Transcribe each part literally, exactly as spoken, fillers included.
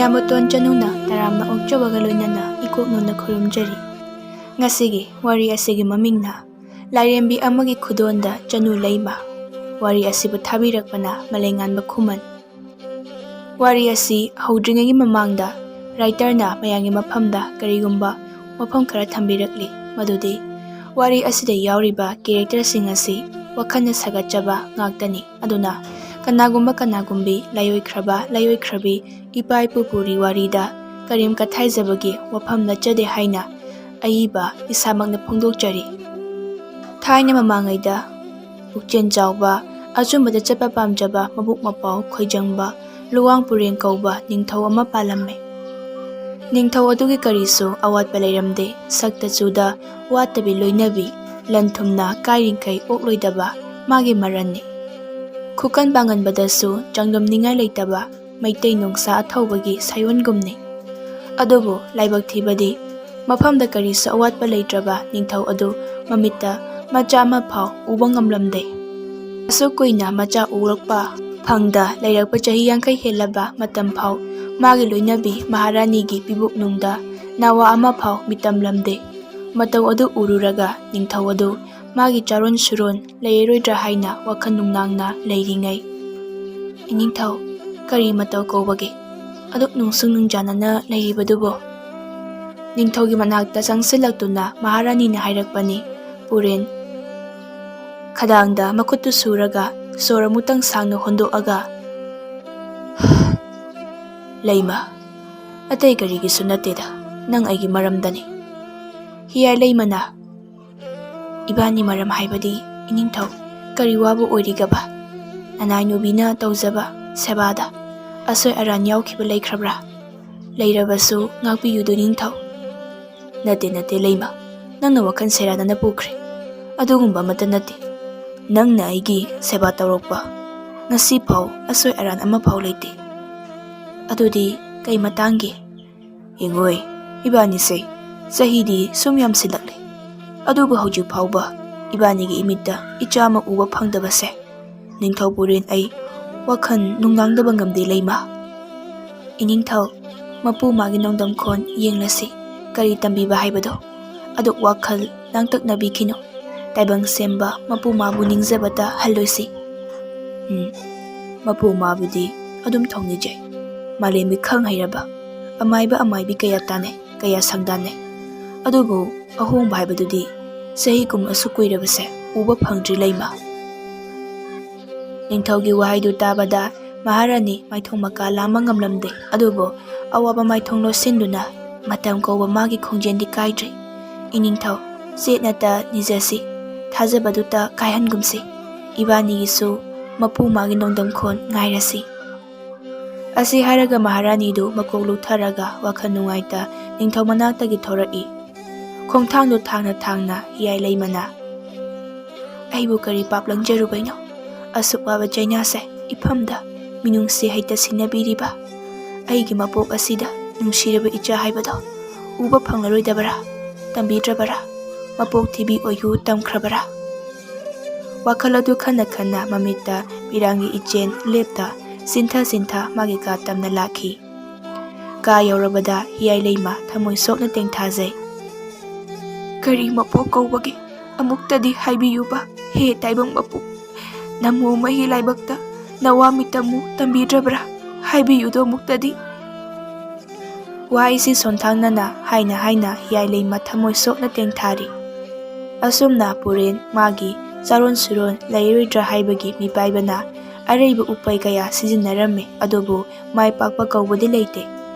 ꯅꯥꯕꯣꯇꯣꯟ ꯆꯅꯨꯅ ꯇꯔꯥꯝꯅ ꯑꯣꯛꯆꯕꯒ ꯂꯣꯏꯅꯅ ꯏꯀꯣꯛ ꯅꯣꯟꯅ ꯈꯨꯔꯨꯝꯖꯔꯤ꯫ ꯉꯁꯤꯒꯤ ꯋꯥꯔꯤ ꯑꯁꯤꯒꯤ ꯃꯃꯤꯡꯅ ꯂꯥꯏꯔꯦꯝꯕꯤ ꯑꯃꯒꯤ ꯈꯨꯗꯣꯟꯗ ꯆꯅꯨ ꯂꯩꯃ꯫ ꯋꯥꯔꯤ ꯑꯁꯤꯕꯨ ꯊꯥꯕꯤꯔꯛꯄꯅ ꯃꯂꯩꯉꯥꯟꯕ ꯈꯨꯃꯟ꯫ ꯋꯥꯔꯤ ꯑꯁꯤ ꯍꯧꯗ꯭ꯔꯤꯉꯩꯒꯤ ꯃꯃꯥꯡꯗ ꯔꯥꯏꯇꯔꯅ ꯃꯌꯥꯝꯒꯤ ꯃꯐꯝꯗ ꯀꯔꯤꯒꯨꯝꯕ ꯋꯥꯐꯝ ꯈꯔ ꯊꯝꯕꯤꯔꯛꯂꯤ, ꯃꯗꯨꯗꯤ ꯋꯥꯔꯤ ꯑꯁꯤꯗ ꯌꯥꯎꯔꯤꯕ ꯀꯦꯔꯦꯛꯇꯔꯁꯤꯡ ꯑꯁꯤ ꯋꯥꯈꯜꯅ ꯁꯥꯒꯠꯆꯕ ꯉꯥꯛꯇꯅꯤ꯫ ꯑꯗꯨꯅ ꯀꯅꯥꯒꯨꯝꯕ ꯀꯅꯥꯒꯨꯝꯕꯤ, ꯂꯥꯏꯑꯣꯏꯈ꯭ꯔꯕ ꯂꯥꯏꯑꯣꯏꯈ꯭ꯔꯕꯤ, ꯏꯄꯥ ꯏꯄꯨ ꯄꯨꯔꯤ ꯋꯥꯔꯤꯗ ꯀꯔꯦꯝ ꯀꯊꯥꯏꯖꯕꯒꯤ ꯋꯥꯐꯝ ꯅꯠꯆꯗꯦ ꯍꯥꯏꯅ ꯑꯏꯕ ꯏꯁꯥꯃꯛꯅ ꯐꯣꯡꯗꯣꯛꯆꯔꯤ꯫ ꯊꯥꯏꯅ ꯃꯃꯥꯡꯉꯩꯗ ꯄꯨꯛꯆꯦꯜ ꯆꯥꯎꯕ, ꯑꯆꯨꯝꯕꯗ ꯆꯠꯄ ꯄꯥꯝꯖꯕ, ꯃꯕꯨꯛ ꯃꯄꯥꯎ ꯈꯣꯏꯖꯪꯕ ꯂꯨꯋꯥꯡ ꯄꯨꯔꯦꯟ ꯀꯧꯕ ꯅꯤꯡꯊꯧ ꯑꯃ ꯄꯥꯜꯂꯝꯃꯤ꯫ ꯅꯤꯡꯊꯧ ꯑꯗꯨꯒꯤ ꯀꯔꯤꯁꯨ ꯑꯋꯥꯠꯄ ꯂꯩꯔꯝꯗꯦ꯫ ꯁꯛꯇ ꯆꯨꯗ ꯋꯥꯠꯇꯕꯤ ꯂꯣꯏꯅꯕꯤ, ꯂꯟ ꯊꯨꯝꯅ ꯀꯥꯏꯔꯤꯡꯈꯩ ꯑꯣꯛꯂꯣꯏꯗꯕ ꯃꯥꯒꯤ ꯃꯔꯟꯅꯤ꯫ ꯈꯨꯀꯟ ꯄꯥꯡꯒꯟꯕꯗꯁꯨ ꯆꯥꯡꯗꯝꯅꯤꯡꯉꯥꯏ ꯂꯩꯇꯕ ꯃꯩꯇꯩ ꯅꯣꯡꯁꯥ ꯑꯊꯧꯕꯒꯤ ꯁꯥꯏꯑꯣꯟꯒꯨꯝꯅꯤ꯫ ꯑꯗꯨꯕꯨ ꯂꯥꯏꯕꯛ ꯊꯤꯕꯗꯤ ꯃꯐꯝꯗ ꯀꯔꯤꯁꯨ ꯑꯋꯥꯠꯄ ꯂꯩꯇ꯭ꯔꯕ ꯅꯤꯡꯊꯧ ꯑꯗꯨ ꯃꯃꯤꯠꯇ ꯃꯆꯥ ꯑꯃ ꯐꯥꯎ ꯎꯕ ꯉꯝꯂꯝꯗꯦ꯫ ꯑꯁꯨꯛ ꯀꯨꯏꯅ ꯃꯆꯥ ꯎꯔꯛꯄ ꯐꯪꯗ ꯂꯩꯔꯛꯄ ꯆꯍꯤ ꯌꯥꯡꯈꯩ ꯍꯦꯜꯂꯕ ꯃꯇꯝ ꯐꯥꯎ ꯃꯥꯒꯤ ꯂꯣꯏꯅꯕꯤ ꯃꯍꯥꯔꯥꯅꯤꯒꯤ ꯄꯤꯕꯨꯛꯅꯨꯡꯗ ꯅꯥꯋꯥ ꯑꯃ ꯐꯥꯎ ꯃꯤꯇꯝꯂꯝꯗꯦ꯫ ꯃꯇꯧ ꯑꯗꯨ ꯎꯔꯨꯔꯒ ꯅꯤꯡꯊꯧ ꯑꯗꯨ ꯃꯥꯒꯤ ꯆꯥꯔꯣꯟ ꯁꯨꯔꯣꯟ ꯂꯩꯔꯔꯣꯏꯗ꯭ꯔꯥ ꯍꯥꯏꯅ ꯋꯥꯈꯜ ꯅꯨꯡꯅꯥꯡꯅ ꯂꯩꯔꯤꯉꯩ, "ꯏꯅꯤꯡꯊꯧ, ꯀꯔꯤ ꯃꯇꯧ ꯀꯧꯕꯒꯦ? ꯑꯗꯨꯛ ꯅꯨꯡꯁꯨ ꯅꯨꯡꯖꯥꯅꯅ ꯂꯩꯔꯤꯕꯗꯨꯕꯣ?" ꯅꯤꯡꯊꯧꯒꯤ ꯃꯅꯥꯛꯇ ꯆꯪꯁꯤꯜꯂꯛꯇꯨꯅ ꯃꯍꯥꯔꯥꯅꯤꯅ ꯍꯥꯏꯔꯛꯄꯅꯤ꯫ ꯄꯨꯔꯦꯟ ꯈꯗꯥꯡꯗ ꯃꯈꯨꯠꯇꯨ ꯁꯨꯔꯒ ꯁꯣꯔ ꯑꯃꯨꯛꯇꯪ ꯁꯥꯡꯅ ꯍꯣꯟꯗꯣꯛꯑꯒ, "ꯂꯩꯃ, ꯑꯇꯩ ꯀꯔꯤꯒꯤꯁꯨ ꯅꯠꯇꯦꯗ, ꯅꯪ ꯑꯩꯒꯤ ꯃꯔꯝꯗꯅꯤ꯫" ꯍꯤꯌꯥꯏ ꯂꯩꯃꯅ, "ꯏꯕꯥꯅꯤ ꯃꯔꯝ ꯍꯥꯏꯕꯗꯤ, ꯏꯅꯤꯡꯊꯧ, ꯀꯔꯤ ꯋꯥꯕ ꯑꯣꯏꯔꯤꯒꯕ? ꯅꯅꯥꯏꯅꯨꯕꯤꯅ ꯇꯧꯖꯕ ꯁꯦꯕꯥꯗ ꯑꯁꯣꯏ ꯑꯔꯥꯟ ꯌꯥꯎꯈꯤꯕ ꯂꯩꯈ꯭ꯔꯕ꯭ꯔꯥ? ꯂꯩꯔꯕꯁꯨ ꯉꯥꯛꯄꯤꯌꯨꯗꯣ ꯅꯤꯡꯊꯧ꯫" "ꯅꯠꯇꯦ, ꯅꯠꯇꯦ, ꯂꯩꯃ, ꯅꯪꯅ ꯋꯥꯈꯜ ꯁꯦꯔꯥꯟꯅꯅ ꯄꯨꯈ꯭ꯔꯦ꯫ ꯑꯗꯨꯒꯨꯝꯕ ꯑꯃꯠꯇ ꯅꯠꯇꯦ꯫ ꯅꯪꯅ ꯑꯩꯒꯤ ꯁꯦꯕꯥ ꯇꯧꯔꯛꯄ ꯉꯁꯤꯐꯥꯎ ꯑꯁꯣꯏ ꯑꯔꯥꯟ ꯑꯃꯐꯥꯎ ꯂꯩꯇꯦ꯫ ꯑꯗꯨꯗꯤ ꯀꯩ ꯃꯇꯥꯡꯒꯤ? ꯌꯦꯡꯉꯣꯏ, ꯏꯕꯥꯅꯤꯁꯦ ꯆꯍꯤꯗꯤ ꯁꯨꯝ ꯌꯥꯝꯁꯤꯜꯂꯛꯂꯦ, ꯑꯗꯨꯕꯨ ꯍꯧꯖꯤꯛ ꯐꯥꯎꯕ ꯏꯕꯥꯅꯤꯒꯤ ꯏꯃꯤꯠꯇ ꯏꯆꯥ ꯑꯃ ꯎꯕ ꯐꯪꯗꯕꯁꯦ ꯅꯤꯡꯊꯧ ꯄꯨꯔꯦꯟ ꯑꯩ ꯋꯥꯈꯜ ꯅꯨꯡꯅꯥꯡꯗꯕ ꯉꯝꯗꯦ ꯂꯩꯃ꯫" ꯏꯅꯤꯡꯊꯧ, ꯃꯄꯨ ꯃꯥꯒꯤ ꯅꯣꯡꯗꯝꯈꯣꯟ ꯌꯦꯡꯂꯁꯤ꯫ ꯀꯔꯤ ꯇꯝꯕꯤꯕ ꯍꯥꯏꯕꯗꯣ꯫ ꯑꯗꯨꯛ ꯋꯥꯈꯜ ꯂꯥꯡꯇꯛꯅꯕꯤꯈꯤꯅꯨ꯫ ꯇꯥꯏꯕꯪ ꯁꯦꯝꯕ ꯃꯄꯨ ꯃꯥꯕꯨ ꯅꯤꯡꯖꯕꯇ ꯍꯜꯂꯣꯏꯁꯤ꯫ ꯎꯝ, ꯃꯄꯨ ꯃꯥꯕꯨꯗꯤ ꯑꯗꯨꯝ ꯊꯧꯅꯤꯖꯩ꯫ ꯃꯥꯂꯦꯝꯒꯤ ꯈꯪ ꯍꯩꯔꯕ ꯑꯃꯥꯏꯕ ꯑꯃꯥꯏꯕꯤ ꯀꯌꯥ ꯇꯥꯟꯅꯩ, ꯀꯌꯥ ꯁꯪꯗꯥꯟꯅꯩ꯫ ꯑꯗꯨꯕꯨ ꯑꯍꯣꯡꯕ ꯍꯥꯏꯕꯗꯨꯗꯤ ꯆꯍꯤ ꯀꯨꯝ ꯑꯁꯨꯛ ꯀꯨꯏꯔꯕꯁꯦ ꯎꯕ ꯐꯪꯗ꯭ꯔꯤ ꯂꯩꯃ꯫ ꯅꯤꯡꯊꯧꯒꯤ ꯋꯥꯍꯩꯗꯨ ꯇꯥꯕꯗ ꯃꯍꯥꯔꯥꯅꯤ ꯃꯥꯏꯊꯣꯡ ꯃꯀꯥ ꯂꯥꯝꯕ ꯉꯝꯂꯝꯗꯦ꯫ ꯑꯗꯨꯕꯨ ꯑꯋꯥꯕ ꯃꯥꯏꯊꯣꯡ ꯂꯣꯠꯁꯤꯟꯗꯨꯅ ꯃꯇꯝ ꯀꯧꯕ ꯃꯥꯒꯤ ꯈꯣꯡꯖꯦꯜꯗꯤ ꯀꯥꯏꯗ꯭ꯔꯤ꯫ ꯏꯅꯤꯡꯊꯧ, ꯆꯦꯠꯅꯇ ꯅꯤꯖꯁꯤ, ꯊꯥꯖꯕꯗꯨꯇ ꯀꯥꯏꯍꯟꯒꯨꯝꯁꯤ꯫ ꯏꯕꯥꯅꯤꯒꯤꯁꯨ ꯃꯄꯨ ꯃꯥꯒꯤ ꯅꯣꯡꯗꯝꯈꯣꯟ ꯉꯥꯏꯔꯁꯤ꯫ ꯑꯁꯤ ꯍꯥꯏꯔꯒ ꯃꯍꯥꯔꯥꯅꯤꯗꯨ ꯃꯀꯣꯛ ꯂꯨꯛꯊꯔꯒ ꯋꯥꯈꯜ ꯅꯨꯡꯉꯥꯏꯇ ꯅꯤꯡꯊꯧ ꯃꯅꯥꯛꯇꯒꯤ ꯊꯣꯔꯛꯏ꯫ ꯈꯣꯡꯊꯥꯡꯗꯨ ꯊꯥꯡꯅ ꯊꯥꯡꯅ ꯍꯤꯌꯥꯏ ꯂꯩꯃꯅ, "ꯑꯩꯕꯨ ꯀꯔꯤ ꯄꯥꯞ ꯂꯪꯖꯔꯨꯕꯩꯅꯣ? ꯑꯁꯨꯛ ꯋꯥꯕ ꯆꯩꯅꯥꯁꯦ ꯏꯐꯝꯗ ꯃꯤꯅꯨꯡꯁꯤ ꯍꯩꯇ ꯁꯤꯟꯅꯕꯤꯔꯤꯕ ꯑꯩꯒꯤ ꯃꯄꯣꯛ ꯑꯁꯤꯗ ꯅꯨꯡꯁꯤꯔꯕ ꯏꯆꯥ ꯍꯥꯏꯕꯗꯣ ꯎꯕ ꯐꯪꯂꯔꯣꯏꯗꯕꯔꯥ? ꯇꯝꯕꯤꯗ꯭ꯔꯕꯔꯥ? ꯃꯄꯣꯛ ꯊꯤꯕꯤ ꯑꯣꯏꯌꯨ ꯇꯝꯈ꯭ꯔꯕꯔꯥ?" ꯋꯥꯈꯜ ꯑꯗꯨ ꯈꯟꯅ ꯈꯟꯅ ꯃꯃꯤꯠꯇ ꯄꯤꯔꯥꯡꯒꯤ ꯏꯆꯦꯟ ꯂꯦꯞꯇ ꯆꯤꯟꯊ ꯆꯤꯟꯊ ꯃꯥꯒꯤ ꯀꯥ ꯇꯝꯅ ꯂꯥꯛꯈꯤ꯫ ꯀꯥ ꯌꯧꯔꯕꯗ ꯍꯤꯌꯥꯏ ꯂꯩꯃ ꯊꯃꯣꯏ ꯁꯣꯛꯅ ꯇꯦꯡꯊꯥꯖꯩ꯫ "ꯀꯔꯤ ꯃꯄꯣꯛ ꯀꯧꯕꯒꯦ? ꯑꯃꯨꯛꯇꯗꯤ ꯍꯥꯏꯕꯤꯌꯨꯕ, ꯍꯦ ꯇꯥꯏꯕꯪ ꯃꯄꯨ꯫ ꯅꯃꯨ ꯃꯍꯤ ꯂꯥꯏꯕꯛꯇ ꯅꯋꯥ ꯃꯤꯇꯝꯃꯨ ꯇꯝꯕꯤꯗ꯭ꯔꯕ꯭ꯔꯥ? ꯍꯥꯏꯕꯤꯌꯨꯗꯣ ꯑꯃꯨꯛꯇꯗꯤ꯫" ꯋꯥꯍꯩꯁꯤ ꯁꯣꯟꯊꯥꯡꯅꯅ ꯍꯥꯏꯅ ꯍꯥꯏꯅ ꯍꯤꯌꯥꯏ ꯂꯩꯃ ꯊꯃꯣꯏ ꯁꯣꯛꯅ ꯇꯦꯡꯊꯥꯔꯤ꯫ ꯑꯁꯨꯝꯅ ꯄꯨꯔꯦꯟ ꯃꯥꯒꯤ ꯆꯥꯔꯣꯟ ꯁꯨꯔꯣꯟ ꯂꯩꯔꯣꯏꯗ꯭ꯔꯥ ꯍꯥꯏꯕꯒꯤ ꯃꯤꯄꯥꯏꯕꯅ ꯑꯔꯩꯕ ꯎꯄꯥꯏ ꯀꯌꯥ ꯁꯤꯖꯤꯟꯅꯔꯝꯃꯤ, ꯑꯗꯨꯕꯨ ꯃꯥꯏ ꯄꯥꯛꯄ ꯀꯧꯕꯗꯤ ꯂꯩꯇꯦ꯫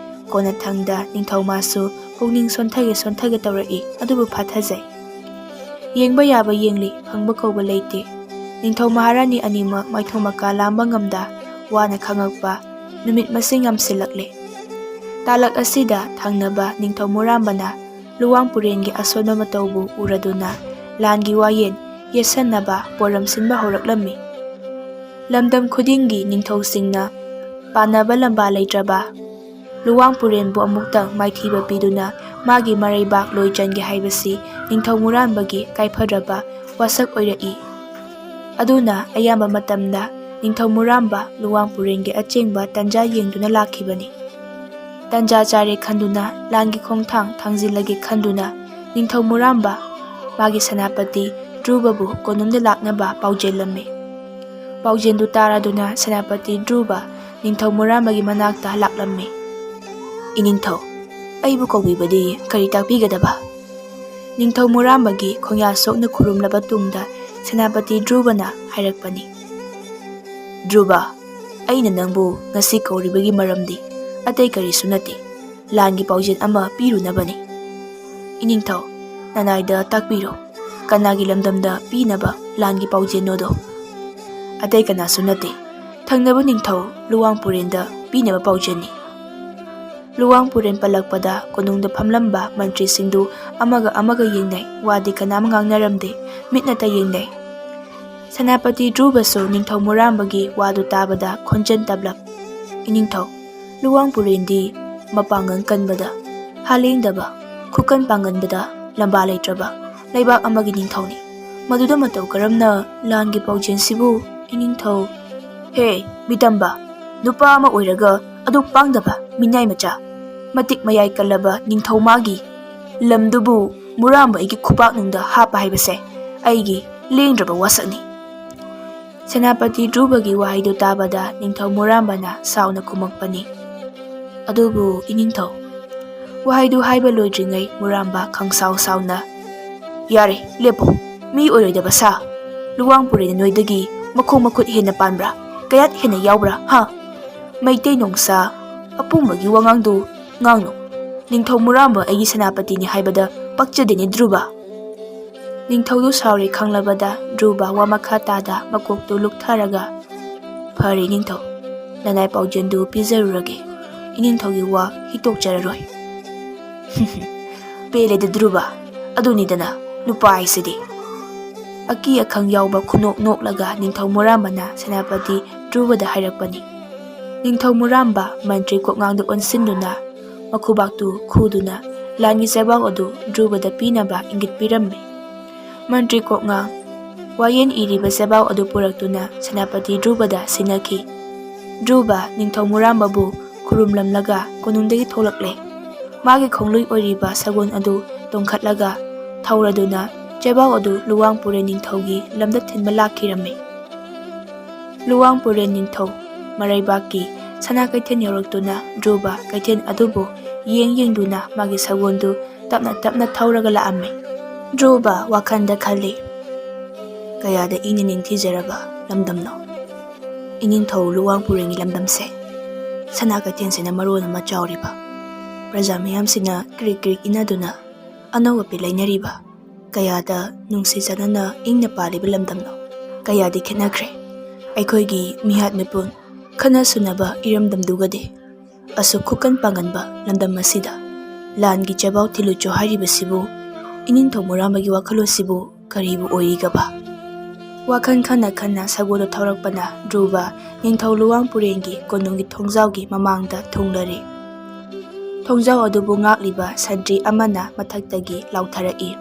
ꯀꯣꯟꯅꯊꯪꯗ ꯅꯤꯡꯊꯧ ꯃꯥꯁꯨ ꯄꯨꯛꯅꯤꯡ ꯁꯣꯟꯊꯒꯦ ꯁꯣꯟꯊꯒꯦ ꯇꯧꯔꯛꯏ, ꯑꯗꯨꯕꯨ ꯐꯥꯊꯖꯩ꯫ ꯌꯦꯡꯕ ꯌꯥꯕ ꯌꯦꯡꯂꯤ, ꯐꯪꯕ ꯀꯧꯕ ꯂꯩꯇꯦ꯫ ꯅꯤꯡꯊꯧ ꯃꯍꯥꯔꯥꯅꯤ ꯑꯅꯤꯃꯛ ꯃꯥꯏꯊꯣꯡ ꯃꯀꯥ ꯂꯥꯝꯕ ꯉꯝꯗ ꯋꯥꯅ ꯈꯥꯡꯉꯛꯄ ꯅꯨꯃꯤꯠ ꯃꯁꯤꯡ ꯌꯥꯝꯁꯤꯜꯂꯛꯂꯦ꯫ ꯇꯥꯂꯛ ꯑꯁꯤꯗ ꯊꯪꯅꯕ ꯅꯤꯡꯊꯧ ꯃꯨꯔꯥꯝꯕꯅ ꯂꯨꯋꯥꯡ ꯄꯨꯔꯦꯟꯒꯤ ꯑꯁꯣꯟꯕ ꯃꯇꯧꯕꯨ ꯎꯔꯗꯨꯅ ꯂꯥꯟꯒꯤ ꯋꯥꯌꯦꯜ ꯌꯦꯠꯁꯟꯅꯕ ꯄꯣꯔꯝ ꯁꯤꯟꯕ ꯍꯧꯔꯛꯂꯝꯃꯤ꯫ ꯂꯝꯗꯝ ꯈꯨꯗꯤꯡꯒꯤ ꯅꯤꯡꯊꯧꯁꯤꯡꯅ ꯄꯥꯟꯅꯕ ꯂꯝꯕꯥ ꯂꯩꯇ꯭ꯔꯕ ꯂꯨꯋꯥꯡ ꯄꯨꯔꯦꯟꯕꯨ ꯑꯃꯨꯛꯇꯪ ꯃꯥꯏꯊꯤꯕ ꯄꯤꯗꯨꯅ ꯃꯥꯒꯤ ꯃꯔꯩꯕꯥꯛ ꯂꯣꯏ ꯆꯟꯒꯦ ꯍꯥꯏꯕꯁꯤ ꯅꯤꯡꯊꯧ ꯃꯨꯔꯥꯟꯕꯒꯤ ꯀꯥꯏꯐꯗ꯭ꯔꯕ ꯋꯥꯁꯛ ꯑꯣꯏꯔꯛꯏ꯫ ꯑꯗꯨꯅ ꯑꯌꯥꯝꯕ ꯃꯇꯝꯗ ꯅꯤꯡꯊꯧ ꯃꯨꯔꯥꯟꯕ ꯂꯨꯋꯥꯡ ꯄꯨꯔꯦꯟꯒꯤ ꯑꯆꯦꯡꯕ ꯇꯟꯖꯥ ꯌꯦꯡꯗꯨꯅ ꯂꯥꯛꯈꯤꯕꯅꯤ꯫ ꯇꯟꯖꯥ ꯆꯥꯔꯦ ꯈꯟꯗꯨꯅ, ꯂꯥꯟꯒꯤ ꯈꯣꯡꯊꯥꯡ ꯊꯥꯡꯖꯤꯜꯂꯒꯦ ꯈꯟꯗꯨꯅ, ꯅꯤꯡꯊꯧ ꯃꯨꯔꯥꯝꯕ ꯃꯥꯒꯤ ꯁꯦꯅꯥꯄꯇꯤ ꯙ꯭ꯔꯨꯕꯕꯨ ꯀꯣꯅꯨꯡꯗ ꯂꯥꯛꯅꯕ ꯄꯥꯎꯖꯦꯜꯂꯝꯃꯤ꯫ ꯄꯥꯎꯖꯦꯜꯗꯨ ꯇꯥꯔꯗꯨꯅ ꯁꯦꯅꯥꯄꯇꯤ ꯙ꯭ꯔꯨꯕ ꯅꯤꯡꯊꯧ ꯃꯨꯔꯥꯝꯕꯒꯤ ꯃꯅꯥꯛꯇ ꯂꯥꯛꯂꯝꯃꯤ꯫ "ꯏꯅꯤꯡꯊꯧ, ꯑꯩꯕꯨ ꯀꯧꯕꯤꯕꯗꯤ ꯀꯔꯤ ꯇꯥꯛꯄꯤꯒꯗꯕ?" ꯅꯤꯡꯊꯧ ꯃꯨꯔꯥꯝꯕꯒꯤ ꯈꯣꯡꯌꯥ ꯁꯣꯛꯅ ꯈꯨꯔꯨꯝꯂꯕ ꯇꯨꯡꯗ ꯁꯦꯅꯥꯄꯇꯤ ꯙ꯭ꯔꯨꯕꯅ ꯍꯥꯏꯔꯛꯄꯅꯤ꯫ "ꯙ꯭ꯔꯨꯕ, ꯑꯩꯅ ꯅꯪꯕꯨ ꯉꯁꯤ ꯀꯧꯔꯤꯕꯒꯤ ꯃꯔꯝꯗꯤ ꯑꯇꯩ ꯀꯔꯤꯁꯨ ꯅꯠꯇꯦ, ꯂꯥꯟꯒꯤ ꯄꯥꯎꯖꯦꯜ ꯑꯃ ꯄꯤꯔꯨꯅꯕꯅꯤ꯫ ꯏꯅꯤꯡꯊꯧ, ꯅꯅꯥꯏꯗ ꯇꯥꯛꯄꯤꯔꯣ, ꯀꯅꯥꯒꯤ ꯂꯝꯗꯝꯗ ꯄꯤꯅꯕ ꯂꯥꯟꯒꯤ ꯄꯥꯎꯖꯦꯜꯅꯣꯗꯣ?" "ꯑꯇꯩ ꯀꯅꯥꯁꯨ ꯅꯠꯇꯦ, ꯊꯪꯅꯕ ꯅꯤꯡꯊꯧ ꯂꯨꯋꯥꯡ ꯄꯨꯔꯦꯟꯗ ꯄꯤꯅꯕ ꯄꯥꯎꯖꯦꯜꯅꯤ꯫" ꯂꯨꯋꯥꯡ ꯄꯨꯔꯦꯟ ꯄꯜꯂꯛꯄꯗ ꯀꯣꯅꯨꯡꯗ ꯐꯝꯂꯝꯕ ꯃꯟꯇ꯭ꯔꯤꯁꯤꯡꯗꯨ ꯑꯃꯒ ꯑꯃꯒ ꯌꯦꯡꯅꯩ, ꯋꯥꯗꯤ ꯀꯅꯥꯝ ꯉꯥꯡꯅꯔꯝꯗꯦ, ꯃꯤꯠꯅꯇ ꯌꯦꯡꯅꯩ꯫ ꯁꯦꯅꯥꯄꯇꯤ ꯙ꯭ꯔꯨꯕꯁꯨ ꯅꯤꯡꯊꯧ ꯃꯨꯔꯥꯝꯕꯒꯤ ꯋꯥꯗꯨ ꯇꯥꯕꯗ ꯈꯣꯟꯖꯦꯜ ꯇꯞꯂꯞ, "ꯏꯅꯤꯡꯊꯧ, ꯂꯨꯋꯥꯡ ꯄꯨꯔꯦꯟꯗꯤ ꯃꯄꯥꯡꯒꯜ ꯀꯟꯕꯗ, ꯍꯥꯂꯦꯡꯗꯕ, ꯈꯨꯀꯟ ꯄꯥꯡꯒꯟꯕꯗ ꯂꯝꯕꯥ ꯂꯩꯇ꯭ꯔꯕ ꯂꯩꯕꯥꯛ ꯑꯃꯒꯤ ꯅꯤꯡꯊꯧꯅꯤ꯫ ꯃꯗꯨꯗ ꯃꯇꯧ ꯀꯔꯝꯅ ꯂꯥꯟꯒꯤ ꯄꯥꯎꯖꯦꯜꯁꯤꯕꯨ, ꯏꯅꯤꯡꯊꯧ?" "ꯍꯦ, ꯃꯤꯇꯝꯕ, ꯅꯨꯄꯥ ꯑꯃ ꯑꯣꯏꯔꯒ ꯑꯗꯨꯛ ꯄꯥꯡꯗꯕ ꯃꯤꯅꯥꯏ ꯃꯆꯥ, ꯃꯇꯤꯛ ꯃꯌꯥꯏ ꯀꯜꯂꯕ ꯅꯤꯡꯊꯧ ꯃꯥꯒꯤ ꯂꯝꯗꯨꯕꯨ ꯃꯨꯔꯥꯝꯕ ꯑꯩꯒꯤ ꯈꯨꯄꯥꯛꯅꯨꯡꯗ ꯍꯥꯞꯄ ꯍꯥꯏꯕꯁꯦ ꯑꯩꯒꯤ ꯂꯦꯡꯗ꯭ꯔꯕ ꯋꯥꯁꯛꯅꯤ꯫" ꯁꯦꯅꯥꯄꯇꯤ ꯙ꯭ꯔꯨꯕꯒꯤ ꯋꯥꯍꯩꯗꯨ ꯇꯥꯕꯗ ꯅꯤꯡꯊꯧ ꯃꯨꯔꯥꯝꯕꯅ ꯁꯥꯎꯅ ꯈꯨꯝꯃꯛꯄꯅꯤ꯫ "ꯑꯗꯨꯕꯨ ꯏꯅꯤꯡꯊꯧ," ꯋꯥꯍꯩꯗꯨ ꯍꯥꯏꯕ ꯂꯣꯏꯗ꯭ꯔꯤꯉꯩ ꯃꯨꯔꯥꯝꯕ ꯈꯪꯁꯥꯎ ꯁꯥꯎꯅ, "ꯌꯥꯔꯦ, ꯂꯦꯞꯄꯣ꯫ ꯃꯤ ꯑꯣꯏꯔꯣꯏꯗꯕ ꯁꯥ꯫ ꯂꯨꯋꯥꯡ ꯄꯨꯔꯦꯟꯅ ꯅꯣꯏꯗꯒꯤ ꯃꯈꯣꯡ ꯃꯈꯨꯠ ꯍꯦꯟꯅ ꯄꯥꯟꯕ꯭ꯔꯥ? ꯀꯌꯥꯠ ꯍꯦꯟꯅ ꯌꯥꯎꯕ꯭ꯔꯥ, ꯍꯥ? ꯃꯩꯇꯩ ꯅꯣꯡꯁꯥ ꯑꯄꯨꯝꯕꯒꯤ ꯋꯥꯉꯥꯡꯗꯨ ꯉꯥꯡꯅꯨ꯫ ꯅꯤꯡꯊꯧ ꯃꯨꯔꯥꯝꯕ ꯑꯩꯒꯤ ꯁꯦꯅꯥꯄꯇꯤꯅꯤ ꯍꯥꯏꯕꯗ ꯄꯛꯆꯗꯦꯅꯦ, ꯙ꯭ꯔꯨꯕ꯫" ꯅꯤꯡꯊꯧꯗꯨ ꯁꯥꯎꯔꯦ ꯈꯪꯂꯕꯗ ꯙ꯭ꯔꯨꯕ ꯋꯥ ꯃꯈꯥ ꯇꯥꯗ ꯃꯀꯣꯛꯇꯨ ꯂꯨꯛꯊꯔꯒ, "ꯐꯔꯦ ꯏꯅꯤꯡꯊꯧ, ꯅꯅꯥꯏ ꯄꯥꯎꯖꯦꯜꯗꯨ ꯄꯤꯖꯔꯨꯔꯒꯦ꯫ ꯏꯅꯤꯡꯊꯧꯒꯤ ꯋꯥ ꯍꯤꯛꯇꯣꯛꯆꯔꯔꯣꯏ꯫" "ꯄꯦꯜꯂꯦꯗ ꯙ꯭ꯔꯨꯕ, ꯑꯗꯨꯅꯤꯗꯅ ꯅꯨꯄꯥ ꯍꯥꯏꯁꯤꯗꯤ꯫" ꯑꯀꯤ ꯑꯈꯪ ꯌꯥꯎꯕ ꯈꯨꯅꯣꯛ ꯅꯣꯛꯂꯒ ꯅꯤꯡꯊꯧ ꯃꯨꯔꯥꯝꯕꯅ ꯁꯦꯅꯥꯄꯇꯤ ꯙ꯭ꯔꯨꯕꯗ ꯍꯥꯏꯔꯛꯄꯅꯤ꯫ ꯅꯤꯡꯊꯧ ꯃꯨꯔꯥꯝꯕ ꯃꯟꯇ꯭ꯔꯤ ꯀꯣꯛꯉꯥꯡꯗ ꯑꯣꯟꯁꯤꯟꯗꯨꯅ ꯃꯈꯨꯕꯥꯛꯇꯨ ꯈꯨꯗꯨꯅ ꯂꯥꯟꯒꯤ ꯆꯦꯕꯥꯎ ꯑꯗꯨ ꯙ꯭ꯔꯨꯕꯗ ꯄꯤꯅꯕ ꯏꯪꯒꯤꯠ ꯄꯤꯔꯝꯃꯤ꯫ ꯃꯟꯇ꯭ꯔꯤ ꯀꯣꯛꯉꯥꯡ ꯋꯥꯌꯦꯟ ꯏꯔꯤꯕ ꯆꯦꯕꯥꯎ ꯑꯗꯨ ꯄꯨꯔꯛꯇꯨꯅ ꯁꯦꯅꯥꯄꯇꯤ ꯙ꯭ꯔꯨꯕꯗ ꯁꯤꯟꯅꯈꯤ꯫ ꯙ꯭ꯔꯨꯕ ꯅꯤꯡꯊꯧ ꯃꯨꯔꯥꯝꯕꯕꯨ ꯈꯨꯔꯨꯝꯂꯝꯂꯒ ꯀꯣꯅꯨꯡꯗꯒꯤ ꯊꯣꯛꯂꯛꯂꯦ꯫ ꯃꯥꯒꯤ ꯈꯣꯡꯂꯣꯏ ꯑꯣꯏꯔꯤꯕ ꯁꯒꯣꯜ ꯑꯗꯨ ꯇꯣꯡꯈꯠꯂꯒ ꯊꯧꯔꯗꯨꯅ ꯆꯦꯕꯥꯎ ꯑꯗꯨ ꯂꯨꯋꯥꯡꯄꯨꯔꯦꯟ ꯅꯤꯡꯊꯧꯒꯤ ꯂꯝꯗ ꯊꯤꯟꯕ ꯂꯥꯛꯈꯤꯔꯝꯃꯤ꯫ ꯂꯨꯋꯥꯡꯄꯨꯔꯦꯟ ꯅꯤꯡꯊꯧ ꯃꯔꯩꯕꯥꯛꯀꯤ ꯁꯅꯥ ꯀꯩꯊꯦꯜ ꯌꯧꯔꯛꯇꯨꯅ ꯙ꯭ꯔꯨꯕ ꯀꯩꯊꯦꯜ ꯑꯗꯨꯕꯨ ꯌꯦꯡ ꯌꯦꯡꯗꯨꯅ ꯃꯥꯒꯤ ꯁꯒꯣꯜꯗꯨ ꯇꯞꯅ ꯇꯞꯅ ꯊꯧꯔꯒ ꯂꯥꯛꯑꯝꯃꯤ꯫ ꯙ꯭ꯔꯨꯕ ꯋꯥꯈꯜꯗ ꯈꯜꯂꯤ, "ꯀꯌꯥꯗ ꯏꯪꯅ ꯅꯤꯡꯊꯤꯖꯔꯕ ꯂꯝꯗꯝꯅꯣ ꯏꯅꯤꯡꯊꯧ ꯂꯨꯋꯥꯡꯄꯨꯔꯦꯟꯒꯤ ꯂꯝꯗꯝꯁꯦ꯫ ꯁꯅꯥ ꯀꯩꯊꯦꯜꯁꯤꯅ ꯃꯔꯣꯟ ꯑꯃ ꯆꯥꯎꯔꯤꯕ, ꯄ꯭ꯔꯖꯥ ꯃꯌꯥꯝꯁꯤꯅ ꯀ꯭ꯔꯤꯛ ꯀ꯭ꯔꯤꯛ ꯏꯟꯅꯗꯨꯅ ꯑꯅꯧ ꯑꯄꯦꯠ ꯂꯩꯅꯔꯤꯕ, ꯀꯌꯥꯗ ꯅꯨꯡꯁꯤ ꯆꯥꯟꯅꯅ ꯏꯪꯅ ꯄꯥꯜꯂꯤꯕ ꯂꯝꯗꯝꯅꯣ, ꯀꯌꯥꯗꯤ ꯈꯦꯠꯅꯈ꯭ꯔꯦ ꯑꯩꯈꯣꯏꯒꯤ ꯃꯤꯍꯥꯠ ꯃꯤꯄꯨꯟ, ꯈꯠꯅ ꯁꯨꯅꯕ ꯏꯔꯝꯗꯝꯗꯨꯒꯗꯤ꯫ ꯑꯁꯨꯛ ꯈꯨꯀꯟ ꯄꯥꯡꯒꯟꯕ ꯂꯝꯗꯝ ꯑꯁꯤꯗ ꯂꯥꯟꯒꯤ ꯆꯦꯕꯥꯎ ꯊꯤꯜꯂꯨꯆꯣ ꯍꯥꯏꯔꯤꯕꯁꯤꯕꯨ, ꯏꯅꯤꯡꯊꯧ ꯃꯨꯔꯥꯃꯒꯤ ꯋꯥꯈꯜꯂꯣꯟꯁꯤꯕꯨ ꯀꯔꯤꯕꯨ ꯑꯣꯏꯔꯤꯒꯕ?" ꯋꯥꯈꯜ ꯈꯟꯅ ꯈꯟꯅ ꯁꯒꯣꯜꯗꯨ ꯊꯧꯔꯛꯄꯅ ꯙ꯭ꯔꯨꯕ ꯅꯤꯡꯊꯧ ꯂꯨꯋꯥꯡꯄꯨꯔꯦꯟꯒꯤ ꯀꯣꯅꯨꯡꯒꯤ ꯊꯣꯡꯖꯥꯎꯒꯤ ꯃꯃꯥꯡꯗ ꯊꯨꯡꯂꯔꯦ꯫ ꯊꯣꯡꯖꯥꯎ ꯑꯗꯨꯕꯨ ꯉꯥꯛꯂꯤꯕ ꯁꯟꯇ꯭ꯔꯤ ꯑꯃꯅ ꯃꯊꯛꯇꯒꯤ ꯂꯥꯎꯊꯔꯛꯏ,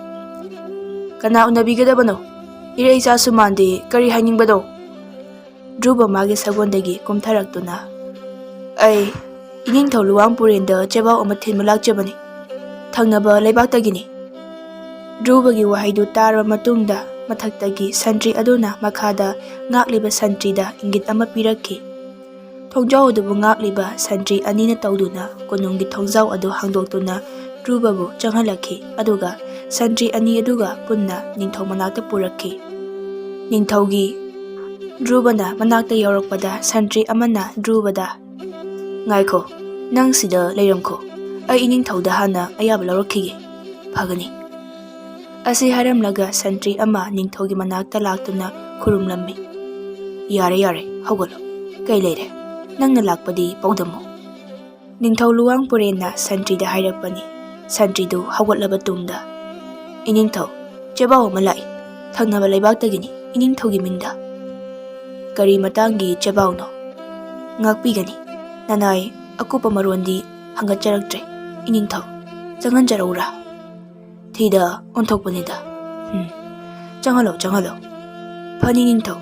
"ꯀꯅꯥ ꯎꯅꯕꯤꯒꯗꯕꯅꯣ? ꯏꯔꯩ ꯏꯆꯥꯁꯨ ꯃꯥꯟꯗꯦ, ꯀꯔꯤ ꯍꯥꯏꯅꯤꯡꯕꯅꯣ?" ꯙ꯭ꯔꯨꯕ ꯃꯥꯒꯤ ꯁꯒꯣꯜꯗꯒꯤ ꯀꯨꯝꯊꯔꯛꯇꯨꯅ, "ꯑꯩ ꯏꯅꯤꯡꯊꯧ ꯂꯨꯋꯥꯡꯄꯨꯔꯦꯟꯗ ꯆꯦꯕꯥꯎ ꯑꯃ ꯊꯤꯟꯕ ꯂꯥꯛꯆꯕꯅꯤ, ꯊꯪꯅꯕ ꯂꯩꯕꯥꯛꯇꯒꯤꯅꯤ꯫" ꯙ꯭ꯔꯨꯕꯒꯤ ꯋꯥꯍꯩꯗꯨ ꯇꯥꯔꯕ ꯃꯇꯨꯡꯗ ꯃꯊꯛꯇꯒꯤ ꯁꯟꯇ꯭ꯔꯤ ꯑꯗꯨꯅ ꯃꯈꯥꯗ ꯉꯥꯛꯂꯤꯕ ꯁꯟꯇ꯭ꯔꯤꯗ ꯏꯪꯒꯤꯠ ꯑꯃ ꯄꯤꯔꯛꯈꯤ꯫ ꯊꯣꯡꯖꯥꯎ ꯑꯗꯨꯕꯨ ꯉꯥꯛꯂꯤꯕ ꯁꯟꯇ꯭ꯔꯤ ꯑꯅꯤꯅ ꯇꯧꯗꯨꯅ ꯀꯣꯅꯨꯡꯒꯤ ꯊꯣꯡꯖꯥꯎ ꯑꯗꯨ ꯍꯥꯡꯗꯣꯛꯇꯨꯅ ꯙ꯭ꯔꯨꯕꯕꯨ ꯆꯪꯍꯜꯂꯛꯈꯤ, ꯑꯗꯨꯒ ꯁꯟꯇ꯭ꯔꯤ ꯑꯅꯤ ꯑꯗꯨꯒ ꯄꯨꯟꯅ ꯅꯤꯡꯊꯧ ꯃꯅꯥꯛꯇ ꯄꯨꯔꯛꯈꯤ꯫ ꯅꯤꯡꯊꯧꯒꯤ ꯙ꯭ꯔꯨꯕꯅ ꯃꯅꯥꯛꯇ ꯌꯧꯔꯛꯄꯗ ꯁꯟꯇ꯭ꯔꯤ ꯑꯃꯅ ꯙ꯭ꯔꯨꯕꯗ, "ꯉꯥꯏꯈꯣ, ꯅꯪ ꯁꯤꯗ ꯂꯩꯔꯝꯈꯣ, ꯑꯩ ꯏꯅꯤꯡꯊꯧꯗ ꯍꯥꯟꯅ ꯑꯌꯥꯕ ꯂꯧꯔꯛꯈꯤꯒꯦ꯫" "ꯐꯒꯅꯤ꯫" ꯑꯁꯤ ꯍꯥꯏꯔꯝꯂꯒ ꯁꯟꯇ꯭ꯔꯤ ꯑꯃ ꯅꯤꯡꯊꯧꯒꯤ ꯃꯅꯥꯛꯇ ꯂꯥꯛꯇꯨꯅ ꯈꯨꯔꯨꯝꯂꯝꯃꯤ꯫ "ꯌꯥꯔꯦ, ꯌꯥꯔꯦ, ꯍꯧꯒꯠꯂꯣ꯫ ꯀꯩ ꯂꯩꯔꯦ? ꯅꯪꯅ ꯂꯥꯛꯄꯗꯤ ꯄꯥꯎꯗꯝꯃꯨ꯫" ꯅꯤꯡꯊꯧ ꯂꯨꯋꯥꯡꯄꯨꯔꯦꯟꯅ ꯁꯟꯇ꯭ꯔꯤꯗ ꯍꯥꯏꯔꯛꯄꯅꯤ꯫ ꯁꯟꯇ꯭ꯔꯤꯗꯨ ꯍꯧꯒꯠꯂꯕ ꯇꯨꯡꯗ, "ꯏꯅꯤꯡꯊꯧ, ꯆꯦꯕꯥꯎ ꯑꯃ ꯂꯥꯛꯏ꯫ ꯊꯪꯅꯕ ꯂꯩꯕꯥꯛꯇꯒꯤꯅꯤ, ꯏꯅꯤꯡꯊꯧꯒꯤ ꯃꯤꯡꯗ꯫" "ꯀꯔꯤ ꯃꯇꯥꯡꯒꯤ ꯆꯦꯕꯥꯎꯅꯣ?" "ꯉꯥꯛꯄꯤꯒꯅꯤ꯫ ꯅꯅꯥꯏ ꯑꯀꯨꯞꯄ ꯃꯔꯣꯟꯗꯤ ꯍꯪꯒꯠꯆꯔꯛꯇ꯭ꯔꯦ, ꯏꯅꯤꯡꯊꯧ꯫ ꯆꯪꯍꯟꯖꯔꯛꯎꯔꯥ?" "ꯊꯤꯗ ꯑꯣꯟꯊꯣꯛꯄꯅꯤꯗ꯫ ꯎꯝ, ꯆꯪꯍꯜꯂꯣ, ꯆꯪꯍꯜꯂꯣ꯫" "ꯐꯅꯤ, ꯅꯤꯡꯊꯧ꯫"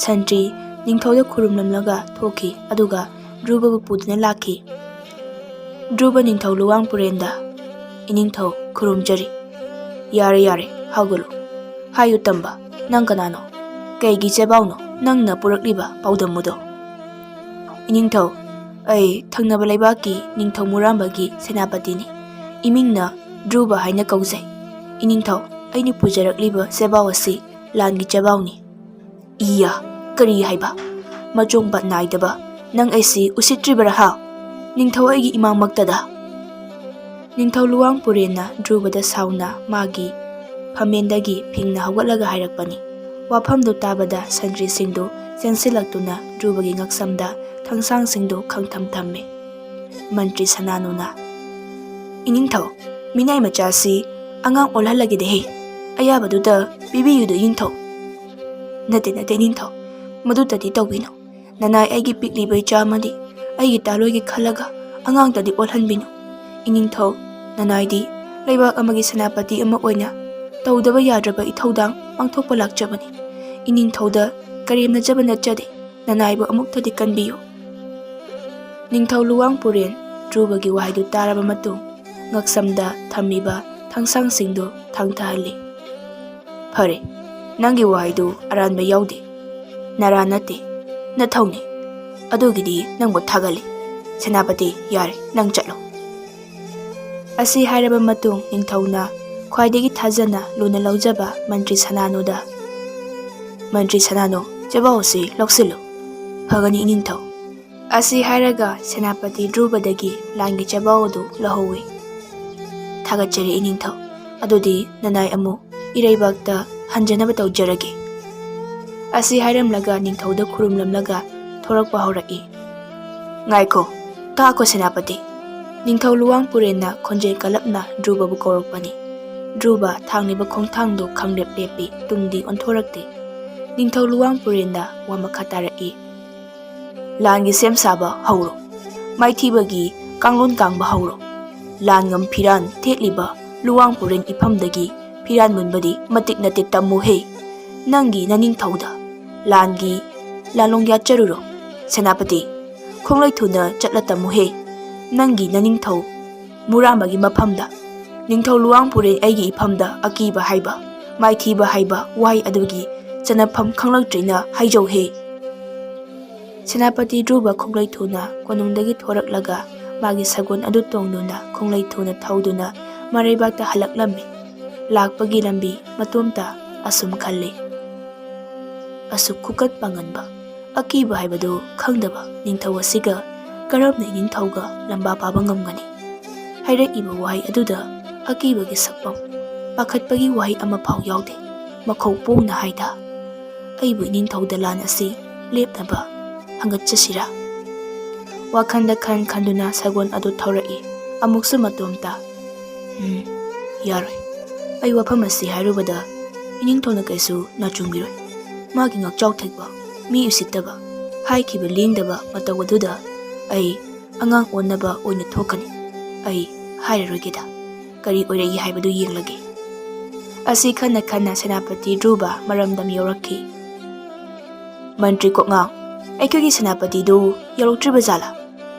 ꯁꯟꯇ꯭ꯔꯤ ꯅꯤꯡꯊꯧꯗ ꯈꯨꯔꯨꯝꯂꯝꯂꯒ ꯊꯣꯛꯈꯤ, ꯑꯗꯨꯒ ꯙ꯭ꯔꯨꯕꯕꯨ ꯄꯨꯗꯨꯅ ꯂꯥꯛꯈꯤ꯫ ꯙ꯭ꯔꯨꯕ ꯅꯤꯡꯊꯧ ꯂꯨꯋꯥꯡ ꯄꯨꯔꯦꯟꯗ, "ꯏꯅꯤꯡꯊꯧ, ꯈꯨꯔꯨꯝꯖꯔꯤ꯫" "ꯌꯥꯔꯦ, ꯌꯥꯔꯦ, ꯍꯧꯒꯠꯂꯨ꯫ ꯍꯥꯏꯌꯨ ꯇꯝꯕ, ꯅꯪ ꯀꯅꯥꯅꯣ? ꯀꯩꯒꯤ ꯆꯦꯕꯥꯎꯅꯣ ꯅꯪꯅ ꯄꯨꯔꯛꯂꯤꯕ ꯄꯥꯎꯗꯝ ꯑꯗꯣ?" "ꯏꯅꯤꯡꯊꯧ, ꯑꯩ ꯊꯪꯅꯕ ꯂꯩꯕꯥꯛꯀꯤ ꯅꯤꯡꯊꯧ ꯃꯨꯔꯥꯝꯕꯒꯤ ꯁꯦꯅꯥꯄꯇꯤꯅꯤ꯫ ꯏꯃꯤꯡꯅ ꯙ꯭ꯔꯨꯕ ꯍꯥꯏꯅ ꯀꯧꯖꯩ꯫ ꯏꯅꯤꯡꯊꯧ, ꯑꯩꯅ ꯄꯨꯖꯔꯛꯂꯤꯕ ꯆꯦꯕꯥꯎ ꯑꯁꯤ ꯂꯥꯟꯒꯤ ꯆꯦꯕꯥꯎꯅꯤ꯫" "ꯏꯌꯥ, ꯀꯔꯤ ꯍꯥꯏꯕ? ꯃꯆꯣꯡ ꯄꯥꯠ ꯅꯥꯏꯗꯕ ꯅꯪ ꯑꯩꯁꯤ ꯎꯁꯤꯠꯇ꯭ꯔꯤꯕꯔꯥ ꯍꯥ? ꯅꯤꯡꯊꯧ ꯑꯩꯒꯤ ꯏꯃꯥꯡꯃꯛꯇꯗ?" ꯅꯤꯡꯊꯧ ꯂꯨꯋꯥꯡ ꯄꯨꯔꯦꯟꯅ ꯙ꯭ꯔꯨꯕꯗ ꯁꯥꯎꯅ ꯃꯥꯒꯤ ꯐꯝꯃꯦꯟꯗꯒꯤ ꯐꯤꯡꯅ ꯍꯧꯒꯠꯂꯒ ꯍꯥꯏꯔꯛꯄꯅꯤ꯫ ꯋꯥꯐꯝꯗꯨ ꯇꯥꯕꯗ ꯁꯟꯇ꯭ꯔꯤꯁꯤꯡꯗꯨ ꯆꯦꯟꯁꯤꯜꯂꯛꯇꯨꯅ ꯙ꯭ꯔꯨꯕꯒꯤ ꯉꯛꯁꯝꯗ ꯊꯥꯡꯁꯥꯡꯁꯤꯡꯗꯨ ꯈꯪꯊꯝ ꯊꯝꯃꯤ꯫ ꯃꯟꯇ꯭ꯔꯤ ꯁꯅꯥꯅꯨꯅ, "ꯏꯅꯤꯡꯊꯧ, ꯃꯤꯅꯥꯏ ꯃꯆꯥꯁꯤ ꯑꯉꯥꯡ ꯑꯣꯜꯍꯜꯂꯒꯦꯗꯦꯍꯦ꯫ ꯑꯌꯥꯕꯗꯨꯗ ꯄꯤꯕꯤꯌꯨꯗ, ꯏꯅꯤꯡꯊꯧ꯫" "ꯅꯠꯇꯦ, ꯅꯠꯇꯦ, ꯏꯅꯤꯡꯊꯧ, ꯃꯗꯨꯇꯗꯤ ꯇꯧꯕꯤꯅꯨ꯫ ꯅꯅꯥꯏ ꯑꯩꯒꯤ ꯄꯤꯛꯂꯤꯕ ꯏꯆꯥ ꯑꯃꯗꯤ ꯑꯩꯒꯤ ꯇꯥꯂꯣꯏꯒꯤ ꯈꯜꯂꯒ ꯑꯉꯥꯡꯇꯗꯤ ꯑꯣꯜꯍꯟꯕꯤꯅꯨ꯫ ꯏꯅꯤꯡꯊꯧ, ꯅꯅꯥꯏꯗꯤ ꯂꯩꯕꯥꯛ ꯑꯃꯒꯤ ꯁꯦꯅꯥꯄꯇꯤ ꯑꯃ ꯑꯣꯏꯅ ꯇꯧꯗꯕ ꯌꯥꯗ꯭ꯔꯕ ꯏꯊꯧꯗꯥꯡ ꯄꯥꯡꯊꯣꯛꯄ ꯂꯥꯛꯆꯕꯅꯤ꯫ ꯏꯅꯤꯡꯊꯧꯗ ꯀꯔꯦꯝꯅꯖꯕ ꯅꯠꯆꯗꯦ꯫ ꯅꯅꯥꯏꯕꯨ ꯑꯃꯨꯛꯇꯗꯤ ꯀꯟꯕꯤꯌꯨ꯫" ꯅꯤꯡꯊꯧ ꯂꯨꯋꯥꯡ ꯄꯨꯔꯦꯟ ꯙ꯭ꯔꯨꯕꯒꯤ ꯋꯥꯍꯩꯗꯨ ꯇꯥꯔꯕ ꯃꯇꯨꯡ ꯉꯛꯁꯝꯗ ꯊꯝꯃꯤꯕ ꯊꯥꯡꯁꯥꯡꯁꯤꯡꯗꯨ ꯊꯥꯡꯊꯍꯜꯂꯤ꯫ "ꯐꯔꯦ, ꯅꯪꯒꯤ ꯋꯥꯍꯩꯗꯨ ꯑꯔꯥꯟꯕ ꯌꯥꯎꯗꯦ꯫ ꯅꯔꯥ ꯅꯠꯇꯦ, ꯅꯊꯧꯅꯤ꯫ ꯑꯗꯨꯒꯤꯗꯤ ꯅꯪꯕꯨ ꯊꯥꯒꯠꯂꯤ꯫ ꯁꯦꯅꯥꯄꯇꯤ, ꯌꯥꯔꯦ, ꯅꯪ ꯆꯠꯂꯣ꯫" ꯑꯁꯤ ꯍꯥꯏꯔꯕ ꯃꯇꯨꯡ ꯅꯤꯡꯊꯧꯅ ꯈ꯭ꯋꯥꯏꯗꯒꯤ ꯊꯥꯖꯅ ꯂꯨꯅ ꯂꯧꯖꯕ ꯃꯟꯇ꯭ꯔꯤ ꯁꯅꯥꯅꯨꯗ, "ꯃꯟꯇ꯭ꯔꯤ ꯁꯅꯥꯅꯨ, ꯆꯦꯕꯥꯎ ꯑꯁꯤ ꯂꯧꯁꯤꯜꯂꯨ꯫" "ꯐꯒꯅꯤ, ꯏꯅꯤꯡꯊꯧ꯫" ꯑꯁꯤ ꯍꯥꯏꯔꯒ ꯁꯦꯅꯥꯄꯇꯤ ꯙ꯭ꯔꯨꯕꯗꯒꯤ ꯂꯥꯟꯒꯤ ꯆꯦꯕꯥꯎ ꯑꯗꯨ ꯂꯧꯍꯧꯏ꯫ "ꯊꯥꯒꯠꯆꯔꯤ, ꯏꯅꯤꯡꯊꯧ꯫ ꯑꯗꯨꯗꯤ ꯅꯅꯥꯏ ꯑꯃꯨꯛ ꯏꯔꯩꯕꯥꯛꯇ ꯍꯟꯖꯅꯕ ꯇꯧꯖꯔꯒꯦ꯫" ꯑꯁꯤ ꯍꯥꯏꯔꯝꯂꯒ ꯅꯤꯡꯊꯧꯗ ꯈꯨꯔꯨꯝꯂꯝꯂꯒ ꯊꯣꯔꯛꯄ ꯍꯧꯔꯛꯏ꯫ "ꯉꯥꯏꯈꯣ, ꯇꯥꯈꯣ ꯁꯦꯅꯥꯄꯇꯤ꯫" ꯅꯤꯡꯊꯧ ꯂꯨꯋꯥꯡ ꯄꯨꯔꯦꯟꯅ ꯈꯣꯟꯖꯦꯜ ꯀꯜꯂꯞꯅ ꯙ꯭ꯔꯨꯕꯕꯨ ꯀꯧꯔꯛꯄꯅꯤ꯫ ꯙ꯭ꯔꯨꯕ ꯊꯥꯡꯂꯤꯕ ꯈꯣꯡꯊꯥꯡꯗꯨ ꯈꯪꯂꯦꯞ ꯂꯦꯞꯄꯤ, ꯇꯨꯡꯗꯤ ꯑꯣꯟꯊꯣꯔꯛꯇꯦ꯫ ꯅꯤꯡꯊꯧ ꯂꯨꯋꯥꯡ ꯄꯨꯔꯦꯟꯗ ꯋꯥ ꯃꯈꯥ ꯇꯥꯔꯛꯏ꯫ "ꯂꯥꯟꯒꯤ ꯁꯦꯝ ꯁꯥꯕ ꯍꯧꯔꯣ꯫ ꯃꯥꯏꯊꯤꯕꯒꯤ ꯀꯥꯡꯂꯣꯟ ꯀꯥꯡꯕ ꯍꯧꯔꯣ꯫ ꯂꯥꯟꯉꯝ ꯐꯤꯔꯥꯟ ꯊꯦꯠꯂꯤꯕ ꯂꯨꯋꯥꯡ ꯄꯨꯔꯦꯟ ꯏꯐꯝꯗꯒꯤ ꯐꯤꯔꯥꯟ ꯃꯨꯟꯕꯗꯤ ꯃꯇꯤꯛ ꯅꯠꯇꯦ, ꯇꯝꯃꯨꯍꯦ꯫ ꯅꯪꯒꯤ ꯅꯅꯤꯡꯊꯧꯗ ꯂꯥꯟꯒꯤ ꯂꯥꯂꯣꯡ ꯌꯥꯠꯆꯔꯨꯔꯣ꯫ ꯁꯦꯅꯥꯄꯇꯤ, ꯈꯣꯡꯂꯩ ꯊꯨꯅ ꯆꯠꯂ ꯇꯝꯃꯨꯍꯦ, ꯅꯪꯒꯤ ꯅꯅꯤꯡꯊꯧ ꯃꯨꯔꯥꯃꯒꯤ ꯃꯐꯝꯗ꯫ ꯅꯤꯡꯊꯧ ꯂꯨꯋꯥꯡ ꯄꯨꯔꯦꯟ ꯑꯩꯒꯤ ꯏꯐꯝꯗ ꯑꯀꯤꯕ ꯍꯥꯏꯕ, ꯃꯥꯏꯊꯤꯕ ꯍꯥꯏꯕ ꯋꯥꯍꯩ ꯑꯗꯨꯒꯤ ꯆꯅꯐꯝ ꯈꯪꯂꯛꯇ꯭ꯔꯤꯅ ꯍꯥꯏꯖꯧꯍꯦ꯫ ꯁꯦꯅꯥꯄꯇꯤ ꯙ꯭ꯔꯨꯕ ꯈꯣꯡꯂꯩ ꯊꯨꯅ ꯀꯣꯅꯨꯡꯗꯒꯤ ꯊꯣꯔꯛꯂꯒ ꯃꯥꯒꯤ ꯁꯒꯣꯜ ꯑꯗꯨ ꯇꯣꯡꯗꯨꯅ ꯈꯣꯡꯂꯩ ꯊꯨꯅ ꯊꯧꯗꯨꯅ ꯃꯔꯩꯕꯥꯛꯇ ꯍꯜꯂꯛꯂꯝꯃꯤ꯫ ꯂꯥꯛꯄꯒꯤ ꯂꯝꯕꯤ ꯃꯇꯣꯝꯇ ꯑꯁꯨꯝ ꯈꯜꯂꯤ꯫ ꯑꯁꯨꯛ ꯈꯨꯀꯟ ꯄꯥꯡꯒꯟꯕ, ꯑꯀꯤꯕ ꯍꯥꯏꯕꯗꯨ ꯈꯪꯗꯕ ꯅꯤꯡꯊꯧ ꯑꯁꯤꯒ ꯀꯔꯝꯅ ꯏꯅꯤꯡꯊꯧꯒ ꯂꯝꯕꯥ ꯄꯥꯕ ꯉꯝꯒꯅꯤ? ꯍꯥꯏꯔꯛꯏꯕ ꯋꯥꯍꯩ ꯑꯗꯨꯗ ꯑꯀꯤꯕꯒꯤ ꯁꯛꯐꯝ, ꯄꯥꯈꯠꯄꯒꯤ ꯋꯥꯍꯩ ꯑꯃꯐꯥꯎ ꯌꯥꯎꯗꯦ꯫ ꯃꯈꯧ ꯄꯣꯡꯅ ꯍꯥꯏꯗ, "ꯑꯩꯕꯨ ꯏꯅꯤꯡꯊꯧ ꯗꯂꯥꯟ ꯑꯁꯤ ꯂꯦꯞꯅꯕ ꯍꯪꯒꯠꯆꯁꯤꯔꯥ?" ꯋꯥꯈꯜꯗ ꯈꯟ ꯈꯟꯗꯨꯅ ꯁꯒꯣꯜ ꯑꯗꯨ ꯊꯧꯔꯛꯏ꯫ ꯑꯃꯨꯛꯁꯨ ꯃꯇꯣꯝꯇ, "ꯎꯝ, ꯌꯥꯔꯣꯏ꯫ ꯑꯩ ꯋꯥꯐꯝ ꯑꯁꯤ ꯍꯥꯏꯔꯨꯕꯗ ꯏꯅꯤꯡꯊꯧꯅ ꯀꯩꯁꯨ ꯅꯥꯆꯨꯡꯕꯤꯔꯣꯏ꯫ ꯃꯥꯒꯤ ꯉꯛꯆꯥꯎ ꯊꯦꯛꯄ, ꯃꯤ ꯎꯁꯤꯠꯇꯕ, ꯍꯥꯏꯈꯤꯕ ꯂꯦꯡꯗꯕ ꯃꯇꯧ ꯑꯗꯨꯗ ꯑꯩ ꯑꯉꯥꯡ ꯑꯣꯟꯅꯕ ꯑꯣꯏꯅ ꯊꯣꯛꯀꯅꯤ꯫ ꯑꯩ ꯍꯥꯏꯔꯔꯣꯏꯒꯦꯗ꯫ ꯀꯔꯤ ꯑꯣꯏꯔꯛꯏ ꯍꯥꯏꯕꯗꯨ ꯌꯦꯡꯂꯒꯦ꯫" ꯑꯁꯤ ꯈꯟꯅ ꯈꯟꯅ ꯁꯦꯅꯥꯄꯇꯤ ꯙ꯭ꯔꯨꯕ ꯃꯔꯝꯗꯝ ꯌꯧꯔꯛꯈꯤ꯫ "ꯃꯟꯇ꯭ꯔꯤ ꯀꯣꯛꯉꯥꯡ, ꯑꯩꯈꯣꯏꯒꯤ ꯁꯦꯅꯥꯄꯇꯤꯗꯨ ꯌꯧꯔꯛꯇ꯭ꯔꯤꯕ ꯖꯥꯠꯂꯥ?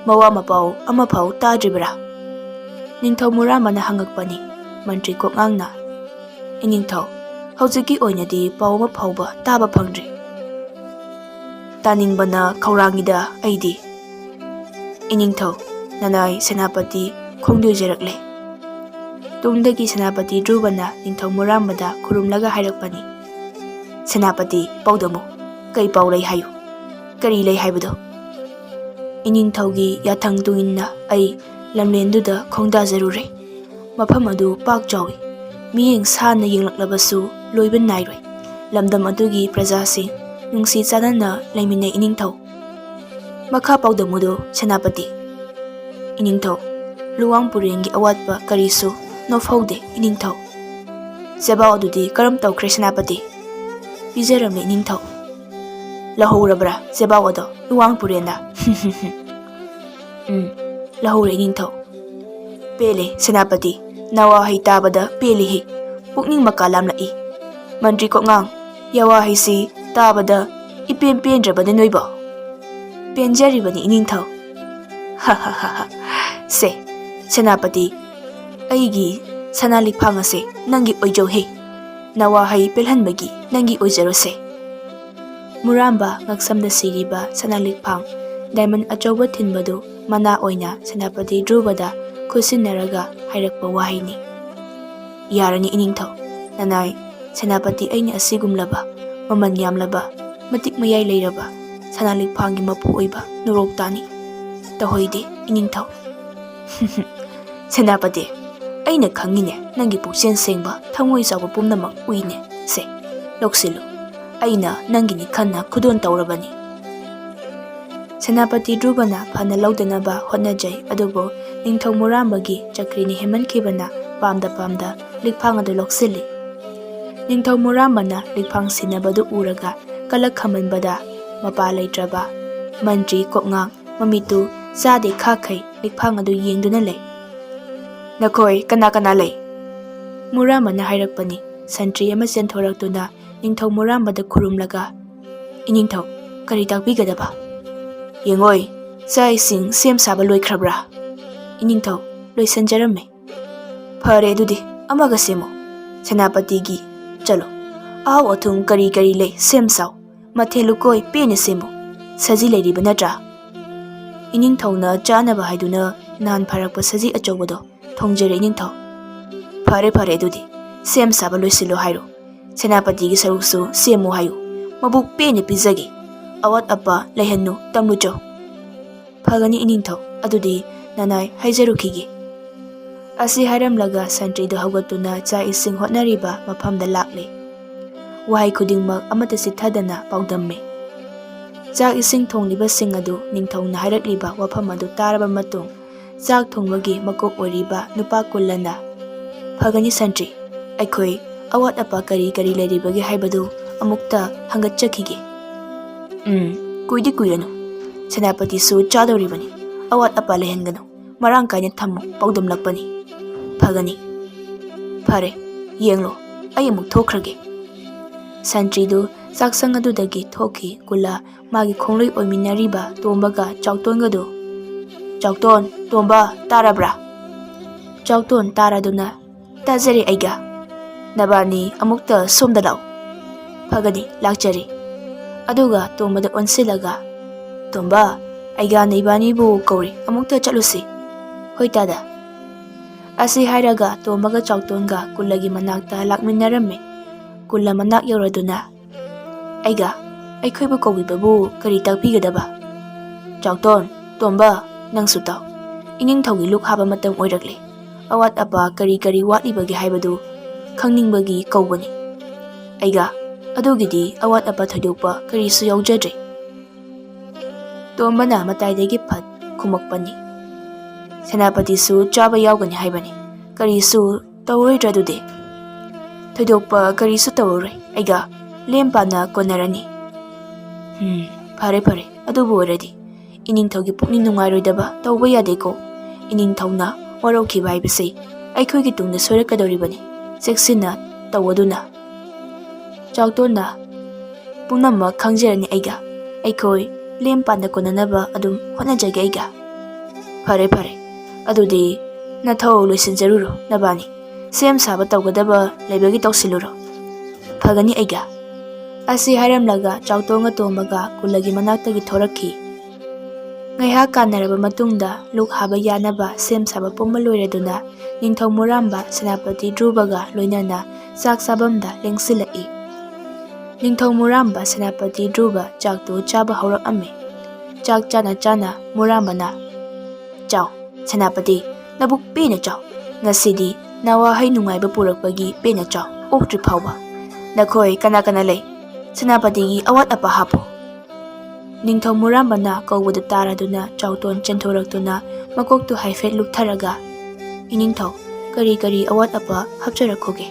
ꯃꯋꯥ ꯃꯄꯥꯎ ꯑꯃꯐꯥꯎ ꯇꯥꯗ꯭ꯔꯤꯕꯔꯥ?" ꯅꯤꯡꯊꯧ ꯃꯨꯔꯥꯃꯅ ꯍꯪꯉꯛꯄꯅꯤ꯫ ꯃꯟꯇ꯭ꯔꯤ ꯀꯣꯛꯉꯥꯡꯅ, "ꯏꯅꯤꯡꯊꯧ, ꯍꯧꯖꯤꯛꯀꯤ ꯑꯣꯏꯅꯗꯤ ꯄꯥꯎ ꯑꯃ ꯐꯥꯎꯕ ꯇꯥꯕ ꯐꯪꯗ꯭ꯔꯤ꯫" "ꯇꯥꯅꯤꯡꯕꯅ ꯈꯧꯔꯥꯡꯉꯤꯗ ꯑꯩꯗꯤ꯫" "ꯏꯅꯤꯡꯊꯧ, ꯅꯅꯥꯏ ꯁꯦꯅꯥꯄꯇꯤ ꯈꯣꯡꯗꯣꯏꯖꯔꯛꯂꯦ꯫" ꯇꯨꯡꯗꯒꯤ ꯁꯦꯅꯥꯄꯇꯤ ꯙ꯭ꯔꯨꯕꯅ ꯅꯤꯡꯊꯧ ꯃꯨꯔꯥꯃꯗ ꯈꯨꯔꯨꯝꯂꯒ ꯍꯥꯏꯔꯛꯄꯅꯤ, "ꯁꯦꯅꯥꯄꯇꯤ, ꯄꯥꯎꯗꯝꯃꯨ꯫ ꯀꯩ ꯄꯥꯎ ꯂꯩ ꯍꯥꯏꯌꯨ꯫" "ꯀꯔꯤ ꯂꯩ ꯍꯥꯏꯕꯗꯣ? ꯏꯅꯤꯡꯊꯧꯒꯤ ꯌꯥꯊꯪ ꯇꯨꯡꯏꯟꯅ ꯑꯩ ꯂꯝꯂꯦꯟꯗꯨꯗ ꯈꯣꯡꯗꯥꯖꯔꯨꯔꯦ꯫ ꯃꯐꯝ ꯑꯗꯨ ꯄꯥꯛ ꯆꯥꯎꯏ꯫ ꯃꯤꯠꯌꯦꯡ ꯁꯥꯟꯅ ꯌꯦꯡꯂꯛꯂꯕꯁꯨ ꯂꯣꯏꯕ ꯅꯥꯏꯔꯣꯏ꯫ ꯂꯝꯗꯝ ꯑꯗꯨꯒꯤ ꯄ꯭ꯔꯖꯥꯁꯤꯡ ꯅꯨꯡꯁꯤ ꯆꯥꯟꯅꯅ ꯂꯩꯃꯤꯟꯅꯩ ꯏꯅꯤꯡꯊꯧ꯫" "ꯃꯈꯥ ꯄꯥꯎꯗꯝꯃꯨꯗꯨ ꯁꯦꯅꯥꯄꯇꯤ꯫" "ꯏꯅꯤꯡꯊꯧ, ꯂꯨꯋꯥꯡ ꯄꯨꯔꯦꯟꯒꯤ ꯑꯋꯥꯠꯄ ꯀꯔꯤꯁꯨ ꯅꯣꯐꯧꯗꯦ ꯏꯅꯤꯡꯊꯧ꯫" "ꯆꯦꯕꯥꯎ ꯑꯗꯨꯗꯤ ꯀꯔꯝ ꯇꯧꯈ꯭ꯔꯦ ꯁꯦꯅꯥꯄꯇꯤ?" "ꯄꯤꯖꯔꯝꯂꯦ ꯏꯅꯤꯡꯊꯧ꯫" "ꯂꯧꯍꯧꯔꯕ꯭ꯔꯥ ꯆꯦꯕꯥꯎ ꯑꯗꯣ ꯂꯨꯋꯥꯡ ꯄꯨꯔꯦꯟꯅ?" "ꯎꯝ, ꯂꯧꯍꯧꯔꯦ ꯏꯅꯤꯡꯊꯧ꯫" "ꯄꯦꯜꯂꯦ ꯁꯦꯅꯥꯄꯇꯤ, ꯅꯋꯥꯍꯩ ꯇꯥꯕꯗ ꯄꯦꯜꯂꯤꯍꯦ꯫ ꯄꯨꯛꯅꯤꯡ ꯃꯀꯥ ꯂꯥꯝꯂꯛꯏ꯫ ꯃꯟꯇ꯭ꯔꯤ ꯀꯣꯛꯉꯥꯡ, ꯌꯥꯋꯥꯍꯩꯁꯤ ꯇꯥꯕꯗ ꯏꯄꯦꯟ ꯄꯦꯟꯗ꯭ꯔꯕꯅꯤ ꯅꯣꯏꯕꯣ?" ꯄꯦꯟꯖꯔꯤꯕꯅꯤ ꯏꯅꯤꯡꯊꯧ꯫ ꯍ ꯍ ꯍ ꯍ꯫ ꯁꯦ, ꯁꯦꯅꯥꯄꯇꯤ, ꯑꯩꯒꯤ ꯁꯅꯥ ꯂꯤꯛꯐꯥꯡ ꯑꯁꯦ ꯅꯪꯒꯤ ꯑꯣꯏꯖꯧꯍꯦ꯫ ꯅꯋꯥꯍꯩ ꯄꯦꯜꯍꯟꯕꯒꯤ ꯅꯪꯒꯤ ꯑꯣꯏꯖꯔꯣꯁꯦ꯫ ꯃꯨꯔꯥꯝꯕ ꯉꯛꯁꯝꯗ ꯁꯤꯔꯤꯕ ꯁꯅꯥ ꯂꯤꯛꯐꯥꯡ diamond ꯑꯆꯧꯕ ꯊꯤꯟꯕꯗꯨ ꯃꯅꯥ ꯑꯣꯏꯅ ꯁꯦꯅꯥꯄꯇꯤ ꯙ꯭ꯔꯨꯕꯗ ꯈꯨꯠꯁꯤꯟꯅꯔꯒ ꯍꯥꯏꯔꯛꯄ ꯋꯥꯍꯩꯅꯤ꯫ ꯌꯥꯔꯅꯤ ꯏꯅꯤꯡꯊꯧ, ꯅꯅꯥꯏ ꯁꯦꯅꯥꯄꯇꯤ ꯑꯩꯅ ꯑꯁꯤꯒꯨꯝꯂꯕ ꯃꯃꯜ ꯌꯥꯝꯂꯕ, ꯃꯇꯤꯛ ꯃꯌꯥꯏ ꯂꯩꯔꯕ ꯁꯅꯥ ꯂꯤꯛꯐꯥꯡꯒꯤ ꯃꯄꯨ ꯑꯣꯏꯕ ꯅꯣꯔꯣꯛ ꯇꯥꯅꯤ꯫ ꯇꯧꯍꯩꯗꯦ ꯏꯅꯤꯡꯊꯧ꯫ ꯁꯦꯅꯥꯄꯇꯤ, ꯑꯩꯅ ꯈꯪꯉꯤꯅꯦ, ꯅꯪꯒꯤ ꯄꯨꯛꯆꯦꯜ ꯁꯦꯡꯕ, ꯊꯃꯣꯏ ꯆꯥꯎꯕ ꯄꯨꯝꯅꯃꯛ ꯎꯏꯅꯦ꯫ ꯁꯦ, ꯂꯧꯁꯤꯜꯂꯨ, ꯑꯩꯅ ꯅꯪꯒꯤꯅꯤ ꯈꯟꯅ ꯈꯨꯗꯣꯜ ꯇꯧꯔꯕꯅꯤ꯫ ꯁꯦꯅꯥꯄꯇꯤ ꯙ꯭ꯔꯨꯕꯅ ꯐꯅ ꯂꯧꯗꯅꯕ ꯍꯣꯠꯅꯖꯩ, ꯑꯗꯨꯕꯨ ꯅꯤꯡꯊꯧ ꯃꯨꯔꯥꯝꯕꯒꯤ ꯆꯀ꯭ꯔꯤꯅ ꯍꯦꯟꯃꯟꯈꯤꯕꯅ ꯄꯥꯝꯗ ꯄꯥꯝꯗ ꯂꯤꯛꯐꯥꯡ ꯑꯗꯨ ꯂꯧꯁꯤꯜꯂꯤ꯫ ꯅꯤꯡꯊꯧ ꯃꯨꯔꯥꯝꯕꯅ ꯂꯤꯛꯐꯥꯡ ꯁꯤꯟꯅꯕꯗꯨ ꯎꯔꯒ ꯀꯂꯛ ꯈꯝꯃꯟꯕꯗ ꯃꯄꯥ ꯂꯩꯇ꯭ꯔꯕ ꯃꯟꯇ꯭ꯔꯤ ꯀꯣꯛꯉꯥꯡ ꯃꯃꯤꯠꯇꯨ ꯆꯥꯗꯦ ꯈꯥꯈꯩ ꯂꯤꯛꯐꯥꯡ ꯑꯗꯨ ꯌꯦꯡꯗꯨꯅ ꯂꯩ꯫ "ꯅꯈꯣꯏ ꯀꯅꯥ ꯀꯅꯥ ꯂꯩ?" ꯃꯨꯔꯥꯝꯕꯅ ꯍꯥꯏꯔꯛꯄꯅꯤ꯫ ꯁꯟꯇ꯭ꯔꯤ ꯑꯃ ꯆꯦꯟꯊꯣꯔꯛꯇꯨꯅ ꯅꯤꯡꯊꯧ ꯃꯨꯔꯥꯝꯕꯗ ꯈꯨꯔꯨꯝꯂꯒ, "ꯏꯅꯤꯡꯊꯧ, ꯀꯔꯤ ꯇꯥꯛꯄꯤꯒꯗꯕ?" "ꯌꯦꯡꯉꯣꯏ, ꯆꯥꯛ ꯏꯁꯤꯡ ꯁꯦꯝ ꯁꯥꯕ ꯂꯣꯏꯈ꯭ꯔꯕ꯭ꯔꯥ?" "ꯏꯅꯤꯡꯊꯧ, ꯂꯣꯏꯁꯤꯟꯖꯔꯝꯃꯦ꯫" "ꯐꯔꯦ, ꯑꯗꯨꯗꯤ ꯑꯃꯒ ꯁꯦꯝꯃꯨ꯫ ꯁꯦꯅꯥꯄꯇꯤꯒꯤ, ꯆꯠꯂꯣ, ꯑꯍꯥꯎ ꯑꯊꯨꯝ ꯀꯔꯤ ꯀꯔꯤ ꯂꯩ ꯁꯦꯝ ꯁꯥꯎ꯫ ꯃꯊꯦꯜ ꯂꯨꯀꯣꯏ ꯄꯦꯟꯅ ꯁꯦꯝꯃꯨ꯫ ꯁꯖꯤ ꯂꯩꯔꯤꯕ ꯅꯠꯇ꯭ꯔꯥ?" ꯏꯅꯤꯡꯊꯧꯅ ꯆꯥꯅꯕ ꯍꯥꯏꯗꯨꯅ ꯅꯍꯥꯟ ꯐꯥꯔꯛꯄ ꯁꯖꯤ ꯑꯆꯧꯕꯗꯣ ꯊꯣꯡꯖꯔꯦ ꯏꯅꯤꯡꯊꯧ꯫ "ꯐꯔꯦ ꯐꯔꯦ, ꯑꯗꯨꯗꯤ ꯁꯦꯝ ꯁꯥꯕ ꯂꯣꯏꯁꯤꯜꯂꯣ ꯍꯥꯏꯔꯣ꯫ ꯁꯦꯅꯥꯄꯇꯤꯒꯤ ꯁꯔꯨꯛꯁꯨ ꯁꯦꯝꯃꯨ ꯍꯥꯏꯌꯨ꯫ ꯃꯕꯨꯛ ꯄꯦꯟꯅ ꯄꯤꯖꯒꯦ꯫ ꯑꯋꯥꯠ ꯑꯄꯥ ꯂꯩꯍꯟꯅꯨ, ꯇꯝꯂꯨꯆꯧ꯫" "ꯐꯒꯅꯤ ꯏꯅꯤꯡꯊꯧ, ꯑꯗꯨꯗꯤ ꯅꯅꯥꯏ ꯍꯥꯏꯖꯔꯨꯈꯤꯒꯦ꯫" ꯑꯁꯤ ꯍꯥꯏꯔꯝꯂꯒ ꯁꯟꯇ꯭ꯔꯤꯗꯨ ꯍꯧꯒꯠꯇꯨꯅ ꯆꯥꯛ ꯏꯁꯤꯡ ꯍꯣꯠꯅꯔꯤꯕ ꯃꯐꯝꯗ ꯂꯥꯛꯂꯦ꯫ ꯋꯥꯍꯩ ꯈꯨꯗꯤꯡꯃꯛ ꯑꯃꯠꯇ ꯆꯤꯠꯊꯗꯅ ꯄꯥꯎꯗꯝꯃꯤ꯫ ꯆꯥꯛ ꯏꯁꯤꯡ ꯊꯣꯡꯂꯤꯕꯁꯤꯡ ꯑꯗꯨ ꯅꯤꯡꯊꯧꯅ ꯍꯥꯏꯔꯛꯂꯤꯕ ꯋꯥꯐꯝ ꯑꯗꯨ ꯇꯥꯔꯕ ꯃꯇꯨꯡ, ꯆꯥꯛ ꯊꯣꯡꯕꯒꯤ ꯃꯀꯣꯛ ꯑꯣꯏꯔꯤꯕ ꯅꯨꯄꯥ ꯀꯨꯜꯂꯅ, "ꯐꯒꯅꯤ ꯁꯟꯇ꯭ꯔꯤ, ꯑꯩꯈꯣꯏ ꯑꯋꯥꯠ ꯑꯄꯥ ꯀꯔꯤ ꯀꯔꯤ ꯂꯩꯔꯤꯕꯒꯦ ꯍꯥꯏꯕꯗꯨ ꯑꯃꯨꯛꯇ ꯍꯪꯒꯠꯆꯈꯤꯒꯦ꯫" "ꯎꯝ, ꯀꯨꯏꯗꯤ ꯀꯨꯏꯔꯅꯨ꯫ ꯁꯦꯅꯥꯄꯇꯤꯁꯨ ꯆꯥꯗꯧꯔꯤꯕꯅꯤ꯫ ꯑꯋꯥꯠ ꯑꯄꯥ ꯂꯩꯍꯟꯒꯅꯨ꯫ ꯃꯔꯥꯡ ꯀꯥꯏꯅ ꯊꯝꯃꯨ, ꯄꯥꯎꯗꯝꯂꯛꯄꯅꯤ꯫" "ꯐꯒꯅꯤ꯫ ꯐꯔꯦ, ꯌꯦꯡꯂꯣ, ꯑꯩ ꯑꯃꯨꯛ ꯊꯣꯛꯈ꯭ꯔꯒꯦ꯫" ꯁꯟꯇ꯭ꯔꯤꯗꯨ ꯆꯥꯛꯁꯪ ꯑꯗꯨꯗꯒꯤ ꯊꯣꯛꯈꯤ ꯀꯨꯜꯂ ꯃꯥꯒꯤ ꯈꯣꯡꯂꯣꯏ ꯑꯣꯏꯃꯤꯟꯅꯔꯤꯕ ꯇꯣꯝꯕꯒ ꯆꯥꯎꯇꯣꯟꯒꯗꯨ꯫ "ꯆꯥꯎꯇꯣꯟ, ꯇꯣꯝꯕ, ꯇꯥꯔꯕ꯭ꯔꯥ?" ꯆꯥꯎꯇꯣꯟ ꯇꯥꯔꯗꯨꯅ, "ꯇꯥꯖꯔꯦ ꯑꯩꯒ꯫ ꯅꯕꯥꯅꯤ ꯑꯃꯨꯛꯇ ꯁꯣꯝꯗ ꯂꯥꯛꯎ꯫" "ꯐꯒꯅꯤ, ꯂꯥꯛꯆꯔꯤ꯫" ꯑꯗꯨꯒ ꯇꯣꯝꯕꯗ ꯑꯣꯟꯁꯤꯜꯂꯒ, "ꯇꯣꯝꯕ, ꯑꯩꯒ ꯅꯩꯕꯥꯅꯤꯕꯨ ꯀꯧꯔꯤ, ꯑꯃꯨꯛꯇ ꯆꯠꯂꯨꯁꯤ꯫" "ꯍꯣꯏ ꯇꯥꯗ꯫" ꯑꯁꯤ ꯍꯥꯏꯔꯒ ꯇꯣꯝꯕꯒ ꯆꯥꯎꯇꯣꯟꯒ ꯀꯨꯜꯂꯒꯤ ꯃꯅꯥꯛꯇ ꯂꯥꯛꯃꯤꯟꯅꯔꯝꯃꯤ꯫ ꯀꯨꯜꯂ ꯃꯅꯥꯛ ꯌꯧꯔꯗꯨꯅ, "ꯑꯩꯒ, ꯑꯩꯈꯣꯏꯕꯨ ꯀꯧꯕꯤꯕꯕꯨ ꯀꯔꯤ ꯇꯥꯛꯄꯤꯒꯗꯕ?" "ꯆꯥꯎꯇꯣꯟ, ꯇꯣꯝꯕ, ꯅꯪꯁꯨ ꯇꯥꯎ꯫ ꯏꯅꯤꯡꯊꯧꯒꯤ ꯂꯨꯛ ꯍꯥꯕ ꯃꯇꯝ ꯑꯣꯏꯔꯛꯂꯦ꯫ ꯑꯋꯥꯠ ꯑꯄꯥ ꯀꯔꯤ ꯀꯔꯤ ꯋꯥꯠꯂꯤꯕꯒꯦ ꯍꯥꯏꯕꯗꯨ ꯈꯪꯅꯤꯡꯕꯒꯤ ꯀꯧꯕꯅꯤ꯫ ꯑꯩꯒ, ꯑꯗꯨꯒꯤꯗꯤ ꯑꯋꯥꯠ ꯑꯄꯥ ꯊꯣꯏꯗꯣꯛꯄ ꯀꯔꯤꯁꯨ ꯌꯥꯎꯖꯗ꯭ꯔꯦ꯫" ꯇꯣꯝꯕꯅ ꯃꯇꯥꯏꯗꯒꯤ ꯐꯠ ꯈꯨꯝꯃꯛꯄꯅꯤ꯫ "ꯁꯦꯅꯥꯄꯇꯤꯁꯨ ꯆꯥꯕ ꯌꯥꯎꯒꯅꯤ ꯍꯥꯏꯕꯅꯤ꯫ ꯀꯔꯤꯁꯨ ꯇꯧꯔꯣꯏꯗ꯭ꯔꯥ ꯑꯗꯨꯗꯤ?" "ꯊꯣꯏꯗꯣꯛꯄ ꯀꯔꯤꯁꯨ ꯇꯧꯔꯔꯣꯏ꯫ ꯑꯩꯒ ꯂꯦꯝ ꯄꯥꯅ ꯀꯣꯟꯅꯔꯅꯤ꯫" "ꯎꯝ, ꯐꯔꯦ ꯐꯔꯦ, ꯑꯗꯨꯕꯨ ꯑꯣꯏꯔꯗꯤ ꯏꯅꯤꯡꯊꯧꯒꯤ ꯄꯨꯛꯅꯤꯡ ꯅꯨꯡꯉꯥꯏꯔꯣꯏꯗꯕ ꯇꯧꯕ ꯌꯥꯗꯦꯀꯣ꯫ ꯏꯅꯤꯡꯊꯧꯅ ꯋꯥꯔꯧꯈꯤꯕ ꯍꯥꯏꯕꯁꯤ ꯑꯩꯈꯣꯏꯒꯤ ꯇꯨꯡꯗ ꯁꯣꯏꯔꯛꯀꯗꯧꯔꯤꯕꯅꯤ꯫ ꯆꯦꯛꯁꯤꯟꯅ ꯇꯧ ꯑꯗꯨꯅ꯫" ꯆꯥꯎꯇꯣꯟꯅ, "ꯄꯨꯝꯅꯃꯛ ꯈꯪꯖꯔꯅꯤ ꯑꯩꯒ꯫ ꯑꯩꯈꯣꯏ ꯂꯦꯝ ꯄꯥꯟꯗ ꯀꯣꯟꯅꯅꯕ ꯑꯗꯨꯝ ꯍꯣꯠꯅꯖꯒꯦ ꯑꯩꯒ꯫" "ꯐꯔꯦ ꯐꯔꯦ, ꯑꯗꯨꯗꯤ ꯅꯊꯧ ꯂꯣꯏꯁꯤꯟꯖꯔꯨꯔꯣ ꯅꯕꯥꯅꯤ꯫ ꯁꯦꯝ ꯁꯥꯕ ꯇꯧꯒꯗꯕ ꯂꯩꯕꯒꯤ ꯇꯧꯁꯤꯜꯂꯨꯔꯣ꯫" "ꯐꯒꯅꯤ ꯑꯩꯒ꯫" ꯑꯁꯤ ꯍꯥꯏꯔꯝꯂꯒ ꯆꯥꯎꯇꯣꯟꯒ ꯇꯣꯝꯕꯒ ꯀꯨꯜꯂꯒꯤ ꯃꯅꯥꯛꯇꯒꯤ ꯊꯣꯔꯛꯈꯤ꯫ ꯉꯥꯏꯍꯥꯛ ꯀꯥꯟꯅꯔꯕ ꯃꯇꯨꯡꯗ ꯂꯨꯛ ꯍꯥꯕ ꯌꯥꯅꯕ ꯁꯦꯝ ꯁꯥꯕ ꯄꯨꯝꯕ ꯂꯣꯏꯔꯗꯨꯅ ꯅꯤꯡꯊꯧ ꯃꯨꯔꯥꯝꯕ ꯁꯦꯅꯥꯄꯇꯤ ꯙ꯭ꯔꯨꯕꯒ ꯂꯣꯏꯅꯅ ꯆꯥꯛ ꯆꯥꯐꯝꯗ ꯂꯦꯡꯁꯤꯜꯂꯛꯏ꯫ ꯅꯤꯡꯊꯧ ꯃꯨꯔꯥꯝꯕ ꯁꯦꯅꯥꯄꯇꯤ ꯙ꯭ꯔꯨꯕ ꯆꯥꯛꯇꯨ ꯆꯥꯕ ꯍꯧꯔꯛꯑꯝꯃꯤ꯫ ꯆꯥꯛ ꯆꯥꯅ ꯆꯥꯅ ꯃꯨꯔꯥꯝꯕꯅ, "ꯆꯥꯎ, ꯁꯦꯅꯥꯄꯇꯤ, ꯅꯕꯨꯛ ꯄꯦꯟꯅ ꯆꯥꯎ꯫ ꯉꯁꯤꯗꯤ ꯅꯋꯥꯍꯩ ꯅꯨꯡꯉꯥꯏꯕ ꯄꯨꯔꯛꯄꯒꯤ ꯄꯦꯟꯅ ꯆꯥꯎ, ꯑꯣꯛꯇ꯭ꯔꯤ ꯐꯥꯎꯕ꯫ ꯅꯈꯣꯏ ꯀꯅꯥ ꯀꯅꯥ ꯂꯩ?" "ꯁꯦꯅꯥꯄꯇꯤꯒꯤ ꯑꯋꯥꯠ ꯑꯄꯥ ꯍꯥꯞꯄꯨ꯫" ꯅꯤꯡꯊꯧ ꯃꯨꯔꯥꯝꯕꯅ ꯀꯧꯕꯗꯨ ꯇꯥꯔꯗꯨꯅ ꯆꯥꯎꯇꯣꯟ ꯆꯦꯟꯊꯣꯔꯛꯇꯨꯅ ꯃꯀꯣꯛꯇꯨ ꯍꯥꯏꯐꯦꯠ ꯂꯨꯞꯊꯔꯒ, "ꯏꯅꯤꯡꯊꯧ, ꯀꯔꯤ ꯀꯔꯤ ꯑꯋꯥꯠ ꯑꯄꯥ ꯍꯥꯞꯆꯔꯛꯈꯣꯒꯦ?"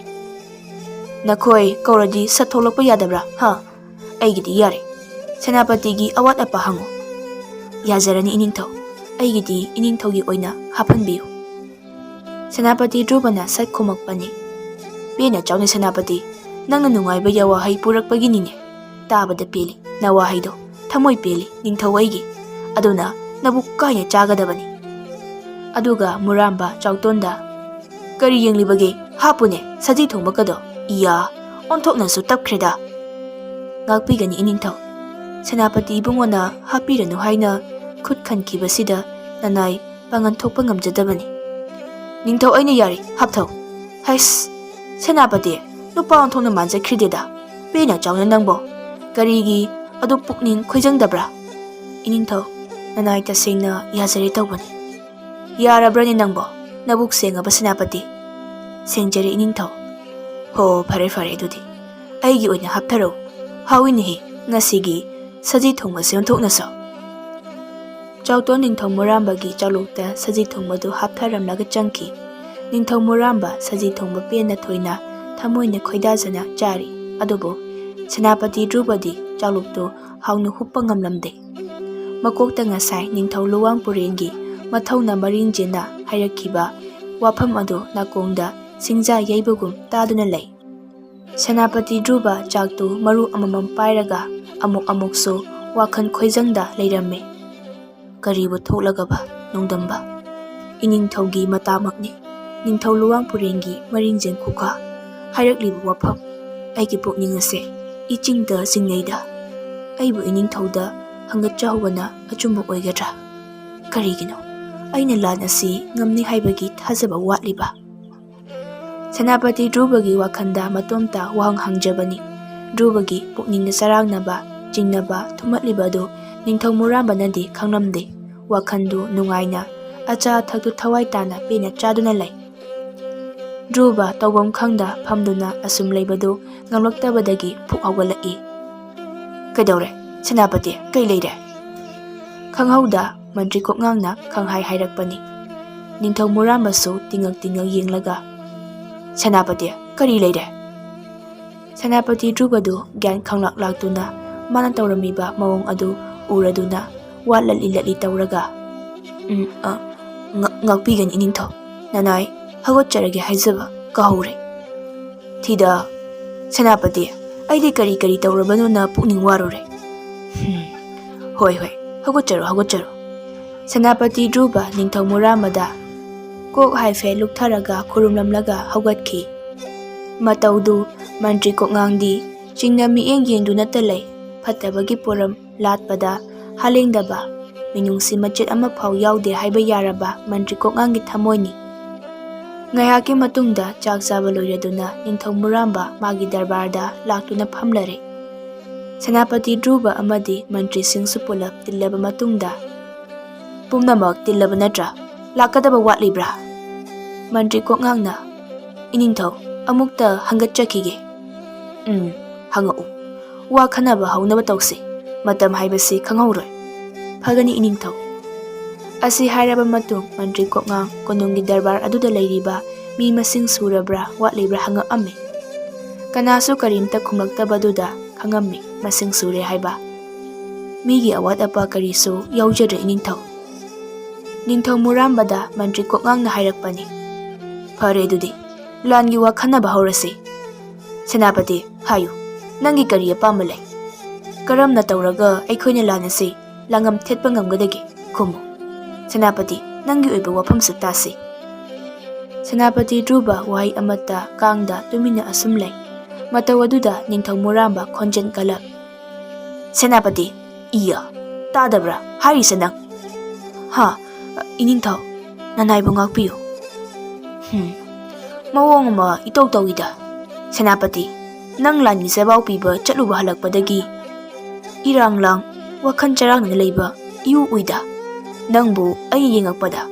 "ꯅꯈꯣꯏ ꯀꯧꯔꯗꯤ ꯁꯠ ꯊꯣꯛꯂꯛꯄ ꯌꯥꯗꯕ꯭ꯔꯥ? ꯍꯥ? ꯑꯩꯒꯤꯗꯤ ꯌꯥꯔꯦ꯫ ꯁꯦꯅꯥꯄꯇꯤꯒꯤ ꯑꯋꯥꯠ ꯑꯄꯥ ꯍꯪꯉꯨ꯫" "ꯌꯥꯖꯔꯅꯤ ꯏꯅꯤꯡꯊꯧ, ꯑꯩꯒꯤꯗꯤ ꯏꯅꯤꯡꯊꯧꯒꯤ ꯑꯣꯏꯅ ꯍꯥꯞꯍꯟꯕꯤꯌꯨ꯫" ꯁꯦꯅꯥꯄꯇꯤ ꯙ꯭ꯔꯨꯕꯅ ꯁꯠ ꯈꯨꯝꯃꯛꯄꯅꯤ꯫ "ꯄꯦꯟꯅ ꯆꯥꯎꯅꯦ ꯁꯦꯅꯥꯄꯇꯤ, ꯅꯪꯅ ꯅꯨꯡꯉꯥꯏꯕ ꯌꯥꯋꯥꯍꯩ ꯄꯨꯔꯛꯄꯒꯤꯅꯤꯅꯦ꯫ ꯇꯥꯕꯗ ꯄꯦꯜꯂꯤ꯫ ꯅꯋꯥꯍꯩꯗꯣ ꯊꯃꯣꯏ ꯄꯦꯜꯂꯤ ꯅꯤꯡꯊꯧ ꯑꯩꯒꯤ꯫ ꯑꯗꯨꯅ ꯅꯕꯨꯛ ꯀꯥꯏꯅ ꯆꯥꯒꯗꯕꯅꯤ꯫ ꯑꯗꯨꯒ ꯃꯨꯔꯥꯝꯕ ꯆꯥꯎꯇꯣꯟꯗ, "ꯀꯔꯤ ꯌꯦꯡꯂꯤꯕꯒꯦ? ꯍꯥꯞꯄꯨꯅꯦ ꯁꯖꯤ ꯊꯣꯡꯕꯒꯗꯣ꯫ ꯏꯌꯥ, ꯑꯣꯟꯊꯣꯛꯅꯁꯨ ꯇꯞꯈ꯭ꯔꯦꯗ!" "ꯉꯥꯛꯄꯤꯒꯅꯤ ꯏꯅꯤꯡꯊꯧ꯫ ꯁꯦꯅꯥꯄꯇꯤ ꯏꯕꯨꯡꯉꯣꯅ ꯍꯥꯞꯄꯤꯔꯅꯨ ꯍꯥꯏꯅ ꯈꯨꯠ ꯈꯟꯈꯤꯕꯁꯤꯗ ꯅꯅꯥꯏ ꯄꯥꯡꯒꯟ ꯊꯣꯛꯄ ꯉꯝꯖꯗꯕꯅꯤ꯫" "ꯅꯤꯡꯊꯧ ꯑꯩꯅ ꯌꯥꯔꯤ, ꯍꯥꯞꯊꯧ꯫" "ꯍꯩꯁ, ꯁꯦꯅꯥꯄꯇꯤ, ꯅꯨꯄꯥ ꯑꯣꯟꯊꯣꯛꯅ ꯃꯥꯟꯖꯈ꯭ꯔꯤꯗꯦꯗ꯫ ꯄꯦꯅ ꯆꯥꯎꯅ ꯅꯪꯕꯣ꯫ ꯀꯔꯤꯒꯤ ꯑꯗꯨ ꯄꯨꯛꯅꯤꯡ ꯈꯣꯏꯖꯪꯗꯕ꯭ꯔꯥ?" "ꯏꯅꯤꯡꯊꯧ, ꯅꯅꯥꯏ ꯇꯁꯦꯡꯅ ꯌꯥꯖꯔꯦ ꯇꯧꯕꯅꯤ꯫" "ꯌꯥꯔꯕ꯭ꯔꯅꯦ ꯅꯪꯕꯣ? ꯅꯕꯨꯛ ꯁꯦꯡꯉꯕ ꯁꯦꯅꯥꯄꯇꯤ?" "ꯁꯦꯡꯖꯔꯦ ꯏꯅꯤꯡꯊꯧ꯫" "ꯍꯣ, ꯐꯔꯦ ꯐꯔꯦ, ꯑꯗꯨꯗꯤ ꯑꯩꯒꯤ ꯑꯣꯏꯅ ꯍꯥꯞꯊꯔꯛꯎ꯫ ꯍꯥꯎꯏꯅꯦꯍꯦ, ꯉꯁꯤꯒꯤ ꯁꯖꯤ ꯊꯣꯡꯕꯁꯦ ꯑꯣꯟꯊꯣꯛꯅꯁꯨ꯫" ꯆꯥꯎꯇꯣꯟ ꯅꯤꯡꯊꯧ ꯃꯨꯔꯥꯝꯕꯒꯤ ꯆꯥꯂꯨꯛꯇ ꯁꯖꯤ ꯊꯣꯡꯕꯗꯨ ꯍꯥꯞꯊꯔꯝꯂꯒ ꯆꯪꯈꯤ꯫ ꯅꯤꯡꯊꯧ ꯃꯨꯔꯥꯝꯕ ꯁꯖꯤ ꯊꯣꯡꯕ ꯄꯦꯟꯅ ꯊꯣꯏꯅ ꯊꯃꯣꯏꯅ ꯈꯣꯏꯗꯥꯖꯅ ꯆꯥꯔꯤ꯫ ꯑꯗꯨꯕꯨ ꯁꯦꯅꯥꯄꯇꯤ ꯙ꯭ꯔꯨꯕꯗꯤ ꯆꯥꯂꯨꯛꯇꯨ ꯍꯥꯎꯅ ꯍꯨꯞꯄ ꯉꯝꯂꯝꯗꯦ꯫ ꯃꯀꯣꯛꯇ ꯉꯁꯥꯏ ꯅꯤꯡꯊꯧ ꯂꯨꯋꯥꯡꯄꯨꯔꯦꯟꯒꯤ ꯃꯊꯧꯅ ꯃꯔꯤꯡ ꯆꯦꯟꯅ ꯍꯥꯏꯔꯛꯈꯤꯕ ꯋꯥꯐꯝ ꯑꯗꯨ ꯅꯥꯀꯣꯡꯗ ꯁꯤꯡꯖꯥ ꯌꯩꯕꯒꯨꯝ ꯇꯥꯗꯨꯅ ꯂꯩ꯫ ꯁꯦꯅꯥꯄꯇꯤ ꯙ꯭ꯔꯨꯕ ꯆꯥꯛꯇꯨ ꯃꯔꯨ ꯑꯃꯃꯝ ꯄꯥꯏꯔꯒ ꯑꯃꯨꯛ ꯑꯃꯨꯛꯁꯨ ꯋꯥꯈꯜ ꯈꯣꯏꯖꯪꯗ ꯂꯩꯔꯝꯃꯤ꯫ ꯀꯔꯤꯕꯨ ꯊꯣꯛꯂꯒꯕ ꯅꯣꯡꯗꯝꯕ? ꯏꯅꯤꯡꯊꯧꯒꯤ ꯃꯇꯥꯃꯛꯅꯤ꯫ ꯅꯤꯡꯊꯧ ꯂꯨꯋꯥꯡꯄꯨꯔꯦꯟꯒꯤ ꯃꯔꯤꯡꯖꯦꯜ ꯈꯨꯈꯥ ꯍꯥꯏꯔꯛꯂꯤꯕ ꯋꯥꯐꯝ, ꯑꯩꯒꯤ ꯄꯨꯛꯅꯤꯡ ꯑꯁꯦ ꯏꯆꯤꯡꯗ ꯆꯤꯡꯅꯩꯗ꯫ ꯑꯩꯕꯨ ꯏꯅꯤꯡꯊꯧꯗ ꯍꯪꯒꯠꯆꯍꯧꯕꯅ ꯑꯆꯨꯝꯕ ꯑꯣꯏꯒꯗ꯭ꯔꯥ? ꯀꯔꯤꯒꯤꯅꯣ ꯑꯩꯅ ꯂꯥꯟ ꯑꯁꯤ ꯉꯝꯅꯤ ꯍꯥꯏꯕꯒꯤ ꯊꯥꯖꯕ ꯋꯥꯠꯂꯤꯕ? ꯁꯦꯅꯥꯄꯇꯤ ꯙ꯭ꯔꯨꯕꯒꯤ ꯋꯥꯈꯜꯗ ꯃꯇꯣꯝꯇ ꯋꯥꯍꯪ ꯍꯪꯖꯕꯅꯤ꯫ ꯙ꯭ꯔꯨꯕꯒꯤ ꯄꯨꯛꯅꯤꯡꯗ ꯆꯔꯥꯡꯅꯕ, ꯆꯤꯡꯅꯕ ꯊꯨꯝꯍꯠꯂꯤꯕ ꯑꯗꯨ ꯅꯤꯡꯊꯧ ꯃꯨꯔꯥꯝꯕꯅꯗꯤ ꯈꯪꯂꯝꯗꯦ꯫ ꯋꯥꯈꯜꯗꯨ ꯅꯨꯡꯉꯥꯏꯅ, ꯑꯆꯥ ꯑꯊꯛꯇꯨ ꯊꯋꯥꯏ ꯇꯥꯅ ꯄꯦꯟꯅ ꯆꯥꯗꯨꯅ ꯂꯩ꯫ ꯙ꯭ꯔꯨꯕ ꯇꯧꯐꯝ ꯈꯪꯗ ꯐꯝꯗꯨꯅ ꯑꯁꯨꯝ ꯂꯩꯕꯗꯨ ꯉꯝꯂꯛꯇꯕꯗꯒꯤ ꯐꯨꯛ ꯍꯧꯒꯠꯂꯛꯏ꯫ "ꯀꯩꯗꯧꯔꯦ? ꯁꯦꯅꯥꯄꯇꯤ, ꯀꯩ ꯂꯩꯔꯦ?" ꯈꯪꯍꯧꯗ ꯃꯟꯇ꯭ꯔꯤ ꯀꯣꯛꯉꯥꯡꯅ ꯈꯪꯍꯥꯏ ꯍꯥꯏꯔꯛꯄꯅꯤ꯫ ꯅꯤꯡꯊꯧ ꯃꯨꯔꯥꯝꯕꯁꯨ ꯇꯤꯡꯉꯛ ꯇꯤꯡꯉꯛ ꯌꯦꯡꯂꯒ, "ꯁꯦꯅꯥꯄꯇꯤ, ꯀꯔꯤ ꯂꯩꯔꯦ?" ꯁꯦꯅꯥꯄꯇꯤ ꯙ꯭ꯔꯨꯕꯗꯨ ꯒ꯭ꯌꯥꯟ ꯈꯪꯂꯥꯛ ꯂꯥꯛꯇꯨꯅ ꯃꯥꯅ ꯇꯧꯔꯝꯃꯤꯕ ꯃꯑꯣꯡ ꯑꯗꯨ ꯎꯔꯗꯨꯅ ꯋꯥ ꯂꯠꯂꯤ ꯂꯠꯂꯤ ꯇꯧꯔꯒ, "ꯎꯝ, ꯑ, ꯉ-, ꯉꯥꯛꯄꯤꯒꯅꯤ ꯏꯅꯤꯡꯊꯧ꯫ ꯅꯅꯥꯏ ꯍꯧꯒꯠꯆꯔꯒꯦ ꯍꯥꯏꯖꯕ ꯀꯥꯍꯧꯔꯦ꯫ ꯊꯤꯗ, ꯁꯦꯅꯥꯄꯇꯤ, ꯑꯩꯗꯤ ꯀꯔꯤ ꯀꯔꯤ ꯇꯧꯔꯕꯅꯣꯅ ꯄꯨꯛꯅꯤꯡ ꯋꯥꯔꯨꯔꯦ꯫ ꯍꯨꯝ, ꯍꯣꯏ, ꯍꯣꯏ, ꯍꯧꯒꯠꯆꯔꯣ, ꯍꯧꯒꯠꯆꯔꯣ꯫ ꯁꯦꯅꯥꯄꯇꯤ ꯙ꯭ꯔꯨꯕ ꯅꯤꯡꯊꯧ ꯃꯨꯔꯥꯝꯕꯗ ꯀꯣꯛ ꯍꯥꯏꯐꯦꯠ ꯂꯨꯛꯊꯔꯒ ꯈꯨꯔꯨꯝꯂꯝꯂꯒ ꯍꯧꯒꯠꯈꯤ꯫ ꯃꯇꯧꯗꯨ ꯃꯟꯇ꯭ꯔꯤ ꯀꯣꯛꯉꯥꯡꯗꯤ ꯆꯤꯡꯅ ꯃꯤꯠꯌꯦꯡ ꯌꯦꯡꯗꯨꯅꯇ ꯂꯩ꯫ ꯐꯠꯇꯕꯒꯤ ꯄꯣꯔꯝ ꯂꯥꯠꯄꯗ ꯍꯥꯂꯦꯡꯗꯕ, ꯃꯤꯅꯨꯡꯁꯤ ꯃꯆꯦꯠ ꯑꯃꯐꯥꯎ ꯌꯥꯎꯗꯦ ꯍꯥꯏꯕ ꯌꯥꯔꯕ ꯃꯟꯇ꯭ꯔꯤ ꯀꯣꯛꯉꯥꯡꯒꯤ ꯊꯃꯣꯏꯅꯤ꯫ ꯉꯥꯏꯍꯥꯛꯀꯤ ꯃꯇꯨꯡꯗ ꯆꯥꯛ ꯆꯥꯕ ꯂꯣꯏꯔꯗꯨꯅ ꯅꯤꯡꯊꯧ ꯃꯨꯔꯥꯝꯕ ꯃꯥꯒꯤ ꯗꯔꯕꯥꯔꯗ ꯂꯥꯛꯇꯨꯅ ꯐꯝꯂꯔꯦ꯫ ꯁꯦꯅꯥꯄꯇꯤ ꯙ꯭ꯔꯨꯕ ꯑꯃꯗꯤ ꯃꯟꯇ꯭ꯔꯤꯁꯤꯡꯁꯨ ꯄꯨꯂꯞ ꯇꯤꯜꯂꯕ ꯃꯇꯨꯡꯗ, "ꯄꯨꯝꯅꯃꯛ ꯇꯤꯜꯂꯕ ꯅꯠꯇ꯭ꯔꯥ? ꯂꯥꯛꯀꯗꯕ ꯋꯥꯠꯂꯤꯕ꯭ꯔꯥ?" ꯃꯟꯇ꯭ꯔꯤ ꯀꯣꯛꯉꯥꯡꯅ, "ꯏꯅꯤꯡꯊꯧ, ꯑꯃꯨꯛꯇ ꯍꯪꯒꯠꯆꯈꯤꯒꯦ꯫" "ꯎꯝ, ꯍꯪꯉꯛꯎ꯫ ꯋꯥ ꯈꯟꯅꯕ ꯍꯧꯅꯕ ꯇꯧꯁꯤ꯫ ꯃꯇꯝ ꯍꯥꯏꯕꯁꯤ ꯈꯪꯍꯧꯔꯣꯏ꯫" "ꯐꯒꯅꯤ, ꯏꯅꯤꯡꯊꯧ꯫" ꯑꯁꯤ ꯍꯥꯏꯔꯕ ꯃꯇꯨꯡ ꯃꯟꯇ꯭ꯔꯤ ꯀꯣꯛꯉꯥꯡ ꯀꯣꯅꯨꯡꯒꯤ ꯗꯔꯕꯥꯔ ꯑꯗꯨꯗ ꯂꯩꯔꯤꯕ ꯃꯤ ꯃꯁꯤꯡ ꯁꯨꯔꯕ꯭ꯔꯥ ꯋꯥꯠꯂꯤꯕ꯭ꯔꯥ ꯍꯪꯉꯛꯑꯝꯃꯤ꯫ ꯀꯅꯥꯁꯨ ꯀꯔꯤꯝꯇ ꯈꯨꯝꯂꯛꯇꯕꯗꯨꯗ ꯈꯪꯉꯝꯃꯤ ꯃꯁꯤꯡ ꯁꯨꯔꯦ ꯍꯥꯏꯕ꯫ "ꯃꯤꯒꯤ ꯑꯋꯥꯠ ꯑꯄꯥ ꯀꯔꯤꯁꯨ ꯌꯥꯎꯖꯗ꯭ꯔꯦ, ꯏꯅꯤꯡꯊꯧ꯫" ꯅꯤꯡꯊꯧ ꯃꯨꯔꯥꯝꯕꯗ ꯃꯟꯇ꯭ꯔꯤ ꯀꯣꯛꯉꯥꯡꯅ ꯍꯥꯏꯔꯛꯄꯅꯤ꯫ "ꯐꯔꯦ ꯑꯗꯨꯗꯤ, ꯂꯥꯟꯒꯤ ꯋꯥ ꯈꯟꯅꯕ ꯍꯧꯔꯁꯤ꯫ ꯁꯦꯅꯥꯄꯇꯤ, ꯍꯥꯏꯌꯨ, ꯅꯪꯒꯤ ꯀꯔꯤ ꯑꯄꯥꯝꯕ ꯂꯩ? ꯀꯔꯝꯅ ꯇꯧꯔꯒ ꯑꯩꯈꯣꯏꯅ ꯂꯥꯟ ꯑꯁꯤ ꯂꯥꯡꯉꯝ ꯊꯦꯠꯄ ꯉꯝꯒꯗꯒꯦ? ꯈꯨꯝꯃꯨ꯫ ꯁꯦꯅꯥꯄꯇꯤ, ꯅꯪꯒꯤ ꯑꯣꯏꯕ ꯋꯥꯐꯝꯁꯨ ꯇꯥꯁꯤ꯫" ꯁꯦꯅꯥꯄꯇꯤ ꯙ꯭ꯔꯨꯕ ꯋꯥꯍꯩ ꯑꯃꯠꯇ ꯀꯥꯡꯗ ꯇꯨꯃꯤꯟꯅ ꯑꯁꯨꯝ ꯂꯩ꯫ ꯃꯇꯧ ꯑꯗꯨꯗ ꯅꯤꯡꯊꯧ ꯃꯨꯔꯥꯝꯕ ꯈꯣꯟꯖꯦꯜ ꯀꯜꯂꯞ, "ꯁꯦꯅꯥꯄꯇꯤ, ꯏꯌꯥ, ꯇꯥꯗꯕ꯭ꯔꯥ ꯍꯥꯏꯔꯤꯁꯦ ꯅꯪ?" "ꯍꯥ, ꯏꯅꯤꯡꯊꯧ, ꯅꯅꯥꯏꯕꯨ ꯉꯥꯛꯄꯤꯌꯨ꯫" "ꯍꯨꯝ, ꯃꯑꯣꯡ ꯑꯃ ꯏꯇꯧ ꯇꯧꯏꯗ꯫ ꯁꯦꯅꯥꯄꯇꯤ, ꯅꯪ ꯂꯥꯟꯒꯤ ꯆꯦꯕꯥꯎ ꯄꯤꯕ ꯆꯠꯂꯨꯕ ꯍꯜꯂꯛꯄꯗꯒꯤ ꯏꯔꯥꯡ ꯂꯥꯡ, ꯋꯥꯈꯜ ꯆꯔꯥꯡꯅꯅ ꯂꯩꯕ ꯏꯎ ꯎꯏꯗ꯫ ꯅꯪꯕꯨ ꯑꯩ ꯌꯦꯡꯉꯛꯄꯗ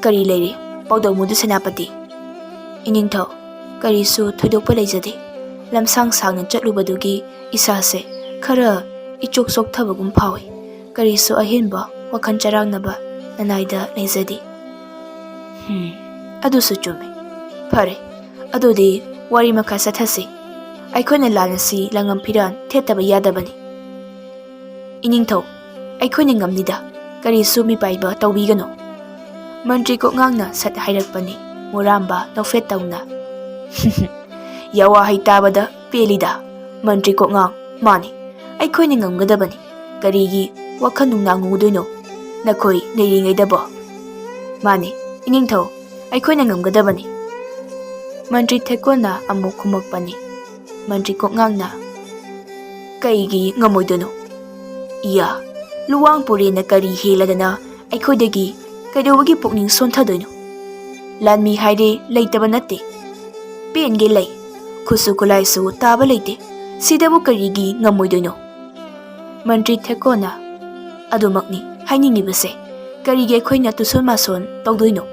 ꯀꯔꯤ ꯂꯩꯔꯦ ꯄꯥꯎꯗꯝꯃꯨꯗꯨ ꯁꯦꯅꯥꯄꯇꯤ?" "ꯏꯅꯤꯡꯊꯧ, ꯀꯔꯤꯁꯨ ꯊꯣꯏꯗꯣꯛꯄ ꯂꯩꯖꯗꯦ꯫ ꯂꯝꯁꯥꯡ ꯁꯥꯡꯅ ꯆꯠꯂꯨꯕꯗꯨꯒꯤ ꯏꯁꯥꯁꯦ ꯈꯔ ꯏꯆꯣꯛ ꯆꯣꯛꯊꯕꯒꯨꯝ ꯐꯥꯎꯏ꯫ ꯀꯔꯤꯁꯨ ꯑꯍꯦꯟꯕ ꯋꯥꯈꯜ ꯆꯔꯥꯡꯅꯕ ꯅꯅꯥꯏꯗ ꯂꯩꯖꯗꯦ꯫" "ꯍꯨꯝ, ꯑꯗꯨꯁꯨ ꯆꯨꯝꯃꯤ꯫ ꯐꯔꯦ, ꯑꯗꯨꯗꯤ ꯋꯥꯔꯤ ꯃꯈꯥ ꯆꯠꯊꯁꯤ꯫ ꯑꯩꯈꯣꯏꯅ ꯂꯥꯟ ꯑꯁꯤ ꯂꯥꯡꯉꯝ ꯐꯤꯔꯥꯟ ꯊꯦꯠꯇꯕ ꯌꯥꯗꯕꯅꯤ꯫" "ꯏꯅꯤꯡꯊꯧ, ꯑꯩꯈꯣꯏꯅ ꯉꯝꯅꯤꯗ, ꯀꯔꯤꯁꯨ ꯃꯤꯄꯥꯏꯕ ꯇꯧꯕꯤꯒꯅꯨ꯫" ꯃꯟꯇ꯭ꯔꯤ ꯀꯣꯛꯉꯥꯡꯅ ꯁꯠ ꯍꯥꯏꯔꯛꯄꯅꯤ, ꯃꯨꯔꯥꯝꯕ ꯅꯣꯛꯐꯦꯠ ꯇꯧꯅ꯫ "ꯌꯥꯋꯥ ꯍꯩ ꯇꯥꯕꯗ ꯄꯦꯜꯂꯤꯗ, ꯃꯟꯇ꯭ꯔꯤ ꯀꯣꯛꯉꯥꯡ, ꯃꯥꯅꯤ, ꯑꯩꯈꯣꯏꯅ ꯉꯝꯒꯗꯕꯅꯤ꯫ ꯀꯔꯤꯒꯤ ꯋꯥꯈꯜ ꯅꯨꯡꯅꯥꯡ ꯉꯨꯗꯣꯏꯅꯣ? ꯅꯈꯣꯏ ꯂꯩꯔꯤꯉꯩꯗꯕꯣ? ꯃꯥꯅꯤ, ꯏꯅꯤꯡꯊꯧ, ꯑꯩꯈꯣꯏꯅ ꯉꯝꯒꯗꯕꯅꯤ꯫ ꯃꯟꯇ꯭ꯔꯤ ꯊꯦꯛꯀꯣꯟꯅ ꯑꯃꯨꯛ ꯈꯨꯝꯃꯛꯄꯅꯤ꯫ ꯃꯟꯇ꯭ꯔꯤ ꯀꯣꯛꯉꯥꯡꯅ, ꯀꯩꯒꯤ ꯉꯝꯃꯣꯏꯗꯣꯏꯅꯣ? ꯏꯌꯥ, ꯂꯨꯋꯥꯡ ꯄꯨꯔꯦꯟꯅ ꯀꯔꯤ ꯍꯦꯜꯂꯗꯅ ꯑꯩꯈꯣꯏꯗꯒꯤ ꯀꯩꯗꯧꯕꯒꯤ ꯄꯨꯛꯅꯤꯡ ꯁꯣꯟꯊꯗꯣꯏꯅꯣ? ꯂꯥꯟꯃꯤ ꯍꯥꯏꯔꯦ ꯂꯩꯇꯕ ꯅꯠꯇꯦ꯫ ꯄꯦꯟꯒꯦ ꯂꯩ꯫ ꯈꯨꯠꯁꯨ ꯈꯨꯠꯂꯥꯏꯁꯨ ꯇꯥꯕ ꯂꯩꯇꯦ꯫ ꯁꯤꯗꯕꯨ ꯀꯔꯤꯒꯤ ꯉꯝꯃꯣꯏꯗꯣꯏꯅꯣ? ꯃꯟꯇ꯭ꯔꯤ ꯊꯦꯛꯀꯣꯅ, ꯑꯗꯨꯃꯛꯅꯤ ꯍꯥꯏꯅꯤꯡꯉꯤꯕꯁꯦ꯫ ꯀꯔꯤꯒꯤ ꯑꯩꯈꯣꯏꯅ ꯇꯨꯁꯣꯟ ꯃꯥꯁꯣꯟ ꯇꯧꯗꯣꯏꯅꯣ?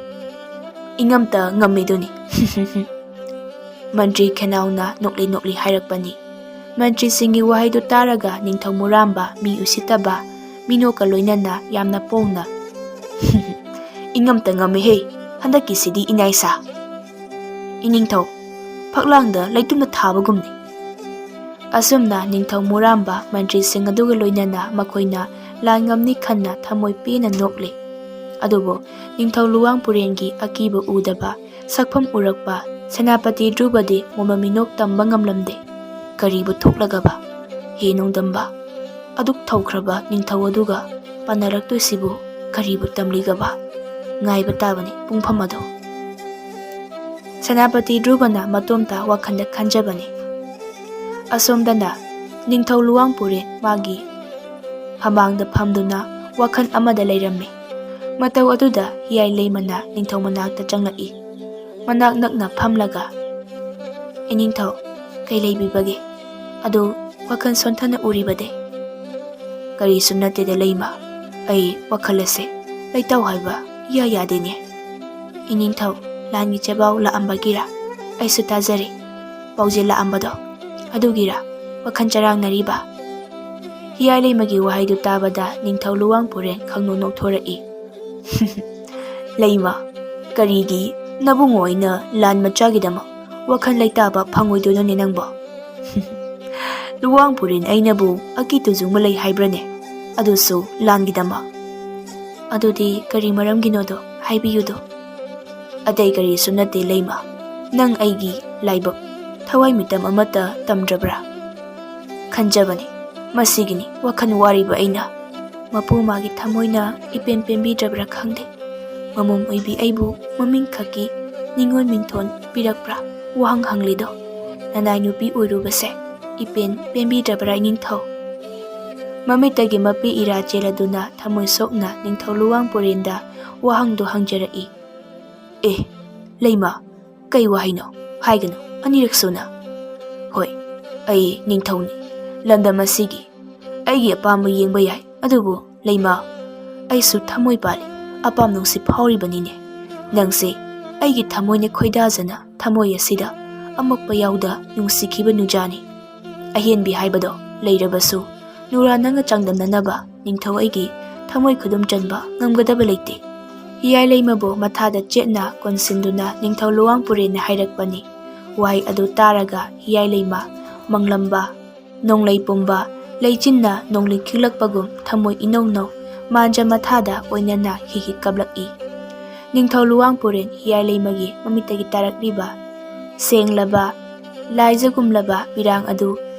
ꯏꯉꯝꯇ ꯉꯝꯃꯤꯗꯨꯅꯤ꯫ ꯃꯟꯇ꯭ꯔꯤ ꯈꯦꯅꯥꯎꯅ ꯅꯣꯛꯂꯤ ꯅꯣꯛꯂꯤ ꯍꯥꯏꯔꯛꯄꯅꯤ꯫ ꯃꯟꯇ꯭ꯔꯤꯁꯤꯡꯒꯤ ꯋꯥꯍꯩꯗꯨ ꯇꯥꯔꯒ ꯅꯤꯡꯊꯧ ꯃꯨꯔꯥꯝꯕ ꯃꯤ ꯎꯁꯤꯠꯇꯕ ꯃꯤꯅꯣꯛꯀ ꯂꯣꯏꯅꯅ ꯌꯥꯝꯅ ꯄꯣꯡꯅ, ꯏꯉꯝꯇ ꯉꯝꯃꯤꯍꯦ, ꯍꯟꯗꯛꯀꯤꯁꯤꯗꯤ ꯏꯅꯥꯏꯁꯥ꯫ ꯏꯅꯤꯡꯊꯧ, ꯐꯛꯂꯥꯡꯗ ꯂꯩꯇꯨꯝꯅ ꯊꯥꯕꯒꯨꯝꯅꯤ꯫ ꯑꯁꯨꯝꯅ ꯅꯤꯡꯊꯧ ꯃꯨꯔꯥꯝꯕ ꯃꯟꯇ꯭ꯔꯤꯁꯤꯡ ꯑꯗꯨꯒ ꯂꯣꯏꯅꯅ ꯃꯈꯣꯏꯅ ꯂꯥꯟ ꯉꯝꯅꯤ ꯈꯟꯅ ꯊꯃꯣꯏ ꯄꯦꯟꯅ ꯅꯣꯛꯂꯤ꯫ ꯑꯗꯨꯕꯨ ꯅꯤꯡꯊꯧ ꯂꯨꯋꯥꯡ ꯄꯨꯔꯦꯟꯒꯤ ꯑꯀꯤꯕ ꯎꯗꯕ ꯁꯛꯐꯝ ꯎꯔꯛꯄ ꯁꯦꯅꯥꯄꯇꯤ ꯗ꯭ꯔꯨꯕꯗꯤ ꯃꯣꯃ ꯃꯤꯅꯣꯛ ꯇꯝꯕ ꯉꯝꯂꯝꯗꯦ꯫ ꯀꯔꯤꯕꯨ ꯊꯣꯛꯂꯒꯕ? ꯍꯦ ꯅꯣꯡꯗꯝꯕ, ꯑꯗꯨꯛ ꯊꯧꯈ꯭ꯔꯕ ꯅꯤꯡꯊꯧ ꯑꯗꯨꯒ ꯄꯥꯟꯅꯔꯛꯇꯣꯏꯁꯤꯕꯨ ꯀꯔꯤꯕꯨ ꯇꯝꯂꯤꯒꯕ? ꯉꯥꯏꯕ ꯇꯥꯕꯅꯤ ꯄꯨꯡꯐꯝ ꯑꯗꯣ꯫ ꯁꯦꯅꯥꯄꯇꯤ ꯗ꯭ꯔꯨꯕꯅ ꯃꯇꯣꯝꯇ ꯋꯥꯈꯜꯗ ꯈꯟꯖꯕꯅꯤ꯫ ꯑꯁꯣꯝꯗꯅ ꯅꯤꯡꯊꯧ ꯂꯨꯋꯥꯡ ꯄꯨꯔꯦꯟ ꯃꯥꯒꯤ ꯐꯝꯕꯥꯡꯗ ꯐꯝꯗꯨꯅ ꯋꯥꯈꯜ ꯑꯃꯗ ꯂꯩꯔꯝꯃꯤ꯫ ꯃꯇꯧ ꯑꯗꯨꯗ ꯍꯤꯌꯥꯏ ꯂꯩꯃꯅ ꯅꯤꯡꯊꯧ ꯃꯅꯥꯛꯇ ꯆꯪꯂꯛꯏ꯫ ꯃꯅꯥꯛ ꯅꯛꯅ ꯐꯝꯂꯒ, "ꯏꯅꯤꯡꯊꯧ, ꯀꯩ ꯂꯩꯕꯤꯕꯒꯦ? ꯑꯗꯨ ꯋꯥꯈꯜ ꯁꯣꯟꯊꯅ ꯎꯔꯤꯕꯗꯤ?" "ꯀꯔꯤꯁꯨ ꯅꯠꯇꯦꯗ ꯂꯩꯃ, ꯑꯩ ꯋꯥꯈꯜ ꯑꯁꯦ ꯂꯩꯇꯧ ꯍꯥꯏꯕ ꯏꯌꯥ ꯌꯥꯗꯦꯅꯦ꯫ ꯏꯅꯤꯡꯊꯧ, ꯂꯥꯟꯒꯤ ꯆꯦꯕꯥꯎ ꯂꯥꯛꯑꯝꯕꯒꯤꯔ? ꯑꯩꯁꯨ ꯇꯥꯖꯔꯦ, ꯄꯥꯎꯖꯦꯜ ꯂꯥꯛꯑꯝꯕꯗꯣ, ꯑꯗꯨꯒꯤꯔ ꯋꯥꯈꯜ ꯆꯔꯥꯡꯅꯔꯤꯕ?" ꯍꯤꯌꯥꯏ ꯂꯩꯃꯒꯤ ꯋꯥꯍꯩꯗꯨ ꯇꯥꯕꯗ ꯅꯤꯡꯊꯧ ꯂꯨꯋꯥꯡ ꯄꯨꯔꯦꯟ ꯈꯪꯅꯣꯛ ꯅꯣꯛꯊꯣꯔꯛꯏ꯫ "ꯂꯩꯃ, ꯀꯔꯤꯒꯤ ꯅꯕꯨꯡꯉꯣ ꯑꯩꯅ ꯂꯥꯟ ꯃꯆꯥꯒꯤꯗꯃꯛ ꯋꯥꯈꯜ ꯂꯩꯇꯥꯕ ꯐꯪꯉꯣꯏꯗꯣꯏꯅꯣꯅꯦ ꯅꯪꯕꯣ? ꯂꯨꯋꯥꯡ ꯄꯨꯔꯦꯟ ꯑꯩꯅꯕꯨ ꯑꯀꯤ ꯇꯨꯖꯨꯡꯕ ꯂꯩ ꯍꯥꯏꯕ꯭ꯔꯅꯦ? ꯑꯗꯨꯁꯨ ꯂꯥꯟꯒꯤꯗꯃꯛ? ꯑꯗꯨꯗꯤ ꯀꯔꯤ ꯃꯔꯝꯒꯤꯅꯣꯗꯣ ꯍꯥꯏꯕꯤꯌꯨꯗꯣ?" "ꯑꯇꯩ ꯀꯔꯤꯁꯨ ꯅꯠꯇꯦ ꯂꯩꯃ, ꯅꯪ ꯑꯩꯒꯤ ꯂꯥꯏꯕꯛ ꯊꯋꯥꯏ ꯃꯤꯇꯝ ꯑꯃꯠꯇ ꯇꯝꯗ꯭ꯔꯕ꯭ꯔꯥ?" ꯈꯟꯖꯕꯅꯤ꯫ ꯃꯁꯤꯒꯤꯅꯤ ꯋꯥꯈꯜ ꯋꯥꯔꯤꯕ ꯑꯩꯅ꯫ ꯃꯄꯨ ꯃꯥꯒꯤ ꯊꯃꯣꯏꯅ ꯏꯄꯦꯟ ꯄꯦꯟꯕꯤꯗ꯭ꯔꯕ꯭ꯔꯥ ꯈꯪꯗꯦ꯫ ꯃꯃꯣꯝ ꯑꯣꯏꯕꯤ ꯑꯩꯕꯨ ꯃꯃꯤꯡ ꯈꯛꯀꯤ ꯅꯤꯉꯣꯜ ꯃꯤꯡꯊꯣꯟ ꯄꯤꯔꯛꯄ꯭ꯔꯥ ꯋꯥꯍꯪ ꯍꯪꯂꯤꯗꯣ꯫ ꯅꯅꯥꯏ ꯅꯨꯄꯤ ꯑꯣꯏꯔꯨꯕꯁꯦ ꯏꯄꯦꯟ ꯄꯦꯟꯕꯤꯗ꯭ꯔꯕ꯭ꯔꯥ ꯏꯅꯤꯡꯊꯧ? ꯃꯃꯤꯠꯇꯒꯤ ꯃꯄꯤ ꯏꯔꯥ ꯆꯦꯜꯂꯗꯨꯅ ꯊꯃꯣꯏ ꯁꯣꯛꯅ ꯅꯤꯡꯊꯧ ꯂꯨꯋꯥꯡ ꯄꯨꯔꯦꯟꯗ ꯋꯥꯍꯪꯗꯣ ꯍꯪꯖꯔꯛꯏ꯫ ꯑꯦ, ꯂꯩꯃ, ꯀꯩ ꯋꯥꯍꯩꯅꯣ? ꯍꯥꯏꯒꯅꯨ ꯑꯅꯤꯔꯛ ꯁꯨꯅ꯫ ꯍꯣꯏ, ꯑꯩ ꯅꯤꯡꯊꯧꯅꯤ꯫ ꯂꯝꯗꯝ ꯑꯁꯤꯒꯤ ꯑꯩꯒꯤ ꯑꯄꯥꯝꯕ ꯌꯦꯡꯕ ꯌꯥꯏ, ꯑꯗꯨꯕꯨ ꯂꯩꯃ, ꯑꯩꯁꯨ ꯊꯃꯣꯏ ꯄꯥꯜꯂꯤ, ꯑꯄꯥꯝ ꯅꯨꯡꯁꯤ ꯐꯥꯎꯔꯤꯕꯅꯤꯅꯦ꯫ ꯅꯪꯁꯦ ꯑꯩꯒꯤ ꯊꯃꯣꯏꯅ ꯈꯣꯏꯗꯥꯖꯅ ꯊꯃꯣꯏ ꯑꯁꯤꯗ ꯑꯃꯛꯄ ꯌꯥꯎꯗ ꯅꯨꯡꯁꯤꯈꯤꯕ ꯅꯨꯖꯥꯅꯤ꯫ ꯑꯍꯦꯟꯕꯤ ꯍꯥꯏꯕꯗꯣ ꯂꯩꯔꯕꯁꯨ ꯅꯨꯔꯥ ꯅꯪꯒ ꯆꯥꯡꯗꯝꯅꯅꯕ ꯅꯤꯡꯊꯧ ꯑꯩꯒꯤ ꯊꯃꯣꯏ ꯈꯨꯗꯨꯝ ꯆꯟꯕ ꯉꯝꯒꯗꯕ ꯂꯩꯇꯦ꯫ ꯍꯤꯌꯥꯏ ꯂꯩꯃꯕꯨ ꯃꯊꯥꯗ ꯆꯦꯠꯅ ꯀꯣꯟꯁꯤꯟꯗꯨꯅ ꯅꯤꯡꯊꯧ ꯂꯨꯋꯥꯡ ꯄꯨꯔꯦꯟꯅ ꯍꯥꯏꯔꯛꯄꯅꯤ꯫ ꯋꯥꯍꯩ ꯑꯗꯨ ꯇꯥꯔꯒ ꯍꯤꯌꯥꯏ ꯂꯩꯃ ꯃꯪꯂꯝꯕ ꯅꯣꯡꯂꯩ ꯄꯨꯝꯕ ꯂꯩꯆꯤꯟꯅ ꯅꯣꯡꯂꯩ ꯈꯤꯛꯂꯛꯄꯒꯨꯝ ꯊꯃꯣꯏ ꯏꯅꯧ ꯅꯧ ꯃꯥꯟꯖ ꯃꯊꯥꯗ ꯑꯣꯏꯅꯅ ꯍꯤ ꯍꯤ ꯀꯞꯂꯛꯏ꯫ ꯅꯤꯡꯊꯧ ꯂꯨꯋꯥꯡ ꯄꯨꯔꯦꯟ ꯍꯤꯌꯥꯏ ꯂꯩꯃꯒꯤ ꯃꯃꯤꯠꯇꯒꯤ ꯇꯥꯔꯛꯂꯤꯕ ꯁꯦꯡꯂꯕ ꯂꯥꯏꯖꯒꯨꯝꯂꯕ ꯄꯤꯔꯥꯡ ꯑꯗꯨ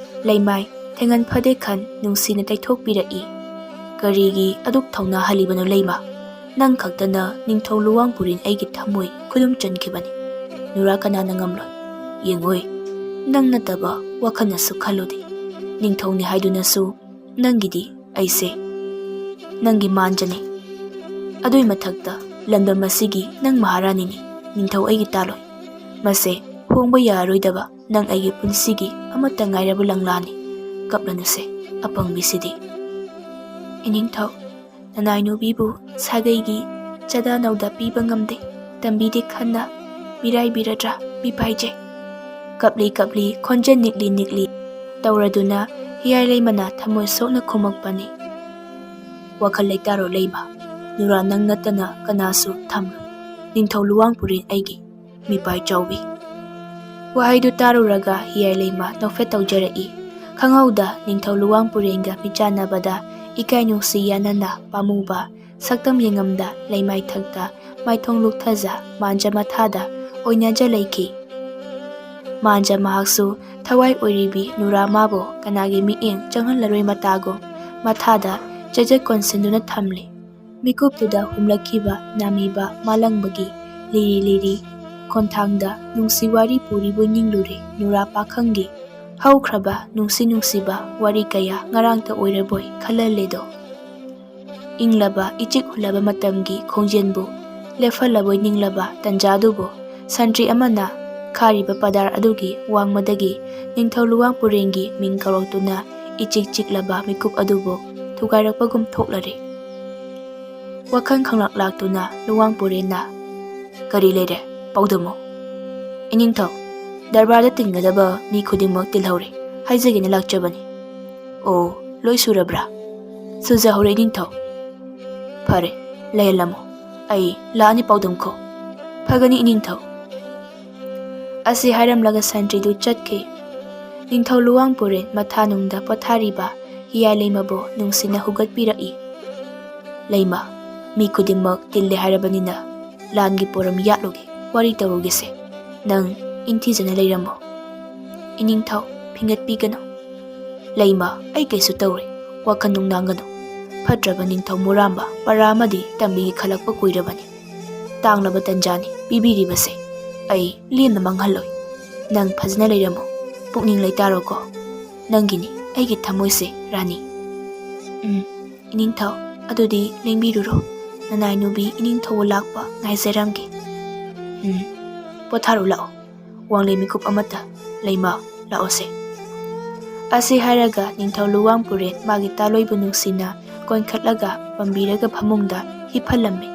ꯂꯩꯃꯥꯏ ꯊꯦꯡꯍꯟ ꯐꯗꯦ ꯈꯟ ꯅꯨꯡꯁꯤꯅ ꯇꯩꯊꯣꯛꯄꯤꯔꯛꯏ꯫ ꯀꯔꯤꯒꯤ ꯑꯗꯨꯛ ꯊꯧꯅꯥ ꯍꯜꯂꯤꯕꯅꯣ ꯂꯩꯃ? ꯅꯪ ꯈꯛꯇꯅ ꯅꯤꯡꯊꯧ ꯂꯨꯋꯥꯡ ꯄꯨꯔꯦꯟ ꯑꯩꯒꯤ ꯊꯃꯣꯏ ꯈꯨꯗꯨꯝ ꯆꯟꯈꯤꯕꯅꯤ꯫ ꯅꯨꯔꯥ ꯀꯅꯥꯅ ꯉꯝꯂꯣꯏ? ꯌꯦꯡꯉꯣꯏ, ꯅꯪ ꯅꯠꯇꯕ ꯋꯥꯈꯜꯅꯁꯨ ꯈꯜꯂꯨꯗꯦ꯫ ꯅꯤꯡꯊꯧꯅꯤ ꯍꯥꯏꯗꯨꯅꯁꯨ ꯅꯪꯒꯤꯗꯤ ꯑꯩꯁꯦ ꯅꯪꯒꯤ ꯃꯥꯟꯖꯅꯤ꯫ ꯑꯗꯨꯏ ꯃꯊꯛꯇ ꯂꯝꯗꯝ ꯑꯁꯤꯒꯤ ꯅꯪ ꯃꯍꯥꯔꯥꯅꯤꯅꯤ, ꯅꯤꯡꯊꯧ ꯑꯩꯒꯤ ꯇꯥꯂꯣꯏ꯫ ꯃꯁꯦ ꯍꯣꯡꯕ ꯌꯥꯔꯔꯣꯏꯗꯕ ꯅꯪ ꯑꯩꯒꯤ ꯄꯨꯟꯁꯤꯒꯤ ꯑꯃꯠꯇ ꯉꯥꯏꯔꯕ ꯂꯪꯂꯥꯅꯤ꯫ ꯀꯞꯂꯅꯨꯁꯦ, ꯑꯄꯪꯕꯤꯁꯤꯗꯤ꯫ ꯏꯅꯤꯡꯊꯧ, ꯅꯅꯥꯏꯅꯨꯕꯤꯕꯨ ꯁꯥꯒꯩꯒꯤ ꯆꯥꯗꯥ ꯅꯧꯗꯥ ꯄꯤꯕ ꯉꯝꯗꯦ, ꯇꯝꯕꯤꯗꯦ ꯈꯟꯅ ꯃꯤꯔꯥꯏꯕꯤꯔꯗ꯭ꯔꯥ ꯃꯤꯄꯥꯏꯖꯦ? ꯀꯞꯂꯤ ꯀꯞꯂꯤ ꯈꯣꯟꯖꯦꯜ ꯅꯤꯛꯂꯤ ꯅꯤꯛꯂꯤ ꯇꯧꯔꯗꯨꯅ ꯍꯤꯌꯥꯏ ꯂꯩꯃꯅ ꯊꯃꯣꯏ ꯁꯣꯛꯅ ꯈꯨꯝꯃꯛꯄꯅꯤ꯫ ꯋꯥꯈꯜ ꯂꯩꯇꯥꯔꯣ ꯂꯩꯃ, ꯅꯨꯔꯥ ꯅꯪ ꯅꯠꯇꯅ ꯀꯅꯥꯁꯨ ꯊꯝꯂꯣꯏ꯫ ꯅꯤꯡꯊꯧ ꯂꯨꯋꯥꯡ ꯄꯨꯔꯦꯟ ꯑꯩꯒꯤ ꯃꯤꯄꯥꯏ ꯆꯥꯎꯕꯤ꯫ ꯋꯥꯍꯩꯗꯨ ꯇꯥꯔꯨꯔꯒ ꯍꯤꯌꯥꯏ ꯂꯩꯃ ꯅꯣꯛꯐꯦꯠ ꯇꯧꯖꯔꯛꯏ꯫ ꯈꯪꯍꯧꯗ ꯅꯤꯡꯊꯧ ꯂꯨꯋꯥꯡ ꯄꯨꯔꯦꯟꯒ ꯃꯤꯆꯥꯟꯅꯕꯗ ꯏꯀꯥꯏ ꯅꯨꯡꯁꯤ ꯌꯥꯅꯅ ꯄꯥꯝꯃꯨꯕ ꯁꯛꯇꯝ ꯌꯦꯡꯉꯝꯗ ꯂꯩꯃꯥꯏꯊꯛꯇ ꯃꯥꯏꯊꯣꯡ ꯂꯨꯛꯊꯖ ꯃꯥꯟꯖ ꯃꯊꯥꯗ ꯑꯣꯏꯅꯖ ꯂꯩꯈꯤ꯫ ꯃꯥꯟꯖ ꯃꯍꯥꯛꯁꯨ ꯊꯋꯥꯏ ꯑꯣꯏꯔꯤꯕꯤ ꯅꯨꯔꯥ ꯃꯥꯕꯨ ꯀꯅꯥꯒꯤ ꯃꯤꯠꯌꯦꯡ ꯆꯪꯍꯜꯂꯔꯣꯏ ꯃꯇꯥꯒꯨꯝ ꯃꯊꯥꯗ ꯆꯦꯖꯦꯠ ꯀꯣꯟꯁꯤꯟꯗꯨꯅ ꯊꯝꯂꯤ꯫ ꯃꯤꯀꯨꯞꯇꯨꯗ ꯍꯨꯝꯂꯛꯈꯤꯕ ꯅꯥꯃꯤꯕ ꯃꯥꯂꯪꯕꯒꯤ ꯂꯤꯔꯤ ꯂꯤꯔꯤ ꯈꯣꯟꯊꯥꯡꯗ ꯅꯨꯡꯁꯤ ꯋꯥꯔꯤ ꯄꯨꯔꯤꯕꯨ ꯅꯤꯡꯂꯨꯔꯦ ꯅꯨꯔꯥ ꯄꯥꯈꯪꯒꯤ꯫ ꯍꯧꯈ꯭ꯔꯕ ꯅꯨꯡꯁꯤ ꯅꯨꯡꯁꯤꯕ ꯋꯥꯔꯤ ꯀꯌꯥ ꯉꯔꯥꯡꯇ ꯑꯣꯏꯔꯕꯣꯏ ꯈꯜꯍꯜꯂꯦꯗꯣ꯫ ꯏꯪꯂꯕ ꯏꯆꯤꯛ ꯍꯨꯜꯂꯕ ꯃꯇꯝꯒꯤ ꯈꯣꯡꯖꯦꯜꯕꯨ ꯂꯦꯞꯍꯜꯂꯕꯣꯏ ꯅꯤꯡꯂꯕ ꯇꯟꯖꯥꯗꯨꯕꯨ ꯁꯟꯇ꯭ꯔꯤ ꯑꯃꯅ ꯈꯥꯔꯤꯕ ꯄꯗꯥꯔ ꯑꯗꯨꯒꯤ ꯋꯥꯡꯃꯗꯒꯤ ꯅꯤꯡꯊꯧ ꯂꯨꯋꯥꯡ ꯄꯨꯔꯦꯟꯒꯤ ꯃꯤꯡ ꯀꯧꯔꯛꯇꯨꯅ ꯏꯆꯤꯛ ꯆꯤꯛꯂꯕ ꯃꯤꯀꯨꯞ ꯑꯗꯨꯕꯨ ꯊꯨꯒꯥꯏꯔꯛꯄꯒꯨꯝ ꯊꯣꯛꯂꯔꯦ꯫ ꯋꯥꯈꯜ ꯈꯪꯂꯥꯛ ꯂꯥꯛꯇꯨꯅ ꯂꯨꯋꯥꯡ ꯄꯨꯔꯦꯟꯅ, "ꯀꯔꯤ ꯂꯩꯔꯦ? ꯄꯥꯎꯗꯝꯃꯨ꯫" "ꯏꯅꯤꯡꯊꯧ, ꯗꯔꯕꯥꯔꯗ ꯇꯤꯟꯒꯗꯕ ꯃꯤ ꯈꯨꯗꯤꯡꯃꯛ ꯇꯤꯜꯍꯧꯔꯦ꯫ ꯍꯥꯏꯖꯒꯦꯅ ꯂꯥꯛꯆꯕꯅꯤ꯫" "ꯑꯣ, ꯂꯣꯏ ꯁꯨꯔꯕ꯭ꯔꯥ?" "ꯁꯨꯖꯍꯧꯔꯦ, ꯏꯅꯤꯡꯊꯧ꯫" "ꯐꯔꯦ, ꯂꯩꯍꯜꯂꯝꯃꯣ꯫ ꯑꯩ ꯂꯥꯛꯑꯅꯤ, ꯄꯥꯎꯗꯝꯈꯣ꯫" "ꯐꯒꯅꯤ, ꯏꯅꯤꯡꯊꯧ꯫" ꯑꯁꯤ ꯍꯥꯏꯔꯝꯂꯒ ꯁꯟꯇ꯭ꯔꯤꯗꯨ ꯆꯠꯈꯤ꯫ ꯅꯤꯡꯊꯧ ꯂꯨꯋꯥꯡ ꯄꯨꯔꯦꯟ ꯃꯊꯥꯅꯨꯡꯗ ꯄꯣꯊꯥꯔꯤꯕ ꯍꯤꯌꯥꯏ ꯂꯩꯃꯕꯨ ꯅꯨꯡꯁꯤꯅ ꯍꯧꯒꯠꯄꯤꯔꯛꯏ꯫ "ꯂꯩꯃ, ꯃꯤ ꯈꯨꯗꯤꯡꯃꯛ ꯇꯤꯜꯂꯦ ꯍꯥꯏꯔꯕꯅꯤꯅ ꯂꯥꯟꯒꯤ ꯄꯣꯔꯝ ꯌꯥꯠꯂꯨꯒꯦ, ꯋꯥꯔꯤ ꯇꯧꯔꯨꯒꯦꯁꯦ꯫ ꯅꯪ ꯏꯪꯊꯤꯖꯅ ꯂꯩꯔꯝꯃꯣ꯫" "ꯏꯅꯤꯡꯊꯧ, ꯐꯤꯡꯒꯠꯄꯤꯒꯅꯨ꯫" "ꯂꯩꯃ, ꯑꯩ ꯀꯩꯁꯨ ꯇꯧꯔꯣꯏ, ꯋꯥꯈꯜ ꯅꯨꯡꯅꯥꯡꯒꯅꯨ꯫ ꯐꯠꯇ꯭ꯔꯕ ꯅꯤꯡꯊꯧ ꯃꯨꯔꯥꯝꯕ ꯄꯔꯥ ꯑꯃꯗꯤ ꯇꯝꯕꯤꯒꯦ ꯈꯜꯂꯛꯄ ꯀꯨꯏꯔꯕꯅꯤ꯫ ꯇꯥꯡꯂꯕ ꯇꯟꯖꯥꯅꯤ ꯄꯤꯕꯤꯔꯤꯕꯁꯦ꯫ ꯑꯩ ꯂꯦꯝꯅ ꯃꯥꯡꯍꯜꯂꯣꯏ꯫ ꯅꯪ ꯐꯖꯅ ꯂꯩꯔꯝꯃꯨ꯫ ꯄꯨꯛꯅꯤꯡ ꯂꯩꯇꯥꯔꯣꯀꯣ꯫ ꯅꯪꯒꯤꯅꯤ ꯑꯩꯒꯤ ꯊꯃꯣꯏꯁꯦ, ꯔꯥꯅꯤ꯫" "ꯎꯝ, ꯏꯅꯤꯡꯊꯧ, ꯑꯗꯨꯗꯤ ꯂꯦꯡꯕꯤꯔꯨꯔꯣ꯫ ꯅꯅꯥꯏ ꯅꯨꯕꯤ ꯏꯅꯤꯡꯊꯧꯕ ꯂꯥꯛꯄ ꯉꯥꯏꯖꯔꯝꯒꯦ꯫" "ꯎꯝ, ꯄꯣꯊꯥꯔꯨ ꯂꯥꯛꯑꯣ꯫ ꯋꯥꯡꯂꯦꯟ ꯃꯤꯀꯨꯞ ꯑꯃꯠꯇ, ꯂꯩꯃ, ꯂꯥꯛꯑꯣꯁꯦ꯫" ꯑꯁꯤ ꯍꯥꯏꯔꯒ ꯅꯤꯡꯊꯧ ꯂꯨꯋꯥꯡ ꯄꯨꯔꯦꯟ ꯃꯥꯒꯤ ꯇꯥꯂꯣꯏꯕꯨ ꯅꯨꯡꯁꯤꯅ ꯀꯣꯟꯈꯠꯂꯒ ꯄꯝꯕꯤꯔꯒ ꯐꯃꯨꯡꯗ ꯍꯤꯞꯍꯜꯂꯝꯃꯤ꯫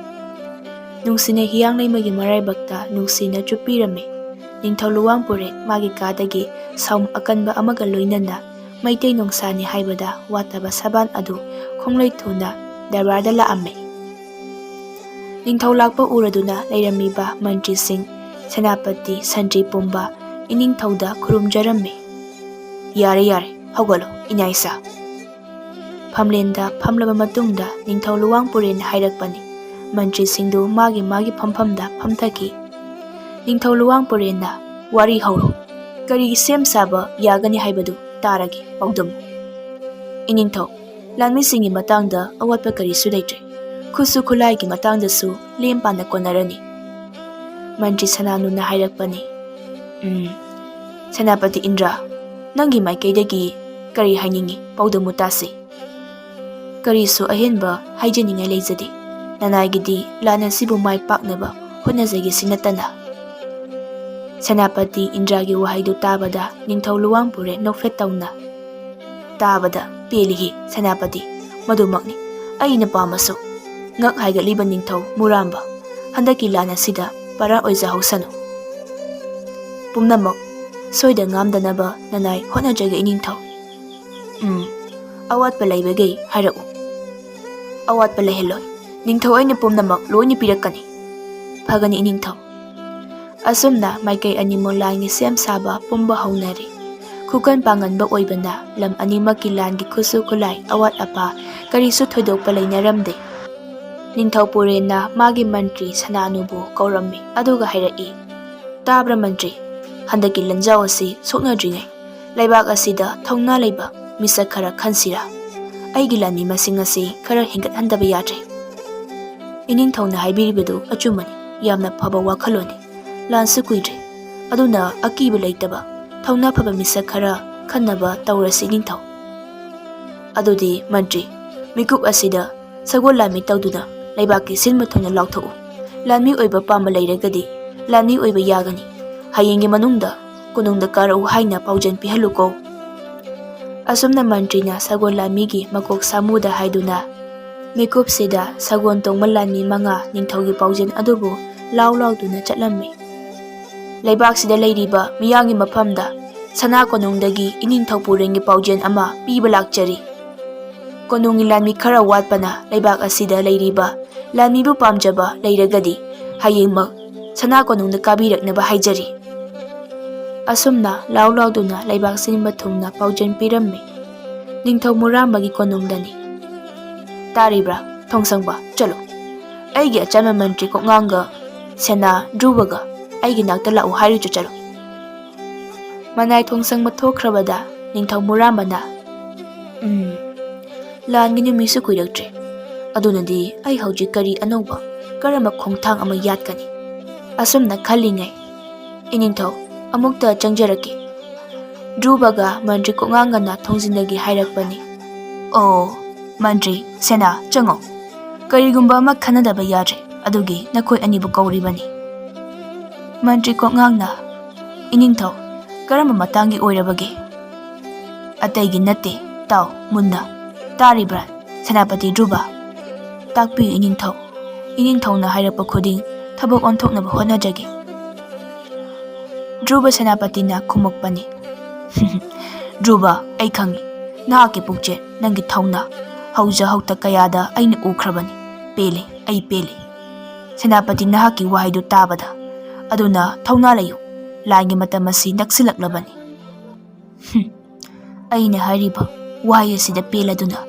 ꯅꯨꯡꯁꯤꯅ ꯍꯤꯌꯥꯡ ꯂꯩꯃꯒꯤ ꯃꯔꯥꯏꯕꯛꯇ ꯅꯨꯡꯁꯤꯅ ꯆꯨꯞꯄꯤꯔꯝꯃꯤ꯫ ꯅꯤꯡꯊꯧ ꯂꯨꯋꯥꯡ ꯄꯨꯔꯦꯟ ꯃꯥꯒꯤ ꯀꯥꯗꯒꯤ ꯁꯥꯎꯝ ꯑꯀꯟꯕ ꯑꯃꯒ ꯂꯣꯏꯅꯅ ꯃꯩꯇꯩ ꯅꯣꯡꯁꯥꯅꯤ ꯍꯥꯏꯕꯗ ꯋꯥꯠꯇꯕ ꯁꯕꯥꯟ ꯑꯗꯨ ꯈꯣꯡꯂꯩ ꯊꯨꯅ ꯗꯔꯕꯥꯔꯗ ꯂꯥꯛꯑꯝꯃꯤ꯫ ꯅꯤꯡꯊꯧ ꯂꯥꯛꯄ ꯎꯔꯗꯨꯅ ꯂꯩꯔꯝꯃꯤꯕ ꯃꯟꯇ꯭ꯔꯤꯁꯤꯡ, ꯁꯦꯅꯥꯄꯇꯤ, ꯁꯟꯇ꯭ꯔꯤ ꯄꯨꯝꯕ ꯏꯅꯤꯡꯊꯧꯗ ꯈꯨꯔꯨꯝꯖꯔꯝꯃꯤ꯫ "ꯌꯥꯔꯦ, ꯌꯥꯔꯦ, ꯍꯧꯒꯠꯂꯣ, ꯏꯅꯥꯏꯁꯥ꯫" ꯐꯝꯂꯦꯟꯗ ꯐꯝꯂꯕ ꯃꯇꯨꯡꯗ ꯅꯤꯡꯊꯧ ꯂꯨꯋꯥꯡ ꯄꯨꯔꯦꯟꯅ ꯍꯥꯏꯔꯛꯄꯅꯤ꯫ ꯃꯟꯇ꯭ꯔꯤꯁꯤꯡꯗꯨ ꯃꯥꯒꯤ ꯃꯥꯒꯤ ꯐꯝꯐꯝꯗ ꯐꯝꯊꯈꯤ꯫ ꯅꯤꯡꯊꯧ ꯂꯨꯋꯥꯡ ꯄꯨꯔꯦꯟꯅ, "ꯋꯥꯔꯤ ꯍꯧꯔꯣ꯫" ꯀꯔꯤ ꯁꯦꯝ ꯁꯥꯕ ꯌꯥꯒꯅꯤ ꯍꯥꯏꯕꯗꯨ ꯇꯥꯔꯒꯦ, ꯄꯥꯎꯗꯝꯃꯨ꯫ ꯏꯅꯤꯡꯊꯧ, ꯂꯥꯟꯃꯤꯁꯤꯡꯒꯤ ꯃꯇꯥꯡꯗ ꯑꯋꯥꯠꯄ ꯀꯔꯤꯁꯨ ꯂꯩꯇ꯭ꯔꯦ꯫ ꯈꯨꯠꯁꯨ ꯈꯨꯠꯂꯥꯏꯒꯤ ꯃꯇꯥꯡꯗꯁꯨ ꯂꯦꯝ ꯄꯥꯅ ꯀꯣꯟꯅꯔꯅꯤ꯫ ꯃꯟꯇ꯭ꯔꯤ ꯁꯅꯥꯅꯨꯅ ꯍꯥꯏꯔꯛꯄꯅꯤ꯫ ꯎꯝ, ꯁꯦꯅꯥꯄꯇꯤ ꯏꯟꯗ꯭ꯔ, ꯅꯪꯒꯤ ꯃꯥꯏꯀꯩꯗꯒꯤ ꯀꯔꯤ ꯍꯥꯏꯅꯤꯡꯉꯤ? ꯄꯥꯎꯗꯝꯃꯨ ꯇꯥꯁꯤ꯫ ꯀꯔꯤꯁꯨ ꯑꯍꯦꯟꯕ ꯍꯥꯏꯖꯅꯤꯡꯉꯥꯏ ꯂꯩꯖꯗꯦ꯫ ꯅꯅꯥꯏꯒꯤꯗꯤ ꯂꯥꯟ ꯑꯁꯤꯕꯨ ꯃꯥꯏ ꯄꯥꯛꯅꯕ ꯍꯣꯠꯅꯖꯒꯦ ꯁꯤ ꯅꯠꯇꯅ꯫ ꯁꯦꯅꯥꯄꯇꯤ ꯏꯟꯗ꯭ꯔꯒꯤ ꯋꯥꯍꯩꯗꯨ ꯇꯥꯕꯗ ꯅꯤꯡꯊꯧ ꯂꯨꯋꯥꯡꯄꯨꯔꯦ ꯅꯣꯛꯐꯦꯠ ꯇꯧꯅ, "ꯇꯥꯕꯗ ꯄꯦꯜꯂꯤꯍꯦ ꯁꯦꯅꯥꯄꯇꯤ, ꯃꯗꯨꯃꯛꯅꯤ ꯑꯩꯅ ꯄꯥꯝꯕꯁꯨ꯫ ꯉꯛ ꯍꯥꯏꯒꯠꯂꯤꯕ ꯅꯤꯡꯊꯧ ꯃꯨꯔꯥꯝꯕ, ꯍꯟꯗꯛꯀꯤ ꯂꯥꯟ ꯑꯁꯤꯗ ꯄꯔꯥ ꯑꯣꯏꯖꯍꯧꯁꯅꯨ꯫ ꯄꯨꯝꯅꯃꯛ ꯁꯣꯏꯗ ꯉꯥꯝꯗꯅꯕ ꯅꯅꯥꯏ ꯍꯣꯠꯅꯖꯒꯦ ꯏꯅꯤꯡꯊꯧ꯫ ꯎꯝ, ꯑꯋꯥꯠꯄ ꯂꯩꯕꯒꯩ ꯍꯥꯏꯔꯛꯎ꯫" "ꯑꯋꯥꯠꯄ ꯂꯩꯍꯜꯂꯣꯏ꯫ ꯅꯤꯡꯊꯧ ꯑꯩꯅ ꯄꯨꯝꯅꯃꯛ ꯂꯣꯏꯅ ꯄꯤꯔꯛꯀꯅꯤ꯫" "ꯐꯒꯅꯤ ꯏꯅꯤꯡꯊꯧ꯫" ꯑꯁꯨꯝꯅ ꯃꯥꯏꯀꯩ ꯑꯅꯤꯃꯛ ꯂꯥꯟꯒꯤ ꯁꯦꯝ ꯁꯥꯕ ꯄꯨꯝꯕ ꯍꯧꯅꯔꯦ꯫ ꯈꯨꯀꯟ ꯄꯥꯡꯒꯟꯕ ꯑꯣꯏꯕꯅ ꯂꯝ ꯑꯅꯤꯃꯛꯀꯤ ꯂꯥꯟꯒꯤ ꯈꯨꯠꯁꯨ ꯈꯨꯠꯂꯥꯏ, ꯑꯋꯥꯠ ꯑꯄꯥ ꯀꯔꯤꯁꯨ ꯊꯣꯏꯗꯣꯛꯄ ꯂꯩꯅꯔꯝꯗꯦ꯫ ꯅꯤꯡꯊꯧ ꯄꯨꯔꯦꯟꯅ ꯃꯥꯒꯤ ꯃꯟꯇ꯭ꯔꯤ ꯁꯅꯥꯅꯨꯕꯨ ꯀꯧꯔꯝꯃꯤ, ꯑꯗꯨꯒ ꯍꯥꯏꯔꯛꯏ, "ꯇꯥꯕ꯭ꯔꯥ ꯃꯟꯇ꯭ꯔꯤ? ꯍꯟꯗꯛꯀꯤ ꯂꯥꯟꯖꯥꯎ ꯑꯁꯤ ꯁꯣꯛꯅꯗ꯭ꯔꯤꯉꯩ ꯂꯩꯕꯥꯛ ꯑꯁꯤꯗ ꯊꯧꯅꯥ ꯂꯩꯕ ꯃꯤꯁꯛ ꯈꯔ ꯈꯟꯁꯤꯔꯥ? ꯑꯩꯒꯤ ꯂꯥꯟꯃꯤ ꯃꯁꯤꯡ ꯑꯁꯤ ꯈꯔ ꯍꯦꯟꯒꯠꯍꯟꯗꯕ ꯌꯥꯗ꯭ꯔꯦ꯫" ꯏꯅꯤꯡꯊꯧꯅ ꯍꯥꯏꯕꯤꯔꯤꯕꯗꯨ ꯑꯆꯨꯝꯕꯅꯤ꯫ ꯌꯥꯝꯅ ꯐꯕ ꯋꯥꯈꯜꯂꯣꯟꯅꯤ꯫ ꯂꯥꯟꯁꯨ ꯀꯨꯏꯗ꯭ꯔꯦ꯫ ꯑꯗꯨꯅ ꯑꯀꯤꯕ ꯂꯩꯇꯕ, ꯊꯧꯅꯥ ꯐꯕ ꯃꯤꯁꯛ ꯈꯔ ꯈꯟꯅꯕ ꯇꯧꯔꯁꯤ ꯅꯤꯡꯊꯧ꯫ ꯑꯗꯨꯗꯤ ꯃꯟꯇ꯭ꯔꯤ, ꯃꯤꯀꯨꯞ ꯑꯁꯤꯗ ꯁꯒꯣꯜ ꯂꯥꯟꯃꯤ ꯇꯧꯗꯨꯅ ꯂꯩꯕꯥꯛꯀꯤ ꯁꯤꯟꯕ ꯊꯨꯡꯅ ꯂꯥꯎꯊꯣꯛꯎ꯫ ꯂꯥꯟꯃꯤ ꯑꯣꯏꯕ ꯄꯥꯝꯕ ꯂꯩꯔꯒꯗꯤ ꯂꯥꯟꯃꯤ ꯑꯣꯏꯕ ꯌꯥꯒꯅꯤ꯫ ꯍꯌꯦꯡꯒꯤ ꯃꯅꯨꯡꯗ ꯀꯣꯅꯨꯡꯗ ꯀꯥꯔꯛꯎ ꯍꯥꯏꯅ ꯄꯥꯎꯖꯦꯜ ꯄꯤꯍꯜꯂꯨꯀꯣ꯫ ꯑꯁꯨꯝꯅ ꯃꯟꯇ꯭ꯔꯤꯅ ꯁꯒꯣꯜ ꯂꯥꯟꯃꯤꯒꯤ ꯃꯀꯣꯛ ꯁꯥꯃꯨꯗ ꯍꯥꯏꯗꯨꯅ, ꯃꯤꯀꯨꯞꯁꯤꯗ ꯁꯒꯣꯜ ꯇꯣꯡꯕ ꯂꯥꯟꯃꯤ ꯃꯉꯥ ꯅꯤꯡꯊꯧꯒꯤ ꯄꯥꯎꯖꯦꯜ ꯑꯗꯨꯕꯨ ꯂꯥꯎ ꯂꯥꯎꯗꯨꯅ ꯆꯠꯂꯝꯃꯤ꯫ ꯂꯩꯕꯥꯛꯁꯤꯗ ꯂꯩꯔꯤꯕ ꯃꯤꯌꯥꯝꯒꯤ ꯃꯐꯝꯗ ꯁꯅꯥ ꯀꯣꯅꯨꯡꯗꯒꯤ ꯏꯅꯤꯡꯊꯧ ꯄꯨꯔꯦꯟꯒꯤ ꯄꯥꯎꯖꯦꯜ ꯑꯃ ꯄꯤꯕ ꯂꯥꯛꯆꯔꯤ꯫ ꯀꯣꯅꯨꯡꯒꯤ ꯂꯥꯟꯃꯤ ꯈꯔ ꯋꯥꯠꯄꯅ ꯂꯩꯕꯥꯛ ꯑꯁꯤꯗ ꯂꯩꯔꯤꯕ ꯂꯥꯟꯃꯤꯕꯨ ꯄꯥꯝꯖꯕ ꯂꯩꯔꯒꯗꯤ ꯍꯌꯦꯡꯃꯛ ꯁꯅꯥ ꯀꯣꯅꯨꯡꯗ ꯀꯥꯕꯤꯔꯛꯅꯕ ꯍꯥꯏꯖꯔꯤ꯫ ꯑꯁꯨꯝꯅ ꯂꯥꯎ ꯂꯥꯎꯗꯨꯅ ꯂꯩꯕꯥꯛ ꯁꯤꯟꯕ ꯊꯨꯡꯅ ꯄꯥꯎꯖꯦꯜ ꯄꯤꯔꯝꯃꯤ꯫ ꯅꯤꯡꯊꯧ ꯃꯨꯔꯥꯝꯕꯒꯤ ꯀꯣꯅꯨꯡꯗꯅꯤ꯫ ꯇꯥꯔꯤꯕ꯭ꯔꯥ? ꯊꯣꯡꯁꯪꯕ, ꯆꯠꯂꯨ꯫ ꯑꯩꯒꯤ ꯑꯆꯝꯕ ꯃꯟꯇ꯭ꯔꯤ ꯀꯣꯛꯉꯥꯡꯒ ꯁꯦꯅꯥ ꯙ꯭ꯔꯨꯕꯒ ꯑꯩꯒꯤ ꯅꯥꯛꯇ ꯂꯥꯛꯎ ꯍꯥꯏꯔꯨꯆꯣ, ꯆꯠꯂꯨ꯫ ꯃꯅꯥꯏ ꯊꯣꯡꯁꯪꯕ ꯊꯣꯛꯈ꯭ꯔꯕꯗ ꯅꯤꯡꯊꯧ ꯃꯨꯔꯥꯝꯕꯅ, "ꯎꯝ, ꯂꯥꯟꯒꯤ ꯅꯨꯃꯤꯠꯁꯨ ꯀꯨꯏꯔꯛꯇ꯭ꯔꯦ꯫ ꯑꯗꯨꯅꯗꯤ ꯑꯩ ꯍꯧꯖꯤꯛ ꯀꯔꯤ ꯑꯅꯧꯕ, ꯀꯔꯝꯕ ꯈꯣꯡꯊꯥꯡ ꯑꯃ ꯌꯥꯠꯀꯅꯤ?" ꯑꯁꯨꯝꯅ ꯈꯜꯂꯤꯉꯩ, "ꯏꯅꯤꯡꯊꯧ, ꯑꯃꯨꯛꯇ ꯆꯪꯖꯔꯛꯀꯦ꯫" ꯙ꯭ꯔꯨꯕꯒ ꯃꯟꯇ꯭ꯔꯤ ꯀꯣꯛꯉꯥꯡꯒꯅ ꯊꯣꯡꯖꯤꯟꯗꯒꯤ ꯍꯥꯏꯔꯛꯄꯅꯤ꯫ "ꯑꯣ, ꯃꯟꯇ꯭ꯔꯤ, ꯁꯦꯅꯥ, ꯆꯪꯉꯣ꯫ ꯀꯔꯤꯒꯨꯝꯕ ꯑꯃ ꯈꯟꯅꯗꯕ ꯌꯥꯗ꯭ꯔꯦ, ꯑꯗꯨꯒꯤ ꯅꯈꯣꯏ ꯑꯅꯤꯕꯨ ꯀꯧꯔꯤꯕꯅꯤ꯫" ꯃꯟꯇ꯭ꯔꯤ ꯀꯣꯛꯉꯥꯡꯅ, "ꯏꯅꯤꯡꯊꯧ, ꯀꯔꯝꯕ ꯃꯇꯥꯡꯒꯤ ꯑꯣꯏꯔꯕꯒꯦ?" "ꯑꯇꯩꯒꯤ ꯅꯠꯇꯦ, ꯇꯥꯎ ꯃꯨꯟꯅ꯫ ꯇꯥꯔꯤꯕ꯭ꯔꯥ, ꯁꯦꯅꯥꯄꯇꯤ ꯙ꯭ꯔꯨꯕ?" "ꯇꯥꯛꯄꯤꯌꯨ ꯏꯅꯤꯡꯊꯧ꯫ ꯏꯅꯤꯡꯊꯧꯅ ꯍꯥꯏꯔꯛꯄ ꯈꯨꯗꯤꯡ ꯊꯕꯛ ꯑꯣꯟꯊꯣꯛꯅꯕ ꯍꯣꯠꯅꯖꯒꯦ꯫" ꯙ꯭ꯔꯨꯕ ꯁꯦꯅꯥꯄꯇꯤꯅ ꯈꯨꯝꯃꯛꯄꯅꯤ꯫ "ꯙ꯭ꯔꯨꯕ, ꯑꯩ ꯈꯪꯏ, ꯅꯍꯥꯛꯀꯤ ꯄꯨꯛꯆꯦꯜ, ꯅꯪꯒꯤ ꯊꯧꯅꯥ, ꯍꯧꯖ ꯍꯧꯇ ꯀꯌꯥꯗ ꯑꯩꯅ ꯎꯈ꯭ꯔꯕꯅꯤ꯫ ꯄꯦꯜꯂꯦ, ꯑꯩ ꯄꯦꯜꯂꯦ꯫ ꯁꯦꯅꯥꯄꯇꯤ, ꯅꯍꯥꯛꯀꯤ ꯋꯥꯍꯩꯗꯨ ꯇꯥꯕꯗ꯫ ꯑꯗꯨꯅ ꯊꯧꯅꯥ ꯂꯩꯌꯨ, ꯂꯥꯟꯒꯤ ꯃꯇꯝ ꯑꯁꯤ ꯅꯛꯁꯤꯜꯂꯛꯂꯕꯅꯤ꯫" ꯍꯨꯝ, ꯑꯩꯅ ꯍꯥꯏꯔꯤꯕ ꯋꯥꯍꯩ ꯑꯁꯤꯗ ꯄꯦꯜꯂꯗꯨꯅ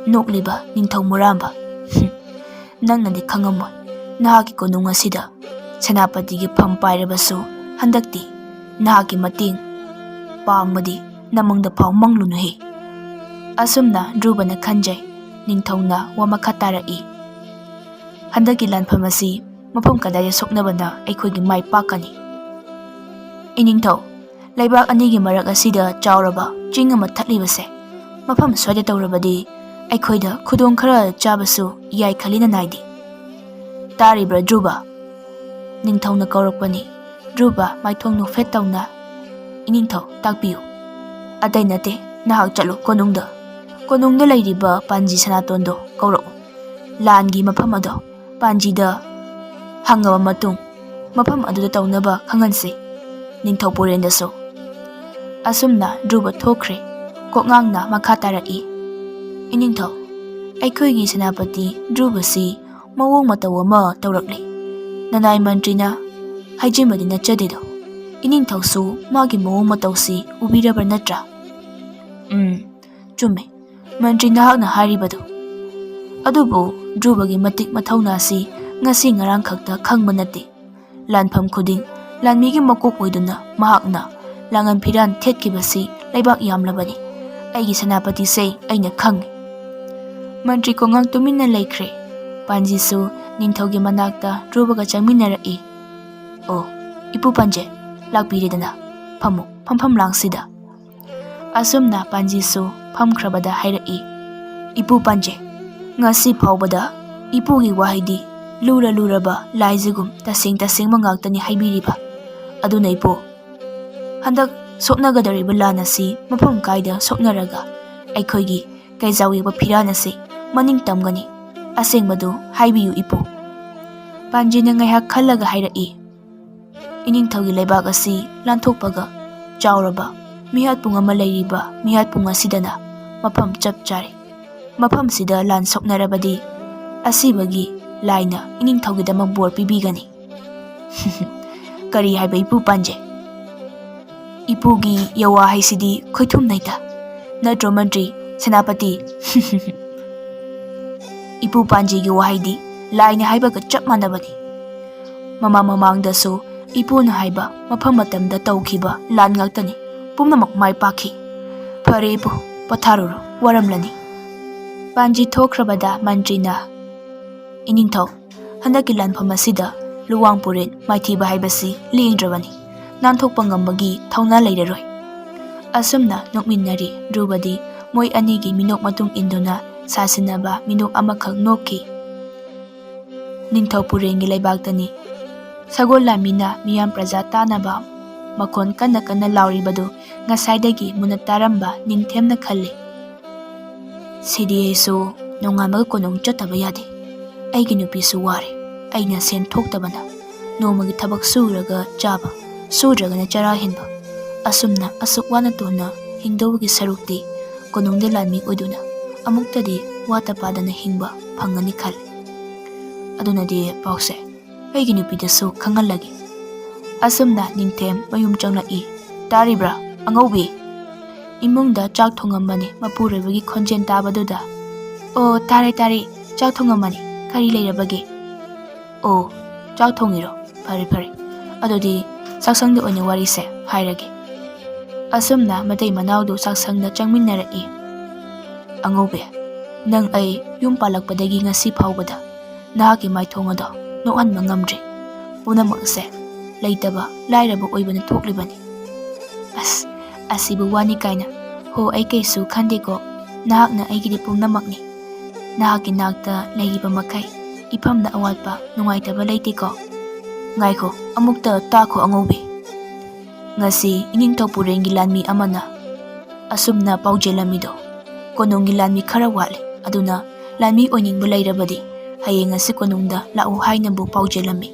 ꯅꯣꯛꯂꯤꯕ ꯅꯤꯡꯊꯧ ꯃꯨꯔꯥꯝꯕ꯫ ꯍꯨꯝ, ꯅꯪꯅꯗꯤ ꯈꯪꯉꯝꯃꯣꯏ, ꯅꯍꯥꯛꯀꯤ ꯀꯣꯅꯨꯡ ꯑꯁꯤꯗ ꯁꯦꯅꯥꯄꯇꯤꯒꯤ ꯐꯝ ꯄꯥꯏꯔꯕꯁꯨ, ꯍꯟꯗꯛꯇꯤ ꯅꯍꯥꯛꯀꯤ ꯃꯇꯦꯡ ꯄꯥꯡꯕꯗꯤ ꯅꯃꯪꯗ ꯐꯥꯎ ꯃꯪꯂꯨꯅꯨꯍꯦ꯫ ꯑꯁꯨꯝꯅ ꯙ꯭ꯔꯨꯕꯅ ꯈꯟꯖꯩ꯫ ꯅꯤꯡꯊꯧꯅ ꯋꯥ ꯃꯈꯥ ꯇꯥꯔꯛꯏ, "ꯍꯟꯗꯛꯀꯤ ꯂꯥꯟꯐꯝ ꯑꯁꯤ ꯃꯐꯝ ꯀꯗꯥꯏꯗ ꯁꯣꯛꯅꯕꯅ ꯑꯩꯈꯣꯏꯒꯤ ꯃꯥꯏ ꯄꯥꯛꯀꯅꯤ?" "ꯏꯅꯤꯡꯊꯧ, ꯂꯩꯕꯥꯛ ꯑꯅꯤꯒꯤ ꯃꯔꯛ ꯑꯁꯤꯗ ꯆꯥꯎꯔꯕ ꯆꯤꯡ ꯑꯃ ꯊꯠꯂꯤꯕꯁꯦ, ꯃꯐꯝ ꯁ꯭ꯋꯥꯏꯗ ꯇꯧꯔꯕꯗꯤ ꯑꯩꯈꯣꯏꯗ ꯈꯨꯗꯣꯡ ꯈꯔ ꯆꯥꯕꯁꯨ ꯌꯥꯏ ꯈꯜꯂꯤ ꯅꯅꯥꯏꯗꯤ꯫ ꯇꯥꯔꯤꯕ꯭ꯔꯥ ꯙ꯭ꯔꯨꯕ?" ꯅꯤꯡꯊꯧꯅ ꯀꯧꯔꯛꯄꯅꯤ꯫ ꯙ꯭ꯔꯨꯕ ꯃꯥꯏꯊꯣꯡ ꯅꯣꯛꯐꯦꯠ ꯇꯧꯅ, "ꯏꯅꯤꯡꯊꯧ, ꯇꯥꯛꯄꯤꯌꯨ꯫" "ꯑꯇꯩ ꯅꯠꯇꯦ, ꯅꯍꯥꯛ ꯆꯠꯂꯨ ꯀꯣꯅꯨꯡꯗ꯫ ꯀꯣꯅꯨꯡꯗ ꯂꯩꯔꯤꯕ ꯄꯥꯟꯖꯤ ꯁꯅꯥꯇꯣꯟꯗꯣ ꯀꯧꯔꯛꯎ꯫ ꯂꯥꯟꯒꯤ ꯃꯐꯝ ꯑꯗꯣ ꯄꯥꯟꯖꯤꯗ ꯍꯪꯉꯕ ꯃꯇꯨꯡ, ꯃꯐꯝ ꯑꯗꯨꯗ ꯇꯧꯅꯕ ꯈꯪꯍꯟꯁꯤ, ꯅꯤꯡꯊꯧ ꯄꯨꯔꯦꯟꯗꯁꯨ꯫" ꯑꯁꯨꯝꯅ ꯙ꯭ꯔꯨꯕ ꯊꯣꯛꯈ꯭ꯔꯦ꯫ ꯀꯣꯛꯉꯥꯡꯅ ꯃꯈꯥ ꯇꯥꯔꯛꯏ, "ꯏꯅꯤꯡꯊꯧ, ꯑꯩꯈꯣꯏꯒꯤ ꯁꯦꯅꯥꯄꯇꯤ ꯙ꯭ꯔꯨꯕꯁꯤ ꯃꯑꯣꯡ ꯃꯇꯧ ꯑꯃ ꯇꯧꯔꯛꯂꯤ꯫ ꯅꯅꯥꯏ ꯃꯟꯇ꯭ꯔꯤꯅ ꯍꯥꯏꯖꯤꯟꯕꯗꯤ ꯅꯠꯆꯗꯦꯗꯣ, ꯏꯅꯤꯡꯊꯧꯁꯨ ꯃꯥꯒꯤ ꯃꯑꯣꯡ ꯃꯇꯧꯁꯤ ꯎꯕꯤꯔꯕ꯭ꯔꯥ ꯅꯠꯇ꯭ꯔꯥ?" "ꯎꯝ, ꯆꯨꯝꯃꯦ, ꯃꯟꯇ꯭ꯔꯤ, ꯅꯍꯥꯛꯅ ꯍꯥꯏꯔꯤꯕꯗꯨ꯫ ꯑꯗꯨꯕꯨ ꯙ꯭ꯔꯨꯕꯒꯤ ꯃꯇꯤꯛ ꯃꯊꯧꯅꯥꯁꯤ ꯉꯁꯤ ꯉꯔꯥꯡ ꯈꯛꯇ ꯈꯪꯕ ꯅꯠꯇꯦ꯫ ꯂꯥꯟꯐꯝ ꯈꯨꯗꯤꯡ ꯂꯥꯟꯃꯤꯒꯤ ꯃꯀꯣꯛ ꯑꯣꯏꯗꯨꯅ ꯃꯍꯥꯛꯅ ꯂꯥꯡꯉꯟ ꯐꯤꯔꯥꯟ ꯊꯦꯠꯈꯤꯕꯁꯤ ꯂꯩꯕꯥꯛ ꯌꯥꯝꯂꯕꯅꯤ꯫ ꯑꯩꯒꯤ ꯁꯦꯅꯥꯄꯇꯤꯁꯦ ꯑꯩꯅ ꯈꯪꯉꯤ꯫ ꯃꯟꯇ꯭ꯔꯤ ꯀꯣꯉꯥꯡ ꯇꯨꯃꯤꯟꯅ ꯂꯩꯈ꯭ꯔꯦ꯫ ꯄꯥꯟꯖꯤꯁꯨ ꯅꯤꯡꯊꯧꯒꯤ ꯃꯅꯥꯛꯇ ꯔꯨꯕꯒ ꯆꯪꯃꯤꯟꯅꯔꯛꯏ꯫ "ꯑꯣ, ꯏꯄꯨ ꯄꯥꯟꯖꯦ, ꯂꯥꯛꯄꯤꯔꯦꯗꯅ꯫ ꯐꯝꯃꯨ, ꯐꯝꯐꯝ ꯂꯥꯡꯁꯤꯗ꯫" ꯑꯁꯨꯝꯅ ꯄꯥꯟꯖꯤꯁꯨ ꯐꯝꯈ꯭ꯔꯕꯗ ꯍꯥꯏꯔꯛꯏ, "ꯏꯄꯨ ꯄꯥꯟꯖꯦ, ꯉꯁꯤ ꯐꯥꯎꯕꯗ ꯏꯄꯨꯒꯤ ꯋꯥꯍꯩꯗꯤ ꯂꯨꯔ ꯂꯨꯔꯕ ꯂꯥꯏꯖꯒꯨꯝ ꯇꯁꯦꯡ ꯇꯁꯦꯡꯕ ꯉꯥꯛꯇꯅꯤ ꯍꯥꯏꯕꯤꯔꯤꯕ꯫ ꯑꯗꯨꯅ ꯏꯄꯨ, ꯍꯟꯗꯛ ꯁꯣꯛꯅꯒꯗꯧꯔꯤꯕ ꯂꯥꯟ ꯑꯁꯤ ꯃꯐꯝ ꯀꯥꯏꯗ ꯁꯣꯛꯅꯔꯒ ꯑꯩꯈꯣꯏꯒꯤ ꯀꯩꯖꯥꯎ ꯌꯦꯛꯄ ꯐꯤꯔꯥꯟ ꯑꯁꯤ ꯃꯅꯤꯡ ꯇꯝꯒꯅꯤ? ꯑꯁꯦꯡꯕꯗꯨ ꯍꯥꯏꯕꯤꯌꯨ ꯏꯄꯨ꯫" ꯄꯥꯟꯖꯤꯅ ꯉꯥꯏꯍꯥꯛ ꯈꯜꯂꯒ ꯍꯥꯏꯔꯛꯏ, "ꯏꯅꯤꯡꯊꯧꯒꯤ ꯂꯩꯕꯥꯛ ꯑꯁꯤ ꯂꯥꯟꯊꯣꯛꯄꯒ ꯆꯥꯎꯔꯕ ꯃꯤꯍꯥꯠꯄꯨꯡ ꯑꯃ ꯂꯩꯔꯤꯕ ꯃꯤꯍꯥꯠꯄꯨꯡ ꯑꯁꯤꯗꯅ ꯃꯐꯝ ꯆꯞ ꯆꯥꯔꯦ꯫ ꯃꯐꯝꯁꯤꯗ ꯂꯥꯟ ꯁꯣꯛꯅꯔꯕꯗꯤ ꯑꯁꯤꯕꯒꯤ ꯂꯥꯏꯅ ꯏꯅꯤꯡꯊꯧꯒꯤꯗꯃꯛ ꯕꯣꯔ ꯄꯤꯕꯤꯒꯅꯤ꯫" "ꯀꯔꯤ ꯍꯥꯏꯕ ꯏꯄꯨ ꯄꯥꯟꯖꯦ? ꯏꯄꯨꯒꯤ ꯌꯋꯥ ꯍꯥꯏꯁꯤꯗꯤ ꯈꯣꯏꯊꯨꯝ ꯅꯩꯇ ꯅꯠꯇ꯭ꯔꯣ ꯃꯟꯇ꯭ꯔꯤ ꯁꯦꯅꯥꯄꯇꯤ?" "ꯏꯄꯨ ꯄꯥꯟꯖꯤꯒꯤ ꯋꯥꯍꯩꯗꯤ ꯂꯥꯏꯅ ꯍꯥꯏꯕꯒ ꯆꯞ ꯃꯥꯟꯅꯕꯅꯤ꯫ ꯃꯃꯥꯡ ꯃꯃꯥꯡꯗꯁꯨ ꯏꯄꯨꯅ ꯍꯥꯏꯕ ꯃꯐꯝ ꯃꯇꯝꯗ ꯇꯧꯈꯤꯕ ꯂꯥꯟ ꯉꯥꯛꯇꯅꯤ꯫ ꯄꯨꯝꯅꯃꯛ ꯃꯥꯏ ꯄꯥꯛꯈꯤ꯫ ꯐꯔꯦ ꯏꯄꯨ, ꯄꯣꯊꯥꯔꯨꯔꯣ, ꯋꯥꯔꯝꯂꯅꯤ꯫" ꯄꯥꯟꯖꯤ ꯊꯣꯛꯈ꯭ꯔꯕꯗ ꯃꯟꯇ꯭ꯔꯤꯅ, "ꯏꯅꯤꯡꯊꯧ, ꯍꯟꯗꯛꯀꯤ ꯂꯥꯟꯐꯝ ꯑꯁꯤꯗ ꯂꯨꯋꯥꯡ ꯄꯨꯔꯦꯟ ꯃꯥꯏꯊꯤꯕ ꯍꯥꯏꯕꯁꯤ ꯂꯦꯡꯗ꯭ꯔꯕꯅꯤ꯫ ꯅꯥꯟꯊꯣꯛꯄ ꯉꯝꯕꯒꯤ ꯊꯧꯅꯥ ꯂꯩꯔꯔꯣꯏ꯫" ꯑꯁꯨꯝꯅ ꯅꯣꯛꯃꯤꯟꯅꯔꯤ꯫ ꯗ꯭ꯔꯨꯕꯗꯤ ꯃꯣꯏ ꯑꯅꯤꯒꯤ ꯃꯤꯅꯣꯛ ꯃꯇꯨꯡ ꯏꯟꯗꯨꯅ ꯁꯥꯁꯤꯟꯅꯕ ꯃꯤꯅꯣꯛ ꯑꯃꯈꯛ ꯅꯣꯛꯈꯤ꯫ ꯅꯤꯡꯊꯧ ꯄꯨꯔꯦꯟꯒꯤ ꯂꯩꯕꯥꯛꯇꯅꯤ꯫ ꯁꯒꯣꯜ ꯂꯥꯟꯃꯤꯅ ꯃꯤꯌꯥꯝ ꯄ꯭ꯔꯖꯥ ꯇꯥꯅꯕ ꯃꯈꯣꯟ ꯀꯟꯅ ꯀꯟꯅ ꯂꯥꯎꯔꯤꯕꯗꯨ ꯉꯁꯥꯏꯗꯒꯤ ꯃꯨꯟꯅ ꯇꯥꯔꯝꯕ ꯅꯤꯡꯊꯦꯝꯅ ꯈꯜꯂꯤ꯫ "ꯁꯤꯗꯤ ꯑꯩꯁꯨ ꯅꯣꯡꯉꯥꯟꯕꯒ ꯀꯣꯅꯨꯡ ꯆꯠꯇꯕ ꯌꯥꯗꯦ꯫ ꯑꯩꯒꯤ ꯅꯨꯄꯤꯁꯨ ꯋꯥꯔꯦ꯫ ꯑꯩꯅ ꯁꯦꯟ ꯊꯣꯛꯇꯕꯅ ꯅꯣꯡꯃꯒꯤ ꯊꯕꯛ ꯁꯨꯔꯒ ꯆꯥꯕ, ꯁꯨꯗ꯭ꯔꯒꯅ ꯆꯔꯥ ꯍꯦꯟꯕ꯫ ꯑꯁꯨꯝꯅ ꯑꯁꯨꯛ ꯋꯥꯅ ꯇꯣꯟꯅ ꯍꯤꯡꯗꯧꯕꯒꯤ ꯁꯔꯨꯛꯇꯤ ꯀꯣꯅꯨꯡꯗ ꯂꯥꯟꯃꯤ ꯑꯣꯏꯗꯨꯅ ꯑꯃꯨꯛꯇꯗꯤ ꯋꯥꯠꯇ ꯄꯥꯗꯅ ꯍꯤꯡꯕ ꯐꯪꯒꯅꯤ ꯈꯜꯂꯤ꯫ ꯑꯗꯨꯅꯗꯤ ꯄꯥꯎꯁꯦ ꯑꯩꯒꯤ ꯅꯨꯄꯤꯗꯁꯨ ꯈꯪꯍꯜꯂꯒꯦ꯫" ꯑꯁꯨꯝꯅ ꯅꯤꯡꯊꯦꯝ ꯃꯌꯨꯝ ꯆꯪꯂꯛꯏ꯫ "ꯇꯥꯔꯤꯕ꯭ꯔꯥ, ꯑꯉꯧꯕꯤ?" ꯏꯃꯨꯡꯗ ꯆꯥꯛ ꯊꯣꯡꯉꯝꯕꯅꯤ꯫ ꯃꯄꯨꯔꯣꯏꯕꯒꯤ ꯈꯣꯟꯖꯦꯜ ꯇꯥꯕꯗꯨꯗ, "ꯑꯣ, ꯇꯥꯔꯦ, ꯇꯥꯔꯦ, ꯆꯥꯛ ꯊꯣꯡꯉꯝꯕꯅꯤ꯫ ꯀꯔꯤ ꯂꯩꯔꯕꯒꯦ?" "ꯑꯣ, ꯆꯥꯛ ꯊꯣꯡꯉꯤꯔꯣ? ꯐꯔꯦ, ꯐꯔꯦ꯫ ꯑꯗꯨꯗꯤ ꯆꯥꯛꯁꯪꯗ ꯑꯣꯏꯅ ꯋꯥꯔꯤꯁꯦ ꯍꯥꯏꯔꯒꯦ꯫" ꯑꯁꯨꯝꯅ ꯃꯇꯩ ꯃꯅꯥꯎꯗꯨ ꯆꯥꯛꯁꯪꯗ ꯆꯪꯃꯤꯟꯅꯔꯛꯏ꯫ "ꯑꯉꯧꯕꯤ, ꯅꯪ ꯑꯩ ꯌꯨꯝ ꯄꯥꯜꯂꯛꯄꯗꯒꯤ ꯉꯁꯤ ꯐꯥꯎꯕꯗ ꯅꯍꯥꯛꯀꯤ ꯃꯥꯏꯊꯣꯡ ꯑꯗꯣ ꯅꯣꯛꯍꯟꯕ ꯉꯝꯗ꯭ꯔꯤ꯫ ꯄꯨꯝꯅꯃꯛꯁꯦ ꯂꯩꯇꯕ ꯂꯥꯏꯔꯕ ꯑꯣꯏꯕꯅ ꯊꯣꯛꯂꯤꯕꯅꯤ꯫" "ꯑꯁ, ꯑꯁꯤꯕꯨ ꯋꯥꯅꯤ ꯀꯥꯏꯅ꯫ ꯍꯣ, ꯑꯩ ꯀꯩꯁꯨ ꯈꯟꯗꯦꯀꯣ꯫ ꯅꯍꯥꯛꯅ ꯑꯩꯒꯤꯗꯤ ꯄꯨꯝꯅꯃꯛꯅꯤ꯫ ꯅꯍꯥꯛꯀꯤ ꯅꯥꯛꯇ ꯂꯩꯔꯤꯕ ꯃꯈꯩ ꯏꯐꯝꯗ ꯑꯋꯥꯠꯄ ꯅꯨꯡꯉꯥꯏꯇꯕ ꯂꯩꯇꯦꯀꯣ꯫" "ꯉꯥꯏꯈꯣ, ꯑꯃꯨꯛꯇ ꯇꯥꯈꯣ ꯑꯉꯧꯕꯤ꯫ ꯉꯁꯤ ꯏꯅꯤꯡꯊꯧ ꯄꯨꯔꯦꯟꯒꯤ ꯂꯥꯟꯃꯤ ꯑꯃꯅ ꯑꯁꯨꯝꯅ ꯄꯥꯎꯖꯦꯜꯂꯝꯃꯤꯗꯣ, ꯀꯣꯅꯨꯡꯒꯤ ꯂꯥꯟꯃꯤ ꯈꯔ ꯋꯥꯠꯂꯤ, ꯑꯗꯨꯅ ꯂꯥꯟꯃꯤ ꯑꯣꯏꯅꯤꯡꯕ ꯂꯩꯔꯕꯗꯤ ꯍꯌꯦꯡ ꯑꯁꯤ ꯀꯣꯅꯨꯡꯗ ꯂꯥꯛꯎ ꯍꯥꯏꯅꯕꯨ ꯄꯥꯎꯖꯦꯜꯂꯝꯃꯤ꯫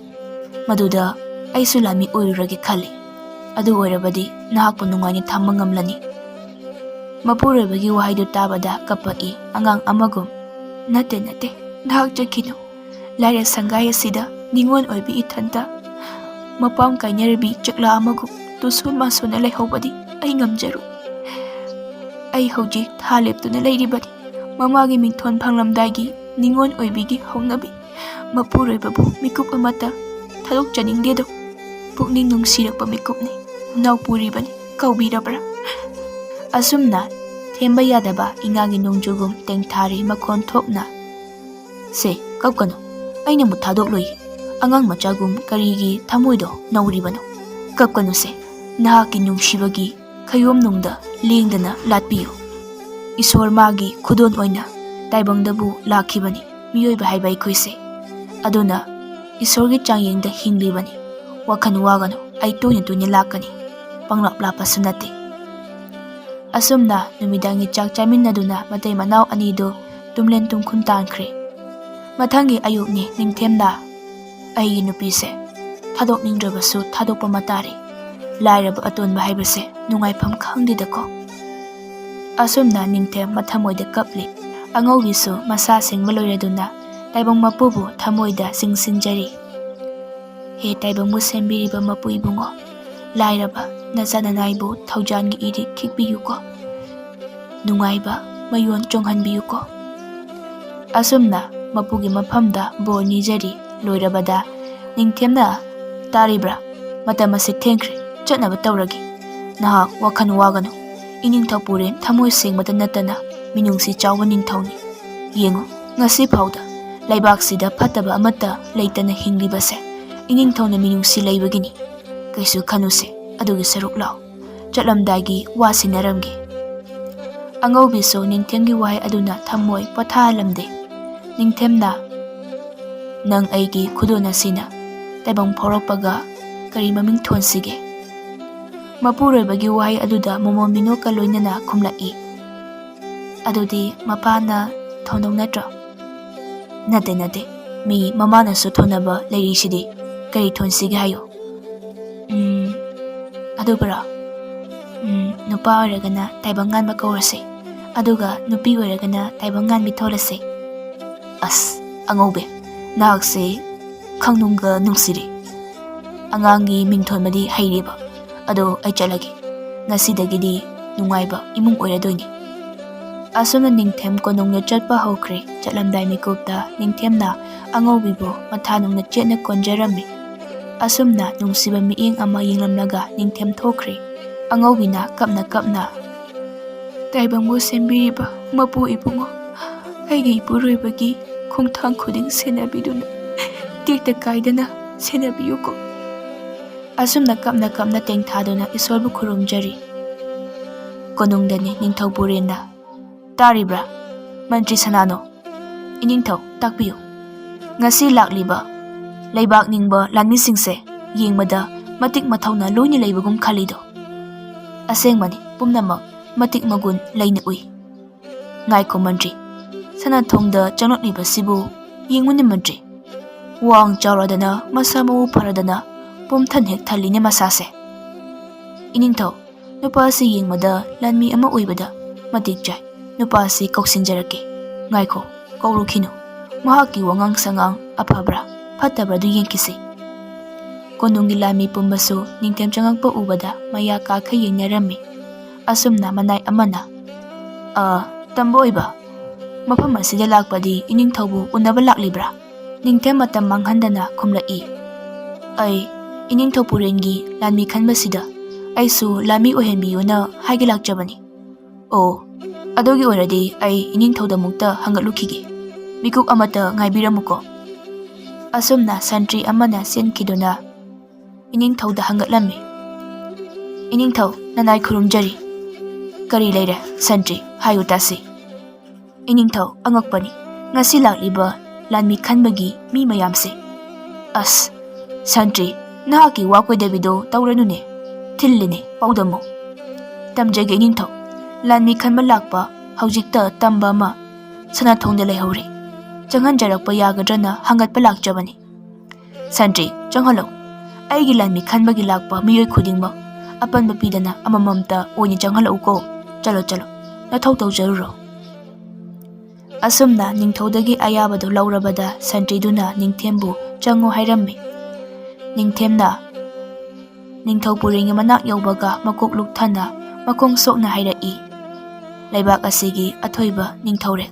ꯃꯗꯨꯗ ꯑꯩꯁꯨ ꯂꯥꯟꯃꯤ ꯑꯣꯏꯔꯨꯔꯒꯦ ꯈꯜꯂꯤ꯫ ꯑꯗꯨ ꯑꯣꯏꯔꯕꯗꯤ ꯅꯍꯥꯛꯄꯨ ꯅꯨꯡꯉꯥꯏꯅ ꯊꯝꯕ ꯉꯝꯂꯅꯤ꯫" ꯃꯄꯨꯔꯣꯏꯕꯒꯤ ꯋꯥꯍꯩꯗꯨ ꯇꯥꯕꯗ ꯀꯞꯄꯛꯏ ꯑꯉꯥꯡ ꯑꯃꯒꯨꯝ꯫ "ꯅꯠꯇꯦ, ꯅꯠꯇꯦ, ꯅꯍꯥꯛ ꯆꯠꯈꯤꯅꯨ꯫ ꯂꯥꯏꯔ ꯁꯪꯒꯥꯏ ꯑꯁꯤꯗ ꯅꯤꯉꯣꯜ ꯑꯣꯏꯕꯤ ꯏꯊꯟꯇ ꯃꯄꯥꯝ ꯀꯥꯏꯅꯔꯕꯤ ꯆꯦꯛꯂꯥ ꯑꯃꯒꯨꯝ ꯇꯨꯁꯣꯟ ꯃꯥꯁꯣꯟꯅ ꯂꯩꯍꯧꯕꯗꯤ ꯑꯩ ꯉꯝꯖꯔꯣꯏ꯫ ꯑꯩ ꯍꯧꯖꯤꯛ ꯊꯥ ꯂꯦꯞꯇꯨꯅ ꯂꯩꯔꯤꯕꯅꯤ꯫ ꯃꯃꯥꯒꯤ ꯃꯤꯡꯊꯣꯟ ꯐꯪꯂꯝꯗꯥꯏꯒꯤ ꯅꯤꯉꯣꯜ ꯑꯣꯏꯕꯤꯒꯤ ꯍꯧꯅꯕꯤ ꯃꯄꯨꯔꯣꯏꯕꯕꯨ ꯃꯤꯀꯨꯞ ꯑꯃꯠꯇ ꯊꯥꯗꯣꯛꯆꯅꯤꯡꯗꯦꯗꯣ꯫ ꯄꯨꯛꯅꯤꯡ ꯅꯨꯡꯁꯤꯔꯛꯄ ꯃꯤꯀꯨꯞꯅꯤ꯫ ꯅꯥꯎꯄꯨꯔꯤꯕꯅꯤ, ꯀꯧꯕꯤꯔꯕ꯭ꯔꯥ?" ꯑꯁꯨꯝꯅ ꯊꯦꯝꯕ ꯌꯥꯗꯕ ꯏꯉꯥꯒꯤ ꯅꯣꯡꯖꯨꯒꯨꯝ ꯇꯦꯡꯊꯥꯔꯤ ꯃꯈꯣꯟ ꯊꯣꯛꯅ꯫ "ꯁꯦ, ꯀꯞꯀꯅꯨ꯫ ꯑꯩꯅꯕꯨ ꯊꯥꯗꯣꯛꯂꯣꯏꯌꯦ꯫ ꯑꯉꯥꯡ ꯃꯆꯥꯒꯨꯝ ꯀꯔꯤꯒꯤ ꯊꯃꯣꯏꯗꯣ ꯅꯧꯔꯤꯕꯅꯣ? ꯀꯞꯀꯅꯨꯁꯦ꯫ ꯅꯍꯥꯛꯀꯤ ꯅꯨꯡꯁꯤꯕꯒꯤ ꯈꯌꯣꯝꯅꯨꯡꯗ ꯂꯦꯡꯗꯅ ꯂꯥꯠꯄꯤꯌꯨ꯫ ꯏꯁꯣꯔ ꯃꯥꯒꯤ ꯈꯨꯗꯣꯜ ꯑꯣꯏꯅ ꯇꯥꯏꯕꯪꯗꯕꯨ ꯂꯥꯛꯈꯤꯕꯅꯤ ꯃꯤꯑꯣꯏꯕ ꯍꯥꯏꯕ ꯑꯩꯈꯣꯏꯁꯦ꯫ ꯑꯗꯨꯅ ꯏꯁꯣꯔꯒꯤ ꯆꯥꯡꯌꯦꯡꯗ ꯍꯤꯡꯂꯤꯕꯅꯤ꯫ ꯋꯥꯈꯜ ꯋꯥꯒꯅꯨ, ꯑꯩ ꯇꯣꯏꯅ ꯇꯣꯏꯅ ꯂꯥꯛꯀꯅꯤ꯫ ꯄꯪꯂꯥꯞ ꯂꯥꯞꯄꯁꯨ ꯅꯠꯇꯦ꯫" ꯑꯁꯨꯝꯅ ꯅꯨꯃꯤꯗꯥꯡꯒꯤ ꯆꯥꯛ ꯆꯥꯃꯤꯟꯅꯗꯨꯅ ꯃꯇꯩ ꯃꯅꯥꯎ ꯑꯅꯤꯗꯨ ꯇꯨꯝꯂꯦꯟ ꯇꯨꯝꯈꯨꯟ ꯇꯥꯟꯈ꯭ꯔꯦ꯫ ꯃꯊꯪꯒꯤ ꯑꯌꯨꯛꯅꯤ ꯅꯤꯡꯊꯦꯝꯅ ꯑꯩꯒꯤ ꯅꯨꯄꯤꯁꯦ ꯊꯥꯗꯣꯛꯅꯤꯡꯗ꯭ꯔꯕꯁꯨ ꯊꯥꯗꯣꯛꯄ ꯃꯇꯥꯔꯦ꯫ ꯂꯥꯏꯔꯕ ꯑꯇꯣꯟꯕ ꯍꯥꯏꯕꯁꯦ ꯅꯨꯡꯉꯥꯏꯐꯝ ꯈꯪꯗꯦꯗꯀꯣ꯫ ꯑꯁꯨꯝꯅ ꯅꯤꯡꯊꯦꯝ ꯃꯊꯃꯣꯏꯗ ꯀꯞꯂꯤ꯫ ꯑꯉꯧꯕꯤꯁꯨ ꯃꯁꯥ ꯁꯦꯡꯕ ꯂꯣꯏꯔꯗꯨꯅ ꯇꯥꯏꯕꯪ ꯃꯄꯨꯕꯨ ꯊꯃꯣꯏꯗ ꯆꯤꯡꯁꯤꯟꯖꯔꯤ꯫ "ꯍꯦ ꯇꯥꯏꯕꯪꯕꯨ ꯁꯦꯝꯕꯤꯔꯤꯕ ꯃꯄꯨ ꯏꯕꯨꯡꯉꯣ, ꯂꯥꯏꯔꯕ ꯅꯆꯥ ꯅꯅꯥꯏꯕꯨ ꯊꯧꯖꯥꯟꯒꯤ ꯏꯔꯤꯛ ꯈꯤꯛꯄꯤꯌꯨꯀꯣ꯫ ꯅꯨꯡꯉꯥꯏꯕ ꯃꯌꯣꯟ ꯆꯣꯡꯍꯟꯕꯤꯌꯨꯀꯣ꯫" ꯑꯁꯨꯝꯅ ꯃꯄꯨꯒꯤ ꯃꯐꯝꯗ ꯕꯣꯔ ꯅꯤꯖꯔꯤ꯫ ꯂꯣꯏꯔꯕꯗ ꯅꯤꯡꯊꯦꯝꯅ, "ꯇꯥꯔꯤꯕ꯭ꯔꯥ? ꯃꯇꯝ ꯑꯁꯤ ꯊꯦꯡꯈ꯭ꯔꯦ, ꯆꯠꯅꯕ ꯇꯧꯔꯒꯦ꯫" ꯅꯍꯥꯛ ꯋꯥꯈꯜ ꯋꯥꯒꯅꯨ꯫ ꯏꯅꯤꯡꯊꯧ ꯄꯨꯔꯦꯟ ꯊꯃꯣꯏ ꯁꯦꯡꯕꯗ ꯅꯠꯇꯅ ꯃꯤꯅꯨꯡꯁꯤ ꯆꯥꯎꯕ ꯅꯤꯡꯊꯧꯅꯤ꯫ ꯌꯦꯡꯉꯨ, ꯉꯁꯤ ꯐꯥꯎꯗ ꯂꯩꯕꯥꯛꯁꯤꯗ ꯐꯠꯇꯕ ꯑꯃꯠꯇ ꯂꯩꯇꯅ ꯍꯤꯡꯂꯤꯕꯁꯦ ꯏꯅꯤꯡꯊꯧꯅ ꯃꯤꯅꯨꯡꯁꯤ ꯂꯩꯕꯒꯤꯅꯤ꯫ ꯀꯩꯁꯨ ꯈꯟꯅꯨꯁꯦ, ꯑꯗꯨꯒꯤ ꯁꯔꯨꯛ ꯂꯥꯛꯑꯣ, ꯆꯠꯂꯝꯗꯥꯏꯒꯤ ꯋꯥ ꯁꯤꯟꯅꯔꯝꯒꯦ꯫ ꯑꯉꯧꯕꯤꯁꯨ ꯅꯤꯡꯊꯦꯝꯒꯤ ꯋꯥꯍꯩ ꯑꯗꯨꯅ ꯊꯃꯣꯏ ꯄꯣꯊꯥꯍꯜꯂꯝꯗꯦ꯫ ꯅꯤꯡꯊꯦꯝꯅ, "ꯅꯪ ꯑꯩꯒꯤ ꯈꯨꯗꯣꯜ ꯑꯁꯤꯅ ꯇꯥꯏꯕꯪ ꯐꯥꯎꯔꯛꯄꯒ ꯀꯔꯤ ꯃꯃꯤꯡ ꯊꯣꯟꯁꯤꯒꯦ?" ꯃꯄꯨꯔꯣꯏꯕꯒꯤ ꯋꯥꯍꯩ ꯑꯗꯨꯗ ꯃꯣꯃꯣꯟ ꯃꯤꯅꯣꯛꯀ ꯂꯣꯏꯅꯅ ꯈꯨꯝꯂꯛꯏ, "ꯑꯗꯨꯗꯤ ꯃꯄꯥꯅ ꯊꯣꯟꯗꯧ ꯅꯠꯇ꯭ꯔꯣ?" "ꯅꯠꯇꯦ, ꯅꯠꯇꯦ, ꯃꯤ ꯃꯃꯥꯅꯁꯨ ꯊꯣꯟꯅꯕ ꯂꯩꯔꯤꯁꯤꯗꯤ꯫ ꯀꯔꯤ ꯊꯣꯟꯁꯤꯒꯦ ꯍꯥꯏꯌꯨ?" "ꯎꯝ, ꯑꯗꯨꯕꯨꯔꯣ? ꯎꯝ, ꯅꯨꯄꯥ ꯑꯣꯏꯔꯒꯅ ꯇꯥꯏꯕꯪ ꯉꯥꯟꯕ ꯀꯧꯔꯁꯦ, ꯑꯗꯨꯒ ꯅꯨꯄꯤ ꯑꯣꯏꯔꯒꯅ ꯇꯥꯏꯕꯪ ꯉꯥꯟꯕꯤ ꯊꯣꯜꯂꯁꯦ꯫" "ꯑꯁ, ꯑꯉꯧꯕꯤ, ꯅꯍꯥꯛꯁꯦ ꯈꯪꯅꯨꯡꯒ ꯅꯨꯡꯁꯤꯔꯦ꯫ ꯑꯉꯥꯡꯒꯤ ꯃꯤꯡ ꯊꯣꯟꯕꯗꯤ ꯍꯩꯔꯦꯕ꯫ ꯑꯗꯣ ꯑꯩ ꯆꯠꯂꯒꯦ꯫ ꯉꯁꯤꯗꯒꯤꯗꯤ ꯅꯨꯡꯉꯥꯏꯕ ꯏꯃꯨꯡ ꯑꯣꯏꯔꯗꯣꯏꯅꯤ꯫" ꯑꯁꯨꯝꯅ ꯅꯤꯡꯊꯦꯝ ꯀꯣꯅꯨꯡꯗ ꯆꯠꯄ ꯍꯧꯈ꯭ꯔꯦ꯫ ꯆꯠꯂꯝꯗꯥꯏ ꯃꯤꯀꯨꯞꯇ ꯅꯤꯡꯊꯦꯝꯅ ꯑꯉꯧꯕꯤꯕꯨ ꯃꯊꯥ ꯅꯨꯡꯅ ꯆꯦꯠꯅ ꯀꯣꯟꯖꯔꯝꯃꯤ꯫ ꯑꯁꯨꯝꯅ ꯅꯨꯡꯁꯤꯕ ꯃꯤꯠꯌꯦꯡ ꯑꯃ ꯌꯦꯡꯂꯝꯂꯒ ꯅꯤꯡꯊꯦꯝ ꯊꯣꯛꯈ꯭ꯔꯦ꯫ ꯑꯉꯧꯕꯤꯅ ꯀꯞꯅ ꯀꯞꯅ, "ꯇꯥꯏꯕꯪꯕꯨ ꯁꯦꯝꯕꯤꯔꯤꯕ ꯃꯄꯨ ꯏꯕꯨꯡꯉꯣ, ꯑꯩꯒꯤ ꯏꯄꯨꯔꯣꯏꯕꯒꯤ ꯈꯣꯡꯊꯥꯡ ꯈꯨꯗꯤꯡ ꯁꯦꯟꯅꯕꯤꯗꯨꯅ, ꯇꯦꯛꯇ ꯀꯥꯏꯗꯅ ꯁꯦꯟꯅꯕꯤꯌꯨꯀꯣ꯫" ꯑꯁꯨꯝꯅ ꯀꯞꯅ ꯀꯞꯅ ꯇꯦꯡꯊꯥꯗꯨꯅ ꯏꯁꯣꯔꯕꯨ ꯈꯨꯔꯨꯝꯖꯔꯤ꯫ ꯀꯣꯅꯨꯡꯗꯅꯤ ꯅꯤꯡꯊꯧ ꯄꯨꯔꯦꯟꯅ, "ꯇꯥꯔꯤꯕ꯭ꯔꯥ? ꯃꯟꯇ꯭ꯔꯤ ꯁꯅꯥꯅꯣ, ꯏꯅꯤꯡꯊꯧ, ꯇꯥꯛꯄꯤꯌꯨ꯫ ꯉꯁꯤ ꯂꯥꯛꯂꯤꯕ ꯂꯩꯕꯥꯛ ꯅꯤꯡꯕ ꯂꯥꯟꯃꯤꯁꯤꯡꯁꯦ ꯌꯦꯡꯕꯗ ꯃꯇꯤꯛ ꯃꯊꯧꯅꯥ ꯂꯣꯏꯅ ꯂꯩꯕꯒꯨꯝ ꯈꯜꯂꯤꯗꯣ? ꯑꯁꯦꯡꯕꯅꯤ, ꯄꯨꯝꯅꯃꯛ ꯃꯇꯤꯛ ꯃꯒꯨꯟ ꯂꯩꯅ ꯎꯏ꯫" "ꯉꯥꯏꯈꯣ ꯃꯟꯇ꯭ꯔꯤ, ꯁꯅꯥꯊꯣꯡꯗ ꯆꯪꯂꯛꯂꯤꯕꯁꯤꯕꯨ ꯌꯦꯡꯉꯨꯅꯦ ꯃꯟꯇ꯭ꯔꯤ꯫ ꯋꯥꯡ ꯆꯥꯎꯔꯗꯅ, ꯃꯁꯥ ꯃꯎ ꯐꯔꯗꯅ, ꯄꯨꯝꯊꯟ ꯍꯦꯛ ꯊꯜꯂꯤꯅꯦ ꯃꯁꯥꯁꯦ꯫ ꯏꯅꯤꯡꯊꯧ, ꯅꯨꯄꯥ ꯑꯁꯤ ꯌꯦꯡꯕꯗ ꯂꯥꯟꯃꯤ ꯑꯃ ꯑꯣꯏꯕꯗ ꯃꯇꯤꯛ ꯆꯥꯏ꯫ ꯅꯨꯄꯥ ꯑꯁꯤ ꯀꯧꯁꯤꯟꯖꯔꯛꯀꯦ꯫ ꯉꯥꯏꯈꯣ, ꯀꯧꯔꯨꯈꯤꯅꯨ꯫ ꯃꯍꯥꯛꯀꯤ ꯋꯥꯉꯥꯡ ꯁꯉꯥꯡ ꯑꯐꯕ꯭ꯔꯥ ꯐꯠꯇꯕ꯭ꯔꯥ ꯑꯗꯨ ꯌꯦꯡꯈꯤꯁꯤ꯫" ꯀꯣꯅꯨꯡꯒꯤ ꯂꯥꯟꯃꯤ ꯄꯨꯝꯕꯁꯨ ꯅꯤꯡꯊꯦꯝ ꯆꯪꯉꯛꯄ ꯎꯕꯗ ꯃꯌꯥ ꯀꯥꯈꯩ ꯌꯦꯡꯅꯔꯝꯃꯤ꯫ ꯑꯁꯨꯝꯅ ꯃꯅꯥꯏ ꯑꯃꯅ, "ꯑ, ꯇꯝꯕ ꯑꯣꯏꯕ, ꯃꯐꯝ ꯑꯁꯤꯗ ꯂꯥꯛꯄꯗꯤ ꯏꯅꯤꯡꯊꯧꯕꯨ ꯎꯅꯕ ꯂꯥꯛꯂꯤꯕ꯭ꯔꯥ?" ꯅꯤꯡꯊꯦꯝ ꯃꯇꯝ ꯃꯥꯡꯍꯟꯗꯅ ꯈꯨꯝꯂꯛꯏ, "ꯑꯩ ꯏꯅꯤꯡꯊꯧ ꯄꯨꯔꯦꯟꯒꯤ ꯂꯥꯟꯃꯤ ꯈꯟꯕꯁꯤꯗ ꯑꯩꯁꯨ ꯂꯥꯟꯃꯤ ꯑꯣꯏꯍꯟꯕꯤꯌꯨꯅ ꯍꯥꯏꯒꯦ ꯂꯥꯛꯆꯕꯅꯤ꯫ ꯑꯣ, ꯑꯗꯨꯒꯤ ꯑꯣꯏꯔꯗꯤ ꯑꯩ ꯏꯅꯤꯡꯊꯧꯗ ꯑꯃꯨꯛꯇ ꯍꯪꯒꯠꯂꯨꯈꯤꯒꯦ꯫ ꯃꯤꯀꯨꯞ ꯑꯃꯇ ꯉꯥꯏꯕꯤꯔꯝꯃꯨꯀꯣ꯫ ꯑꯁꯨꯝꯅ ꯁꯟꯇ꯭ꯔꯤ ꯑꯃꯅ ꯆꯦꯟꯈꯤꯗꯨꯅ ꯏꯅꯤꯡꯊꯧꯗ ꯍꯪꯒꯠꯂꯝꯃꯤ꯫ "ꯏꯅꯤꯡꯊꯧ, ꯅꯅꯥꯏ ꯈꯨꯔꯨꯝꯖꯔꯤ꯫" "ꯀꯔꯤ ꯂꯩꯔꯦ ꯁꯟꯇ꯭ꯔꯤ? ꯍꯥꯏꯌꯨ ꯇꯥꯁꯤ꯫" "ꯏꯅꯤꯡꯊꯧ, ꯑꯉꯛꯄꯅꯤ, ꯉꯁꯤ ꯂꯥꯛꯂꯤꯕ ꯂꯥꯟꯃꯤ ꯈꯟꯕꯒꯤ ꯃꯤ ꯃꯌꯥꯝꯁꯦ꯫" "ꯑꯁ, ꯁꯟꯇ꯭ꯔꯤ, ꯅꯍꯥꯛꯀꯤ ꯋꯥ ꯀꯣꯏꯗꯕꯤꯗꯣ ꯇꯧꯔꯅꯨꯅꯦ꯫ ꯊꯤꯜꯂꯤꯅꯦ ꯄꯥꯎꯗꯝꯃꯨ꯫" "ꯇꯝꯖꯒꯦ ꯏꯅꯤꯡꯊꯧ꯫ ꯂꯥꯟꯃꯤ ꯈꯟꯕ ꯂꯥꯛꯄ ꯍꯧꯖꯤꯛꯇ ꯇꯝꯕ ꯑꯃ ꯁꯅꯥꯊꯣꯡꯗ ꯂꯩꯍꯧꯔꯦ꯫ ꯆꯪꯍꯟꯖꯔꯛꯄ ꯌꯥꯒꯗ꯭ꯔꯅ ꯍꯪꯒꯠꯄ ꯂꯥꯛꯆꯕꯅꯤ꯫" "ꯁꯟꯇ꯭ꯔꯤ, ꯆꯪꯍꯜꯂꯛꯎ꯫ ꯑꯩꯒꯤ ꯂꯥꯟꯃꯤ ꯈꯟꯕꯒꯤ ꯂꯥꯛꯄ ꯃꯤꯑꯣꯏ ꯈꯨꯗꯤꯡꯃꯛ ꯑꯄꯟꯕ ꯄꯤꯗꯅ ꯑꯃꯃꯝꯇ ꯑꯣꯏꯅ ꯆꯪꯍꯜꯂꯛꯎꯀꯣ꯫ ꯆꯠꯂꯣ, ꯆꯠꯂꯣ, ꯅꯊꯧ ꯇꯧꯖꯔꯨꯔꯣ꯫" ꯑꯁꯨꯝꯅ ꯅꯤꯡꯊꯧꯗꯒꯤ ꯑꯌꯥꯕꯗꯨ ꯂꯧꯔꯕꯗ ꯁꯟꯇ꯭ꯔꯤꯗꯨꯅ ꯅꯤꯡꯊꯦꯝꯕꯨ "ꯆꯪꯉꯨ" ꯍꯥꯏꯔꯝꯃꯤ꯫ ꯅꯤꯡꯊꯦꯝꯅ ꯅꯤꯡꯊꯧ ꯄꯨꯔꯦꯡꯒꯤ ꯃꯅꯥꯛ ꯌꯧꯕꯒ ꯃꯀꯣꯛ ꯂꯨꯛꯊꯅ ꯃꯈꯣꯡ ꯁꯣꯛꯅ ꯍꯥꯏꯔꯛꯏ, "ꯂꯩꯕꯥꯛ ꯑꯁꯤꯒꯤ ꯑꯊꯣꯏꯕ ꯅꯤꯡꯊꯧꯔꯦꯜ,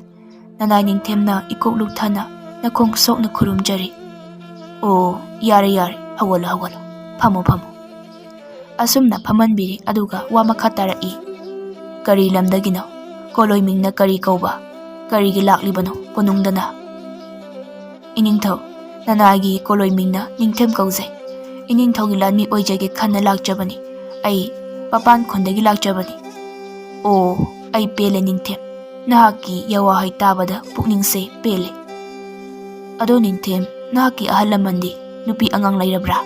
ꯅꯅꯥꯏ ꯅꯤꯡꯊꯦꯝꯅ ꯏꯀꯣꯛ ꯂꯨꯛꯊꯅ ꯅꯈꯣꯡ ꯁꯣꯛꯅ ꯈꯨꯔꯨꯝꯖꯔꯤ꯫" "ꯑꯣ, ꯌꯥꯔꯦ, ꯌꯥꯔꯦ, ꯍꯧꯒꯠꯂꯣ, ꯍꯧꯒꯠꯂꯣ, ꯐꯝꯃꯣ, ꯐꯝꯃꯣ꯫" ꯑꯁꯨꯝꯅ ꯐꯝꯍꯟꯕꯤꯔꯤ, ꯑꯗꯨꯒ ꯋꯥ ꯃꯈꯥ ꯇꯥꯔꯛꯏ, "ꯀꯔꯤ ꯂꯝꯗꯒꯤꯅꯣ? ꯀꯣꯂꯣꯏ ꯃꯤꯡꯅ ꯀꯔꯤ ꯀꯧꯕ? ꯀꯔꯤꯒꯤ ꯂꯥꯛꯂꯤꯕꯅꯣ ꯀꯣꯅꯨꯡꯗꯅ?" "ꯏꯅꯤꯡꯊꯧ, ꯅꯅꯥꯏꯒꯤ ꯀꯣꯂꯣꯏ ꯃꯤꯡꯅ ꯅꯤꯡꯊꯦꯝ ꯀꯧꯖꯩ꯫ ꯏꯅꯤꯡꯊꯧꯒꯤ ꯂꯥꯟꯃꯤ ꯑꯣꯏꯖꯒꯦ ꯈꯟꯅ ꯂꯥꯛꯆꯕꯅꯤ꯫ ꯑꯩ ꯄꯥꯄꯥꯟ ꯈꯨꯟꯗꯒꯤ ꯂꯥꯛꯆꯕꯅꯤ꯫" "ꯑꯣ, ꯑꯩ ꯄꯦꯜꯂꯦ ꯅꯤꯡꯊꯦꯝ꯫ ꯅꯍꯥꯛꯀꯤ ꯌꯥꯋꯥꯍꯩ ꯇꯥꯕꯗ ꯄꯨꯛꯅꯤꯡꯁꯦ ꯄꯦꯜꯂꯦ꯫ ꯑꯗꯣ ꯅꯤꯡꯊꯦꯝ, ꯅꯍꯥꯛꯀꯤ ꯑꯍꯜ ꯂꯃꯟꯗꯤ ꯅꯨꯄꯤ ꯑꯉꯥꯡ ꯂꯩꯔꯕ꯭ꯔꯥ?"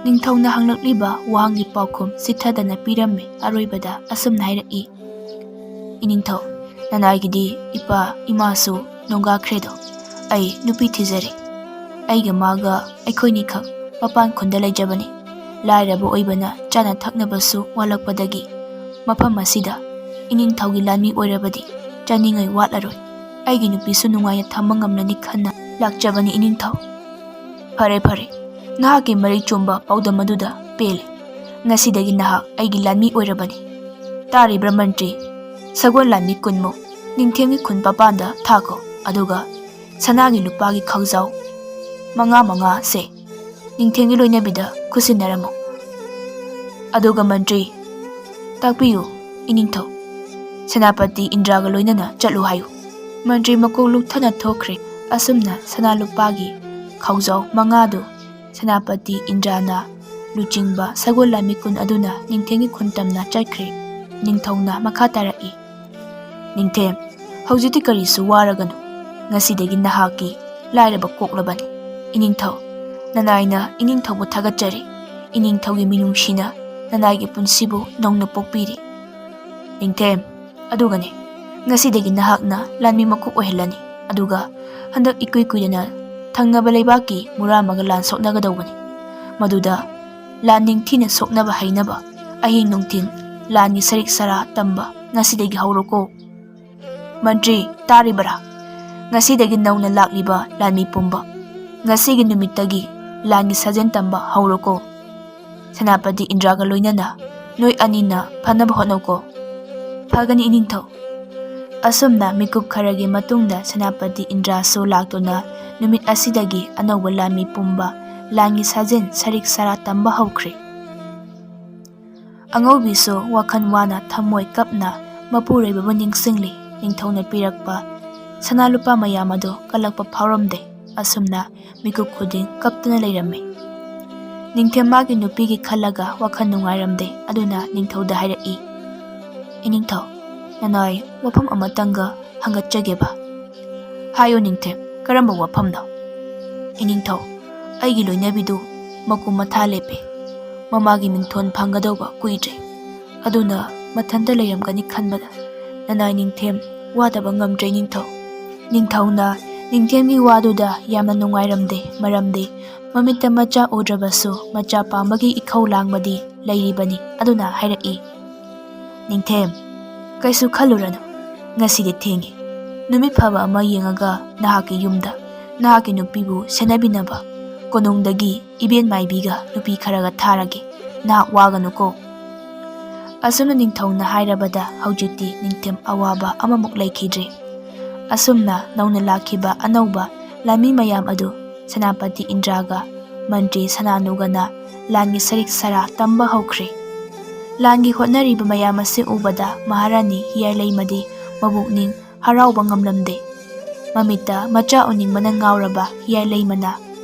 ꯅꯤꯡꯊꯧꯅ ꯍꯪꯂꯛꯂꯤꯕ ꯋꯥꯍꯪꯒꯤ ꯄꯥꯎꯈꯨꯝ ꯆꯤꯠꯊꯗꯅ ꯄꯤꯔꯝꯃꯤ꯫ ꯑꯔꯣꯏꯕꯗ ꯑꯁꯨꯝꯅ ꯍꯥꯏꯔꯛꯏ, "ꯏꯅꯤꯡꯊꯧ, ꯅꯅꯥꯏꯒꯤꯗꯤ ꯏꯄꯥ ꯏꯃꯥꯁꯨ ꯅꯣꯡꯒꯥꯈ꯭ꯔꯦꯗꯣ꯫ ꯑꯩ ꯅꯨꯄꯤ ꯊꯤꯖꯔꯦ꯫ ꯑꯩꯒ ꯃꯥꯒ ꯑꯩꯈꯣꯏꯅꯤꯈꯛ ꯃꯄꯥꯟ ꯈꯨꯟꯗ ꯂꯩꯖꯕꯅꯤ꯫ ꯂꯥꯏꯔꯕ ꯑꯣꯏꯕꯅ ꯆꯥꯅ ꯊꯛꯅꯕꯁꯨ ꯋꯥꯠꯂꯛꯄꯗꯒꯤ ꯃꯐꯝ ꯑꯁꯤꯗ ꯏꯅꯤꯡꯊꯧꯒꯤ ꯂꯥꯟꯃꯤ ꯑꯣꯏꯔꯕꯗꯤ ꯆꯥꯅꯤꯡꯉꯥꯏ ꯋꯥꯠꯂꯔꯣꯏ꯫ ꯑꯩꯒꯤ ꯅꯨꯄꯤꯁꯨ ꯅꯨꯡꯉꯥꯏꯅ ꯊꯝꯕ ꯉꯝꯂꯅꯤ ꯈꯟꯅ ꯂꯥꯛꯆꯕꯅꯤ ꯏꯅꯤꯡꯊꯧ꯫" "ꯐꯔꯦ, ꯐꯔꯦ, ꯅꯍꯥꯛꯀꯤ ꯃꯔꯤꯛ ꯆꯨꯝꯕ ꯄꯥꯎꯗꯝ ꯑꯗꯨꯗ ꯄꯦꯜꯂꯦ꯫ ꯉꯁꯤꯗꯒꯤ ꯅꯍꯥꯛ ꯑꯩꯒꯤ ꯂꯥꯟꯃꯤ ꯑꯣꯏꯔꯕꯅꯤ꯫ ꯇꯥꯔꯤꯕ꯭ꯔꯥ ꯃꯟꯇ꯭ꯔꯤ? ꯁꯒꯣꯜ ꯂꯥꯟꯃꯤ ꯀꯨꯟꯃꯨꯛ ꯅꯤꯡꯊꯦꯝꯒꯤ ꯈꯨꯟ ꯃꯄꯥꯟꯗ ꯊꯥꯈꯣ, ꯑꯗꯨꯒ ꯁꯅꯥꯒꯤ ꯂꯨꯄꯥꯒꯤ ꯈꯥꯎꯖꯥꯎ ꯃꯉꯥ ꯃꯉꯥꯁꯦ ꯅꯤꯡꯊꯦꯝꯒꯤ ꯂꯣꯏꯅꯕꯤꯗ ꯈꯨꯠꯁꯤꯟꯅꯔꯝꯃꯨ꯫" ꯑꯗꯨꯒ ꯃꯟꯇ꯭ꯔꯤ, "ꯇꯥꯛꯄꯤꯌꯨ, ꯏꯅꯤꯡꯊꯧ꯫ ꯁꯦꯅꯥꯄꯇꯤ ꯏꯟꯗ꯭ꯔꯥꯒ ꯂꯣꯏꯅꯅ ꯆꯠꯂꯨ ꯍꯥꯏꯌꯨ"꯫ ꯃꯟꯇ꯭ꯔꯤ ꯃꯀꯣꯛ ꯂꯨꯛꯊꯅ ꯊꯣꯛꯈ꯭ꯔꯦ꯫ ꯑꯁꯨꯝꯅ ꯁꯅꯥ ꯂꯨꯄꯥꯒꯤ ꯈꯥꯎꯖꯥꯎ ꯃꯉꯥꯗꯨ ꯁꯦꯅꯥꯄꯇꯤ ꯏꯟꯗ꯭ꯔꯥꯅ ꯂꯨꯆꯤꯡꯕ ꯁꯒꯣꯜ ꯂꯥꯟꯃꯤ ꯀꯨꯟ ꯑꯗꯨꯅ ꯅꯤꯡꯊꯦꯝꯒꯤ ꯈꯨꯟꯇꯝꯅ ꯆꯠꯈ꯭ꯔꯦ꯫ ꯅꯤꯡꯊꯧꯅ ꯃꯈꯥ ꯇꯥꯔꯛꯏ, "ꯅꯤꯡꯊꯦꯝ, ꯍꯧꯖꯤꯛꯇꯤ ꯀꯔꯤꯁꯨ ꯋꯥꯔꯒꯅꯨ꯫ ꯉꯁꯤꯗꯒꯤ ꯅꯍꯥꯛꯀꯤ ꯂꯥꯏꯔꯕ ꯀꯣꯛꯂꯕꯅꯤ꯫ ꯏꯅꯤꯡꯊꯧ, ꯅꯅꯥꯏꯅ ꯏꯅꯤꯡꯊꯧꯕꯨ ꯊꯥꯒꯠꯆꯔꯤ꯫ ꯏꯅꯤꯡꯊꯧꯒꯤ ꯃꯤꯅꯨꯡꯁꯤꯅ ꯅꯅꯥꯏꯒꯤ ꯄꯨꯟꯁꯤꯕꯨ ꯅꯧꯅ ꯄꯣꯛꯄꯤꯔꯤ꯫ ꯅꯤꯡꯊꯦꯝ, ꯑꯗꯨꯒꯅꯦ, ꯉꯁꯤꯗꯒꯤ ꯅꯍꯥꯛꯅ ꯂꯥꯟꯃꯤ ꯃꯀꯣꯛ ꯑꯣꯏꯍꯜꯂꯅꯤ꯫ ꯑꯗꯨꯒ ꯍꯟꯗꯛ ꯏꯀꯨꯏ ꯀꯨꯏꯗꯅ ꯊꯪꯅꯕ ꯂꯩꯕꯥꯛꯀꯤ ꯃꯨꯔꯥꯃꯒ ꯂꯥꯟ ꯁꯣꯛꯅꯒꯗꯧꯕꯅꯤ꯫ ꯃꯗꯨꯗ ꯂꯥꯟ ꯅꯤꯡꯊꯤꯅ ꯁꯣꯛꯅꯕ ꯍꯩꯅꯕ ꯑꯍꯤꯡ ꯅꯨꯡꯊꯤꯜ ꯂꯥꯟꯒꯤ ꯁꯔꯤꯛ ꯁꯔꯥ ꯇꯝꯕ ꯉꯁꯤꯗꯒꯤ ꯍꯧꯔꯣꯀꯣ"꯫ "ꯃꯟꯇ꯭ꯔꯤ, ꯇꯥꯔꯤꯕꯔꯥ? ꯉꯁꯤꯗꯒꯤ ꯅꯧꯅ ꯂꯥꯛꯂꯤꯕ ꯂꯥꯟꯃꯤ ꯄꯨꯝꯕ, ꯉꯁꯤꯒꯤ ꯅꯨꯃꯤꯠꯇꯒꯤ ꯂꯥꯟꯒꯤ ꯁꯥꯖꯦꯜ ꯇꯝꯕ ꯍꯧꯔꯣꯀꯣ꯫ ꯁꯦꯅꯥꯄꯇꯤ ꯏꯟꯗ꯭ꯔꯥꯒ ꯂꯣꯏꯅꯅ ꯅꯣꯏ ꯑꯅꯤꯅ ꯐꯅꯕ ꯍꯣꯠꯅꯧꯀꯣ"꯫ "ꯐꯒꯅꯤ, ꯏꯅꯤꯡꯊꯧ"꯫ ꯑꯁꯨꯝꯅ ꯃꯤꯀꯨꯞ ꯈꯔꯒꯤ ꯃꯇꯨꯡꯗ ꯁꯦꯅꯥꯄꯇꯤ ꯏꯟꯗ꯭ꯔꯥꯁꯨ ꯂꯥꯛꯇꯨꯅ ꯅꯨꯃꯤꯠ ꯑꯁꯤꯗꯒꯤ ꯑꯅꯧꯕ ꯂꯥꯟꯃꯤ ꯄꯨꯝꯕ ꯂꯥꯟꯒꯤ ꯁꯥꯖꯦꯜ ꯁꯔꯤꯛ ꯁꯔꯥ ꯇꯝꯕ ꯍꯧꯈ꯭ꯔꯦ꯫ ꯑꯉꯧꯕꯤꯁꯨ ꯋꯥꯈꯜ ꯋꯥꯅ ꯊꯃꯣꯏ ꯀꯞꯅ ꯃꯄꯨꯔꯣꯏꯕꯕꯨ ꯅꯤꯡꯁꯤꯡꯂꯤ꯫ ꯅꯤꯡꯊꯧꯅ ꯄꯤꯔꯛꯄ ꯁꯅꯥ ꯂꯨꯄꯥ ꯃꯌꯥꯝ ꯑꯗꯨ ꯀꯜꯂꯛꯄ ꯐꯥꯎꯔꯝꯗꯦ꯫ ꯑꯁꯨꯝꯅ ꯃꯤꯀꯨꯞ ꯈꯨꯗꯤꯡ ꯀꯞꯇꯨꯅ ꯂꯩꯔꯝꯃꯤ꯫ ꯅꯤꯡꯊꯦꯝ ꯃꯥꯒꯤ ꯅꯨꯄꯤꯒꯤ ꯈꯜꯂꯒ ꯋꯥꯈꯜ ꯅꯨꯡꯉꯥꯏꯔꯝꯗꯦ꯫ ꯑꯗꯨꯅ ꯅꯤꯡꯊꯧꯗ ꯍꯥꯏꯔꯛꯏ, "ꯏꯅꯤꯡꯊꯧ, ꯅꯅꯥꯏ ꯋꯥꯐꯝ ꯑꯃꯇꯪꯒ ꯍꯪꯒꯠꯆꯒꯦꯕ"꯫ "ꯍꯥꯏꯌꯨ ꯅꯤꯡꯊꯦꯝ, ꯀꯔꯝꯕ ꯋꯥꯐꯝꯅꯣ?" "ꯏꯅꯤꯡꯊꯧ, ꯑꯩꯒꯤ ꯂꯣꯏꯅꯕꯤꯗꯨ ꯃꯀꯨꯝ ꯃꯊꯥ ꯂꯦꯞꯄꯦ꯫ ꯃꯃꯥꯒꯤ ꯃꯤꯡꯊꯣꯟ ꯐꯪꯒꯗꯧꯕ ꯀꯨꯏꯗ꯭ꯔꯦ꯫ ꯑꯗꯨꯅ ꯃꯊꯟꯇ ꯂꯩꯔꯝꯒꯅꯤ ꯈꯟꯕꯗ ꯅꯅꯥꯏ ꯅꯤꯡꯊꯦꯝ ꯋꯥꯗꯕ ꯉꯝꯗ꯭ꯔꯦ ꯅꯤꯡꯊꯧ"꯫ ꯅꯤꯡꯊꯧꯅ ꯅꯤꯡꯊꯦꯝꯒꯤ ꯋꯥꯗꯨꯗ ꯌꯥꯝꯅ ꯅꯨꯡꯉꯥꯏꯔꯝꯗꯦ, ꯃꯔꯝꯗꯤ ꯃꯃꯤꯠꯇ ꯃꯆꯥ ꯎꯗ꯭ꯔꯕꯁꯨ ꯃꯆꯥ ꯄꯥꯝꯕꯒꯤ ꯏꯈꯧ ꯂꯥꯡꯕꯗꯤ ꯂꯩꯔꯤꯕꯅꯤ꯫ ꯑꯗꯨꯅ ꯍꯥꯏꯔꯛꯏ, "ꯅꯤꯡꯊꯦꯝ, ꯀꯩꯁꯨ ꯈꯜꯂꯨꯔꯅꯨ꯫ ꯉꯁꯤꯗꯤ ꯊꯦꯡꯉꯤ꯫ ꯅꯨꯃꯤꯠ ꯐꯕ ꯑꯃ ꯌꯦꯡꯉꯒ ꯅꯍꯥꯛꯀꯤ ꯌꯨꯝꯗ ꯅꯍꯥꯛꯀꯤ ꯅꯨꯄꯤꯕꯨ ꯁꯦꯟꯅꯕꯤꯅꯕ ꯀꯣꯅꯨꯡꯗꯒꯤ ꯏꯕꯦꯟ ꯃꯥꯏꯕꯤꯒ ꯅꯨꯄꯤ ꯈꯔꯒ ꯊꯥꯔꯒꯦ꯫ ꯅꯍꯥꯛ ꯋꯥꯒꯅꯨꯀꯣ"꯫ ꯑꯁꯨꯝꯅ ꯅꯤꯡꯊꯧꯅ ꯍꯥꯏꯔꯕꯗ ꯍꯧꯖꯤꯛꯇꯤ ꯅꯤꯡꯊꯦꯝ ꯑꯋꯥꯕ ꯑꯃꯃꯨꯛ ꯂꯩꯈꯤꯗ꯭ꯔꯦ꯫ ꯑꯁꯨꯝꯅ ꯅꯧꯅ ꯂꯥꯛꯈꯤꯕ ꯑꯅꯧꯕ ꯂꯥꯟꯃꯤ ꯃꯌꯥꯝ ꯑꯗꯨ ꯁꯦꯅꯥꯄꯇꯤ ꯏꯟꯗ꯭ꯔꯥꯒ ꯃꯟꯇ꯭ꯔꯤ ꯁꯅꯥꯅꯨꯒꯅ ꯂꯥꯟꯒꯤ ꯁꯔꯤꯛ ꯁꯔꯥ ꯇꯝꯕ ꯍꯧꯈ꯭ꯔꯦ꯫ ꯂꯥꯟꯒꯤ ꯍꯣꯠꯅꯔꯤꯕ ꯃꯌꯥꯝ ꯑꯁꯤ ꯎꯕꯗ ꯃꯍꯥꯔꯥꯅꯤ ꯍꯤꯌꯥꯏꯂꯩꯃꯗꯤ ꯃꯕꯨꯛꯅꯤꯡ ꯍꯔꯥꯎꯕ ꯉꯝꯂꯝꯗꯦ꯫ ꯃꯃꯤꯠꯇ ꯃꯆꯥ ꯎꯅꯤꯡꯕꯅ ꯉꯥꯎꯔꯕ ꯍꯤꯌꯥꯏꯂꯩꯃꯅ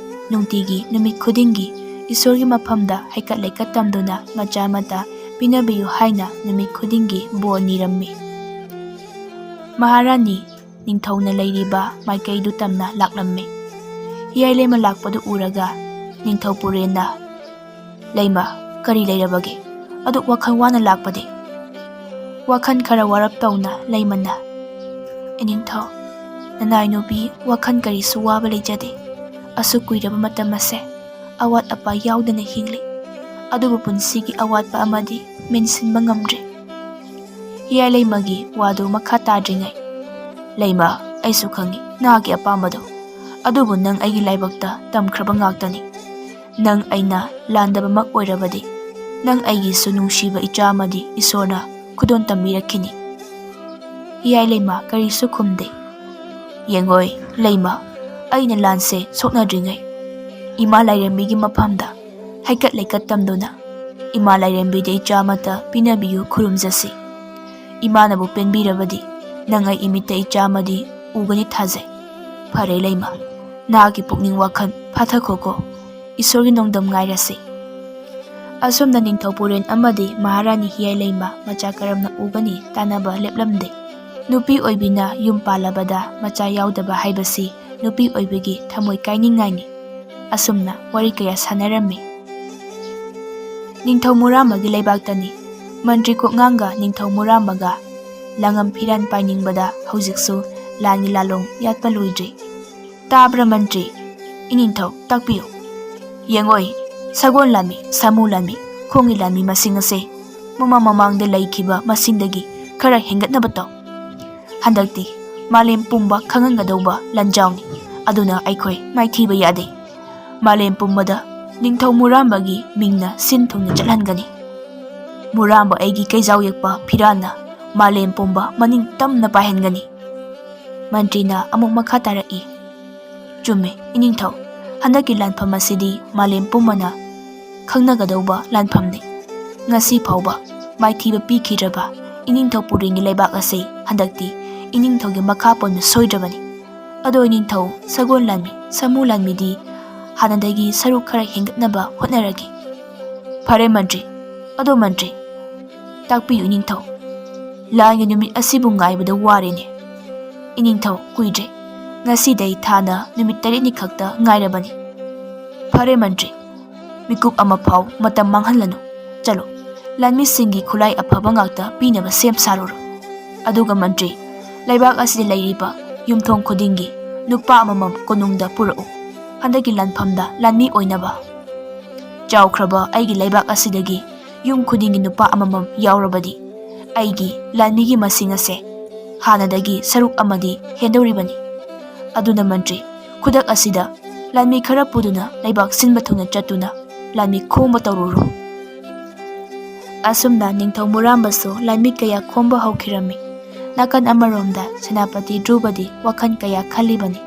ꯅꯨꯡꯇꯤꯒꯤ ꯅꯨꯃꯤꯠ ꯈꯨꯗꯤꯡꯒꯤ ꯏꯁꯣꯔꯒꯤ ꯃꯐꯝꯗ ꯍꯩꯀꯠ ꯂꯩꯀꯠ ꯇꯝꯗꯨꯅ ꯃꯆꯥ ꯃꯇꯥ ꯄꯤꯅꯕꯤꯌꯨ ꯍꯥꯏꯅ ꯅꯨꯃꯤꯠ ꯈꯨꯗꯤꯡꯒꯤ ꯕꯣꯔ ꯅꯤꯔꯝꯃꯤ꯫ ꯃꯍꯥꯔꯥꯅꯤ ꯅꯤꯡꯊꯧꯅ ꯂꯩꯔꯤꯕ ꯃꯥꯏꯀꯩꯗꯨ ꯇꯝꯅ ꯂꯥꯛꯂꯝꯃꯤ꯫ ꯍꯤꯌꯥꯏꯂꯩꯃ ꯂꯥꯛꯄꯗꯨ ꯎꯔꯒ ꯅꯤꯡꯊꯧ ꯄꯨꯔꯦꯟꯅ, "ꯂꯩꯃ, ꯀꯔꯤ ꯂꯩꯔꯕꯒꯦ? ꯑꯗꯨꯛ ꯋꯥꯈꯜ ꯋꯥꯅ ꯂꯥꯛꯄꯗꯤ?" ꯋꯥꯈꯜ ꯈꯔ ꯋꯥꯔꯞ ꯇꯧꯅ ꯂꯩꯃꯅ, "ꯏꯅꯤꯡꯊꯧ, ꯅꯅꯥꯏ ꯅꯨꯄꯤ ꯋꯥꯈꯜ ꯀꯔꯤꯁꯨ ꯋꯥꯕ ꯂꯩꯖꯗꯦ꯫ ꯑꯁꯨꯛ ꯀꯨꯏꯔꯕ ꯃꯇꯝ ꯑꯁꯦ ꯑꯋꯥꯠ ꯑꯄꯥ ꯌꯥꯎꯗꯅ ꯍꯤꯡꯂꯤ꯫ ꯑꯗꯨꯕꯨ ꯄꯨꯟꯁꯤꯒꯤ ꯑꯋꯥꯠꯄ ꯑꯃꯗꯤ ꯃꯦꯟꯁꯤꯟꯕ ꯉꯝꯗ꯭ꯔꯦ꯫" ꯍꯤꯌꯥꯏꯂꯩꯃꯒꯤ ꯋꯥꯗꯨ ꯃꯈꯥ ꯇꯥꯗ꯭ꯔꯤꯉꯩ ꯂꯩꯃ, ꯑꯩꯁꯨ ꯈꯪꯏ ꯅꯍꯥꯛꯀꯤ ꯑꯄꯥꯝꯕꯗꯣ꯫ ꯑꯗꯨꯕꯨ ꯅꯪ ꯑꯩꯒꯤ ꯂꯥꯏꯕꯛꯇ ꯇꯝꯈ꯭ꯔꯕ ꯉꯥꯛꯇꯅꯤ꯫ ꯅꯪ ꯑꯩꯅ ꯂꯥꯟꯗꯕꯃꯛ ꯑꯣꯏꯔꯕꯗꯤ ꯅꯪ ꯑꯩꯒꯤꯁꯨ ꯅꯨꯡꯁꯤꯕ ꯏꯆꯥ ꯑꯃꯗꯤ ꯏꯁꯣꯔꯅ ꯈꯨꯗꯣꯜ ꯇꯝꯕꯤꯔꯛꯈꯤꯅꯤ꯫ ꯍꯤꯌꯥꯏ ꯂꯩꯃ ꯀꯔꯤꯁꯨ ꯈꯨꯝꯗꯦ꯫ ꯌꯦꯡꯉꯣꯏ ꯂꯩꯃ, ꯑꯩꯅ ꯂꯥꯟꯁꯦ ꯁꯣꯛꯅꯗ꯭ꯔꯤꯉꯩ ꯏꯃꯥ ꯂꯥꯏꯔꯦꯝꯕꯤꯒꯤ ꯃꯐꯝꯗ ꯍꯩꯀꯠ ꯂꯩꯀꯠ ꯇꯝꯗꯨꯅ ꯏꯃꯥ ꯂꯥꯏꯔꯦꯝꯕꯤꯗ ꯏꯆꯥ ꯑꯃꯠꯇ ꯄꯤꯅꯕꯤꯌꯨ ꯈꯨꯔꯨꯝꯖꯁꯤ꯫ ꯏꯃꯥꯅꯕꯨ ꯄꯦꯟꯕꯤꯔꯕꯗꯤ ꯅꯪ ꯑꯩ ꯏꯃꯤꯠꯇ ꯏꯆꯥ ꯑꯃꯗꯤ ꯎꯒꯅꯤ ꯊꯥꯖꯩ꯫ ꯐꯔꯦ ꯂꯩꯃ, ꯅꯍꯥꯛꯀꯤ ꯄꯨꯛꯅꯤꯡ ꯋꯥꯈꯜ ꯐꯥꯊꯈꯣꯀꯣ꯫ ꯏꯁꯣꯔꯒꯤ ꯅꯣꯡꯗꯝ ꯉꯥꯏꯔꯁꯤ꯫ ꯑꯁꯨꯝꯅ ꯅꯤꯡꯊꯧ ꯄꯨꯔꯦꯟ ꯑꯃꯗꯤ ꯃꯍꯥꯔꯥꯅꯤ ꯍꯤꯌꯥꯏ ꯂꯩꯃ ꯃꯆꯥ ꯀꯔꯝꯅ ꯎꯒꯅꯤ ꯇꯥꯟꯅꯕ ꯂꯦꯞꯂꯝꯗꯦ꯫ ꯅꯨꯄꯤ ꯑꯣꯏꯕꯤꯅ ꯌꯨꯝ ꯄꯥꯜꯂꯕꯗ ꯃꯆꯥ ꯌꯥꯎꯗꯕ ꯍꯥꯏꯕꯁꯤ ꯅꯨꯄꯤ ꯑꯣꯏꯕꯤꯒꯤ ꯊꯃꯣꯏ ꯀꯥꯏꯅꯤꯡꯉꯥꯏꯅꯤ꯫ ꯑꯁꯨꯝꯅ ꯋꯥꯔꯤ ꯀꯌꯥ ꯁꯥꯟꯅꯔꯝꯃꯤ꯫ ꯅꯤꯡꯊꯧ ꯃꯨꯔꯥꯃꯒꯤ ꯂꯩꯕꯥꯛꯇꯅꯤ꯫ ꯃꯟꯇ꯭ꯔꯤ ꯀꯣꯛꯉꯥꯡꯒ ꯅꯤꯡꯊꯧ ꯃꯨꯔꯥꯃꯒ ꯂꯥꯡꯉꯝ ꯐꯤꯔꯥꯟ ꯄꯥꯏꯅꯤꯡꯕꯗ ꯍꯧꯖꯤꯛꯁꯨ ꯂꯥꯟꯒꯤ ꯂꯥꯂꯣꯡ ꯌꯥꯠꯄ ꯂꯣꯏꯗ꯭ꯔꯤ꯫ ꯇꯥꯕ꯭ꯔꯥ ꯃꯟꯇ꯭ꯔꯤ? ꯏꯅꯤꯡꯊꯧ, ꯇꯥꯛꯄꯤꯌꯨ꯫ ꯌꯦꯡꯉꯣꯏ, ꯁꯒꯣꯜ ꯂꯥꯟꯃꯤ, ꯁꯥꯃꯨ ꯂꯥꯟꯃꯤ, ꯈꯣꯡꯒꯤ ꯂꯥꯟꯃꯤ ꯃꯁꯤꯡ ꯑꯁꯦ ꯃꯃꯥꯡ ꯃꯃꯥꯡꯗ ꯂꯩꯈꯤꯕ ꯃꯁꯤꯡꯗꯒꯤ ꯈꯔ ꯍꯦꯟꯒꯠꯅꯕ ꯇꯧ꯫ ꯍꯟꯗꯛꯇꯤ ꯃꯥꯂꯦꯝ ꯄꯨꯝꯕ ꯈꯪꯍꯟꯒꯗꯧꯕ ꯂꯥꯟꯖꯥꯎꯅꯤ, ꯑꯗꯨꯅ ꯑꯩꯈꯣꯏ ꯃꯥꯏꯊꯤꯕ ꯌꯥꯗꯦ꯫ ꯃꯥꯂꯦꯝ ꯄꯨꯝꯕꯗ ꯅꯤꯡꯊꯧ ꯃꯨꯔꯥꯝꯕꯒꯤ ꯃꯤꯡꯅ ꯁꯤꯟ ꯊꯨꯡꯅ ꯆꯠꯍꯟꯒꯅꯤ꯫ ꯃꯨꯔꯥꯝꯕ ꯑꯩꯒꯤ ꯀꯩꯖꯥꯎ ꯌꯦꯛꯄ ꯐꯤꯔꯥꯟꯅ ꯃꯥꯂꯦꯝ ꯄꯨꯝꯕ ꯃꯅꯤꯡ ꯇꯝꯅ ꯄꯥꯏꯍꯟꯒꯅꯤ꯫ ꯃꯟꯇ꯭ꯔꯤꯅ ꯑꯃꯨꯛ ꯃꯈꯥ ꯇꯥꯔꯛꯏ, ꯆꯨꯝꯃꯦ, ꯏꯅꯤꯡꯊꯧ꯫ ꯍꯟꯗꯛꯀꯤ ꯂꯥꯟꯐꯝ ꯑꯁꯤꯗꯤ ꯃꯥꯂꯦꯝ ꯄꯨꯝꯕꯅ ꯈꯪꯅꯒꯗꯧꯕ ꯂꯥꯟꯐꯝꯅꯤ꯫ ꯉꯁꯤ ꯐꯥꯎꯕ ꯃꯥꯏꯊꯤꯕ ꯄꯤꯈꯤꯗ꯭ꯔꯕ ꯏꯅꯤꯡꯊꯧ ꯄꯨꯔꯦꯟꯒꯤ ꯂꯩꯕꯥꯛ ꯑꯁꯤ ꯍꯟꯗꯛꯇꯤ ꯏꯅꯤꯡꯊꯧꯒꯤ ꯃꯈꯥ ꯄꯣꯟꯅ ꯁꯣꯏꯗ꯭ꯔꯕꯅꯤ꯫ ꯑꯗꯣ ꯏꯅꯤꯡꯊꯧ ꯁꯒꯣꯜ ꯂꯥꯟꯃꯤ, ꯁꯥꯃꯨ ꯂꯥꯟꯃꯤꯗꯤ ꯍꯥꯟꯅꯗꯒꯤ ꯁꯔꯨꯛ ꯈꯔ ꯍꯦꯟꯒꯠꯅꯕ ꯍꯣꯠꯅꯔꯒꯦ꯫ ꯐꯔꯦ ꯃꯟꯇ꯭ꯔꯤ꯫ ꯑꯗꯣ ꯃꯟꯇ꯭ꯔꯤ, ꯇꯥꯛꯄꯤꯌꯨ ꯏꯅꯤꯡꯊꯧ꯫ ꯂꯥꯟꯒꯤ ꯅꯨꯃꯤꯠ ꯑꯁꯤꯕꯨ ꯉꯥꯏꯕꯗ ꯋꯥꯔꯦꯅꯦ꯫ ꯏꯅꯤꯡꯊꯧ, ꯀꯨꯏꯗ꯭ꯔꯦ꯫ ꯉꯁꯤꯗꯩ ꯊꯥꯅ ꯅꯨꯃꯤꯠ ꯇꯔꯦꯠꯅꯤ ꯈꯛꯇ ꯉꯥꯏꯔꯕꯅꯤ꯫ ꯐꯔꯦ ꯃꯟꯇ꯭ꯔꯤ, ꯃꯤꯀꯨꯞ ꯑꯃ ꯐꯥꯎ ꯃꯇꯝ ꯃꯥꯡꯍꯜꯂꯅꯨ꯫ ꯆꯠꯂꯣ, ꯂꯥꯟꯃꯤꯁꯤꯡꯒꯤ ꯈꯨꯠꯂꯥꯏ ꯑꯐꯕ ꯉꯥꯛꯇ ꯄꯤꯅꯕ ꯁꯦꯝ ꯁꯥꯔꯨꯔꯣ꯫ ꯑꯗꯨꯒ ꯃꯟꯇ꯭ꯔꯤ, ꯂꯩꯕꯥꯛ ꯑꯁꯤꯗ ꯂꯩꯔꯤꯕ ꯌꯨꯝꯊꯣꯡ ꯈꯨꯗꯤꯡꯒꯤ ꯅꯨꯄꯥ ꯑꯃꯃꯝ ꯀꯣꯅꯨꯡꯗ ꯄꯨꯔꯛꯎ꯫ ꯍꯟꯗꯛꯀꯤ ꯂꯥꯟꯐꯝꯗ ꯂꯥꯟꯃꯤ ꯑꯣꯏꯅꯕ꯫ ꯆꯥꯎꯈ꯭ꯔꯕ ꯑꯩꯒꯤ ꯂꯩꯕꯥꯛ ꯑꯁꯤꯗꯒꯤ ꯌꯨꯝ ꯈꯨꯗꯤꯡꯒꯤ ꯅꯨꯄꯥ ꯑꯃꯃꯝ ꯌꯥꯎꯔꯕꯗꯤ ꯑꯩꯒꯤ ꯂꯥꯟꯃꯤꯒꯤ ꯃꯁꯤꯡ ꯑꯁꯦ ꯍꯥꯟꯅꯗꯒꯤ ꯁꯔꯨꯛ ꯑꯃꯗꯤ ꯍꯦꯟꯗꯧꯔꯤꯕꯅꯤ꯫ ꯑꯗꯨꯅ ꯃꯟꯇ꯭ꯔꯤ, ꯈꯨꯗꯛ ꯑꯁꯤꯗ ꯂꯥꯟꯃꯤ ꯈꯔ ꯄꯨꯗꯨꯅ ꯂꯩꯕꯥꯛ ꯁꯤꯟꯕ ꯊꯨꯡꯅ ꯆꯠꯇꯨꯅ ꯂꯥꯟꯃꯤ ꯈꯣꯝꯕ ꯇꯧꯔꯨꯔꯣ꯫ ꯑꯁꯨꯝꯅ ꯅꯤꯡꯊꯧ ꯃꯨꯔꯥꯝꯕꯁꯨ ꯂꯥꯟꯃꯤ ꯀꯌꯥ ꯈꯣꯝꯕ ꯍꯧꯈꯤꯔꯝꯃꯤ꯫ ꯅꯥꯀꯟ ꯑꯃꯔꯣꯝꯗ ꯁꯦꯅꯥꯄꯇꯤ ꯗ꯭ꯔꯨꯕꯗꯤ ꯋꯥꯈꯜ ꯀꯌꯥ ꯈꯜꯂꯤꯕꯅꯤ꯫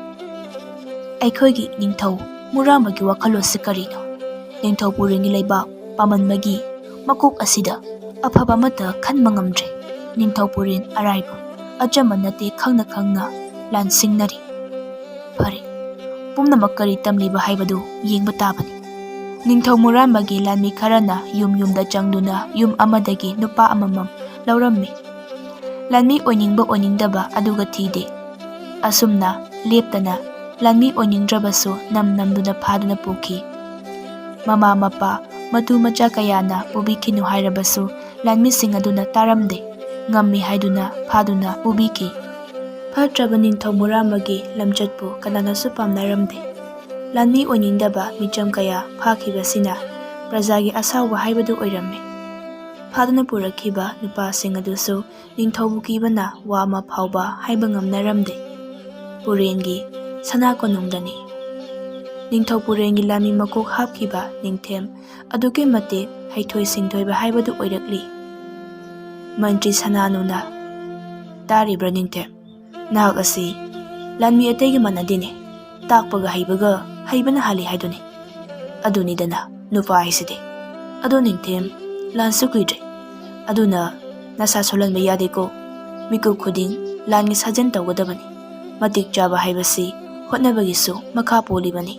ꯑꯩꯈꯣꯏꯒꯤ ꯅꯤꯡꯊꯧ ꯃꯨꯔꯥꯝꯕꯒꯤ ꯋꯥꯈꯜꯂꯣꯟꯁꯤ ꯀꯔꯤꯅꯣ? ꯅꯤꯡꯊꯧ ꯄꯨꯔꯦꯟꯒꯤ ꯂꯩꯕꯥꯛ ꯄꯥꯝꯃꯟꯕꯒꯤ ꯃꯀꯣꯛ ꯑꯁꯤꯗ ꯑꯐꯕ ꯑꯃꯠꯇ ꯈꯟꯕ ꯉꯝꯗ꯭ꯔꯦ꯫ ꯅꯤꯡꯊꯧ ꯄꯨꯔꯦꯟ ꯑꯔꯥꯏꯕ ꯑꯆꯝꯕ ꯅꯠꯇꯦ ꯈꯪꯅ ꯈꯪꯅ ꯂꯥꯟ ꯁꯤꯡꯅꯔꯤ꯫ ꯐꯔꯦ, ꯄꯨꯝꯅꯃꯛ ꯀꯔꯤ ꯇꯝꯂꯤꯕ ꯍꯥꯏꯕꯗꯨ ꯌꯦꯡꯕ ꯇꯥꯕꯅꯤ꯫ ꯅꯤꯡꯊꯧ ꯃꯨꯔꯥꯟꯕꯒꯤ ꯂꯥꯟꯃꯤ ꯈꯔꯅ ꯌꯨꯝ ꯌꯨꯝꯗ ꯆꯪꯗꯨꯅ ꯌꯨꯝ ꯑꯃꯗꯒꯤ ꯅꯨꯄꯥ ꯑꯃꯃꯝ ꯂꯧꯔꯝꯃꯤ꯫ ꯂꯥꯟꯃꯤ ꯑꯣꯏꯅꯤꯡꯕ ꯑꯣꯏꯅꯤꯡꯗꯕ ꯑꯗꯨꯒ ꯊꯤꯗꯦ꯫ ꯑꯁꯨꯝꯅ ꯂꯦꯞꯇꯅ ꯂꯥꯟꯃꯤ ꯑꯣꯏꯅꯤꯡꯗ꯭ꯔꯕꯁꯨ ꯅꯝ ꯅꯝꯗꯨꯅ ꯐꯥꯗꯨꯅ ꯄꯨꯈꯤ꯫ ꯃꯃꯥ ꯃꯄꯥ, ꯃꯇꯨ ꯃꯆꯥ ꯀꯌꯥꯅ ꯄꯨꯕꯤꯈꯤꯅꯨ ꯍꯥꯏꯔꯕꯁꯨ ꯂꯥꯟꯃꯤꯁꯤꯡ ꯑꯗꯨꯅ ꯇꯥꯔꯝꯗꯦ꯫ ꯉꯝꯃꯤ ꯍꯥꯏꯗꯨꯅ ꯐꯥꯗꯨꯅ ꯄꯨꯕꯤꯈꯤ꯫ ꯐꯠꯇ꯭ꯔꯕ ꯅꯤꯡꯊꯧ ꯃꯨꯔꯥꯝꯕꯒꯤ ꯂꯝꯆꯠꯄꯨ ꯀꯅꯥꯅꯁꯨ ꯄꯥꯝꯅꯔꯝꯗꯦ꯫ ꯂꯥꯟꯃꯤ ꯑꯣꯏꯅꯤꯡꯗꯕ ꯃꯤꯆꯝ ꯀꯌꯥ ꯐꯥꯈꯤꯕꯁꯤꯅ ꯄ꯭ꯔꯖꯥꯒꯤ ꯑꯁꯥꯎꯕ ꯍꯥꯏꯕꯗꯨ ꯑꯣꯏꯔꯝꯃꯤ꯫ ꯐꯥꯗꯨꯅ ꯄꯨꯔꯛꯈꯤꯕ ꯅꯨꯄꯥꯁꯤꯡ ꯑꯗꯨꯁꯨ ꯅꯤꯡꯊꯧꯕꯨ ꯀꯤꯕꯅ ꯋꯥ ꯑꯃ ꯐꯥꯎꯕ ꯍꯥꯏꯕ ꯉꯝꯅꯔꯝꯗꯦ꯫ ꯄꯨꯔꯦꯟꯒꯤ ꯁꯅꯥ ꯀꯣꯅꯨꯡꯗꯅꯤ꯫ ꯅꯤꯡꯊꯧ ꯄꯨꯔꯦꯟꯒꯤ ꯂꯥꯟꯃꯤ ꯃꯀꯣꯛ ꯍꯥꯞꯈꯤꯕ ꯅꯤꯡꯊꯦꯝ ꯑꯗꯨꯛꯀꯤ ꯃꯇꯤꯛ ꯍꯩꯊꯣꯏ ꯁꯤꯡꯊꯣꯏꯕ ꯍꯥꯏꯕꯗꯨ ꯑꯣꯏꯔꯛꯂꯤ꯫ ꯃꯟꯇ꯭ꯔꯤ ꯁꯅꯥꯅꯨꯅ, "ꯇꯥꯔꯤꯕ꯭ꯔꯥ ꯅꯤꯡꯊꯦꯝ? ꯅꯍꯥꯛ ꯑꯁꯤ ꯂꯥꯟꯃꯤ ꯑꯇꯩꯒ ꯃꯥꯟꯅꯗꯦꯅꯦ꯫ ꯇꯥꯛꯄꯒ ꯍꯩꯕꯒ ꯍꯩꯕꯅ ꯍꯥꯜꯂꯤ ꯍꯥꯏꯗꯨꯅꯤ꯫ ꯑꯗꯨꯅꯤꯗꯅ ꯅꯨꯄꯥ ꯍꯥꯏꯁꯤꯗꯤ꯫ ꯑꯗꯣ ꯅꯤꯡꯊꯦꯝ, ꯂꯥꯟꯁꯨ ꯀꯨꯏꯗ꯭ꯔꯦ꯫ ꯑꯗꯨꯅ ꯅꯁꯥ ꯁꯣꯜꯍꯟꯕ ꯌꯥꯗꯦꯀꯣ꯫ ꯃꯤꯀꯨꯞ ꯈꯨꯗꯤꯡ ꯂꯥꯟꯒꯤ ꯁꯥꯖꯦꯜ ꯇꯧꯒꯗꯕꯅꯤ꯫ ꯃꯇꯤꯛ ꯆꯥꯕ ꯍꯥꯏꯕꯁꯤ ꯍꯣꯠꯅꯕꯒꯤꯁꯨ ꯃꯈꯥ ꯄꯣꯜꯂꯤꯕꯅꯤ꯫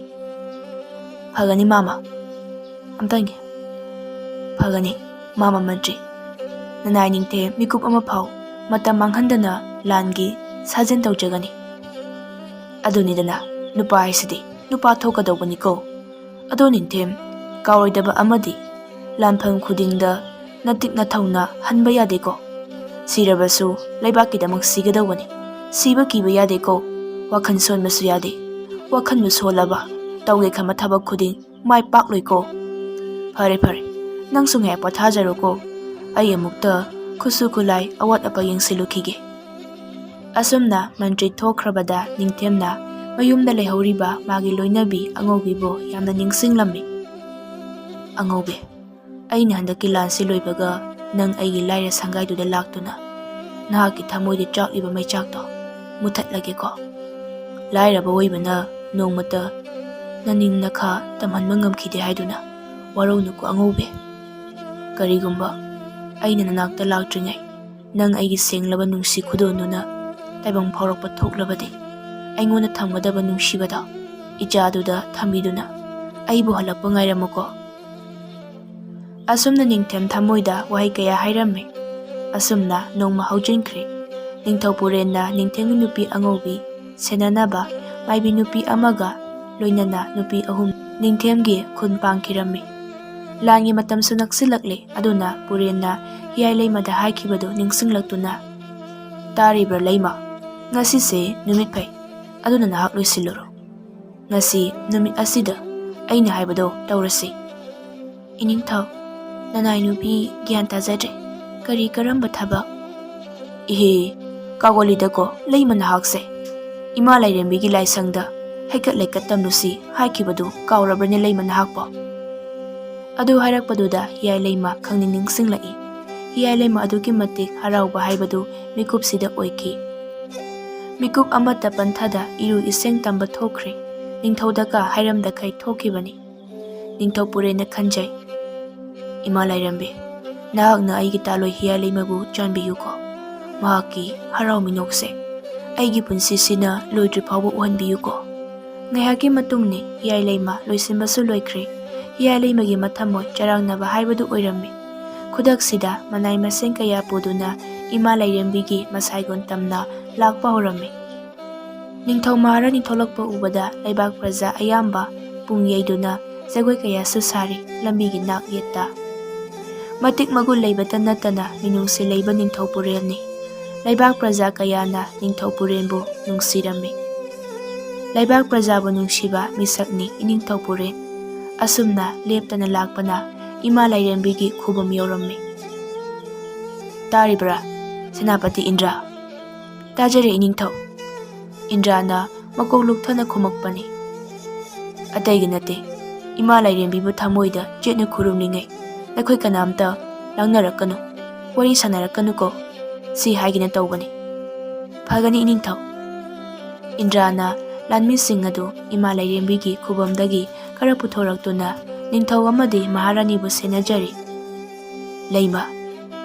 ꯐꯒꯅꯤ ꯃꯥꯃ꯫ ꯑꯝꯇꯪꯒꯦ꯫ ꯐꯒꯅꯤ ꯃꯥꯃ ꯃꯟꯇ꯭ꯔꯤ꯫ ꯅꯅꯥꯏ ꯅꯤꯡꯊꯦꯝ ꯃꯤꯀꯨꯞ ꯑꯃ ꯐꯥꯎ ꯃꯇꯝ ꯃꯥꯡꯍꯟꯗꯅ ꯂꯥꯟꯒꯤ ꯁꯥꯖꯦꯜ ꯇꯧꯖꯒꯅꯤ꯫ ꯑꯗꯨꯅꯤꯗꯅ ꯅꯨꯄꯥ ꯍꯥꯏꯁꯤꯗꯤ ꯅꯨꯄꯥ ꯊꯣꯛꯀꯗꯧꯕꯅꯤꯀꯣ꯫ ꯑꯗꯣ ꯅꯤꯡꯊꯦꯝ, ꯀꯥꯎꯔꯣꯏꯗꯕ ꯑꯃꯗꯤ ꯂꯥꯟꯐꯝ ꯈꯨꯗꯤꯡꯗ ꯅꯇꯤꯛ ꯅꯊꯧꯅ ꯍꯟꯕ ꯌꯥꯗꯦꯀꯣ꯫ ꯁꯤꯔꯕꯁꯨ ꯂꯩꯕꯥꯛꯀꯤꯗꯃꯛ ꯁꯤꯒꯗꯧꯕꯅꯤ꯫ ꯁꯤꯕ ꯀꯤꯕ ꯌꯥꯗꯦꯀꯣ꯫ ꯋꯥꯈꯜ ꯁꯣꯟꯕꯁꯨ ꯌꯥꯗꯦ꯫ ꯋꯥꯈꯜꯕꯨ ꯁꯣꯜꯂꯕ ꯇꯧꯒꯦ ꯈꯟꯕ ꯊꯕꯛ ꯈꯨꯗꯤꯡ ꯃꯥꯏ ꯄꯥꯛꯂꯣꯏꯀꯣ꯫ ꯐꯔꯦ ꯐꯔꯦ, ꯅꯪꯁꯨ ꯉꯥꯏꯍꯥꯛ ꯄꯣꯊꯥꯖꯔꯣꯀꯣ꯫ ꯑꯩ ꯑꯃꯨꯛꯇ ꯈꯨꯠꯁꯨ ꯈꯨꯠꯂꯥꯏ ꯑꯋꯥꯠ ꯑꯄꯥ ꯌꯦꯡꯁꯤꯜꯂꯨꯈꯤꯒꯦ꯫ ꯑꯁꯨꯝꯅ ꯃꯟꯇ꯭ꯔꯤ ꯊꯣꯛꯈ꯭ꯔꯕꯗ ꯅꯤꯡꯊꯦꯝꯅ ꯃꯌꯨꯝꯗ ꯂꯩꯍꯧꯔꯤꯕ ꯃꯥꯒꯤ ꯂꯣꯏꯅꯕꯤ ꯑꯉꯧꯕꯤꯕꯨ ꯌꯥꯝꯅ ꯅꯤꯡꯁꯤꯡꯂꯝꯃꯤ꯫ ꯑꯉꯧꯕꯤ, ꯑꯩꯅ ꯍꯟꯗꯛꯀꯤ ꯂꯥꯟꯁꯤ ꯂꯣꯏꯕꯒ ꯅꯪ ꯑꯩꯒꯤ ꯂꯥꯏꯔ ꯁꯪꯒꯥꯏꯗꯨꯗ ꯂꯥꯛꯇꯨꯅ ꯅꯍꯥꯛꯀꯤ ꯊꯃꯣꯏꯗ ꯆꯥꯛꯂꯤꯕ ꯃꯩꯆꯥꯛꯇꯣ ꯃꯨꯊꯠꯂꯒꯦꯀꯣ꯫ ꯂꯥꯏꯔꯕ ꯑꯣꯏꯕꯅ ꯅꯣꯡꯃꯇ ꯅꯅꯤꯡ ꯅꯈꯥ ꯇꯝꯍꯟꯕ ꯉꯝꯈꯤꯗꯦ ꯍꯥꯏꯗꯨꯅ ꯋꯥꯔꯧꯅꯨꯀꯣ ꯑꯉꯧꯕꯤ꯫ ꯀꯔꯤꯒꯨꯝꯕ ꯑꯩꯅ ꯅꯅꯥꯛꯇ ꯂꯥꯛꯇ꯭ꯔꯤꯉꯩ ꯅꯪ ꯑꯩꯒꯤ ꯁꯦꯡꯂꯕ ꯅꯨꯡꯁꯤ ꯈꯨꯗꯣꯜꯗꯨꯅ ꯇꯥꯏꯕꯪ ꯐꯥꯎꯔꯛꯄ ꯊꯣꯛꯂꯕꯗꯤ ꯑꯩꯉꯣꯟꯗ ꯊꯝꯒꯗꯕ ꯅꯨꯡꯁꯤꯕꯗꯣ ꯏꯆꯥꯗꯨꯗ ꯊꯝꯕꯤꯗꯨꯅ ꯑꯩꯕꯨ ꯍꯜꯂꯛꯄ ꯉꯥꯏꯔꯝꯃꯨꯀꯣ꯫ ꯑꯁꯨꯝꯅ ꯅꯤꯡꯊꯦꯝ ꯊꯃꯣꯏꯗ ꯋꯥꯍꯩ ꯀꯌꯥ ꯍꯥꯏꯔꯝꯃꯤ꯫ ꯑꯁꯨꯝꯅ ꯅꯣꯡꯃ ꯍꯧꯖꯤꯟꯈ꯭ꯔꯦ꯫ ꯅꯤꯡꯊꯧ ꯄꯨꯔꯦꯟꯅ ꯅꯤꯡꯊꯦꯝꯒꯤ ꯅꯨꯄꯤ ꯑꯉꯧꯕꯤ ꯁꯦꯟꯅꯅꯕ ꯃꯥꯏꯕꯤ ꯅꯨꯄꯤ ꯑꯃꯒ ꯂꯣꯏꯅꯅ ꯅꯨꯄꯤ ꯑꯍꯨꯝ ꯅꯤꯡꯊꯦꯝꯒꯤ ꯈꯨꯟ ꯄꯥꯡꯈꯤꯔꯝꯃꯤ꯫ ꯂꯥꯟꯒꯤ ꯃꯇꯝꯁꯨ ꯅꯛꯁꯤꯜꯂꯛꯂꯦ, ꯑꯗꯨꯅ ꯄꯨꯔꯦꯟꯅ ꯍꯤꯌꯥꯏ ꯂꯩꯃꯗ ꯍꯥꯏꯈꯤꯕꯗꯨ ꯅꯤꯡꯁꯤꯡꯂꯛꯇꯨꯅ, "ꯇꯥꯔꯤꯕ꯭ꯔꯥ ꯂꯩꯃ? ꯉꯁꯤꯁꯦ ꯅꯨꯃꯤꯠ ꯐꯩ, ꯑꯗꯨꯅ ꯅꯍꯥꯛ ꯂꯣꯏꯁꯤꯜꯂꯨꯔꯣ꯫ ꯉꯁꯤ ꯅꯨꯃꯤꯠ ꯑꯁꯤꯗ ꯑꯩꯅ ꯍꯥꯏꯕꯗꯣ ꯇꯧꯔꯁꯤ꯫" "ꯏꯅꯤꯡꯊꯧ, ꯅꯅꯥꯏ ꯅꯨꯄꯤ ꯒ꯭ꯌꯥꯟ ꯇꯥꯖꯗ꯭ꯔꯦ꯫ ꯀꯔꯤ ꯀꯔꯝꯕ ꯊꯕꯛ?" "ꯏꯍꯦ, ꯀꯥꯎꯒꯜꯂꯤꯗꯀꯣ ꯂꯩꯃ ꯅꯍꯥꯛꯁꯦ꯫ ꯏꯃꯥ ꯂꯥꯏꯔꯦꯝꯕꯤꯒꯤ ꯂꯥꯏꯁꯪꯗ ꯍꯩꯀꯠ ꯂꯩꯀꯠ ꯇꯝꯂꯨꯁꯤ ꯍꯥꯏꯈꯤꯕꯗꯨ ꯀꯥꯎꯔꯕ꯭ꯔꯅꯦ ꯂꯩꯃ ꯅꯍꯥꯛꯄꯣ?" ꯑꯗꯨ ꯍꯥꯏꯔꯛꯄꯗꯨꯗ ꯍꯤꯌꯥꯏ ꯂꯩꯃ ꯈꯪꯅꯤꯡ ꯅꯤꯡꯁꯤꯡꯂꯛꯏ꯫ ꯍꯤꯌꯥꯏ ꯂꯩꯃ ꯑꯗꯨꯛꯀꯤ ꯃꯇꯤꯛ ꯍꯔꯥꯎꯕ ꯍꯥꯏꯕꯗꯨ ꯃꯤꯀꯨꯞꯁꯤꯗ ꯑꯣꯏꯈꯤ꯫ ꯃꯤꯀꯨꯞ ꯑꯃꯠꯇ ꯄꯟꯊꯗ ꯏꯔꯨ ꯏꯁꯤꯡ ꯇꯝꯕ ꯊꯣꯛꯈ꯭ꯔꯦ꯫ ꯅꯤꯡꯊꯧꯗꯀ ꯍꯥꯏꯔꯝꯗꯈꯩ ꯊꯣꯛꯈꯤꯕꯅꯤ꯫ ꯅꯤꯡꯊꯧ ꯄꯨꯔꯦꯟꯅ ꯈꯟꯖꯩ, ꯏꯃꯥ ꯂꯥꯏꯔꯦꯝꯕꯤ, ꯅꯍꯥꯛꯅ ꯑꯩꯒꯤ ꯇꯥꯂꯣꯏ ꯍꯤꯌꯥꯏ ꯂꯩꯃꯕꯨ ꯆꯥꯟꯕꯤꯌꯨꯀꯣ꯫ ꯃꯍꯥꯛꯀꯤ ꯍꯔꯥꯎ ꯃꯤꯅꯣꯛꯁꯦ ꯑꯩꯒꯤ ꯄꯨꯟꯁꯤꯁꯤꯅ ꯂꯣꯏꯗ꯭ꯔꯤ ꯐꯥꯎꯕ ꯎꯍꯟꯕꯤꯌꯨꯀꯣ꯫ ꯉꯥꯏꯍꯥꯛꯀꯤ ꯃꯇꯨꯡꯅꯤ ꯍꯤꯌꯥꯏ ꯂꯩꯃ ꯂꯣꯏꯁꯤꯟꯕꯁꯨ ꯂꯣꯏꯈ꯭ꯔꯦ꯫ ꯍꯤꯌꯥꯏ ꯂꯩꯃꯒꯤ ꯃꯊꯃꯣꯏ ꯆꯔꯥꯡꯅꯕ ꯍꯥꯏꯕꯗꯨ ꯑꯣꯏꯔꯝꯃꯤ꯫ ꯈꯨꯗꯛꯁꯤꯗ ꯃꯅꯥꯏ ꯃꯁꯤꯡ ꯀꯌꯥ ꯄꯨꯗꯨꯅ ꯏꯃꯥ ꯂꯥꯏꯔꯦꯝꯕꯤꯒꯤ ꯃꯁꯥꯏꯒꯣꯟ ꯇꯝꯅ ꯂꯥꯛꯄ ꯍꯧꯔꯝꯃꯤ꯫ ꯅꯤꯡꯊꯧ ꯃꯍꯥꯔꯥꯅꯤ ꯊꯣꯛꯂꯛꯄ ꯎꯕꯗ ꯂꯩꯕꯥꯛ ꯄ꯭ꯔꯖꯥ ꯑꯌꯥꯝꯕ ꯄꯨꯡ ꯌꯩꯗꯨꯅ ꯖꯒꯣꯏ ꯀꯌꯥꯁꯨ ꯁꯥꯔꯤ꯫ ꯂꯝꯕꯤꯒꯤ ꯅꯥꯛ ꯌꯦꯠꯇ ꯃꯇꯤꯛ ꯃꯒꯨꯟ ꯂꯩꯕꯇ ꯅꯠꯇꯅ ꯃꯤꯅꯨꯡꯁꯤ ꯂꯩꯕ ꯅꯤꯡꯊꯧ ꯄꯨꯔꯦꯜꯅꯤ꯫ ꯂꯩꯕꯥꯛ ꯄ꯭ꯔꯖꯥ ꯀꯌꯥꯅ ꯅꯤꯡꯊꯧ ꯄꯨꯔꯦꯜꯕꯨ ꯅꯨꯡꯁꯤꯔꯝꯃꯤ꯫ ꯂꯩꯕꯥꯛ ꯄ꯭ꯔꯖꯥꯕꯨ ꯅꯨꯡꯁꯤꯕ ꯃꯤꯁꯛꯅꯤ ꯏꯅꯤꯡꯊꯧ ꯄꯨꯔꯦꯜ꯫ ꯑꯁꯨꯝꯅ ꯂꯦꯞꯇꯅ ꯂꯥꯛꯄꯅ ꯏꯃꯥ ꯂꯥꯏꯔꯦꯝꯕꯤꯒꯤ ꯈꯨꯕꯝ ꯌꯧꯔꯝꯃꯤ꯫ "ꯇꯥꯔꯤꯕ꯭ꯔꯥ, ꯁꯦꯅꯥꯄꯇꯤ ꯏꯟꯗ꯭ꯔꯥ?" "ꯇꯥꯖꯔꯦ ꯏꯅꯤꯡꯊꯧ꯫" ꯏꯟꯗ꯭ꯔꯥꯅ ꯃꯀꯣꯛ ꯂꯨꯛꯊꯅ ꯈꯨꯝꯃꯛꯄꯅꯤ꯫ "ꯑꯇꯩꯒꯤ ꯅꯠꯇꯦ, ꯏꯃꯥ ꯂꯥꯏꯔꯦꯝꯕꯤꯕꯨ ꯊꯃꯣꯏꯗ ꯆꯦꯠꯅ ꯈꯨꯔꯨꯝꯂꯤꯉꯩ ꯅꯈꯣꯏ ꯀꯅꯥꯝꯇ ꯂꯥꯡꯅꯔꯛꯀꯅꯨ, ꯋꯥꯔꯤ ꯁꯥꯟꯅꯔꯛꯀꯅꯨꯀꯣ꯫ ꯁꯤ ꯍꯥꯏꯒꯦꯅ ꯇꯧꯕꯅꯤ꯫" "ꯐꯒꯅꯤ ꯏꯅꯤꯡꯊꯧ꯫" ꯏꯟꯗ꯭ꯔꯥꯅ ꯂꯥꯟꯃꯤꯁꯤꯡ ꯑꯗꯨ ꯏꯃꯥ ꯂꯥꯏꯔꯦꯝꯕꯤꯒꯤ ꯈꯨꯕꯝꯗꯒꯤ ꯈꯔ ꯄꯨꯊꯣꯔꯛꯇꯨꯅ ꯅꯤꯡꯊꯧ ꯑꯃꯗꯤ ꯃꯍꯥꯔꯥꯅꯤꯕꯨ ꯁꯦꯟꯅꯖꯔꯤ꯫ "ꯂꯩꯃ,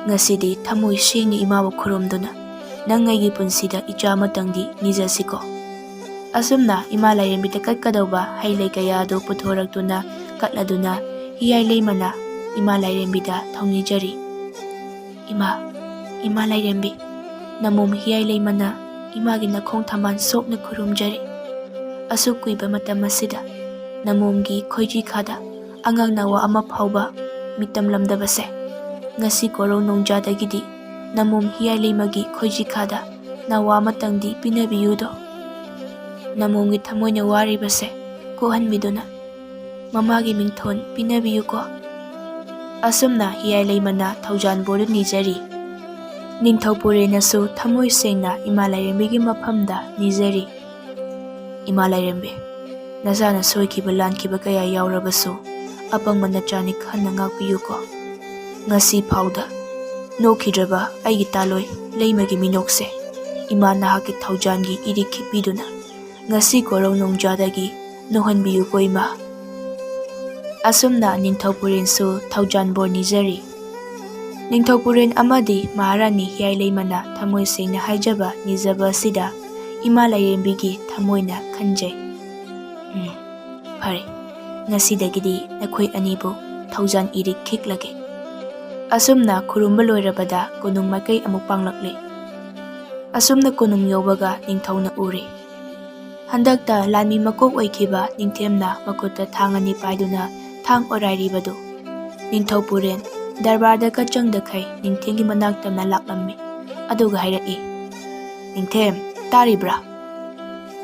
ꯉꯁꯤꯗꯤ ꯊꯃꯣꯏ ꯁꯦꯡꯅ ꯏꯃꯥꯕꯨ ꯈꯨꯔꯨꯝꯗꯨꯅ ꯅꯪ ꯑꯩꯒꯤ ꯄꯨꯟꯁꯤꯗ ꯏꯆꯥ ꯑꯃꯇꯪꯗꯤ ꯅꯤꯖꯁꯤꯀꯣ꯫" ꯑꯁꯨꯝꯅ ꯏꯃꯥ ꯂꯥꯏꯔꯦꯝꯕꯤꯗ ꯀꯠꯀꯗꯧꯕ ꯍꯩ ꯂꯩ ꯀꯌꯥ ꯑꯗꯨ ꯄꯨꯊꯣꯔꯛꯇꯨꯅ ꯀꯠꯂꯗꯨꯅ ꯍꯤꯌꯥꯏ ꯂꯩꯃꯅ ꯏꯃꯥ ꯂꯥꯏꯔꯦꯝꯕꯤꯗ ꯊꯧꯅꯤꯖꯔꯤ꯫ "ꯏꯃꯥ, ꯏꯃꯥ ꯂꯥꯏꯔꯦꯝꯕꯤ, ꯅꯃꯣꯝ ꯍꯤꯌꯥꯏ ꯂꯩꯃꯅ ꯏꯃꯥꯒꯤ ꯅꯈꯣꯡ ꯊꯝꯕꯥꯜ ꯁꯣꯛꯅ ꯈꯨꯔꯨꯝꯖꯔꯤ꯫ ꯑꯁꯨꯛ ꯀꯨꯏꯕ ꯃꯇꯝ ꯑꯁꯤꯗ ꯅꯃꯣꯝꯒꯤ ꯈꯣꯏꯖꯤ ꯈꯥꯗ ꯑꯉꯥꯡ ꯅꯋꯥ ꯑꯃ ꯐꯥꯎꯕ ꯃꯤꯇꯝꯂꯝꯗꯕꯁꯦ, ꯉꯁꯤ ꯀꯣꯔꯧ ꯅꯣꯡꯖꯥꯗꯒꯤꯗꯤ ꯅꯃꯣꯝ ꯍꯤꯌꯥꯏ ꯂꯩꯃꯒꯤ ꯈꯣꯏꯖꯤ ꯈꯥꯗ ꯅꯋꯥ ꯑꯃꯇꯪꯗꯤ ꯄꯤꯅꯕꯤꯌꯨꯗꯣ꯫ ꯅꯃꯣꯝꯒꯤ ꯊꯃꯣꯏꯅ ꯋꯥꯔꯤꯕꯁꯦ ꯀꯣꯛꯍꯟꯕꯤꯗꯨꯅ ꯃꯃꯥꯒꯤ ꯃꯤꯡꯊꯣꯟ ꯄꯤꯅꯕꯤꯌꯨꯀꯣ꯫" ꯑꯁꯨꯝꯅ ꯍꯤꯌꯥꯏ ꯂꯩꯃꯅ ꯊꯧꯖꯥꯟ ꯕꯣꯔꯗꯨ ꯅꯤꯖꯔꯤ꯫ ꯅꯤꯡꯊꯧ ꯄꯨꯔꯦꯅꯁꯨ ꯊꯃꯣꯏ ꯁꯦꯡꯅ ꯏꯃꯥ ꯂꯥꯏꯔꯦꯝꯕꯤꯒꯤ ꯃꯐꯝꯗ ꯅꯤꯖꯔꯤ꯫ "ꯏꯃꯥ ꯂꯥꯏꯔꯦꯝꯕꯤ, ꯅꯆꯥꯅ ꯁꯣꯏꯈꯤꯕ ꯂꯥꯟꯈꯤꯕ ꯀꯌꯥ ꯌꯥꯎꯔꯕꯁꯨ ꯑꯄꯪꯕ ꯅꯆꯥꯅꯤ ꯈꯟꯅ ꯉꯥꯛꯄꯤꯌꯨꯀꯣ꯫ ꯉꯁꯤ ꯐꯥꯎꯗ ꯅꯣꯛꯈꯤꯗ꯭ꯔꯕ ꯑꯩꯒꯤ ꯇꯥꯂꯣꯏ ꯂꯩꯃꯒꯤ ꯃꯤꯅꯣꯛꯁꯦ ꯏꯃꯥ ꯅꯍꯥꯛꯀꯤ ꯊꯧꯖꯥꯟꯒꯤ ꯏꯔꯤꯛ ꯈꯤꯛꯄꯤꯗꯨꯅ ꯉꯁꯤ ꯀꯣꯔꯧ ꯅꯣꯡꯖꯥꯗꯒꯤ ꯅꯣꯛꯍꯟꯕꯤꯌꯨꯀꯣ ꯏꯃꯥ꯫" ꯑꯁꯨꯝꯅ ꯅꯤꯡꯊꯧ ꯄꯨꯔꯦꯟꯁꯨ ꯊꯧꯖꯥꯟ ꯕꯣꯔ ꯅꯤꯖꯔꯤ꯫ ꯅꯤꯡꯊꯧ ꯄꯨꯔꯦꯟ ꯑꯃꯗꯤ ꯃꯍꯥꯔꯥꯅꯤ ꯍꯤꯌꯥꯏ ꯂꯩꯃꯅ ꯊꯃꯣꯏ ꯁꯦꯡꯅ ꯍꯥꯏꯖꯕ ꯅꯤꯖꯕ ꯑꯁꯤꯗ ꯏꯃꯥ ꯂꯥꯏꯔꯦꯝꯕꯤꯒꯤ ꯊꯃꯣꯏꯅ ꯈꯟꯖꯩ꯫ "ꯎꯝ, ꯐꯔꯦ, ꯉꯁꯤꯗꯒꯤꯗꯤ ꯅꯈꯣꯏ ꯑꯅꯤꯕꯨ ꯊꯧꯖꯥꯟ ꯏꯔꯤꯛ ꯈꯤꯛꯂꯒꯦ꯫" ꯑꯁꯨꯝꯅ ꯈꯨꯔꯨꯝꯕ ꯂꯣꯏꯔꯕꯗ ꯀꯣꯅꯨꯡ ꯃꯥꯏꯀꯩ ꯑꯃꯨꯛ ꯄꯥꯡꯂꯛꯂꯦ꯫ ꯑꯁꯨꯝꯅ ꯀꯣꯅꯨꯡ ꯌꯧꯕꯒ ꯅꯤꯡꯊꯧꯅ ꯎꯔꯦ꯫ ꯍꯟꯗꯛꯇ ꯂꯥꯟꯃꯤ ꯃꯀꯣꯛ ꯑꯣꯏꯈꯤꯕ ꯅꯤꯡꯊꯦꯝꯅ ꯃꯈꯨꯠꯇ ꯊꯥꯡ ꯑꯅꯤ ꯄꯥꯏꯗꯨꯅ ꯊꯥꯡ ꯑꯣꯔꯥꯏꯔꯤꯕꯗꯨ ꯅꯤꯡꯊꯧ ꯄꯨꯔꯦꯟ ꯗꯔꯕꯥꯔꯗ ꯀꯆꯪꯗꯈꯩ ꯅꯤꯡꯊꯦꯝꯒꯤ ꯃꯅꯥꯛ ꯇꯝꯅ ꯂꯥꯛꯂꯝꯃꯤ꯫ ꯑꯗꯨꯒ ꯍꯥꯏꯔꯛꯏ, "ꯅꯤꯡꯊꯦꯝ, ꯇꯥꯔꯤꯕ꯭ꯔꯥ?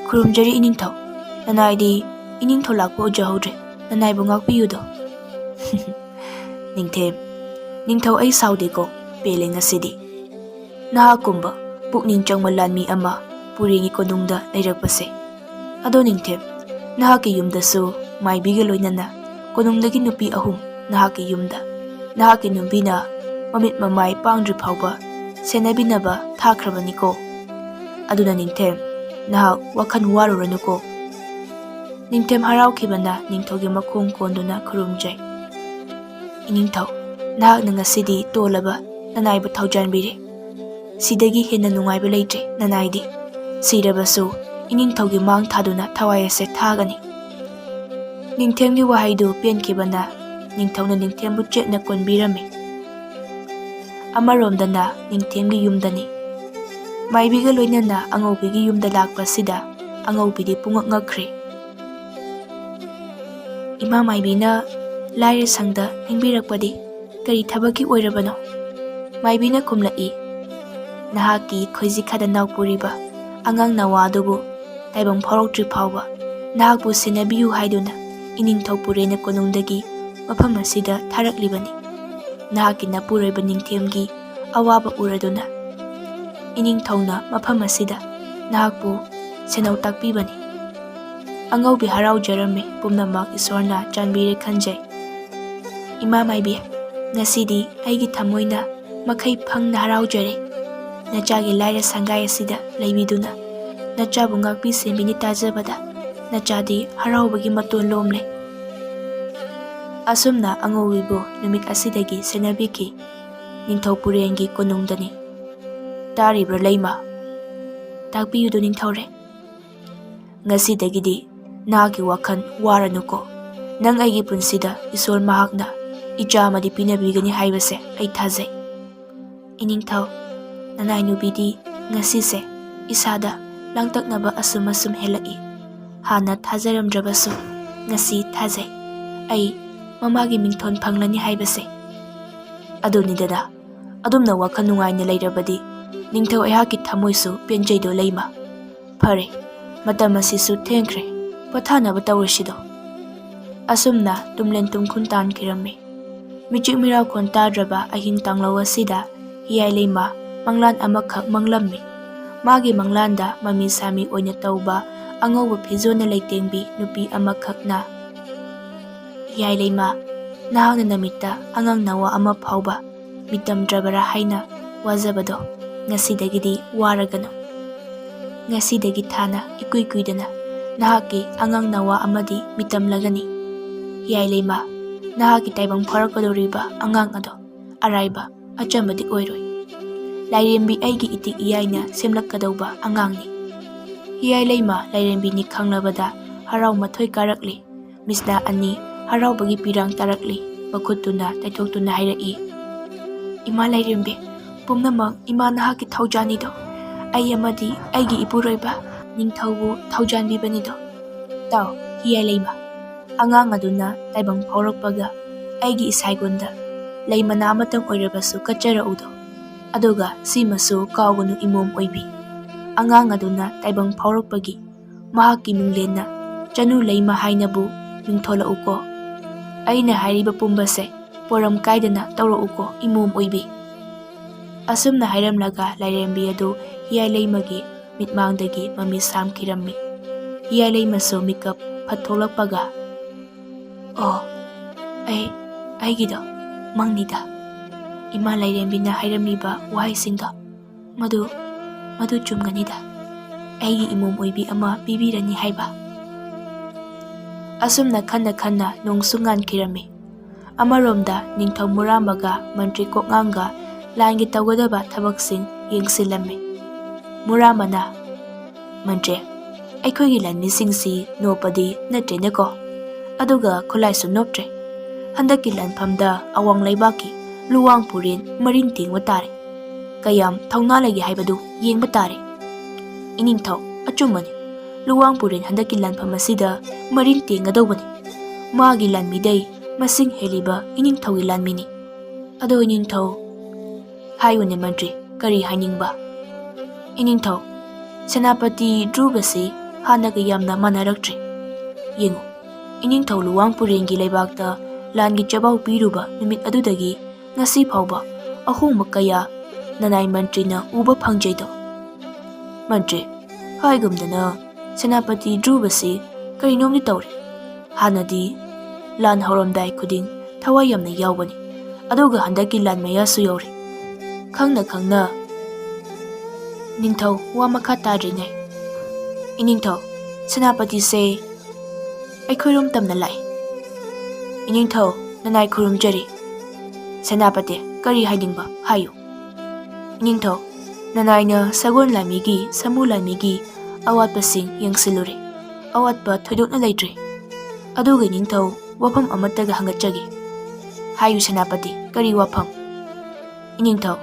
ꯈꯨꯔꯨꯝꯖꯔꯤ ꯏꯅꯤꯡꯊꯧ꯫ ꯅꯅꯥꯏꯗꯤ ꯏꯅꯤꯡꯊꯧ ꯂꯥꯛꯄ ꯎꯖꯍꯧꯗ꯭ꯔꯦ꯫ ꯅꯅꯥꯏꯕꯨ ꯉꯥꯛꯄꯤꯌꯨꯗꯣ꯫" "ꯅꯤꯡꯊꯦꯝ, ꯅꯤꯡꯊꯧ ꯑꯩ ꯁꯥꯎꯗꯦꯀꯣ, ꯄꯦꯜꯂꯦ ꯉꯁꯤꯗꯤ꯫ ꯅꯍꯥꯛꯀꯨꯝꯕ ꯄꯨꯛꯅꯤꯡ ꯆꯪꯕ ꯂꯥꯟꯃꯤ ꯑꯃ ꯄꯨꯔꯦꯟꯒꯤ ꯀꯣꯅꯨꯡꯗ ꯂꯩꯔꯛꯄꯁꯦ꯫ ꯑꯗꯣ ꯅꯤꯡꯊꯦꯝ, ꯅꯍꯥꯛꯀꯤ ꯌꯨꯝꯗꯁꯨ ꯃꯥꯏꯕꯤꯒ ꯂꯣꯏꯅꯅ ꯀꯣꯅꯨꯡꯗꯒꯤ ꯅꯨꯄꯤ ꯑꯍꯨꯝ ꯅꯍꯥꯛꯀꯤ ꯌꯨꯝꯗ ꯅꯍꯥꯛꯀꯤ ꯅꯨꯄꯤꯅ ꯃꯃꯤꯠ ꯃꯃꯥꯏ ꯄꯥꯡꯗ꯭ꯔꯤ ꯐꯥꯎꯕ ꯁꯦꯟꯅꯕꯤꯅꯕ ꯊꯥꯈ꯭ꯔꯕꯅꯤꯀꯣ꯫ ꯑꯗꯨꯅ ꯅꯤꯡꯊꯦꯝ, ꯅꯍꯥꯛ ꯋꯥꯈꯜ ꯋꯥꯔꯨꯔꯅꯨꯀꯣ꯫" ꯅꯤꯡꯊꯦꯝ ꯍꯔꯥꯎꯈꯤꯕꯅ ꯅꯤꯡꯊꯧꯒꯤ ꯃꯈꯣꯡ ꯀꯣꯟꯗꯨꯅ ꯈꯨꯔꯨꯝꯖꯩ꯫ "ꯏꯅꯤꯡꯊꯧ, ꯅꯍꯥꯛꯅ ꯉꯁꯤꯗꯤ ꯇꯣꯜꯂꯕ ꯅꯅꯥꯏꯕꯨ ꯊꯧꯖꯥꯟꯕꯤꯔꯦ꯫ ꯁꯤꯗꯒꯤ ꯍꯦꯟꯅ ꯅꯨꯡꯉꯥꯏꯕ ꯂꯩꯇ꯭ꯔꯦ ꯅꯅꯥꯏꯗꯤ꯫ ꯁꯤꯔꯕꯁꯨ ꯏꯅꯤꯡꯊꯧꯒꯤ ꯃꯥꯡ ꯊꯥꯗꯨꯅ ꯊꯋꯥꯏ ꯑꯁꯦ ꯊꯥꯒꯅꯤ꯫" ꯅꯤꯡꯊꯦꯝꯒꯤ ꯋꯥꯍꯩꯗꯨ ꯄꯦꯟꯈꯤꯕꯅ ꯅꯤꯡꯊꯧꯅ ꯅꯤꯡꯊꯦꯝꯕꯨ ꯆꯦꯠꯅ ꯀꯣꯟꯕꯤꯔꯝꯃꯤ꯫ ꯑꯃꯔꯣꯝꯗꯅ ꯅꯤꯡꯊꯦꯝꯒꯤ ꯌꯨꯝꯗꯅꯤ꯫ ꯃꯥꯏꯕꯤꯒ ꯂꯣꯏꯅꯅ ꯑꯉꯧꯕꯤꯒꯤ ꯌꯨꯝꯗ ꯂꯥꯛꯄꯁꯤꯗ ꯑꯉꯧꯕꯤꯗꯤ ꯄꯨꯡꯉꯛ ꯉꯛꯈ꯭ꯔꯦ꯫ "ꯏꯃꯥ ꯃꯥꯏꯕꯤꯅ ꯂꯥꯏꯔ ꯁꯪꯗ ꯅꯤꯡꯕꯤꯔꯛꯄꯗꯤ ꯀꯔꯤ ꯊꯕꯛꯀꯤ ꯑꯣꯏꯔꯕꯅꯣ?" ꯃꯥꯏꯕꯤꯅ ꯈꯨꯝꯂꯛꯏ, "ꯅꯍꯥꯛꯀꯤ ꯈꯣꯏꯖꯤ ꯈꯥꯗ ꯅꯥꯎ ꯄꯨꯔꯤꯕ ꯑꯉꯥꯡ ꯅꯋꯥ ꯑꯗꯨꯕꯨ ꯇꯥꯏꯕꯪ ꯐꯥꯎꯔꯛꯇ꯭ꯔꯤ ꯐꯥꯎꯕ ꯅꯍꯥꯛꯄꯨ ꯁꯦꯟꯅꯕꯤꯌꯨ ꯍꯥꯏꯗꯨꯅ ꯏꯅꯤꯡꯊꯧ ꯄꯨꯔꯦꯟꯅ ꯀꯣꯅꯨꯡꯗꯒꯤ ꯃꯐꯝ ꯑꯁꯤꯗ ꯊꯥꯔꯛꯂꯤꯕꯅꯤ꯫ ꯅꯍꯥꯛꯀꯤ ꯅꯄꯨꯔꯣꯏꯕ ꯅꯤꯡꯊꯦꯝꯒꯤ ꯑꯋꯥꯕ ꯎꯔꯗꯨꯅ ꯏꯅꯤꯡꯊꯧꯅ ꯃꯐꯝ ꯑꯁꯤꯗ ꯅꯍꯥꯛꯄꯨ ꯁꯦꯟꯅꯧ ꯇꯥꯛꯄꯤꯕꯅꯤ꯫" ꯑꯉꯧꯕꯤ ꯍꯔꯥꯎꯖꯔꯝꯃꯤ꯫ "ꯄꯨꯝꯅꯃꯛ ꯏꯁꯣꯔꯅ ꯆꯥꯟꯕꯤꯔꯦ ꯈꯟꯖꯩ꯫ ꯏꯃꯥ ꯃꯥꯏꯕꯤ, ꯉꯁꯤꯗꯤ ꯑꯩꯒꯤ ꯊꯃꯣꯏꯅ ꯃꯈꯩ ꯐꯪꯅ ꯍꯔꯥꯎꯖꯔꯦ꯫ ꯅꯆꯥꯒꯤ ꯂꯥꯏꯔ ꯁꯪꯒꯥꯏ ꯑꯁꯤꯗ ꯂꯩꯕꯤꯗꯨꯅ ꯅꯆꯥꯕꯨ ꯉꯥꯛꯄꯤ ꯁꯦꯟꯕꯤꯅꯤ ꯇꯥꯖꯕꯗ ꯅꯆꯥꯗꯤ ꯍꯔꯥꯎꯕꯒꯤ ꯃꯇꯣꯟ ꯂꯣꯝꯂꯦ꯫" ꯑꯁꯨꯝꯅ ꯑꯉꯧꯕꯤꯕꯨ ꯅꯨꯃꯤꯠ ꯑꯁꯤꯗꯒꯤ ꯁꯦꯟꯅꯕꯤꯈꯤ꯫ ꯅꯤꯡꯊꯧ ꯄꯨꯔꯦꯟꯒꯤ ꯀꯣꯅꯨꯡꯗꯅꯤ꯫ ꯇꯥꯔꯤꯕ꯭ꯔꯥ ꯂꯩꯃ? ꯇꯥꯛꯄꯤꯌꯨꯗꯣ ꯅꯤꯡꯊꯧꯔꯦ꯫ ꯉꯁꯤꯗꯒꯤꯗꯤ ꯅꯍꯥꯛꯀꯤ ꯋꯥꯈꯜ ꯋꯥꯔꯅꯨꯀꯣ꯫ ꯅꯪ ꯑꯩꯒꯤ ꯄꯨꯟꯁꯤꯗ ꯏꯁꯣꯔ ꯃꯍꯥꯛꯅ ꯏꯆꯥ ꯑꯃꯗꯤ ꯄꯤꯅꯕꯤꯒꯅꯤ ꯍꯥꯏꯕꯁꯦ ꯑꯩ ꯊꯥꯖꯩ꯫ ꯏꯅꯤꯡꯊꯧ, ꯅꯅꯥꯏ ꯅꯨꯄꯤꯗꯤ ꯉꯁꯤꯁꯦ ꯏꯁꯥꯗ ꯂꯥꯡꯇꯛꯅꯕ ꯑꯁꯨꯝ ꯑꯁꯨꯝ ꯍꯦꯜꯂꯛꯏ꯫ ꯍꯥꯟꯅ ꯊꯥꯖꯔꯝꯗ꯭ꯔꯕꯁꯨ ꯉꯁꯤ ꯊꯥꯖꯩ꯫ ꯑꯩ ꯃꯃꯥꯒꯤ ꯃꯤꯡꯊꯣꯟ ꯐꯪꯂꯅꯤ ꯍꯥꯏꯕꯁꯦ꯫ ꯑꯗꯨꯅꯤꯗꯅ, ꯑꯗꯨꯝꯅ ꯋꯥꯈꯜ ꯅꯨꯡꯉꯥꯏꯅ ꯂꯩꯔꯕꯗꯤ ꯅꯤꯡꯊꯧ ꯑꯩꯍꯥꯛꯀꯤ ꯊꯃꯣꯏꯁꯨ ꯄꯦꯟꯖꯩꯗꯣ ꯂꯩꯃ꯫ ꯐꯔꯦ, ꯃꯇꯝ ꯑꯁꯤꯁꯨ ꯊꯦꯡꯈ꯭ꯔꯦ, ꯄꯣꯊꯥꯅꯕ ꯇꯧꯔꯁꯤꯗꯣ꯫ ꯑꯁꯨꯝꯅ ꯇꯨꯝꯂꯦꯟ ꯇꯨꯝꯈꯨꯟ ꯇꯥꯟꯈꯤꯔꯝꯃꯤ꯫ ꯃꯤꯆꯤꯛ ꯃꯤꯔꯥꯎꯈꯣꯟ ꯇꯥꯗ꯭ꯔꯕ ꯑꯍꯤꯡ ꯇꯥꯡꯂꯧ ꯑꯁꯤꯗ ꯍꯤꯌꯥꯏ ꯂꯩꯃ ꯃꯪꯂꯥꯟ ꯑꯃꯈꯛ ꯃꯪꯂꯝꯃꯤ꯫ ꯃꯥꯒꯤ ꯃꯪꯂꯥꯟꯗ ꯃꯃꯤ ꯁꯥꯃꯤ ꯑꯣꯏꯅ ꯇꯧꯕ ꯑꯉꯧꯕ ꯐꯤꯖꯣꯜꯅ ꯂꯩꯇꯦꯡꯕꯤ ꯅꯨꯄꯤ ꯑꯃꯈꯛꯅ, "ꯍꯤꯌꯥꯏ ꯂꯩꯃ, ꯅꯍꯥꯛꯅ ꯅꯃꯤꯠꯇ ꯑꯉꯥꯡ ꯅꯋꯥ ꯑꯃ ꯐꯥꯎꯕ ꯃꯤꯇꯝꯗ꯭ꯔꯕꯔꯥ ꯍꯥꯏꯅ ꯋꯥꯖꯕꯗꯣ ꯉꯁꯤꯗꯒꯤꯗꯤ ꯋꯥꯔꯒꯅꯨ꯫ ꯉꯁꯤꯗꯒꯤ ꯊꯥꯅ ꯏꯀꯨꯏ ꯀꯨꯏꯗꯅ ꯅꯍꯥꯛꯀꯤ ꯑꯉꯥꯡ ꯅꯋꯥ ꯑꯃꯗꯤ ꯃꯤꯇꯝꯂꯒꯅꯤ꯫ ꯍꯤꯌꯥꯏ ꯂꯩꯃ, ꯅꯍꯥꯛꯀꯤ ꯇꯥꯏꯕꯪ ꯐꯥꯎꯔꯛꯀꯗꯧꯔꯤꯕ ꯑꯉꯥꯡ ꯑꯗꯣ ꯑꯔꯥꯏꯕ ꯑꯆꯝꯕꯗꯤ ꯑꯣꯏꯔꯣꯏ꯫ ꯂꯥꯏꯔꯦꯝꯕꯤ ꯑꯩꯒꯤ ꯏꯇꯤꯛ ꯏꯌꯥꯏꯅ ꯁꯦꯝꯂꯛꯀꯗꯧꯕ ꯑꯉꯥꯡꯅꯤ꯫" ꯍꯤꯌꯥꯏ ꯂꯩꯃ ꯂꯥꯏꯔꯦꯝꯕꯤꯅꯤ ꯈꯪꯂꯕꯗ ꯍꯔꯥꯎ ꯃꯊꯣꯏ ꯀꯥꯔꯛꯂꯤ꯫ ꯃꯤꯁꯅꯥ ꯑꯅꯤ ꯍꯔꯥꯎꯕꯒꯤ ꯄꯤꯔꯥꯡ ꯇꯥꯔꯛꯂꯤ꯫ ꯃꯈꯨꯠꯇꯨꯅ ꯇꯩꯊꯣꯛꯇꯨꯅ ꯍꯥꯏꯔꯛꯏ, "ꯏꯃꯥ ꯂꯥꯏꯔꯦꯝꯕꯤ, ꯄꯨꯝꯅꯃꯛ ꯏꯃꯥ ꯅꯍꯥꯛꯀꯤ ꯊꯧꯖꯥꯟꯅꯤꯗꯣ꯫ ꯑꯩ ꯑꯃꯗꯤ ꯑꯩꯒꯤ ꯏꯄꯨꯔꯣꯏꯕ ꯅꯤꯡꯊꯧꯕꯨ ꯊꯧꯖꯥꯟꯕꯤꯕꯅꯤꯗꯣ꯫ ꯇꯥꯎ, ꯍꯤꯌꯥꯏ ꯂꯩꯃ, ꯑꯉꯥꯡ ꯑꯗꯨꯅ ꯇꯥꯏꯕꯪ ꯐꯥꯎꯔꯛꯄꯒ ꯑꯩꯒꯤ ꯏꯁꯥꯏꯒꯣꯟꯗ ꯂꯩ ꯃꯅꯥ ꯑꯃꯇꯪ ꯑꯣꯏꯔꯕꯁꯨ ꯀꯠꯆꯔꯛꯎꯗꯣ꯫ ꯑꯗꯨꯒ ꯁꯤꯃꯁꯨ ꯀꯥꯎꯒꯅꯨ ꯏꯃꯣꯝ ꯑꯣꯏꯕꯤ꯫ ꯑꯉꯥꯡ ꯑꯗꯨꯅ ꯇꯥꯏꯕꯪ ꯐꯥꯎꯔꯛꯄꯒꯤ ꯃꯍꯥꯛꯀꯤ ꯃꯤꯡꯂꯦꯟꯅ ꯆꯅꯨ ꯂꯩꯃ ꯍꯥꯏꯅꯕꯨ ꯃꯤꯡꯊꯣꯜꯂꯛꯎꯀꯣ꯫ ꯑꯩꯅ ꯍꯥꯏꯔꯤꯕ ꯄꯨꯝꯕꯁꯦ ꯄꯣꯔꯝ ꯀꯥꯏꯗꯅ ꯇꯧꯔꯛꯎꯀꯣ ꯏꯃꯣꯝ ꯑꯣꯏꯕꯤ꯫" ꯑꯁꯨꯝꯅ ꯍꯥꯏꯔꯝꯂꯒ ꯂꯥꯏꯔꯦꯝꯕꯤ ꯑꯗꯨ ꯍꯤꯌꯥꯏ ꯂꯩꯃꯒꯤ ꯃꯤꯠꯃꯥꯡꯗꯒꯤ ꯃꯃꯤ ꯁꯥꯝꯈꯤꯔꯝꯃꯤ꯫ ꯍꯤꯌꯥꯏ ꯂꯩꯃꯁꯨ ꯃꯤꯀꯞ ꯐꯠ ꯊꯣꯛꯂꯛꯄꯒ, "ꯑꯣ, ꯑꯩ, ꯑꯩꯒꯤꯗꯣ ꯃꯪꯅꯤꯗ꯫ ꯏꯃꯥ ꯂꯥꯏꯔꯦꯝꯕꯤꯅ ꯍꯥꯏꯔꯝꯃꯤꯕ ꯋꯥꯍꯩꯁꯤꯡꯗꯣ, ꯃꯗꯨ, ꯃꯗꯨ ꯆꯨꯝꯒꯅꯤꯗ꯫ ꯑꯩꯒꯤ ꯏꯃꯣꯝ ꯑꯣꯏꯕꯤ ꯑꯃ ꯄꯤꯕꯤꯔꯅꯤ ꯍꯥꯏꯕ꯫" ꯑꯁꯨꯝꯅ ꯈꯟꯅ ꯈꯟꯅ ꯅꯣꯡꯁꯨ ꯉꯥꯟꯈꯤꯔꯝꯃꯤ꯫ ꯑꯃꯔꯣꯝꯗ ꯅꯤꯡꯊꯧ ꯃꯨꯔꯥꯝꯕꯒ ꯃꯟꯇ꯭ꯔꯤ ꯀꯣꯛꯉꯥꯡꯒ ꯂꯥꯟꯒꯤ ꯇꯧꯒꯗꯕ ꯊꯕꯛꯁꯤꯡ ꯌꯦꯡꯁꯤꯜꯂꯝꯃꯤ꯫ ꯃꯨꯔꯥꯝꯕꯅ, "ꯃꯟꯇ꯭ꯔꯤ, ꯑꯩꯈꯣꯏꯒꯤ ꯂꯥꯟꯃꯤꯁꯤꯡꯁꯤ ꯅꯣꯞꯄꯗꯤ ꯅꯠꯇ꯭ꯔꯦꯅꯦꯀꯣ, ꯑꯗꯨꯒ ꯈꯨꯠꯂꯥꯏꯁꯨ ꯅꯣꯞꯇ꯭ꯔꯦ꯫ ꯍꯟꯗꯛꯀꯤ ꯂꯥꯟꯐꯝꯗ ꯑꯋꯥꯡ ꯂꯩꯕꯥꯛꯀꯤ ꯂꯨꯋꯥꯡ ꯄꯨꯔꯦꯟ ꯃꯔꯤꯟ ꯇꯦꯡꯕ ꯇꯥꯔꯦ꯫ ꯀꯌꯥꯝ ꯊꯧꯅꯥ ꯂꯩꯒꯦ ꯍꯥꯏꯕꯗꯨ ꯌꯦꯡꯕ ꯇꯥꯔꯦ꯫" "ꯏꯅꯤꯡꯊꯧ, ꯑꯆꯨꯝꯕꯅꯤ꯫ ꯂꯨꯋꯥꯡ ꯄꯨꯔꯦꯟ ꯍꯟꯗꯛꯀꯤ ꯂꯥꯟꯐꯝ ꯑꯁꯤꯗ ꯃꯔꯤꯟ ꯇꯦꯡꯒꯗꯧꯕꯅꯤ꯫ ꯃꯥꯒꯤ ꯂꯥꯟꯃꯤꯗꯩ ꯃꯁꯤꯡ ꯍꯦꯜꯂꯤꯕ ꯏꯅꯤꯡꯊꯧꯒꯤ ꯂꯥꯟꯃꯤꯅꯤ꯫ ꯑꯗꯣ ꯏꯅꯤꯡꯊꯧ, ꯍꯥꯏꯌꯨꯅꯦ ꯃꯟꯇ꯭ꯔꯤ, ꯀꯔꯤ ꯍꯥꯏꯅꯤꯡꯕ?" "ꯏꯅꯤꯡꯊꯧ, ꯁꯦꯅꯥꯄꯇꯤ ꯙ꯭ꯔꯨꯕꯁꯤ ꯍꯥꯟꯅꯒ ꯌꯥꯝꯅ ꯃꯥꯟꯅꯔꯛꯇ꯭ꯔꯦ꯫ ꯌꯦꯡꯉꯨ, ꯏꯅꯤꯡꯊꯧ ꯂꯨꯋꯥꯡ ꯄꯨꯔꯦꯟꯒꯤ ꯂꯩꯕꯥꯛꯇ ꯂꯥꯟꯒꯤ ꯆꯦꯕꯥꯎ ꯄꯤꯔꯨꯕ ꯅꯨꯃꯤꯠ ꯑꯗꯨꯗꯒꯤ ꯉꯁꯤ ꯐꯥꯎꯕ ꯑꯍꯣꯡꯕ ꯀꯌꯥ ꯅꯅꯥꯏ ꯃꯟꯇ꯭ꯔꯤꯅ ꯎꯕ ꯐꯪꯖꯩꯗꯣ꯫" "ꯃꯟꯇ꯭ꯔꯤ, ꯍꯥꯏꯒꯨꯝꯗꯅ ꯁꯦꯅꯥꯄꯇꯤ ꯙ꯭ꯔꯨꯕꯁꯤ ꯀꯔꯤꯅꯣꯝꯗꯤ ꯇꯧꯔꯦ꯫ ꯍꯥꯟꯅꯗꯤ ꯂꯥꯟ ꯍꯧꯔꯝꯗꯥꯏ ꯈꯨꯗꯤꯡ ꯊꯋꯥꯏ ꯌꯥꯝꯅ ꯌꯥꯎꯕꯅꯤ, ꯑꯗꯨꯒ ꯍꯟꯗꯛꯀꯤ ꯂꯥꯟ ꯃꯌꯥꯁꯨ ꯌꯧꯔꯦ꯫ ꯈꯪꯅ ꯈꯪꯅ" ꯅꯤꯡꯊꯧ, ꯋꯥ ꯃꯈꯥ ꯇꯥꯗ꯭ꯔꯤꯉꯩ, "ꯏꯅꯤꯡꯊꯧ, ꯁꯦꯅꯥꯄꯇꯤꯁꯦ ꯑꯩꯈꯣꯏꯔꯣꯝ ꯇꯝꯅ ꯂꯥꯛꯏ꯫ ꯏꯅꯤꯡꯊꯧ, ꯅꯅꯥꯏ ꯈꯨꯔꯨꯝꯖꯔꯤ꯫" "ꯁꯦꯅꯥꯄꯇꯤ, ꯀꯔꯤ ꯍꯥꯏꯅꯤꯡꯕ? ꯍꯥꯏꯌꯨ꯫" "ꯏꯅꯤꯡꯊꯧ, ꯅꯅꯥꯏꯅ ꯁꯒꯣꯜ ꯂꯥꯟꯃꯤꯒꯤ, ꯁꯥꯃꯨ ꯂꯥꯟꯃꯤꯒꯤ ꯑꯋꯥꯠꯄꯁꯤꯡ ꯌꯦꯡꯁꯤꯜꯂꯨꯔꯦ꯫ ꯑꯋꯥꯠꯄ ꯊꯣꯏꯗꯣꯛꯅ ꯂꯩꯇ꯭ꯔꯦ꯫ ꯑꯗꯨꯒ ꯏꯅꯤꯡꯊꯧ, ꯋꯥꯐꯝ ꯑꯃꯠꯇꯒ ꯍꯪꯒꯠꯆꯒꯦ꯫" "ꯍꯥꯏꯌꯨ ꯁꯦꯅꯥꯄꯇꯤ, ꯀꯔꯤ ꯋꯥꯐꯝ?" "ꯏꯅꯤꯡꯊꯧ,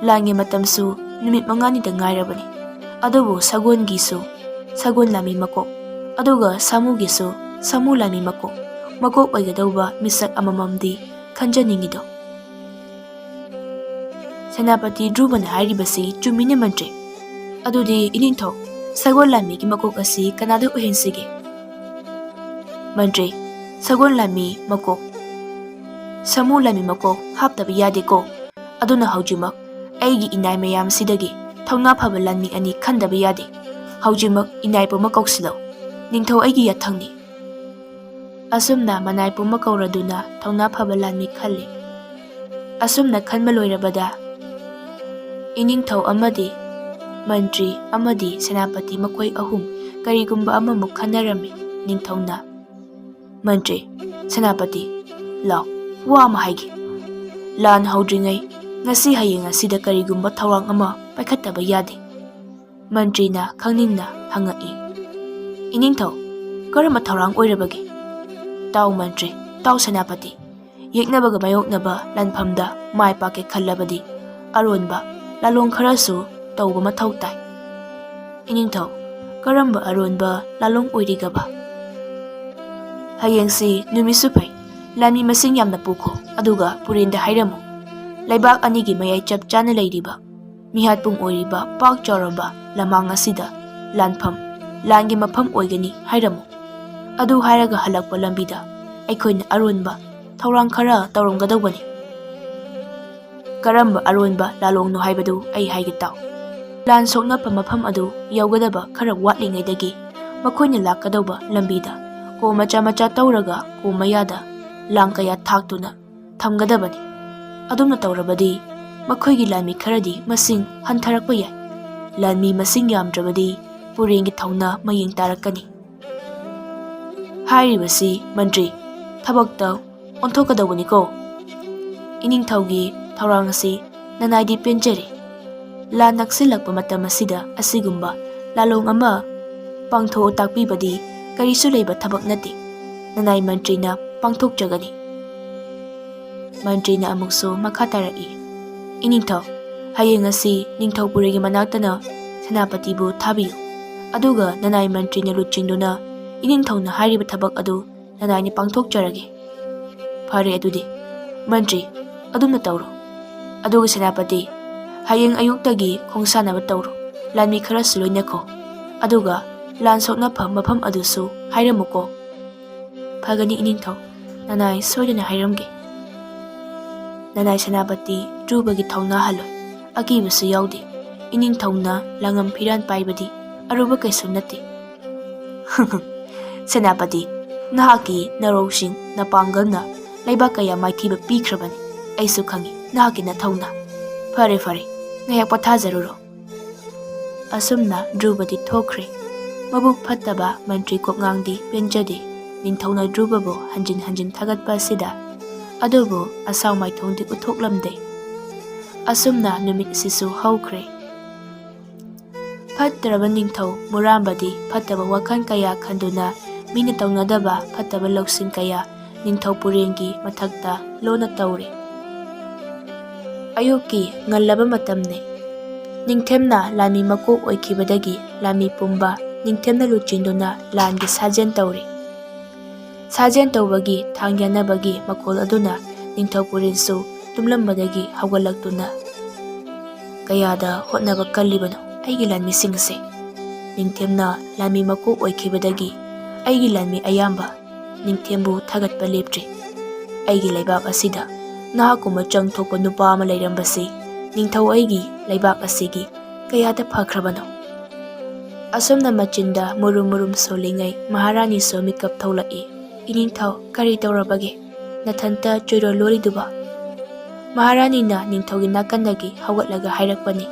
ꯂꯥꯟꯒꯤ ꯃꯇꯝꯁꯨ ꯅꯨꯃꯤꯠ ꯃꯉꯥꯅꯤꯗ ꯉꯥꯏꯔꯕꯅꯤ꯫ ꯑꯗꯨꯕꯨ ꯁꯒꯣꯜꯒꯤꯁꯨ, ꯁꯒꯣꯜ ꯂꯥꯟꯃꯤ ꯃꯀꯣꯛ, ꯑꯗꯨꯒ ꯁꯥꯃꯨꯒꯤꯁꯨ, ꯁꯥꯃꯨ ꯂꯥꯟꯃꯤ ꯃꯀꯣꯛ, ꯃꯀꯣꯛ ꯑꯣꯏꯒꯗꯧꯕ ꯃꯤꯁꯛ ꯑꯃꯃꯝꯗꯤ ꯈꯟꯖꯅꯤꯡꯉꯤꯗꯣ꯫" "ꯁꯦꯅꯥꯄꯇꯤ ꯙ꯭ꯔꯨꯕꯅ ꯍꯥꯏꯔꯤꯕꯁꯤ ꯆꯨꯝꯃꯤꯅꯦ ꯃꯟꯇ꯭ꯔꯤ꯫ ꯑꯗꯨꯗꯤ ꯏꯅꯤꯡꯊꯧ, ꯁꯒꯣꯜ ꯂꯥꯟꯃꯤꯒꯤ ꯃꯀꯣꯛ ꯑꯁꯤ ꯀꯅꯥꯗ ꯑꯣꯏꯍꯟꯁꯤꯒꯦ?" "ꯃꯟꯇ꯭ꯔꯤ, ꯁꯒꯣꯜ ꯂꯥꯟꯃꯤ ꯃꯀꯣꯛ, ꯁꯥꯃꯨ ꯂꯥꯟꯃꯤ ꯃꯀꯣꯛ ꯍꯥꯞꯇꯕ ꯌꯥꯗꯦꯀꯣ꯫ ꯑꯗꯨꯅ ꯍꯧꯖꯤꯛꯃꯛ ꯑꯩꯒꯤ ꯏꯅꯥꯏ ꯃꯌꯥꯝꯁꯤꯗꯒꯤ ꯊꯧꯅꯥ ꯐꯕ ꯂꯥꯟꯃꯤ ꯑꯅꯤ ꯈꯟꯗꯕ ꯌꯥꯗꯦ꯫ ꯍꯧꯖꯤꯛꯃꯛ ꯏꯅꯥꯏ ꯄꯨꯝꯕ ꯀꯧꯁꯤꯜꯂꯛꯎ꯫ ꯅꯤꯡꯊꯧ ꯑꯩꯒꯤ ꯌꯥꯊꯪꯅꯤ꯫" ꯑꯁꯨꯝꯅ ꯃꯅꯥꯏ ꯄꯨꯝꯕ ꯀꯧꯔꯗꯨꯅ ꯊꯧꯅꯥ ꯐꯕ ꯂꯥꯟꯃꯤ ꯈꯜꯂꯤ꯫ ꯑꯁꯨꯝꯅ ꯈꯟꯕ ꯂꯣꯏꯔꯕꯗ ꯏꯅꯤꯡꯊꯧ ꯑꯃꯗꯤ ꯃꯟꯇ꯭ꯔꯤ ꯑꯃꯗꯤ ꯁꯦꯅꯥꯄꯇꯤ ꯃꯈꯣꯏ ꯑꯍꯨꯝ ꯀꯔꯤꯒꯨꯝꯕ ꯑꯃꯃꯨꯛ ꯈꯟꯅꯔꯝꯃꯤ꯫ ꯅꯤꯡꯊꯧꯅ, "ꯃꯟꯇ꯭ꯔꯤ, ꯁꯦꯅꯥꯄꯇꯤ, ꯂꯥꯎ, ꯋꯥ ꯑꯃ ꯍꯥꯏꯒꯦ꯫ ꯂꯥꯟ ꯍꯧꯗ꯭ꯔꯤꯉꯩ ꯉꯁꯤ ꯍꯌꯦꯡ ꯑꯁꯤꯗ ꯀꯔꯤꯒꯨꯝꯕ ꯊꯧꯔꯥꯡ ꯑꯃ ꯄꯥꯏꯈꯠꯇꯕ ꯌꯥꯗꯦ꯫ ꯃꯟꯇ꯭ꯔꯤꯅ ꯈꯪꯅꯤꯡꯅ ꯍꯪꯉꯛꯏ꯫ "ꯏꯅꯤꯡꯊꯧ, ꯀꯔꯝꯕ ꯊꯧꯔꯥꯡ ꯑꯣꯏꯔꯕꯒꯦ?" "ꯇꯥꯎ ꯃꯟꯇ꯭ꯔꯤ, ꯇꯥꯎ ꯁꯦꯅꯥꯄꯇꯤ, ꯌꯦꯛꯅꯕꯒ ꯃꯥꯌꯣꯛꯅꯕ ꯂꯥꯟꯐꯝꯗ ꯃꯥꯏ ꯄꯥꯛꯀꯦ ꯈꯜꯂꯕꯗꯤ ꯑꯔꯣꯟꯕ ꯂꯥꯂꯣꯡ ꯈꯔꯁꯨ ꯇꯧꯕ ꯃꯊꯧ ꯇꯥꯏ꯫" "ꯏꯅꯤꯡꯊꯧ, ꯀꯔꯝꯕ ꯑꯔꯣꯟꯕ ꯂꯥꯂꯣꯡ ꯑꯣꯏꯔꯤꯒꯕ?" "ꯍꯌꯦꯡꯁꯤ ꯅꯨꯃꯤꯠꯁꯨ ꯐꯩ, ꯂꯥꯟꯃꯤ ꯃꯁꯤꯡ ꯌꯥꯝꯅ ꯄꯨꯈꯣ, ꯑꯗꯨꯒ ꯄꯨꯔꯦꯟꯗ ꯍꯥꯏꯔꯝꯃꯨ, ꯂꯩꯕꯥꯛ ꯑꯅꯤꯒꯤ ꯃꯌꯥꯏ ꯆꯞ ꯆꯥꯅ ꯂꯩꯔꯤꯕ ꯃꯤꯍꯥꯠꯄꯨꯡ ꯑꯣꯏꯔꯤꯕ ꯄꯥꯛ ꯆꯥꯎꯔꯕ ꯂꯃꯥꯡ ꯑꯁꯤꯗ ꯂꯥꯟꯐꯝ, ꯂꯥꯟꯒꯤ ꯃꯐꯝ ꯑꯣꯏꯒꯅꯤ ꯍꯥꯏꯔꯝꯃꯨ꯫ ꯑꯗꯨ ꯍꯥꯏꯔꯒ ꯍꯜꯂꯛꯄ ꯂꯝꯕꯤꯗ ꯑꯩꯈꯣꯏꯅ ꯑꯔꯣꯟꯕ ꯊꯧꯔꯥꯡ ꯈꯔ ꯇꯧꯔꯝꯒꯗꯧꯕꯅꯤ꯫" "ꯀꯔꯝꯕ ꯑꯔꯣꯟꯕ ꯂꯥꯂꯣꯡꯅꯣ ꯍꯥꯏꯕꯗꯨ ꯑꯩ ꯍꯥꯏꯒꯦ ꯇꯥꯎ꯫ ꯂꯥꯟ ꯁꯣꯛꯅꯐꯝ ꯃꯐꯝ ꯑꯗꯨ ꯌꯧꯒꯗꯕ ꯈꯔ ꯋꯥꯠꯂꯤꯉꯩꯗꯒꯤ ꯃꯈꯣꯏꯅ ꯂꯥꯛꯀꯗꯧꯕ ꯂꯝꯕꯤꯗ ꯀꯣꯝ ꯃꯆꯥ ꯃꯆꯥ ꯇꯧꯔꯒ ꯀꯣꯝ ꯃꯌꯥꯗ ꯂꯥꯡ ꯀꯌꯥ ꯊꯥꯛꯇꯨꯅ ꯊꯝꯒꯗꯕꯅꯤ꯫ ꯑꯗꯨꯝꯅ ꯇꯧꯔꯕꯗꯤ ꯃꯈꯣꯏꯒꯤ ꯂꯥꯟꯃꯤ ꯈꯔꯗꯤ ꯃꯁꯤꯡ ꯍꯟꯊꯔꯛꯄ ꯌꯥꯏ꯫ ꯂꯥꯟꯃꯤ ꯃꯁꯤꯡ ꯌꯥꯝꯗ꯭ꯔꯕꯗꯤ ꯄꯨꯔꯦꯟꯒꯤ ꯊꯧꯅꯥ ꯃꯌꯦꯡ ꯇꯥꯔꯛꯀꯅꯤ꯫" "ꯍꯥꯏꯔꯤꯕꯁꯤ ꯃꯟꯇ꯭ꯔꯤ, ꯊꯕꯛꯇ ꯑꯣꯟꯊꯣꯛꯀꯗꯧꯕꯅꯤꯀꯣ꯫ ꯏꯅꯤꯡꯊꯧꯒꯤ ꯊꯧꯔꯥꯡ ꯑꯁꯤ ꯅꯅꯥꯏꯗꯤ ꯄꯦꯟꯖꯔꯦ꯫ ꯂꯥꯟ ꯅꯛꯁꯤꯜꯂꯛꯄ ꯃꯇꯝ ꯑꯁꯤꯗ ꯑꯁꯤꯒꯨꯝꯕ ꯂꯥꯂꯣꯡ ꯑꯃ ꯄꯥꯡꯊꯣꯛꯑ ꯇꯥꯛꯄꯤꯕꯗꯤ ꯀꯔꯤꯁꯨ ꯂꯩꯕ ꯊꯕꯛ ꯅꯠꯇꯦ꯫ ꯅꯅꯥꯏ ꯃꯟꯇ꯭ꯔꯤꯅ ꯄꯥꯡꯊꯣꯛꯆꯒꯅꯤ꯫" ꯃꯟꯇ꯭ꯔꯤꯅ ꯑꯃꯨꯛꯁꯨ ꯃꯈꯥ ꯇꯥꯔꯛꯏ, "ꯏꯅꯤꯡꯊꯧ, ꯍꯌꯦꯡ ꯑꯁꯤ ꯅꯤꯡꯊꯧ ꯄꯨꯔꯤꯒꯤ ꯃꯅꯥꯛꯇꯅ ꯁꯦꯅꯥꯄꯇꯤꯕꯨ ꯊꯥꯕꯤꯌꯨ꯫ ꯑꯗꯨꯒ ꯅꯅꯥꯏ ꯃꯟꯇ꯭ꯔꯤꯅ ꯂꯨꯆꯤꯡꯗꯨꯅ ꯏꯅꯤꯡꯊꯧꯅ ꯍꯥꯏꯔꯤꯕ ꯊꯕꯛ ꯑꯗꯨ ꯅꯅꯥꯏꯅ ꯄꯥꯡꯊꯣꯛꯆꯔꯒꯦ꯫" "ꯐꯔꯦ ꯑꯗꯨꯗꯤ, ꯃꯟꯇ꯭ꯔꯤ, ꯑꯗꯨꯝꯅ ꯇꯧꯔꯣ꯫ ꯑꯗꯨꯒ ꯁꯦꯅꯥꯄꯇꯤ, ꯍꯌꯦꯡ ꯑꯌꯨꯛꯇꯒꯤ ꯈꯣꯡꯁꯥꯟꯅꯕ ꯇꯧꯔꯣ꯫ ꯂꯥꯟꯃꯤ ꯈꯔꯁꯨ ꯂꯣꯏꯅꯈꯣ꯫ ꯑꯗꯨꯒ ꯂꯥꯟ ꯁꯣꯛꯅꯐꯝ ꯃꯐꯝ ꯑꯗꯨꯁꯨ ꯍꯥꯏꯔꯝꯃꯨꯀꯣ꯫" "ꯐꯒꯅꯤ ꯏꯅꯤꯡꯊꯧ, ꯅꯅꯥꯏ ꯁꯣꯏꯗꯅ ꯍꯥꯏꯔꯝꯒꯦ꯫" ꯅꯅꯥꯏ ꯁꯦꯅꯥꯄꯇꯤ ꯗ꯭ꯔꯨꯕꯒꯤ ꯊꯧꯅꯥ ꯍꯜꯂꯣꯏ꯫ ꯑꯀꯤꯕꯁꯨ ꯌꯥꯎꯗꯦ꯫ ꯏꯅꯤꯡꯊꯧꯅ ꯂꯥꯡꯉꯝ ꯐꯤꯔꯥꯟ ꯄꯥꯏꯕꯗꯤ ꯑꯔꯨꯕ ꯀꯩꯁꯨ ꯅꯠꯇꯦ꯫ "ꯁꯦꯅꯥꯄꯇꯤ, ꯅꯍꯥꯛꯀꯤ ꯅꯔꯧꯁꯤꯡ ꯅꯄꯥꯡꯒꯜꯅ ꯂꯩꯕꯥꯛ ꯀꯌꯥ ꯃꯥꯏꯊꯤꯕ ꯄꯤꯈ꯭ꯔꯕꯅꯤ꯫ ꯑꯩꯁꯨ ꯈꯪꯏ ꯅꯍꯥꯛꯀꯤ ꯅꯊꯧꯅ꯫ ꯐꯔꯦ, ꯐꯔꯦ, ꯉꯥꯏꯍꯥꯛ ꯄꯣꯊꯥꯖꯔꯨꯔꯣ꯫" ꯑꯁꯨꯝꯅ ꯗ꯭ꯔꯨꯕꯗꯤ ꯊꯣꯛꯈ꯭ꯔꯦ꯫ ꯃꯕꯨꯛ ꯐꯠꯇꯕ ꯃꯟꯇ꯭ꯔꯤ ꯀꯣꯛꯉꯥꯡꯗꯤ ꯄꯦꯟꯖꯗꯦ꯫ ꯅꯤꯡꯊꯧꯅ ꯗ꯭ꯔꯨꯕꯕꯨ ꯍꯟꯖꯤꯟ ꯍꯟꯖꯤꯟ ꯊꯥꯒꯠꯄ ꯑꯁꯤꯗ ꯑꯗꯨꯕꯨ ꯑꯁꯥꯎ ꯃꯥꯏꯊꯣꯡꯗꯤ ꯎꯠꯊꯣꯛꯂꯝꯗꯦ꯫ ꯑꯁꯨꯝꯅ ꯅꯨꯃꯤꯠ ꯑꯁꯤꯁꯨ ꯍꯧꯈ꯭ꯔꯦ꯫ ꯐꯠꯇ꯭ꯔꯕ ꯅꯤꯡꯊꯧ ꯃꯨꯔꯥꯝꯕꯗꯤ ꯐꯠꯇꯕ ꯋꯥꯈꯜ ꯀꯌꯥ ꯈꯟꯗꯨꯅ ꯃꯤꯅ ꯇꯧꯅꯗꯕ ꯐꯠꯇꯕ ꯂꯧꯁꯤꯡ ꯀꯌꯥ ꯅꯤꯡꯊꯧ ꯄꯨꯔꯦꯟꯒꯤ ꯃꯊꯛꯇ ꯂꯣꯟꯅ ꯇꯧꯔꯤ꯫ ꯑꯌꯨꯛꯀꯤ ꯉꯜꯂꯕ ꯃꯇꯝꯅꯤ꯫ ꯅꯤꯡꯊꯦꯝꯅ ꯂꯥꯟꯃꯤ ꯃꯀꯣꯛ ꯑꯣꯏꯈꯤꯕꯗꯒꯤ ꯂꯥꯟꯃꯤ ꯄꯨꯝꯕ ꯅꯤꯡꯊꯦꯝꯅ ꯂꯨꯆꯤꯡꯗꯨꯅ ꯂꯥꯟꯒꯤ ꯁꯥꯖꯦꯜ ꯇꯧꯔꯤ꯫ ꯁꯥꯖꯦꯜ ꯇꯧꯕꯒꯤ ꯊꯥꯡ ꯌꯥꯟꯅꯕꯒꯤ ꯃꯈꯣꯜ ꯑꯗꯨꯅ ꯅꯤꯡꯊꯧ ꯄꯨꯔꯦꯟꯁꯨ ꯇꯨꯝꯂꯝꯕꯗꯒꯤ ꯍꯧꯒꯠꯂꯛꯇꯨꯅ, "ꯀꯌꯥꯗ ꯍꯣꯠꯅꯕ ꯀꯜꯂꯤꯕꯅꯣ ꯑꯩꯒꯤ ꯂꯥꯟꯃꯤꯁꯤꯡ ꯑꯁꯦ? ꯅꯤꯡꯊꯦꯝꯅ ꯂꯥꯟꯃꯤ ꯃꯀꯣꯛ ꯑꯣꯏꯈꯤꯕꯗꯒꯤ ꯑꯩꯒꯤ ꯂꯥꯟꯃꯤ ꯑꯌꯥꯝꯕ ꯅꯤꯡꯊꯦꯝꯕꯨ ꯊꯥꯒꯠꯄ ꯂꯦꯞꯇ꯭ꯔꯤ꯫ ꯑꯩꯒꯤ ꯂꯩꯕꯥꯛ ꯑꯁꯤꯗ ꯅꯍꯥꯛꯀꯨꯝꯕ ꯆꯪ ꯊꯣꯛꯄ ꯅꯨꯄꯥ ꯑꯃ ꯂꯩꯔꯝꯕꯁꯤ ꯅꯤꯡꯊꯧ ꯑꯩꯒꯤ ꯂꯩꯕꯥꯛ ꯑꯁꯤꯒꯤ ꯀꯌꯥꯗ ꯐꯈ꯭ꯔꯕꯅꯣ?" ꯑꯁꯨꯝꯅ ꯃꯆꯤꯟꯗ ꯃꯨꯔꯨꯝ ꯃꯨꯔꯨꯝ ꯁꯣꯜꯂꯤꯉꯩ ꯃꯍꯥꯔꯥꯅꯤꯁꯨ ꯃꯤꯀꯞ ꯊꯣꯛꯂꯛꯏ꯫ "ꯏꯅꯤꯡꯊꯧ, ꯀꯔꯤ ꯇꯧꯔꯕꯒꯦ? ꯅꯊꯟꯇ ꯆꯣꯏꯔꯣꯜ ꯂꯣꯜꯂꯤꯗꯨꯕꯣ?" ꯃꯍꯥꯔꯥꯅꯤꯅ ꯅꯤꯡꯊꯧꯒꯤ ꯅꯥꯀꯟꯗꯒꯤ ꯍꯧꯒꯠꯂꯒ ꯍꯥꯏꯔꯛꯄꯅꯤ꯫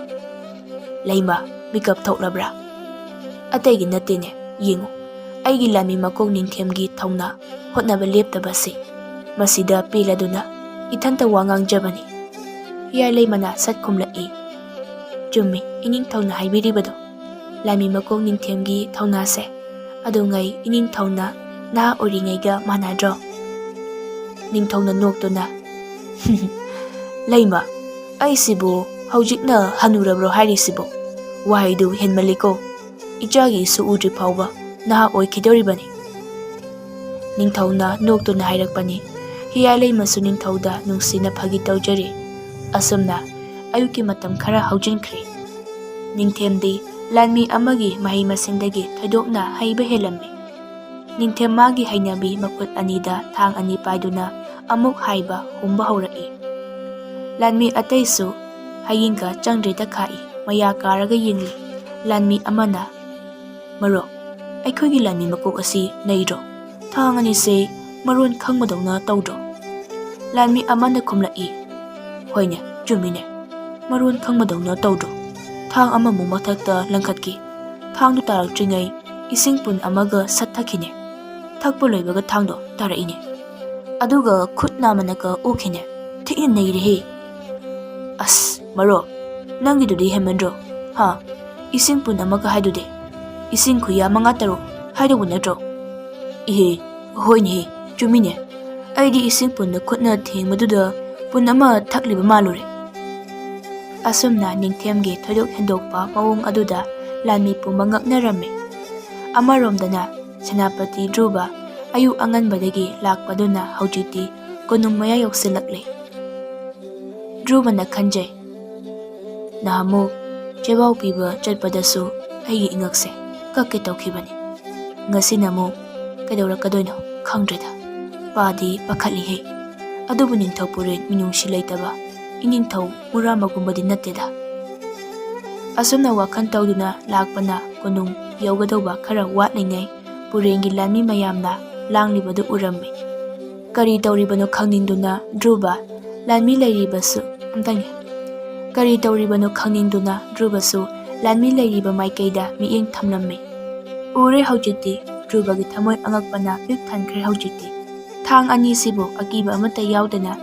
"ꯂꯩꯃ, ꯃꯤꯀꯞ ꯊꯣꯛꯂꯕ꯭ꯔꯥ? ꯑꯇꯩꯒꯤ ꯅꯠꯇꯦꯅꯦ, ꯌꯦꯡꯉꯨ, ꯑꯩꯒꯤ ꯂꯥꯟꯃꯤ ꯃꯀꯣꯛ ꯅꯤꯡꯊꯦꯝꯒꯤ ꯊꯧꯅꯥ ꯍꯣꯠꯅꯕ ꯂꯦꯞꯇꯕꯁꯤ꯫ ꯃꯁꯤꯗ ꯄꯦꯜꯂꯗꯨꯅ ꯏꯊꯟꯇ ꯋꯥ ꯉꯥꯡꯖꯕꯅꯤ꯫" ꯍꯤꯌꯥꯏ ꯂꯩꯃꯅ ꯁꯠ ꯈꯨꯝꯂꯛꯏ꯫ "ꯆꯨꯝꯃꯤ, ꯏꯅꯤꯡꯊꯧꯅ ꯍꯥꯏꯕꯤꯔꯤꯕꯗꯣ꯫ ꯂꯥꯟꯃꯤ ꯃꯀꯣꯛ ꯅꯤꯡꯊꯦꯝꯒꯤ ꯊꯧꯅꯥꯁꯦ ꯑꯗꯨꯉꯩ ꯏꯅꯤꯡꯊꯧꯅ ꯅꯍꯥ ꯑꯣꯏꯔꯤꯉꯩꯒ ꯃꯥꯟꯅꯗ꯭ꯔꯣ?" ꯅꯤꯡꯊꯧꯅ ꯅꯣꯛꯇꯨꯅ, "ꯂꯩꯃ, ꯑꯩꯁꯤꯕꯨ ꯍꯧꯖꯤꯛꯅ ꯍꯅꯨꯔꯕ꯭ꯔꯣ ꯍꯥꯏꯔꯤꯁꯤꯕꯣ? ꯋꯥꯍꯩꯗꯨ ꯍꯦꯟꯃꯜꯂꯤꯀꯣ꯫ ꯏꯆꯥꯒꯤ ꯏꯁꯨ ꯎꯗ꯭ꯔꯤ ꯐꯥꯎꯕ ꯅꯍꯥ ꯑꯣꯏꯈꯤꯗꯧꯔꯤꯕꯅꯤ꯫" ꯅꯤꯡꯊꯧꯅ ꯅꯣꯛꯇꯨꯅ ꯍꯥꯏꯔꯛꯄꯅꯤ꯫ ꯍꯤꯌꯥꯏ ꯂꯩꯃꯁꯨ ꯅꯤꯡꯊꯧꯗ ꯅꯨꯡꯁꯤꯅ ꯐꯥꯒꯤ ꯇꯧꯖꯔꯤ꯫ ꯑꯁꯨꯝꯅ ꯑꯌꯨꯛꯀꯤ ꯃꯇꯝ ꯈꯔ ꯍꯧꯖꯤꯟꯈ꯭ꯔꯦ꯫ ꯅꯤꯡꯊꯦꯝꯗꯤ ꯂꯥꯟꯃꯤ ꯑꯃꯒꯤ ꯃꯍꯩ ꯃꯁꯤꯡꯗꯒꯤ ꯊꯣꯏꯗꯣꯛꯅ ꯍꯩꯕ ꯍꯦꯜꯂꯝꯃꯤ꯫ ꯅꯤꯡꯊꯦꯝ ꯃꯥꯒꯤ ꯍꯩꯅꯕꯤ ꯃꯈꯨꯠ ꯑꯅꯤꯗ ꯊꯥꯡ ꯑꯅꯤ ꯄꯥꯏꯗꯨꯅ ꯑꯃꯨꯛ ꯍꯥꯏꯕ ꯍꯨꯝꯕ ꯍꯧꯔꯛꯏ꯫ ꯂꯥꯟꯃꯤ ꯑꯇꯩꯁꯨ ꯍꯌꯤꯡꯒ ꯆꯪꯗ꯭ꯔꯦꯗ ꯈꯥꯛꯏ, ꯃꯌꯥ ꯀꯥꯔꯒ ꯌꯦꯡꯂꯤ꯫ ꯂꯥꯟꯃꯤ ꯑꯃꯅ, "ꯃꯔꯨꯞ, ꯑꯩꯈꯣꯏꯒꯤ ꯂꯥꯟꯃꯤ ꯃꯀꯣꯛ ꯑꯁꯤ ꯅꯩꯗ꯭ꯔꯣ? ꯊꯥꯡ ꯑꯅꯤꯁꯦ ꯃꯔꯣꯟ ꯈꯪꯕꯗꯧꯅ ꯇꯧꯗ꯭ꯔꯣ?" ꯂꯥꯟꯃꯤ ꯑꯃꯅ ꯈꯨꯝꯂꯛꯏ, "ꯍꯣꯏꯅꯦ, ꯆꯨꯝꯃꯤꯅꯦ, ꯃꯔꯣꯟ ꯈꯪꯕꯗꯧꯅ ꯇꯧꯗ꯭ꯔꯣ? ꯊꯥꯡ ꯑꯃꯃꯨꯛ ꯃꯊꯛꯇ ꯂꯪꯈꯠꯈꯤ꯫ ꯊꯥꯡꯗꯨ ꯇꯥꯔꯛꯇ꯭ꯔꯤꯉꯩ ꯏꯁꯤꯡ ꯄꯨꯟ ꯑꯃꯒ ꯁꯠ ꯊꯛꯈꯤꯅꯦ꯫ ꯊꯛꯄ ꯂꯣꯏꯕꯒ ꯊꯥꯡꯗꯣ ꯇꯥꯔꯛꯏꯅꯦ꯫" ꯑꯗꯨꯒ ꯈꯨꯠ ꯅꯥꯝꯃꯅꯒ ꯑꯣꯛꯈꯤꯅꯦ꯫ ꯊꯤꯅ ꯅꯩꯔꯦꯍꯦ꯫ ꯑꯁ, ꯃꯔꯣ, ꯅꯪꯒꯤꯗꯨꯗꯤ ꯍꯦꯟꯃꯟꯗ꯭ꯔꯣ? ꯍꯥ? ꯏꯁꯤꯡ ꯄꯨꯟ ꯑꯃꯒ ꯍꯥꯏꯗꯨꯗꯤ? ꯏꯁꯤꯡ ꯈꯨꯌꯥ ꯃꯉꯥ ꯇꯔꯨꯛ ꯍꯥꯏꯗꯧꯕ ꯅꯠꯇ꯭ꯔꯣ? ꯏꯍꯦ, ꯍꯣꯏꯅꯦꯍꯦ, ꯆꯨꯝꯃꯤꯅꯦ꯫ ꯑꯩꯗꯤ ꯏꯁꯤꯡ ꯄꯨꯟꯗ ꯈꯨꯠꯅ ꯊꯦꯡꯕꯗꯨꯗ ꯄꯨꯟ ꯑꯃ ꯊꯛꯂꯤꯕ ꯃꯥꯜꯂꯨꯔꯦ꯫ ꯑꯁꯨꯝꯅ ꯅꯤꯡꯊꯦꯝꯒꯤ ꯊꯣꯏꯗꯣꯛ ꯍꯦꯟꯗꯣꯛꯄ ꯃꯑꯣꯡ ꯑꯗꯨꯗ ꯂꯥꯟꯃꯤ ꯄꯨꯝꯕ ꯉꯛꯅꯔꯝꯃꯤ꯫ ꯑꯃꯔꯣꯝꯗꯅ ꯁꯦꯅꯥꯄꯇꯤ ꯙ꯭ꯔꯨꯕ ꯑꯌꯨꯛ ꯑꯉꯟꯕꯗꯒꯤ ꯂꯥꯛꯄꯗꯨꯅ ꯍꯧꯖꯤꯛꯇꯤ ꯀꯣꯅꯨꯡ ꯃꯌꯥ ꯌꯧꯁꯤꯜꯂꯛꯂꯦ꯫ ꯙ꯭ꯔꯨꯕꯅ ꯈꯟꯖꯩ, "ꯅꯍꯥꯟꯃꯨꯛ ꯆꯦꯕꯥꯎ ꯄꯤꯕ ꯆꯠꯄꯗꯁꯨ ꯑꯩꯒꯤ ꯏꯉꯛꯁꯦ ꯀꯛꯀꯦ ꯇꯧꯈꯤꯕꯅꯤ꯫ ꯉꯁꯤꯅ ꯑꯃꯨꯛ ꯀꯩꯗꯧꯔꯛꯀꯗꯣꯏꯅꯣ ꯈꯪꯗ꯭ꯔꯦꯗ꯫ ꯄꯥꯗꯤ ꯄꯥꯈꯠꯂꯤꯍꯦ꯫ ꯑꯗꯨꯕꯨ ꯅꯤꯡꯊꯧ ꯄꯨꯔꯦꯟ ꯃꯤꯅꯨꯡꯁꯤ ꯂꯩꯇꯕ ꯏꯅꯤꯡꯊꯧ ꯃꯨꯔꯥꯃꯒꯨꯝꯕꯗꯤ ꯅꯠꯇꯦꯗ꯫" ꯑꯁꯨꯝꯅ ꯋꯥꯈꯜ ꯇꯧꯗꯨꯅ ꯂꯥꯛꯄꯅ ꯀꯣꯅꯨꯡ ꯌꯧꯒꯗꯧꯕ ꯈꯔ ꯋꯥꯠꯂꯤꯉꯩ ꯄꯨꯔꯦꯟꯒꯤ ꯂꯥꯟꯃꯤ ꯃꯌꯥꯝꯅ ꯂꯥꯡꯂꯤꯕꯗꯨ ꯎꯔꯝꯃꯤ꯫ ꯀꯔꯤ ꯇꯧꯔꯤꯕꯅꯣ ꯈꯪꯅꯤꯡꯗꯨꯅ ꯙ꯭ꯔꯨꯕ ꯂꯥꯟꯃꯤ ꯂꯩꯔꯤꯕꯁꯨ ꯑꯝꯇꯪ ꯀꯔꯤ ꯇꯧꯔꯤꯕꯅꯣ ꯈꯪꯅꯤꯡꯗꯨꯅ ꯙ꯭ꯔꯨꯕꯁꯨ ꯂꯥꯟꯃꯤ ꯂꯩꯔꯤꯕ ꯃꯥꯏꯀꯩꯗ ꯃꯤꯠꯌꯦꯡ ꯊꯝꯂꯝꯃꯤ꯫ ꯎꯔꯦ ꯍꯧꯖꯤꯛꯇꯤ꯫ ꯙ꯭ꯔꯨꯕꯒꯤ ꯊꯃꯣꯏ ꯑꯉꯛꯄꯅ ꯄꯤꯛ ꯊꯟꯈ꯭ꯔꯦ ꯍꯧꯖꯤꯛꯇꯤ꯫ ꯊꯥꯡ ꯑꯅꯤꯁꯤꯕꯨ ꯑꯀꯤꯕ ꯑꯃꯠꯇ ꯌꯥꯎꯗꯅ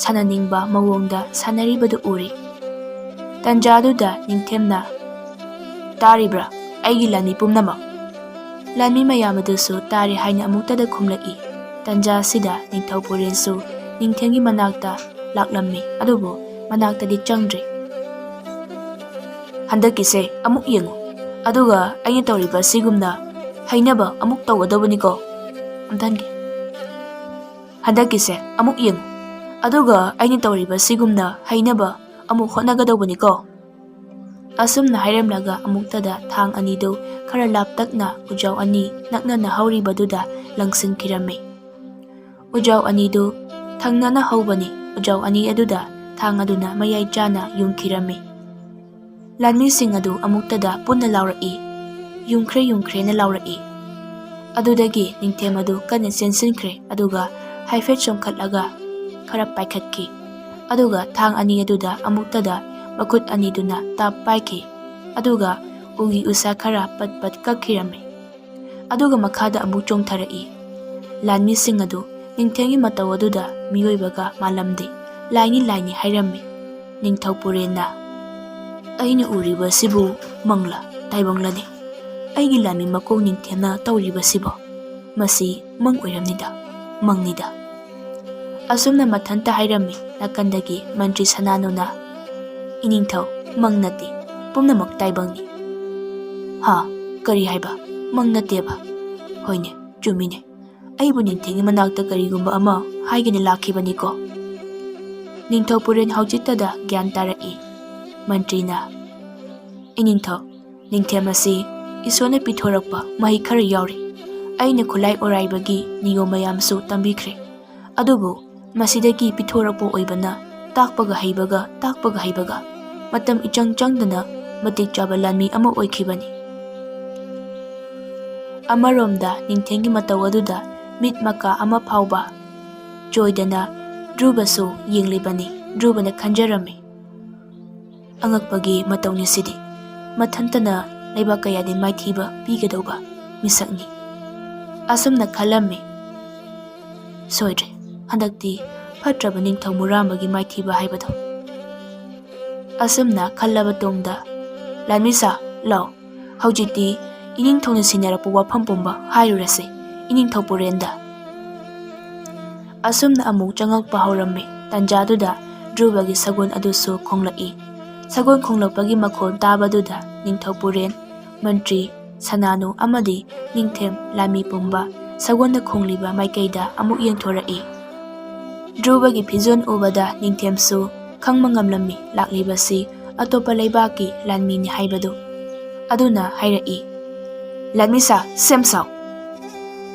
ꯁꯥꯟꯅꯅꯤꯡꯕ ꯃꯑꯣꯡꯗ ꯁꯥꯟꯅꯔꯤꯕꯗꯨ ꯎꯔꯦ꯫ ꯇꯟꯖꯥꯗꯨꯗ ꯅꯤꯡꯊꯦꯝꯅ, "ꯇꯥꯔꯤꯕ꯭ꯔꯥ, ꯑꯩꯒꯤ ꯂꯥꯟꯃꯤ ꯄꯨꯝꯅꯃꯛ?" ꯂꯥꯟꯃꯤ ꯃꯌꯥꯝ ꯑꯗꯨꯁꯨ ꯇꯥꯔꯦ ꯍꯥꯏꯅ ꯑꯃꯨꯛꯇꯗ ꯈꯨꯝꯂꯛꯏ꯫ ꯇꯟꯖꯥ ꯑꯁꯤꯗ ꯅꯤꯡꯊꯧ ꯄꯨꯔꯦꯟꯁꯨ ꯅꯤꯡꯊꯦꯝꯒꯤ ꯃꯅꯥꯛꯇ ꯂꯥꯛꯂꯝꯃꯤ, ꯑꯗꯨꯕꯨ ꯃꯅꯥꯛꯇꯗꯤ ꯆꯪꯗ꯭ꯔꯤ꯫ "ꯍꯟꯗꯛꯀꯤꯁꯦ ꯑꯃꯨꯛ ꯌꯦꯡꯉꯨ, ꯑꯗꯨꯒ ꯑꯩꯅ ꯇꯧꯔꯤꯕ ꯑꯁꯤꯒꯨꯝꯅ ꯍꯩꯅꯕ ꯑꯃꯨꯛ ꯇꯧꯒꯗꯧꯕꯅꯤꯀꯣ꯫" ꯑꯝꯇ ꯍꯟꯒꯦ꯫ "ꯍꯟꯗꯛꯀꯤꯁꯦ ꯑꯃꯨꯛ ꯌꯦꯡꯉꯨ, ꯑꯗꯨꯒ ꯑꯩꯅ ꯇꯧꯔꯤꯕ ꯑꯁꯤꯒꯨꯝꯅ ꯍꯩꯅꯕ ꯑꯃꯨꯛ ꯍꯣꯠꯅꯒꯗꯧꯕꯅꯤꯀꯣ꯫" ꯑꯁꯨꯝꯅ ꯍꯥꯏꯔꯝꯂꯒ ꯑꯃꯨꯛꯇꯗ ꯊꯥꯡ ꯑꯅꯤꯗꯨ ꯈꯔ ꯂꯥꯞꯇꯛꯅ ꯎꯖꯥꯎ ꯑꯅꯤ ꯅꯛꯅꯅ ꯍꯧꯔꯤꯕꯗꯨꯗ ꯂꯪꯁꯤꯟꯈꯤꯔꯝꯃꯤ꯫ ꯎꯖꯥꯎ ꯑꯅꯤꯗꯨ ꯊꯪꯅꯅ ꯍꯧꯕꯅꯤ꯫ ꯎꯖꯥꯎ ꯑꯅꯤ ꯑꯗꯨꯗ ꯊꯥꯡ ꯑꯗꯨꯅ ꯃꯌꯥꯏ ꯆꯥꯅ ꯌꯨꯡꯈꯤꯔꯝꯃꯤ꯫ ꯂꯥꯟꯃꯤꯁꯤꯡ ꯑꯗꯨ ꯑꯃꯨꯛꯇꯗ ꯄꯨꯟꯅ ꯂꯥꯎꯔꯛꯏ, "ꯌꯨꯡꯈ꯭ꯔꯦ, ꯌꯨꯡꯈ꯭ꯔꯦꯅ" ꯂꯥꯎꯔꯛꯏ꯫ ꯑꯗꯨꯗꯒꯤ ꯅꯤꯡꯊꯦꯝ ꯑꯗꯨ ꯀꯟꯅ ꯆꯦꯟꯁꯤꯟꯈ꯭ꯔꯦ, ꯑꯗꯨꯒ ꯍꯥꯏꯐꯦꯠ ꯆꯣꯡꯈꯠꯂꯒ ꯈꯔ ꯄꯥꯏꯈꯠꯈꯤ꯫ ꯑꯗꯨꯒ ꯊꯥꯡ ꯑꯅꯤ ꯑꯗꯨꯗ ꯑꯃꯨꯛꯇꯗ ꯃꯈꯨꯠ ꯑꯅꯤꯗꯨꯅ ꯇꯥꯞ ꯄꯥꯏꯈꯤ꯫ ꯑꯗꯨꯒ ꯎꯒꯤ ꯎꯁꯥ ꯈꯔ ꯄꯠ ꯄꯠ ꯀꯛꯈꯤꯔꯝꯃꯤ꯫ ꯑꯗꯨꯒ ꯃꯈꯥꯗ ꯑꯃꯨꯛ ꯆꯣꯡꯊꯔꯛꯏ꯫ ꯂꯥꯟꯃꯤꯁꯤꯡ ꯑꯗꯨ ꯅꯤꯡꯊꯦꯝꯒꯤ ꯃꯇꯧ ꯑꯗꯨꯗ ꯃꯤꯑꯣꯏꯕꯒ ꯃꯥꯜꯂꯝꯗꯦ꯫ ꯂꯥꯏꯅꯤ, ꯂꯥꯏꯅꯤ ꯍꯥꯏꯔꯝꯃꯤ꯫ ꯅꯤꯡꯊꯧ ꯄꯨꯔꯦꯟꯅ, "ꯑꯩꯅ ꯎꯔꯤꯕꯁꯤꯕꯨ ꯃꯪꯂꯥ ꯇꯥꯏꯕꯪꯂꯅꯤ? ꯑꯩꯒꯤ ꯂꯥꯟꯃꯤ ꯃꯀꯣꯛ ꯅꯤꯡꯊꯦꯝꯅ ꯇꯧꯔꯤꯕꯁꯤꯕꯣ? ꯃꯁꯤ ꯃꯪ ꯑꯣꯏꯔꯝꯅꯤꯗ, ꯃꯪꯅꯤꯗ"꯫ ꯑꯁꯨꯝꯅ ꯃꯊꯟꯇ ꯍꯥꯏꯔꯝꯃꯤ꯫ ꯅꯥꯀꯟꯗꯒꯤ ꯃꯟꯇ꯭ꯔꯤ ꯁꯅꯥꯅꯨꯅ, "ꯏꯅꯤꯡꯊꯧ, ꯃꯪ ꯅꯠꯇꯦ, ꯄꯨꯝꯅꯃꯛ ꯇꯥꯏꯕꯪꯅꯤ"꯫ "ꯍꯥ? ꯀꯔꯤ ꯍꯥꯏꯕ? ꯃꯪ ꯅꯠꯇꯦꯕ? ꯍꯣꯏꯅꯦ, ꯆꯨꯝꯃꯤꯅꯦ꯫ ꯑꯩꯕꯨ ꯅꯤꯡꯊꯦꯝꯒꯤ ꯃꯅꯥꯛꯇ ꯀꯔꯤꯒꯨꯝꯕ ꯑꯃ ꯍꯥꯏꯒꯦꯅ ꯂꯥꯛꯈꯤꯕꯅꯤꯀꯣ"꯫ ꯅꯤꯡꯊꯧ ꯄꯨꯔꯦꯟ ꯍꯧꯖꯤꯛꯇꯗ ꯒ꯭ꯌꯥꯟ ꯇꯥꯔꯛꯏ꯫ ꯃꯟꯇ꯭ꯔꯤꯅ, "ꯏꯅꯤꯡꯊꯧ, ꯅꯤꯡꯊꯦꯝ ꯑꯁꯤ ꯏꯁꯣꯔꯅ ꯄꯤꯊꯣꯔꯛꯄ ꯃꯍꯩ ꯈꯔ ꯌꯥꯎꯔꯤ꯫ ꯑꯩꯅ ꯈꯨꯠꯂꯥꯏ ꯑꯣꯔꯥꯏꯕꯒꯤ ꯅꯤꯌꯣꯝ ꯃꯌꯥꯝꯁꯨ ꯇꯝꯕꯤꯈ꯭ꯔꯦ꯫ ꯑꯗꯨꯕꯨ ꯃꯁꯤꯗꯒꯤ ꯄꯤꯊꯣꯔꯛꯄ ꯑꯣꯏꯕꯅ ꯇꯥꯛꯄꯒ ꯍꯩꯕꯒ, ꯇꯥꯛꯄꯒ ꯍꯩꯕꯒ ꯃꯇꯝ ꯏꯆꯪ ꯆꯪꯗꯅ ꯃꯇꯤꯛ ꯆꯥꯕ ꯂꯥꯟꯃꯤ ꯑꯃ ꯑꯣꯏꯈꯤꯕꯅꯤ"꯫ ꯑꯃꯔꯣꯝꯗ ꯅꯤꯡꯊꯦꯝꯒꯤ ꯃꯇꯧ ꯑꯗꯨꯗ ꯃꯤꯠ ꯃꯀꯥ ꯑꯃ ꯐꯥꯎꯕ ꯆꯣꯏꯗꯅ ꯙ꯭ꯔꯨꯕꯁꯨ ꯌꯦꯡꯂꯤꯕꯅꯤ꯫ ꯙ꯭ꯔꯨꯕꯅ ꯈꯟꯖꯔꯝꯃꯤ, "ꯑꯉꯛꯄꯒꯤ ꯃꯇꯧꯅꯤ ꯁꯤꯗꯤ꯫ ꯃꯊꯟꯇꯅ ꯂꯩꯕꯥꯛ ꯀꯌꯥꯗꯤ ꯃꯥꯏꯊꯤꯕ ꯄꯤꯒꯗꯧꯕ ꯃꯤꯁꯛꯅꯤ"꯫ ꯑꯁꯨꯝꯅ ꯈꯜꯂꯝꯃꯤ꯫ ꯁꯣꯏꯗ꯭ꯔꯦ, ꯍꯟꯗꯛꯇꯤ ꯐꯠꯇ꯭ꯔꯕ ꯅꯤꯡꯊꯧ ꯃꯨꯔꯥꯝꯕꯒꯤ ꯃꯥꯏꯊꯤꯕ ꯍꯥꯏꯕꯗꯣ꯫ ꯑꯁꯨꯝꯅ ꯈꯜꯂꯕ ꯇꯨꯡꯗ, "ꯂꯥꯟꯃꯤꯁꯥ, ꯂꯥꯎ, ꯍꯧꯖꯤꯛꯇꯤ ꯏꯅꯤꯡꯊꯧꯅ ꯁꯤꯟꯅꯔꯛꯄ ꯋꯥꯐꯝ ꯄꯨꯝꯕ ꯍꯥꯏꯔꯨꯔꯁꯤ ꯏꯅꯤꯡꯊꯧ ꯄꯨꯔꯦꯟꯗ"꯫ ꯑꯁꯨꯝꯅ ꯑꯃꯨꯛ ꯆꯪꯉꯛꯄ ꯍꯧꯔꯝꯃꯤ꯫ ꯇꯟꯖꯥꯗꯨꯗ ꯙ꯭ꯔꯨꯕꯒꯤ ꯁꯒꯣꯜ ꯑꯗꯨꯁꯨ ꯈꯣꯡꯂꯛꯏ꯫ ꯁꯒꯣꯜ ꯈꯣꯡꯂꯛꯄꯒꯤ ꯃꯈꯣꯜ ꯇꯥꯕꯗꯨꯗ ꯅꯤꯡꯊꯧ ꯄꯨꯔꯦꯟ, ꯃꯟꯇ꯭ꯔꯤ, ꯁꯅꯥꯅꯨ ꯑꯃꯗꯤ ꯅꯤꯡꯊꯦꯝ ꯂꯥꯟꯃꯤ ꯄꯨꯝꯕ ꯁꯒꯣꯜꯅ ꯈꯣꯡꯂꯤꯕ ꯃꯥꯏꯀꯩꯗ ꯑꯃꯨꯛ ꯌꯦꯡꯊꯣꯔꯛꯏ꯫ ꯙ꯭ꯔꯨꯕꯒꯤ ꯐꯤꯖꯣꯜ ꯎꯕꯗ ꯅꯤꯡꯊꯦꯝꯁꯨ ꯈꯪꯕ ꯉꯝꯂꯝꯃꯤ ꯂꯥꯛꯂꯤꯕꯁꯤ ꯑꯇꯣꯞꯄ ꯂꯩꯕꯥꯛꯀꯤ ꯂꯥꯟꯃꯤꯅꯤ ꯍꯥꯏꯕꯗꯨ꯫ ꯑꯗꯨꯅ ꯍꯥꯏꯔꯛꯏ, "ꯂꯥꯟꯃꯤꯁꯥ, ꯁꯦꯝ ꯁꯥꯎ"꯫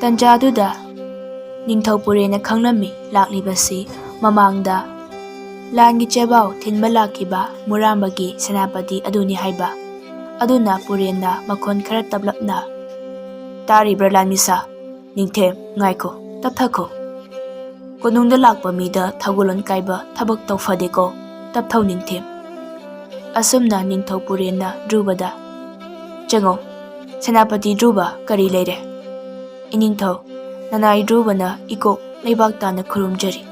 ꯇꯟꯖꯥꯗꯨꯗ ꯅꯤꯡꯊꯧ ꯄꯨꯔꯦꯟꯅ ꯈꯪꯂꯝꯃꯤ ꯂꯥꯛꯂꯤꯕꯁꯤ ꯃꯃꯥꯡꯗ ꯂꯥꯟꯒꯤ ꯆꯦꯕꯥꯎ ꯊꯤꯟꯕ ꯂꯥꯛꯈꯤꯕ ꯃꯨꯔꯥꯝꯕꯒꯤ ꯁꯦꯅꯥꯄꯇꯤ ꯑꯗꯨꯅꯤ ꯍꯥꯏꯕ꯫ ꯑꯗꯨꯅ ꯄꯨꯔꯦꯟꯅ ꯃꯈꯣꯟ ꯈꯔ ꯇꯞꯂꯞꯅ, "ꯇꯥꯔꯤꯕ꯭ꯔꯥ ꯂꯥꯟꯃꯤꯁꯥ? ꯅꯤꯡꯊꯦꯝ, ꯉꯥꯏꯈꯣ, ꯇꯞꯊꯈꯣ꯫ ꯀꯣꯅꯨꯡꯗ ꯂꯥꯛꯄ ꯃꯤꯗ ꯊꯧꯒꯜꯂꯣꯟ ꯀꯥꯏꯕ ꯊꯕꯛ ꯇꯧꯐꯗꯦꯀꯣ꯫ ꯇꯞꯊꯧ ꯅꯤꯡꯊꯦꯝ"꯫ ꯑꯁꯨꯝꯅ ꯅꯤꯡꯊꯧ ꯄꯨꯔꯦꯟꯅ ꯙ꯭ꯔꯨꯕꯗ, "ꯆꯪꯉꯣ, ꯁꯦꯅꯥꯄꯇꯤ ꯙ꯭ꯔꯨꯕ, ꯀꯔꯤ ꯂꯩꯔꯦ?" "ꯏꯅꯤꯡꯊꯧ, ꯅꯅꯥꯏ ꯙ꯭ꯔꯨꯕꯅ ꯏꯀꯣꯛ ꯂꯩꯕꯥꯛ ꯇꯥꯅ ꯈꯨꯔꯨꯝꯖꯔꯤ꯫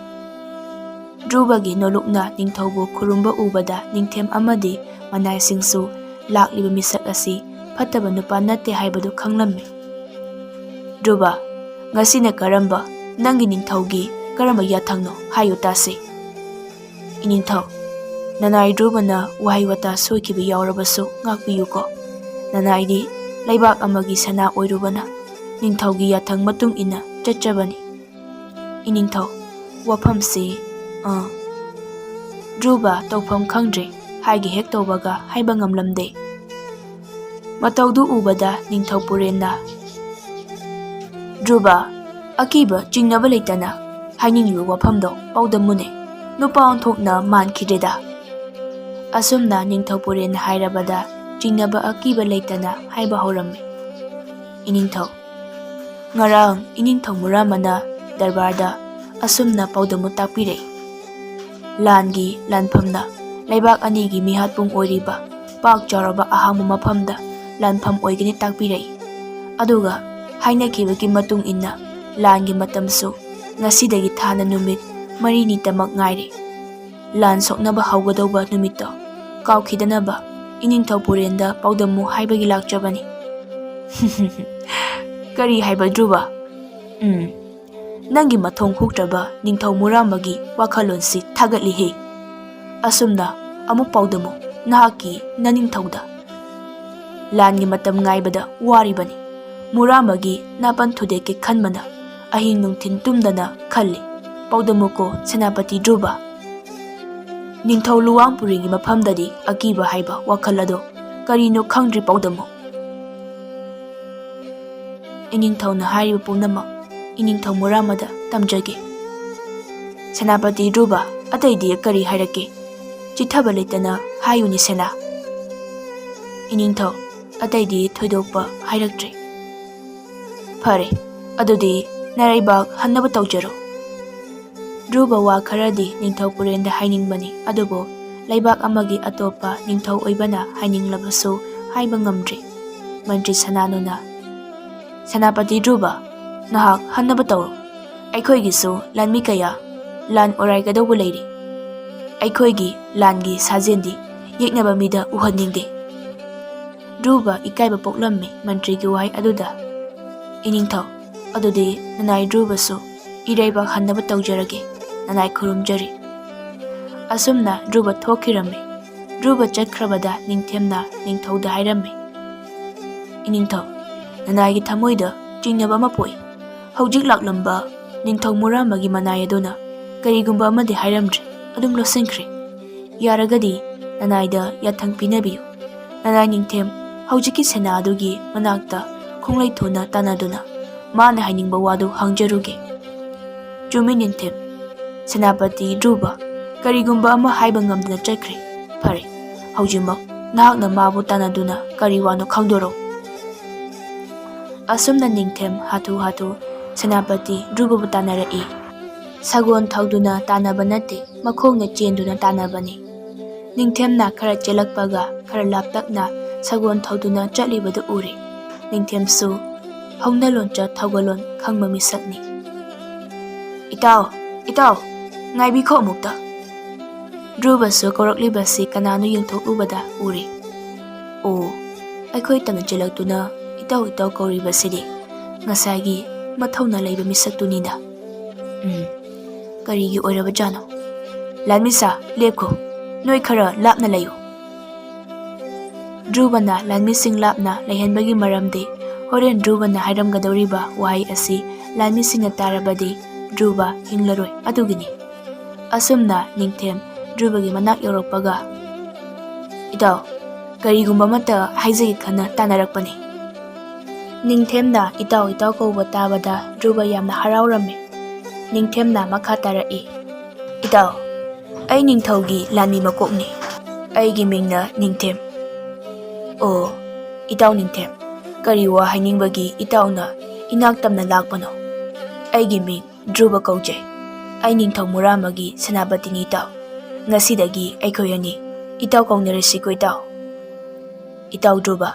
ꯙ꯭ꯔꯨꯕꯒꯤ ꯅꯣꯂꯨꯛꯅ ꯅꯤꯡꯊꯧꯕꯨ ꯈꯨꯔꯨꯝꯕ ꯎꯕꯗ ꯅꯤꯡꯊꯦꯝ ꯑꯃꯗꯤ ꯃꯅꯥꯏꯁꯤꯡꯁꯨ ꯂꯥꯛꯂꯤꯕ ꯃꯤꯁꯛ ꯑꯁꯤ ꯐꯠꯇꯕ ꯅꯨꯄꯥ ꯅꯠꯇꯦ ꯍꯥꯏꯕꯗꯨ ꯈꯪꯂꯝꯃꯤ꯫ "ꯙ꯭ꯔꯨꯕ, ꯉꯁꯤꯅ ꯀꯔꯝꯕ, ꯅꯪꯒꯤ ꯅꯤꯡꯊꯧꯒꯤ ꯀꯔꯝꯕ ꯌꯥꯊꯪꯅꯣ? ꯍꯥꯏꯌꯨ ꯇꯥꯁꯤ꯫" "ꯏꯅꯤꯡꯊꯧ, ꯅꯅꯥꯏ ꯙ꯭ꯔꯨꯕꯅ ꯋꯥꯍꯩ ꯋꯥꯇꯥ ꯁꯣꯏꯈꯤꯕ ꯌꯥꯎꯔꯕꯁꯨ ꯉꯥꯛꯄꯤꯌꯨꯀꯣ꯫ ꯅꯅꯥꯏꯗꯤ ꯂꯩꯕꯥꯛ ꯑꯃꯒꯤ ꯁꯅꯥ ꯑꯣꯏꯔꯨꯕꯅ ꯅꯤꯡꯊꯧꯒꯤ ꯌꯥꯊꯪ ꯃꯇꯨꯡ ꯏꯟꯅ ꯆꯠꯆꯕꯅꯤ꯫" "ꯏꯅꯤꯡꯊꯧ, ꯋꯥꯐꯝꯁꯤ, ꯑ, ꯙ꯭ꯔꯨꯕ ꯇꯧꯐꯝ ꯈꯪꯗ꯭ꯔꯦ, ꯍꯥꯏꯒꯦ ꯍꯦꯛ ꯇꯧꯕꯒ ꯍꯥꯏꯕ ꯉꯝꯂꯝꯗꯦ꯫" ꯃꯇꯧꯗꯨ ꯎꯕꯗ ꯅꯤꯡꯊꯧ ꯄꯨꯔꯦꯟꯅ, "ꯙ꯭ꯔꯨꯕ, ꯑꯀꯤꯕ ꯆꯤꯡꯅꯕ ꯂꯩꯇꯅ ꯍꯥꯏꯅꯤꯡꯂꯤꯕ ꯋꯥꯐꯝꯗꯣ ꯄꯥꯎꯗꯝꯃꯨꯅꯦ꯫ ꯅꯨꯄꯥ ꯑꯣꯟꯊꯣꯛꯅ ꯃꯥꯟꯈꯤꯗ꯭ꯔꯦꯗ꯫" ꯑꯁꯨꯝꯅ ꯅꯤꯡꯊꯧ ꯄꯨꯔꯦꯟꯅ ꯍꯥꯏꯔꯕꯗ ꯆꯤꯡꯅꯕ ꯑꯀꯤꯕ ꯂꯩꯇꯅ ꯍꯥꯏꯕ ꯍꯧꯔꯝꯃꯤ꯫ "ꯏꯅꯤꯡꯊꯧ, ꯉꯔꯥꯡ ꯏꯅꯤꯡꯊꯧ ꯃꯨꯔꯥꯃꯅ ꯗꯔꯕꯥꯔꯗ ꯑꯁꯨꯝꯅ ꯄꯥꯎꯗꯝꯃꯨ ꯇꯥꯛꯄꯤꯔꯛꯏ꯫ ꯂꯥꯟꯒꯤ ꯂꯥꯟꯐꯝꯅ ꯂꯩꯕꯥꯛ ꯑꯅꯤꯒꯤ ꯃꯤꯍꯥꯠꯄꯨꯡ ꯑꯣꯏꯔꯤꯕ ꯄꯥꯛ ꯆꯥꯎꯔꯕ ꯑꯍꯥꯡꯕ ꯃꯐꯝꯗ ꯂꯥꯟꯐꯝ ꯑꯣꯏꯒꯅꯤ ꯇꯥꯛꯄꯤꯔꯛꯏ꯫ ꯑꯗꯨꯒ ꯍꯥꯏꯅꯈꯤꯕꯒꯤ ꯃꯇꯨꯡ ꯏꯟꯅ ꯂꯥꯟꯒꯤ ꯃꯇꯝꯁꯨ ꯉꯁꯤꯗꯒꯤ ꯊꯥꯅ ꯅꯨꯃꯤꯠ ꯃꯔꯤꯅꯤꯇꯃꯛ ꯉꯥꯏꯔꯦ꯫ ꯂꯥꯟ ꯁꯣꯛꯅꯕ ꯍꯧꯒꯗꯧꯕ ꯅꯨꯃꯤꯠꯇꯣ ꯀꯥꯎꯈꯤꯗꯅꯕ ꯏꯅꯤꯡꯊꯧ ꯄꯨꯔꯦꯟꯗ ꯄꯥꯎꯗꯝꯃꯨ ꯍꯥꯏꯕꯒꯤ ꯂꯥꯛꯆꯕꯅꯤ꯫" "ꯀꯔꯤ ꯍꯥꯏꯕ ꯙ꯭ꯔꯨꯕ? ꯎꯝ, ꯅꯪꯒꯤ ꯃꯊꯣꯡ ꯍꯨꯛꯇ꯭ꯔꯕ ꯅꯤꯡꯊꯧ ꯃꯨꯔꯥꯃꯒꯤ ꯋꯥꯈꯜꯂꯣꯟꯁꯤ ꯊꯥꯒꯠꯂꯤꯍꯦ꯫ ꯑꯁꯨꯝꯅ ꯑꯃꯨꯛ ꯄꯥꯎꯗꯝꯃꯨ ꯅꯍꯥꯛꯀꯤ ꯅꯅꯤꯡꯊꯧꯗ꯫ ꯂꯥꯟꯒꯤ ꯃꯇꯝ ꯉꯥꯏꯕꯗ ꯋꯥꯔꯤꯕꯅꯤ꯫ ꯃꯨꯔꯥꯃꯒꯤ ꯅꯥꯄꯟ ꯊꯨꯗꯦꯛꯀꯦ ꯈꯟꯕꯅ ꯑꯍꯤꯡ ꯅꯨꯡꯊꯤꯟ ꯇꯨꯝꯗꯅ ꯈꯜꯂꯤ꯫ ꯄꯥꯎꯗꯝꯃꯨꯀꯣ ꯁꯦꯅꯥꯄꯇꯤ ꯙ꯭ꯔꯨꯕ꯫ ꯅꯤꯡꯊꯧ ꯂꯨꯋꯥꯡꯄꯨꯔꯤꯒꯤ ꯃꯐꯝꯗꯗꯤ ꯑꯀꯤꯕ ꯍꯥꯏꯕ ꯋꯥꯈꯜ ꯑꯗꯣ ꯀꯔꯤꯅꯣ ꯈꯪꯗ꯭ꯔꯤ ꯄꯥꯎꯗꯝꯃꯨ꯫" ꯏꯅꯤꯡꯊꯧꯅ ꯍꯥꯏꯔꯤꯕ ꯄꯨꯝꯅꯃꯛ ꯏꯅꯤꯡꯊꯧ ꯃꯨꯔꯥꯃꯗ ꯇꯝꯖꯒꯦ꯫ "ꯁꯦꯅꯥꯄꯇꯤ ꯙ꯭ꯔꯨꯕ, ꯑꯇꯩꯗꯤ ꯀꯔꯤ ꯍꯥꯏꯔꯛꯀꯦ? ꯆꯤꯠꯊꯕ ꯂꯩꯇꯅ ꯍꯥꯏꯌꯨꯅꯦ ꯁꯦꯅꯥ꯫" "ꯏꯅꯤꯡꯊꯧ, ꯑꯇꯩꯗꯤ ꯊꯣꯏꯗꯣꯛꯄ ꯍꯥꯏꯔꯛꯇ꯭ꯔꯤ꯫" "ꯐꯔꯦ, ꯑꯗꯨꯗꯤ ꯅꯔꯩꯕꯥꯛ ꯍꯟꯅꯕ ꯇꯧꯖꯔꯣ꯫" ꯙ꯭ꯔꯨꯕ ꯋꯥ ꯈꯔꯗꯤ ꯅꯤꯡꯊꯧ ꯄꯨꯔꯦꯟꯗ ꯍꯥꯏꯅꯤꯡꯕꯅꯤ, ꯑꯗꯨꯕꯨ ꯂꯩꯕꯥꯛ ꯑꯃꯒꯤ ꯑꯇꯣꯞꯄ ꯅꯤꯡꯊꯧ ꯑꯣꯏꯕꯅ ꯍꯥꯏꯅꯤꯡꯂꯕꯁꯨ ꯍꯥꯏꯕ ꯉꯝꯗ꯭ꯔꯤ꯫ ꯃꯟꯇ꯭ꯔꯤ ꯁꯅꯥꯅꯨꯅ, "ꯁꯦꯅꯥꯄꯇꯤ ꯙ꯭ꯔꯨꯕ, ꯅꯍꯥꯛ ꯍꯟꯅꯕ ꯇꯧꯔꯣ꯫ ꯑꯩꯈꯣꯏꯒꯤꯁꯨ ꯂꯥꯟꯃꯤ ꯀꯌꯥ ꯂꯥꯟ ꯑꯣꯔꯥꯏꯒꯗꯧꯕ ꯂꯩꯔꯤ꯫ ꯑꯩꯈꯣꯏꯒꯤ ꯂꯥꯟꯒꯤ ꯁꯥꯖꯦꯟꯗꯤ ꯌꯦꯛꯅꯕ ꯃꯤꯗ ꯎꯍꯟꯅꯤꯡꯗꯦ꯫ ꯙ꯭ꯔꯨꯕ ꯏꯀꯥꯏꯕ ꯄꯣꯛꯂꯝꯃꯤ ꯃꯟꯇ꯭ꯔꯤꯒꯤ ꯋꯥꯍꯩ ꯑꯗꯨꯗ꯫ "ꯏꯅꯤꯡꯊꯧ, ꯑꯗꯨꯗꯤ ꯅꯅꯥꯏ ꯙ꯭ꯔꯨꯕꯁꯨ ꯏꯔꯩꯕꯥꯛ ꯍꯟꯅꯕ ꯇꯧꯖꯔꯒꯦ, ꯅꯅꯥꯏ ꯈꯨꯔꯨꯝꯖꯔꯤ"꯫ ꯑꯁꯨꯝꯅ ꯙ꯭ꯔꯨꯕ ꯊꯣꯛꯈꯤꯔꯝꯃꯤ꯫ ꯙ꯭ꯔꯨꯕ ꯆꯠꯈ꯭ꯔꯕꯗ ꯅꯤꯡꯊꯦꯝꯅ ꯅꯤꯡꯊꯧꯗ ꯍꯥꯏꯔꯝꯃꯤ, "ꯏꯅꯤꯡꯊꯧ, ꯅꯅꯥꯏꯒꯤ ꯊꯃꯣꯏꯗ ꯆꯤꯡꯅꯕ ꯑꯃ ꯄꯣꯛꯏ꯫ ꯍꯧꯖꯤꯛ ꯂꯥꯛꯂꯝꯕ ꯅꯤꯡꯊꯧ ꯃꯨꯔꯥꯃꯒꯤ ꯃꯅꯥꯏ ꯑꯗꯨꯅ ꯀꯔꯤꯒꯨꯝꯕ ꯑꯃꯗꯤ ꯍꯥꯏꯔꯝꯗ꯭ꯔꯦ, ꯑꯗꯨꯝ ꯂꯣꯠꯁꯤꯟꯈ꯭ꯔꯦ꯫ ꯌꯥꯔꯒꯗꯤ ꯅꯅꯥꯏꯗ ꯌꯥꯊꯪ ꯄꯤꯅꯕꯤꯌꯨ꯫ ꯅꯅꯥꯏ ꯅꯤꯡꯊꯦꯝ ꯍꯧꯖꯤꯛꯀꯤ ꯁꯦꯅꯥ ꯑꯗꯨꯒꯤ ꯃꯅꯥꯛꯇ ꯈꯣꯡꯂꯩ ꯊꯣꯟꯅ ꯇꯥꯟꯅꯗꯨꯅ ꯃꯥꯅ ꯍꯥꯏꯅꯤꯡꯕ ꯋꯥꯗꯨ ꯍꯪꯖꯔꯨꯒꯦ"꯫ "ꯆꯨꯝꯃꯤ ꯅꯤꯡꯊꯦꯝ, ꯁꯦꯅꯥꯄꯇꯤ ꯙ꯭ꯔꯨꯕ ꯀꯔꯤꯒꯨꯝꯕ ꯑꯃ ꯍꯥꯏꯕ ꯉꯝꯗꯅ ꯆꯠꯈ꯭ꯔꯦ꯫ ꯐꯔꯦ, ꯍꯧꯖꯤꯛꯃꯛ ꯅꯍꯥꯛꯅ ꯃꯥꯕꯨ ꯇꯥꯟꯅꯗꯨꯅ ꯀꯔꯤ ꯋꯥꯅꯣ ꯈꯪꯗꯣꯔꯛꯎ"꯫ ꯑꯁꯨꯝꯅ ꯅꯤꯡꯊꯦꯝ ꯍꯥꯊꯨ ꯍꯥꯊꯨ ꯁꯦꯅꯥꯄꯇꯤ ꯙ꯭ꯔꯨꯕꯕꯨ ꯇꯥꯟꯅꯔꯛꯏ꯫ ꯁꯒꯣꯜ ꯊꯧꯗꯨꯅ ꯇꯥꯟꯅꯕ ꯅꯠꯇꯦ, ꯃꯈꯣꯡꯅ ꯆꯦꯟꯗꯨꯅ ꯇꯥꯟꯅꯕꯅꯤ꯫ ꯅꯤꯡꯊꯦꯝꯅ ꯈꯔ ꯆꯦꯜꯂꯛꯄꯒ ꯈꯔ ꯂꯥꯞꯇꯛꯅ ꯁꯒꯣꯜ ꯊꯧꯗꯨꯅ ꯆꯠꯂꯤꯕꯗꯨ ꯎꯔꯦ꯫ ꯅꯤꯡꯊꯦꯝꯁꯨ ꯍꯧꯅ ꯂꯣꯟꯆꯠ ꯊꯧꯒꯜꯂꯣꯟ ꯈꯪꯕ ꯃꯤꯁꯛꯅꯤ꯫ "ꯏꯇꯥꯎ, ꯏꯇꯥꯎ, ꯉꯥꯏꯕꯤꯈꯣ ꯑꯃꯨꯛꯇ"꯫ ꯙ꯭ꯔꯨꯕꯁꯨ ꯀꯧꯔꯛꯂꯤꯕꯁꯤ ꯀꯅꯥꯅꯣ ꯌꯦꯡꯊꯣꯛꯂꯨꯕꯗ ꯎꯔꯦ꯫ "ꯑꯣ, ꯑꯩꯈꯣꯏ ꯇꯝꯅ ꯆꯦꯜꯂꯛꯇꯨꯅ ꯏꯇꯥꯎ ꯏꯇꯥꯎ ꯀꯧꯔꯤꯕꯁꯤꯗꯤ ꯉꯁꯥꯏꯒꯤ ꯃꯊꯧꯅꯥ ꯂꯩꯕ ꯃꯤꯁꯛꯇꯨꯅꯤꯗ꯫ ꯎꯝ, ꯀꯔꯤꯒꯤ ꯑꯣꯏꯔꯕꯖꯥꯠꯅꯣ? ꯂꯥꯟꯃꯤꯁꯥ, ꯂꯦꯞꯈꯣ, ꯅꯣꯏ ꯈꯔ ꯂꯥꯞꯅ ꯂꯩꯌꯨ"꯫ ꯙ꯭ꯔꯨꯕꯅ ꯂꯥꯟꯃꯤꯁꯤꯡ ꯂꯥꯞꯅ ꯂꯩꯍꯟꯕꯒꯤ ꯃꯔꯝꯗꯤ ꯍꯣꯔꯦꯟ ꯙ꯭ꯔꯨꯕꯅ ꯍꯥꯏꯔꯝꯒꯗꯧꯔꯤꯕ ꯋꯥꯍꯩ ꯑꯁꯤ ꯂꯥꯟꯃꯤꯁꯤꯡꯅ ꯇꯥꯔꯕꯗꯤ ꯙ꯭ꯔꯨꯕ ꯍꯤꯡꯂꯔꯣꯏ ꯑꯗꯨꯒꯤꯅꯤ꯫ ꯑꯁꯨꯝꯅ ꯅꯤꯡꯊꯦꯝ ꯙ꯭ꯔꯨꯕꯒꯤ ꯃꯅꯥꯛ ꯌꯧꯔꯛꯄꯒ, "ꯏꯇꯥꯎ, ꯀꯔꯤꯒꯨꯝꯕ ꯑꯃꯠꯇ ꯍꯥꯏꯖꯒꯦ ꯈꯟꯅ ꯇꯥꯟꯅꯔꯛꯄꯅꯤ"꯫ ꯅꯤꯡꯊꯦꯝꯅ "ꯏꯇꯥꯎ, ꯏꯇꯥꯎ" ꯀꯧꯕ ꯇꯥꯕꯗ ꯙ꯭ꯔꯨꯕ ꯌꯥꯝꯅ ꯍꯔꯥꯎꯔꯝꯃꯤ꯫ ꯅꯤꯡꯊꯦꯝꯅ ꯃꯈꯥ ꯇꯥꯔꯛꯏ, "ꯏꯇꯥꯎ, ꯑꯩ ꯅꯤꯡꯊꯧꯒꯤ ꯂꯥꯟꯃꯤ ꯃꯀꯣꯛꯅꯤ꯫ ꯑꯩꯒꯤ ꯃꯤꯡꯅ ꯅꯤꯡꯊꯦꯝ"꯫ "ꯑꯣ, ꯏꯇꯥꯎ ꯅꯤꯡꯊꯦꯝ, ꯀꯔꯤ ꯋꯥ ꯍꯥꯏꯅꯤꯡꯕꯒꯤ ꯏꯇꯥꯎꯅ ꯏꯅꯥꯛ ꯇꯝꯅ ꯂꯥꯛꯄꯅꯣ? ꯑꯩꯒꯤ ꯃꯤꯡ ꯙ꯭ꯔꯨꯕ ꯀꯧꯖꯩ꯫ ꯑꯩ ꯅꯤꯡꯊꯧ ꯃꯨꯔꯥꯃꯒꯤ ꯁꯦꯅꯥꯄꯇꯤꯅꯤ ꯏꯇꯥꯎ꯫ ꯉꯁꯤꯗꯒꯤ ꯑꯩꯈꯣꯏ ꯑꯅꯤ ꯏꯇꯥꯎ ꯀꯧꯅꯔꯁꯤꯀꯣ ꯏꯇꯥꯎ"꯫ "ꯏꯇꯥꯎ ꯙ꯭ꯔꯨꯕ,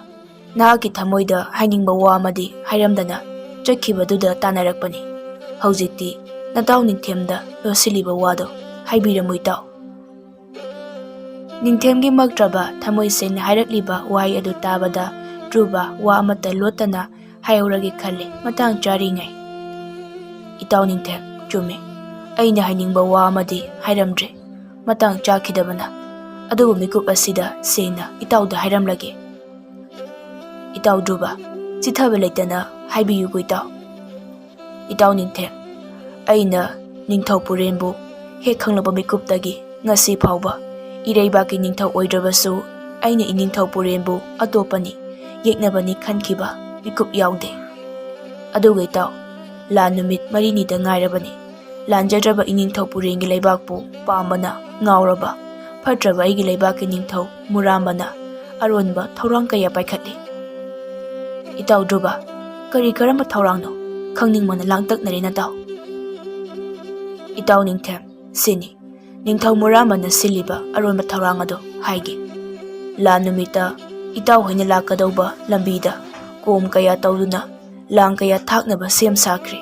ꯅꯍꯥꯛꯀꯤ ꯊꯃꯣꯏꯗ ꯍꯥꯏꯅꯤꯡꯕ ꯋꯥ ꯑꯃꯗꯤ ꯍꯥꯏꯔꯝꯗꯅ ꯆꯠꯈꯤꯕꯗꯨꯗ ꯇꯥꯟꯅꯔꯛꯄꯅꯤ"꯫ ꯍꯧꯖꯤꯛꯇꯤ ꯅꯇꯥꯎ ꯅꯤꯡꯊꯦꯝꯗ ꯂꯣꯠꯁꯤꯜꯂꯤꯕ ꯋꯥꯗꯣ ꯍꯥꯏꯕꯤꯔꯝꯃꯨ ꯏꯇꯥꯎ꯫ ꯅꯤꯡꯊꯦꯝꯒꯤ ꯃꯛꯇ꯭ꯔꯕ ꯊꯃꯣꯏ ꯁꯦꯡꯅ ꯍꯥꯏꯔꯛꯂꯤꯕ ꯋꯥꯍꯩ ꯑꯗꯨ ꯇꯥꯕꯗ ꯙ꯭ꯔꯨꯕ ꯋꯥ ꯑꯃꯠꯇ ꯂꯣꯠꯇꯅ ꯍꯥꯏꯍꯧꯔꯒꯦ ꯈꯜꯂꯤ, ꯃꯇꯥꯡ ꯆꯥꯔꯤꯉꯩ꯫ ꯏꯇꯥꯎ ꯅꯤꯡꯊꯦꯝ, ꯆꯨꯝꯃꯤ꯫ ꯑꯩꯅ ꯍꯥꯏꯅꯤꯡꯕ ꯋꯥ ꯑꯃꯗꯤ ꯍꯥꯏꯔꯝꯗ꯭ꯔꯦ꯫ ꯃꯇꯥꯡ ꯆꯥꯈꯤꯗꯕꯅ꯫ ꯑꯗꯨꯕꯨ ꯃꯤꯀꯨꯞ ꯑꯁꯤꯗ ꯁꯦꯡꯅ ꯏꯇꯥꯎꯗ ꯍꯥꯏꯔꯝꯂꯒꯦ꯫ ꯏꯇꯥꯎ ꯙ꯭ꯔꯨꯕ, ꯆꯤꯊꯕ ꯂꯩꯇꯅ ꯍꯥꯏꯕꯤꯌꯨꯀꯣ ꯏꯇꯥꯎ꯫ ꯏꯇꯥꯎ ꯅꯤꯡꯊꯦꯝ, ꯑꯩꯅ ꯅꯤꯡꯊꯧ ꯄꯨꯔꯦꯟꯕꯨ ꯍꯦꯛ ꯈꯪꯂꯛꯄ ꯃꯤꯀꯨꯞꯇꯒꯤ ꯉꯁꯤ ꯐꯥꯎꯕ ꯏꯔꯩꯕꯥꯛꯀꯤ ꯅꯤꯡꯊꯧ ꯑꯣꯏꯗ꯭ꯔꯕꯁꯨ ꯑꯩꯅ ꯏꯅꯤꯡꯊꯧ ꯄꯨꯔꯦꯟꯕꯨ ꯑꯇꯣꯞꯄꯅꯤ ꯌꯦꯛꯅꯕꯅꯤ ꯈꯟꯈꯤꯕ ꯃꯤꯀꯨꯞ ꯌꯥꯎꯗꯦ꯫ ꯑꯗꯨꯒ ꯏꯇꯥꯎ, ꯂꯥꯟ ꯅꯨꯃꯤꯠ ꯃꯔꯤꯅꯤꯗ ꯉꯥꯏꯔꯕꯅꯤ꯫ ꯂꯥꯟꯖꯗ꯭ꯔꯕ ꯏꯅꯤꯡꯊꯧ ꯄꯨꯔꯦꯟꯒꯤ ꯂꯩꯕꯥꯛꯄꯨ ꯄꯥꯝꯕꯅ ꯉꯥꯎꯔꯕ ꯐꯠꯇ꯭ꯔꯕ ꯑꯩꯒꯤ ꯂꯩꯕꯥꯛꯀꯤ ꯅꯤꯡꯊꯧ ꯃꯨꯔꯥꯝꯕꯅ ꯑꯔꯣꯟꯕ ꯊꯧꯔꯥꯡ ꯀꯌꯥ ꯄꯥꯏꯈꯠꯂꯤ꯫ ꯏꯇꯥꯎ ꯙ꯭ꯔꯨꯕ, ꯀꯔꯤ ꯀꯔꯝꯕ ꯊꯧꯔꯥꯡꯅꯣ? ꯈꯪꯅꯤꯡꯕꯅ ꯂꯥꯡꯇꯛꯅꯔꯦ ꯅꯇꯥꯎ꯫ ꯏꯇꯥꯎ ꯅꯤꯡꯊꯦꯝ, ꯁꯤꯅꯤ ꯅꯤꯡꯊꯧ ꯃꯨꯔꯥꯝꯕꯅ ꯁꯤꯜꯂꯤꯕ ꯑꯔꯣꯟꯕ ꯊꯧꯔꯥꯡ ꯑꯗꯨ ꯍꯥꯏꯒꯦ꯫ ꯂꯥꯟ ꯅꯨꯃꯤꯠꯇ ꯏꯇꯥꯎ ꯍꯣꯏꯅ ꯂꯥꯛꯀꯗꯧꯕ ꯂꯝꯕꯤꯗ ꯀꯣꯝ ꯀꯌꯥ ꯇꯧꯗꯨꯅ ꯂꯥꯡ ꯀꯌꯥ ꯊꯥꯛꯅꯕ ꯁꯦꯝ ꯁꯥꯈ꯭ꯔꯦ꯫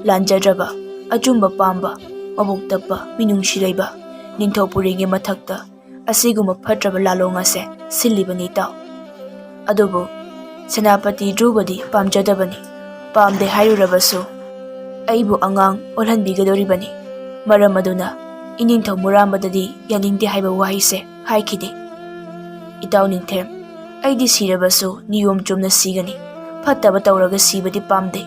ꯂꯥꯟꯖꯗ꯭ꯔꯕ, ꯑꯆꯨꯝꯕ ꯄꯥꯝꯕ, ꯃꯕꯨꯛ ꯇꯞꯄ, ꯃꯤꯅꯨꯡꯁꯤ ꯂꯩꯕ ꯅꯤꯡꯊꯧ ꯄꯨꯔꯦꯟꯒꯤ ꯃꯊꯛꯇ ꯑꯁꯤꯒꯨꯝꯕ ꯐꯠꯇ꯭ꯔꯕ ꯂꯥꯂꯣꯡ ꯑꯁꯦ ꯁꯤꯜꯂꯤꯕꯅꯤ ꯏꯇꯥꯎ꯫ ꯑꯗꯨꯕꯨ ꯁꯦꯅꯥꯄꯇꯤ ꯙ꯭ꯔꯨꯕꯗꯤ ꯄꯥꯝꯖꯗꯕꯅꯤ꯫ ꯄꯥꯝꯗꯦ ꯍꯥꯏꯔꯨꯔꯕꯁꯨ ꯑꯩꯕꯨ ꯑꯉꯥꯡ ꯑꯣꯜꯍꯟꯕꯤꯒꯗꯧꯔꯤꯕꯅꯤ꯫ ꯃꯔꯝ ꯑꯗꯨꯅ ꯏꯅꯤꯡꯊꯧ ꯃꯨꯔꯥꯝꯕꯗꯗꯤ ꯌꯥꯅꯤꯡꯗꯦ ꯍꯥꯏꯕ ꯋꯥꯍꯩꯁꯦ ꯍꯥꯏꯈꯤꯗꯦ꯫ ꯏꯇꯥꯎ ꯅꯤꯡꯊꯦꯝ, ꯑꯩꯗꯤ ꯁꯤꯔꯕꯁꯨ ꯅꯤꯌꯣꯝ ꯆꯨꯝꯅ ꯁꯤꯒꯅꯤ꯫ ꯐꯠꯇꯕ ꯇꯧꯔꯒ ꯁꯤꯕꯗꯤ ꯄꯥꯝꯗꯦ꯫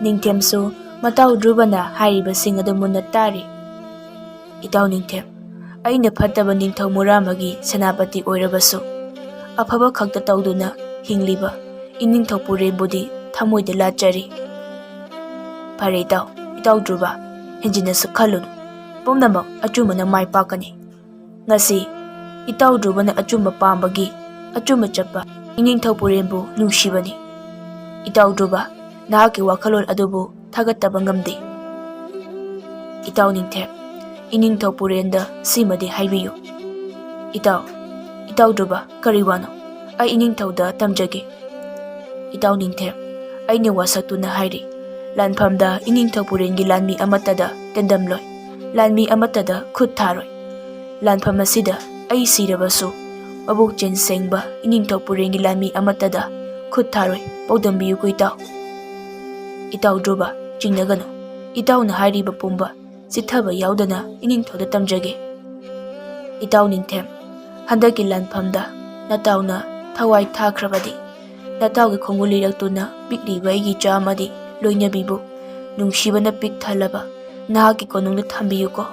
ꯅꯤꯡꯊꯦꯝꯁꯨ ꯃꯇꯥꯎ ꯙ꯭ꯔꯨꯕꯅ ꯍꯥꯏꯔꯤꯕꯁꯤꯡ ꯑꯗꯨ ꯃꯨꯟꯅ ꯇꯥꯔꯤ꯫ ꯏꯇꯥꯎ ꯅꯤꯡꯊꯦꯝ, ꯑꯩꯅ ꯐꯠꯇꯕ ꯅꯤꯡꯊꯧ ꯃꯨꯔꯥꯝꯕꯒꯤ ꯁꯦꯅꯥꯄꯇꯤ ꯑꯣꯏꯔꯕꯁꯨ ꯑꯐꯕ ꯈꯛꯇ ꯇꯧꯗꯨꯅ ꯍꯤꯡꯂꯤꯕ ꯏꯅꯤꯡꯊꯧ ꯄꯨꯔꯦꯟꯕꯨꯗꯤ ꯊꯃꯣꯏꯗ ꯂꯥꯠꯆꯔꯤ꯫ ꯐꯔꯦ ꯏꯇꯥꯎ, ꯏꯇꯥꯎ ꯙ꯭ꯔꯨꯕ, ꯍꯦꯟꯖꯤꯟꯅꯁꯨ ꯈꯜꯂꯨꯅꯨ꯫ ꯄꯨꯝꯅꯃꯛ ꯑꯆꯨꯝꯕꯅ ꯃꯥꯏ ꯄꯥꯛꯀꯅꯤ꯫ ꯉꯁꯤ ꯏꯇꯥꯎ ꯙ꯭ꯔꯨꯕꯅ ꯑꯆꯨꯝꯕ ꯄꯥꯝꯕꯒꯤ ꯑꯆꯨꯝꯕ ꯆꯠꯄ ꯏꯅꯤꯡꯊꯧ ꯄꯨꯔꯦꯟꯕꯨ ꯅꯨꯡꯁꯤꯕꯅꯤ꯫ ꯏꯇꯥꯎ ꯙ꯭ꯔꯨꯕ, ꯅꯍꯥꯛꯀꯤ ꯋꯥꯈꯜꯂꯣꯟ ꯑꯗꯨꯕꯨ ꯊꯥꯒꯠꯇꯕ ꯉꯝꯗꯦ꯫ ꯏꯇꯥꯎ ꯅꯤꯡꯊꯦꯝ, ꯏꯅꯤꯡꯊꯧ ꯄꯨꯔꯦꯟꯗ ꯁꯤꯃꯗꯤ ꯍꯥꯏꯕꯤꯌꯨ꯫ ꯏꯇꯥꯎ, ꯏꯇꯥꯎ ꯙ꯭ꯔꯨꯕ, ꯀꯔꯤ ꯋꯥꯅꯣ? ꯑꯩ ꯏꯅꯤꯡꯊꯧꯗ ꯇꯝꯖꯒꯦ꯫ ꯏꯇꯥꯎ ꯅꯤꯡꯊꯦꯝ, ꯑꯩꯅ ꯋꯥꯁꯛꯇꯨꯅ ꯍꯥꯏꯔꯤ, ꯂꯥꯟꯐꯝꯗ ꯏꯅꯤꯡꯊꯧ ꯄꯨꯔꯦꯟꯒꯤ ꯂꯥꯟꯃꯤ ꯑꯃꯠꯇꯗ ꯇꯦꯟꯗꯝꯂꯣꯏ, ꯂꯥꯟꯃꯤ ꯑꯃꯠꯇꯗ ꯈꯨꯠ ꯊꯥꯔꯣꯏ꯫ ꯂꯥꯟꯐꯝ ꯑꯁꯤꯗ ꯑꯩ ꯁꯤꯔꯕꯁꯨ, ꯃꯕꯨꯛ ꯆꯦꯟ ꯁꯦꯡꯕ ꯏꯅꯤꯡꯊꯧ ꯄꯨꯔꯦꯟꯒꯤ ꯂꯥꯟꯃꯤ ꯑꯃꯠꯇꯗ ꯈꯨꯠ ꯊꯥꯔꯣꯏ꯫ ꯄꯥꯎꯗꯝꯕꯤꯌꯨꯀꯣ ꯏꯇꯥꯎ꯫ ꯏꯇꯥꯎ ꯙ꯭ꯔꯨꯕ, ꯆꯤꯡꯅꯒꯅꯨ꯫ ꯏꯇꯥꯎꯅ ꯍꯥꯏꯔꯤꯕ ꯄꯨꯝꯕ ꯆꯤꯠꯊꯕ ꯌꯥꯎꯗꯅ ꯏꯅꯤꯡꯊꯧꯗ ꯇꯝꯖꯒꯦ꯫ ꯏꯇꯥꯎ ꯅꯤꯡꯊꯦꯝ, ꯍꯟꯗꯛꯀꯤ ꯂꯥꯟꯐꯝꯗ ꯅꯇꯥꯎꯅ ꯊꯋꯥꯏ ꯊꯥꯈ꯭ꯔꯕꯗꯤ, ꯅꯇꯥꯎꯒꯤ ꯈꯣꯡꯒꯨꯜ ꯂꯤꯔꯛꯇꯨꯅ ꯄꯤꯛꯂꯤꯕ ꯑꯩꯒꯤ ꯏꯆꯥ ꯑꯃꯗꯤ ꯂꯣꯏꯅꯕꯤꯕꯨ ꯅꯨꯡꯁꯤꯕꯅ ꯄꯤꯛ ꯊꯜꯂꯕ ꯅꯍꯥꯛꯀꯤ ꯀꯣꯅꯨꯡꯗ ꯊꯝꯕꯤꯌꯨꯀꯣ꯫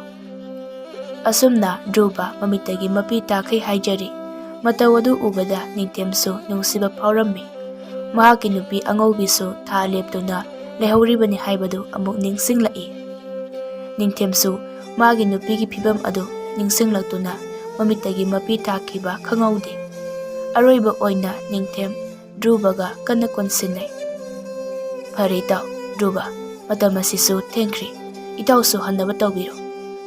ꯑꯁꯨꯝꯅ ꯙ꯭ꯔꯨꯕ ꯃꯃꯤꯠꯇꯒꯤ ꯃꯄꯤ ꯇꯥꯈꯩ ꯍꯥꯏꯖꯔꯤ꯫ ꯃꯇꯧ ꯑꯗꯨ ꯎꯕꯗ ꯅꯤꯡꯊꯦꯝꯁꯨ ꯅꯨꯡꯁꯤꯕ ꯐꯥꯎꯔꯝꯃꯤ꯫ ꯃꯍꯥꯛꯀꯤ ꯅꯨꯄꯤ ꯑꯉꯧꯕꯤꯁꯨ ꯊꯥ ꯂꯦꯞꯇꯨꯅ ꯂꯩꯍꯧꯔꯤꯕꯅꯤ ꯍꯥꯏꯕꯗꯨ ꯑꯃꯨꯛ ꯅꯤꯡꯁꯤꯡꯂꯛꯏ꯫ ꯅꯤꯡꯊꯦꯝꯁꯨ ꯃꯥꯒꯤ ꯅꯨꯄꯤꯒꯤ ꯐꯤꯕꯝ ꯑꯗꯨ ꯅꯤꯡꯁꯤꯡꯂꯛꯇꯨꯅ ꯃꯃꯤꯠꯇꯒꯤ ꯃꯄꯤ ꯇꯥꯈꯤꯕ ꯈꯪꯍꯧꯗꯦ꯫ ꯑꯔꯣꯏꯕ ꯑꯣꯏꯅ ꯅꯤꯡꯊꯦꯝ ꯙ꯭ꯔꯨꯕꯒ ꯀꯟꯅ ꯀꯣꯟꯁꯤꯟꯅꯩ꯫ ꯐꯔꯦ ꯏꯇꯥꯎ ꯙ꯭ꯔꯨꯕ, ꯃꯇꯝ ꯑꯁꯤꯁꯨ ꯊꯦꯡꯈ꯭ꯔꯦ꯫ ꯏꯇꯥꯎꯁꯨ ꯍꯟꯅꯕ ꯇꯧꯕꯤꯔꯣ꯫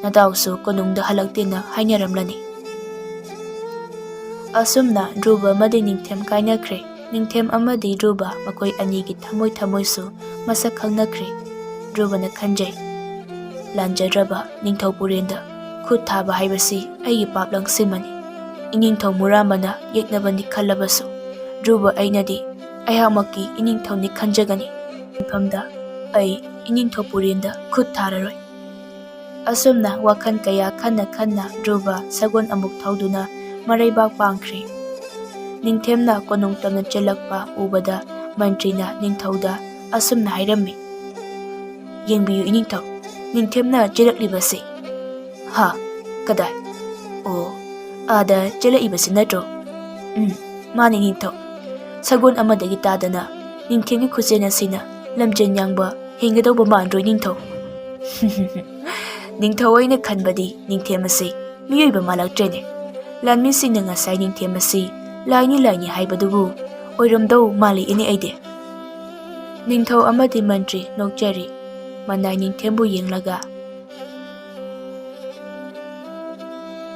ꯅꯇꯥꯎꯁꯨ ꯀꯣꯅꯨꯡꯗ ꯍꯜꯂꯛꯇꯦꯅ ꯍꯥꯏꯅꯔꯝꯂꯅꯤ꯫ ꯑꯁꯨꯝꯅ ꯙ꯭ꯔꯨꯕ ꯑꯃꯗꯤ ꯅꯤꯡꯊꯦꯝ ꯀꯥꯏꯅꯈ꯭ꯔꯦ꯫ ꯅꯤꯡꯊꯦꯝ ꯑꯃꯗꯤ ꯙ꯭ꯔꯨꯕ ꯃꯈꯣꯏ ꯑꯅꯤꯒꯤ ꯊꯃꯣꯏ ꯊꯃꯣꯏꯁꯨ ꯃꯁꯛ ꯈꯪꯅꯈ꯭ꯔꯦ꯫ ꯙ꯭ꯔꯨꯕꯅ ꯈꯟꯖꯩ, ꯂꯥꯟꯖꯗ꯭ꯔꯕ ꯅꯤꯡꯊꯧ ꯄꯨꯔꯦꯟꯗ ꯈꯨꯠ ꯊꯥꯕ ꯍꯥꯏꯕꯁꯤ ꯑꯩꯒꯤ ꯄꯥꯞ ꯂꯪꯁꯤꯟꯕꯅꯤ꯫ ꯏꯅꯤꯡꯊꯧ ꯃꯨꯔꯥꯃꯅ ꯌꯦꯛꯅꯕꯅꯤ ꯈꯜꯂꯕꯁꯨ, ꯙ꯭ꯔꯨꯕ ꯑꯩꯅꯗꯤ ꯑꯩꯍꯥꯛꯃꯛꯀꯤ ꯏꯅꯤꯡꯊꯧꯅꯤ ꯈꯟꯖꯒꯅꯤ꯫ ꯃꯐꯝꯗ ꯑꯩ ꯏꯅꯤꯡꯊꯧ ꯄꯨꯔꯦꯟꯗ ꯈꯨꯠ ꯊꯥꯔꯔꯣꯏ꯫ ꯑꯁꯨꯝꯅ ꯋꯥꯈꯜ ꯀꯌꯥ ꯈꯟꯅ ꯈꯟꯅ ꯙ꯭ꯔꯨꯕ ꯁꯒꯣꯜ ꯑꯃꯨꯛ ꯊꯧꯗꯨꯅ ꯃꯔꯩꯕꯥꯛ ꯄꯥꯡꯈ꯭ꯔꯦ꯫ ꯅꯤꯡꯊꯦꯝꯅ ꯀꯣꯅꯨꯡ ꯇꯝꯅ ꯆꯦꯜꯂꯛꯄ ꯎꯕꯗ ꯃꯟꯇ꯭ꯔꯤꯅ ꯅꯤꯡꯊꯧꯗ ꯑꯁꯨꯝꯅ ꯍꯥꯏꯔꯝꯃꯤ, "ꯌꯦꯡꯕꯤꯌꯨ ꯏꯅꯤꯡꯊꯧ, ꯅꯤꯡꯊꯦꯝꯅ ꯆꯦꯜꯂꯛꯂꯤꯕꯁꯤ꯫" "ꯍꯥ? ꯀꯗꯥꯏ? ꯑꯣ, ꯑꯥꯗ ꯆꯦꯜꯂꯛꯏꯕꯁꯤ ꯅꯠꯇ꯭ꯔꯣ?" "ꯎꯝ, ꯃꯥꯅꯤ ꯅꯤꯡꯊꯧ꯫ ꯁꯒꯣꯜ ꯑꯃꯗꯒꯤ ꯇꯥꯗꯅ ꯅꯤꯡꯊꯦꯝꯒꯤ ꯈꯨꯆꯦꯟ ꯑꯁꯤꯅ ꯂꯝꯖꯦꯟ ꯌꯥꯡꯕ ꯍꯦꯟꯒꯗꯧꯕ ꯃꯥꯟꯗ꯭ꯔꯣ ꯅꯤꯡꯊꯧ?" "ꯅꯤꯡꯊꯧ, ꯑꯩꯅ ꯈꯟꯕꯗꯤ ꯅꯤꯡꯊꯦꯝ ꯑꯁꯤ ꯃꯤꯑꯣꯏꯕ ꯃꯥꯜꯂꯛꯇ꯭ꯔꯦꯅꯦ꯫ ꯂꯥꯟꯃꯤꯁꯤꯡꯅ ꯉꯁꯥꯏ ꯅꯤꯡꯊꯦꯝ ꯑꯁꯤ ꯂꯥꯏꯅꯤ ꯂꯥꯏꯅꯤ ꯍꯥꯏꯕꯗꯨꯕꯨ ꯑꯣꯏꯔꯝꯗꯧ ꯃꯥꯜꯂꯛꯏꯅꯦ ꯑꯩꯗꯤ꯫" ꯅꯤꯡꯊꯧ ꯑꯃꯗꯤ ꯃꯟꯇ꯭ꯔꯤ ꯅꯣꯛꯆꯔꯤ꯫ ꯃꯅꯥꯏ ꯅꯤꯡꯊꯦꯝꯕꯨ ꯌꯦꯡꯂꯒ,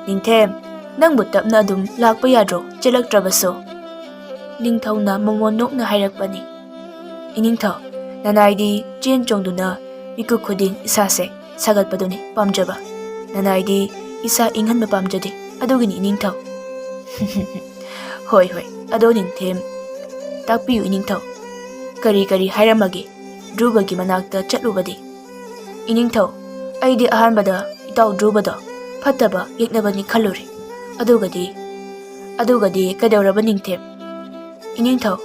"ꯅꯤꯡꯊꯦꯝ, ꯅꯪꯕꯨ ꯇꯞꯅ ꯑꯗꯨꯝ ꯂꯥꯛꯄ ꯌꯥꯗ꯭ꯔꯣ, ꯆꯦꯜꯂꯛꯇ꯭ꯔꯕꯁꯨ?" ꯅꯤꯡꯊꯧꯅ ꯃꯃꯣꯟ ꯅꯣꯛꯅ ꯍꯥꯏꯔꯛꯄꯅꯤ, "ꯏꯅꯤꯡꯊꯧ, ꯅꯅꯥꯏꯗꯤ ꯆꯦꯟ ꯆꯣꯡꯗꯨꯅ ꯃꯤꯀꯨꯞ ꯈꯨꯗꯤꯡ ꯏꯁꯥꯁꯦ ꯁꯥꯒꯠꯄꯗꯨꯅꯤ ꯄꯥꯝꯖꯕ꯫ ꯅꯅꯥꯏꯗꯤ ꯏꯁꯥ ꯏꯪꯍꯟꯕ ꯄꯥꯝꯖꯗꯦ꯫ ꯑꯗꯨꯒꯤꯅꯤ ꯏꯅꯤꯡꯊꯧ꯫ ꯍꯣꯏ, ꯍꯣꯏ, ꯑꯗꯣ ꯅꯤꯡꯊꯦꯝ, ꯇꯥꯛꯄꯤꯌꯨ ꯏꯅꯤꯡꯊꯧ꯫ ꯀꯔꯤ ꯀꯔꯤ ꯍꯥꯏꯔꯝꯃꯒꯦ ꯙ꯭ꯔꯨꯕꯒꯤ ꯃꯅꯥꯛꯇ ꯆꯠꯂꯨꯕꯗꯤ? ꯏꯅꯤꯡꯊꯧ, ꯑꯩꯗꯤ ꯑꯍꯥꯟꯕꯗ ꯏꯇꯥꯎ ꯙ꯭ꯔꯨꯕꯗꯣ ꯐꯠꯇꯕ ꯌꯦꯛꯅꯕꯅꯤ ꯈꯜꯂꯨꯔꯦ꯫ ꯑꯗꯨꯒꯗꯤ, ꯑꯗꯨꯒꯗꯤ ꯀꯩꯗꯧꯔꯕ ꯅꯤꯡꯊꯦꯝ? ꯏꯅꯤꯡꯊꯧ,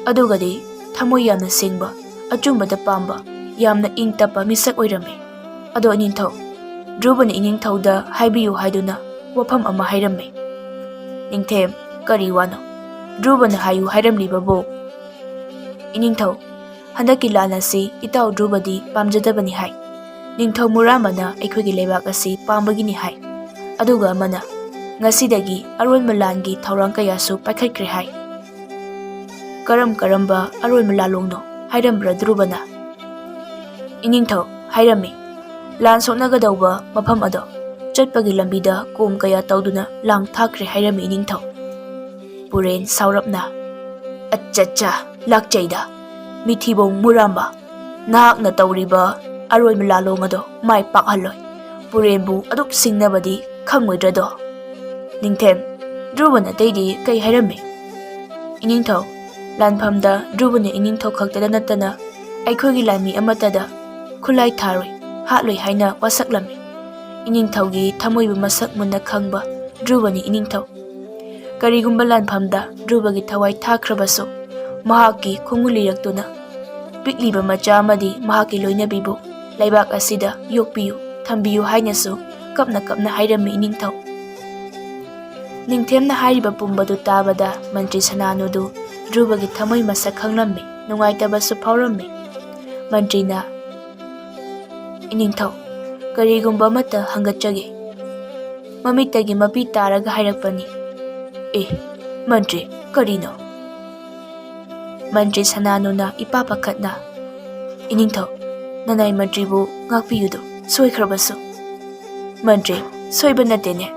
ꯑꯗꯨꯒꯗꯤ ꯊꯃꯣꯏ ꯌꯥꯝꯅ ꯁꯦꯡꯕ, ꯑꯆꯨꯝꯕꯗ ꯄꯥꯝꯕ, ꯌꯥꯝꯅ ꯏꯪ ꯇꯞꯄ ꯃꯤꯁꯛ ꯑꯣꯏꯔꯝꯃꯤ꯫ ꯑꯗꯣ ꯏꯅꯤꯡꯊꯧ, ꯙ꯭ꯔꯨꯕꯅ ꯏꯅꯤꯡꯊꯧꯗ ꯍꯥꯏꯕꯤꯌꯨ ꯍꯥꯏꯗꯨꯅ ꯋꯥꯐꯝ ꯑꯃ ꯍꯥꯏꯔꯝꯃꯤ꯫ ꯅꯤꯡꯊꯦꯝ, ꯀꯔꯤ ꯋꯥꯅꯣ? ꯙ꯭ꯔꯨꯕꯅ ꯍꯥꯏꯌꯨ ꯍꯥꯏꯔꯝꯂꯤꯕꯕꯨ? ꯏꯅꯤꯡꯊꯧ, ꯍꯟꯗꯛꯀꯤ ꯂꯥꯟ ꯑꯁꯤ ꯏꯇꯥꯎ ꯙ꯭ꯔꯨꯕꯗꯤ ꯄꯥꯝꯖꯗꯕꯅꯤ ꯍꯥꯏ꯫ ꯅꯤꯡꯊꯧ ꯃꯨꯔꯥꯝꯕꯅ ꯑꯩꯈꯣꯏꯒꯤ ꯂꯩꯕꯥꯛ ꯑꯁꯤ ꯄꯥꯝꯕꯒꯤꯅꯤ ꯍꯥꯏ꯫ ꯑꯗꯨꯒ ꯑꯃꯅ, ꯉꯁꯤꯗꯒꯤ ꯑꯔꯣꯟꯕ ꯂꯥꯟꯒꯤ ꯊꯧꯔꯥꯡ ꯀꯌꯥꯁꯨ ꯄꯥꯏꯈꯠꯈ꯭ꯔꯦ ꯍꯥꯏ꯫ ꯀꯔꯝ ꯀꯔꯝꯕ ꯑꯔꯣꯟꯕ ꯂꯥꯂꯣꯡꯅꯣ ꯍꯥꯏꯔꯝꯕ꯭ꯔꯥ ꯙ꯭ꯔꯨꯕꯅ? ꯏꯅꯤꯡꯊꯧ, ꯍꯥꯏꯔꯝꯃꯤ꯫ ꯂꯥꯟ ꯁꯣꯛꯅꯒꯗꯧꯕ ꯃꯐꯝ ꯑꯗꯣ ꯆꯠꯄꯒꯤ ꯂꯝꯕꯤꯗ ꯀꯣꯝ ꯀꯌꯥ ꯇꯧꯗꯨꯅ ꯂꯥꯡ ꯊꯥꯛꯈ꯭ꯔꯦ ꯍꯥꯏꯔꯝꯃꯤ ꯏꯅꯤꯡꯊꯧ꯫ ꯄꯨꯔꯦꯟ ꯁꯥꯎꯔꯞꯅ, "ꯑꯠꯆꯥ, ꯂꯥꯛꯆꯩꯗ, ꯃꯤꯊꯤꯕꯣꯡ ꯃꯨꯔꯥꯝꯕ, ꯅꯍꯥꯛꯅ ꯇꯧꯔꯤꯕ ꯑꯔꯣꯏꯕ ꯂꯥꯂꯣꯡ ꯑꯗꯣ ꯃꯥꯏ ꯄꯥꯛꯍꯜꯂꯣꯏ꯫ ꯄꯨꯔꯦꯟꯕꯨ ꯑꯗꯨꯛ ꯁꯤꯡꯅꯕꯗꯤ ꯈꯪꯉꯣꯏꯗ꯭ꯔꯗꯣ?" ꯅꯤꯡꯊꯦꯝ, ꯙ꯭ꯔꯨꯕꯅ ꯑꯇꯩꯗꯤ ꯀꯩ ꯍꯥꯏꯔꯝꯃꯤ? ꯏꯅꯤꯡꯊꯧ, ꯂꯥꯟꯐꯝꯗ ꯙ꯭ꯔꯨꯕꯅ ꯏꯅꯤꯡꯊꯧ ꯈꯛꯇꯗ ꯅꯠꯇꯅ ꯑꯩꯈꯣꯏꯒꯤ ꯂꯥꯟꯃꯤ ꯑꯃꯠꯇꯗ ꯈꯨꯠꯂꯥꯏ ꯊꯥꯔꯣꯏ, ꯍꯥꯠꯂꯣꯏ ꯍꯥꯏꯅ ꯋꯥꯁꯛꯂꯝꯃꯤ꯫ ꯏꯅꯤꯡꯊꯧꯒꯤ ꯊꯃꯣꯏꯕꯨ ꯃꯁꯛ ꯃꯨꯟꯅ ꯈꯪꯕ ꯙ꯭ꯔꯨꯕꯅꯤ ꯏꯅꯤꯡꯊꯧ꯫ ꯀꯔꯤꯒꯨꯝꯕ ꯂꯥꯟꯐꯝꯗ ꯙ꯭ꯔꯨꯕꯒꯤ ꯊꯋꯥꯏ ꯊꯥꯈ꯭ꯔꯕꯁꯨ, ꯃꯍꯥꯛꯀꯤ ꯈꯣꯡꯒꯨꯜ ꯂꯤꯔꯛꯇꯨꯅ ꯄꯤꯛꯂꯤꯕ ꯃꯆꯥ ꯑꯃꯗꯤ ꯃꯍꯥꯛꯀꯤ ꯂꯣꯏꯅꯕꯤꯕꯨ ꯂꯩꯕꯥꯛ ꯑꯁꯤꯗ ꯌꯣꯛꯄꯤꯌꯨ, ꯊꯝꯕꯤꯌꯨ ꯍꯥꯏꯅꯁꯨ ꯀꯞꯅ ꯀꯞꯅ ꯍꯥꯏꯔꯝꯃꯤ ꯏꯅꯤꯡꯊꯧ꯫ ꯅꯤꯡꯊꯦꯝꯅ ꯍꯥꯏꯔꯤꯕ ꯄꯨꯝꯕꯗꯨ ꯇꯥꯕꯗ ꯃꯟꯇ꯭ꯔꯤ ꯁꯅꯥꯅꯨꯗꯨ ꯙ꯭ꯔꯨꯕꯒꯤ ꯊꯃꯣꯏ ꯃꯁꯛ ꯈꯪꯂꯝꯃꯤ, ꯅꯨꯡꯉꯥꯏꯇꯕꯁꯨ ꯐꯥꯎꯔꯝꯃꯤ꯫ ꯃꯟꯇ꯭ꯔꯤꯅ, "ꯏꯅꯤꯡꯊꯧ, ꯀꯔꯤꯒꯨꯝꯕ ꯑꯃꯠꯇ ꯍꯪꯒꯠꯆꯒꯦ꯫" ꯃꯃꯤꯠꯇꯒꯤ ꯃꯄꯤ ꯇꯥꯔꯒ ꯍꯥꯏꯔꯛꯄꯅꯤ꯫ "ꯑꯦ, ꯃꯟꯇ꯭ꯔꯤ, ꯀꯔꯤꯅꯣ?" ꯃꯟꯇ꯭ꯔꯤ ꯁꯅꯥꯅꯨꯅ ꯏꯄꯥ ꯄꯥꯈꯠꯅ, "ꯏꯅꯤꯡꯊꯧ, ꯅꯅꯥꯏ ꯃꯟꯇ꯭ꯔꯤꯕꯨ ꯉꯥꯛꯄꯤꯌꯨꯗꯣ, ꯁꯣꯏꯈ꯭ꯔꯕꯁꯨ꯫" "ꯃꯟꯇ꯭ꯔꯤ, ꯁꯣꯏꯕ ꯅꯠꯇꯦꯅꯦ,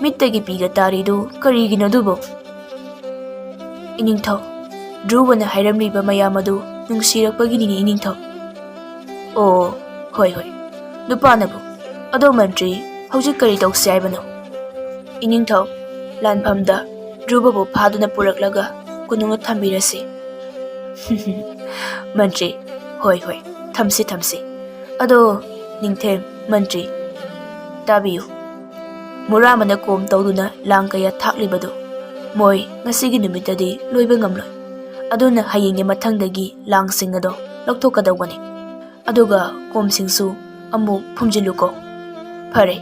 ꯃꯤꯠꯇꯒꯤ ꯄꯤꯒ ꯇꯥꯔꯤꯗꯨ ꯀꯔꯤꯒꯤꯅꯣ ꯑꯗꯨꯕꯨ?" "ꯏꯅꯤꯡꯊꯧ, ꯙ꯭ꯔꯨꯕꯅ ꯍꯥꯏꯔꯝꯂꯤꯕ ꯃꯌꯥꯝ ꯑꯗꯨ ꯅꯨꯡꯁꯤꯔꯛꯄꯒꯤꯅꯤꯅꯦ, ꯏꯅꯤꯡꯊꯧ꯫ ꯑꯣ, ꯍꯣꯏ, ꯍꯣꯏ꯫ ꯅꯨꯄꯥꯅꯕꯨ꯫ ꯑꯗꯣ ꯃꯟꯇ꯭ꯔꯤ, ꯍꯧꯖꯤꯛ ꯀꯔꯤ ꯇꯧꯁꯤ ꯍꯥꯏꯕꯅꯣ? ꯏꯅꯤꯡꯊꯧ, ꯂꯥꯟꯐꯝꯗ ꯙ꯭ꯔꯨꯕꯕꯨ ꯐꯥꯗꯨꯅ ꯄꯨꯔꯛꯂꯒ ꯀꯣꯅꯨꯡꯗ ꯊꯝꯕꯤꯔꯁꯤ꯫ ꯃꯟꯇ꯭ꯔꯤ, ꯍꯣꯏ, ꯍꯣꯏ, ꯊꯝꯁꯤ, ꯊꯝꯁꯤ꯫ ꯑꯗꯣ ꯅꯤꯡꯊꯦꯝ, ꯃꯟꯇ꯭ꯔꯤ, ꯇꯥꯕꯤꯌꯨ꯫ ꯃꯨꯔꯥꯃꯅ ꯀꯣꯝ ꯇꯧꯗꯨꯅ ꯂꯥꯡ ꯀꯌꯥ ꯊꯥꯛꯂꯤꯕꯗꯨ ꯃꯣꯏ ꯉꯁꯤꯒꯤ ꯅꯨꯃꯤꯠꯇꯗꯤ ꯂꯣꯏꯕ ꯉꯝꯂꯣꯏ꯫ ꯑꯗꯨꯅ ꯍꯌꯦꯡꯒꯤ ꯃꯊꯪꯗꯒꯤ ꯂꯥꯡꯁꯤꯡ ꯑꯗꯣ ꯂꯧꯊꯣꯛꯀꯗꯧꯕꯅꯤ꯫ ꯑꯗꯨꯒ ꯀꯣꯝꯁꯤꯡꯁꯨ ꯑꯃꯨꯛ ꯐꯨꯝꯖꯤꯜꯂꯨꯀꯣ꯫ ꯐꯔꯦ,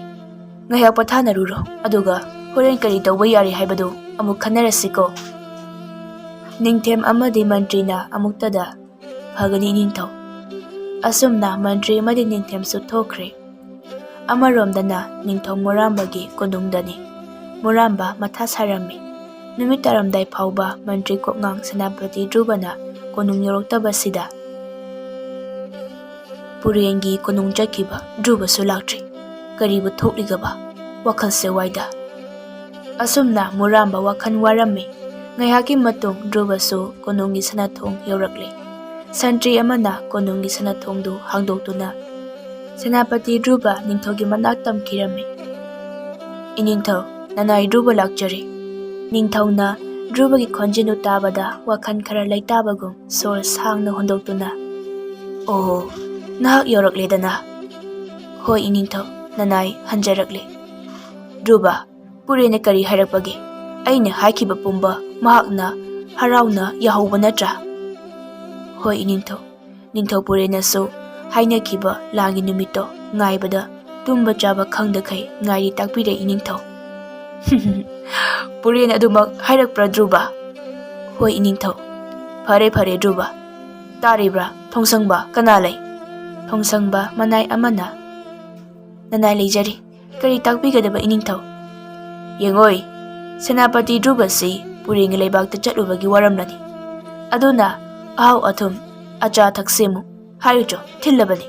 ꯉꯥꯏꯍꯥꯛ ꯄꯣꯊꯥꯅꯔꯨꯔꯣ, ꯑꯗꯨꯒ ꯍꯣꯔꯦꯟ ꯀꯔꯤ ꯇꯧꯕ ꯌꯥꯔꯤ ꯍꯥꯏꯕꯗꯨ ꯑꯃꯨꯛ ꯈꯟꯅꯔꯁꯤꯀꯣ꯫ ꯅꯤꯡꯊꯦꯝ ꯑꯃꯗꯤ ꯃꯟꯇ꯭ꯔꯤꯅ ꯑꯃꯨꯛꯇꯗ, "ꯐꯒꯅꯤ, ꯏꯅꯤꯡꯊꯧ꯫" ꯑꯁꯨꯝꯅ ꯃꯟꯇ꯭ꯔꯤ ꯑꯃꯗꯤ ꯅꯤꯡꯊꯦꯝꯁꯨ ꯊꯣꯛꯈ꯭ꯔꯦ꯫ ꯑꯃꯔꯣꯝꯗꯅ ꯅꯤꯡꯊꯧ ꯃꯨꯔꯥꯝꯕꯒꯤ ꯀꯣꯅꯨꯡꯗꯅꯤ꯫ ꯃꯨꯔꯥꯝꯕ ꯃꯊꯥ ꯁꯥꯔꯝꯃꯤ꯫ ꯅꯨꯃꯤꯠ ꯇꯥꯔꯝꯗꯥꯏ ꯐꯥꯎꯕ ꯃꯟꯇ꯭ꯔꯤ ꯀꯣꯛꯉꯥꯡ ꯁꯦꯅꯥꯄꯇꯤ ꯙ꯭ꯔꯨꯕꯅ ꯀꯣꯅꯨꯡ ꯌꯧꯔꯛꯇꯕꯁꯤꯗ ꯄꯨꯔꯦꯟꯒꯤ ꯀꯣꯅꯨꯡ ꯆꯠꯈꯤꯕ ꯙ꯭ꯔꯨꯕꯁꯨ ꯂꯥꯛꯇ꯭ꯔꯤ꯫ ꯀꯔꯤꯕꯨ ꯊꯣꯛꯂꯤꯒꯕ? ꯋꯥꯈꯜꯁꯦ ꯋꯥꯏꯗ꯫ ꯑꯁꯨꯝꯅ ꯃꯨꯔꯥꯝꯕ ꯋꯥꯈꯜ ꯋꯥꯔꯝꯃꯤ꯫ ꯉꯥꯏꯍꯥꯛꯀꯤ ꯃꯇꯨꯡ ꯙ꯭ꯔꯨꯕꯁꯨ ꯀꯣꯅꯨꯡꯒꯤ ꯁꯅꯥꯊꯣꯡ ꯌꯧꯔꯛꯂꯦ꯫ ꯁꯟꯇ꯭ꯔꯤ ꯑꯃꯅ ꯀꯣꯅꯨꯡꯒꯤ ꯁꯅꯥꯊꯣꯡꯗꯨ ꯍꯥꯡꯗꯣꯛꯇꯨꯅ, "ꯁꯦꯅꯥꯄꯇꯤ ꯙ꯭ꯔꯨꯕ ꯅꯤꯡꯊꯧꯒꯤ ꯃꯅꯥꯛ ꯇꯝꯈꯤꯔꯝꯃꯤ꯫" "ꯏꯅꯤꯡꯊꯧ, ꯅꯅꯥꯏ ꯙ꯭ꯔꯨꯕ ꯂꯥꯛꯆꯔꯤ꯫" ꯅꯤꯡꯊꯧꯅ ꯙ꯭ꯔꯨꯕꯒꯤ ꯈꯣꯟꯖꯦꯜꯗꯨ ꯇꯥꯕꯗ ꯋꯥꯈꯜ ꯈꯔ ꯂꯩꯇꯥꯕꯒꯨꯝ ꯁꯣꯔ ꯁꯥꯡꯅ ꯍꯣꯟꯗꯣꯛꯇꯨꯅ, "ꯑꯣ, ꯅꯍꯥꯛ ꯌꯧꯔꯛꯂꯦꯗꯅ?" "ꯍꯣꯏ, ꯏꯅꯤꯡꯊꯧ, ꯅꯅꯥꯏ ꯍꯟꯖꯔꯛꯂꯦ꯫" "ꯙ꯭ꯔꯨꯕ, ꯄꯨꯔꯦꯟꯅ ꯀꯔꯤ ꯍꯥꯏꯔꯛꯄꯒꯦ? ꯑꯩꯅ ꯍꯥꯏꯈꯤꯕ ꯄꯨꯝꯕ ꯃꯍꯥꯛꯅ ꯍꯔꯥꯎꯅ ꯌꯥꯍꯧꯕ ꯅꯠꯇ꯭ꯔꯥ?" "ꯍꯣꯏ, ꯏꯅꯤꯡꯊꯧ, ꯅꯤꯡꯊꯧ ꯄꯨꯔꯦꯟꯅꯁꯨ ꯍꯥꯏꯅꯈꯤꯕ ꯂꯥꯟꯒꯤ ꯅꯨꯃꯤꯠꯇꯣ ꯉꯥꯏꯕꯗ ꯇꯨꯝꯕ ꯆꯥꯕ ꯈꯪꯗꯈꯩ ꯉꯥꯏꯔꯤ ꯇꯥꯛꯄꯤꯔꯦ, ꯏꯅꯤꯡꯊꯧ꯫" "ꯄꯨꯔꯦꯟ ꯑꯗꯨꯃꯛ ꯍꯥꯏꯔꯛꯄ꯭ꯔꯥ, ꯙ꯭ꯔꯨꯕ?" "ꯍꯣꯏ, ꯏꯅꯤꯡꯊꯧ꯫" "ꯐꯔꯦ, ꯐꯔꯦ, ꯙ꯭ꯔꯨꯕ꯫ ꯇꯥꯔꯤꯕ꯭ꯔꯥ, ꯊꯣꯡꯁꯪꯕ, ꯀꯅꯥ ꯂꯩ?" ꯊꯣꯡꯁꯪꯕ ꯃꯅꯥꯏ ꯑꯃꯅ, "ꯅꯅꯥꯏ ꯂꯩꯖꯔꯤ꯫ ꯀꯔꯤ ꯇꯥꯛꯄꯤꯒꯗꯕ, ꯏꯅꯤꯡꯊꯧ?" "ꯌꯦꯡꯉꯣꯏ, ꯁꯦꯅꯥꯄꯇꯤ ꯙ꯭ꯔꯨꯕꯁꯤ ꯄꯨꯔꯦꯟꯒꯤ ꯂꯩꯕꯥꯛꯇ ꯆꯠꯂꯨꯕꯒꯤ ꯋꯥꯔꯝꯂꯅꯤ꯫ ꯑꯗꯨꯅ ꯑꯍꯥꯎ ꯑꯊꯨꯝ, ꯑꯆꯥ ꯑꯊꯛ ꯁꯦꯝꯃꯨ ꯍꯥꯏꯔꯨꯆꯣ, ꯊꯤꯜꯂꯕꯅꯤ꯫"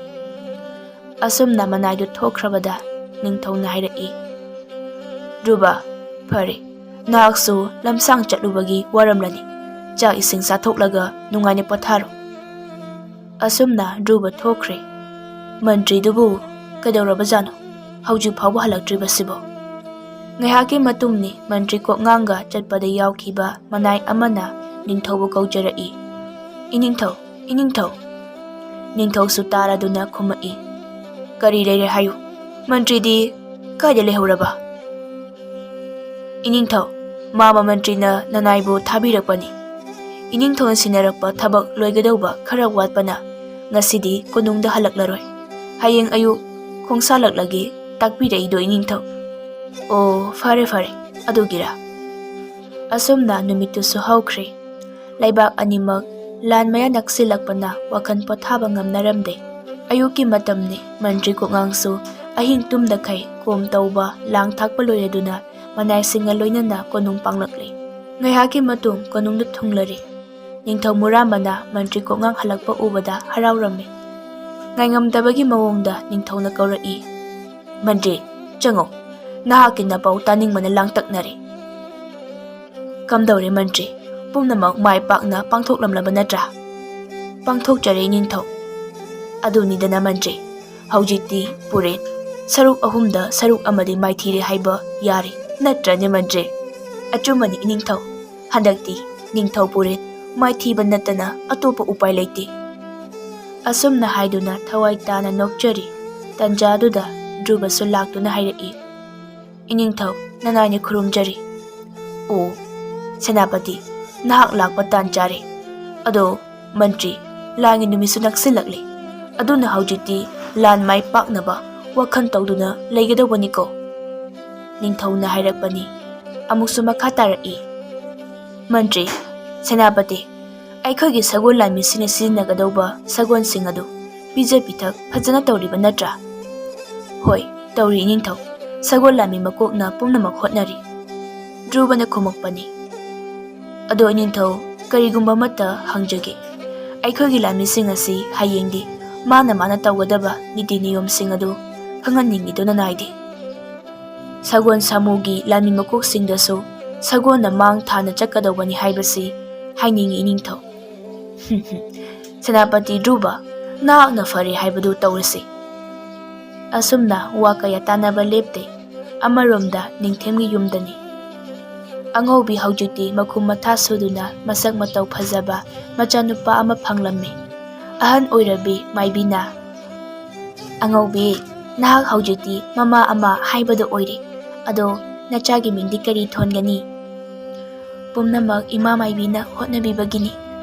ꯑꯁꯨꯝꯅ ꯃꯅꯥꯏꯗꯨ ꯊꯣꯛꯈ꯭ꯔꯕꯗ ꯅꯤꯡꯊꯧꯅ ꯍꯥꯏꯔꯛꯏ, "ꯙ꯭ꯔꯨꯕ, ꯐꯔꯦ, ꯅꯍꯥꯛꯁꯨ ꯂꯝꯁꯥꯡ ꯆꯠꯂꯨꯕꯒꯤ ꯋꯥꯔꯝꯂꯅꯤ꯫ ꯆꯥꯛ ꯏꯁꯤꯡ ꯆꯥꯊꯣꯛꯂꯒ ꯅꯨꯡꯉꯥꯏꯅ ꯄꯣꯊꯥꯔꯣ꯫ ꯑꯁꯨꯝꯅ ꯙ꯭ꯔꯨꯕ ꯊꯣꯛꯈ꯭ꯔꯦ꯫ ꯃꯟꯇ꯭ꯔꯤꯗꯨꯕꯨ ꯀꯩꯗꯧꯔꯕꯖꯥꯠꯅꯣ? ꯍꯧꯖꯤꯛ ꯐꯥꯎꯕ ꯍꯜꯂꯛꯇ꯭ꯔꯤꯕꯁꯤꯕꯣ? ꯉꯥꯏꯍꯥꯛꯀꯤ ꯃꯇꯨꯡꯅꯤ ꯃꯟꯇ꯭ꯔꯤ ꯀꯣꯛꯉꯥꯡꯒ ꯆꯠꯄꯗ ꯌꯥꯎꯈꯤꯕ ꯃꯅꯥꯏ ꯑꯃꯅ ꯅꯤꯡꯊꯧꯕꯨ ꯀꯧꯖꯔꯛꯏ꯫ "ꯏꯅꯤꯡꯊꯧ, ꯏꯅꯤꯡꯊꯧ!" ꯅꯤꯡꯊꯧꯁꯨ ꯇꯥꯔꯗꯨꯅ ꯈꯨꯝꯃꯛꯏ, "ꯀꯔꯤ ꯂꯩꯔꯦ ꯍꯥꯏꯌꯨ? ꯃꯟꯇ꯭ꯔꯤꯗꯤ ꯀꯥꯏꯗ ꯂꯩꯍꯧꯔꯕ?" "ꯏꯅꯤꯡꯊꯧ, ꯃꯥꯃ ꯃꯟꯇ꯭ꯔꯤꯅ ꯅꯅꯥꯏꯕꯨ ꯊꯥꯕꯤꯔꯛꯄꯅꯤ꯫ ꯏꯅꯤꯡꯊꯧꯅ ꯁꯤꯟꯅꯔꯛꯄ ꯊꯕꯛ ꯂꯣꯏꯒꯗꯧꯕ ꯈꯔ ꯋꯥꯠꯄꯅ ꯉꯁꯤꯗꯤ ꯀꯣꯅꯨꯡꯗ ꯍꯜꯂꯛꯂꯔꯣꯏ꯫ ꯍꯌꯦꯡ ꯑꯌꯨꯛ ꯈꯣꯡꯁꯥꯜꯂꯛꯂꯒꯦ ꯇꯥꯛꯄꯤꯔꯛꯏꯗꯣ ꯏꯅꯤꯡꯊꯧ꯫" "ꯑꯣ, ꯐꯔꯦ ꯐꯔꯦ, ꯑꯗꯨꯒꯤꯔꯥ?" ꯑꯁꯨꯝꯅ ꯅꯨꯃꯤꯠꯇꯨꯁꯨ ꯍꯧꯈ꯭ꯔꯦ꯫ ꯂꯩꯕꯥꯛ ꯑꯅꯤꯃꯛ ꯂꯥꯟ ꯃꯌꯥ ꯅꯛꯁꯤꯜꯂꯛꯄꯅ ꯋꯥꯈꯜ ꯄꯣꯊꯥꯕ ꯉꯝꯅꯔꯝꯗꯦ꯫ ꯑꯌꯨꯛꯀꯤ ꯃꯇꯝꯅꯤ, ꯃꯟꯇ꯭ꯔꯤ ꯀꯣꯛꯉꯥꯡꯁꯨ ꯑꯍꯤꯡ ꯇꯨꯝꯗꯈꯩ ꯀꯣꯝ ꯇꯧꯕ, ꯂꯥꯡ ꯊꯥꯛꯄ ꯂꯣꯏꯔꯗꯨꯅ ꯃꯅꯥꯏꯁꯤꯡꯒ ꯂꯣꯏꯅꯅ ꯀꯣꯅꯨꯡ ꯄꯥꯡꯂꯛꯂꯦ꯫ ꯉꯥꯏꯍꯥꯛꯀꯤ ꯃꯇꯨꯡ ꯀꯣꯅꯨꯡꯗ ꯊꯨꯡꯂꯔꯦ꯫ ꯅꯤꯡꯊꯧ ꯃꯨꯔꯥꯝꯕꯅ ꯃꯟꯇ꯭ꯔꯤ ꯀꯣꯛꯉꯥꯡ ꯍꯜꯂꯛꯄ ꯎꯕꯗ ꯍꯔꯥꯎꯔꯝꯃꯤ꯫ ꯉꯥꯏꯉꯝꯗꯕꯒꯤ ꯃꯑꯣꯡꯗ ꯅꯤꯡꯊꯧꯅ ꯀꯧꯔꯛꯏ, "ꯃꯟꯇ꯭ꯔꯤ, ꯆꯪꯉꯣ꯫ ꯅꯍꯥꯛꯀꯤ ꯅꯄꯥꯎ ꯇꯥꯅꯤꯡꯕꯅ ꯂꯥꯡꯇꯛꯅꯔꯦ꯫" "ꯀꯝꯗꯧꯔꯦ ꯃꯟꯇ꯭ꯔꯤ? ꯄꯨꯝꯅꯃꯛ ꯃꯥꯏ ꯄꯥꯛꯅ ꯄꯥꯡꯊꯣꯛꯂꯝꯂꯕ ꯅꯠꯇ꯭ꯔꯥ?" "ꯄꯥꯡꯊꯣꯛꯆꯔꯦ ꯅꯤꯡꯊꯧ꯫" "ꯑꯗꯨꯅꯤꯗꯅ ꯃꯟꯇ꯭ꯔꯤ, ꯍꯧꯖꯤꯛꯇꯤ ꯄꯨꯔꯦꯠ ꯁꯔꯨꯛ ꯑꯍꯨꯝꯗ ꯁꯔꯨꯛ ꯑꯃꯗꯤ ꯃꯥꯏꯊꯤꯔꯦ ꯍꯥꯏꯕ ꯌꯥꯔꯦ, ꯅꯠꯇ꯭ꯔꯅꯦ ꯃꯟꯇ꯭ꯔꯤ?" "ꯑꯆꯨꯝꯕꯅꯤ ꯏꯅꯤꯡꯊꯧ, ꯍꯟꯗꯛꯇꯤ ꯅꯤꯡꯊꯧ ꯄꯨꯔꯦꯠ ꯃꯥꯏꯊꯤꯕ ꯅꯠꯇꯅ ꯑꯇꯣꯞꯄ ꯎꯄꯥꯏ ꯂꯩꯇꯦ꯫" ꯑꯁꯨꯝꯅ ꯍꯥꯏꯗꯨꯅ ꯊꯋꯥꯏ ꯇꯥꯅ ꯅꯣꯛꯆꯔꯤ꯫ ꯇꯟꯖꯥꯗꯨꯗ ꯙ꯭ꯔꯨꯕꯁꯨ ꯂꯥꯛꯇꯨꯅ ꯍꯥꯏꯔꯛꯏ, "ꯏꯅꯤꯡꯊꯧ, ꯅꯅꯥꯏꯅ ꯈꯨꯔꯨꯝꯖꯔꯤ꯫" "ꯑꯣ, ꯁꯦꯅꯥꯄꯇꯤ, ꯅꯍꯥꯛ ꯂꯥꯛꯄ ꯇꯥꯟ ꯆꯥꯔꯦ꯫ ꯑꯗꯣ ꯃꯟꯇ꯭ꯔꯤ, ꯂꯥꯟꯒꯤ ꯅꯨꯃꯤꯠꯁꯨ ꯅꯛꯁꯤꯜꯂꯛꯂꯦ꯫ ꯑꯗꯨꯅ ꯍꯧꯖꯤꯛꯇꯤ ꯂꯥꯟ ꯃꯥꯏ ꯄꯥꯛꯅꯕ ꯋꯥꯈꯜ ꯇꯧꯗꯨꯅ ꯂꯩꯒꯗꯧꯕꯅꯤꯀꯣ꯫" ꯅꯤꯡꯊꯧꯅ ꯍꯥꯏꯔꯛꯄꯅꯤ꯫ ꯑꯃꯨꯛꯁꯨ ꯃꯈꯥ ꯇꯥꯔꯛꯏ, "ꯃꯟꯇ꯭ꯔꯤ, ꯁꯦꯅꯥꯄꯇꯤ, ꯑꯩꯈꯣꯏꯒꯤ ꯁꯒꯣꯜ ꯂꯥꯟꯃꯤꯁꯤꯡꯅ ꯁꯤꯖꯤꯟꯅꯒꯗꯧꯕ ꯁꯒꯣꯜꯁꯤꯡ ꯑꯗꯨ ꯄꯤꯖ ꯄꯤꯊꯛ ꯐꯖꯅ ꯇꯧꯔꯤꯕ ꯅꯠꯇ꯭ꯔꯥ?" "ꯍꯣꯏ, ꯇꯧꯔꯤ ꯏꯅꯤꯡꯊꯧ꯫ ꯁꯒꯣꯜ ꯂꯥꯟꯃꯤ ꯃꯀꯣꯛꯅ ꯄꯨꯝꯅꯃꯛ ꯍꯣꯠꯅꯔꯤ꯫" ꯙ꯭ꯔꯨꯕꯅ ꯈꯨꯝꯃꯛꯄꯅꯤ꯫ "ꯑꯗꯣ ꯏꯅꯤꯡꯊꯧ, ꯀꯔꯤꯒꯨꯝꯕ ꯑꯃꯠꯇ ꯍꯪꯖꯒꯦ꯫ ꯑꯩꯈꯣꯏꯒꯤ ꯂꯥꯟꯃꯤꯁꯤꯡ ꯑꯁꯤ ꯍꯌꯦꯡꯗꯤ ꯃꯥꯅ ꯃꯥꯅ ꯇꯧꯒꯗꯕ ꯅꯤꯇꯤ ꯅꯤꯌꯣꯝꯁꯤꯡ ꯑꯗꯨ ꯈꯪꯍꯟꯅꯤꯡꯉꯤꯗꯨꯅ ꯅꯥꯏꯗꯦ꯫ ꯁꯒꯣꯜ ꯁꯥꯃꯨꯒꯤ ꯂꯥꯟꯃꯤ ꯃꯀꯣꯛꯁꯤꯡꯗꯁꯨ ꯁꯒꯣꯜꯅ ꯃꯥꯡ ꯊꯥꯅ ꯆꯠꯀꯗꯧꯕꯅꯤ ꯍꯥꯏꯕꯁꯤ ꯍꯥꯏꯅꯤꯡꯉꯤ ꯏꯅꯤꯡꯊꯧ꯫" ꯁꯦꯅꯥꯄꯇꯤ ꯙ꯭ꯔꯨꯕ, ꯅꯍꯥꯛꯅ ꯐꯔꯦ ꯍꯥꯏꯕꯗꯨ ꯇꯧꯔꯁꯤ꯫ ꯑꯁꯨꯝꯅ ꯋꯥ ꯀꯌꯥ ꯇꯥꯟꯅꯕ ꯂꯦꯞꯇꯦ꯫ ꯑꯃꯔꯣꯝꯗ ꯅꯤꯡꯊꯦꯝꯒꯤ ꯌꯨꯝꯗꯅꯤ꯫ ꯑꯉꯧꯕꯤ ꯍꯧꯖꯤꯛꯇꯤ ꯃꯈꯨꯝ ꯃꯊꯥ ꯁꯨꯗꯨꯅ ꯃꯁꯛ ꯃꯇꯧ ꯐꯖꯕ ꯃꯆꯥꯅꯨꯄꯥ ꯑꯃ ꯐꯪꯂꯝꯃꯤ꯫ ꯑꯍꯟ ꯑꯣꯏꯔꯕꯤ ꯃꯥꯏꯕꯤꯅ, "ꯑꯉꯧꯕꯤ, ꯅꯍꯥꯛ ꯍꯧꯖꯤꯛꯇꯤ ꯃꯃꯥ ꯑꯃ ꯍꯥꯏꯕꯗꯨ ꯑꯣꯏꯔꯦ꯫ ꯑꯗꯣ ꯅꯆꯥꯒꯤ ꯃꯤꯡꯗꯤ ꯀꯔꯤ ꯊꯣꯟꯒꯅꯤ?" "ꯄꯨꯝꯅꯃꯛ ꯏꯃꯥ ꯃꯥꯏꯕꯤꯅ ꯍꯣꯠꯅꯕꯤꯕꯒꯤꯅꯤ꯫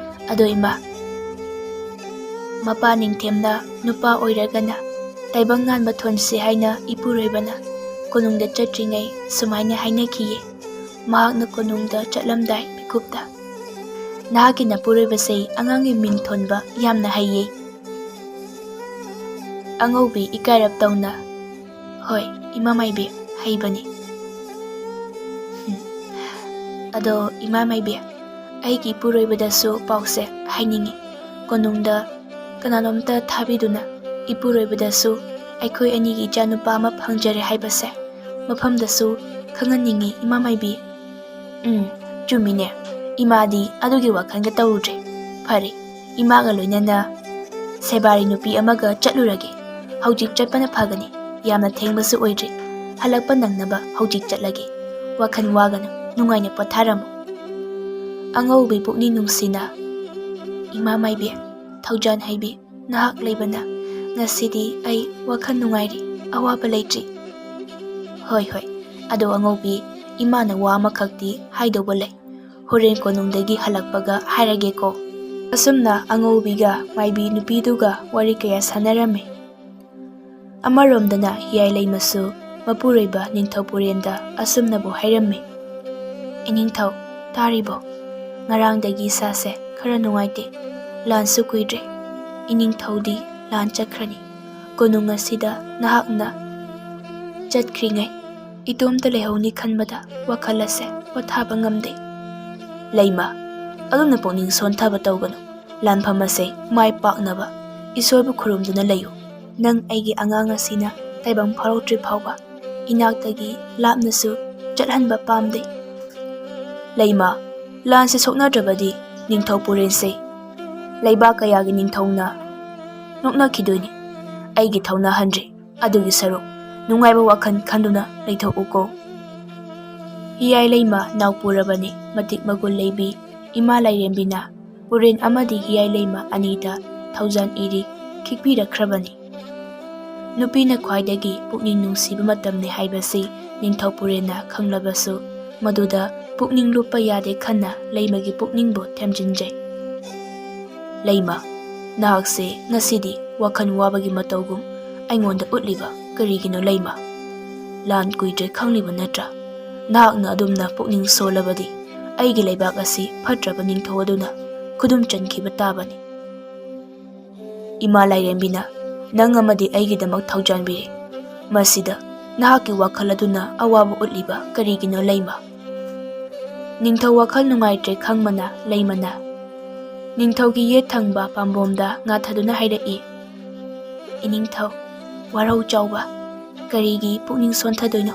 ꯑꯗꯣ ꯏꯃꯥ, ꯃꯄꯥ ꯅꯤꯡꯊꯦꯝꯅ ꯅꯨꯄꯥ ꯑꯣꯏꯔꯒꯅ ꯇꯥꯏꯕꯪ ꯉꯥꯟꯕ ꯊꯣꯟꯁꯤ ꯍꯥꯏꯅ ꯏꯄꯨꯔꯣꯏꯕꯅ ꯀꯣꯅꯨꯡꯗ ꯆꯠꯇ꯭ꯔꯤꯉꯩ ꯁꯨꯃꯥꯏꯅ ꯍꯥꯏꯅꯈꯤꯌꯦ꯫ ꯃꯍꯥꯛꯅ ꯀꯣꯅꯨꯡꯗ ꯆꯠꯂꯝꯗꯥꯏ ꯃꯤꯀꯨꯞꯇ꯫ ꯅꯍꯥꯛꯀꯤ ꯅꯄꯨꯔꯣꯏꯕꯁꯦ ꯑꯉꯥꯡꯒꯤ ꯃꯤꯡ ꯊꯣꯟꯕ ꯌꯥꯝꯅ ꯍꯩꯌꯦ꯫" ꯑꯉꯧꯕꯤ ꯏꯀꯥꯏꯔꯞ ꯇꯧꯅ, "ꯍꯣꯏ, ꯏꯃꯥ ꯃꯥꯏꯕꯤ, ꯍꯩꯕꯅꯤ꯫" "ꯎꯝ꯫ ꯑꯗꯣ ꯏꯃꯥ ꯃꯥꯏꯕꯤ, ꯑꯩꯒꯤ ꯏꯄꯨꯔꯣꯏꯕꯗꯁꯨ ꯄꯥꯎꯁꯦ ꯍꯥꯏꯅꯤꯡꯉꯤ꯫ ꯀꯣꯅꯨꯡꯗ ꯀꯅꯥꯅꯣꯝꯇ ꯊꯥꯕꯤꯗꯨꯅ ꯏꯄꯨꯔꯣꯏꯕꯗꯁꯨ ꯑꯩꯈꯣꯏ ꯑꯅꯤꯒꯤ ꯏꯆꯥꯅꯨꯄꯥ ꯑꯃ ꯐꯪꯖꯔꯦ ꯍꯥꯏꯕꯁꯦ ꯃꯐꯝꯗꯁꯨ ꯈꯪꯍꯟꯅꯤꯡꯉꯤ, ꯏꯃꯥ ꯃꯥꯏꯕꯤ꯫" "ꯎꯝ, ꯆꯨꯝꯃꯤꯅꯦ꯫ ꯏꯃꯥꯗꯤ ꯑꯗꯨꯒꯤ ꯋꯥꯈꯜꯒ ꯇꯧꯔꯨꯗ꯭ꯔꯦ꯫ ꯐꯔꯦ, ꯏꯃꯥꯒ ꯂꯣꯏꯅꯅ ꯁꯦꯕꯥꯔꯤ ꯅꯨꯄꯤ ꯑꯃꯒ ꯆꯠꯂꯨꯔꯒꯦ꯫ ꯍꯧꯖꯤꯛ ꯆꯠꯄꯅ ꯐꯒꯅꯤ꯫ ꯌꯥꯝꯅ ꯊꯦꯡꯕꯁꯨ ꯑꯣꯏꯗ꯭ꯔꯤ꯫ ꯍꯜꯂꯛꯄ ꯅꯪꯅꯕ ꯍꯧꯖꯤꯛ ꯆꯠꯂꯒꯦ꯫ ꯋꯥꯈꯜ ꯋꯥꯒꯅꯨ, ꯅꯨꯡꯉꯥꯏꯅ ꯄꯣꯊꯥꯔꯝꯃꯨ꯫" ꯑꯉꯧꯕꯤ ꯄꯨꯛꯅꯤꯡ ꯅꯨꯡꯁꯤꯅ, "ꯏꯃꯥ ꯃꯥꯏꯕꯤ, ꯊꯧꯖꯥꯟ ꯍꯩꯕꯤ, ꯅꯍꯥꯛ ꯂꯩꯕꯅ ꯉꯁꯤꯗꯤ ꯑꯩ ꯋꯥꯈꯜ ꯅꯨꯡꯉꯥꯏꯔꯤ, ꯑꯋꯥꯕ ꯂꯩꯇ꯭ꯔꯤ꯫" "ꯍꯣꯏ, ꯍꯣꯏ꯫ ꯑꯗꯣ ꯑꯉꯧꯕꯤ, ꯏꯃꯥꯅ ꯋꯥ ꯑꯃꯈꯛꯇꯤ ꯍꯥꯏꯗꯧꯕ ꯂꯩ꯫ ꯍꯣꯔꯦꯟ ꯀꯣꯅꯨꯡꯗꯒꯤ ꯍꯜꯂꯛꯄꯒ ꯍꯥꯏꯔꯒꯦꯀꯣ꯫" ꯑꯁꯨꯝꯅ ꯑꯉꯧꯕꯤꯒ ꯃꯥꯏꯕꯤ ꯅꯨꯄꯤꯗꯨꯒ ꯋꯥꯔꯤ ꯀꯌꯥ ꯁꯥꯟꯅꯔꯝꯃꯤ꯫ ꯑꯃꯔꯣꯝꯗꯅ ꯍꯤꯌꯥꯏ ꯂꯩꯃꯁꯨ ꯃꯄꯨꯔꯣꯏꯕ ꯅꯤꯡꯊꯧ ꯄꯨꯔꯦꯟꯗ ꯑꯁꯨꯝꯅꯕꯨ ꯍꯥꯏꯔꯝꯃꯤ, "ꯏꯅꯤꯡꯊꯧ, ꯇꯥꯔꯤꯕꯣ? ꯉꯔꯥꯡꯗꯒꯤ ꯏꯁꯥꯁꯦ ꯈꯔ ꯅꯨꯡꯉꯥꯏꯇꯦ꯫ ꯂꯥꯟꯁꯨ ꯀꯨꯏꯗ꯭ꯔꯦ꯫ ꯏꯅꯤꯡꯊꯧꯗꯤ ꯂꯥꯟ ꯆꯠꯈ꯭ꯔꯅꯤ꯫ ꯀꯣꯅꯨꯡ ꯑꯁꯤꯗ ꯅꯍꯥꯛꯅ ꯆꯠꯈ꯭ꯔꯤꯉꯩ ꯏꯇꯣꯝꯇ ꯂꯩꯍꯧꯅꯤ ꯈꯟꯕꯗ ꯋꯥꯈꯜ ꯑꯁꯦ ꯄꯣꯊꯥꯕ ꯉꯝꯗꯦ꯫" "ꯂꯩꯃ, ꯑꯗꯨꯝꯅ ꯄꯨꯛꯅꯤꯡ ꯁꯣꯟꯊꯕ ꯇꯧꯒꯅꯨ꯫ ꯂꯥꯟꯐꯝ ꯑꯁꯦ ꯃꯥꯏ ꯄꯥꯛꯅꯕ ꯏꯁꯣꯔꯕꯨ ꯈꯨꯔꯨꯝꯗꯨꯅ ꯂꯩꯌꯨ꯫ ꯅꯪ ꯑꯩꯒꯤ ꯑꯉꯥꯡ ꯑꯁꯤꯅ ꯇꯥꯏꯕꯪ ꯐꯥꯎꯔꯛꯇ꯭ꯔꯤ ꯐꯥꯎꯕ ꯏꯅꯥꯛꯇꯒꯤ ꯂꯥꯞꯅꯁꯨ ꯆꯠꯍꯟꯕ ꯄꯥꯝꯗꯦ꯫" "ꯂꯩꯃ, ꯂꯥꯟꯁꯦ ꯁꯣꯛꯅꯗ꯭ꯔꯕꯗꯤ ꯅꯤꯡꯊꯧ ꯄꯨꯔꯦꯟꯁꯦ ꯂꯩꯕꯥꯛ ꯀꯌꯥꯒꯤ ꯅꯤꯡꯊꯧꯅ ꯅꯣꯛꯅꯈꯤꯗꯣꯏꯅꯤ꯫ ꯑꯩꯒꯤ ꯊꯧꯅꯥ ꯍꯟꯗ꯭ꯔꯤ꯫ ꯑꯗꯨꯒꯤ ꯁꯔꯨꯛ ꯅꯨꯡꯉꯥꯏꯕ ꯋꯥꯈꯜ ꯈꯟꯗꯨꯅ ꯂꯩꯊꯣꯛꯎꯀꯣ꯫ ꯍꯤꯌꯥꯏ ꯂꯩꯃ ꯅꯥꯎꯄꯨꯔꯕꯅꯤ, ꯃꯇꯤꯛ ꯃꯒꯨꯟ ꯂꯩꯕꯤ ꯏꯃꯥ ꯂꯥꯏꯔꯦꯝꯕꯤꯅ ꯄꯨꯔꯦꯟ ꯑꯃꯗꯤ ꯍꯤꯌꯥꯏ ꯂꯩꯃ ꯑꯅꯤꯗ ꯊꯧꯖꯥꯟ ꯏꯔꯤ ꯈꯤꯛꯄꯤꯔꯛꯈ꯭ꯔꯕꯅꯤ꯫ ꯅꯨꯄꯤꯅ ꯈ꯭ꯋꯥꯏꯗꯒꯤ ꯄꯨꯛꯅꯤꯡ ꯅꯨꯡꯁꯤꯕ ꯃꯇꯝꯅꯤ ꯍꯥꯏꯕꯁꯤ ꯅꯤꯡꯊꯧ ꯄꯨꯔꯦꯟꯅ ꯈꯪꯂꯕꯁꯨ, ꯃꯗꯨꯗ ꯄꯨꯛꯅꯤꯡ ꯂꯨꯞꯄ ꯌꯥꯗꯦ ꯈꯟꯅ ꯂꯩꯃꯒꯤ ꯄꯨꯛꯅꯤꯡꯕꯨ ꯊꯦꯝꯖꯤꯟꯖꯩ꯫ "ꯂꯩꯃ, ꯅꯍꯥꯛꯁꯦ ꯉꯁꯤꯗꯤ ꯋꯥꯈꯜ ꯋꯥꯕꯒꯤ ꯃꯇꯧꯒꯨꯝ ꯑꯩꯉꯣꯟꯗ ꯎꯠꯂꯤꯕ ꯀꯔꯤꯒꯤꯅꯣ ꯂꯩꯃ? ꯂꯥꯟ ꯀꯨꯏꯗ꯭ꯔꯦ ꯈꯪꯂꯤꯕ ꯅꯠꯇ꯭ꯔꯥ? ꯅꯍꯥꯛꯅ ꯑꯗꯨꯝꯅ ꯄꯨꯛꯅꯤꯡ ꯁꯣꯜꯂꯕꯗꯤ ꯑꯩꯒꯤ ꯂꯩꯕꯥꯛ ꯑꯁꯤ ꯐꯠꯇ꯭ꯔꯕ ꯅꯤꯡꯊꯧ ꯑꯗꯨꯅ ꯈꯨꯗꯨꯝ ꯆꯟꯈꯤꯕ ꯇꯥꯕꯅꯤ꯫ ꯏꯃꯥ ꯂꯥꯏꯔꯦꯝꯕꯤꯅ ꯅꯪ ꯑꯃꯗꯤ ꯑꯩꯒꯤꯗꯃꯛ ꯊꯧꯖꯥꯟꯕꯤꯔꯤ꯫ ꯃꯁꯤꯗ ꯅꯍꯥꯛꯀꯤ ꯋꯥꯈꯜ ꯑꯗꯨꯅ ꯑꯋꯥꯕ ꯎꯠꯂꯤꯕ ꯀꯔꯤꯒꯤꯅꯣ ꯂꯩꯃ?" ꯅꯤꯡꯊꯧ ꯋꯥꯈꯜ ꯅꯨꯡꯉꯥꯏꯇ꯭ꯔꯦ ꯈꯪꯕꯅ ꯂꯩꯃꯅ ꯅꯤꯡꯊꯧꯒꯤ ꯌꯦꯠ ꯊꯪꯕ ꯄꯥꯝꯕꯣꯝꯗ ꯉꯥꯊꯗꯨꯅ ꯍꯥꯏꯔꯛꯏ, "ꯏꯅꯤꯡꯊꯧ, ꯋꯥꯔꯧ ꯆꯥꯎꯕ, ꯀꯔꯤꯒꯤ ꯄꯨꯛꯅꯤꯡ ꯁꯣꯟꯊꯗꯣꯏꯅꯣ?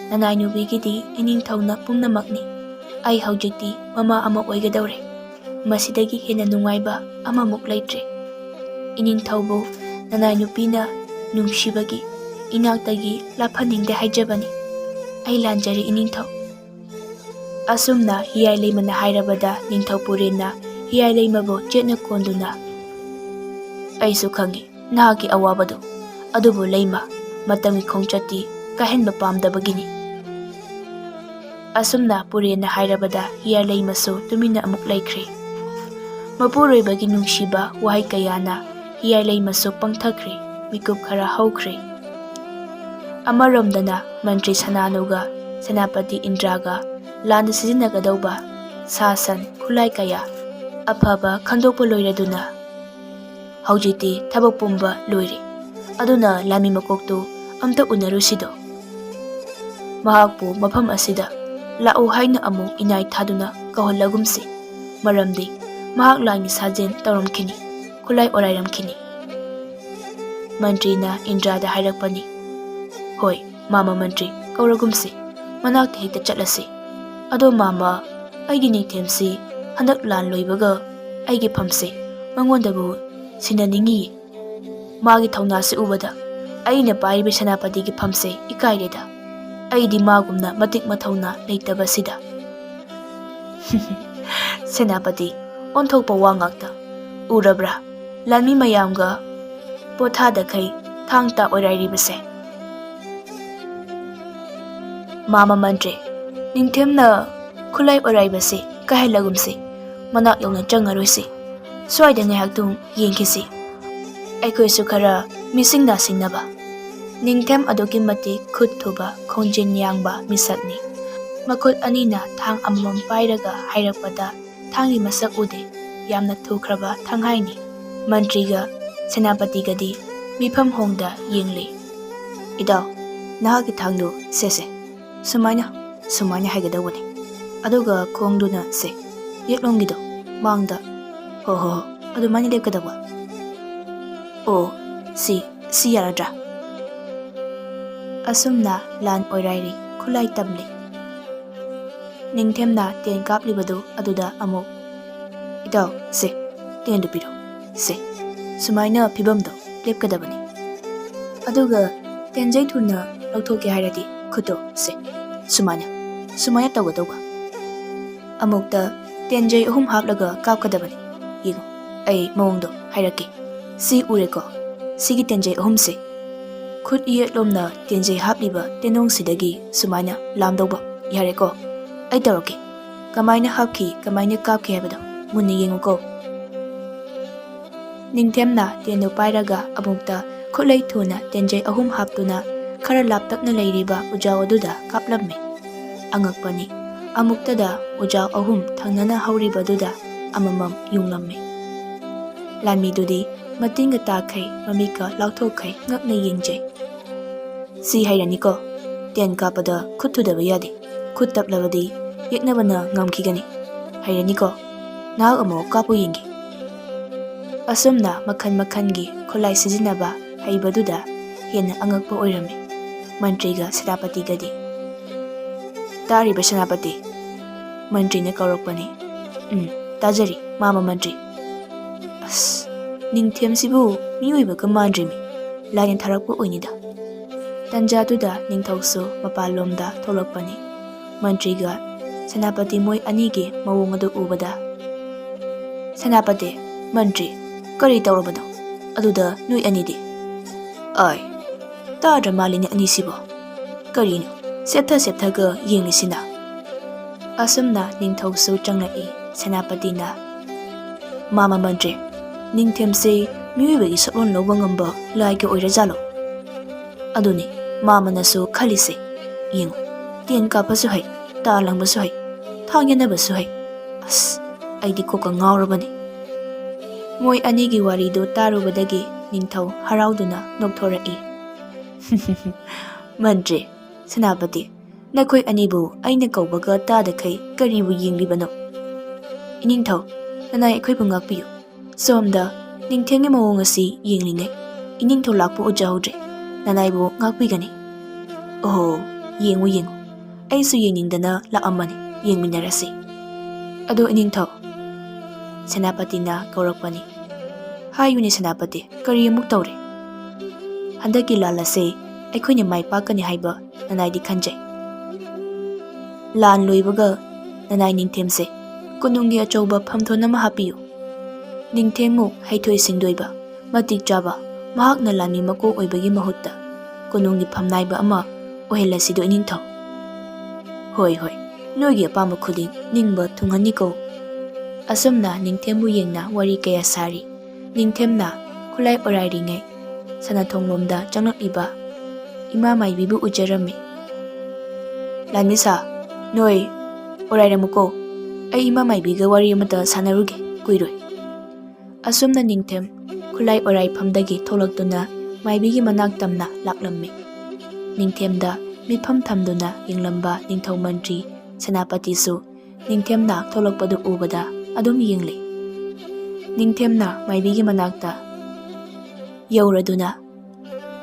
ꯅꯅꯥꯏꯅꯨꯕꯤꯒꯤꯗꯤ ꯏꯅꯤꯡꯊꯧꯅ ꯄꯨꯝꯅꯃꯛꯅꯤ꯫ ꯑꯩ ꯍꯧꯖꯤꯛꯇꯤ ꯃꯃꯥ ꯑꯃ ꯑꯣꯏꯒꯗꯧꯔꯦ꯫ ꯃꯁꯤꯗꯒꯤ ꯍꯦꯟꯅ ꯅꯨꯡꯉꯥꯏꯕ ꯑꯃꯃꯨꯛ ꯂꯩꯇ꯭ꯔꯦ꯫ ꯏꯅꯤꯡꯊꯧꯕꯨ ꯅꯅꯥꯏ ꯅꯨꯄꯤꯅ ꯅꯨꯡꯁꯤꯕꯒꯤ ꯏꯅꯥꯛꯇꯒꯤ ꯂꯥꯞꯍꯟꯅꯤꯡꯗꯦ ꯍꯥꯏꯖꯕꯅꯤ꯫ ꯑꯩ ꯂꯥꯟꯖꯔꯦ ꯏꯅꯤꯡꯊꯧ꯫" ꯑꯁꯨꯝꯅ ꯍꯤꯌꯥꯏ ꯂꯩꯃꯅ ꯍꯥꯏꯔꯕꯗ ꯅꯤꯡꯊꯧ ꯄꯨꯔꯦꯟꯅ ꯍꯤꯌꯥꯏ ꯂꯩꯃꯕꯨ ꯆꯦꯠꯅ ꯀꯣꯟꯗꯨꯅ, "ꯑꯩꯁꯨ ꯈꯪꯏ ꯅꯍꯥꯛꯀꯤ ꯑꯋꯥꯕꯗꯨ꯫ ꯑꯗꯨꯕꯨ ꯂꯩꯃ, ꯃꯇꯝꯒꯤ ꯈꯣꯡꯆꯠꯇꯤ ꯀꯥꯏꯍꯟꯕ ꯄꯥꯝꯗꯕꯒꯤꯅꯤ꯫" ꯑꯁꯨꯝꯅ ꯄꯨꯔꯦꯟꯅ ꯍꯥꯏꯔꯕꯗ ꯍꯤꯌꯥꯏ ꯂꯩꯃꯁꯨ ꯇꯨꯃꯤꯟꯅ ꯑꯃꯨꯛ ꯂꯩꯈ꯭ꯔꯦ꯫ ꯃꯄꯨꯔꯣꯏꯕꯒꯤ ꯅꯨꯡꯁꯤꯕ ꯋꯥꯍꯩ ꯀꯌꯥꯅ ꯍꯤꯌꯥꯏ ꯂꯩꯃꯁꯨ ꯄꯪꯊꯈ꯭ꯔꯦ, ꯃꯤꯀꯨꯞ ꯈꯔ ꯍꯧꯈ꯭ꯔꯦ꯫ ꯑꯃꯔꯣꯝꯗꯅ ꯃꯟꯇ꯭ꯔꯤ ꯁꯅꯥꯅꯨꯒ ꯁꯦꯅꯥꯄꯇꯤ ꯏꯟꯗ꯭ꯔꯥꯒ ꯂꯥꯟꯗ ꯁꯤꯖꯤꯟꯅꯒꯗꯧꯕ ꯁꯥ ꯁꯟ ꯈꯨꯠꯂꯥꯏ ꯀꯌꯥ ꯑꯐꯕ ꯈꯟꯗꯣꯛꯄ ꯂꯣꯏꯔꯗꯨꯅ ꯍꯧꯖꯤꯛꯇꯤ ꯊꯕꯛ ꯄꯨꯝꯕ ꯂꯣꯏꯔꯦ꯫ ꯑꯗꯨꯅ ꯂꯥꯟꯃꯤ ꯃꯀꯣꯛꯇꯨ ꯑꯝꯇ ꯎꯅꯔꯨꯁꯤꯗꯣ꯫ ꯃꯍꯥꯛꯄꯨ ꯃꯐꯝ ꯑꯁꯤꯗ ꯂꯥꯛꯎ ꯍꯥꯏꯅ ꯑꯃꯨꯛ ꯏꯅꯥꯏ ꯊꯥꯗꯨꯅ ꯀꯧꯍꯜꯂꯒꯨꯝꯁꯤ꯫ ꯃꯔꯝꯗꯤ ꯃꯍꯥꯛ ꯂꯥꯟꯒꯤ ꯁꯥꯖꯦꯜ ꯇꯧꯔꯝꯈꯤꯅꯤ, ꯈꯨꯠꯂꯥꯏ ꯑꯣꯔꯥꯏꯔꯝꯈꯤꯅꯤ꯫ ꯃꯟꯇ꯭ꯔꯤꯅ ꯏꯟꯗ꯭ꯔꯥꯗ ꯍꯥꯏꯔꯛꯄꯅꯤ, "ꯍꯣꯏ, ꯃꯥꯃ ꯃꯟꯇ꯭ꯔꯤ, ꯀꯧꯔꯒꯨꯝꯁꯤ, ꯃꯅꯥꯛꯇ ꯍꯦꯛꯇ ꯆꯠꯂꯁꯤ꯫ ꯑꯗꯣ ꯃꯥꯃ, ꯑꯩꯒꯤ ꯅꯤꯡꯊꯦꯝꯁꯤ ꯍꯟꯗꯛ ꯂꯥꯟ ꯂꯣꯏꯕꯒ ꯑꯩꯒꯤ ꯐꯝꯁꯦ ꯃꯉꯣꯟꯗꯕꯨ ꯁꯤꯟꯅꯅꯤꯡꯉꯤ꯫ ꯃꯥꯒꯤ ꯊꯧꯅꯥꯁꯤ ꯎꯕꯗ ꯑꯩꯅ ꯄꯥꯏꯔꯤꯕ ꯁꯦꯅꯥꯄꯇꯤꯒꯤ ꯐꯝꯁꯦ ꯏꯀꯥꯏꯔꯦꯗ꯫ ꯑꯩꯗꯤ ꯃꯥꯒꯨꯝꯅ ꯃꯇꯤꯛ ꯃꯊꯧꯅꯥ ꯂꯩꯇꯕꯁꯤꯗ꯫ ꯁꯦꯅꯥꯄꯇꯤ, ꯑꯣꯟꯊꯣꯛꯄ ꯋꯥ ꯉꯥꯛꯇ꯫ ꯎꯔꯕ꯭ꯔꯥ? ꯂꯥꯟꯃꯤ ꯃꯌꯥꯝꯒ ꯄꯣꯊꯥꯗꯈꯩ ꯊꯥꯡ ꯇꯥ ꯑꯣꯏꯔꯥꯏꯔꯤꯕꯁꯦ꯫ ꯃꯥꯃ ꯃꯟꯇ꯭ꯔꯤ, ꯅꯤꯡꯊꯦꯝꯅ ꯈꯨꯠꯂꯥꯏ ꯑꯣꯏꯔꯥꯏꯕꯁꯤ ꯀꯥꯏꯍꯜꯂꯒꯨꯝꯁꯤ, ꯃꯅꯥꯛ ꯌꯧꯅ ꯆꯪꯉꯔꯣꯏꯁꯤ꯫ ꯁ꯭ꯋꯥꯏꯗ ꯉꯥꯏꯍꯥꯛꯇꯨꯝ ꯌꯦꯡꯈꯤꯁꯤ꯫ ꯑꯩꯈꯣꯏꯁꯨ ꯈꯔ ꯃꯤꯁꯤꯡ ꯅꯥꯁꯤꯡꯅꯕ꯫ ꯅꯤꯡꯊꯦꯝ ꯑꯗꯨꯛꯀꯤ ꯃꯇꯤꯛ ꯈꯨꯠ ꯊꯨꯕ, ꯈꯣꯡꯖꯤꯟ ꯌꯥꯡꯕ ꯃꯤꯁꯛꯅꯤ꯫ ꯃꯈꯨꯠ ꯑꯅꯤꯅ ꯊꯥꯡ ꯑꯃꯃꯝ ꯄꯥꯏꯔꯒ ꯍꯥꯏꯔꯛꯄꯗ ꯊꯥꯡꯒꯤ ꯃꯁꯛ ꯎꯗꯦ꯫ ꯌꯥꯝꯅ ꯊꯨꯈ꯭ꯔꯕ ꯊꯥꯡꯍꯥꯏꯅꯤ꯫ ꯃꯟꯇ꯭ꯔꯤꯒ ꯁꯦꯅꯥꯄꯇꯤꯒꯗꯤ ꯃꯤꯐꯝ ꯍꯣꯡꯗ ꯌꯦꯡꯂꯤ꯫ "ꯏꯇꯥꯎ, ꯅꯍꯥꯛꯀꯤ ꯊꯥꯡꯗꯨ ꯁꯦꯁꯦ꯫ ꯁꯨꯃꯥꯏꯅ, ꯁꯨꯃꯥꯏꯅ ꯍꯥꯏꯒꯗꯧꯕꯅꯤ꯫ ꯑꯗꯨꯒ ꯈꯣꯡꯗꯨꯅ ꯁꯦ, ꯌꯦꯠꯂꯣꯝꯒꯤꯗꯣ, ꯃꯥꯡꯗ꯫ ꯍꯣ, ꯍꯣ, ꯍꯣ, ꯑꯗꯨꯃꯥꯏꯅ ꯂꯦꯞꯀꯗꯧꯕ꯫ ꯑꯣ, ꯁꯤ, ꯁꯤ ꯌꯥꯔꯗ꯭ꯔꯥ?" ꯑꯁꯨꯝꯅ ꯂꯥꯟ ꯑꯣꯏꯔꯥꯏꯔꯤ, ꯈꯨꯠꯂꯥꯏ ꯇꯝꯂꯤ꯫ ꯅꯤꯡꯊꯦꯝꯅ ꯇꯦꯟ ꯀꯥꯞꯂꯤꯕꯗꯨ ꯑꯗꯨꯗ ꯑꯃꯨꯛ, "ꯏꯇꯥꯎ, ꯁꯦ, ꯇꯦꯟꯗꯨ ꯄꯤꯔꯣ꯫ ꯁꯦ, ꯁꯨꯃꯥꯏꯅ ꯐꯤꯕꯝꯗꯣ ꯂꯦꯞꯀꯗꯕꯅꯤ꯫ ꯑꯗꯨꯒ ꯇꯦꯟꯖꯩ ꯊꯨꯅ ꯂꯧꯊꯣꯛꯀꯦ ꯍꯥꯏꯔꯗꯤ ꯈꯨꯠꯇꯣ ꯁꯦ, ꯁꯨꯃꯥꯏꯅ, ꯁꯨꯃꯥꯏꯅ ꯇꯧꯒꯗꯧꯕ꯫ ꯑꯃꯨꯛꯇ ꯇꯦꯟꯖꯩ ꯑꯍꯨꯝ ꯍꯥꯞꯂꯒ ꯀꯥꯞꯀꯗꯕꯅꯤ꯫ ꯌꯦꯡꯉꯨ, ꯑꯩ ꯃꯑꯣꯡꯗꯣ ꯍꯥꯏꯔꯛꯀꯦ꯫ ꯁꯤ ꯎꯔꯦꯀꯣ? ꯁꯤꯒꯤ ꯇꯦꯟꯖꯩ ꯑꯍꯨꯝꯁꯦ ꯈꯨꯠ ꯌꯦꯠꯂꯣꯝꯅ ꯇꯦꯟꯖꯩ ꯍꯥꯞꯂꯤꯕ ꯇꯦꯟꯗꯣꯡꯁꯤꯗꯒꯤ ꯁꯨꯃꯥꯏꯅ ꯂꯥꯝꯗꯧꯕ꯫ ꯌꯥꯔꯦꯀꯣ? ꯑꯩ ꯇꯧꯔꯛꯀꯦ꯫ ꯀꯃꯥꯏꯅ ꯍꯥꯞꯈꯤ, ꯀꯃꯥꯏꯅ ꯀꯥꯞꯈꯤ ꯍꯥꯏꯕꯗꯣ ꯃꯨꯟꯅ ꯌꯦꯡꯉꯨꯀꯣ꯫" ꯅꯤꯡꯊꯦꯝꯅ ꯇꯦꯟꯗꯨ ꯄꯥꯏꯔꯒ ꯑꯃꯨꯛꯇ ꯈꯨꯠꯂꯩ ꯊꯨꯅ ꯇꯦꯟꯖꯩ ꯑꯍꯨꯝ ꯍꯥꯞꯇꯨꯅ ꯈꯔ ꯂꯥꯞꯇꯛꯅ ꯂꯩꯔꯤꯕ ꯎꯖꯥꯎ ꯑꯗꯨꯗ ꯀꯥꯞꯂꯝꯃꯤ꯫ ꯑꯉꯛꯄꯅꯤ, ꯑꯃꯨꯛꯇꯗ ꯎꯖꯥꯎ ꯑꯍꯨꯝ ꯊꯪꯅꯅ ꯍꯧꯔꯤꯕꯗꯨꯗ ꯑꯃꯃꯝ ꯌꯨꯡꯂꯝꯃꯤ꯫ ꯂꯥꯟꯃꯤꯗꯨꯗꯤ ꯃꯇꯤꯟꯒ ꯇꯥꯈꯩ, ꯃꯃꯤꯠꯀ ꯂꯥꯎꯊꯣꯛꯈꯩ ꯉꯛꯅ ꯌꯦꯡꯖꯩ꯫ "ꯁꯤ ꯍꯩꯔꯅꯤꯀꯣ꯫ ꯇꯦꯟ ꯀꯥꯞꯄꯗ ꯈꯨꯠ ꯊꯨꯗꯕ ꯌꯥꯗꯦ꯫ ꯈꯨꯠ ꯇꯞꯂꯕꯗꯤ ꯌꯦꯛꯅꯕꯅ ꯉꯝꯈꯤꯒꯅꯤ꯫ ꯍꯩꯔꯅꯤꯀꯣ꯫ ꯅꯍꯥꯛ ꯑꯃꯨꯛ ꯀꯥꯞꯄꯨ ꯌꯦꯡꯒꯦ꯫" ꯑꯁꯨꯝꯅ ꯃꯈꯜ ꯃꯈꯜꯒꯤ ꯈꯨꯠꯂꯥꯏ ꯁꯤꯖꯤꯟꯅꯕ ꯍꯩꯕꯗꯨꯗ ꯍꯦꯟꯅ ꯑꯉꯛꯄ ꯑꯣꯏꯔꯝꯃꯤ ꯃꯟꯇ꯭ꯔꯤꯒ ꯁꯦꯅꯥꯄꯇꯤꯒꯗꯤ꯫ "ꯇꯥꯔꯤꯕ ꯁꯦꯅꯥꯄꯇꯤ?" ꯃꯟꯇ꯭ꯔꯤꯅ ꯀꯧꯔꯛꯄꯅꯤ꯫ "ꯎꯝ, ꯇꯥꯖꯔꯤ, ꯃꯥꯃ ꯃꯟꯇ꯭ꯔꯤ꯫" ꯑꯁ, ꯅꯤꯡꯊꯦꯝꯁꯤꯕꯨ ꯃꯤꯑꯣꯏꯕꯒ ꯃꯥꯟꯗ꯭ꯔꯤꯃꯤ, ꯂꯥꯏꯅ ꯊꯥꯔꯛꯄ ꯑꯣꯏꯅꯤꯗ꯫ ꯇꯟꯖꯥꯗꯨꯗ ꯅꯤꯡꯊꯧꯁꯨ ꯃꯄꯥꯟꯂꯣꯝꯗ ꯊꯣꯛꯂꯛꯄꯅꯤ꯫ ꯃꯟꯇ꯭ꯔꯤꯒ ꯁꯦꯅꯥꯄꯇꯤ ꯃꯣꯏ ꯑꯅꯤꯒꯤ ꯃꯑꯣꯡ ꯑꯗꯨ ꯎꯕꯗ, "ꯁꯦꯅꯥꯄꯇꯤ, ꯃꯟꯇ꯭ꯔꯤ, ꯀꯔꯤ ꯇꯧꯔꯕꯅꯣ? ꯑꯗꯨꯗ ꯅꯣꯏ ꯑꯅꯤꯗꯤ?" "ꯑꯥꯏ, ꯇꯥꯗ꯭ꯔ ꯃꯥꯜꯂꯤꯅꯦ ꯑꯅꯤꯁꯤꯕꯣ꯫ ꯀꯔꯤꯅꯣ ꯁꯦꯞꯊ ꯁꯦꯞꯊꯒ ꯌꯦꯡꯂꯤꯁꯤꯅ?" ꯑꯁꯨꯝꯅ ꯅꯤꯡꯊꯧꯁꯨ ꯆꯪꯂꯛꯏ꯫ ꯁꯦꯅꯥꯄꯇꯤꯅ, "ꯃꯥꯃ ꯃꯟꯇ꯭ꯔꯤ, ꯅꯤꯡꯊꯦꯝꯁꯦ ꯃꯤꯑꯣꯏꯕꯒꯤ ꯁꯛꯂꯣꯟ ꯂꯧꯕ ꯉꯝꯕ ꯂꯥꯏꯒ ꯑꯣꯏꯔꯖꯥꯠꯂꯣ? ꯑꯗꯨꯅꯤ ꯃꯥꯃꯅꯁꯨ ꯈꯜꯂꯤꯁꯦ꯫ ꯌꯦꯡꯉꯨ, ꯇꯦꯟ ꯀꯥꯞꯄꯁꯨ ꯍꯩ, ꯇꯥ ꯂꯪꯕꯁꯨ ꯍꯩ, ꯊꯥꯡ ꯌꯥꯟꯅꯕꯁꯨ ꯍꯩ꯫ ꯑꯁ, ꯑꯩꯗꯤ ꯀꯣꯛꯀ ꯉꯥꯎꯔꯕꯅꯤ꯫" ꯃꯣꯏ ꯑꯅꯤꯒꯤ ꯋꯥꯔꯤꯗꯨ ꯇꯥꯔꯨꯕꯗꯒꯤ ꯅꯤꯡꯊꯧ ꯍꯔꯥꯎꯗꯨꯅ ꯅꯣꯛꯊꯣꯔꯛꯏ꯫ "ꯃꯟꯇ꯭ꯔꯤ, ꯁꯦꯅꯥꯄꯇꯤ, ꯅꯈꯣꯏ ꯑꯅꯤꯕꯨ ꯑꯩꯅ ꯀꯧꯕꯒ ꯇꯥꯗꯈꯩ ꯀꯔꯤꯕꯨ ꯌꯦꯡꯂꯤꯕꯅꯣ? ꯏꯅꯤꯡꯊꯧ, ꯅꯅꯥꯏ ꯑꯩꯈꯣꯏꯕꯨ ꯉꯥꯛꯄꯤꯌꯨ꯫ ꯁꯣꯝꯗ ꯅꯤꯡꯊꯦꯝꯒꯤ ꯃꯑꯣꯡ ꯑꯁꯤ ꯌꯦꯡꯂꯤꯉꯩ ꯏꯅꯤꯡꯊꯧ ꯂꯥꯛꯄ ꯎꯖꯍꯧꯗ꯭ꯔꯦ꯫ ꯅꯅꯥꯏꯕꯨ ꯉꯥꯛꯄꯤꯒꯅꯤ꯫" "ꯑꯣꯍꯣ, ꯌꯦꯡꯉꯨ, ꯌꯦꯡꯉꯨ꯫ ꯑꯩꯁꯨ ꯌꯦꯡꯅꯤꯡꯗꯅ ꯂꯥꯛꯑꯝꯕꯅꯤ꯫ ꯌꯦꯡꯃꯤꯟꯅꯔꯁꯤ꯫" "ꯑꯗꯣ ꯏꯅꯤꯡꯊꯧ꯫" ꯁꯦꯅꯥꯄꯇꯤꯅ ꯀꯧꯔꯛꯄꯅꯤ꯫ "ꯍꯥꯏꯌꯨꯅꯦ ꯁꯦꯅꯥꯄꯇꯤ, ꯀꯔꯤ ꯑꯃꯨꯛ ꯇꯧꯔꯦ?" "ꯍꯟꯗꯛꯀꯤ ꯂꯥꯟ ꯑꯁꯦ ꯑꯩꯈꯣꯏꯅ ꯃꯥꯏ ꯄꯥꯛꯀꯅꯤ ꯍꯥꯏꯕ ꯅꯅꯥꯏꯗꯤ ꯈꯟꯖꯩ꯫ ꯂꯥꯟ ꯂꯣꯏꯕꯒ ꯅꯅꯥꯏ ꯅꯤꯡꯊꯦꯝꯁꯦ ꯀꯣꯅꯨꯡꯒꯤ ꯑꯆꯧꯕ ꯐꯝꯊꯣꯟ ꯑꯃ ꯍꯥꯞꯄꯤꯌꯨ꯫ ꯅꯤꯡꯊꯦꯝꯃꯨ ꯍꯩꯊꯣꯏ ꯁꯤꯡꯊꯣꯏꯕ, ꯃꯇꯤꯛ ꯆꯥꯕ, ꯃꯍꯥꯛꯅ ꯂꯥꯟꯃꯤ ꯃꯀꯣꯛ ꯑꯣꯏꯕꯒꯤ ꯃꯍꯨꯠꯇ ꯀꯣꯅꯨꯡꯒꯤ ꯐꯝꯅꯥꯏꯕ ꯑꯃ ꯑꯣꯏꯍꯜꯂꯁꯤꯗꯣ ꯏꯅꯤꯡꯊꯧ꯫" "ꯍꯣꯏ, ꯍꯣꯏ, ꯅꯣꯏꯒꯤ ꯑꯄꯥꯝꯕ ꯈꯨꯗꯤꯡ ꯅꯤꯡꯕ ꯊꯨꯡꯍꯟꯅꯤꯀꯣ꯫" ꯑꯁꯨꯝꯅ ꯅꯤꯡꯊꯦꯝꯕꯨ ꯌꯦꯡꯅ ꯋꯥꯔꯤ ꯀꯌꯥ ꯁꯥꯔꯤ꯫ ꯅꯤꯡꯊꯦꯝꯅ ꯈꯨꯠꯂꯥꯏ ꯑꯣꯔꯥꯏꯔꯤꯉꯩ ꯁꯅꯥꯊꯣꯡꯂꯣꯝꯗ ꯆꯪꯂꯛꯂꯤꯕ ꯏꯃꯥ ꯃꯥꯏꯕꯤꯕꯨ ꯎꯖꯔꯝꯃꯤ꯫ "ꯂꯥꯟꯃꯤꯁꯥ, ꯅꯣꯏ ꯑꯣꯔꯥꯏꯔꯝꯃꯨꯀꯣ, ꯑꯩ ꯏꯃꯥ ꯃꯥꯏꯕꯤꯒ ꯋꯥꯔꯤ ꯑꯃꯇ ꯁꯥꯟꯅꯔꯨꯒꯦ, ꯀꯨꯏꯔꯣꯏ꯫" ꯑꯁꯨꯝꯅ ꯅꯤꯡꯊꯦꯝ ꯈꯨꯠꯂꯥꯏ ꯑꯣꯔꯥꯏꯐꯝꯗꯒꯤ ꯊꯣꯛꯂꯛꯇꯨꯅ ꯃꯥꯏꯕꯤꯒꯤ ꯃꯅꯥꯛ ꯇꯝꯅ ꯂꯥꯛꯂꯝꯃꯤ꯫ ꯅꯤꯡꯊꯦꯝꯗ ꯃꯤꯠꯐꯝ ꯊꯝꯗꯨꯅ ꯌꯦꯡꯂꯝꯕ ꯅꯤꯡꯊꯧ ꯃꯟꯇ꯭ꯔꯤ ꯁꯦꯅꯥꯄꯇꯤꯁꯨ ꯅꯤꯡꯊꯦꯝꯅ ꯊꯣꯛꯂꯛꯄꯗꯨ ꯎꯕꯗ ꯑꯗꯨꯝ ꯌꯦꯡꯂꯤ꯫ ꯅꯤꯡꯊꯦꯝꯅ ꯃꯥꯏꯕꯤꯒꯤ ꯃꯅꯥꯛꯇ ꯌꯧꯔꯗꯨꯅ,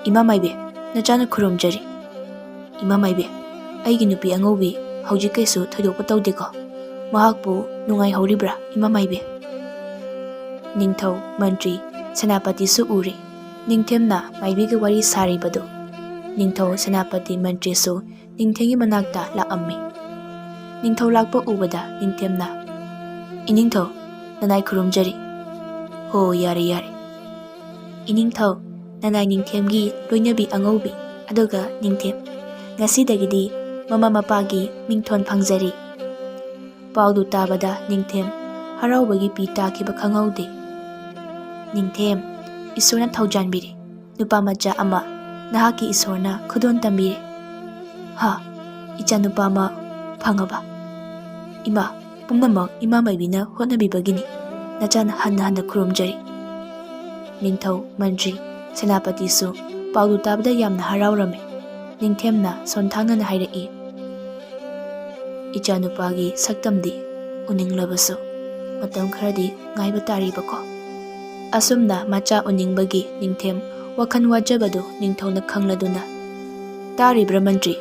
"ꯏꯃꯥ ꯃꯥꯏꯕꯤ, ꯅꯆꯥꯅ ꯈꯨꯔꯨꯝꯖꯔꯤ꯫" "ꯏꯃꯥ ꯃꯥꯏꯕꯤ, ꯑꯩꯒꯤ ꯅꯨꯄꯤ ꯑꯉꯧꯕꯤ ꯍꯧꯖꯤꯛ ꯀꯩꯁꯨ ꯊꯣꯏꯗꯣꯛꯄ ꯇꯧꯗꯦꯀꯣ? ꯃꯍꯥꯛꯄꯨ ꯅꯨꯡꯉꯥꯏꯍꯧꯔꯤꯕ꯭ꯔꯥ, ꯏꯃꯥ ꯃꯥꯏꯕꯤ?" ꯅꯤꯡꯊꯧ, ꯃꯟꯇ꯭ꯔꯤ, ꯁꯦꯅꯥꯄꯇꯤꯁꯨ ꯎꯔꯦ꯫ ꯅꯤꯡꯊꯦꯝꯅ ꯃꯥꯏꯕꯤꯒ ꯋꯥꯔꯤ ꯁꯥꯔꯤꯕꯗꯨ꯫ ꯅꯤꯡꯊꯧ, ꯁꯦꯅꯥꯄꯇꯤ, ꯃꯟꯇ꯭ꯔꯤꯁꯨ ꯅꯤꯡꯊꯦꯝꯒꯤ ꯃꯅꯥꯛꯇ ꯂꯥꯛꯑꯝꯃꯤ꯫ ꯅꯤꯡꯊꯧ ꯂꯥꯛꯄ ꯎꯕꯗ ꯅꯤꯡꯊꯦꯝꯅ, "ꯏꯅꯤꯡꯊꯧ, ꯅꯅꯥꯏ ꯈꯨꯔꯨꯝꯖꯔꯤ꯫ ꯍꯣ, ꯌꯥꯔꯦ, ꯌꯥꯔꯦ꯫ ꯏꯅꯤꯡꯊꯧ, ꯅꯅꯥꯏ ꯅꯤꯡꯊꯦꯝꯒꯤ ꯂꯣꯏꯅꯕꯤ ꯑꯉꯧꯕꯤ, ꯑꯗꯨꯒ ꯅꯤꯡꯊꯦꯝ, ꯉꯁꯤꯗꯒꯤꯗꯤ ꯃꯃꯥ ꯃꯄꯥꯒꯤ ꯃꯤꯡꯊꯣꯟ ꯐꯪꯖꯔꯤ꯫" ꯄꯥꯎꯗꯨ ꯇꯥꯕꯗ ꯅꯤꯡꯊꯦꯝ ꯍꯔꯥꯎꯕꯒꯤ ꯄꯤ ꯇꯥꯈꯤꯕ ꯈꯪꯍꯧꯗꯦ꯫ "ꯅꯤꯡꯊꯦꯝ, ꯏꯁꯣꯔꯅ ꯊꯧꯖꯥꯟꯕꯤꯔꯦ꯫ ꯅꯨꯄꯥ ꯃꯆꯥ ꯑꯃ ꯅꯍꯥꯛꯀꯤ ꯏꯁꯣꯔꯅ ꯈꯨꯗꯣꯜ ꯇꯝꯕꯤꯔꯦ꯫" "ꯍꯥ, ꯏꯆꯥ ꯅꯨꯄꯥ ꯑꯃ ꯐꯪꯉꯕ? ꯏꯃꯥ, ꯄꯨꯝꯅꯃꯛ ꯏꯃꯥ ꯃꯥꯏꯕꯤꯅ ꯍꯣꯠꯅꯕꯤꯕꯒꯤꯅꯤ꯫ ꯅꯆꯥꯅ ꯍꯟꯅ ꯍꯟꯅ ꯈꯨꯔꯨꯝꯖꯔꯤ꯫" ꯅꯤꯡꯊꯧ, ꯃꯟꯇ꯭ꯔꯤ, ꯁꯦꯅꯥꯄꯇꯤꯁꯨ ꯄꯥꯎꯗꯨ ꯇꯥꯕꯗ ꯌꯥꯝꯅ ꯍꯔꯥꯎꯔꯝꯃꯤ꯫ ꯅꯤꯡꯊꯦꯝꯅ ꯁꯣꯟꯊꯥꯡꯅꯅ ꯍꯥꯏꯔꯛꯏ, "ꯏꯆꯥꯅꯨꯄꯥꯒꯤ ꯁꯛꯇꯝꯗꯤ ꯎꯅꯤꯡꯂꯕꯁꯨ ꯃꯇꯝ ꯈꯔꯗꯤ ꯉꯥꯏꯕ ꯇꯥꯔꯤꯕꯀꯣ?" ꯑꯁꯨꯝꯅ ꯃꯆꯥ ꯎꯅꯤꯡꯕꯒꯤ ꯅꯤꯡꯊꯦꯝ ꯋꯥꯈꯜ ꯋꯥꯖꯕꯗꯨ ꯅꯤꯡꯊꯧꯅ ꯈꯪꯂꯗꯨꯅ, "ꯇꯥꯔꯤꯕ꯭ꯔꯥ ꯃꯟꯇ꯭ꯔꯤ?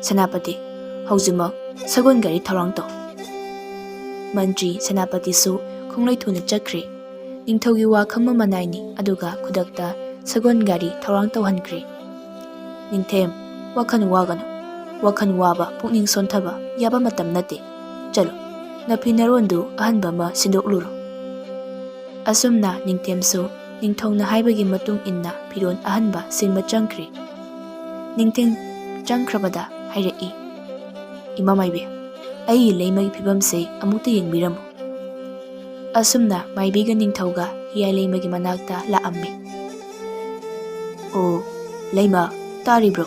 ꯁꯦꯅꯥꯄꯇꯤ, ꯍꯧꯖꯤꯛꯃꯛ ꯁꯒꯣꯜ ꯒꯥꯔꯤ ꯊꯧꯔꯥꯡ ꯇꯧ꯫" ꯃꯟꯇ꯭ꯔꯤ, ꯁꯦꯅꯥꯄꯇꯤꯁꯨ ꯈꯣꯡꯂꯩ ꯊꯨꯅ ꯆꯠꯈ꯭ꯔꯦ꯫ ꯅꯤꯡꯊꯧꯒꯤ ꯋꯥ ꯈꯪꯕ ꯃꯅꯥꯏꯅꯤ, ꯑꯗꯨꯒ ꯈꯨꯗꯛꯇ ꯁꯒꯣꯜ ꯒꯥꯔꯤ ꯊꯧꯔꯥꯡ ꯇꯧꯍꯟꯈ꯭ꯔꯦ꯫ "ꯅꯤꯡꯊꯦꯝ, ꯋꯥꯈꯜ ꯋꯥꯒꯅꯨ꯫ ꯋꯥꯈꯜ ꯋꯥꯕ, ꯄꯨꯛꯅꯤꯡ ꯁꯣꯟꯊꯕ ꯌꯥꯕ ꯃꯇꯝ ꯅꯠꯇꯦ꯫ ꯆꯠꯂꯣ, ꯅꯐꯤ ꯅꯔꯣꯟꯗꯨ ꯑꯍꯟꯕ ꯑꯃ ꯁꯤꯟꯗꯣꯛꯂꯨꯔꯣ꯫" ꯑꯁꯨꯝꯅ ꯅꯤꯡꯊꯦꯝꯁꯨ ꯅꯤꯡꯊꯧꯅ ꯍꯥꯏꯕꯒꯤ ꯃꯇꯨꯡ ꯏꯟꯅ ꯐꯤꯔꯣꯜ ꯑꯍꯟꯕ ꯁꯤꯟꯕ ꯆꯪꯈ꯭ꯔꯦ꯫ ꯅꯤꯡꯊꯦꯝ ꯆꯪꯈ꯭ꯔꯕꯗ ꯍꯥꯏꯔꯛꯏ, "ꯏꯃꯥ ꯃꯥꯏꯕꯤ, ꯑꯩꯒꯤ ꯂꯩꯃꯒꯤ ꯐꯤꯕꯝꯁꯦ ꯑꯃꯨꯛꯇ ꯌꯦꯡꯕꯤꯔꯝꯃꯨ꯫" ꯑꯁꯨꯝꯅ ꯃꯥꯏꯕꯤꯒ ꯅꯤꯡꯊꯧꯒ ꯍꯤꯌꯥꯏ ꯂꯩꯃꯒꯤ ꯃꯅꯥꯛꯇ ꯂꯥꯛꯑꯝꯃꯤ꯫ "ꯑꯣ, ꯂꯩꯃ, ꯇꯥꯔꯤꯕ꯭ꯔꯣ?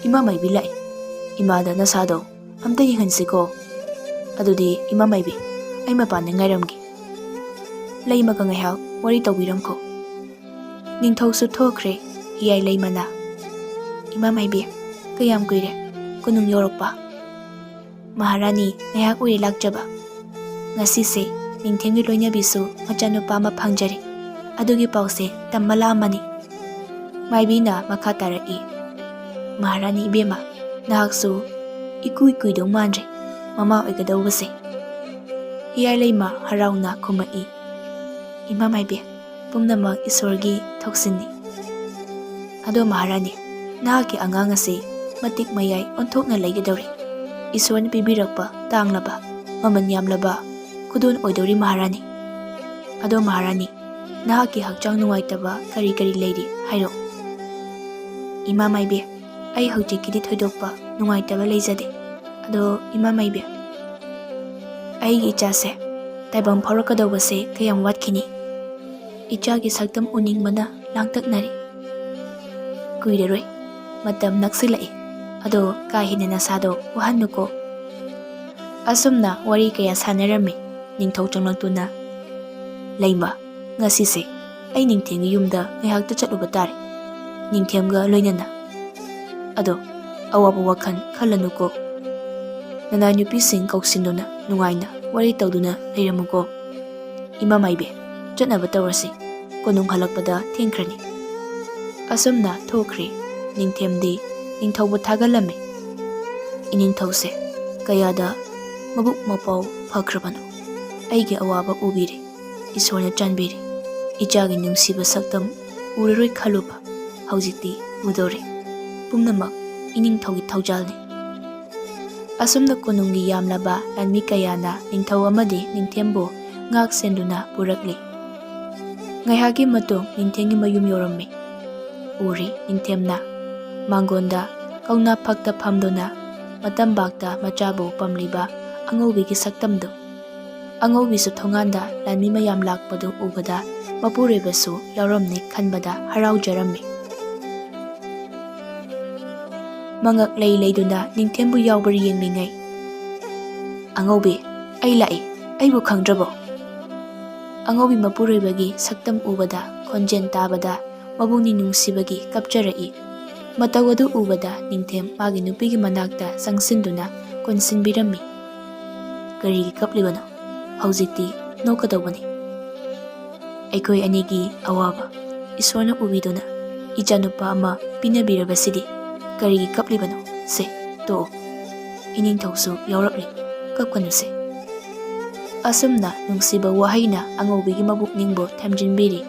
ꯏꯃꯥ ꯃꯥꯏꯕꯤ ꯂꯥꯛꯏ꯫ ꯏꯃꯥꯗ ꯅꯁꯥꯗꯣ ꯑꯝꯇ ꯌꯦꯡꯍꯟꯁꯤꯀꯣ꯫ ꯑꯗꯨꯗꯤ ꯏꯃꯥ ꯃꯥꯏꯕꯤ, ꯑꯩ ꯃꯄꯥꯟꯗ ꯉꯥꯏꯔꯝꯒꯦ꯫" ꯂꯩꯃꯒ ꯉꯥꯏꯍꯥꯛ ꯋꯥꯔꯤ ꯇꯧꯕꯤꯔꯝꯈꯣ꯫ ꯅꯤꯡꯊꯧꯁꯨ ꯊꯣꯛꯈ꯭ꯔꯦ꯫ ꯍꯤꯌꯥꯏ ꯂꯩꯃꯅ, "ꯏꯃꯥ ꯃꯥꯏꯕꯤ, ꯀꯌꯥꯝ ꯀꯨꯏꯔꯦ ꯀꯣꯅꯨꯡ ꯌꯧꯔꯛꯄ?" "ꯃꯍꯥꯔꯥꯅꯤ, ꯉꯥꯏꯍꯥꯛ ꯑꯣꯏꯔꯦ ꯂꯥꯛꯆꯕ꯫ ꯉꯁꯤꯁꯦ ꯅꯤꯡꯊꯦꯝꯒꯤ ꯂꯣꯏꯅꯕꯤꯁꯨ ꯃꯆꯥꯅꯨꯄꯥ ꯑꯃ ꯐꯪꯖꯔꯦ꯫ ꯑꯗꯨꯒꯤ ꯄꯥꯎꯁꯦ ꯇꯝꯕ ꯂꯥꯛꯑꯝꯕꯅꯤ꯫" ꯃꯥꯏꯕꯤꯅ ꯃꯈꯥ ꯇꯥꯔꯛꯏ, "ꯃꯍꯥꯔꯥꯅꯤ ꯏꯕꯦꯝꯃ, ꯅꯍꯥꯛꯁꯨ ꯏꯀꯨꯏ ꯀꯨꯏꯗꯧ ꯃꯥꯟꯗ꯭ꯔꯦ ꯃꯃꯥ ꯑꯣꯏꯒꯗꯧꯕꯁꯦ꯫" ꯍꯤꯌꯥꯏ ꯂꯩꯃ ꯍꯔꯥꯎꯅ ꯈꯨꯝꯃꯛꯏ, ꯏꯃꯥ ꯃꯥꯏꯕꯤ, ꯄꯨꯝꯅꯃꯛ ꯏꯁꯣꯔꯒꯤ ꯊꯧꯁꯤꯟꯅꯤ꯫ ꯑꯗꯣ ꯃꯍꯥꯔꯥꯅꯤ, ꯅꯍꯥꯛꯀꯤ ꯑꯉꯥꯡ ꯑꯁꯤ ꯃꯇꯤꯛ ꯃꯌꯥꯏ ꯑꯣꯟꯊꯣꯛꯅ ꯂꯩꯒꯗꯧꯔꯤ꯫ ꯏꯁꯣꯔꯅ ꯄꯤꯕꯤꯔꯛꯄ ꯇꯥꯡꯂꯕ, ꯃꯃꯜ ꯌꯥꯝꯂꯕ ꯈꯨꯗꯣꯜ ꯑꯣꯏꯗꯧꯔꯤ ꯃꯍꯥꯔꯥꯅꯤ꯫ ꯑꯗꯣ ꯃꯍꯥꯔꯥꯅꯤ, ꯅꯍꯥꯛꯀꯤ ꯍꯛꯆꯥꯡ ꯅꯨꯡꯉꯥꯏꯇꯕ ꯀꯔꯤ ꯀꯔꯤ ꯂꯩꯔꯤ ꯍꯥꯏꯔꯣ꯫ ꯏꯃꯥ ꯃꯥꯏꯕꯤ, ꯑꯩ ꯍꯧꯖꯤꯛꯀꯤꯗꯤ ꯊꯣꯏꯗꯣꯛꯄ ꯅꯨꯡꯉꯥꯏꯇꯕ ꯂꯩꯖꯗꯦ꯫ ꯑꯗꯣ ꯏꯃꯥ ꯃꯥꯏꯕꯤ, ꯑꯩꯒꯤ ꯏꯆꯥꯁꯦ ꯇꯥꯏꯕꯪ ꯐꯥꯎꯔꯛꯀꯗꯧꯕꯁꯦ ꯀꯌꯥꯝ ꯋꯥꯠꯈꯤꯅꯤ? ꯏꯆꯥꯒꯤ ꯁꯛꯇꯝ ꯎꯅꯤꯡꯕꯅ ꯂꯥꯡꯇꯛꯅꯔꯦ꯫ ꯀꯨꯏꯔꯔꯣꯏ, ꯃꯇꯝ ꯅꯛꯁꯤꯜꯂꯛꯏ꯫ ꯑꯗꯣ ꯀꯥ ꯍꯦꯟꯅ ꯅꯁꯥꯗꯣ ꯋꯥꯍꯟꯅꯨꯀꯣ꯫ ꯑꯁꯨꯝꯅ ꯋꯥꯔꯤ ꯀꯌꯥ ꯁꯥꯟꯅꯔꯝꯃꯤ꯫ ꯅꯤꯡꯊꯧ ꯆꯪꯂꯛꯇꯨꯅ, "ꯂꯩꯃ, ꯉꯁꯤꯁꯦ ꯑꯩ ꯅꯤꯡꯊꯦꯝꯒꯤ ꯌꯨꯝꯗ ꯉꯥꯏꯍꯥꯛꯇ ꯆꯠꯂꯨꯕ ꯇꯥꯔꯦ, ꯅꯤꯡꯊꯦꯝꯒ ꯂꯣꯏꯅꯅ꯫ ꯑꯗꯣ ꯑꯋꯥꯕ ꯋꯥꯈꯜ ꯈꯜꯂꯅꯨꯀꯣ꯫ ꯅꯅꯥꯏ ꯅꯨꯄꯤꯁꯤꯡ ꯀꯧꯁꯤꯟꯗꯨꯅ ꯅꯨꯡꯉꯥꯏꯅ ꯋꯥꯔꯤ ꯇꯧꯗꯨꯅ ꯂꯩꯔꯝꯃꯨꯀꯣ꯫ ꯏꯃꯥ ꯃꯥꯏꯕꯤ, ꯆꯠꯅꯕ ꯇꯧꯔꯁꯤ꯫ ꯀꯣꯅꯨꯡ ꯍꯜꯂꯛꯄꯗ ꯊꯦꯡꯈ꯭ꯔꯅꯤ꯫" ꯑꯁꯨꯝꯅ ꯊꯣꯛꯈ꯭ꯔꯦ꯫ ꯅꯤꯡꯊꯦꯝꯗꯤ ꯅꯤꯡꯊꯧꯕꯨ ꯊꯥꯒꯠꯂꯝꯃꯤ꯫ "ꯏꯅꯤꯡꯊꯧꯁꯦ ꯀꯌꯥꯗ ꯃꯕꯨꯛ ꯃꯄꯥꯎ ꯐꯈ꯭ꯔꯕꯅꯣ꯫ ꯑꯩꯒꯤ ꯑꯋꯥꯕ ꯎꯕꯤꯔꯦ꯫ ꯏꯁꯣꯔꯅ ꯆꯥꯟꯕꯤꯔꯦ꯫ ꯏꯆꯥꯒꯤ ꯅꯨꯡꯁꯤꯕ ꯁꯛꯇꯝ ꯎꯔꯔꯣꯏ ꯈꯜꯂꯨꯕ ꯍꯧꯖꯤꯛꯇꯤ ꯎꯗꯧꯔꯦ꯫ ꯄꯨꯝꯅꯃꯛ ꯏꯅꯤꯡꯊꯧꯒꯤ ꯊꯧꯖꯥꯜꯅꯤ꯫" ꯑꯁꯨꯝꯅ ꯀꯣꯅꯨꯡꯒꯤ ꯌꯥꯝꯂꯕ ꯂꯥꯟꯃꯤ ꯀꯌꯥꯅ ꯅꯤꯡꯊꯧ ꯑꯃꯗꯤ ꯅꯤꯡꯊꯦꯝꯕꯨ ꯉꯥꯛ ꯁꯦꯟꯗꯨꯅ ꯄꯨꯔꯛꯂꯤ꯫ ꯉꯥꯏꯍꯥꯛꯀꯤ ꯃꯇꯨꯡ ꯅꯤꯡꯊꯦꯝꯒꯤ ꯃꯌꯨꯝ ꯌꯧꯔꯝꯃꯤ꯫ ꯎꯔꯤ ꯅꯤꯡꯊꯦꯝꯅ ꯃꯥꯡꯒꯣꯟꯗ ꯀꯧꯅꯥ ꯐꯛꯇ ꯐꯝꯗꯨꯅ ꯃꯇꯝꯕꯥꯛꯇ ꯃꯆꯥꯕꯨ ꯄꯝꯂꯤꯕ ꯑꯉꯧꯕꯤꯒꯤ ꯁꯛꯇꯝꯗꯨ꯫ ꯑꯉꯧꯕꯤꯁꯨ ꯊꯣꯡꯒꯥꯟꯗ ꯂꯥꯟꯃꯤ ꯃꯌꯥꯝ ꯂꯥꯛꯄꯗꯨ ꯎꯕꯗ ꯃꯄꯨꯔꯣꯏꯕꯁꯨ ꯌꯥꯎꯔꯝꯅꯤ ꯈꯟꯕꯗ ꯍꯔꯥꯎꯖꯔꯝꯃꯤ꯫ ꯃꯉꯛ ꯂꯩ ꯂꯩꯗꯨꯅ ꯅꯤꯡꯊꯦꯝꯕꯨ ꯌꯥꯎꯕ꯭ꯔꯥ ꯌꯦꯡꯂꯤꯉꯩ, "ꯑꯉꯧꯕꯤ, ꯑꯩ ꯂꯥꯛꯏ, ꯑꯩꯕꯨ ꯈꯪꯗ꯭ꯔꯕꯣ?" ꯑꯉꯧꯕꯤ ꯃꯄꯨꯔꯣꯏꯕꯒꯤ ꯁꯛꯇꯝ ꯎꯕꯗ, ꯈꯣꯟꯖꯦꯜ ꯇꯥꯕꯗ ꯃꯕꯨꯛꯅꯤꯡ ꯅꯨꯡꯁꯤꯕꯒꯤ ꯀꯞꯆꯔꯛꯏ꯫ ꯃꯇꯧ ꯑꯗꯨ ꯎꯕꯗ ꯅꯤꯡꯊꯦꯝ ꯃꯥꯒꯤ ꯅꯨꯄꯤꯒꯤ ꯃꯅꯥꯛꯇ ꯆꯪꯁꯤꯟꯗꯨꯅ ꯀꯣꯟꯁꯤꯟꯕꯤꯔꯝꯃꯤ꯫ "ꯀꯔꯤꯒꯤ ꯀꯞꯂꯤꯕꯅꯣ? ꯍꯧꯖꯤꯛꯇꯤ ꯅꯣꯛꯀꯗꯧꯕꯅꯤ꯫ ꯑꯩꯈꯣꯏ ꯑꯅꯤꯒꯤ ꯑꯋꯥꯕ ꯏꯁꯣꯔꯅ ꯎꯕꯤꯗꯨꯅ ꯏꯆꯥꯅꯨꯄꯥ ꯑꯃ ꯄꯤꯅꯕꯤꯔꯕꯁꯤꯗꯤ ꯀꯔꯤꯒꯤ ꯀꯞꯂꯤꯕꯅꯣ? ꯁꯦ, ꯇꯣꯛꯑꯣ꯫ ꯏꯅꯤꯡꯊꯧꯁꯨ ꯌꯥꯎꯔꯛꯂꯤ, ꯀꯞꯀꯅꯨꯁꯦ꯫" ꯑꯁꯨꯝꯅ ꯅꯨꯡꯁꯤꯕ ꯋꯥꯍꯩꯅ ꯑꯉꯧꯕꯤꯒꯤ ꯃꯕꯨꯛꯅꯤꯡꯕꯨ ꯊꯦꯝꯖꯤꯟꯕꯤꯔꯤ꯫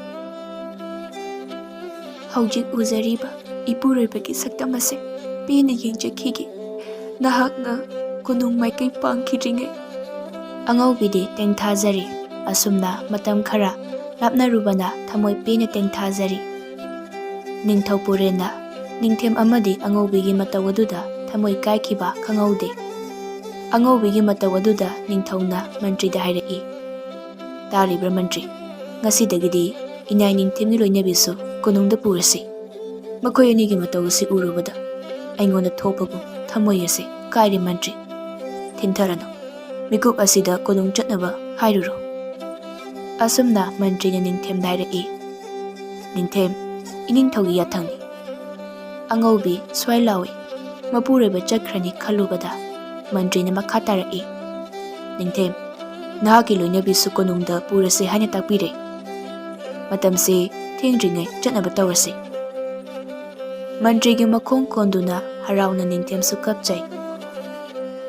ꯍꯧꯖꯤꯛ ꯎꯖꯔꯤꯕ ꯏꯄꯨꯔꯣꯏꯕꯒꯤ ꯁꯛꯇꯝ ꯑꯁꯦ ꯄꯦꯟꯅ ꯌꯦꯡꯖꯈꯤꯒꯦ꯫ ꯅꯍꯥꯛꯅ ꯀꯣꯅꯨꯡ ꯃꯥꯏꯀꯩ ꯄꯥꯡꯈꯤꯗ꯭ꯔꯤꯉꯩ꯫ ꯑꯉꯧꯕꯤꯗꯤ ꯇꯦꯡꯊꯥꯖꯔꯤ꯫ ꯑꯁꯨꯝꯅ ꯃꯇꯝ ꯈꯔ ꯂꯥꯞꯅꯔꯨꯕꯅ ꯊꯃꯣꯏ ꯄꯦꯟꯅ ꯇꯦꯡꯊꯥꯖꯔꯤ꯫ ꯅꯤꯡꯊꯧ ꯄꯨꯔꯦꯟꯅ ꯅꯤꯡꯊꯦꯝ ꯑꯃꯗꯤ ꯑꯉꯧꯕꯤꯒꯤ ꯃꯇꯧ ꯑꯗꯨꯗ ꯊꯃꯣꯏ ꯀꯥꯏꯈꯤꯕ ꯈꯪꯍꯧꯗꯦ꯫ ꯑꯉꯧꯕꯤꯒꯤ ꯃꯇꯧ ꯑꯗꯨꯗ ꯅꯤꯡꯊꯧꯅ ꯃꯟꯇ꯭ꯔꯤꯗ ꯍꯥꯏꯔꯛꯏ, "ꯇꯥꯔꯤꯕ꯭ꯔꯥ ꯃꯟꯇ꯭ꯔꯤ? ꯉꯁꯤꯗꯒꯤꯗꯤ ꯏꯅꯥꯏ ꯅꯤꯡꯊꯦꯝꯒꯤ ꯂꯣꯏꯅꯕꯤꯁꯨ ꯀꯣꯅꯨꯡꯗ ꯄꯨꯔꯁꯤ꯫ ꯃꯈꯣꯏ ꯑꯅꯤꯒꯤ ꯃꯇꯧ ꯑꯁꯤ ꯎꯔꯨꯕꯗ ꯑꯩꯉꯣꯟꯗ ꯊꯣꯛꯄꯒꯨꯝ ꯊꯃꯣꯏ ꯑꯁꯤ ꯀꯥꯏꯔꯦ ꯃꯟꯇ꯭ꯔꯤ꯫ ꯊꯤꯟꯊꯔꯅꯨ꯫ ꯃꯤꯀꯨꯞ ꯑꯁꯤꯗ ꯀꯣꯅꯨꯡ ꯆꯠꯅꯕ ꯍꯥꯏꯔꯨꯔꯣ꯫" ꯑꯁꯨꯝꯅ ꯃꯟꯇ꯭ꯔꯤꯅ ꯅꯤꯡꯊꯦꯝꯗ ꯍꯥꯏꯔꯛꯏ꯫ "ꯅꯤꯡꯊꯦꯝ, ꯏꯅꯤꯡꯊꯧꯒꯤ ꯌꯥꯊꯪꯅꯤ꯫" ꯑꯉꯧꯕꯤ ꯁ꯭ꯋꯥꯏ ꯂꯥꯎꯏ꯫ ꯃꯄꯨꯔꯣꯏꯕ ꯆꯠꯈ꯭ꯔꯅꯤ ꯈꯜꯂꯨꯕꯗ ꯃꯟꯇ꯭ꯔꯤꯅ ꯃꯈꯥ ꯇꯥꯔꯛꯏ, "ꯅꯤꯡꯊꯦꯝ, ꯅꯍꯥꯛꯀꯤ ꯂꯣꯏꯅꯕꯤꯁꯨ ꯀꯣꯅꯨꯡꯗ ꯄꯨꯔꯁꯤ ꯍꯥꯏꯅ ꯇꯥꯛꯄꯤꯔꯦ꯫ ꯃꯇꯝꯁꯤ ꯊꯦꯡꯗ꯭ꯔꯤꯉꯩ ꯆꯠꯅꯕ ꯇꯧꯔꯁꯤ꯫" ꯃꯟꯇ꯭ꯔꯤꯒꯤ ꯃꯈꯣꯡ ꯀꯣꯟꯗꯨꯅ ꯍꯔꯥꯎꯅ ꯅꯤꯡꯊꯦꯝꯁꯨ ꯀꯞꯆꯩ꯫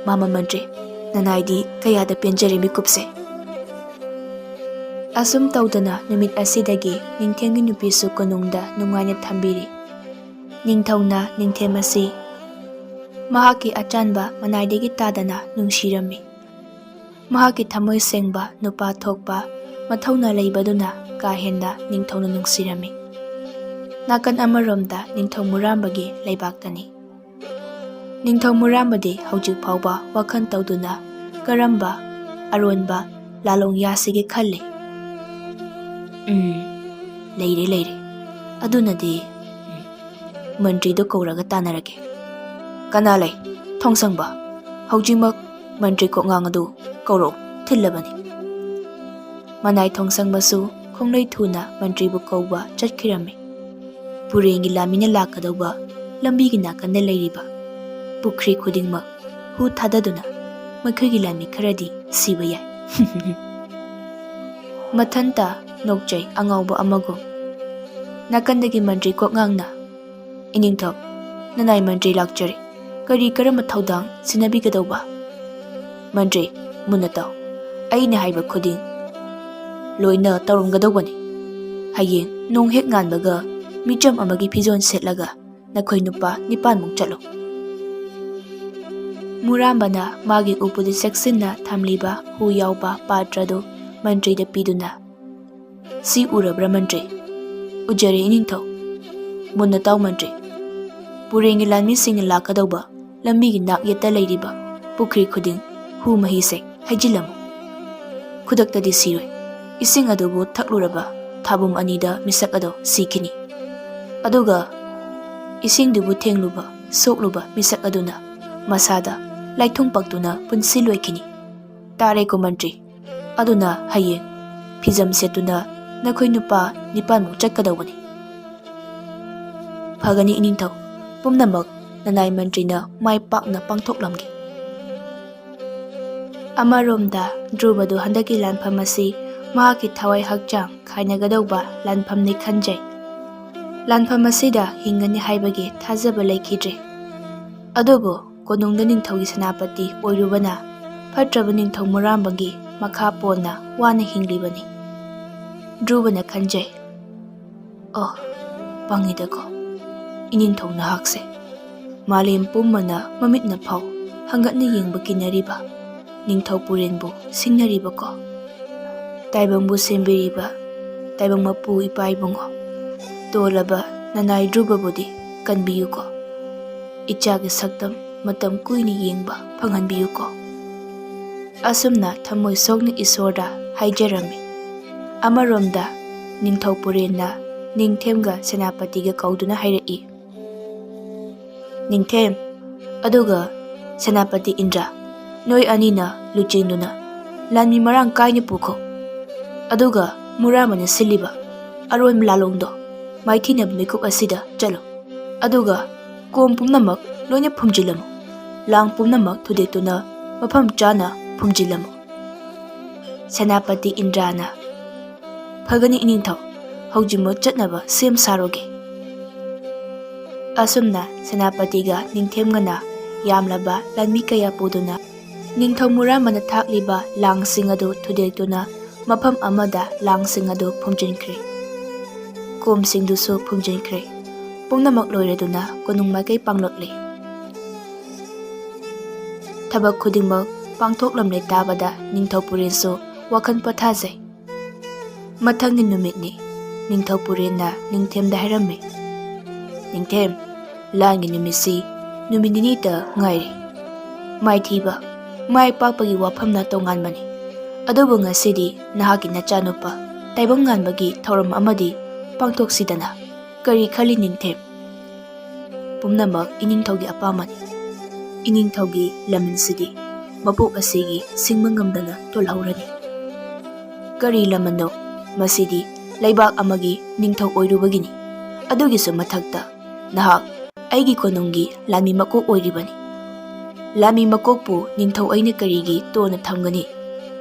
"ꯃꯥꯃ ꯃꯟꯇ꯭ꯔꯤ, ꯅꯅꯥꯏꯗꯤ ꯀꯌꯥꯗ ꯄꯦꯟꯖꯔꯦ ꯃꯤꯀꯨꯞꯁꯦ꯫" ꯑꯁꯨꯝ ꯇꯧꯗꯅ ꯅꯨꯃꯤꯠ ꯑꯁꯤꯗꯒꯤ ꯅꯤꯡꯊꯦꯝꯒꯤ ꯅꯨꯄꯤꯁꯨ ꯀꯣꯅꯨꯡꯗ ꯅꯨꯡꯉꯥꯏꯅ ꯊꯝꯕꯤꯔꯤ꯫ ꯅꯤꯡꯊꯧꯅ ꯅꯤꯡꯊꯦꯝ ꯑꯁꯤ ꯃꯍꯥꯛꯀꯤ ꯑꯆꯥꯟꯕ ꯃꯅꯥꯏꯗꯒꯤ ꯇꯥꯗꯅ ꯅꯨꯡꯁꯤꯔꯝꯃꯤ꯫ ꯃꯍꯥꯛꯀꯤ ꯊꯃꯣꯏ ꯁꯦꯡꯕ, ꯅꯨꯄꯥ ꯊꯣꯛꯄ, ꯃꯊꯧꯅꯥ ꯂꯩꯕꯗꯨꯅ ꯀꯥ ꯍꯦꯟꯅ ꯅꯤꯡꯊꯧꯅ ꯅꯨꯡꯁꯤꯔꯝꯃꯤ꯫ ꯅꯥꯀꯟ ꯑꯃꯔꯣꯝꯗ ꯅꯤꯡꯊꯧ ꯃꯨꯔꯥꯝꯕꯒꯤ ꯂꯩꯕꯥꯛꯇꯅꯤ꯫ ꯅꯤꯡꯊꯧ ꯃꯨꯔꯥꯝꯕꯗꯤ ꯍꯧꯖꯤꯛ ꯐꯥꯎꯕ ꯋꯥꯈꯜ ꯇꯧꯗꯨꯅ ꯀꯔꯝꯕ ꯑꯔꯣꯟꯕ ꯂꯥꯂꯣꯡ ꯌꯥꯁꯤꯒꯦ ꯈꯜꯂꯤ꯫ ꯎꯝ, ꯂꯩꯔꯦ, ꯂꯩꯔꯦ꯫ ꯑꯗꯨꯅꯗꯤ, ꯎꯝ, ꯃꯟꯇ꯭ꯔꯤꯗꯨ ꯀꯧꯔꯒ ꯇꯥꯟꯅꯔꯒꯦ꯫ ꯀꯅꯥ ꯂꯩ? ꯊꯣꯡꯁꯪꯕ, ꯍꯧꯖꯤꯛꯃꯛ ꯃꯟꯇ꯭ꯔꯤ ꯀꯣꯛꯉꯥꯡ ꯑꯗꯨ ꯀꯧꯔꯛꯎ, ꯊꯤꯜꯂꯕꯅꯤ꯫ ꯃꯅꯥꯏ ꯊꯣꯡꯁꯪꯕꯁꯨ ꯈꯣꯡꯂꯩ ꯊꯨꯅ ꯃꯟꯇ꯭ꯔꯤꯕꯨ ꯀꯧꯕ ꯆꯠꯈꯤꯔꯝꯃꯤ꯫ ꯄꯨꯔꯦꯟꯒꯤ ꯂꯥꯟꯃꯤꯅ ꯂꯥꯛꯀꯗꯧꯕ ꯂꯝꯕꯤꯒꯤ ꯅꯥꯀꯟꯗ ꯂꯩꯔꯤꯕ ꯄꯨꯈ꯭ꯔꯤ ꯈꯨꯗꯤꯡꯃꯛ ꯍꯨ ꯊꯥꯗꯗꯨꯅ ꯃꯈꯣꯏꯒꯤ ꯂꯥꯟꯃꯤ ꯈꯔꯗꯤ ꯁꯤꯕ ꯌꯥꯏ꯫ ꯃꯊꯟꯇ ꯅꯣꯛꯆꯩ ꯑꯉꯥꯎꯕ ꯑꯃꯒꯨꯝ꯫ ꯅꯥꯀꯟꯗꯒꯤ ꯃꯟꯇ꯭ꯔꯤ ꯀꯣꯛꯉꯥꯡꯅ, "ꯏꯅꯤꯡꯊꯧ, ꯅꯅꯥꯏ ꯃꯟꯇ꯭ꯔꯤ ꯂꯥꯛꯆꯔꯦ꯫ ꯀꯔꯤ ꯀꯔꯝꯕ ꯊꯧꯗꯥꯡ ꯁꯤꯟꯅꯕꯤꯒꯗꯧꯕ?" ꯃꯟꯇ꯭ꯔꯤ, ꯃꯨꯟꯅ ꯇꯥꯎ꯫ ꯑꯩꯅ ꯍꯥꯏꯕ ꯈꯨꯗꯤꯡ ꯂꯣꯏꯅ ꯇꯧꯔꯝꯒꯗꯧꯕꯅꯤ꯫ ꯍꯌꯦꯡ ꯅꯣꯡ ꯍꯦꯛ ꯉꯥꯟꯕꯒ ꯃꯤꯆꯝ ꯑꯃꯒꯤ ꯐꯤꯖꯣꯜ ꯁꯦꯠꯂꯒ ꯅꯈꯣꯏ ꯅꯨꯄꯥ ꯅꯤꯄꯥꯟꯃꯨꯛ ꯆꯠꯂꯨ꯫ ꯃꯨꯔꯥꯝꯕꯅ ꯃꯥꯒꯤ ꯎꯄꯨꯗ ꯆꯦꯛꯁꯤꯟꯅ ꯊꯝꯂꯤꯕ ꯍꯨ ꯌꯥꯎꯕ ꯄꯥꯇ꯭ꯔꯗꯨ ꯃꯟꯇ꯭ꯔꯤꯗ ꯄꯤꯗꯨꯅ, "ꯁꯤ ꯎꯔꯕ꯭ꯔꯥ ꯃꯟꯇ꯭ꯔꯤ? ꯎꯖꯔꯦ ꯏꯅꯤꯡꯊꯧ꯫ ꯃꯨꯟꯅ ꯇꯥꯎ ꯃꯟꯇ꯭ꯔꯤ꯫ ꯄꯨꯔꯦꯟꯒꯤ ꯂꯥꯟꯃꯤꯁꯤꯡꯅ ꯂꯥꯛꯀꯗꯧꯕ ꯂꯝꯕꯤꯒꯤ ꯅꯥꯛ ꯌꯦꯠꯇ ꯂꯩꯔꯤꯕ ꯄꯨꯈ꯭ꯔꯤ ꯈꯨꯗꯤꯡ ꯍꯨ ꯃꯍꯤꯁꯦ ꯍꯩꯖꯤꯜꯂꯝꯃꯨ꯫ ꯈꯨꯗꯛꯇꯗꯤ ꯁꯤꯔꯣꯏ꯫ ꯏꯁꯤꯡ ꯑꯗꯨꯕꯨ ꯊꯛꯂꯨꯔꯕ ꯊꯥꯕꯨꯝ ꯑꯅꯤꯗ ꯃꯤꯁꯛ ꯑꯗꯣ ꯁꯤꯈꯤꯅꯤ꯫ ꯑꯗꯨꯒ ꯏꯁꯤꯡꯗꯨꯕꯨ ꯊꯦꯡꯂꯨꯕ, ꯁꯣꯛꯂꯨꯕ ꯃꯤꯁꯛ ꯑꯗꯨꯅ ꯃꯁꯥꯗ ꯂꯥꯏꯊꯨꯡ ꯄꯛꯇꯨꯅ ꯄꯨꯟꯁꯤ ꯂꯣꯏꯈꯤꯅꯤ꯫ ꯇꯥꯔꯦꯀꯣ ꯃꯟꯇ꯭ꯔꯤ? ꯑꯗꯨꯅ ꯍꯌꯦꯡ ꯐꯤꯖꯝ ꯁꯦꯠꯇꯨꯅ ꯅꯈꯣꯏ ꯅꯨꯄꯥ ꯅꯤꯄꯥꯟꯃꯨꯛ ꯆꯠꯀꯗꯧꯕꯅꯤ꯫" "ꯐꯒꯅꯤ ꯏꯅꯤꯡꯊꯧ, ꯄꯨꯝꯅꯃꯛ ꯅꯅꯥꯏ ꯃꯟꯇ꯭ꯔꯤꯅ ꯃꯥꯏ ꯄꯥꯛꯅ ꯄꯥꯡꯊꯣꯛꯂꯝꯒꯦ꯫" ꯑꯃꯔꯣꯝꯗ ꯙ꯭ꯔꯨꯕꯗꯨ ꯍꯟꯗꯛꯀꯤ ꯂꯥꯟꯐꯝ ꯑꯁꯤ ꯃꯍꯥꯛꯀꯤ ꯊꯋꯥꯏ ꯍꯛꯆꯥꯡ ꯈꯥꯏꯅꯒꯗꯧꯕ ꯂꯥꯟꯐꯝꯅꯤ ꯈꯟꯖꯩ꯫ ꯂꯥꯟꯐꯝ ꯑꯁꯤꯗ ꯍꯤꯡꯒꯅꯤ ꯍꯥꯏꯕꯒꯤ ꯊꯥꯖꯕ ꯂꯩꯈꯤꯗ꯭ꯔꯦ꯫ ꯑꯗꯨꯕꯨ ꯀꯣꯅꯨꯡꯗ ꯅꯤꯡꯊꯧꯒꯤ ꯁꯦꯅꯥꯄꯇꯤ ꯑꯣꯏꯔꯨꯕꯅ ꯐꯠꯇ꯭ꯔꯕ ꯅꯤꯡꯊꯧ ꯃꯨꯔꯥꯝꯕꯒꯤ ꯃꯈꯥ ꯄꯣꯟꯅ ꯋꯥꯅ ꯍꯤꯡꯂꯤꯕꯅꯤ꯫ ꯙ꯭ꯔꯨꯕꯅ ꯈꯟꯖꯩ, "ꯑꯣ, ꯄꯪꯉꯤꯗꯀꯣ ꯏꯅꯤꯡꯊꯧ ꯅꯍꯥꯛꯁꯦ꯫ ꯃꯥꯂꯦꯝ ꯄꯨꯝꯕꯅ ꯃꯃꯤꯠꯅ ꯐꯥꯎ ꯍꯪꯒꯠꯅ ꯌꯦꯡꯕ ꯀꯤꯅꯔꯤꯕ ꯅꯤꯡꯊꯧ ꯄꯨꯔꯦꯟꯕꯨ ꯁꯤꯡꯅꯔꯤꯕꯀꯣ꯫ ꯇꯥꯏꯕꯪꯕꯨ ꯁꯦꯝꯕꯤꯔꯤꯕ ꯇꯥꯏꯕꯪ ꯃꯄꯨ ꯏꯄꯥ ꯏꯕꯨꯡꯉꯣ, ꯇꯣꯜꯂꯕ ꯅꯅꯥꯏ ꯙ꯭ꯔꯨꯕꯕꯨꯗꯤ ꯀꯟꯕꯤꯌꯨꯀꯣ꯫ ꯏꯆꯥꯒꯤ ꯁꯛꯇꯝ ꯃꯇꯝ ꯀꯨꯏꯅ ꯌꯦꯡꯕ ꯐꯪꯍꯟꯕꯤꯌꯨꯀꯣ꯫" ꯑꯁꯨꯝꯅ ꯊꯃꯣꯏ ꯁꯣꯛꯅ ꯏꯁꯣꯔꯗ ꯍꯥꯏꯖꯔꯝꯃꯤ꯫ ꯑꯃꯔꯣꯝꯗ ꯅꯤꯡꯊꯧ ꯄꯨꯔꯦꯟꯅ ꯅꯤꯡꯊꯦꯝꯒ ꯁꯦꯅꯥꯄꯇꯤꯒ ꯀꯧꯗꯨꯅ ꯍꯥꯏꯔꯛꯏ, "ꯅꯤꯡꯊꯦꯝ, ꯑꯗꯨꯒ ꯁꯦꯅꯥꯄꯇꯤ ꯏꯟꯗ꯭ꯔ, ꯅꯣꯏ ꯑꯅꯤꯅ ꯂꯨꯆꯤꯡꯗꯨꯅ ꯂꯥꯟꯃꯤ ꯃꯔꯥꯡ ꯀꯥꯏꯅ ꯄꯨꯈꯣ꯫ ꯑꯗꯨꯒ ꯃꯨꯔꯥꯃꯅ ꯁꯤꯜꯂꯤꯕ ꯑꯔꯣꯟꯕ ꯂꯥꯂꯣꯡꯗꯣ ꯃꯥꯏꯊꯤꯅꯕ ꯃꯤꯀꯨꯞ ꯑꯁꯤꯗ ꯆꯠꯂꯨ꯫ ꯑꯗꯨꯒ ꯀꯣꯝ ꯄꯨꯝꯅꯃꯛ ꯂꯣꯏꯅ ꯐꯨꯝꯖꯤꯜꯂꯝꯃꯨ꯫ ꯂꯥꯡ ꯄꯨꯝꯅꯃꯛ ꯊꯨꯗꯦꯛꯇꯨꯅ ꯃꯐꯝ ꯆꯥꯅ ꯐꯨꯝꯖꯤꯜꯂꯝꯃꯨ꯫" ꯁꯦꯅꯥꯄꯇꯤ ꯏꯟꯗ꯭ꯔꯅ, "ꯐꯒꯅꯤ ꯏꯅꯤꯡꯊꯧ, ꯍꯧꯖꯤꯛꯃꯛ ꯆꯠꯅꯕ ꯁꯦꯝ ꯁꯥꯔꯨꯒꯦ꯫" ꯑꯁꯨꯝꯅ ꯁꯦꯅꯥꯄꯇꯤꯒ ꯅꯤꯡꯊꯦꯝꯒꯅ ꯌꯥꯝꯂꯕ ꯂꯥꯟꯃꯤ ꯀꯌꯥ ꯄꯨꯗꯨꯅ ꯅꯤꯡꯊꯧ ꯃꯨꯔꯥꯃꯅ ꯊꯥꯛꯂꯤꯕ ꯂꯥꯡꯁꯤꯡ ꯑꯗꯨ ꯊꯨꯗꯦꯛꯇꯨꯅ ꯃꯐꯝ ꯑꯃꯗ ꯂꯥꯡꯁꯤꯡ ꯑꯗꯨ ꯐꯨꯝꯖꯤꯟꯈ꯭ꯔꯦ꯫ ꯀꯣꯝꯁꯤꯡꯗꯨꯁꯨ ꯐꯨꯝꯖꯤꯟꯈ꯭ꯔꯦ꯫ ꯄꯨꯝꯅꯃꯛ ꯂꯣꯏꯔꯗꯨꯅ ꯀꯣꯅꯨꯡ ꯃꯥꯏꯀꯩ ꯄꯥꯡꯂꯛꯂꯦ꯫ ꯊꯕꯛ ꯈꯨꯗꯤꯡꯃꯛ ꯄꯥꯡꯊꯣꯛꯂꯝꯂꯦ ꯇꯥꯕꯗ ꯅꯤꯡꯊꯧ ꯄꯨꯔꯦꯟꯁꯨ ꯋꯥꯈꯜ ꯄꯣꯊꯥꯖꯩ꯫ ꯃꯊꯪꯒꯤ ꯅꯨꯃꯤꯠꯅꯤ꯫ ꯅꯤꯡꯊꯧ ꯄꯨꯔꯦꯟꯅ ꯅꯤꯡꯊꯦꯝꯗ ꯍꯥꯏꯔꯝꯃꯤ, "ꯅꯤꯡꯊꯦꯝ, ꯂꯥꯟꯒꯤ ꯅꯨꯃꯤꯠꯁꯤ ꯅꯨꯃꯤꯠ ꯅꯤꯅꯤꯇ ꯉꯥꯏꯔꯦ꯫ ꯃꯥꯏꯊꯤꯕ, ꯃꯥꯏ ꯄꯥꯛꯄꯒꯤ ꯋꯥꯐꯝꯅ ꯇꯣꯉꯥꯟꯕꯅꯤ꯫ ꯑꯗꯨꯕꯨ ꯉꯁꯤꯗꯤ ꯅꯍꯥꯛꯀꯤ ꯅꯆꯥꯅꯨꯄꯥ ꯇꯥꯏꯕꯪ ꯉꯥꯟꯕꯒꯤ ꯊꯧꯔꯝ ꯑꯃꯗꯤ ꯄꯥꯡꯊꯣꯛꯁꯤꯗꯅ꯫ ꯀꯔꯤ ꯈꯜꯂꯤ ꯅꯤꯡꯊꯦꯝ?" "ꯄꯨꯝꯅꯃꯛ ꯏꯅꯤꯡꯊꯧꯒꯤ ꯑꯄꯥꯝꯕꯅꯤ꯫ ꯏꯅꯤꯡꯊꯧꯒꯤ ꯂꯃꯟꯁꯤꯗꯤ ꯃꯄꯣꯛ ꯑꯁꯤꯒꯤ ꯁꯤꯡꯕ ꯉꯝꯗꯅ ꯇꯣꯜꯍꯧꯔꯅꯤ꯫" "ꯀꯔꯤ ꯂꯃꯟꯅꯣ? ꯃꯁꯤꯗꯤ ꯂꯩꯕꯥꯛ ꯑꯃꯒꯤ ꯅꯤꯡꯊꯧ ꯑꯣꯏꯔꯨꯕꯒꯤꯅꯤ꯫ ꯑꯗꯨꯒꯤꯁꯨ ꯃꯊꯛꯇ ꯅꯍꯥꯛ ꯑꯩꯒꯤ ꯀꯣꯅꯨꯡꯒꯤ ꯂꯥꯟꯃꯤ ꯃꯀꯣꯛ ꯑꯣꯏꯔꯤꯕꯅꯤ꯫ ꯂꯥꯟꯃꯤ ꯃꯀꯣꯛꯄꯨ ꯅꯤꯡꯊꯧ ꯑꯩꯅ ꯀꯔꯤꯒꯤ ꯇꯣꯟꯅ ꯊꯝꯒꯅꯤ?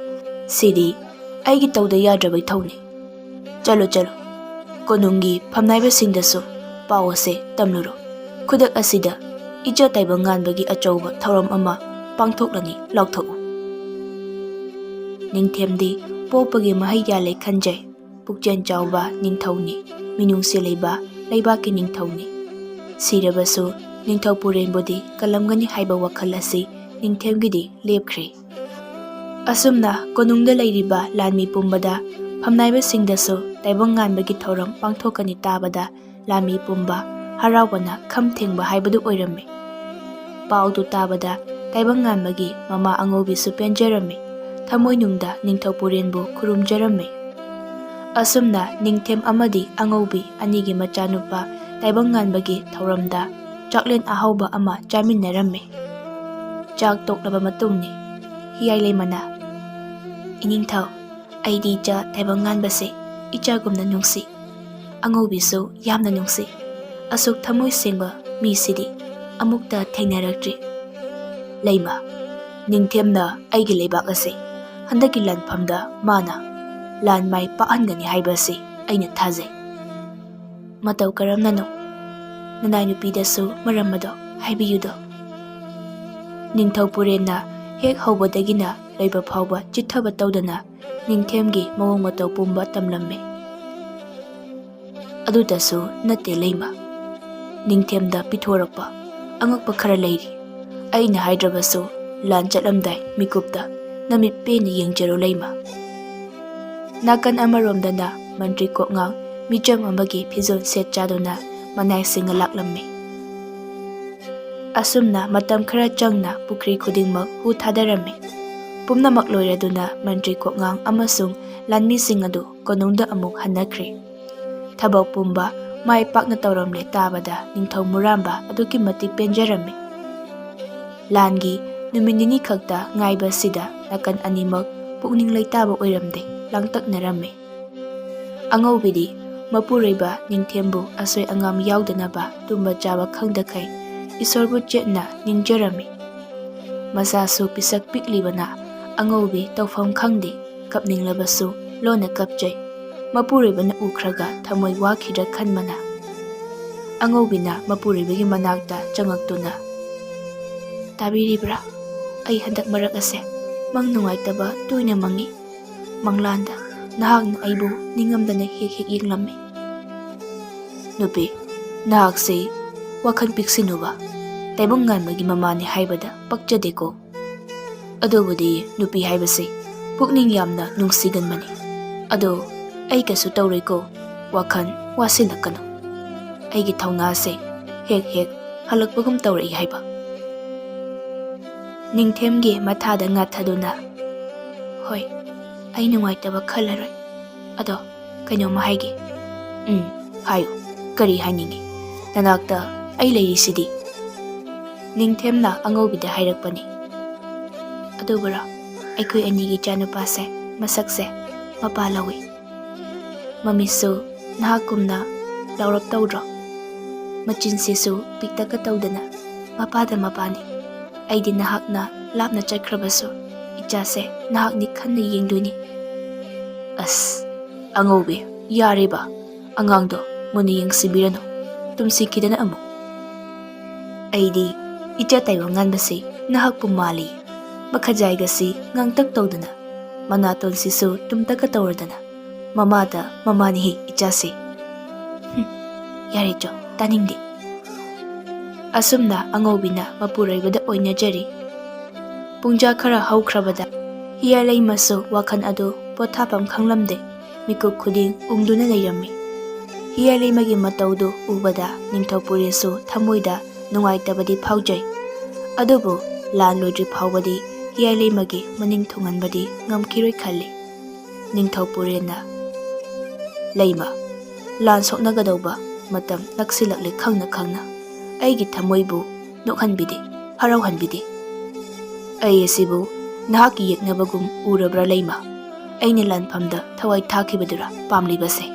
ꯁꯤꯗꯤ ꯑꯩꯒꯤ ꯇꯧꯗ ꯌꯥꯗ꯭ꯔꯕ ꯏꯊꯧꯅꯤ꯫ ꯆꯠꯂꯣ, ꯆꯠꯂꯣ, ꯀꯣꯅꯨꯡꯒꯤ ꯐꯝꯅꯥꯏꯕꯁꯤꯡꯗꯁꯨ ꯄꯥꯎ ꯑꯁꯦ ꯇꯝꯂꯨꯔꯣ꯫ ꯈꯨꯗꯛ ꯑꯁꯤꯗ ꯏꯆꯥ ꯇꯥꯏꯕꯪ ꯉꯥꯟꯕꯒꯤ ꯑꯆꯧꯕ ꯊꯧꯔꯝ ꯑꯃ ꯄꯥꯡꯊꯣꯛꯂꯅꯤ ꯂꯥꯎꯊꯣꯛꯎ꯫" ꯅꯤꯡꯊꯦꯝꯗꯤ ꯄꯣꯛꯄꯒꯤ ꯃꯍꯩ ꯌꯥꯜꯂꯦ ꯈꯟꯖꯩ꯫ ꯄꯨꯛꯆꯦꯜ ꯆꯥꯎꯕ ꯅꯤꯡꯊꯧꯅꯤ, ꯃꯤꯅꯨꯡꯁꯤ ꯂꯩꯕ ꯂꯩꯕꯥꯛꯀꯤ ꯅꯤꯡꯊꯧꯅꯤ꯫ ꯁꯤꯔꯕꯁꯨ ꯅꯤꯡꯊꯧ ꯄꯨꯔꯦꯟꯕꯨꯗꯤ ꯀꯜꯂꯝꯒꯅꯤ ꯍꯥꯏꯕ ꯋꯥꯈꯜ ꯑꯁꯤ ꯅꯤꯡꯊꯦꯝꯒꯤꯗꯤ ꯂꯦꯞꯈ꯭ꯔꯦ꯫ ꯑꯁꯨꯝꯅ ꯀꯣꯅꯨꯡꯗ ꯂꯩꯔꯤꯕ ꯂꯥꯟꯃꯤ ꯄꯨꯝꯕꯗ, ꯐꯝꯅꯥꯏꯕꯁꯤꯡꯗꯁꯨ ꯇꯥꯏꯕꯪ ꯉꯥꯟꯕꯒꯤ ꯊꯧꯔꯝ ꯄꯥꯡꯊꯣꯛꯀꯅꯤ ꯇꯥꯕꯗ ꯂꯥꯟꯃꯤ ꯄꯨꯝꯕ ꯍꯔꯥꯎꯕꯅ ꯈꯝ ꯊꯦꯡꯕ ꯍꯥꯏꯕꯗꯨ ꯑꯣꯏꯔꯝꯃꯤ꯫ ꯄꯥꯎꯗꯨ ꯇꯥꯕꯗ ꯇꯥꯏꯕꯪ ꯉꯥꯟꯕꯒꯤ ꯃꯃꯥ ꯑꯉꯧꯕꯤꯁꯨ ꯄꯦꯟꯖꯔꯝꯃꯤ꯫ ꯊꯃꯣꯏꯅꯨꯡꯗ ꯅꯤꯡꯊꯧ ꯄꯨꯔꯦꯟꯕꯨ ꯈꯨꯔꯨꯝꯖꯔꯝꯃꯤ꯫ ꯑꯁꯨꯝꯅ ꯅꯤꯡꯊꯦꯝ ꯑꯃꯗꯤ ꯑꯉꯧꯕꯤ ꯑꯅꯤꯒꯤ ꯃꯆꯥꯅꯨꯄꯥ ꯇꯥꯏꯕꯪ ꯉꯥꯟꯕꯒꯤ ꯊꯧꯔꯝꯗ ꯆꯥꯛꯂꯦꯟ ꯑꯍꯥꯎꯕ ꯑꯃ ꯆꯥꯃꯤꯟꯅꯔꯝꯃꯤ꯫ ꯆꯥꯛ ꯇꯣꯛꯂꯕ ꯃꯇꯨꯡꯅꯤ꯫ ꯍꯤꯌꯥꯏ ꯂꯩꯃꯅ, "ꯏꯅꯤꯡꯊꯧ, ꯑꯩꯗꯤ ꯏꯆꯥ ꯇꯥꯏꯕꯪ ꯉꯥꯟꯕꯁꯦ ꯏꯆꯥꯒꯨꯝꯅ ꯅꯨꯡꯁꯤ꯫ ꯑꯉꯧꯕꯤꯁꯨ ꯌꯥꯝꯅ ꯅꯨꯡꯁꯤ꯫ ꯑꯁꯨꯛ ꯊꯃꯣꯏ ꯁꯦꯡꯕ ꯃꯤꯁꯤꯗꯤ ꯑꯃꯨꯛꯇ ꯊꯦꯡꯅꯔꯛꯇ꯭ꯔꯤ꯫ ꯂꯩꯃ, ꯅꯤꯡꯊꯦꯝꯅ ꯑꯩꯒꯤ ꯂꯩꯕꯥꯛ ꯑꯁꯦ ꯍꯟꯗꯛꯀꯤ ꯂꯥꯟꯐꯝꯗ ꯃꯥꯅ ꯂꯥꯟ ꯃꯥꯏ ꯄꯥꯛꯍꯟꯒꯅꯤ ꯍꯥꯏꯕ ꯑꯁꯤ ꯑꯩꯅ ꯊꯥꯖꯩ꯫" "ꯃꯇꯧ ꯀꯔꯝꯅꯅꯣ? ꯅꯅꯥꯏ ꯅꯨꯄꯤꯗꯁꯨ ꯃꯔꯝ ꯑꯗꯣ ꯍꯥꯏꯕꯤꯌꯨꯗꯣ꯫" ꯅꯤꯡꯊꯧ ꯄꯨꯔꯦꯟꯅ ꯍꯦꯛ ꯍꯧꯕꯗꯒꯤꯅ ꯂꯣꯏꯕ ꯐꯥꯎꯕ ꯆꯤꯠꯊꯕ ꯇꯧꯗꯅ ꯅꯤꯡꯊꯦꯝꯒꯤ ꯃꯑꯣꯡ ꯃꯇꯧ ꯄꯨꯝꯕ ꯇꯝꯂꯝꯃꯤ꯫ ꯑꯗꯨꯗꯁꯨ ꯅꯠꯇꯦ ꯂꯩꯃ, ꯅꯤꯡꯊꯦꯝꯗ ꯄꯤꯊꯣꯔꯛꯄ ꯑꯉꯛꯄ ꯈꯔ ꯂꯩꯔꯤ꯫ ꯑꯩꯅ ꯍꯥꯏꯗ꯭ꯔꯕꯁꯨ ꯂꯥꯟ ꯆꯠꯂꯝꯗꯥꯏ ꯃꯤꯀꯨꯞꯇ ꯅꯃꯤꯠ ꯄꯦꯟꯅ ꯌꯦꯡꯖꯔꯣ ꯂꯩꯃ꯫ ꯅꯥꯀꯟ ꯑꯃꯔꯣꯝꯗꯅ ꯃꯟꯇ꯭ꯔꯤ ꯀꯣꯛꯉꯥꯡ ꯃꯤꯆꯝ ꯑꯃꯒꯤ ꯐꯤꯖꯣꯜ ꯁꯦꯠ ꯆꯥꯗꯨꯅ ꯃꯅꯥꯏ ꯁꯤꯡꯅ ꯂꯥꯛꯂꯝꯃꯤ꯫ ꯑꯁꯨꯝꯅ ꯃꯇꯝ ꯈꯔ ꯆꯪꯅ ꯄꯨꯈ꯭ꯔꯤ ꯈꯨꯗꯤꯡꯃꯛ ꯍꯨ ꯊꯥꯗꯔꯝꯃꯤ꯫ ꯄꯨꯝꯅꯃꯛ ꯂꯣꯏꯔꯗꯨꯅ ꯃꯟꯇ꯭ꯔꯤ ꯀꯣꯛꯉꯥꯡ ꯑꯃꯁꯨꯡ ꯂꯥꯟꯃꯤꯁꯤꯡ ꯑꯗꯨ ꯀꯣꯅꯨꯡꯗ ꯑꯃꯨꯛ ꯍꯟꯅꯈ꯭ꯔꯦ꯫ ꯊꯕꯛ ꯄꯨꯝꯕ ꯃꯥꯏ ꯄꯥꯛꯅ ꯇꯧꯔꯝꯂꯦ ꯇꯥꯕꯗ ꯅꯤꯡꯊꯧ ꯃꯨꯔꯥꯝꯕ ꯑꯗꯨꯛꯀꯤ ꯃꯇꯤꯛ ꯄꯦꯟꯖꯔꯝꯃꯤ꯫ ꯂꯥꯟꯒꯤ ꯅꯨꯃꯤꯠ ꯅꯤꯅꯤ ꯈꯛꯇ ꯉꯥꯏꯕꯁꯤꯗ ꯅꯥꯀꯟ ꯑꯅꯤꯃꯛ ꯄꯨꯛꯅꯤꯡ ꯂꯩꯇꯥꯕ ꯑꯣꯏꯔꯝꯗꯦ, ꯂꯥꯡꯇꯛꯅꯔꯝꯃꯤ꯫ ꯑꯉꯧꯕꯤꯗꯤ ꯃꯄꯨꯔꯣꯏꯕ ꯅꯤꯡꯊꯦꯝꯕꯨ ꯑꯁꯣꯏ ꯑꯉꯥꯝ ꯌꯥꯎꯗꯅꯕ ꯇꯨꯝꯕ ꯆꯥꯕ ꯈꯪꯗꯈꯩ ꯏꯁꯣꯔꯕꯨ ꯆꯦꯠꯅ ꯅꯤꯡꯖꯔꯝꯃꯤ꯫ ꯃꯆꯥꯁꯨ ꯄꯤꯁꯛ ꯄꯤꯛꯂꯤꯕꯅ ꯑꯉꯧꯕꯤ ꯇꯧꯐꯝ ꯈꯪꯗꯦ, ꯀꯞꯅꯤꯡꯂꯕꯁꯨ ꯂꯣꯟꯅ ꯀꯞꯆꯩ꯫ ꯃꯄꯨꯔꯣꯏꯕꯅ ꯎꯈ꯭ꯔꯒ ꯊꯃꯣꯏ ꯋꯥꯈꯤꯗ꯭ꯔꯥ ꯈꯟꯕꯅ꯫ ꯑꯉꯧꯕꯤꯅ ꯃꯄꯨꯔꯣꯏꯕꯒꯤ ꯃꯅꯥꯛꯇ ꯆꯪꯉꯛꯇꯨꯅ, "ꯇꯥꯕꯤꯔꯤꯕ꯭ꯔꯥ? ꯑꯩ ꯍꯟꯗꯛ ꯃꯔꯛ ꯑꯁꯦ ꯃꯪ ꯅꯨꯡꯉꯥꯏꯇꯕ ꯇꯣꯏꯅ ꯃꯪꯉꯤ꯫ ꯃꯪꯂꯥꯟꯗ ꯅꯍꯥꯛꯅ ꯑꯩꯕꯨ ꯅꯤꯡꯉꯝꯗꯅ ꯍꯦꯛ ꯍꯦꯛ ꯌꯦꯡꯂꯝꯃꯤ꯫ ꯅꯨꯄꯤ, ꯅꯍꯥꯛꯁꯤ ꯋꯥꯈꯜ ꯄꯤꯛꯁꯤꯟꯅꯨꯕ, ꯇꯥꯏꯕꯪ ꯉꯥꯟꯕꯒꯤ ꯃꯃꯥꯅꯤ ꯍꯥꯏꯕꯗ ꯄꯛꯆꯗꯦꯀꯣ꯫ ꯑꯗꯨꯕꯨꯗꯤ ꯅꯨꯄꯤ ꯍꯥꯏꯕꯁꯤ ꯄꯨꯛꯅꯤꯡ ꯌꯥꯝꯅ ꯅꯨꯡꯁꯤꯒꯟꯕꯅꯤ꯫ ꯑꯗꯣ ꯑꯩ ꯀꯩꯁꯨ ꯇꯧꯔꯣꯏꯀꯣ, ꯋꯥꯈꯜ ꯋꯥꯁꯤꯜꯂꯛꯀꯅꯨ꯫ ꯑꯩꯒꯤ ꯊꯧꯅꯥꯁꯦ ꯍꯦꯛ ꯍꯦꯛ ꯍꯜꯂꯛꯄꯒꯨꯝ ꯇꯧꯔꯛꯏ" ꯍꯥꯏꯕ꯫ ꯅꯤꯡꯊꯦꯝꯒꯤ ꯃꯊꯥꯗ ꯉꯥꯊꯗꯨꯅ, "ꯍꯣꯏ, ꯑꯩ ꯅꯨꯡꯉꯥꯏꯇꯕ ꯈꯜꯂꯔꯣꯏ꯫ ꯑꯗꯣ ꯀꯩꯅꯣꯝꯃ ꯍꯥꯏꯒꯦ꯫" "ꯎꯝ, ꯍꯥꯏꯌꯨ꯫ ꯀꯔꯤ ꯍꯥꯏꯅꯤꯡꯉꯤ? ꯅꯅꯥꯛꯇ ꯑꯩ ꯂꯩꯔꯤꯁꯤꯗꯤ꯫" ꯅꯤꯡꯊꯦꯝꯅ ꯑꯉꯧꯕꯤꯗ ꯍꯥꯏꯔꯛꯄꯅꯤ꯫ "ꯑꯗꯨꯕꯨꯔꯣ, ꯑꯩꯈꯣꯏ ꯑꯅꯤꯒꯤ ꯏꯆꯥꯅꯨꯄꯥꯁꯦ ꯃꯁꯛꯁꯦ ꯃꯄꯥ ꯂꯧꯏ꯫ ꯃꯃꯤꯠꯁꯨ ꯅꯍꯥꯛꯀꯨꯝꯅ ꯂꯥꯎꯔꯞ ꯇꯧꯗ꯭ꯔꯣ? ꯃꯆꯤꯟꯁꯤꯁꯨ ꯄꯤꯛꯇꯛꯀ ꯇꯧꯗꯅ ꯃꯄꯥꯗ ꯃꯄꯥꯅꯤ꯫ ꯑꯩꯗꯤ ꯅꯍꯥꯛꯅ ꯂꯥꯞꯅ ꯆꯠꯈ꯭ꯔꯕꯁꯨ ꯏꯆꯥꯁꯦ ꯅꯍꯥꯛꯅꯤ ꯈꯟꯅ ꯌꯦꯡꯗꯣꯏꯅꯤ꯫" "ꯑꯁ, ꯑꯉꯧꯕꯤ, ꯌꯥꯔꯦꯕ꯫ ꯑꯉꯥꯡꯗꯣ ꯃꯨꯟꯅ ꯌꯦꯡꯁꯤꯟꯕꯤꯔꯅꯨ꯫ ꯇꯨꯝꯁꯤꯈꯤꯗꯅ ꯑꯃꯨꯛ꯫ ꯑꯩꯗꯤ ꯏꯆꯥ ꯇꯥꯏꯕꯪ ꯉꯥꯟꯕꯁꯤ ꯅꯍꯥꯛꯄꯨ ꯃꯥꯜꯂꯤ꯫ ꯃꯈꯖꯥꯏꯒꯁꯤ ꯉꯥꯡꯇꯛ ꯇꯧꯗꯅ, ꯃꯅꯥꯇꯣꯟꯁꯤꯁꯨ ꯇꯨꯝꯇꯛꯀ ꯇꯧꯔꯗꯅ, ꯃꯃꯥꯗ ꯃꯃꯥꯅꯤꯍꯦ ꯏꯆꯥꯁꯦ꯫ ꯍꯨꯝ, ꯌꯥꯔꯦ ꯆꯣ, ꯇꯥꯅꯤꯡꯗꯦ꯫ ꯑꯁꯨꯝꯅ ꯑꯉꯧꯕꯤꯅ ꯃꯄꯨꯔꯣꯏꯕꯗ ꯑꯣꯏꯅꯖꯔꯤ꯫ ꯄꯨꯡꯖꯥ ꯈꯔ ꯍꯧꯈ꯭ꯔꯕꯗ ꯍꯤꯌꯥꯂꯩꯃꯁꯨ ꯋꯥꯈꯜ ꯑꯗꯨ ꯄꯣꯊꯥꯐꯝ ꯈꯪꯂꯝꯗꯦ꯫ ꯃꯤꯀꯨꯞ ꯈꯨꯗꯤꯡ ꯎꯪꯗꯨꯅ ꯂꯩꯔꯝꯃꯤ꯫ ꯍꯤꯌꯥꯂꯩꯃꯒꯤ ꯃꯇꯧꯗꯨ ꯎꯕꯗ ꯅꯤꯡꯊꯧ ꯄꯨꯔꯦꯟꯁꯨ ꯊꯃꯣꯏꯗ ꯅꯨꯡꯉꯥꯏꯇꯕꯗꯤ ꯐꯥꯎꯖꯩ꯫ ꯑꯗꯨꯕꯨ ꯂꯥꯟ ꯂꯣꯏꯗ꯭ꯔꯤ ꯐꯥꯎꯕꯗꯤ ꯍꯤꯌꯥꯂꯩꯃꯒꯤ ꯃꯅꯤꯡ ꯊꯨꯡꯍꯟꯕꯗꯤ ꯉꯝꯈꯤꯔꯣꯏ ꯈꯜꯂꯤ꯫ ꯅꯤꯡꯊꯧ ꯄꯨꯔꯦꯟꯅ, "ꯂꯩꯃ, ꯂꯥꯟ ꯁꯣꯛꯅꯒꯗꯧꯕ ꯃꯇꯝ ꯅꯛꯁꯤꯜꯂꯛꯂꯦ ꯈꯪꯅ ꯈꯪꯅ ꯑꯩꯒꯤ ꯊꯃꯣꯏꯕꯨ ꯅꯣꯛꯍꯟꯕꯤꯗꯦ, ꯍꯔꯥꯎꯍꯟꯕꯤꯗꯦ꯫ ꯑꯩ ꯑꯁꯤꯕꯨ ꯅꯍꯥꯛꯀꯤ ꯌꯦꯛꯅꯕꯒꯨꯝ ꯎꯔꯕ꯭ꯔꯥ ꯂꯩꯃ? ꯑꯩꯅ ꯂꯥꯟꯐꯝꯗ ꯊꯋꯥꯏ ꯊꯥꯈꯤꯕꯗꯨꯔꯥ ꯄꯥꯝꯂꯤꯕꯁꯦ?"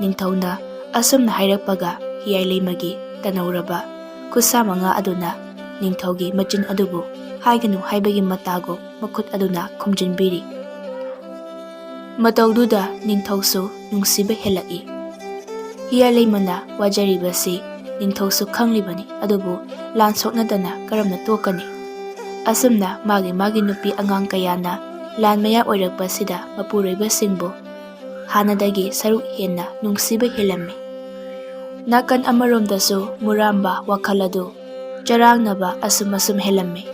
ꯅꯤꯡꯊꯧꯅ ꯑꯁꯨꯝꯅ ꯍꯥꯏꯔꯛꯄꯒ ꯍꯤꯌꯥꯏ ꯂꯩꯃꯒꯤ ꯇꯅꯧꯔꯕ ꯈꯨꯠꯁꯥ ꯃꯉꯥ ꯑꯗꯨꯅ ꯅꯤꯡꯊꯧꯒꯤ ꯃꯆꯤꯟ ꯑꯗꯨꯕꯨ ꯍꯥꯏꯒꯅꯨ ꯍꯥꯏꯕꯒꯤ ꯃꯇꯥꯒꯨꯝ ꯃꯈꯨꯠ ꯑꯗꯨꯅ ꯈꯨꯝꯖꯤꯟꯕꯤꯔꯤ꯫ ꯃꯇꯧꯗꯨꯗ ꯅꯤꯡꯊꯧꯁꯨ ꯅꯨꯡꯁꯤꯕ ꯍꯦꯜꯂꯛꯏ꯫ ꯍꯤꯌꯥꯂꯩꯃꯅ ꯋꯥꯖꯔꯤꯕꯁꯤ ꯅꯤꯡꯊꯧꯁꯨ ꯈꯪꯂꯤꯕꯅꯤ, ꯑꯗꯨꯕꯨ ꯂꯥꯟ ꯁꯣꯛꯅꯗꯅ ꯀꯔꯝꯅ ꯇꯣꯛꯀꯅꯤ? ꯑꯁꯨꯝꯅ ꯃꯥꯒꯤ ꯃꯥꯒꯤ ꯅꯨꯄꯤ ꯑꯉꯥꯡ ꯀꯌꯥꯅ ꯂꯥꯟ ꯃꯌꯥ ꯑꯣꯏꯔꯛꯄꯁꯤꯗ ꯃꯄꯨꯔꯣꯏꯕꯁꯤꯡꯕꯨ ꯍꯥꯟꯅꯗꯒꯤ ꯁꯔꯨꯛ ꯍꯦꯟꯅ ꯅꯨꯡꯁꯤꯕ ꯍꯦꯜꯂꯝꯃꯤ꯫ ꯅꯥꯀꯟ ꯑꯃꯔꯣꯝꯗꯁꯨ ꯃꯨꯔꯥꯝꯕ ꯋꯥꯈꯜ ꯑꯗꯨ ꯆꯔꯥꯡꯅꯕ ꯑꯁꯨꯝ ꯑꯁꯨꯝ ꯍꯦꯜꯂꯝꯃꯤ꯫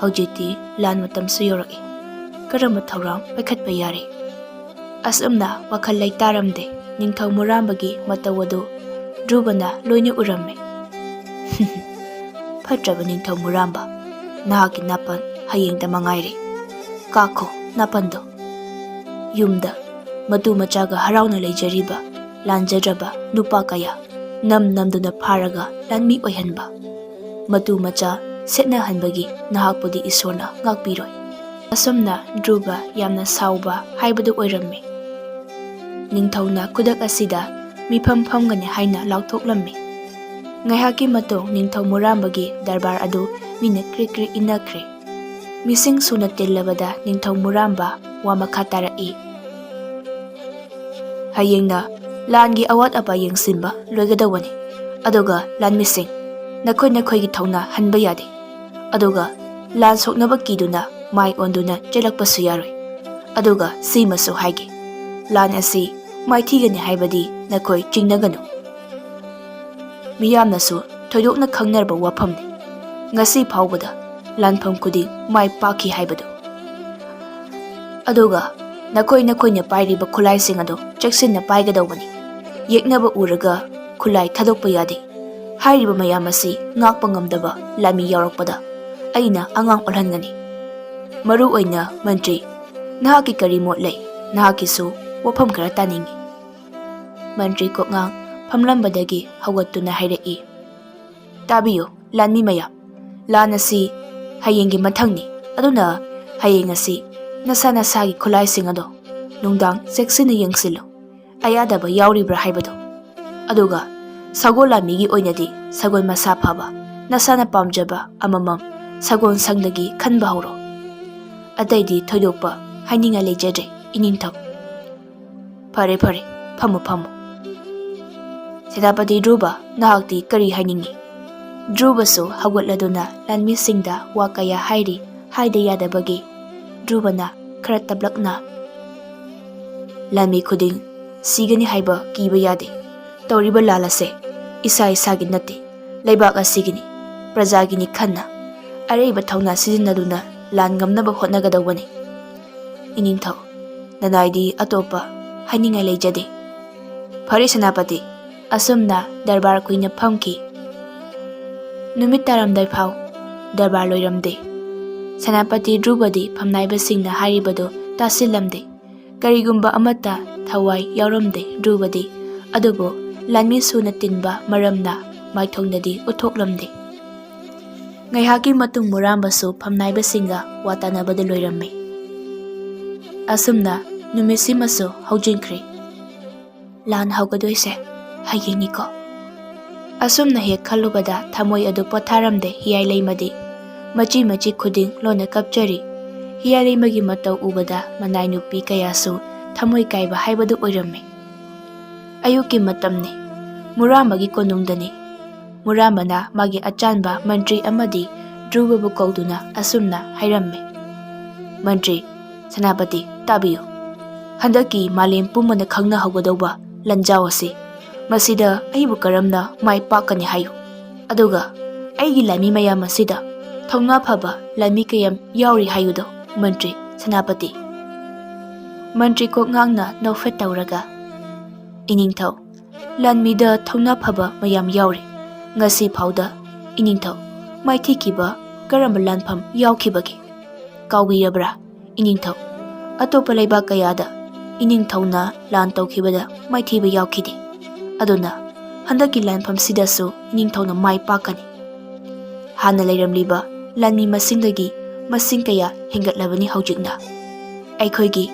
ꯍꯧꯖꯤꯛꯇꯤ ꯂꯥꯟ ꯃꯇꯝꯁꯨ ꯌꯧꯔꯛꯏ꯫ ꯀꯔꯝꯕ ꯊꯧꯔꯥꯡ ꯄꯥꯏꯈꯠꯄ ꯌꯥꯔꯤ? ꯑꯁꯨꯝꯅ ꯋꯥꯈꯜ ꯂꯩꯇꯥꯔꯝꯗꯦ꯫ ꯅꯤꯡꯊꯧ ꯃꯨꯔꯥꯝꯕꯒꯤ ꯃꯇꯧ ꯑꯗꯨ ꯙ꯭ꯔꯨꯕꯅ ꯂꯣꯏꯅ ꯎꯔꯝꯃꯤ꯫ "ꯐꯠꯇ꯭ꯔꯕ ꯅꯤꯡꯊꯧ ꯃꯨꯔꯥꯝꯕ, ꯅꯍꯥꯛꯀꯤ ꯅꯥꯄꯟ ꯍꯌꯦꯡꯗ ꯃꯉꯥꯏꯔꯦ꯫ ꯀꯥꯈꯣ ꯅꯥꯄꯟꯗꯣ꯫ ꯌꯨꯝꯗ ꯃꯇꯨ ꯃꯆꯥꯒ ꯍꯔꯥꯎꯅ ꯂꯩꯖꯔꯤꯕ ꯂꯥꯟꯖꯗ꯭ꯔꯕ ꯅꯨꯄꯥ ꯀꯌꯥ ꯅꯝ ꯅꯝꯗꯨꯅ ꯐꯥꯔꯒ ꯂꯥꯟꯃꯤ ꯑꯣꯏꯍꯟꯕ, ꯃꯇꯨ ꯃꯆꯥ ꯁꯦꯠꯅꯍꯟꯕꯒꯤ ꯅꯍꯥꯛꯄꯨꯗꯤ ꯏꯁꯣꯔꯅ ꯉꯥꯛꯄꯤꯔꯣꯏ꯫" ꯑꯁꯨꯝꯅ ꯙ꯭ꯔꯨꯕ ꯌꯥꯝꯅ ꯁꯥꯎꯕ ꯍꯥꯏꯕꯗꯨ ꯑꯣꯏꯔꯝꯃꯤ꯫ ꯅꯤꯡꯊꯧꯅ ꯈꯨꯗꯛ ꯑꯁꯤꯗ ꯃꯤꯐꯝ ꯐꯝꯒꯅꯤ ꯍꯥꯏꯅ ꯂꯥꯎꯊꯣꯛꯂꯝꯃꯤ꯫ ꯉꯥꯏꯍꯥꯛꯀꯤ ꯃꯇꯨꯡ ꯅꯤꯡꯊꯧ ꯃꯨꯔꯥꯝꯕꯒꯤ ꯗꯔꯕꯥꯔ ꯑꯗꯨ ꯃꯤꯅ ꯀ꯭ꯔꯤꯛ ꯀ꯭ꯔꯤꯛ ꯏꯟꯅꯈ꯭ꯔꯦ꯫ ꯃꯤꯁꯤꯡ ꯁꯨꯅ ꯇꯤꯜꯂꯕꯗ ꯅꯤꯡꯊꯧ ꯃꯨꯔꯥꯝꯕ ꯋꯥ ꯃꯈꯥ ꯇꯥꯔꯛꯏ꯫ "ꯍꯌꯦꯡꯅ ꯂꯥꯟꯒꯤ ꯑꯋꯥꯠ ꯑꯄꯥ ꯌꯦꯡꯁꯤꯟꯕ ꯂꯣꯏꯒꯗꯧꯕꯅꯤ꯫ ꯑꯗꯨꯒ ꯂꯥꯟꯃꯤꯁꯤꯡ, ꯅꯈꯣꯏ ꯅꯈꯣꯏꯒꯤ ꯊꯧꯅꯥ ꯍꯟꯕ ꯌꯥꯗꯦ꯫ ꯑꯗꯨꯒ ꯂꯥꯟ ꯁꯣꯛꯅꯕ ꯀꯤꯗꯨꯅ ꯃꯥꯏ ꯑꯣꯟꯗꯨꯅ ꯆꯦꯜꯂꯛꯄꯁꯨ ꯌꯥꯔꯣꯏ꯫ ꯑꯗꯨꯒ ꯁꯤꯃꯁꯨ ꯍꯥꯏꯒꯦ, ꯂꯥꯟ ꯑꯁꯤ ꯃꯥꯏꯊꯤꯒꯅꯤ ꯍꯥꯏꯕꯗꯤ ꯅꯈꯣꯏ ꯆꯤꯡꯅꯒꯅꯨ꯫ ꯃꯤꯌꯥꯝꯅꯁꯨ ꯊꯣꯏꯗꯣꯛꯅ ꯈꯪꯅꯔꯕ ꯋꯥꯐꯝꯅꯤ꯫ ꯉꯁꯤ ꯐꯥꯎꯕꯗ ꯂꯥꯟꯐꯝ ꯈꯨꯗꯤꯡ ꯃꯥꯏ ꯄꯥꯛꯈꯤ ꯍꯥꯏꯕꯗꯨ꯫ ꯑꯗꯨꯒ ꯅꯈꯣꯏ ꯅꯈꯣꯏꯅ ꯄꯥꯏꯔꯤꯕ ꯈꯨꯠꯂꯥꯏꯁꯤꯡ ꯑꯗꯨ ꯆꯦꯛꯁꯤꯟꯅ ꯄꯥꯏꯒꯗꯧꯕꯅꯤ꯫ ꯌꯦꯛꯅꯕ ꯎꯔꯒ ꯈꯨꯠꯂꯥꯏ ꯊꯥꯗꯣꯛꯄ ꯌꯥꯗꯦ꯫ ꯍꯥꯏꯔꯤꯕ ꯃꯌꯥꯝ ꯑꯁꯤ ꯉꯥꯛꯄ ꯉꯝꯗꯕ ꯂꯥꯟꯃꯤ ꯌꯥꯎꯔꯛꯄꯗ ꯑꯩꯅ ꯑꯉꯥꯡ ꯑꯣꯜꯍꯟꯒꯅꯤ꯫ ꯃꯔꯨ ꯑꯣꯏꯅ ꯃꯟꯇ꯭ꯔꯤ, ꯅꯍꯥꯛꯀꯤ ꯀꯔꯤ ꯃꯣꯠ ꯂꯩ? ꯅꯍꯥꯛꯀꯤꯁꯨ ꯋꯥꯐꯝ ꯈꯔ ꯇꯥꯅꯤꯡꯏ꯫ ꯃꯟꯇ꯭ꯔꯤ ꯀꯣꯛꯉꯥꯡ ꯐꯝꯂꯝꯕꯗꯒꯤ ꯍꯧꯒꯠꯇꯨꯅ ꯍꯥꯏꯔꯛꯏ, ꯇꯥꯕꯤꯌꯨ, ꯂꯥꯟꯃꯤ ꯃꯌꯥꯝ, ꯂꯥꯟ ꯑꯁꯤ ꯍꯌꯦꯡꯒꯤ ꯃꯊꯪꯅꯤ꯫ ꯑꯗꯨꯅ ꯍꯌꯦꯡ ꯑꯁꯤ ꯅꯁꯥ ꯅꯁꯥꯒꯤ ꯈꯨꯠꯂꯥꯏꯁꯤꯡ ꯑꯗꯣ ꯅꯨꯡꯗꯥꯡ ꯆꯦꯛꯁꯤꯟꯅ ꯌꯦꯡꯁꯤꯜꯂꯨ, ꯑꯌꯥꯗꯕ ꯌꯥꯎꯔꯤꯕ꯭ꯔꯥ ꯍꯥꯏꯕꯗꯨ꯫ ꯑꯗꯨꯒ ꯁꯒꯣꯜ ꯂꯥꯟꯃꯤꯒꯤ ꯑꯣꯏꯅꯗꯤ ꯁꯒꯣꯜ ꯃꯁꯥ ꯐꯕ, ꯅꯁꯥꯅ ꯄꯥꯝꯖꯕ ꯑꯃꯃꯝ ꯁꯒꯣꯜ ꯁꯪꯗꯒꯤ ꯈꯟꯕ ꯍꯧꯔꯣ꯫ ꯑꯇꯩꯗꯤ ꯊꯣꯏꯗꯣꯛꯄ ꯍꯥꯏꯅꯤꯡꯉꯥꯏ ꯂꯩꯖꯗ꯭ꯔꯦ, ꯏꯅꯤꯡꯊꯧ꯫ ꯐꯔꯦ, ꯐꯔꯦ, ꯐꯝꯃꯨ, ꯐꯝꯃꯨ꯫ ꯁꯦꯅꯥꯄꯇꯤ ꯙ꯭ꯔꯨꯕ, ꯅꯍꯥꯛꯇꯤ ꯀꯔꯤ ꯍꯥꯏꯅꯤꯡꯏ? ꯙ꯭ꯔꯨꯕꯁꯨ ꯍꯧꯒꯠꯂꯗꯨꯅ ꯂꯥꯟꯃꯤꯁꯤꯡꯗ ꯋꯥ ꯀꯌꯥ ꯍꯥꯏꯔꯤ, ꯍꯥꯏꯗ ꯌꯥꯗꯕꯒꯤ꯫ ꯙ꯭ꯔꯨꯕꯅ ꯈꯔ ꯇꯞꯂꯛꯅ, ꯂꯥꯟꯃꯤ ꯈꯨꯗꯤꯡ ꯁꯤꯒꯅꯤ ꯍꯥꯏꯕ ꯀꯤꯕ ꯌꯥꯗꯦ꯫ ꯇꯧꯔꯤꯕ ꯂꯥꯟ ꯑꯁꯦ ꯏꯁꯥ ꯏꯁꯥꯒꯤ ꯅꯠꯇꯦ, ꯂꯩꯕꯥꯛ ꯑꯁꯤꯒꯤꯅꯤ, ꯄ꯭ꯔꯖꯥꯒꯤꯅꯤ ꯈꯟꯅ ꯑꯔꯩꯕ ꯊꯧꯅꯥ ꯁꯤꯖꯤꯟꯅꯗꯨꯅ ꯂꯥꯟ ꯉꯝꯅꯕ ꯍꯣꯠꯅꯒꯗꯧꯕꯅꯤ꯫ ꯏꯅꯤꯡꯊꯧ, ꯅꯅꯥꯏꯗꯤ ꯑꯇꯣꯞꯄ ꯍꯥꯏꯅꯤꯡꯉꯥꯏ ꯂꯩꯖꯗꯦ꯫ ꯐꯔꯦ ꯁꯦꯅꯥꯄꯇꯤ, ꯑꯁꯨꯝꯅ ꯗꯔꯕꯥꯔ ꯀꯨꯏꯅ ꯐꯝꯈꯤ꯫ ꯅꯨꯃꯤꯠ ꯇꯥꯔꯝꯗꯥꯏ ꯐꯥꯎ ꯗꯔꯕꯥꯔ ꯂꯣꯏꯔꯝꯗꯦ꯫ ꯁꯦꯅꯥꯄꯇꯤ ꯙ꯭ꯔꯨꯕꯗꯤ ꯐꯝꯅꯥꯏꯕꯁꯤꯡꯅ ꯍꯥꯏꯔꯤꯕꯗꯨ ꯇꯥꯁꯤꯜꯂꯝꯗꯦ꯫ ꯀꯔꯤꯒꯨꯝꯕ ꯑꯃꯠꯇ ꯊꯋꯥꯏ ꯌꯥꯎꯔꯝꯗꯦ ꯙ꯭ꯔꯨꯕꯗꯤ, ꯑꯗꯨꯕꯨ ꯂꯥꯟꯃꯤ ꯁꯨꯅ ꯇꯤꯟꯕ ꯃꯔꯝꯅ ꯃꯥꯏꯊꯣꯡꯗꯗꯤ ꯎꯠꯊꯣꯛꯂꯝꯗꯦ꯫ ꯉꯥꯏꯍꯥꯛꯀꯤ ꯃꯇꯨꯡ ꯃꯨꯔꯥꯝꯕꯁꯨ ꯐꯝꯅꯥꯏꯕꯁꯤꯡꯒ ꯋꯥ ꯇꯥꯅꯕꯗ ꯂꯣꯏꯔꯝꯃꯤ꯫ ꯑꯁꯨꯝꯅ ꯅꯨꯃꯤꯠꯁꯤꯃꯁꯨ ꯍꯧꯖꯤꯟꯈ꯭ꯔꯦ꯫ ꯂꯥꯟ ꯍꯧꯒꯗꯣꯏꯁꯦ ꯍꯌꯦꯡꯅꯤꯀꯣ꯫ ꯑꯁꯨꯝꯅ ꯍꯦꯛ ꯈꯜꯂꯨꯕꯗ ꯊꯃꯣꯏ ꯑꯗꯨ ꯄꯣꯊꯥꯔꯝꯗꯦ ꯍꯤꯌꯥꯏ ꯂꯩꯃꯗꯤ꯫ ꯃꯆꯤ ꯃꯆꯤ ꯈꯨꯗꯤꯡ ꯂꯣꯟꯅ ꯀꯞꯆꯔꯤ꯫ ꯍꯤꯌꯥꯏ ꯂꯩꯃꯒꯤ ꯃꯇꯧ ꯎꯕꯗ ꯃꯅꯥꯏ ꯅꯨꯄꯤ ꯀꯌꯥꯁꯨ ꯊꯃꯣꯏ ꯀꯥꯏꯕ ꯍꯥꯏꯕꯗꯨ ꯑꯣꯏꯔꯝꯃꯤ꯫ ꯑꯌꯨꯛꯀꯤ ꯃꯇꯝꯅꯤ꯫ ꯃꯨꯔꯥꯝꯕꯒꯤ ꯀꯣꯅꯨꯡꯗꯅꯤ꯫ ꯃꯨꯔꯥꯝꯕꯅ ꯃꯥꯒꯤ ꯑꯆꯥꯟꯕ ꯃꯟꯇ꯭ꯔꯤ ꯑꯃꯗꯤ ꯙ꯭ꯔꯨꯕꯕꯨ ꯀꯧꯗꯨꯅ ꯑꯁꯨꯝꯅ ꯍꯥꯏꯔꯝꯃꯤ, "ꯃꯟꯇ꯭ꯔꯤ, ꯁꯦꯅꯥꯄꯇꯤ, ꯇꯥꯕꯤꯌꯨ꯫ ꯍꯟꯗꯛꯀꯤ ꯃꯥꯂꯦꯝ ꯄꯨꯝꯕꯅ ꯈꯪꯅꯍꯧꯒꯗꯧꯕ ꯂꯥꯟꯖꯥꯎ ꯑꯁꯤ, ꯃꯁꯤꯗ ꯑꯩꯕꯨ ꯀꯔꯝꯅ ꯃꯥꯏ ꯄꯥꯛꯀꯅꯤ ꯍꯥꯏꯌꯨ? ꯑꯗꯨꯒ ꯑꯩꯒꯤ ꯂꯥꯟꯃꯤ ꯃꯌꯥꯝ ꯑꯁꯤꯗ ꯊꯧꯅꯥ ꯐꯕ ꯂꯥꯟꯃꯤ ꯀꯌꯥꯝ ꯌꯥꯎꯔꯤ ꯍꯥꯏꯌꯨꯗꯣ, ꯃꯟꯇ꯭ꯔꯤ ꯁꯦꯅꯥꯄꯇꯤ?" ꯃꯟꯇ꯭ꯔꯤ ꯀꯣꯛꯉꯥꯡꯅ ꯅꯣꯛꯐꯦꯠ ꯇꯧꯔꯒ, "ꯏꯅꯤꯡꯊꯧ, ꯂꯥꯟꯃꯤꯗ ꯊꯧꯅꯥ ꯐꯕ ꯃꯌꯥꯝ ꯌꯥꯎꯔꯤ꯫ ꯉꯁꯤ ꯐꯥꯎꯗ ꯏꯅꯤꯡꯊꯧ ꯃꯥꯏꯊꯤꯈꯤꯕ ꯀꯔꯝꯕ ꯂꯥꯟꯐꯝ ꯌꯥꯎꯈꯤꯕꯒꯦ? ꯀꯥꯎꯕꯤꯔꯕ꯭ꯔꯥ, ꯏꯅꯤꯡꯊꯧ? ꯑꯇꯣꯞꯄ ꯂꯩꯕꯥꯛ ꯀꯌꯥꯗ ꯏꯅꯤꯡꯊꯧꯅ ꯂꯥꯟ ꯇꯧꯈꯤꯕꯗ ꯃꯥꯏꯊꯤꯕ ꯌꯥꯎꯈꯤꯗꯦ꯫ ꯑꯗꯨꯅ ꯍꯟꯗꯛꯀꯤ ꯂꯥꯟꯐꯝꯁꯤꯗꯁꯨ ꯏꯅꯤꯡꯊꯧꯅ ꯃꯥꯏ ꯄꯥꯛꯀꯅꯤ꯫ ꯍꯥꯟꯅ ꯂꯩꯔꯝꯂꯤꯕ ꯂꯥꯟꯃꯤ ꯃꯁꯤꯡꯗꯒꯤ ꯃꯁꯤꯡ ꯀꯌꯥ ꯍꯦꯟꯒꯠꯂꯕꯅꯤ ꯍꯧꯖꯤꯛꯅ꯫ ꯑꯩꯈꯣꯏꯒꯤ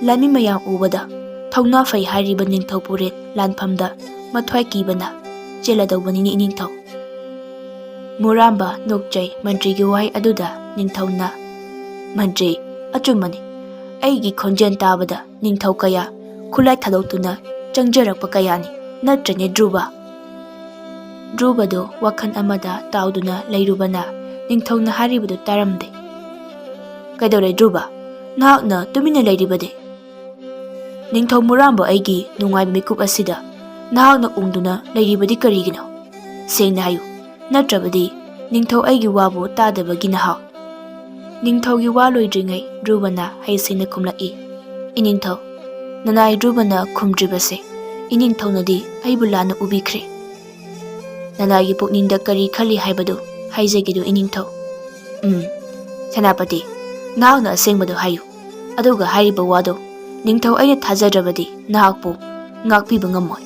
ꯂꯥꯟꯃꯤ ꯃꯌꯥꯝ ꯎꯕꯗ ꯊꯧꯅꯥ ꯐꯩ ꯍꯥꯏꯔꯤꯕ ꯅꯤꯡꯊꯧ ꯄꯨꯔꯦꯟ ꯂꯥꯟꯐꯝꯗ ꯃꯊ꯭ꯋꯥꯏ ꯀꯤꯕꯅ ꯆꯦꯜꯂꯗꯧꯕꯅꯤꯅꯦ, ꯏꯅꯤꯡꯊꯧ꯫" ꯃꯨꯔꯥꯝꯕ ꯅꯣꯛꯆꯩ ꯃꯟꯇ꯭ꯔꯤꯒꯤ ꯋꯥꯍꯩ ꯑꯗꯨꯗ ꯅꯤꯡꯊꯧꯅ, "ꯃꯟꯇ꯭ꯔꯤ, ꯑꯆꯨꯝꯕꯅꯤ꯫ ꯑꯩꯒꯤ ꯈꯣꯟꯖꯦꯜ ꯇꯥꯕꯗ ꯅꯤꯡꯊꯧ ꯀꯌꯥ ꯈꯨꯠꯂꯥꯏ ꯊꯥꯗꯣꯛꯇꯨꯅ ꯆꯪꯖꯔꯛꯄ ꯀꯌꯥꯅꯤ, ꯅꯠꯇ꯭ꯔꯅꯦ, ꯙ꯭ꯔꯨꯕ?" ꯙ꯭ꯔꯨꯕꯗꯨ ꯋꯥꯈꯜ ꯑꯃꯗ ꯇꯥꯎꯗꯨꯅ ꯂꯩꯔꯨꯕꯅ ꯅꯤꯡꯊꯧꯅ ꯍꯥꯏꯔꯤꯕꯗꯨ ꯇꯥꯔꯝꯗꯦ꯫ "ꯀꯩꯗꯧꯔꯦ, ꯙ꯭ꯔꯨꯕ? ꯅꯍꯥꯛꯅ ꯇꯨꯃꯤꯟꯅ ꯂꯩꯔꯤꯕꯗꯤ? ꯅꯤꯡꯊꯧ ꯃꯨꯔꯥꯝꯕ ꯑꯩꯒꯤ ꯅꯨꯡꯉꯥꯏꯕ ꯃꯤꯀꯨꯞ ꯑꯁꯤꯗ ꯅꯍꯥꯛꯅ ꯎꯪꯗꯨꯅ ꯂꯩꯔꯤꯕꯗꯤ ꯀꯔꯤꯒꯤꯅꯣ? ꯁꯦꯡꯅ ꯍꯥꯏꯌꯨ, ꯅꯠꯇ꯭ꯔꯕꯗꯤ ꯅꯤꯡꯊꯧ ꯑꯩꯒꯤ ꯋꯥꯕꯨ ꯇꯥꯗꯕꯒꯤ ꯅꯍꯥꯛ?" ꯅꯤꯡꯊꯧꯒꯤ ꯋꯥ ꯂꯣꯏꯗ꯭ꯔꯤꯉꯩ ꯙ꯭ꯔꯨꯕꯅ ꯍꯩꯁꯤꯡꯅ ꯈꯨꯝꯂꯛꯏ, "ꯏꯅꯤꯡꯊꯧ, ꯅꯅꯥꯏ ꯙ꯭ꯔꯨꯕꯅ ꯈꯨꯝꯗ꯭ꯔꯤꯕꯁꯦ ꯏꯅꯤꯡꯊꯧꯅꯗꯤ ꯑꯩꯕꯨ ꯂꯥꯟꯅ ꯎꯕꯤꯈ꯭ꯔꯦ꯫ ꯅꯅꯥꯏꯒꯤ ꯄꯨꯛꯅꯤꯡꯗ ꯀꯔꯤ ꯈꯜꯂꯤ ꯍꯥꯏꯕꯗꯨ ꯍꯥꯏꯖꯒꯦꯗꯨ, ꯏꯅꯤꯡꯊꯧ꯫ ꯎꯝ, ꯁꯦꯅꯥꯄꯇꯤ, ꯅꯍꯥꯛꯅ ꯑꯁꯦꯡꯕꯗꯨ ꯍꯥꯏꯌꯨ꯫ ꯑꯗꯨꯒ ꯍꯥꯏꯔꯤꯕ ꯋꯥꯗꯨ ꯅꯤꯡꯊꯧ ꯑꯩꯅ ꯊꯥꯖꯗ꯭ꯔꯕꯗꯤ ꯅꯍꯥꯛꯄꯨ ꯉꯥꯛꯄꯤꯕ ꯉꯝꯃꯣꯏ꯫"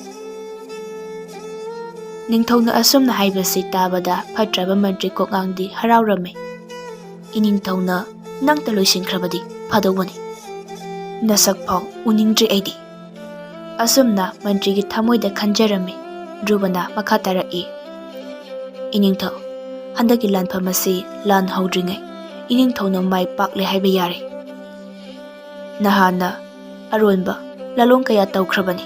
ꯅꯤꯡꯊꯧꯅ ꯑꯁꯨꯝꯅ ꯍꯥꯏꯕꯁꯤ ꯇꯥꯕꯗ ꯐꯠꯇ꯭ꯔꯕ ꯃꯟꯇ꯭ꯔꯤ ꯀꯣꯛꯉꯥꯡꯗꯤ ꯍꯔꯥꯎꯔꯝꯃꯤ꯫ "ꯏꯅꯤꯡꯊꯧꯅ ꯅꯪꯇ ꯂꯣꯏꯁꯤꯟꯈ꯭ꯔꯕꯗꯤ ꯐꯗꯧꯕꯅꯤ꯫ ꯅꯁꯛ ꯐꯥꯎ ꯎꯅꯤꯡꯗ꯭ꯔꯦ ꯑꯩꯗꯤ꯫" ꯑꯁꯨꯝꯅ ꯃꯟꯇ꯭ꯔꯤꯒꯤ ꯊꯃꯣꯏꯗ ꯈꯟꯖꯔꯝꯃꯤ꯫ ꯙ꯭ꯔꯨꯕꯅ ꯃꯈꯥ ꯇꯥꯔꯛꯏ, "ꯏꯅꯤꯡꯊꯧ, ꯍꯟꯗꯛꯀꯤ ꯂꯥꯟꯐꯝ ꯑꯁꯤ ꯂꯥꯟ ꯍꯧꯗ꯭ꯔꯤꯉꯩ ꯏꯅꯤꯡꯊꯧꯅ ꯃꯥꯏ ꯄꯥꯛꯂꯦ ꯍꯥꯏꯕ ꯌꯥꯔꯦ꯫ ꯅꯍꯥꯟꯅ ꯑꯔꯣꯟꯕ ꯂꯥꯂꯣꯡ ꯀꯌꯥ ꯇꯧꯈ꯭ꯔꯕꯅꯤ,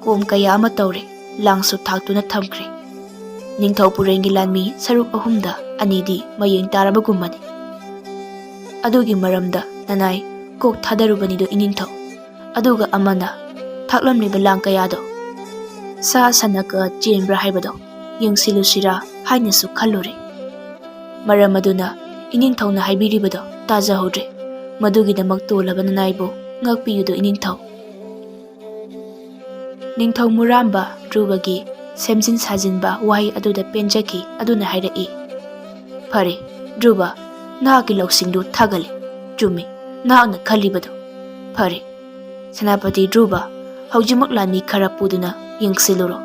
ꯀꯣꯝ ꯀꯌꯥ ꯑꯃ ꯇꯧꯔꯦ, ꯂꯥꯡꯁꯨ ꯊꯥꯛꯇꯨꯅ ꯊꯝꯈ꯭ꯔꯦ꯫ ꯅꯤꯡꯊꯧ ꯄꯨꯔꯦꯟꯒꯤ ꯂꯥꯟꯃꯤ ꯁꯔꯨꯛ ꯑꯍꯨꯝꯗ ꯑꯅꯤꯗꯤ ꯃꯌꯦꯡ ꯇꯥꯔꯕꯒꯨꯝꯕꯅꯤ꯫ ꯑꯗꯨꯒꯤ ꯃꯔꯝꯗ ꯅꯅꯥꯏ ꯀꯣꯛ ꯊꯥꯗꯔꯨꯕꯅꯤꯗꯣ ꯏꯅꯤꯡꯊꯧ꯫ ꯑꯗꯨꯒ ꯑꯃꯅ ꯊꯥꯛꯂꯝꯂꯤꯕ ꯂꯥꯡ ꯀꯌꯥꯗꯣ ꯁꯥ ꯁꯟꯅꯀ ꯆꯦꯟꯕ꯭ꯔꯥ ꯍꯥꯏꯕꯗꯣ ꯌꯦꯡꯁꯤꯜꯂꯨꯁꯤꯔꯥ ꯍꯥꯏꯅꯁꯨ ꯈꯜꯂꯨꯔꯦ꯫ ꯃꯔꯝ ꯑꯗꯨꯅ ꯏꯅꯤꯡꯊꯧꯅ ꯍꯥꯏꯕꯤꯔꯤꯕꯗꯣ ꯇꯥꯖꯍꯧꯗ꯭ꯔꯦ꯫ ꯃꯗꯨꯒꯤꯗꯃꯛ ꯇꯣꯜꯂꯕ ꯅꯅꯥꯏꯕꯨ ꯉꯥꯛꯄꯤꯌꯨꯗꯣ ꯏꯅꯤꯡꯊꯧ꯫ ꯅꯤꯡꯊꯧ ꯃꯨꯔꯥꯝꯕ ꯙ꯭ꯔꯨꯕꯒꯤ ꯁꯦꯝꯖꯤꯟ ꯁꯥꯖꯤꯟꯕ ꯋꯥꯍꯩ ꯑꯗꯨꯗ ꯄꯦꯟꯖꯈꯤ꯫ ꯑꯗꯨꯅ ꯍꯥꯏꯔꯛꯏ, "ꯐꯔꯦ, ꯙ꯭ꯔꯨꯕ, ꯅꯍꯥꯛꯀꯤ ꯂꯧꯁꯤꯡꯗꯨ ꯊꯥꯒꯠꯂꯤ꯫ ꯆꯨꯝꯃꯤ, ꯅꯍꯥꯛꯅ ꯈꯜꯂꯤꯕꯗꯨ꯫ ꯐꯔꯦ, ꯁꯦꯅꯥꯄꯇꯤ ꯙ꯭ꯔꯨꯕ, ꯍꯧꯖꯤꯛꯃꯛ ꯂꯥꯟꯃꯤ ꯈꯔ ꯄꯨꯗꯨꯅ ꯌꯦꯡꯁꯤꯜꯂꯨꯔꯣ꯫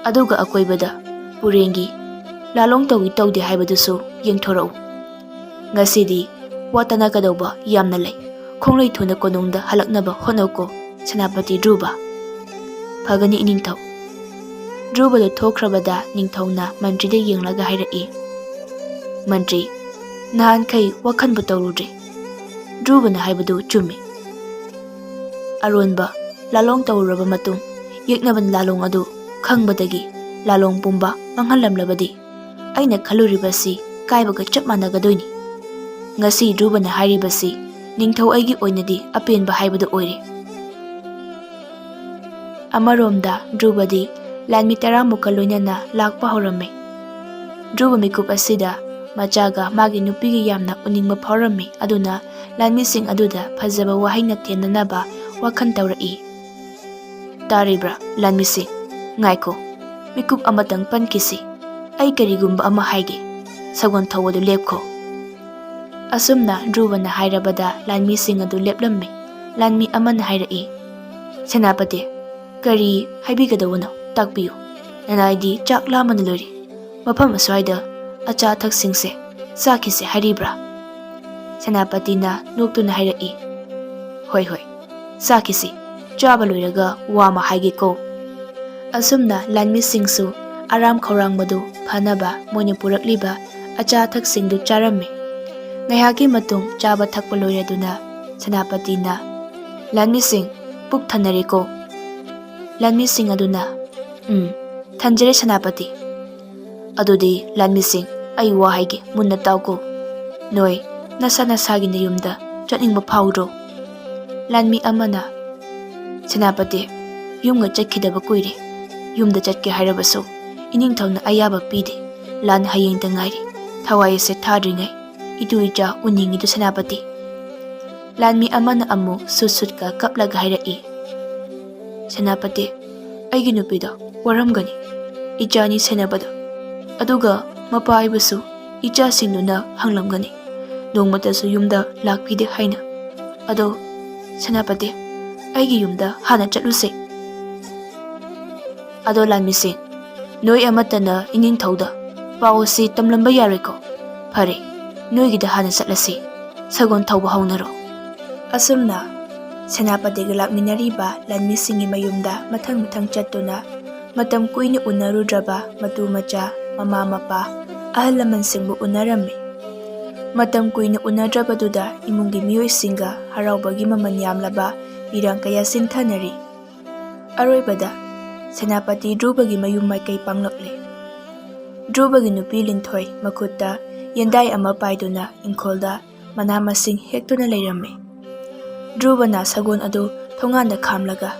ꯑꯗꯨꯒ ꯑꯀꯣꯏꯕꯗ ꯄꯨꯔꯦꯟꯒꯤ ꯂꯥꯂꯣꯡ ꯇꯧꯏ ꯇꯧꯗꯦ ꯍꯥꯏꯕꯗꯨꯁꯨ ꯌꯦꯡꯊꯣꯔꯛꯎ꯫ ꯉꯁꯤꯗꯤ ꯋꯥ ꯇꯅꯒꯗꯧꯕ ꯌꯥꯝꯅ ꯂꯩ꯫ ꯈꯣꯡꯂꯩ ꯊꯨꯅ ꯀꯣꯅꯨꯡꯗ ꯍꯜꯂꯛꯅꯕ ꯍꯣꯠꯅꯧꯀꯣ, ꯁꯦꯅꯥꯄꯇꯤ ꯙ꯭ꯔꯨꯕ꯫" "ꯐꯒꯅꯤ, ꯏꯅꯤꯡꯊꯧ꯫" ꯙ꯭ꯔꯨꯕꯗꯨ ꯊꯣꯛꯈ꯭ꯔꯕꯗ ꯅꯤꯡꯊꯧꯅ ꯃꯟꯇ꯭ꯔꯤꯗ ꯌꯦꯡꯂꯒ ꯍꯥꯏꯔꯛꯏ, "ꯃꯟꯇ꯭ꯔꯤ, ꯅꯍꯥꯟꯈꯩ ꯋꯥꯈꯟꯕꯨ ꯇꯧꯔꯨꯗ꯭ꯔꯦ꯫ ꯙ꯭ꯔꯨꯕꯅ ꯍꯥꯏꯕꯗꯨ ꯆꯨꯝꯃꯤ꯫ ꯑꯔꯣꯟꯕ ꯂꯥꯂꯣꯡ ꯇꯧꯔꯨꯔꯕ ꯃꯇꯨꯡ, ꯌꯦꯛꯅꯕ ꯂꯥꯂꯣꯡ ꯑꯗꯨ ꯈꯪꯕꯗꯒꯤ ꯂꯥꯂꯣꯡ ꯄꯨꯝꯕ ꯃꯥꯡꯍꯜꯂꯝꯂꯕꯗꯤ ꯑꯩꯅ ꯈꯜꯂꯨꯔꯤꯕꯁꯤ ꯀꯥꯏꯕꯒ ꯆꯞ ꯃꯥꯟꯅꯒꯗꯣꯏꯅꯤ꯫ ꯉꯁꯤ ꯙ꯭ꯔꯨꯕꯅ ꯍꯥꯏꯔꯤꯕꯁꯤ ꯅꯤꯡꯊꯧ ꯑꯩꯒꯤ ꯑꯣꯏꯅꯗꯤ ꯑꯄꯦꯟꯕ ꯍꯥꯏꯕꯗꯨ ꯑꯣꯏꯔꯦ꯫" ꯑꯃꯔꯣꯝꯗ ꯙ꯭ꯔꯨꯕꯗꯤ ꯂꯥꯟꯃꯤ ꯇꯔꯥꯃꯨꯛꯀ ꯂꯣꯏꯅꯅ ꯂꯥꯛꯄ ꯍꯧꯔꯝꯃꯤ꯫ ꯙ꯭ꯔꯨꯕ ꯃꯤꯀꯨꯞ ꯑꯁꯤꯗ ꯃꯆꯥꯒ ꯃꯥꯒꯤ ꯅꯨꯄꯤꯒ ꯌꯥꯝꯅ ꯎꯅꯤꯡꯕ ꯐꯥꯎꯔꯝꯃꯤ꯫ ꯑꯗꯨꯅ ꯂꯥꯟꯃꯤꯁꯤꯡ ꯑꯗꯨꯗ ꯐꯖꯕ ꯋꯥꯍꯩꯅ ꯊꯦꯝꯅꯅꯕ ꯋꯥꯈꯜ ꯇꯧꯔꯛꯏ꯫ "ꯇꯥꯔꯤꯕ꯭ꯔꯥ, ꯂꯥꯟꯃꯤꯁꯤꯡ? ꯉꯥꯏꯈꯣ, ꯃꯤꯀꯨꯞ ꯑꯃꯇꯪ ꯄꯟꯈꯤꯁꯤ꯫ ꯑꯩ ꯀꯔꯤꯒꯨꯝꯕ ꯑꯃ ꯍꯥꯏꯒꯦ꯫ ꯁꯒꯣꯜ ꯊꯧꯕꯗꯨ ꯂꯦꯞꯈꯣ꯫" ꯑꯁꯨꯝꯅ ꯙ꯭ꯔꯨꯕꯅ ꯍꯥꯏꯔꯕꯗ ꯂꯥꯟꯃꯤꯁꯤꯡ ꯑꯗꯨ ꯂꯦꯞꯂꯝꯃꯤ꯫ ꯂꯥꯟꯃꯤ ꯑꯃꯅ ꯍꯥꯏꯔꯛꯏ, "ꯁꯦꯅꯥꯄꯇꯤ, ꯀꯔꯤ ꯍꯥꯏꯕꯤꯒꯗꯧꯕꯅꯣ? ꯇꯥꯛꯄꯤꯌꯨ꯫ ꯅꯅꯥꯏꯗꯤ ꯆꯥꯛ ꯂꯥꯝꯕꯅ ꯂꯣꯏꯔꯦ꯫ ꯃꯐꯝ ꯑꯁ꯭ꯋꯥꯏꯗ ꯑꯆꯥ ꯑꯊꯛꯁꯤꯡꯁꯦ ꯆꯥꯈꯤꯁꯦ ꯍꯥꯏꯔꯤꯕ꯭ꯔꯥ?" ꯁꯦꯅꯥꯄꯇꯤꯅ ꯅꯣꯛꯇꯨꯅ ꯍꯥꯏꯔꯛꯏ, "ꯍꯣꯏ, ꯍꯣꯏ, ꯆꯥꯈꯤꯁꯤ꯫ ꯆꯥꯕ ꯂꯣꯏꯔꯒ ꯋꯥ ꯑꯃ ꯍꯥꯏꯒꯦꯀꯣ꯫" ꯑꯁꯨꯝꯅ ꯂꯥꯟꯃꯤꯁꯤꯡꯁꯨ ꯑꯔꯥꯝ ꯈꯧꯔꯥꯡꯕꯗꯨ ꯐꯅꯕ ꯃꯣꯏꯅ ꯄꯨꯔꯛꯂꯤꯕ ꯑꯆꯥ ꯑꯊꯛꯁꯤꯡꯗꯨ ꯆꯥꯔꯝꯃꯤ꯫ ꯉꯥꯏꯍꯥꯛꯀꯤ ꯃꯇꯨꯡ ꯆꯥꯕ ꯊꯛꯄ ꯂꯣꯏꯔꯗꯨꯅ ꯁꯦꯅꯥꯄꯇꯤꯅ, "ꯂꯥꯟꯃꯤꯁꯤꯡ, ꯄꯨꯛ ꯊꯟꯅꯔꯦꯀꯣ?" ꯂꯥꯟꯃꯤꯁꯤꯡ ꯑꯗꯨꯅ, "ꯎꯝ, ꯊꯟꯖꯔꯦ ꯁꯦꯅꯥꯄꯇꯤ꯫" ꯑꯗꯨꯗꯤ ꯂꯥꯟꯃꯤꯁꯤꯡ, ꯑꯩ ꯋꯥ ꯍꯥꯏꯒꯦ, ꯃꯨꯟꯅ ꯇꯥꯎꯀꯣ꯫ ꯅꯣꯏ ꯅꯁꯥ ꯅꯁꯥꯒꯤ ꯅꯌꯨꯝꯗ ꯆꯠꯅꯤꯡꯕ ꯐꯥꯎꯗ꯭ꯔꯣ? ꯂꯥꯟꯃꯤ ꯑꯃꯅ, "ꯁꯦꯅꯥꯄꯇꯤ, ꯌꯨꯝꯒ ꯆꯠꯈꯤꯗꯕ ꯀꯨꯏꯔꯦ꯫ ꯌꯨꯝꯗ ꯆꯠꯀꯦ ꯍꯥꯏꯔꯕꯁꯨ ꯏꯅꯤꯡꯊꯧꯅ ꯑꯌꯥꯕ ꯄꯤꯗꯦ꯫ ꯂꯥꯟ ꯍꯌꯦꯡꯗ ꯉꯥꯏꯔꯦ꯫ ꯊꯋꯥꯏ ꯑꯁꯦ ꯊꯥꯗ꯭ꯔꯤꯉꯩ ꯏꯇꯨ ꯏꯆꯥ ꯎꯅꯤꯡꯉꯤꯗꯨ ꯁꯦꯅꯥꯄꯇꯤ꯫" ꯂꯥꯟꯃꯤ ꯑꯃꯅ ꯑꯃꯨꯛ ꯁꯨꯠ ꯁꯨꯠꯀ ꯀꯞꯂꯒ ꯍꯥꯏꯔꯛꯏ, "ꯁꯦꯅꯥꯄꯇꯤ, ꯑꯩꯒꯤ ꯅꯨꯄꯤꯗꯣ ꯋꯥꯔꯝꯒꯅꯤ, ꯏꯆꯥꯅꯤ ꯁꯦꯟꯅꯕꯗ꯫ ꯑꯗꯨꯒ ꯃꯄꯥ ꯍꯥꯏꯕꯁꯨ ꯏꯆꯥꯁꯤꯡꯗꯨꯅ ꯍꯪꯂꯝꯒꯅꯤ, ꯅꯣꯡꯃꯇꯁꯨ ꯌꯨꯝꯗ ꯂꯥꯛꯄꯤꯗꯦ ꯍꯥꯏꯅ꯫ ꯑꯗꯣ ꯁꯦꯅꯥꯄꯇꯤ, ꯑꯩꯒꯤ ꯌꯨꯝꯗ ꯍꯥꯟꯅ ꯆꯠꯂꯨꯁꯦ꯫" ꯑꯗꯣ ꯂꯥꯟꯃꯤꯁꯤꯡ, ꯅꯣꯏ ꯑꯃꯠꯇꯅ ꯏꯅꯤꯡꯊꯧꯗ ꯄꯥꯎ ꯑꯁꯤ ꯇꯝꯂꯝꯕ ꯌꯥꯔꯣꯏꯀꯣ? ꯐꯔꯦ, ꯅꯣꯏꯒꯤꯗ ꯍꯥꯟꯅ ꯆꯠꯂꯁꯤ꯫ ꯁꯒꯣꯜ ꯊꯧꯕ ꯍꯧꯅꯔꯣ꯫ ꯑꯁꯨꯝꯅ ꯁꯦꯅꯥꯄꯇꯤꯒ ꯂꯥꯛꯃꯤꯟꯅꯔꯤꯕ ꯂꯥꯟꯃꯤꯁꯤꯡꯒꯤ ꯃꯌꯨꯝꯗ ꯃꯊꯪ ꯃꯊꯪ ꯆꯠꯇꯨꯅ ꯃꯇꯝ ꯀꯨꯏꯅ ꯎꯅꯔꯨꯗ꯭ꯔꯕ ꯃꯇꯨ ꯃꯆꯥ, ꯃꯃꯥ ꯃꯄꯥ, ꯑꯍꯜ ꯂꯃꯟꯁꯤꯡꯕꯨ ꯎꯅꯔꯝꯃꯤ꯫ ꯃꯇꯝ ꯀꯨꯏꯅ ꯎꯅꯗ꯭ꯔꯕꯗꯨꯗ ꯏꯃꯨꯡꯒꯤ ꯃꯤꯑꯣꯏꯁꯤꯡꯒ ꯍꯔꯥꯎꯕꯒꯤ ꯃꯃꯜ ꯌꯥꯝꯂꯕ ꯄꯤꯔꯥꯡ ꯀꯌꯥ ꯁꯤꯟꯊꯅꯔꯤ꯫ ꯑꯔꯣꯏꯕꯗ ꯁꯦꯅꯥꯄꯇꯤ ꯙ꯭ꯔꯨꯕꯒꯤ ꯃꯌꯨꯝ ꯃꯥꯏꯀꯩ ꯄꯥꯡꯂꯛꯂꯦ꯫ ꯙ꯭ꯔꯨꯕꯒꯤ ꯅꯨꯄꯤ ꯂꯤꯟꯊꯣꯏ ꯃꯈꯨꯠꯇ ꯌꯦꯟꯗꯥꯏ ꯑꯃ ꯄꯥꯏꯗꯨꯅ ꯏꯪꯈꯣꯜꯗ ꯃꯅꯥ ꯃꯁꯤꯡ ꯍꯦꯛꯇꯨꯅ ꯂꯩꯔꯝꯃꯤ꯫ ꯙ꯭ꯔꯨꯕꯅ ꯁꯒꯣꯜ ꯑꯗꯨ ꯊꯣꯡꯒꯥꯟꯗ ꯈꯥꯝꯂꯒ,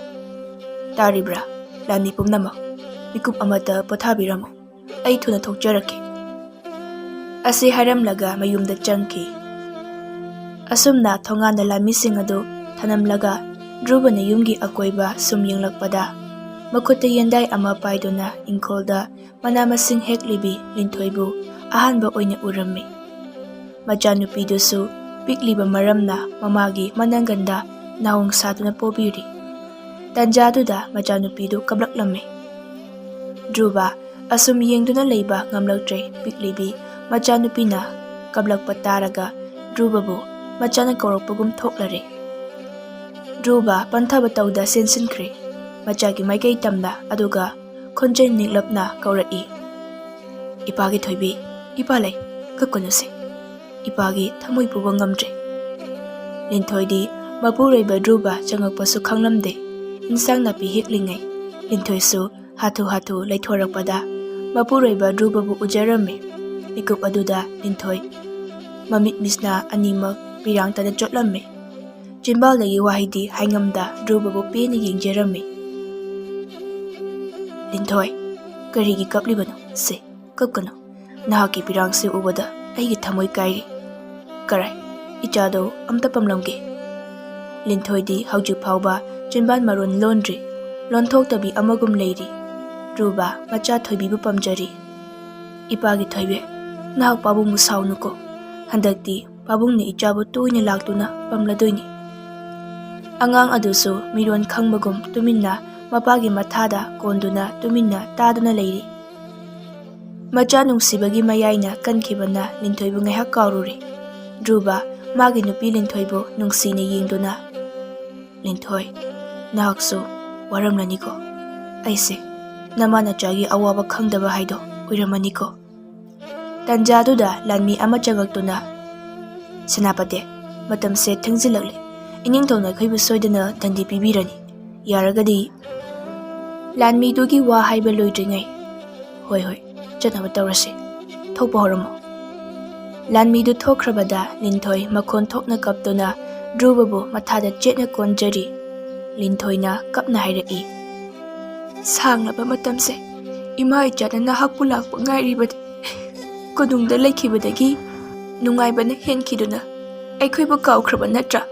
"ꯇꯥꯔꯤꯕ꯭ꯔꯥ, ꯂꯥꯟꯃꯤ ꯄꯨꯝꯅꯃꯛ? ꯃꯤꯀꯨꯞ ꯑꯃꯇ ꯄꯣꯊꯥꯕꯤꯔꯝꯃꯨ꯫ ꯑꯩ ꯊꯨꯅ ꯊꯣꯛꯆꯔꯛꯀꯦ" ꯑꯁꯤ ꯍꯥꯏꯔꯝꯂꯒ ꯃꯌꯨꯝꯗ ꯆꯪꯈꯤ꯫ ꯑꯁꯨꯝꯅ ꯊꯣꯡꯒꯥꯟꯗ ꯂꯥꯟꯃꯤꯁꯤꯡ ꯑꯗꯨ ꯊꯅꯝꯂꯒ ꯙ꯭ꯔꯨꯕꯅ ꯌꯨꯝꯒꯤ ꯑꯀꯣꯏꯕ ꯁꯨꯝ ꯌꯦꯡꯂꯛꯄꯗ, ꯃꯈꯨꯠꯇ ꯌꯦꯟꯗꯥꯏ ꯑꯃ ꯄꯥꯏꯗꯨꯅ ꯏꯪꯈꯣꯜꯗ ꯃꯅꯥ ꯃꯁꯤꯡ ꯍꯦꯛꯂꯤꯕꯤ ꯂꯤꯟꯊꯣꯏꯕꯨ ꯑꯍꯥꯟꯕ ꯑꯣꯏꯅ ꯎꯔꯝꯃꯤ꯫ ꯃꯆꯥꯅꯨꯄꯤꯗꯨꯁꯨ ꯄꯤꯛꯂꯤꯕ ꯃꯔꯝꯅ ꯃꯃꯥꯒꯤ ꯃꯅꯪꯒꯟꯗ ꯅꯥꯎꯡ ꯁꯥꯗꯨꯅ ꯄꯣꯕꯤꯔꯤ꯫ ꯇꯟꯖꯥꯗꯨꯗ ꯃꯆꯥꯅꯨꯄꯤꯗꯨ ꯀꯞꯂꯛꯂꯝꯃꯤ꯫ ꯙ꯭ꯔꯨꯕ ꯑꯁꯨꯝ ꯌꯦꯡꯗꯨꯅ ꯂꯩꯕ ꯉꯝꯂꯛꯇ꯭ꯔꯦ꯫ ꯄꯤꯛꯂꯤꯕꯤ ꯃꯆꯥꯅꯨꯄꯤꯅ ꯀꯞꯂꯛꯄ ꯇꯥꯔꯒ ꯙ꯭ꯔꯨꯕꯕꯨ ꯃꯆꯥꯅ ꯀꯧꯔꯛꯄꯒꯨꯝ ꯊꯣꯛꯂꯔꯦ꯫ ꯙ꯭ꯔꯨꯕ ꯄꯟꯊꯕ ꯇꯧꯗ ꯆꯦꯟꯁꯤꯟꯈ꯭ꯔꯦ꯫ ꯃꯆꯥꯒꯤ ꯃꯥꯏꯀꯩ ꯇꯝꯅ, ꯑꯗꯨꯒ ꯈꯣꯟꯖꯦꯜ ꯅꯤꯛꯂꯞꯅ ꯀꯧꯔꯛꯏ, "ꯏꯄꯥꯒꯤ ꯊꯣꯏꯕꯤ, ꯏꯄꯥ ꯂꯩ, ꯀꯞꯀꯅꯨꯁꯦ꯫ ꯏꯄꯥꯒꯤ ꯊꯃꯣꯏ ꯄꯨꯕ ꯉꯝꯗ꯭ꯔꯦ꯫" ꯂꯤꯟꯊꯣꯏꯗꯤ ꯃꯄꯨꯔꯣꯏꯕ ꯙ꯭ꯔꯨꯕ ꯆꯪꯉꯛꯄꯁꯨ ꯈꯪꯂꯝꯗꯦ꯫ ꯏꯟꯁꯥꯡ ꯅꯥꯄꯤ ꯍꯦꯛꯂꯤꯉꯩ ꯂꯤꯟꯊꯣꯏꯁꯨ ꯍꯥꯊꯨ ꯍꯥꯊꯨ ꯂꯩꯊꯣꯔꯛꯄꯗ ꯃꯄꯨꯔꯣꯏꯕ ꯙ꯭ꯔꯨꯕꯕꯨ ꯎꯖꯔꯝꯃꯤ꯫ ꯃꯤꯀꯨꯞ ꯑꯗꯨꯗ ꯂꯤꯟꯊꯣꯏ ꯃꯃꯤꯠ ꯃꯤꯠꯁꯅꯥ ꯑꯅꯤꯃꯛ ꯄꯤꯔꯥꯡꯇꯅ ꯆꯣꯠꯂꯝꯃꯤ꯫ ꯆꯤꯟꯕꯥꯜꯗꯒꯤ ꯋꯥꯍꯩꯗꯤ ꯍꯥꯏꯉꯝꯗ ꯙ꯭ꯔꯨꯕꯕꯨ ꯄꯦꯟꯅ ꯌꯦꯡꯖꯔꯝꯃꯤ꯫ "ꯂꯤꯟꯊꯣꯏ, ꯀꯔꯤꯒꯤ ꯀꯞꯂꯤꯕꯅꯣ? ꯁꯦ, ꯀꯞꯀꯅꯨ꯫ ꯅꯍꯥꯛꯀꯤ ꯄꯤꯔꯥꯡꯁꯤ ꯎꯕꯗ ꯑꯩꯒꯤ ꯊꯃꯣꯏ ꯀꯥꯏꯔꯤ꯫ ꯀꯔꯥꯏ, ꯏꯆꯥꯗꯣ ꯑꯝꯇ ꯄꯝꯂꯝꯒꯦ꯫" ꯂꯤꯟꯊꯣꯏꯗꯤ ꯍꯧꯖꯤꯛ ꯐꯥꯎꯕ ꯆꯤꯟꯕꯥꯟ ꯃꯔꯣꯟ ꯂꯣꯟꯗ꯭ꯔꯤ꯫ ꯂꯣꯟꯊꯣꯛꯇꯕꯤ ꯑꯃꯒꯨꯝ ꯂꯩꯔꯤ꯫ "ꯙ꯭ꯔꯨꯕ, ꯃꯆꯥ ꯊꯣꯏꯕꯤꯕꯨ ꯄꯝꯖꯔꯤ꯫" "ꯏꯄꯥꯒꯤ ꯊꯣꯏꯕꯤ, ꯅꯍꯥꯛ ꯄꯥꯕꯨꯡꯕꯨ ꯁꯥꯎꯅꯨꯀꯣ꯫ ꯍꯟꯗꯛꯇꯤ ꯄꯥꯕꯨꯡꯅ ꯏꯆꯥꯕꯨ ꯇꯣꯏꯅ ꯂꯥꯛꯇꯨꯅ ꯄꯝꯂꯗꯣꯏꯅꯤ꯫" ꯑꯉꯥꯡ ꯑꯗꯨꯁꯨ ꯃꯤꯔꯣꯟ ꯈꯪꯕꯒꯨꯝ ꯇꯨꯃꯤꯟꯅ ꯃꯄꯥꯒꯤ ꯃꯊꯥꯗ ꯀꯣꯟꯗꯨꯅ ꯇꯨꯃꯤꯟꯅ ꯇꯥꯗꯨꯅ ꯂꯩꯔꯤ꯫ ꯃꯆꯥ ꯅꯨꯡꯁꯤꯕꯒꯤ ꯃꯌꯥꯏꯅ ꯀꯟꯈꯤꯕꯅ ꯂꯤꯟꯊꯣꯏꯕꯨ ꯉꯥꯏꯍꯥꯛ ꯀꯥꯎꯔꯨꯔꯦ꯫ ꯙ꯭ꯔꯨꯕ ꯃꯥꯒꯤ ꯅꯨꯄꯤ ꯂꯤꯟꯊꯣꯏꯕꯨ ꯅꯨꯡꯁꯤꯅ ꯌꯦꯡꯗꯨꯅ, "ꯂꯤꯟꯊꯣꯏ, ꯅꯍꯥꯛꯁꯨ ꯋꯥꯔꯝꯂꯅꯤꯀꯣ꯫ ꯑꯩꯁꯦ ꯅꯃꯥ ꯅꯆꯥꯒꯤ ꯑꯋꯥꯕ ꯈꯪꯗꯕ ꯍꯥꯏꯗꯣ ꯑꯣꯏꯔꯝꯃꯅꯤꯀꯣ꯫" ꯇꯟꯖꯥꯗꯨꯗ ꯂꯥꯟꯃꯤ ꯑꯃ ꯆꯪꯉꯛꯇꯨꯅ, "ꯁꯦꯅꯥꯄꯇꯤ, ꯃꯇꯝꯁꯦ ꯊꯦꯡꯖꯤꯜꯂꯛꯂꯦ꯫ ꯏꯅꯤꯡꯊꯧꯅ ꯑꯩꯈꯣꯏꯕꯨ ꯁꯣꯏꯗꯅ ꯗꯟꯗꯤ ꯄꯤꯕꯤꯔꯅꯤ꯫ ꯌꯥꯔꯒꯗꯤ꯫" ꯂꯥꯟꯃꯤꯗꯨꯒꯤ ꯋꯥ ꯍꯥꯏꯕ ꯂꯣꯏꯗ꯭ꯔꯤꯉꯩ, "ꯍꯣꯏ, ꯍꯣꯏ, ꯆꯠꯅꯕ ꯇꯧꯔꯁꯤ꯫ ꯊꯣꯛꯄ ꯍꯧꯔꯝꯃꯣ꯫" ꯂꯥꯟꯃꯤꯗꯨ ꯊꯣꯛꯈ꯭ꯔꯕꯗ ꯂꯤꯟꯊꯣꯏ ꯃꯈꯣꯟ ꯊꯣꯛꯅ ꯀꯞꯇꯨꯅ ꯙ꯭ꯔꯨꯕꯕꯨ ꯃꯊꯥꯗ ꯆꯦꯠꯅ ꯀꯣꯟꯖꯔꯤ꯫ ꯂꯤꯟꯊꯣꯏꯅ ꯀꯞꯅ ꯍꯥꯏꯔꯛꯏ, "ꯁꯥꯡꯂꯕ ꯃꯇꯝꯁꯦ ꯏꯃꯥ ꯏꯆꯥꯅ ꯅꯍꯥꯛꯄꯨ ꯂꯥꯛꯄ ꯉꯥꯏꯔꯤꯕꯅꯤ꯫ ꯀꯣꯅꯨꯡꯗ ꯂꯩꯈꯤꯕꯗꯒꯤ ꯅꯨꯡꯉꯥꯏꯕꯅ ꯍꯦꯟꯈꯤꯗꯨꯅ ꯑꯩꯈꯣꯏꯕꯨ ꯀꯥꯎꯈ꯭ꯔꯕ ꯅꯠꯇ꯭ꯔꯥ?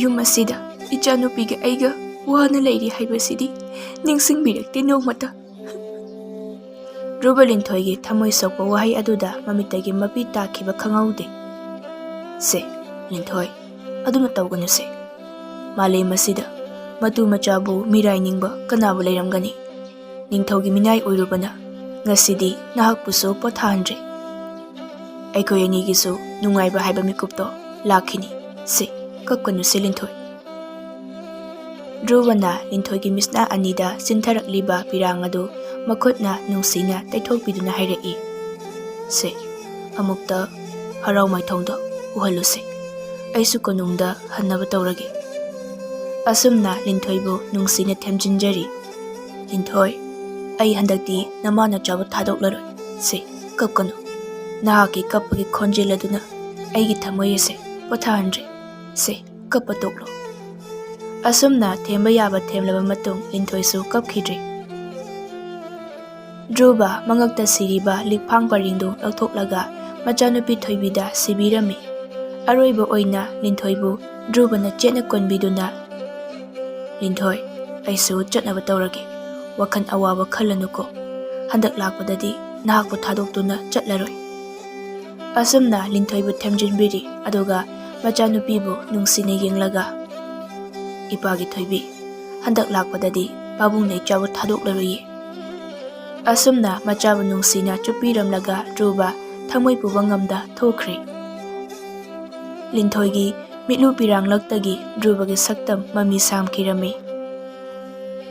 ꯌꯨꯝ ꯑꯁꯤꯗ ꯏꯆꯥꯅꯨꯄꯤꯒ ꯑꯩꯒ ꯋꯥꯅ ꯂꯩꯔꯤ ꯍꯥꯏꯕꯁꯤꯗꯤ ꯅꯤꯡꯁꯤꯡꯕꯤꯔꯛꯇꯦ ꯅꯣꯡꯃꯇ꯫" ꯙ꯭ꯔꯨꯕ ꯂꯤꯟꯊꯣꯏꯒꯤ ꯊꯃꯣꯏ ꯁꯣꯛꯄ ꯋꯥꯍꯩ ꯑꯗꯨꯗ ꯃꯃꯤꯠꯇꯒꯤ ꯃꯄꯤ ꯇꯥꯈꯤꯕ ꯈꯪꯍꯧꯗꯦ꯫ "ꯁꯦ, ꯂꯤꯟꯊꯣꯏ, ꯑꯗꯨꯝꯅ ꯇꯧꯒꯅꯨꯁꯦ꯫ ꯃꯥꯂꯦꯝ ꯑꯁꯤꯗ ꯃꯇꯨ ꯃꯆꯥꯕꯨ ꯃꯤꯔꯥꯏꯅꯤꯡꯕ ꯀꯅꯥꯕꯨ ꯂꯩꯔꯝꯒꯅꯤ? ꯅꯤꯡꯊꯧꯒꯤ ꯃꯤꯅꯥꯏ ꯑꯣꯏꯔꯨꯕꯅ ꯉꯁꯤꯗꯤ ꯅꯍꯥꯛꯄꯨꯁꯨ ꯄꯣꯊꯥꯍꯟꯗ꯭ꯔꯦ꯫ ꯑꯩꯈꯣꯏ ꯑꯅꯤꯒꯤꯁꯨ ꯅꯨꯡꯉꯥꯏꯕ ꯍꯥꯏꯕ ꯃꯤꯀꯨꯞꯇꯣ ꯂꯥꯛꯈꯤꯅꯤ꯫ ꯁꯦ, ꯀꯞꯀꯅꯨꯁꯦ, ꯂꯤꯟꯊꯣꯏ꯫" ꯙ꯭ꯔꯨꯕꯅ ꯂꯤꯟꯊꯣꯏꯒꯤ ꯃꯤꯠꯁꯅꯥ ꯑꯅꯤꯗ ꯆꯤꯟꯊꯔꯛꯂꯤꯕ ꯄꯤꯔꯥꯡ ꯑꯗꯨ ꯃꯈꯨꯠꯅ ꯅꯨꯡꯁꯤꯅ ꯇꯩꯊꯣꯛꯄꯤꯗꯨꯅ ꯍꯥꯏꯔꯛꯏ, "ꯁꯦ, ꯑꯃꯨꯛꯇ ꯍꯔꯥꯎ ꯃꯥꯏꯊꯣꯡꯗꯣ ꯎꯍꯜꯂꯨꯁꯦ꯫ ꯑꯩꯁꯨ ꯀꯣꯅꯨꯡꯗ ꯍꯟꯅꯕ ꯇꯧꯔꯒꯦ꯫" ꯑꯁꯨꯝꯅ ꯂꯤꯟꯊꯣꯏꯕꯨ ꯅꯨꯡꯁꯤꯅ ꯊꯦꯝꯖꯤꯟꯖꯔꯤ꯫ "ꯂꯤꯟꯊꯣꯏ, ꯑꯩ ꯍꯟꯗꯛꯇꯤ ꯅꯃꯥ ꯅꯆꯥꯕꯨ ꯊꯥꯗꯣꯛꯂꯔꯣꯏ꯫ ꯁꯦ, ꯀꯞꯀꯅꯨ꯫ ꯅꯍꯥꯛꯀꯤ ꯀꯞꯄꯒꯤ ꯈꯣꯟꯖꯦꯜ ꯑꯗꯨꯅ ꯑꯩꯒꯤ ꯊꯃꯣꯏ ꯑꯁꯦ ꯄꯣꯊꯥꯍꯟꯗ꯭ꯔꯦ꯫ ꯁꯦ, ꯀꯞꯄ ꯇꯣꯛꯂꯣ꯫ ꯑꯁꯨꯝꯅ ꯊꯦꯝꯕ ꯌꯥꯕ ꯊꯦꯝꯂꯕ ꯃꯇꯨꯡ ꯂꯤꯟꯊꯣꯏꯁꯨ ꯀꯞꯈꯤꯗ꯭ꯔꯦ꯫ ꯙ꯭ꯔꯨꯕ ꯃꯉꯛꯇ ꯁꯤꯔꯤꯕ ꯂꯤꯛꯐꯥꯡ ꯄꯔꯤꯡꯗꯨ ꯂꯧꯊꯣꯛꯂꯒ ꯃꯆꯥꯅꯨꯄꯤ ꯊꯣꯏꯕꯤꯗ ꯁꯤꯕꯤꯔꯝꯃꯤ꯫ ꯑꯔꯣꯏꯕ ꯑꯣꯏꯅ ꯂꯤꯟꯊꯣꯏꯕꯨ ꯙ꯭ꯔꯨꯕꯅ ꯆꯦꯠꯅ ꯀꯣꯟꯕꯤꯗꯨꯅ, "ꯂꯤꯟꯊꯣꯏ, ꯑꯩꯁꯨ ꯆꯠꯅꯕ ꯇꯧꯔꯒꯦ꯫ ꯋꯥꯈꯜ ꯑꯋꯥꯕ ꯈꯜꯂꯅꯨꯀꯣ꯫ ꯍꯟꯗꯛ ꯂꯥꯛꯄꯗꯗꯤ ꯅꯍꯥꯛꯄꯨ ꯊꯥꯗꯣꯛꯇꯨꯅ ꯆꯠꯂꯔꯣꯏ"꯫ ꯑꯁꯨꯝꯅ ꯂꯤꯟꯊꯣꯏꯕꯨ ꯊꯦꯝꯖꯤꯟꯕꯤꯔꯤ꯫ ꯑꯗꯨꯒ ꯃꯆꯥꯅꯨꯄꯤꯕꯨ ꯅꯨꯡꯁꯤꯅ ꯌꯦꯡꯂꯒ, "ꯏꯄꯥꯒꯤ ꯊꯣꯏꯕꯤ, ꯍꯟꯗꯛ ꯂꯥꯛꯄꯗꯗꯤ ꯄꯥꯕꯨꯡꯅ ꯏꯆꯥꯕꯨ ꯊꯥꯗꯣꯛꯂꯔꯣꯏꯌꯦ"꯫ ꯑꯁꯨꯝꯅ ꯃꯆꯥꯕꯨ ꯅꯨꯡꯁꯤꯅ ꯆꯨꯞꯄꯤꯔꯝꯂꯒ ꯙ꯭ꯔꯨꯕ ꯊꯃꯣꯏ ꯄꯨꯕ ꯉꯝꯗ ꯊꯣꯛꯈ꯭ꯔꯦ꯫ ꯂꯤꯟꯊꯣꯏꯒꯤ ꯃꯤꯠꯂꯨ ꯄꯤꯔꯥꯡꯂꯛꯇꯒꯤ ꯙ꯭ꯔꯨꯕꯒꯤ ꯁꯛꯇꯝ ꯃꯃꯤ ꯁꯥꯝꯈꯤꯔꯝꯃꯤ꯫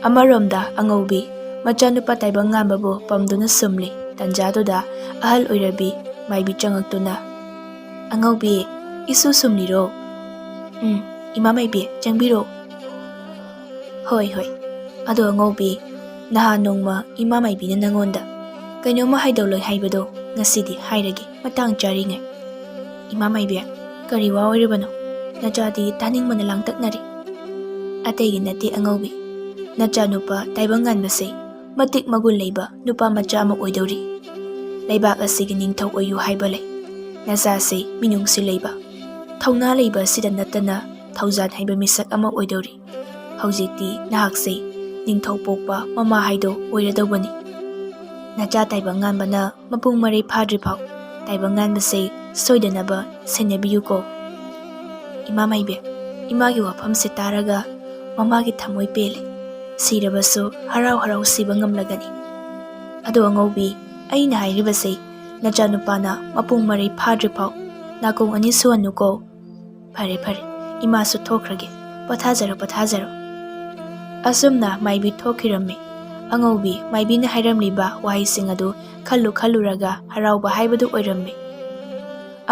ꯑꯃꯔꯣꯝꯗ ꯑꯉꯧꯕꯤ, ꯃꯆꯥꯅꯨꯄꯥ ꯇꯥꯏꯕꯪ ꯉꯥꯟꯕꯕꯨ ꯄꯝꯗꯨꯅ ꯁꯨꯝꯂꯤ꯫ ꯇꯟꯖꯥꯗꯨꯗ ꯑꯍꯜ ꯑꯣꯏꯔꯕꯤ ꯃꯥꯏꯕꯤ ꯆꯪꯉꯛꯇꯨꯅ, "ꯑꯉꯧꯕꯤ, ꯏꯁꯨ ꯁꯨꯝꯂꯤꯔꯣ?" "ꯎꯝ, ꯏꯃꯥ ꯃꯥꯏꯕꯤ, ꯆꯪꯕꯤꯔꯣ"꯫ "ꯍꯣꯏ, ꯍꯣꯏ꯫ ꯑꯗꯣ ꯑꯉꯧꯕꯤ, ꯅꯍꯥꯟ ꯅꯣꯡꯃ ꯏꯃꯥ ꯃꯥꯏꯕꯤꯅ ꯅꯪꯉꯣꯟꯗ ꯀꯩꯅꯣꯝꯃ ꯍꯥꯏꯗꯧ ꯂꯩ ꯍꯥꯏꯕꯗꯣ ꯉꯁꯤꯗꯤ ꯍꯥꯏꯔꯒꯦ, ꯃꯇꯥꯡ ꯆꯥꯔꯤꯉꯩ"꯫ "ꯏꯃꯥ ꯃꯥꯏꯕꯤ, ꯀꯔꯤ ꯋꯥ ꯑꯣꯏꯔꯕꯅꯣ? ꯅꯆꯥꯗꯤ ꯇꯥꯅꯤꯡꯕꯅ ꯂꯥꯡꯇꯛꯅꯔꯦ"꯫ "ꯑꯇꯩꯒꯤ ꯅꯠꯇꯦ ꯑꯉꯧꯕꯤ, ꯅꯆꯥꯅꯨꯄꯥ ꯇꯥꯏꯕꯪ ꯉꯥꯟꯕꯁꯦ ꯃꯇꯤꯛ ꯃꯒꯨꯟ ꯂꯩꯕ ꯅꯨꯄꯥ ꯃꯆꯥ ꯑꯃ ꯑꯣꯏꯗꯧꯔꯤ꯫ ꯂꯩꯕꯥꯛ ꯑꯁꯤꯒꯤ ꯅꯤꯡꯊꯧ ꯑꯣꯏꯌꯨ ꯍꯥꯏꯕ ꯂꯩ꯫ ꯅꯆꯥꯁꯤ ꯃꯤꯅꯨꯡꯁꯤ ꯂꯩꯕ, ꯊꯧꯅꯥ ꯂꯩꯕ ꯑꯁꯤꯗ ꯅꯠꯇꯅ ꯊꯧꯖꯥꯜ ꯍꯩꯕ ꯃꯤꯁꯛ ꯑꯃ ꯑꯣꯏꯗꯧꯔꯤ꯫ ꯍꯧꯖꯤꯛꯇꯤ ꯅꯍꯥꯛꯁꯦ ꯅꯤꯡꯊꯧ ꯄꯣꯛꯄ ꯃꯃꯥ ꯍꯥꯏꯗꯣ ꯑꯣꯏꯔꯗꯧꯕꯅꯤ꯫ ꯅꯆꯥ ꯇꯥꯏꯕꯪ ꯉꯥꯟꯕꯅ ꯃꯄꯨꯡ ꯃꯔꯩ ꯐꯥꯗ꯭ꯔꯤꯐꯥꯎ ꯇꯥꯏꯕꯪ ꯉꯥꯟꯕꯁꯦ ꯁꯣꯏꯗꯅꯕ ꯁꯦꯟꯅꯕꯤꯌꯨꯀꯣ"꯫ ꯏꯃꯥ ꯃꯥꯏꯕꯤ, ꯏꯃꯥꯒꯤ ꯋꯥꯐꯝꯁꯦ ꯇꯥꯔꯒ ꯃꯃꯥꯒꯤ ꯊꯃꯣꯏ ꯄꯦꯜꯂꯦ꯫ ꯁꯤꯔꯕꯁꯨ ꯍꯔꯥꯎ ꯍꯔꯥꯎ ꯁꯤꯕ ꯉꯝꯂꯒꯅꯤ꯫ "ꯑꯗꯣ ꯑꯉꯧꯕꯤ, ꯑꯩꯅ ꯍꯥꯏꯔꯤꯕꯁꯦ ꯅꯆꯥꯅꯨꯄꯥꯅ ꯃꯄꯨꯡ ꯃꯔꯩ ꯐꯥꯗ꯭ꯔꯤꯐꯥꯎ ꯅꯥꯀꯣꯡ ꯑꯅꯤ ꯁꯨꯍꯟꯅꯨꯀꯣ"꯫ "ꯐꯔꯦ, ꯐꯔꯦ, ꯏꯃꯥꯁꯨ ꯊꯣꯛꯈ꯭ꯔꯒꯦ꯫ ꯄꯣꯊꯥꯖꯔꯣ, ꯄꯣꯊꯥꯖꯔꯣ"꯫ ꯑꯁꯨꯝꯅ ꯃꯥꯏꯕꯤ ꯊꯣꯛꯈꯤꯔꯝꯃꯤ꯫ ꯑꯉꯧꯕꯤ ꯃꯥꯏꯕꯤꯅ ꯍꯥꯏꯔꯝꯂꯤꯕ ꯋꯥꯍꯩꯁꯤꯡ ꯑꯗꯨ ꯈꯜꯂꯨ ꯈꯜꯂꯨꯔꯒ ꯍꯔꯥꯎꯕ ꯍꯥꯏꯕꯗꯨ ꯑꯣꯏꯔꯝꯃꯤ꯫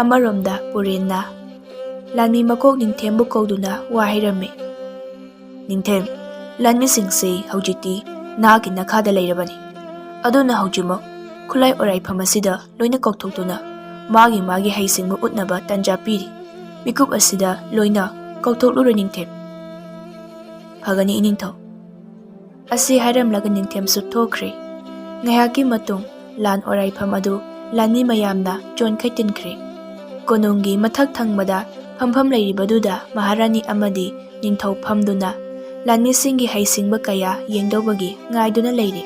ꯑꯃꯔꯣꯝꯗ ꯄꯨꯔꯦꯟꯅ ꯂꯥꯟꯃꯤ ꯃꯀꯣꯛ ꯅꯤꯡꯊꯦꯝꯕꯨ ꯀꯧꯗꯨꯅ ꯋꯥ ꯍꯥꯏꯔꯝꯃꯤ꯫ "ꯅꯤꯡꯊꯦꯝ, ꯂꯥꯟꯃꯤꯁꯤꯡꯁꯤ ꯍꯧꯖꯤꯛꯇꯤ ꯅꯍꯥꯛꯀꯤ ꯅꯈꯥꯗ ꯂꯩꯔꯕꯅꯤ꯫ ꯑꯗꯨꯅ ꯍꯧꯖꯤꯛꯃꯛ ꯈꯨꯠꯂꯥꯏ ꯑꯣꯔꯥꯏꯐꯝ ꯑꯁꯤꯗ ꯂꯣꯏꯅ ꯀꯧꯊꯣꯛꯇꯨꯅ ꯃꯥꯒꯤ ꯃꯥꯒꯤ ꯍꯩꯁꯤꯡꯕ ꯎꯠꯅꯕ ꯇꯥꯟꯖꯥ ꯄꯤꯔꯤ꯫ ꯃꯤꯀꯨꯞ ꯑꯁꯤꯗ ꯂꯣꯏꯅ ꯀꯧꯊꯣꯛꯂꯨꯔꯣ ꯅꯤꯡꯊꯦꯝ꯫ ꯐꯒꯅꯤ ꯏꯅꯤꯡꯊꯧ꯫ ꯑꯁꯤ ꯍꯥꯏꯔꯝꯂꯒ ꯅꯤꯡꯊꯦꯝꯁꯨ ꯊꯣꯛꯈ꯭ꯔꯦ꯫ ꯉꯥꯏꯍꯥꯛꯀꯤ ꯃꯇꯨꯡ ꯂꯥꯟ ꯑꯣꯔꯥꯏꯐꯝ ꯑꯗꯨ ꯂꯥꯟꯃꯤ ꯃꯌꯥꯝꯅ ꯆꯣꯟꯈꯩ ꯇꯤꯟꯈ꯭ꯔꯦ꯫ ꯀꯣꯅꯨꯡꯒꯤ ꯃꯊꯛ ꯊꯪꯕꯗ ꯐꯝꯐꯝ ꯂꯩꯔꯤꯕꯗꯨꯗ ꯃꯍꯥꯔꯥꯅꯤ ꯑꯃꯗꯤ ꯅꯤꯡꯊꯧ ꯐꯝꯗꯨꯅ ꯂꯥꯟꯃꯤꯁꯤꯡꯒꯤ ꯍꯩꯁꯤꯡꯕ ꯀꯌꯥ ꯌꯦꯡꯗꯧꯕꯒꯤ ꯉꯥꯏꯗꯨꯅ ꯂꯩꯔꯤ꯫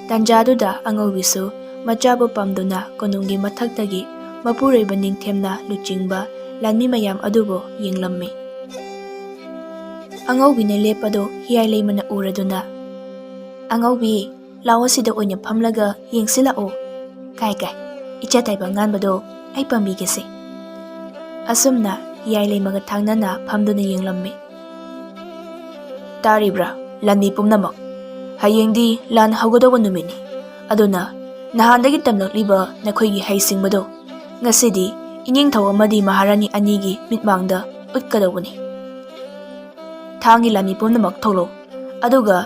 ꯇꯥꯟꯖꯥꯗꯨꯗ ꯑꯉꯧꯕꯤꯁꯨ ꯃꯆꯥꯕꯨ ꯄꯝꯗꯨꯅ ꯀꯣꯅꯨꯡꯒꯤ ꯃꯊꯛꯇꯒꯤ ꯃꯄꯨꯔꯣꯏꯕ ꯅꯤꯡꯊꯦꯝꯅ ꯂꯨꯆꯤꯡꯕ ꯂꯥꯟꯃꯤ ꯃꯌꯥꯝ ꯑꯗꯨꯕꯨ ꯌꯦꯡꯂꯝꯃꯤ꯫ ꯑꯉꯧꯕꯤꯅ ꯂꯦꯞꯄꯗꯨ ꯍꯤꯌꯥꯏ ꯂꯩꯃꯅ ꯎꯔꯗꯨꯅ, "ꯑꯉꯧꯕꯤ, ꯂꯥꯛꯑꯣ, ꯁꯤꯗ ꯑꯣꯏꯅ ꯐꯝꯂꯒ ꯌꯦꯡꯁꯤ ꯂꯥꯛꯑꯣ꯫ ꯀꯥꯏ ꯀꯥꯏ, ꯏꯆꯥ ꯇꯥꯏꯕ ꯉꯥꯟꯕꯗꯣ ꯑꯩ ꯄꯥꯝꯕꯤꯒꯦꯁꯦ"꯫ ꯑꯁꯨꯝꯅ ꯍꯤꯌꯥꯏ ꯂꯩꯃꯒ ꯊꯥꯡꯅꯅ ꯐꯝꯗꯨꯅ ꯌꯦꯡꯂꯝꯃꯤ꯫ "ꯇꯥꯔꯤꯕ꯭ꯔꯥ, ꯂꯥꯟꯃꯤ ꯄꯨꯝꯅꯃꯛ? ꯍꯌꯦꯡꯗꯤ ꯂꯥꯟ ꯍꯧꯒꯗꯧꯕ ꯅꯨꯃꯤꯠꯅꯤ꯫ ꯑꯗꯨꯅ ꯅꯍꯥꯟꯗꯒꯤ ꯇꯝꯂꯛꯂꯤꯕ ꯅꯈꯣꯏꯒꯤ ꯍꯩꯁꯤꯡꯕꯗꯣ ꯉꯁꯤꯗꯤ ꯏꯅꯤꯡꯊꯧ ꯑꯃꯗꯤ ꯃꯍꯥꯔꯥꯅꯤ ꯑꯅꯤꯒꯤ ꯃꯤꯠꯃꯥꯡꯗ ꯎꯠꯀꯗꯧꯕꯅꯤ꯫ ꯊꯥꯡꯒꯤ ꯂꯥꯟꯃꯤ ꯄꯨꯝꯅꯃꯛ ꯊꯣꯛꯂꯛꯎ, ꯑꯗꯨꯒ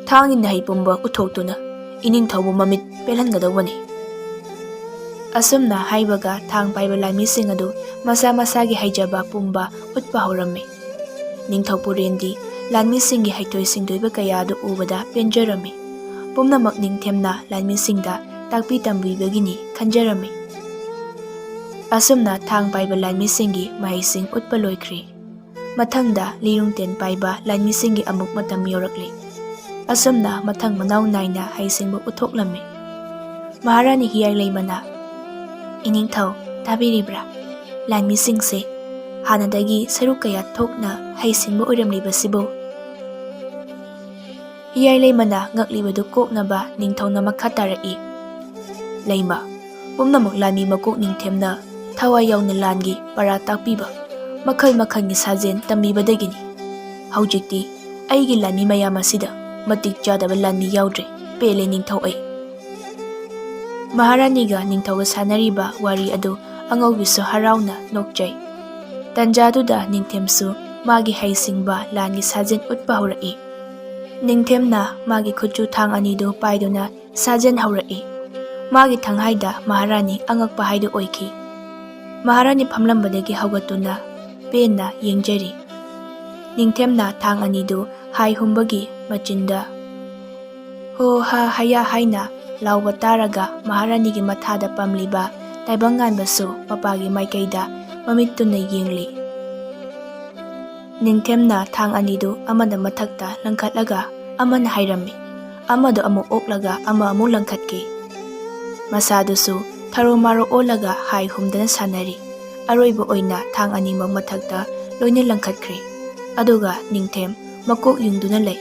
ꯊꯥꯡꯒꯤ ꯅꯍꯩ ꯄꯨꯝꯕ ꯎꯠꯊꯣꯛꯇꯨꯅ ꯏꯅꯤꯡꯊꯧꯕꯨ ꯃꯃꯤꯠ ꯄꯦꯜꯍꯟꯒꯗꯧꯕꯅꯤ"꯫ ꯑꯁꯨꯝꯅ ꯍꯥꯏꯕꯒ ꯊꯥꯡ ꯄꯥꯏꯕ ꯂꯥꯟꯃꯤꯁꯤꯡ ꯑꯗꯨ ꯃꯁꯥ ꯃꯁꯥꯒꯤ ꯍꯩꯖꯕ ꯄꯨꯝꯕ ꯎꯠꯄ ꯍꯧꯔꯝꯃꯤ꯫ ꯅꯤꯡꯊꯧ ꯄꯨꯔꯦꯟꯗꯤ ꯂꯥꯟꯃꯤꯁꯤꯡꯒꯤ ꯍꯩꯊꯣꯏ ꯁꯤꯡꯊꯣꯏꯕ ꯀꯌꯥ ꯑꯗꯨ ꯎꯕꯗ ꯄꯦꯟꯖꯔꯝꯃꯤ꯫ ꯄꯨꯝꯅꯃꯛ ꯅꯤꯡꯊꯦꯝꯅ ꯂꯥꯟꯃꯤꯁꯤꯡꯗ ꯇꯥꯛꯄꯤ ꯇꯝꯕꯤꯕꯒꯤꯅꯤ ꯈꯟꯖꯔꯝꯃꯤ꯫ ꯑꯁꯨꯝꯅ ꯊꯥꯡ ꯄꯥꯏꯕ ꯂꯥꯟꯃꯤꯁꯤꯡꯒꯤ ꯃꯍꯩꯁꯤꯡ ꯎꯠꯄ ꯂꯣꯏꯈ꯭ꯔꯦ꯫ ꯃꯊꯪꯗ ꯂꯤꯔꯨꯡ ꯇꯦꯟ ꯄꯥꯏꯕ ꯂꯥꯟꯃꯤꯁꯤꯡꯒꯤ ꯑꯃꯨꯛ ꯃꯇꯝ ꯌꯧꯔꯛꯂꯦ꯫ ꯑꯁꯨꯝꯅ ꯃꯊꯪ ꯃꯅꯥꯎ ꯅꯥꯏꯅ ꯍꯩꯁꯤꯡꯕ ꯎꯠꯊꯣꯛꯂꯝꯃꯤ꯫ ꯃꯍꯥꯔꯥꯅꯤ ꯍꯤꯌꯥꯏ ꯂꯩꯃꯅ, "ꯏꯅꯤꯡꯊꯧ, ꯇꯥꯕꯤꯔꯤꯕ꯭ꯔꯥ? ꯂꯥꯟꯃꯤꯁꯤꯡꯁꯦ ꯍꯥꯟꯅꯗꯒꯤ ꯁꯔꯨꯛ ꯀꯌꯥ ꯊꯣꯛꯅ ꯍꯩꯁꯤꯡꯕ ꯑꯣꯏꯔꯝꯂꯤꯕꯁꯤꯕꯨ?" ꯍꯤꯌꯥꯏ ꯂꯩꯃꯅ ꯉꯛꯂꯤꯕꯗꯨ ꯀꯣꯛꯅꯕ ꯅꯤꯡꯊꯧꯅ ꯃꯈꯥ ꯇꯥꯔꯛꯏ, "ꯂꯩꯃ, ꯄꯨꯝꯅꯃꯛ ꯂꯥꯟꯃꯤ ꯃꯀꯣꯛ ꯅꯤꯡꯊꯦꯝꯅ ꯊꯋꯥꯏ ꯌꯥꯎꯅ ꯂꯥꯟꯒꯤ ꯄꯔꯥ ꯇꯥꯛꯄꯤꯕ, ꯃꯈꯜ ꯃꯈꯜꯒꯤ ꯁꯥꯖꯦꯜ ꯇꯝꯕꯤꯕꯗꯒꯤꯅꯤ꯫ ꯍꯧꯖꯤꯛꯇꯤ ꯑꯩꯒꯤ ꯂꯥꯟꯃꯤ ꯃꯌꯥꯝ ꯑꯁꯤꯗ ꯃꯇꯤꯛ ꯆꯥꯗꯕ ꯂꯥꯟꯃꯤ ꯌꯥꯎꯗ꯭ꯔꯦ꯫ ꯄꯦꯜꯂꯦ ꯅꯤꯡꯊꯧ ꯑꯩ"꯫ ꯃꯍꯥꯔꯥꯅꯤꯒ ꯅꯤꯡꯊꯧꯒ ꯁꯥꯟꯅꯔꯤꯕ ꯋꯥꯔꯤ ꯑꯗꯨ ꯑꯉꯧꯕꯤꯁꯨ ꯍꯔꯥꯎꯅ ꯅꯣꯛꯆꯩ꯫ ꯇꯟꯖꯥꯗꯨꯗ ꯅꯤꯡꯊꯦꯝꯁꯨ ꯃꯥꯒꯤ ꯍꯩꯁꯤꯡꯕ ꯂꯥꯟꯒꯤ ꯁꯥꯖꯦꯜ ꯎꯠꯄ ꯍꯧꯔꯛꯏ꯫ ꯅꯤꯡꯊꯦꯝꯅ ꯃꯥꯒꯤ ꯈꯨꯠꯁꯨ ꯊꯥꯡ ꯑꯅꯤꯗꯨ ꯄꯥꯏꯗꯨꯅ ꯁꯥꯖꯦꯟ ꯍꯧꯔꯛꯏ꯫ ꯃꯥꯒꯤ ꯊꯪꯍꯥꯏꯗ ꯃꯍꯥꯔꯥꯅꯤ ꯑꯉꯛꯄ ꯍꯥꯏꯗꯨ ꯑꯣꯏꯈꯤ꯫ ꯃꯍꯥꯔꯥꯅꯤ ꯐꯝꯂꯝꯕꯗꯒꯤ ꯍꯧꯒꯠꯇꯨꯅ ꯄꯦꯟꯅ ꯌꯦꯡꯖꯔꯤ꯫ ꯅꯤꯡꯊꯦꯝꯅ ꯊꯥꯡ ꯑꯅꯤꯗꯨ ꯍꯥꯏ ꯍꯨꯝꯕꯒꯤ ꯃꯆꯤꯟꯗ "ꯍꯣ ꯍꯥ ꯍꯌꯥ" ꯍꯥꯏꯅ ꯂꯥꯎꯕ ꯇꯥꯔꯒ ꯃꯍꯥꯔꯥꯅꯤꯒꯤ ꯃꯊꯥꯗ ꯄꯝꯂꯤꯕ ꯇꯥꯏꯕꯪꯉꯥꯟꯕꯁꯨ ꯃꯄꯥꯒꯤ ꯃꯥꯏꯀꯩꯗ ꯃꯃꯤꯠꯇꯨꯅ ꯌꯦꯡꯂꯤ꯫ ꯅꯤꯡꯊꯦꯝꯅ ꯊꯥꯡ ꯑꯅꯤꯗꯨ ꯑꯃꯅ ꯃꯊꯛꯇ ꯂꯪꯈꯠꯂꯒ ꯑꯃꯅ ꯍꯥꯏꯔꯝꯃꯤ꯫ ꯑꯃꯗꯨ ꯑꯃꯨꯛ ꯑꯣꯛꯂꯒ ꯑꯃ ꯑꯃꯨꯛ ꯂꯪꯈꯠꯈꯤ꯫ ꯃꯁꯥꯗꯨꯁꯨ ꯊꯔꯣ ꯃꯥꯔꯣ ꯑꯣꯜꯂꯒ ꯍꯥꯏ ꯍꯨꯝꯗꯅ ꯁꯥꯟꯅꯔꯤ꯫ ꯑꯔꯣꯏꯕ ꯑꯣꯏꯅ ꯊꯥꯡ ꯑꯅꯤꯃꯛ ꯃꯊꯛꯇ ꯂꯣꯏꯅ ꯂꯪꯈꯠꯈ꯭ꯔꯦ꯫ ꯑꯗꯨꯒ ꯅꯤꯡꯊꯦꯝ ꯃꯀꯣꯛ ꯌꯨꯡꯗꯨꯅ ꯂꯩ꯫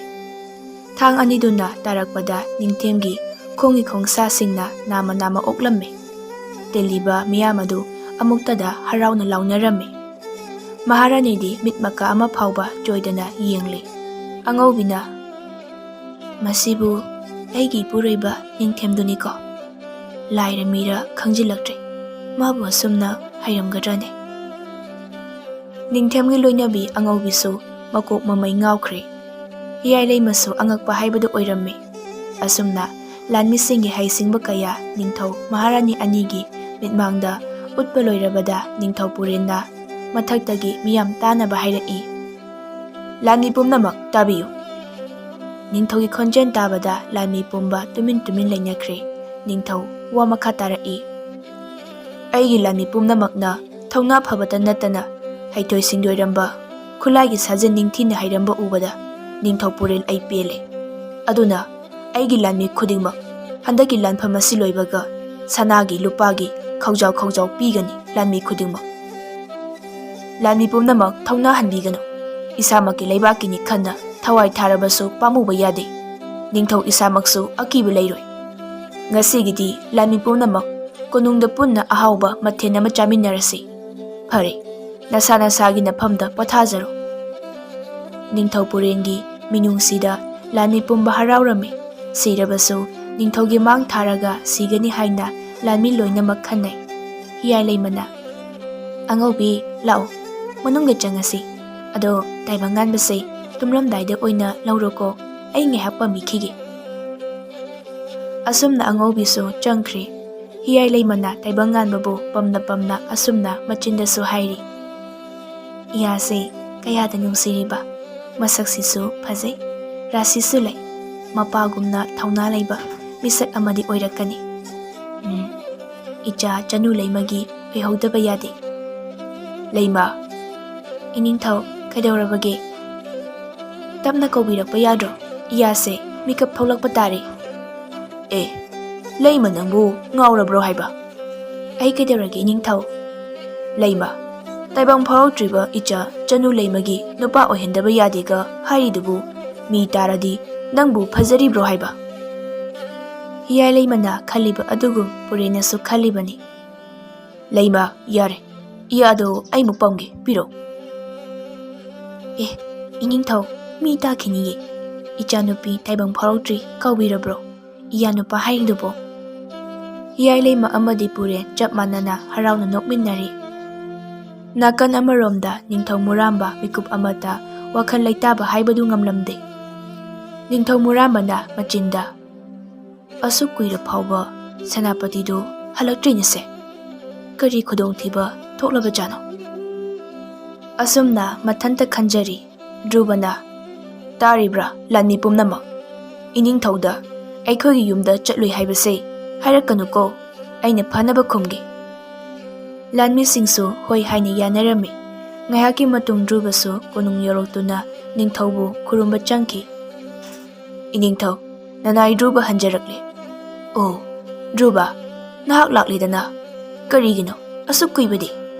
ꯊꯥꯡ ꯑꯅꯤꯗꯨꯅ ꯇꯥꯔꯛꯄꯗ ꯅꯤꯡꯊꯦꯝꯒꯤ ꯈꯣꯡꯒꯤ ꯈꯣꯡꯁꯥꯁꯤꯡꯅ ꯅꯥꯝꯃ ꯅꯥꯝꯃ ꯑꯣꯛꯂꯝꯃꯤ꯫ ꯇꯤꯜꯂꯤꯕ ꯃꯤꯌꯥꯝ ꯑꯗꯨ ꯑꯃꯨꯛꯇꯗ ꯍꯔꯥꯎꯅ ꯂꯥꯎꯅꯔꯝꯃꯤ꯫ ꯃꯍꯥꯔꯥꯅꯤꯗꯤ ꯃꯤꯠ ꯃꯀꯥ ꯑꯃ ꯐꯥꯎꯕ ꯆꯣꯏꯗꯅ ꯌꯦꯡꯂꯤ꯫ ꯑꯉꯧꯕꯤꯅ, "ꯃꯁꯤꯕꯨ ꯑꯩꯒꯤ ꯏꯄꯨꯔꯣꯏꯕ ꯅꯤꯡꯊꯦꯝꯗꯨꯅꯤꯀꯣ꯫ ꯂꯥꯏꯔ ꯃꯤꯔ ꯈꯪꯖꯤꯜꯂꯛꯇ꯭ꯔꯦ꯫ ꯃꯥꯕꯨ ꯑꯁꯨꯝꯅ ꯍꯩꯔꯝꯒꯗ꯭ꯔꯅꯦ?" ꯅꯤꯡꯊꯦꯝꯒꯤ ꯂꯣꯏꯅꯕꯤ ꯑꯉꯧꯕꯤꯁꯨ ꯃꯀꯣꯛ ꯃꯃꯩ ꯉꯥꯎꯈ꯭ꯔꯦ꯫ ꯍꯤꯌꯥꯏ ꯂꯩꯃꯁꯨ ꯑꯉꯛꯄ ꯍꯥꯏꯕꯗꯨ ꯑꯣꯏꯔꯝꯃꯤ꯫ ꯑꯁꯨꯝꯅ ꯂꯥꯟꯃꯤꯁꯤꯡꯒꯤ ꯍꯩꯁꯤꯡꯕ ꯀꯌꯥ ꯅꯤꯡꯊꯧ ꯃꯍꯥꯔꯥꯅꯤ ꯑꯅꯤꯒꯤ ꯃꯤꯠꯃꯥꯡꯗ ꯎꯠꯄ ꯂꯣꯏꯔꯕꯗ ꯅꯤꯡꯊꯧ ꯄꯨꯔꯦꯟꯅ ꯃꯊꯛꯇꯒꯤ ꯃꯤꯌꯥꯝ ꯇꯥꯅꯕ ꯍꯥꯏꯔꯛꯏ, "ꯂꯥꯟꯃꯤ ꯄꯨꯝꯅꯃꯛ ꯇꯥꯕꯤꯌꯨ꯫ ꯅꯤꯡꯊꯧꯒꯤ ꯈꯣꯟꯖꯦꯜ ꯇꯥꯕꯗ ꯂꯥꯟꯃꯤ ꯄꯨꯝꯕ ꯇꯨꯃꯤꯟ ꯇꯨꯃꯤꯟ ꯂꯩꯅꯈ꯭ꯔꯦ꯫ ꯅꯤꯡꯊꯧ ꯋꯥ ꯃꯈꯥ ꯇꯥꯔꯛꯏ, ꯑꯩꯒꯤ ꯂꯥꯟꯃꯤ ꯄꯨꯝꯅꯃꯛꯅ ꯊꯧꯅꯥ ꯐꯕꯇ ꯅꯠꯇꯅ ꯍꯩꯊꯣꯏ ꯁꯤꯡꯊꯣꯏꯔꯝꯕ, ꯈꯨꯠꯂꯥꯏꯒꯤ ꯁꯥꯖꯦꯜ ꯅꯤꯡꯊꯤꯅ ꯍꯩꯔꯝꯕ ꯎꯕꯗ ꯅꯤꯡꯊꯧ ꯄꯨꯔꯦꯜ ꯑꯩ ꯄꯦꯜꯂꯦ꯫ ꯑꯗꯨꯅ ꯑꯩꯒꯤ ꯂꯥꯟꯃꯤ ꯈꯨꯗꯤꯡꯃꯛ ꯍꯟꯗꯛꯀꯤ ꯂꯥꯟꯐꯝ ꯑꯁꯤ ꯂꯣꯏꯕꯒ ꯁꯅꯥꯒꯤ ꯂꯨꯄꯥꯒꯤ ꯈꯧꯖꯥꯎ ꯈꯧꯖꯥꯎ ꯄꯤꯒꯅꯤ ꯂꯥꯟꯃꯤ ꯈꯨꯗꯤꯡꯃꯛ꯫ ꯂꯥꯟꯃꯤ ꯄꯨꯝꯅꯃꯛ ꯊꯧꯅꯥ ꯍꯟꯕꯤꯒꯅꯨ꯫ ꯏꯁꯥꯃꯛꯀꯤ ꯂꯩꯕꯥꯛꯀꯤꯅꯤ ꯈꯟꯅ ꯊꯋꯥꯏ ꯊꯥꯔꯕꯁꯨ ꯄꯥꯝꯃꯨꯕ ꯌꯥꯗꯦ꯫ ꯅꯤꯡꯊꯧ ꯏꯁꯥꯃꯛꯁꯨ ꯑꯀꯤꯕ ꯂꯩꯔꯣꯏ꯫ ꯉꯁꯤꯒꯤꯗꯤ ꯂꯥꯟꯃꯤ ꯄꯨꯝꯅꯃꯛ ꯀꯣꯅꯨꯡꯗ ꯄꯨꯟꯅ ꯑꯍꯥꯎꯕ ꯃꯊꯦꯜ ꯑꯃ ꯆꯥꯃꯤꯟꯅꯔꯁꯤ꯫ ꯐꯔꯦ, ꯅꯁꯥ ꯅꯁꯥꯒꯤ ꯅꯐꯝꯗ ꯄꯣꯊꯥꯖꯔꯣ꯫" ꯅꯤꯡꯊꯧ ꯄꯨꯔꯦꯟꯒꯤ ꯃꯤꯅꯨꯡꯁꯤꯗ ꯂꯥꯟꯃꯤ ꯄꯨꯝꯕ ꯍꯔꯥꯎꯔꯝꯃꯤ꯫ ꯁꯤꯔꯕꯁꯨ ꯅꯤꯡꯊꯧꯒꯤ ꯃꯥꯡ ꯊꯥꯔꯒ ꯁꯤꯒꯅꯤ ꯍꯥꯏꯅ ꯂꯥꯟꯃꯤ ꯂꯣꯏꯅꯃꯛ ꯈꯟꯅꯩ꯫ ꯍꯤꯌꯥꯏ ꯂꯩꯃꯅ, "ꯑꯉꯧꯕꯤ, ꯂꯥꯛꯑꯣ, ꯃꯅꯨꯡꯗ ꯆꯪꯉꯁꯤ꯫ ꯑꯗꯣ ꯇꯥꯏꯕꯪꯉꯥꯟꯕꯁꯦ ꯇꯨꯝꯂꯝꯗꯥꯏꯗ ꯑꯣꯏꯅ ꯂꯧꯔꯣꯀꯣ꯫ ꯑꯩ ꯉꯥꯏꯍꯥꯛ ꯄꯝꯕꯤꯈꯤꯒꯦ꯫ ꯑꯁꯨꯝꯅ ꯑꯉꯧꯕꯤꯁꯨ ꯆꯪꯈ꯭ꯔꯦ꯫ ꯍꯤꯌꯥꯏ ꯂꯩꯃꯅ ꯇꯥꯏꯕꯪ ꯉꯥꯟꯕꯕꯨ ꯄꯝꯅ ꯄꯝꯅ ꯑꯁꯨꯝꯅ ꯃꯆꯤꯟꯗꯁꯨ ꯍꯥꯏꯔꯤ, "ꯏꯌꯥꯁꯦ ꯀꯌꯥꯗ ꯅꯨꯡꯁꯤꯔꯤꯕ, ꯃꯁꯛꯁꯤꯁꯨ ꯐꯖꯩ, ꯔꯥꯁꯤꯁꯨ ꯂꯩ, ꯃꯄꯥꯒꯨꯝꯅ ꯊꯧꯅꯥ ꯂꯩꯕ ꯃꯤꯁꯛ ꯑꯃꯗꯤ ꯑꯣꯏꯔꯛꯀꯅꯤ꯫ ꯎꯝ, ꯏꯆꯥ ꯆꯅꯨ ꯂꯩꯃꯒꯤ ꯑꯣꯏꯍꯧꯗꯕ ꯌꯥꯗꯦ꯫" "ꯂꯩꯃ!" "ꯏꯅꯤꯡꯊꯧ, ꯀꯩꯗꯧꯔꯕꯒꯦ?" "ꯇꯞꯅ ꯀꯧꯕꯤꯔꯛꯄ ꯌꯥꯗ꯭ꯔꯣ? ꯏꯌꯥꯁꯦ ꯃꯤꯀꯞ ꯊꯣꯛꯂꯛꯄ ꯇꯥꯔꯦ꯫" "ꯑꯦ, ꯂꯩꯃ ꯅꯪꯕꯨ ꯉꯥꯎꯔꯕ꯭ꯔꯣ ꯍꯥꯏꯕ?" "ꯑꯩ ꯀꯩꯗꯧꯔꯒꯦ ꯏꯅꯤꯡꯊꯧ?" "ꯂꯩꯃ, ꯇꯥꯏꯕꯪ ꯐꯥꯎꯔꯛꯇ꯭ꯔꯤꯕ ꯏꯆꯥ ꯆꯅꯨ ꯂꯩꯃꯒꯤ ꯅꯨꯄꯥ ꯑꯣꯏꯍꯟꯗꯕ ꯌꯥꯗꯦꯒ ꯍꯥꯏꯔꯤꯗꯨꯕꯨ ꯃꯤ ꯇꯥꯔꯗꯤ ꯅꯪꯕꯨ ꯐꯖꯔꯤꯕ꯭ꯔꯣ ꯍꯥꯏꯕ?" ꯍꯤꯌꯥꯏ ꯂꯩꯃꯅ ꯈꯜꯂꯤꯕ ꯑꯗꯨꯒꯨꯝ ꯄꯨꯔꯦꯟꯅꯁꯨ ꯈꯜꯂꯤꯕꯅꯤ꯫ "ꯂꯩꯃ, ꯌꯥꯔꯦ, ꯏꯌꯥꯗꯣ ꯑꯩꯃꯨꯛ ꯄꯝꯒꯦ, ꯄꯤꯔꯛꯎ꯫" "ꯑꯦ, ꯏꯅꯤꯡꯊꯧ, ꯃꯤ ꯇꯥꯈꯤꯅꯤꯌꯦ꯫ ꯏꯆꯥꯅꯨꯄꯤ ꯇꯥꯏꯕꯪ ꯐꯥꯎꯔꯛꯇ꯭ꯔꯤ ꯀꯥꯎꯕꯤꯔꯕ꯭ꯔꯣ? ꯏꯌꯥ ꯅꯨꯄꯥ ꯍꯥꯏꯔꯤꯗꯨꯕꯣ?" ꯍꯤꯌꯥꯏ ꯂꯩꯃ ꯑꯃꯗꯤ ꯄꯨꯔꯦꯟ ꯆꯞ ꯃꯥꯟꯅꯅ ꯍꯔꯥꯎꯅ ꯅꯣꯛꯃꯤꯟꯅꯔꯤ꯫ ꯅꯥꯀꯟ ꯑꯃꯔꯣꯝꯗ ꯅꯤꯡꯊꯧ ꯃꯨꯔꯥꯝꯕ ꯃꯤꯀꯨꯞ ꯑꯃꯇ ꯋꯥꯈꯜ ꯂꯩꯇꯥꯕ ꯍꯥꯏꯕꯗꯨ ꯉꯝꯂꯝꯗꯦ꯫ ꯅꯤꯡꯊꯧ ꯃꯨꯔꯥꯝꯕꯅ ꯃꯆꯤꯟꯗ, "ꯑꯁꯨꯛ ꯀꯨꯏꯔ ꯐꯥꯎꯕ ꯁꯦꯅꯥꯄꯇꯤꯗꯨ ꯍꯜꯂꯛꯇ꯭ꯔꯤꯅꯤꯁꯦ꯫ ꯀꯔꯤ ꯈꯨꯗꯣꯡꯊꯤꯕ ꯊꯣꯛꯂꯕꯖꯥꯠꯅꯣ?" ꯑꯁꯨꯝꯅ ꯃꯊꯟꯇ ꯈꯟꯖꯔꯤ꯫ ꯙ꯭ꯔꯨꯕꯅ, "ꯇꯥꯔꯤꯕ꯭ꯔꯥ ꯂꯥꯟꯃꯤ ꯄꯨꯝꯅꯃꯛ? ꯏꯅꯤꯡꯊꯧꯗ ꯑꯩꯈꯣꯏꯒꯤ ꯌꯨꯝꯗ ꯆꯠꯂꯨꯏ ꯍꯥꯏꯕꯁꯦ ꯍꯥꯏꯔꯛꯀꯅꯨꯀꯣ, ꯑꯩꯅ ꯐꯅꯕ ꯈꯨꯝꯒꯦ꯫" ꯂꯥꯟꯃꯤꯁꯤꯡꯁꯨ ꯍꯣꯏ ꯍꯥꯏꯅ ꯌꯥꯅꯔꯝꯃꯤ꯫ ꯉꯥꯏꯍꯥꯛꯀꯤ ꯃꯇꯨꯡ ꯙ꯭ꯔꯨꯕꯁꯨ ꯀꯣꯅꯨꯡ ꯌꯧꯔꯛꯇꯨꯅ ꯅꯤꯡꯊꯧꯕꯨ ꯈꯨꯔꯨꯝꯕ ꯆꯪꯈꯤ꯫ "ꯏꯅꯤꯡꯊꯧ, ꯅꯅꯥꯏ ꯙ꯭ꯔꯨꯕ ꯍꯟꯖꯔꯛꯂꯦ꯫" "ꯑꯣ, ꯙ꯭ꯔꯨꯕ, ꯅꯍꯥꯛ ꯂꯥꯛꯂꯦꯗꯅ꯫ ꯀꯔꯤꯒꯤꯅꯣ ꯑꯁꯨꯛ ꯀꯨꯏꯕꯗꯤ?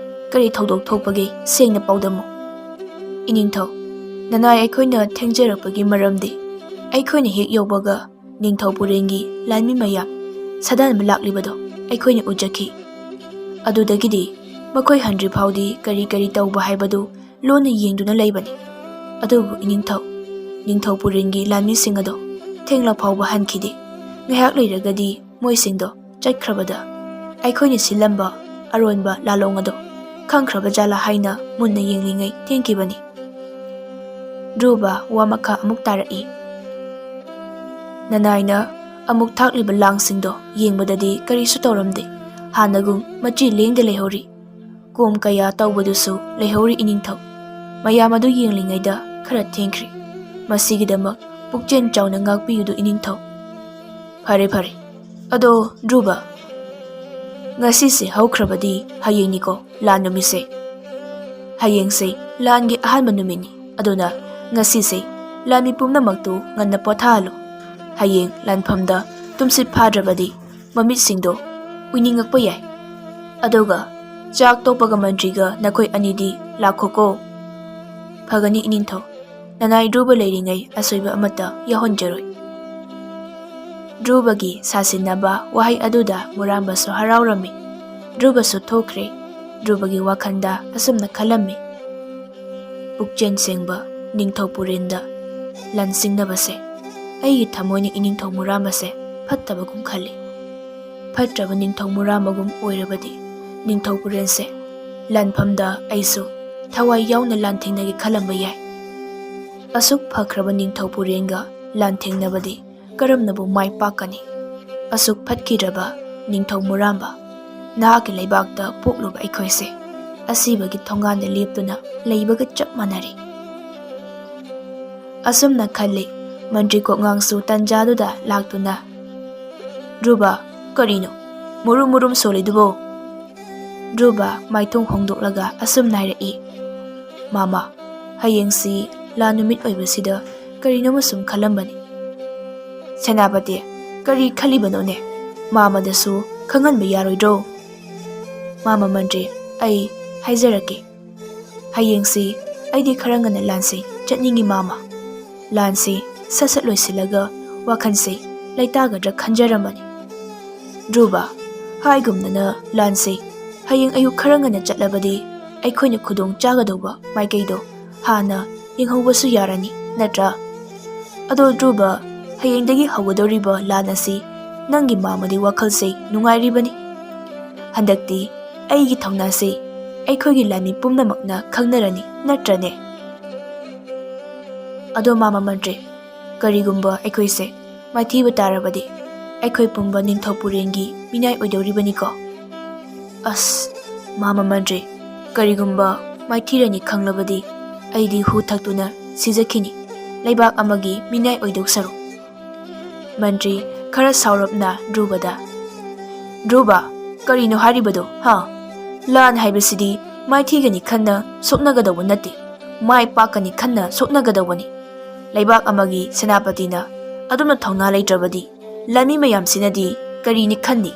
ꯀꯔꯤ ꯊꯧꯗꯣꯛ ꯊꯣꯛꯄꯒꯦ? ꯁꯦꯡꯅ ꯄꯥꯎꯗꯝꯃꯨ꯫" "ꯏꯅꯤꯡꯊꯧ, ꯅꯅꯥꯏ ꯑꯩꯈꯣꯏꯅ ꯊꯦꯡꯖꯔꯛꯄꯒꯤ ꯃꯔꯝꯗꯤ ꯑꯩꯈꯣꯏꯅ ꯍꯦꯛ ꯌꯧꯕꯒ ꯅꯤꯡꯊꯧ ꯄꯨꯔꯦꯟꯒꯤ ꯂꯥꯟꯃꯤ ꯃꯌꯥꯝ ꯁꯥꯗꯥꯟꯕ ꯂꯥꯛꯂꯤꯕꯗꯣ ꯑꯩꯈꯣꯏꯅ ꯎꯖꯈꯤ꯫ ꯑꯗꯨꯗꯒꯤꯗꯤ ꯃꯈꯣꯏ ꯍꯟꯗ꯭ꯔꯤ ꯐꯥꯎꯗꯤ ꯀꯔꯤ ꯀꯔꯤ ꯇꯧꯕ ꯍꯥꯏꯕꯗꯨ ꯂꯣꯟꯅ ꯌꯦꯡꯗꯨꯅ ꯂꯩꯕꯅꯤ꯫ ꯑꯗꯨꯕꯨ ꯏꯅꯤꯡꯊꯧ, ꯅꯤꯡꯊꯧ ꯄꯨꯔꯦꯟꯒꯤ ꯂꯥꯟꯃꯤꯁꯤꯡ ꯑꯗꯣ ꯊꯦꯡꯂ ꯐꯥꯎꯕ ꯍꯟꯈꯤꯗꯦ꯫ ꯉꯥꯏꯍꯥꯛ ꯂꯩꯔꯒꯗꯤ ꯃꯣꯏꯁꯤꯡꯗꯣ ꯆꯠꯈ꯭ꯔꯕꯗ ꯑꯩꯈꯣꯏꯅ ꯁꯤꯜꯂꯝꯕ ꯑꯔꯣꯟꯕ ꯂꯥꯂꯣꯡ ꯑꯗꯣ ꯈꯪꯈ꯭ꯔꯕ ꯖꯥꯠꯂꯥ ꯍꯥꯏꯅ ꯃꯨꯟꯅ ꯌꯦꯡꯂꯤꯉꯩ ꯊꯦꯡꯈꯤꯕꯅꯤ꯫" ꯙ꯭ꯔꯨꯕ ꯋꯥ ꯃꯈꯥ ꯑꯃꯨꯛ ꯇꯥꯔꯛꯏ꯫ ꯅꯅꯥꯏꯅ ꯑꯃꯨꯛ ꯊꯥꯛꯂꯤꯕ ꯂꯥꯡꯁꯤꯡꯗꯣ ꯌꯦꯡꯕꯗꯗꯤ ꯀꯔꯤꯁꯨ ꯇꯧꯔꯝꯗꯦ꯫ ꯍꯥꯟꯅꯒꯨꯝ ꯃꯆꯤ ꯂꯦꯡꯗ ꯂꯩꯍꯧꯔꯤ꯫ ꯀꯣꯝ ꯀꯌꯥ ꯇꯧꯕꯗꯨꯁꯨ ꯂꯩꯍꯧꯔꯤ ꯏꯅꯤꯡꯊꯧ꯫ ꯃꯌꯥꯝ ꯑꯗꯨ ꯌꯦꯡꯂꯤꯉꯩꯗ ꯈꯔ ꯊꯦꯡꯈ꯭ꯔꯦ꯫ ꯃꯁꯤꯒꯤꯗꯃꯛ ꯄꯨꯛꯆꯦꯜ ꯆꯥꯎꯅ ꯉꯥꯛꯄꯤꯌꯨꯗꯨ ꯏꯅꯤꯡꯊꯧ꯫ ꯐꯔꯦ ꯐꯔꯦ꯫ ꯑꯗꯣ ꯙ꯭ꯔꯨꯕ, ꯉꯁꯤꯁꯦ ꯍꯧꯈ꯭ꯔꯕꯗꯤ ꯍꯌꯦꯡꯅꯤꯀꯣ ꯂꯥꯟ ꯅꯨꯃꯤꯠꯁꯦ꯫ ꯍꯌꯦꯡꯁꯦ ꯂꯥꯟꯒꯤ ꯑꯍꯥꯟꯕ ꯅꯨꯃꯤꯠꯅꯤ꯫ ꯑꯗꯨꯅ ꯉꯁꯤꯁꯦ ꯂꯥꯟꯃꯤ ꯄꯨꯝꯅꯃꯛꯇꯨ ꯉꯟꯅ ꯄꯣꯊꯥꯍꯜꯂꯨ꯫ ꯍꯌꯦꯡ ꯂꯥꯟꯐꯝꯗ ꯇꯨꯝꯁꯤꯠ ꯐꯥꯗ꯭ꯔꯕꯗꯤ ꯃꯃꯤꯠꯁꯤꯡꯗꯣ ꯎꯏꯅꯤꯡꯉꯛꯄ ꯌꯥꯏ꯫ ꯑꯗꯨꯒ ꯆꯥꯛ ꯇꯣꯛꯄꯒ ꯃꯟꯇ꯭ꯔꯤꯒ ꯅꯈꯣꯏ ꯑꯅꯤꯗꯤ ꯂꯥꯛꯈꯣꯀꯣ꯫ ꯐꯒꯅꯤ ꯏꯅꯤꯡꯊꯧ꯫ ꯅꯅꯥꯏ ꯙ꯭ꯔꯨꯕ ꯂꯩꯔꯤꯉꯩ ꯑꯁꯣꯏꯕ ꯑꯃꯠꯇ ꯌꯥꯎꯍꯟꯖꯔꯣꯏ꯫ ꯙ꯭ꯔꯨꯕꯒꯤ ꯁꯥꯁꯤꯟꯅꯕ ꯋꯥꯍꯩ ꯑꯗꯨꯗ ꯃꯨꯔꯥꯝꯕꯁꯨ ꯍꯔꯥꯎꯔꯝꯃꯤ꯫ ꯙ꯭ꯔꯨꯕꯁꯨ ꯊꯣꯛꯈ꯭ꯔꯦ꯫ ꯙ꯭ꯔꯨꯕꯒꯤ ꯋꯥꯈꯜꯗ ꯑꯁꯨꯝꯅ ꯈꯜꯂꯝꯃꯤ, ꯄꯨꯛꯆꯦꯜ ꯁꯦꯡꯕ ꯅꯤꯡꯊꯧ ꯄꯨꯔꯦꯟꯗ ꯂꯥꯟꯁꯤꯡꯅꯕꯁꯦ ꯑꯩꯒꯤ ꯊꯃꯣꯏꯅ ꯏꯅꯤꯡꯊꯧ ꯃꯨꯔꯥꯝꯕꯁꯦ ꯐꯠꯇꯕꯒꯨꯝ ꯈꯜꯂꯤ꯫ ꯐꯠꯇ꯭ꯔꯕ ꯅꯤꯡꯊꯧ ꯃꯨꯔꯥꯝꯕꯒꯨꯝ ꯑꯣꯏꯔꯕꯗꯤ ꯅꯤꯡꯊꯧ ꯄꯨꯔꯦꯟꯁꯦ ꯂꯥꯟꯐꯝꯗ ꯑꯩꯁꯨ ꯊꯋꯥꯏ ꯌꯥꯎꯅ ꯂꯥꯟꯊꯦꯡꯅꯒꯦ ꯈꯜꯂꯝꯕ ꯌꯥꯏ꯫ ꯑꯁꯨꯛ ꯐꯈ꯭ꯔꯕ ꯅꯤꯡꯊꯧ ꯄꯨꯔꯦꯟꯒ ꯂꯥꯟꯊꯦꯡꯅꯕꯗꯤ ꯀꯔꯝꯅꯕꯨ ꯃꯥꯏ ꯄꯥꯛꯀꯅꯤ? ꯑꯁꯨꯛ ꯐꯠꯈꯤꯗ꯭ꯔꯕ ꯅꯤꯡꯊꯧ ꯃꯨꯔꯥꯝꯕ, ꯅꯍꯥꯛꯀꯤ ꯂꯩꯕꯥꯛꯇ ꯄꯣꯛꯂꯨꯕ ꯑꯩꯈꯣꯏꯁꯦ ꯑꯁꯤꯕꯒꯤ ꯊꯣꯡꯒꯥꯟꯗ ꯂꯦꯞꯇꯨꯅ ꯂꯩꯕꯒ ꯆꯞ ꯃꯥꯟꯅꯔꯦ꯫ ꯑꯁꯨꯝꯅ ꯈꯜꯂꯤ꯫ ꯃꯟꯇ꯭ꯔꯤ ꯀꯣꯛꯉꯥꯡꯁꯨ ꯇꯟꯖꯥꯗꯨꯗ ꯂꯥꯛꯇꯨꯅ, "ꯙ꯭ꯔꯨꯕ, ꯀꯔꯤꯅꯣ ꯃꯨꯔꯨꯝ ꯃꯨꯔꯨꯝ ꯁꯣꯜꯂꯤꯗꯨꯕꯣ?" ꯙ꯭ꯔꯨꯕ ꯃꯥꯏꯊꯣꯡ ꯍꯣꯡꯗꯣꯛꯂꯒ ꯑꯁꯨꯝꯅ ꯍꯥꯏꯔꯛꯏ, "ꯃꯥꯃ, ꯍꯌꯦꯡꯁꯤ ꯂꯥꯟ ꯅꯨꯃꯤꯠ ꯑꯣꯏꯕꯁꯤꯗ ꯀꯔꯤꯅꯣꯃ ꯁꯨꯝ ꯈꯜꯂꯝꯕꯅꯤ꯫" "ꯁꯦꯅꯥꯄꯇꯤ, ꯀꯔꯤ ꯈꯜꯂꯤꯕꯅꯣꯅꯦ? ꯃꯥꯃꯗꯁꯨ ꯈꯪꯍꯟꯕ ꯌꯥꯔꯣꯏꯗ꯭ꯔꯣ?" "ꯃꯥꯃ ꯃꯟꯇ꯭ꯔꯤ, ꯑꯩ ꯍꯥꯏꯖꯔꯛꯀꯦ꯫ ꯍꯌꯦꯡꯁꯤ ꯑꯩꯗꯤ ꯈꯔ ꯉꯟꯅ ꯂꯥꯟꯁꯦ ꯆꯠꯅꯤꯡꯉꯤ ꯃꯥꯃ꯫ ꯂꯥꯟꯁꯦ ꯁꯠ ꯁꯠ ꯂꯣꯏꯁꯤꯜꯂꯒ ꯋꯥꯈꯜꯁꯦ ꯂꯩꯇꯥꯒꯗ꯭ꯔꯥ ꯈꯟꯖꯔꯝꯕꯅꯤ꯫" "ꯙ꯭ꯔꯨꯕ, ꯍꯥꯏꯒꯨꯝꯗꯅ ꯂꯥꯟꯁꯦ ꯍꯌꯦꯡ ꯑꯌꯨꯛ ꯈꯔ ꯉꯟꯅ ꯆꯠꯂꯕꯗꯤ ꯑꯩꯈꯣꯏꯅ ꯈꯨꯗꯣꯡ ꯆꯥꯒꯗꯧꯕ ꯃꯥꯏꯀꯩꯗꯣ ꯍꯥꯟꯅ ꯌꯦꯡꯍꯧꯕꯁꯨ ꯌꯥꯔꯅꯤ, ꯅꯠꯇ꯭ꯔꯥ? ꯑꯗꯣ ꯙ꯭ꯔꯨꯕ, ꯍꯌꯦꯡꯗꯒꯤ ꯍꯧꯒꯗꯧꯔꯤꯕ ꯂꯥꯟ ꯑꯁꯤ ꯅꯪꯒꯤ ꯃꯥꯃꯗꯤ ꯋꯥꯈꯜꯁꯦ ꯅꯨꯡꯉꯥꯏꯔꯤꯕꯅꯤ꯫ ꯍꯟꯗꯛꯇꯤ ꯑꯩꯒꯤ ꯊꯧꯅꯥꯁꯦ ꯑꯩꯈꯣꯏꯒꯤ ꯂꯥꯟꯃꯤ ꯄꯨꯝꯅꯃꯛꯅ ꯈꯪꯅꯔꯅꯤ, ꯅꯠꯇ꯭ꯔꯅꯦ? ꯑꯗꯣ ꯃꯥꯃ ꯃꯟꯇ꯭ꯔꯤ, ꯀꯔꯤꯒꯨꯝꯕ ꯑꯩꯈꯣꯏꯁꯦ ꯃꯥꯏꯊꯤꯕ ꯇꯥꯔꯕꯗꯤ ꯑꯩꯈꯣꯏ ꯄꯨꯝꯕ ꯅꯤꯡꯊꯧ ꯄꯨꯔꯦꯟꯒꯤ ꯃꯤꯅꯥꯏ ꯑꯣꯏꯗꯧꯔꯤꯕꯅꯤꯀꯣ꯫ ꯑꯁ, ꯃꯥꯃ ꯃꯟꯇ꯭ꯔꯤ, ꯀꯔꯤꯒꯨꯝꯕ ꯃꯥꯏꯊꯤꯔꯅꯤ ꯈꯪꯂꯕꯗꯤ ꯑꯩꯗꯤ ꯍꯨ ꯊꯛꯇꯨꯅ ꯁꯤꯖꯈꯤꯅꯤ, ꯂꯩꯕꯥꯛ ꯑꯃꯒꯤ ꯃꯤꯅꯥꯏ ꯑꯣꯏꯗꯧ ꯁꯔꯨꯛ꯫ ꯃꯟꯇ꯭ꯔꯤ ꯈꯔ ꯁꯥꯎꯔꯞꯅ ꯙ꯭ꯔꯨꯕꯗ, "ꯙ꯭ꯔꯨꯕ, ꯀꯔꯤꯅꯣ ꯍꯥꯏꯔꯤꯕꯗꯣ, ꯍꯥ? ꯂꯥꯟ ꯍꯥꯏꯕꯁꯤꯗꯤ ꯃꯥꯏꯊꯤꯒꯅꯤ ꯈꯟꯅ ꯁꯣꯛꯅꯒꯗꯧꯕ ꯅꯠꯇꯦ, ꯃꯥꯏ ꯄꯥꯛꯀꯅꯤ ꯈꯟꯅ ꯁꯣꯛꯅꯒꯗꯧꯕꯅꯤ꯫ ꯂꯩꯕꯥꯛ ꯑꯃꯒꯤ ꯁꯦꯅꯥꯄꯇꯤꯅ ꯑꯗꯨꯝꯅ ꯊꯧꯅꯥ ꯂꯩꯇ꯭ꯔꯕꯗꯤ ꯂꯥꯟꯃꯤ ꯃꯌꯥꯝꯁꯤꯅꯗꯤ ꯀꯔꯤꯅꯤ ꯈꯟꯅꯤ?"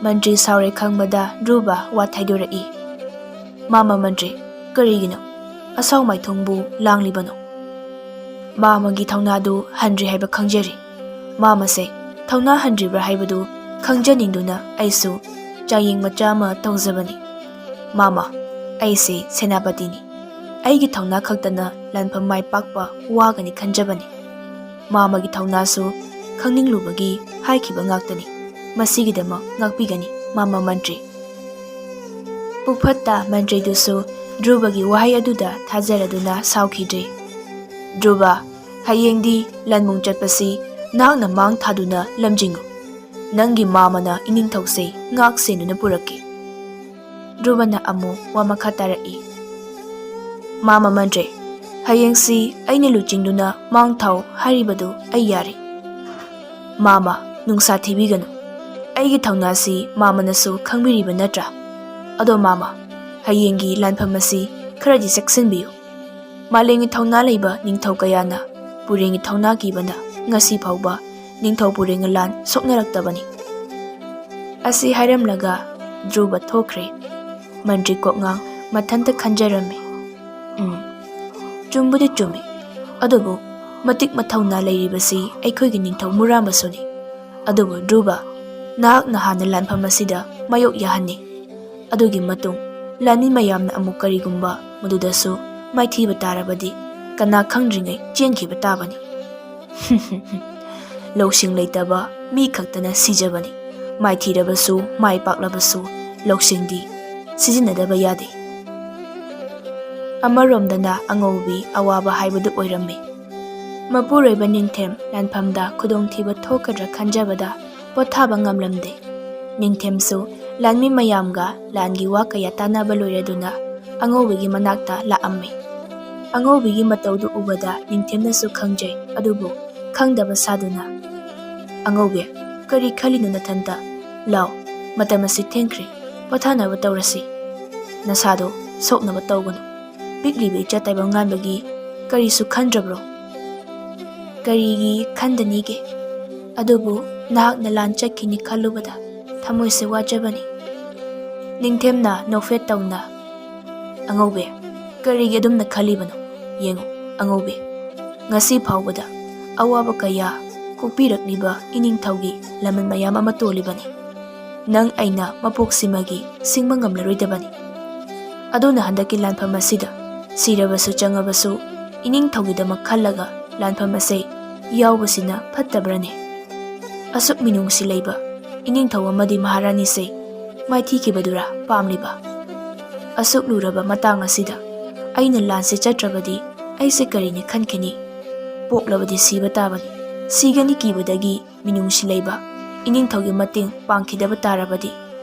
ꯃꯟꯇ꯭ꯔꯤ ꯁꯥꯎꯔꯦ ꯈꯪꯕꯗ ꯙ꯭ꯔꯨꯕ ꯋꯥ ꯊꯩꯗꯣꯔꯛꯏ, "ꯃꯥꯃ ꯃꯟꯇ꯭ꯔꯤ, ꯀꯔꯤꯒꯤꯅꯣ ꯑꯁꯥꯎ ꯃꯥꯏꯊꯣꯡꯕꯨ ꯂꯥꯡꯂꯤꯕꯅꯣ? ꯃꯥꯃꯒꯤ ꯊꯧꯅꯥꯗꯨ ꯍꯟꯗ꯭ꯔꯤ ꯍꯥꯏꯕ ꯈꯪꯖꯔꯤ꯫ ꯃꯥꯃꯁꯦ ꯊꯧꯅꯥ ꯍꯟꯗ꯭ꯔꯤꯕ꯭ꯔꯥ ꯍꯥꯏꯕꯗꯨ ꯈꯪꯖꯅꯤꯡꯗꯨꯅ ꯑꯩꯁꯨ ꯆꯥꯡꯌꯦꯡ ꯃꯆꯥ ꯑꯃ ꯇꯧꯖꯕꯅꯤ꯫ ꯃꯥꯃ, ꯑꯩꯁꯦ ꯁꯦꯅꯥꯄꯇꯤꯅꯤ꯫ ꯑꯩꯒꯤ ꯊꯧꯅꯥ ꯈꯛꯇꯅ ꯂꯥꯟꯐꯝ ꯃꯥꯏ ꯄꯥꯛꯄ ꯋꯥꯒꯅꯤ ꯈꯟꯖꯕꯅꯤ꯫ ꯃꯥꯃꯒꯤ ꯊꯧꯅꯥꯁꯨ ꯈꯪꯅꯤꯡꯂꯨꯕꯒꯤ ꯍꯥꯏꯈꯤꯕ ꯉꯥꯛꯇꯅꯤ꯫ ꯃꯁꯤꯒꯤꯗꯃꯛ ꯉꯥꯛꯄꯤꯒꯅꯤ, ꯃꯥꯃ ꯃꯟꯇ꯭ꯔꯤ꯫" ꯄꯨꯐꯠꯇ ꯃꯟꯇ꯭ꯔꯤꯗꯨꯁꯨ ꯙ꯭ꯔꯨꯕꯒꯤ ꯋꯥꯍꯩ ꯑꯗꯨꯗ ꯊꯥꯖꯔꯗꯨꯅ ꯁꯥꯎꯈꯤꯗ꯭ꯔꯦ꯫ "ꯙ꯭ꯔꯨꯕ, ꯍꯌꯦꯡꯗꯤ ꯂꯥꯟꯃꯨꯡ ꯆꯠꯄꯁꯤ ꯅꯍꯥꯛꯅ ꯃꯥꯡ ꯊꯥꯗꯨꯅ ꯂꯝꯖꯤꯡꯉꯨ꯫ ꯅꯪꯒꯤ ꯃꯥꯃꯅ ꯏꯅꯤꯡꯊꯧꯁꯦ ꯉꯥꯛ ꯁꯦꯟꯗꯨꯅ ꯄꯨꯔꯛꯀꯦ꯫" ꯙ꯭ꯔꯨꯕꯅ ꯑꯃꯨꯛ ꯋꯥ ꯃꯈꯥ ꯇꯥꯔꯛꯏ, "ꯃꯥꯃ ꯃꯟꯇ꯭ꯔꯤ, ꯍꯌꯦꯡꯁꯤ ꯑꯩꯅ ꯂꯨꯆꯤꯡꯗꯨꯅ ꯃꯥꯡ ꯊꯥꯎ ꯍꯥꯏꯔꯤꯕꯗꯨ ꯑꯩ ꯌꯥꯔꯦ꯫ ꯃꯥꯃ, ꯅꯨꯡꯁꯥ ꯊꯤꯕꯤꯒꯅꯨ꯫ ꯑꯩꯒꯤ ꯊꯧꯅꯥꯁꯤ ꯃꯥꯃꯅꯁꯨ ꯈꯪꯕꯤꯔꯤꯕ ꯅꯠꯇ꯭ꯔꯥ? ꯑꯗꯣ ꯃꯥꯃ, ꯍꯌꯦꯡꯒꯤ ꯂꯥꯟꯐꯝ ꯑꯁꯤ ꯈꯔꯗꯤ ꯆꯦꯛꯁꯤꯟꯕꯤꯌꯨ꯫ ꯃꯥꯂꯦꯝꯒꯤ ꯊꯧꯅꯥ ꯂꯩꯕ ꯅꯤꯡꯊꯧ ꯀꯌꯥꯅ ꯄꯨꯔꯦꯟꯒꯤ ꯊꯧꯅꯥ ꯀꯤꯕꯅ ꯉꯁꯤ ꯐꯥꯎꯕ ꯅꯤꯡꯊꯧ ꯄꯨꯔꯦꯟꯒ ꯂꯥꯟ ꯁꯣꯛꯅꯔꯛꯇꯕꯅꯤ꯫" ꯑꯁꯤ ꯍꯥꯏꯔꯝꯂꯒ ꯙ꯭ꯔꯨꯕ ꯊꯣꯛꯈ꯭ꯔꯦ꯫ ꯃꯟꯇ꯭ꯔꯤ ꯀꯣꯛꯉꯥꯡ ꯃꯊꯟꯇ ꯈꯟꯖꯔꯝꯃꯤ, "ꯎꯝ, ꯆꯨꯝꯕꯨꯗꯤ ꯆꯨꯝꯃꯤ, ꯑꯗꯨꯕꯨ ꯃꯇꯤꯛ ꯃꯊꯧꯅꯥ ꯂꯩꯔꯤꯕꯁꯤ ꯑꯩꯈꯣꯏꯒꯤ ꯅꯤꯡꯊꯧ ꯃꯨꯔꯥꯃꯁꯨꯅꯤ꯫ ꯑꯗꯨꯕꯨ ꯙ꯭ꯔꯨꯕ, ꯅꯍꯥꯛꯅ ꯍꯥꯟꯅ ꯂꯥꯟꯐꯝ ꯑꯁꯤꯗ ꯃꯥꯌꯣꯛ ꯌꯥꯍꯟꯅꯤ꯫ ꯑꯗꯨꯒꯤ ꯃꯇꯨꯡ ꯂꯥꯟꯃꯤ ꯃꯌꯥꯝꯅ ꯑꯃꯨꯛ ꯀꯔꯤꯒꯨꯝꯕ ꯃꯗꯨꯗꯁꯨ ꯃꯥꯏꯊꯤꯕ ꯇꯥꯔꯕꯗꯤ ꯀꯅꯥ ꯈꯪꯗ꯭ꯔꯤꯉꯩ ꯆꯦꯟꯈꯤꯕ ꯇꯥꯕꯅꯤ꯫" "ꯂꯧꯁꯤꯡ ꯂꯩꯇꯕ ꯃꯤ ꯈꯛꯇꯅ ꯁꯤꯖꯕꯅꯤ꯫ ꯃꯥꯏꯊꯤꯔꯕꯁꯨ, ꯃꯥꯏ ꯄꯥꯛꯂꯕꯁꯨ ꯂꯧꯁꯤꯡꯗꯤ ꯁꯤꯖꯤꯟꯅꯗꯕ ꯌꯥꯗꯦ꯫" ꯑꯃꯔꯣꯝꯗꯅ ꯑꯉꯧꯕꯤ ꯑꯋꯥꯕ ꯍꯥꯏꯕꯗꯨ ꯑꯣꯏꯔꯝꯃꯤ꯫ ꯃꯄꯨꯔꯣꯏꯕ ꯅꯤꯡꯊꯦꯝ ꯂꯥꯟꯐꯝꯗ ꯈꯨꯗꯣꯡꯊꯤꯕ ꯊꯣꯛꯀꯗ꯭ꯔꯥ ꯈꯟꯖꯕꯗ ꯄꯣꯊꯥꯕ ꯉꯝꯂꯝꯗꯦ꯫ ꯅꯤꯡꯊꯦꯝꯁꯨ ꯂꯥꯟꯃꯤ ꯃꯌꯥꯝꯒ ꯂꯥꯟꯒꯤ ꯋꯥ ꯀꯌꯥ ꯇꯥꯟꯅꯕ ꯂꯣꯏꯔꯗꯨꯅ ꯑꯉꯧꯕꯤꯒꯤ ꯃꯅꯥꯛꯇ ꯂꯥꯛꯑꯝꯃꯤ꯫ ꯑꯉꯧꯕꯤꯒꯤ ꯃꯇꯧꯗꯨ ꯎꯕꯗ ꯅꯤꯡꯊꯦꯝꯅꯁꯨ ꯈꯪꯖꯩ, ꯑꯗꯨꯕꯨ ꯈꯪꯗꯕ ꯁꯥꯗꯨꯅ, "ꯑꯉꯧꯕꯤ, ꯀꯔꯤ ꯈꯜꯂꯤꯅꯣ ꯅꯊꯟꯇ? ꯂꯥꯎ, ꯃꯇꯝ ꯑꯁꯤ ꯊꯦꯡꯈ꯭ꯔꯦ, ꯄꯣꯊꯥꯅꯕ ꯇꯧꯔꯁꯤ꯫ ꯅꯁꯥꯗꯣ ꯁꯣꯛꯅꯕ ꯇꯧꯒꯅꯨ꯫ ꯄꯤꯛꯂꯤꯕ ꯏꯆꯥ ꯇꯥꯏꯕꯪ ꯉꯥꯟꯕꯒꯤ ꯀꯔꯤꯁꯨ ꯈꯟꯗ꯭ꯔꯕ꯭ꯔꯣ?" "ꯀꯔꯤꯒꯤ ꯈꯟꯗꯅꯤꯒꯦ? ꯑꯗꯨꯕꯨ ꯅꯍꯥꯛꯅ ꯂꯥꯟ ꯆꯠꯈꯤꯅꯤ ꯈꯜꯂꯨꯕꯗ ꯊꯃꯣꯏꯁꯦ ꯋꯥꯖꯕꯅꯤ꯫" ꯅꯤꯡꯊꯦꯝꯅ ꯅꯣꯛꯐꯦꯠ ꯇꯧꯅ, "ꯑꯉꯧꯕꯤ, ꯀꯔꯤꯒꯤ ꯑꯗꯨꯝꯅ ꯈꯜꯂꯤꯕꯅꯣ? ꯌꯦꯡꯉꯨ, ꯑꯉꯧꯕꯤ, ꯉꯁꯤ ꯐꯥꯎꯕꯗ ꯑꯋꯥꯕ ꯀꯌꯥ ꯀꯣꯛꯄꯤꯔꯛꯂꯤꯕ ꯏꯅꯤꯡꯊꯧꯒꯤ ꯂꯃꯟ ꯃꯌꯥꯝ ꯑꯃ ꯇꯣꯜꯂꯤꯕꯅꯤ꯫ ꯅꯪ ꯑꯩꯅ ꯃꯄꯣꯛꯁꯤꯃꯒꯤ ꯁꯤꯡꯕ ꯉꯝꯂꯔꯣꯏꯗꯕꯅꯤ꯫ ꯑꯗꯨꯅ ꯍꯟꯗꯛꯀꯤ ꯂꯥꯟꯐꯝ ꯑꯁꯤꯗ ꯁꯤꯔꯕꯁꯨ ꯆꯪꯉꯕꯁꯨ ꯏꯅꯤꯡꯊꯧꯒꯤꯗꯃꯛ ꯈꯜꯂꯒ ꯂꯥꯟꯐꯝ ꯑꯁꯦ ꯌꯥꯎꯕꯁꯤꯅ ꯐꯠꯇꯕ꯭ꯔꯅꯦ? ꯑꯁꯨꯛ ꯃꯤꯅꯨꯡꯁꯤ ꯂꯩꯕ ꯏꯅꯤꯡꯊꯧ ꯑꯃꯗꯤ ꯃꯍꯥꯔꯥꯅꯤꯁꯦ ꯃꯥꯏꯊꯤꯈꯤꯕꯗꯨꯔꯥ ꯄꯥꯝꯂꯤꯕ? ꯑꯁꯨꯛ ꯂꯨꯔꯕ ꯃꯇꯥꯡ ꯑꯁꯤꯗ ꯑꯩꯅ ꯂꯥꯟꯁꯦ ꯆꯠꯇ꯭ꯔꯕꯗꯤ ꯑꯩꯁꯦ ꯀꯔꯤꯅꯤ ꯈꯟꯈꯤꯅꯤ? ꯄꯣꯛꯂꯕꯗꯤ ꯁꯤꯕ ꯇꯥꯕꯅꯤ꯫ ꯁꯤꯒꯅꯤ ꯀꯤꯕꯗꯒꯤ ꯃꯤꯅꯨꯡꯁꯤ ꯂꯩꯕ ꯏꯅꯤꯡꯊꯧꯒꯤ ꯃꯇꯦꯡ ꯄꯥꯡꯈꯤꯗꯕ ꯇꯥꯔꯕꯗꯤ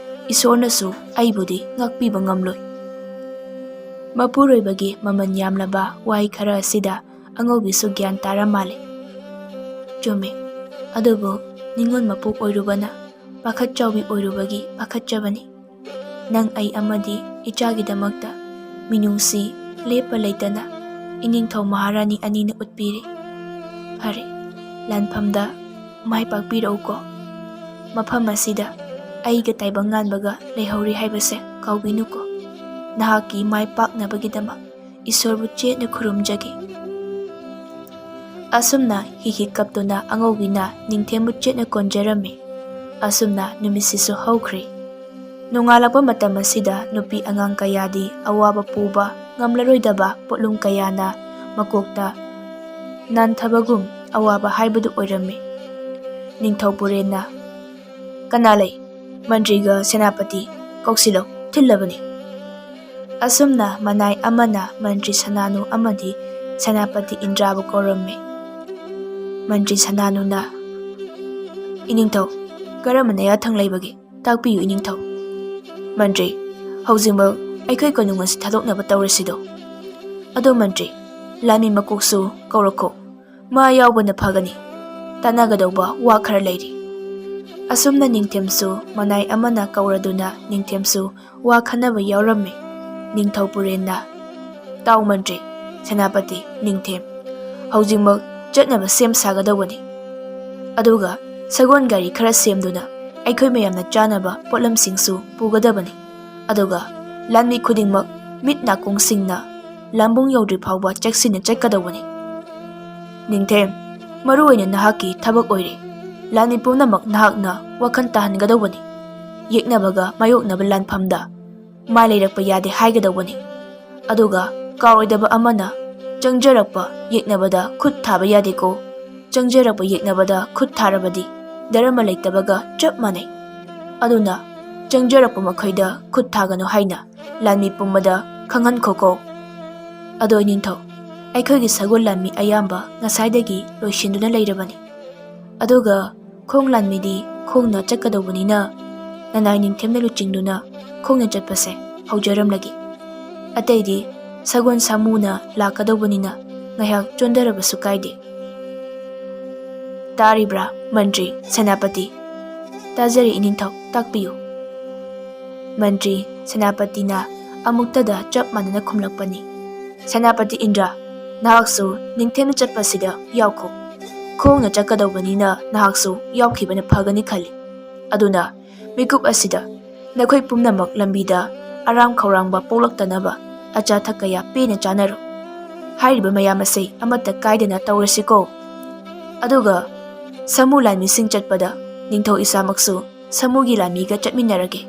ꯏꯁꯣꯔꯅꯁꯨ ꯑꯩꯕꯨꯗꯤ ꯉꯥꯛꯄꯤꯕ ꯉꯝꯂꯣꯏ꯫" ꯃꯄꯨꯔꯣꯏꯕꯒꯤ ꯃꯃꯜ ꯌꯥꯝꯂꯕ ꯋꯥꯍꯩ ꯈꯔ ꯑꯁꯤꯗ ꯑꯉꯧꯕꯤꯁꯨ ꯒ꯭ꯌꯥꯟ ꯇꯥꯔ ꯃꯥꯜꯂꯦ꯫ "ꯆꯨꯝꯃꯦ, ꯑꯗꯨꯕꯨ ꯅꯤꯉꯣꯜ ꯃꯄꯣꯛ ꯑꯣꯏꯔꯨꯕꯅ ꯄꯥꯈꯠ ꯆꯥꯎꯕꯤ ꯑꯣꯏꯔꯨꯕꯒꯤ ꯄꯥꯈꯠꯆꯕꯅꯤ꯫ ꯅꯪ, ꯑꯩ ꯑꯃꯗꯤ ꯏꯆꯥꯒꯤꯗꯃꯛꯇ ꯃꯤꯅꯨꯡꯁꯤ ꯂꯦꯞꯄ ꯂꯩꯇꯅ ꯏꯅꯤꯡꯊꯧ ꯃꯍꯥꯔꯥꯅꯤ ꯑꯅꯤꯅ ꯎꯠꯄꯤꯔꯤ꯫ ꯐꯔꯦ, ꯂꯥꯟꯐꯝꯗ ꯃꯥꯏ ꯄꯥꯛꯄꯤꯔꯛꯎꯀꯣ꯫ ꯃꯐꯝ ꯑꯁꯤꯗ ꯑꯩꯒ ꯇꯥꯏꯕꯪ ꯉꯥꯟꯕꯒ ꯂꯩꯍꯧꯔꯤ ꯍꯥꯏꯕꯁꯦ ꯀꯥꯎꯕꯤꯅꯨꯀꯣ꯫ ꯅꯍꯥꯛꯀꯤ ꯃꯥꯏ ꯄꯥꯛꯅꯕꯒꯤꯗꯃꯛ ꯏꯁꯣꯔꯕꯨ ꯆꯦꯠꯅ ꯈꯨꯔꯨꯝꯖꯒꯦ꯫" ꯑꯁꯨꯝꯅ ꯍꯤꯛ ꯍꯤꯛ ꯀꯞꯇꯨꯅ ꯑꯉꯧꯕꯤꯅ ꯅꯤꯡꯊꯦꯝꯕꯨ ꯆꯦꯠꯅ ꯀꯣꯟꯖꯔꯝꯃꯤ꯫ ꯑꯁꯨꯝꯅ ꯅꯨꯃꯤꯠꯁꯤꯁꯨ ꯍꯧꯈ꯭ꯔꯦ꯫ ꯅꯣꯡꯉꯥꯜꯂꯛꯄ ꯃꯇꯝ ꯑꯁꯤꯗ ꯅꯨꯄꯤ ꯑꯉꯥꯡ ꯀꯌꯥꯗꯤ ꯑꯋꯥꯕ ꯄꯨꯕ ꯉꯝꯂꯔꯣꯏꯗꯕ ꯄꯣꯠꯂꯨꯝ ꯀꯌꯥꯅ ꯃꯀꯣꯛꯇ ꯅꯥꯟꯊꯕꯒꯨꯝ ꯑꯋꯥꯕ ꯍꯥꯏꯕꯗꯨ ꯑꯣꯏꯔꯝꯃꯤ꯫ ꯅꯤꯡꯊꯧ ꯄꯨꯔꯦꯟꯅ, "ꯀꯅꯥ ꯂꯩ? ꯃꯟꯇ꯭ꯔꯤꯒ ꯁꯦꯅꯥꯄꯇꯤ ꯀꯧꯁꯤꯜꯂꯣ, ꯊꯤꯜꯂꯕꯅꯤ꯫" ꯑꯁꯨꯝꯅ ꯃꯅꯥꯏ ꯑꯃꯅ ꯃꯟꯇ꯭ꯔꯤ ꯁꯅꯥꯅꯨ ꯑꯃꯗꯤ ꯁꯦꯅꯥꯄꯇꯤ ꯏꯟꯗ꯭ꯔꯥꯕꯨ ꯀꯧꯔꯝꯃꯤ꯫ ꯃꯟꯇ꯭ꯔꯤ ꯁꯅꯥꯅꯨꯅ, "ꯏꯅꯤꯡꯊꯧ, ꯀꯔꯝꯕ ꯅꯌꯥꯊꯪ ꯂꯩꯕꯒꯦ? ꯇꯥꯛꯄꯤꯌꯨ, ꯏꯅꯤꯡꯊꯧ꯫" ꯃꯟꯇ꯭ꯔꯤ, "ꯍꯧꯖꯤꯛꯃꯛ ꯑꯩꯈꯣꯏ ꯀꯣꯅꯨꯡ ꯑꯁꯤ ꯊꯥꯗꯣꯛꯅꯕ ꯇꯧꯔꯁꯤꯗꯣ꯫ ꯑꯗꯣ ꯃꯟꯇ꯭ꯔꯤ, ꯂꯥꯟꯃꯤ ꯃꯀꯣꯛꯁꯨ ꯀꯧꯔꯛꯈꯣ꯫ ꯃꯥ ꯌꯥꯎꯕꯅ ꯐꯒꯅꯤ꯫ ꯇꯥꯟꯅꯒꯗꯧꯕ ꯋꯥ ꯈꯔ ꯂꯩꯔꯤ꯫" ꯑꯁꯨꯝꯅ ꯅꯤꯡꯊꯦꯝꯁꯨ ꯃꯅꯥꯏ ꯑꯃꯅ ꯀꯧꯔꯗꯨꯅ ꯅꯤꯡꯊꯦꯝꯁꯨ ꯋꯥ ꯈꯟꯅꯕ ꯌꯥꯎꯔꯝꯃꯤ꯫ ꯅꯤꯡꯊꯧ ꯄꯨꯔꯦꯟꯅ, "ꯇꯥꯎ ꯃꯟꯇ꯭ꯔꯤ, ꯁꯦꯅꯥꯄꯇꯤ, ꯅꯤꯡꯊꯦꯝ, ꯍꯧꯖꯤꯛꯃꯛ ꯆꯠꯅꯕ ꯁꯦꯝ ꯁꯥꯒꯗꯧꯕꯅꯤ꯫ ꯑꯗꯨꯒ ꯁꯒꯣꯜ ꯒꯥꯔꯤ ꯈꯔ ꯁꯦꯝꯗꯨꯅ ꯑꯩꯈꯣꯏ ꯃꯌꯥꯝꯅ ꯆꯥꯅꯕ ꯄꯣꯠꯂꯝꯁꯤꯡꯁꯨ ꯄꯨꯒꯗꯕꯅꯤ꯫ ꯑꯗꯨꯒ ꯂꯥꯟꯃꯤ ꯈꯨꯗꯤꯡꯃꯛ ꯃꯤꯠ ꯅꯥꯀꯣꯡꯁꯤꯡꯅ ꯂꯥꯟꯕꯨꯡ ꯌꯧꯗ꯭ꯔꯤ ꯐꯥꯎꯕ ꯆꯦꯛꯁꯤꯟꯅ ꯆꯠꯀꯗꯧꯕꯅꯤ꯫ ꯅꯤꯡꯊꯦꯝ, ꯃꯔꯨ ꯑꯣꯏꯅ ꯅꯍꯥꯛꯀꯤ ꯊꯕꯛ ꯑꯣꯏꯔꯦ꯫ ꯂꯥꯟꯃꯤ ꯄꯨꯝꯅꯃꯛ ꯅꯍꯥꯛꯅ ꯋꯥꯈꯜ ꯇꯥꯍꯟꯒꯗꯧꯕꯅꯤ꯫ ꯌꯦꯛꯅꯕꯒ ꯃꯥꯌꯣꯛꯅꯕ ꯂꯥꯟꯐꯝꯗ ꯃꯥꯏ ꯂꯩꯔꯛꯄ ꯌꯥꯗꯦ ꯍꯥꯏꯒꯗꯧꯕꯅꯤ꯫ ꯑꯗꯨꯒ ꯀꯥꯎꯔꯣꯏꯗꯕ ꯑꯃꯅ, ꯆꯪꯖꯔꯛꯄ ꯌꯦꯛꯅꯕꯗ ꯈꯨꯠ ꯊꯥꯕ ꯌꯥꯗꯦꯀꯣ꯫ ꯆꯪꯖꯔꯛꯄ ꯌꯦꯛꯅꯕꯗ ꯈꯨꯠ ꯊꯥꯔꯕꯗꯤ ꯙꯔꯃ ꯂꯩꯇꯕꯒ ꯆꯞ ꯃꯥꯟꯅꯩ꯫ ꯑꯗꯨꯅ ꯆꯪꯖꯔꯛꯄ ꯃꯈꯩꯗ ꯈꯨꯠ ꯊꯥꯒꯅꯨ ꯍꯥꯏꯅ ꯂꯥꯟꯃꯤ ꯄꯨꯝꯕꯗ ꯈꯪꯍꯟꯈꯣꯀꯣ꯫ ꯑꯗꯣ ꯅꯤꯡꯊꯧ, ꯑꯩꯈꯣꯏꯒꯤ ꯁꯒꯣꯜ ꯂꯥꯟꯃꯤ ꯑꯌꯥꯝꯕ ꯉꯁꯥꯏꯗꯒꯤ ꯂꯣꯏꯁꯤꯟꯗꯨꯅ ꯂꯩꯔꯕꯅꯤ꯫ ꯑꯗꯨꯒ ꯈꯣꯡ ꯂꯥꯟꯃꯤꯗꯤ ꯈꯣꯡꯅ ꯆꯠꯀꯗꯧꯕꯅꯤꯅ, ꯅꯅꯥꯏ ꯅꯤꯡꯊꯦꯝꯅ ꯂꯨꯆꯤꯡꯗꯨꯅ ꯈꯣꯡꯅ ꯆꯠꯄꯁꯦ ꯍꯧꯖꯔꯝꯂꯒꯦ꯫ ꯑꯇꯩꯗꯤ ꯁꯒꯣꯜ ꯁꯥꯃꯨꯅ ꯂꯥꯛꯀꯗꯧꯕꯅꯤꯅ ꯉꯥꯏꯍꯥꯛ ꯆꯣꯟꯊꯔꯕꯁꯨ ꯀꯥꯏꯗꯦ꯫" "ꯇꯥꯔꯤꯕ꯭ꯔꯥ, ꯃꯟꯇ꯭ꯔꯤ, ꯁꯦꯅꯥꯄꯇꯤ?" "ꯇꯥꯖꯔꯤ, ꯏꯅꯤꯡꯊꯧ, ꯇꯥꯛꯄꯤꯌꯨ꯫" ꯃꯟꯇ꯭ꯔꯤ ꯁꯦꯅꯥꯄꯇꯤꯅ ꯑꯃꯨꯛꯇꯗ ꯆꯞ ꯃꯥꯟꯅꯅ ꯈꯨꯝꯂꯛꯄꯅꯤ꯫ "ꯁꯦꯅꯥꯄꯇꯤ ꯏꯟꯗ꯭ꯔ, ꯅꯍꯥꯛꯁꯨ ꯅꯤꯡꯊꯦꯝꯅ ꯆꯠꯄꯁꯤꯗ ꯌꯥꯎꯈꯣ꯫ ꯈꯣꯡꯅ ꯆꯠꯀꯗꯧꯕꯅꯤꯅ ꯅꯍꯥꯛꯁꯨ ꯌꯥꯎꯈꯤꯕꯅ ꯐꯒꯅꯤ ꯈꯜꯂꯤ꯫ ꯑꯗꯨꯅ ꯃꯤꯀꯨꯞ ꯑꯁꯤꯗ ꯅꯈꯣꯏ ꯄꯨꯝꯅꯃꯛ ꯂꯝꯕꯤꯗ ꯑꯔꯥꯝ ꯈꯧꯔꯥꯡꯕ ꯄꯣꯛꯂꯛꯇꯅꯕ ꯑꯆꯥ ꯑꯊꯛ ꯀꯌꯥ ꯄꯦꯟꯅ ꯆꯥꯅꯔꯣ꯫ ꯍꯥꯏꯔꯤꯕ ꯃꯌꯥꯝ ꯑꯁꯤ ꯑꯃꯠꯇ ꯀꯥꯏꯗꯅ ꯇꯧꯔꯁꯤꯀꯣ꯫ ꯑꯗꯨꯒ ꯁꯥꯃꯨ ꯂꯥꯟꯃꯤꯁꯤꯡ ꯆꯠꯄꯗ ꯅꯤꯡꯊꯧ ꯏꯁꯥꯃꯛꯁꯨ ꯁꯥꯃꯨꯒꯤ ꯂꯥꯟꯃꯤꯒ ꯆꯠꯃꯤꯟꯅꯔꯒꯦ꯫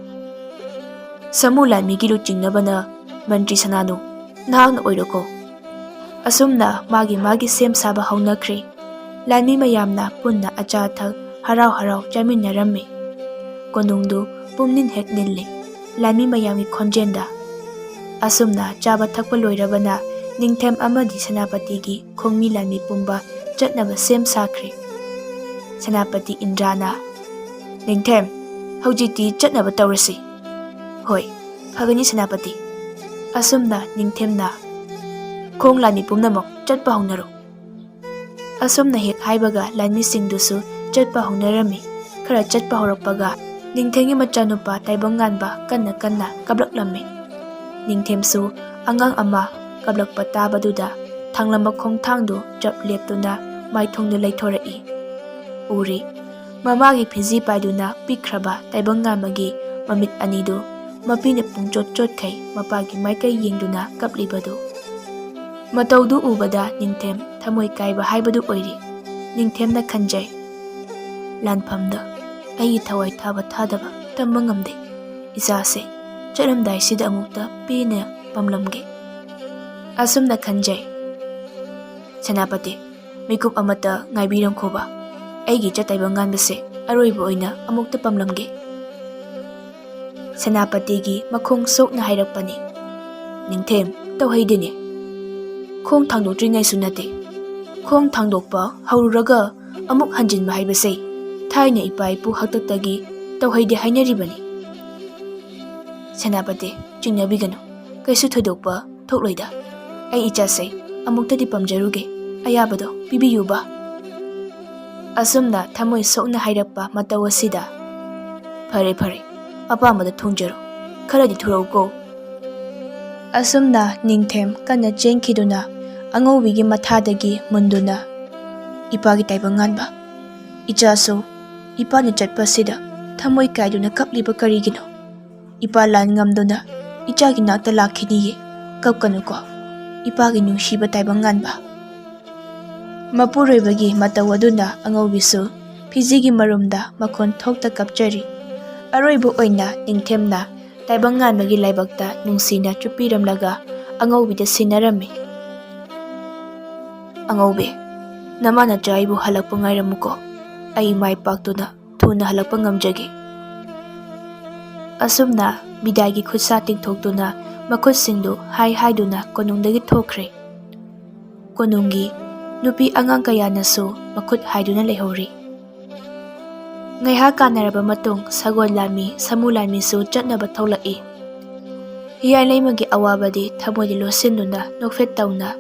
ꯁꯥꯃꯨ ꯂꯥꯟꯃꯤꯒꯤ ꯂꯨꯆꯤꯡꯅꯕꯅ ꯃꯟꯇ꯭ꯔꯤ ꯁꯅꯥꯅꯨ, ꯅꯍꯥꯛꯅ ꯑꯣꯏꯔꯣꯀꯣ꯫" ꯑꯁꯨꯝꯅ ꯃꯥꯒꯤ ꯃꯥꯒꯤ ꯁꯦꯝ ꯁꯥꯕ ꯍꯧꯅꯈ꯭ꯔꯦ꯫ ꯂꯥꯟꯃꯤ ꯃꯌꯥꯝꯅ ꯄꯨꯟꯅ ꯑꯆꯥ ꯑꯊꯛ ꯍꯔꯥꯎ ꯍꯔꯥꯎ ꯆꯥꯃꯤꯟꯅꯔꯝꯃꯤ꯫ ꯀꯣꯅꯨꯡꯗꯨ ꯄꯨꯝꯅꯤꯟ ꯍꯦꯛ ꯅꯤꯜꯂꯤ ꯂꯥꯟꯃꯤ ꯃꯌꯥꯝꯒꯤ ꯈꯣꯟꯖꯦꯜꯗ꯫ ꯑꯁꯨꯝꯅ ꯆꯥꯕ ꯊꯛꯄ ꯂꯣꯏꯔꯕꯅ ꯅꯤꯡꯊꯦꯝ ꯑꯃꯗꯤ ꯁꯦꯅꯥꯄꯇꯤꯒꯤ ꯈꯣꯡꯃꯤ ꯂꯥꯟꯃꯤ ꯄꯨꯝꯕ ꯆꯠꯅꯕ ꯁꯦꯝ ꯁꯥꯈ꯭ꯔꯦ꯫ ꯁꯦꯅꯥꯄꯇꯤ ꯏꯟꯗ꯭ꯔꯥꯅ, "ꯅꯤꯡꯊꯦꯝ, ꯍꯧꯖꯤꯛꯇꯤ ꯆꯠꯅꯕ ꯇꯧꯔꯁꯤ꯫" "ꯍꯣꯏ, ꯐꯒꯅꯤ ꯁꯦꯅꯥꯄꯇꯤ꯫" ꯑꯁꯨꯝꯅ ꯅꯤꯡꯊꯦꯝꯅ, "ꯈꯣꯡ ꯂꯥꯟꯃꯤ ꯄꯨꯝꯅꯃꯛ ꯆꯠꯄ ꯍꯧꯅꯔꯣ꯫" ꯑꯁꯨꯝꯅ ꯍꯦꯛ ꯍꯥꯏꯕꯒ ꯂꯥꯟꯃꯤꯁꯤꯡꯗꯨꯁꯨ ꯆꯠꯄ ꯍꯧꯅꯔꯝꯃꯤ꯫ ꯈꯔ ꯆꯠꯄ ꯍꯧꯔꯛꯄꯒ ꯅꯤꯡꯊꯦꯝꯒꯤ ꯃꯆꯥꯅꯨꯄꯥ ꯇꯥꯏꯕꯪ ꯉꯥꯟꯕ ꯀꯟꯅ ꯀꯟꯅ ꯀꯞꯂꯛꯂꯝꯃꯤ꯫ ꯅꯤꯡꯊꯦꯝꯁꯨ ꯑꯉꯥꯡ ꯑꯃ ꯀꯞꯂꯛꯄ ꯇꯥꯕꯗꯨꯗ ꯊꯥꯡꯂꯝꯕ ꯈꯣꯡꯊꯥꯡꯗꯨ ꯆꯞ ꯂꯦꯞꯇꯨꯅ ꯃꯥꯏꯊꯣꯡꯗ ꯂꯩꯊꯣꯔꯛꯏ꯫ ꯎꯔꯤ, ꯃꯃꯥꯒꯤ ꯐꯤꯖꯤ ꯄꯥꯏꯗꯨꯅ ꯄꯤꯛꯈ꯭ꯔꯕ ꯇꯥꯏꯕꯪ ꯉꯥꯟꯕꯒꯤ ꯃꯃꯤꯠ ꯑꯅꯤꯗꯨ ꯃꯄꯤꯅ ꯄꯨꯡꯆꯣꯠ ꯆꯣꯠꯈꯩ ꯃꯄꯥꯒꯤ ꯃꯥꯏꯀꯩ ꯌꯦꯡꯗꯨꯅ ꯀꯞꯂꯤꯕꯗꯨ꯫ ꯃꯇꯧꯗꯨ ꯎꯕꯗ ꯅꯤꯡꯊꯦꯝ ꯊꯃꯣꯏ ꯀꯥꯏꯕ ꯍꯥꯏꯕꯗꯨ ꯑꯣꯏꯔꯤ꯫ ꯅꯤꯡꯊꯦꯝꯅ ꯈꯟꯖꯩ, "ꯂꯥꯟꯐꯝꯗ ꯑꯩꯒꯤ ꯊꯋꯥꯏ ꯊꯥꯕ ꯊꯥꯗꯕ ꯇꯝꯕ ꯉꯝꯗꯦ꯫ ꯏꯆꯥꯁꯦ ꯆꯠꯂꯝꯗꯥꯏꯁꯤꯗ ꯑꯃꯨꯛꯇ ꯄꯦꯟꯅ ꯄꯝꯂꯝꯒꯦ꯫" ꯑꯁꯨꯝꯅ ꯈꯟꯖꯩ꯫ "ꯁꯦꯅꯥꯄꯇꯤ, ꯃꯤꯀꯨꯞ ꯑꯃꯠꯇ ꯉꯥꯏꯕꯤꯔꯝꯈꯣꯕ꯫ ꯑꯩꯒꯤ ꯏꯆꯥ ꯇꯥꯏꯕꯪ ꯉꯥꯟꯕꯁꯦ ꯑꯔꯣꯏꯕ ꯑꯣꯏꯅ ꯑꯃꯨꯛꯇ ꯄꯝꯂꯝꯒꯦ꯫" ꯁꯦꯅꯥꯄꯇꯤꯒꯤ ꯃꯈꯣꯡ ꯁꯣꯛꯅ ꯍꯥꯏꯔꯛꯄꯅꯤ꯫ "ꯅꯤꯡꯊꯦꯝ, ꯇꯧꯍꯩꯗꯦꯅꯦ꯫ ꯈꯣꯡ ꯊꯥꯡꯗꯣꯛꯇ꯭ꯔꯤꯉꯩꯁꯨ ꯅꯠꯇꯦ꯫ ꯈꯣꯡ ꯊꯥꯡꯗꯣꯛꯄ ꯍꯧꯔꯨꯔꯒ ꯑꯃꯨꯛ ꯍꯟꯖꯤꯟꯕ ꯍꯥꯏꯕꯁꯦ ꯊꯥꯏꯅ ꯏꯄꯥ ꯏꯄꯨ ꯍꯥꯛꯇꯛꯇꯒꯤ ꯇꯧꯍꯩꯗꯦ ꯍꯥꯏꯅꯔꯤꯕꯅꯤ꯫" "ꯁꯦꯅꯥꯄꯇꯤ, ꯆꯤꯡꯅꯕꯤꯒꯅꯨ꯫ ꯀꯩꯁꯨ ꯊꯣꯏꯗꯣꯛꯄ ꯊꯣꯛꯂꯣꯏꯗ꯫ ꯑꯩ ꯏꯆꯥꯁꯦ ꯑꯃꯨꯛꯇꯗꯤ ꯄꯝꯖꯔꯨꯒꯦ꯫ ꯑꯌꯥꯕꯗꯣ ꯄꯤꯕꯤꯌꯨꯕ꯫" ꯑꯁꯨꯝꯅ ꯊꯃꯣꯏ ꯁꯣꯛꯅ ꯍꯥꯏꯔꯛꯄ ꯃꯇꯧ ꯑꯁꯤꯗ, "ꯐꯔꯦ, ꯐꯔꯦ, ꯑꯄꯥꯝꯕꯗ ꯊꯨꯡꯖꯔꯣ꯫ ꯈꯔꯗꯤ ꯊꯨꯔꯧꯀꯣ꯫" ꯑꯁꯨꯝꯅ ꯅꯤꯡꯊꯦꯝ ꯀꯟꯅ ꯆꯦꯟꯈꯤꯗꯨꯅ ꯑꯉꯧꯕꯤꯒꯤ ꯃꯊꯥꯗꯒꯤ ꯃꯨꯟꯗꯨꯅ, "ꯏꯄꯥꯒꯤ ꯇꯥꯏꯕꯪ ꯉꯥꯟꯕ, ꯏꯆꯥꯁꯨ ꯏꯄꯥꯅ ꯆꯠꯄꯁꯤꯗ ꯊꯃꯣꯏ ꯀꯥꯏꯗꯨꯅ ꯀꯞꯂꯤꯕ ꯀꯔꯤꯒꯤꯅꯣ? ꯏꯄꯥ ꯂꯥꯟ ꯉꯝꯗꯨꯅ ꯏꯆꯥꯒꯤ ꯅꯥꯛꯇ ꯂꯥꯛꯈꯤꯅꯤꯌꯦ꯫ ꯀꯞꯀꯅꯨꯀꯣ, ꯏꯄꯥꯒꯤ ꯅꯨꯡꯁꯤꯕ ꯇꯥꯏꯕꯪ ꯉꯥꯟꯕ꯫" ꯃꯄꯨꯔꯣꯏꯕꯒꯤ ꯃꯇꯧ ꯑꯗꯨꯅ ꯑꯉꯧꯕꯤꯁꯨ ꯐꯤꯖꯤꯒꯤ ꯃꯔꯨꯝꯗ ꯃꯈꯣꯟ ꯊꯣꯛꯇ ꯀꯞꯆꯔꯤ꯫ ꯑꯔꯣꯏꯕ ꯑꯣꯏꯅ ꯅꯤꯡꯊꯦꯝꯅ ꯇꯥꯏꯕꯪ ꯉꯥꯟꯕꯒꯤ ꯂꯥꯏꯕꯛꯇ ꯅꯨꯡꯁꯤꯅ ꯆꯨꯞꯄꯤꯔꯝꯂꯒ ꯑꯉꯧꯕꯤꯗ ꯁꯤꯟꯅꯔꯝꯃꯤ꯫ "ꯑꯉꯧꯕꯤ, ꯅꯃꯥ ꯅꯆꯥ ꯑꯩꯕꯨ ꯍꯜꯂꯛꯄ ꯉꯥꯏꯔꯝꯃꯨꯀꯣ꯫ ꯑꯩ ꯃꯥꯏ ꯄꯥꯛꯇꯨꯅ ꯊꯨꯅ ꯍꯜꯂꯛꯄ ꯉꯝꯖꯒꯦ꯫" ꯑꯁꯨꯝꯅ ꯕꯤꯗꯥꯏꯒꯤ ꯈꯨꯠꯁꯥ ꯇꯤꯡꯊꯣꯛꯇꯨꯅ ꯃꯈꯨꯠꯁꯤꯡꯗꯨ ꯍꯥꯏ ꯍꯥꯏꯗꯨꯅ ꯀꯣꯅꯨꯡꯗꯒꯤ ꯊꯣꯛꯈ꯭ꯔꯦ꯫ ꯀꯣꯅꯨꯡꯒꯤ ꯅꯨꯄꯤ ꯑꯉꯥꯡ ꯀꯌꯥꯅꯁꯨ ꯃꯈꯨꯠ ꯍꯥꯏꯗꯨꯅ ꯂꯩꯍꯧꯔꯤ꯫ ꯉꯥꯏꯍꯥꯛ ꯀꯥꯟꯅꯔꯕ ꯃꯇꯨꯡ ꯁꯒꯣꯜ ꯂꯥꯟꯃꯤ, ꯁꯥꯃꯨ ꯂꯥꯟꯃꯤꯁꯨ ꯆꯠꯅꯕ ꯊꯣꯛꯂꯛꯏ꯫ ꯍꯤꯌꯥꯏ ꯂꯩꯃꯒꯤ ꯑꯋꯥꯕꯗꯤ ꯊꯃꯣꯏꯗ ꯂꯣꯠꯁꯤꯟꯗꯨꯅ ꯅꯣꯛꯐꯦꯠ ꯇꯧꯅ,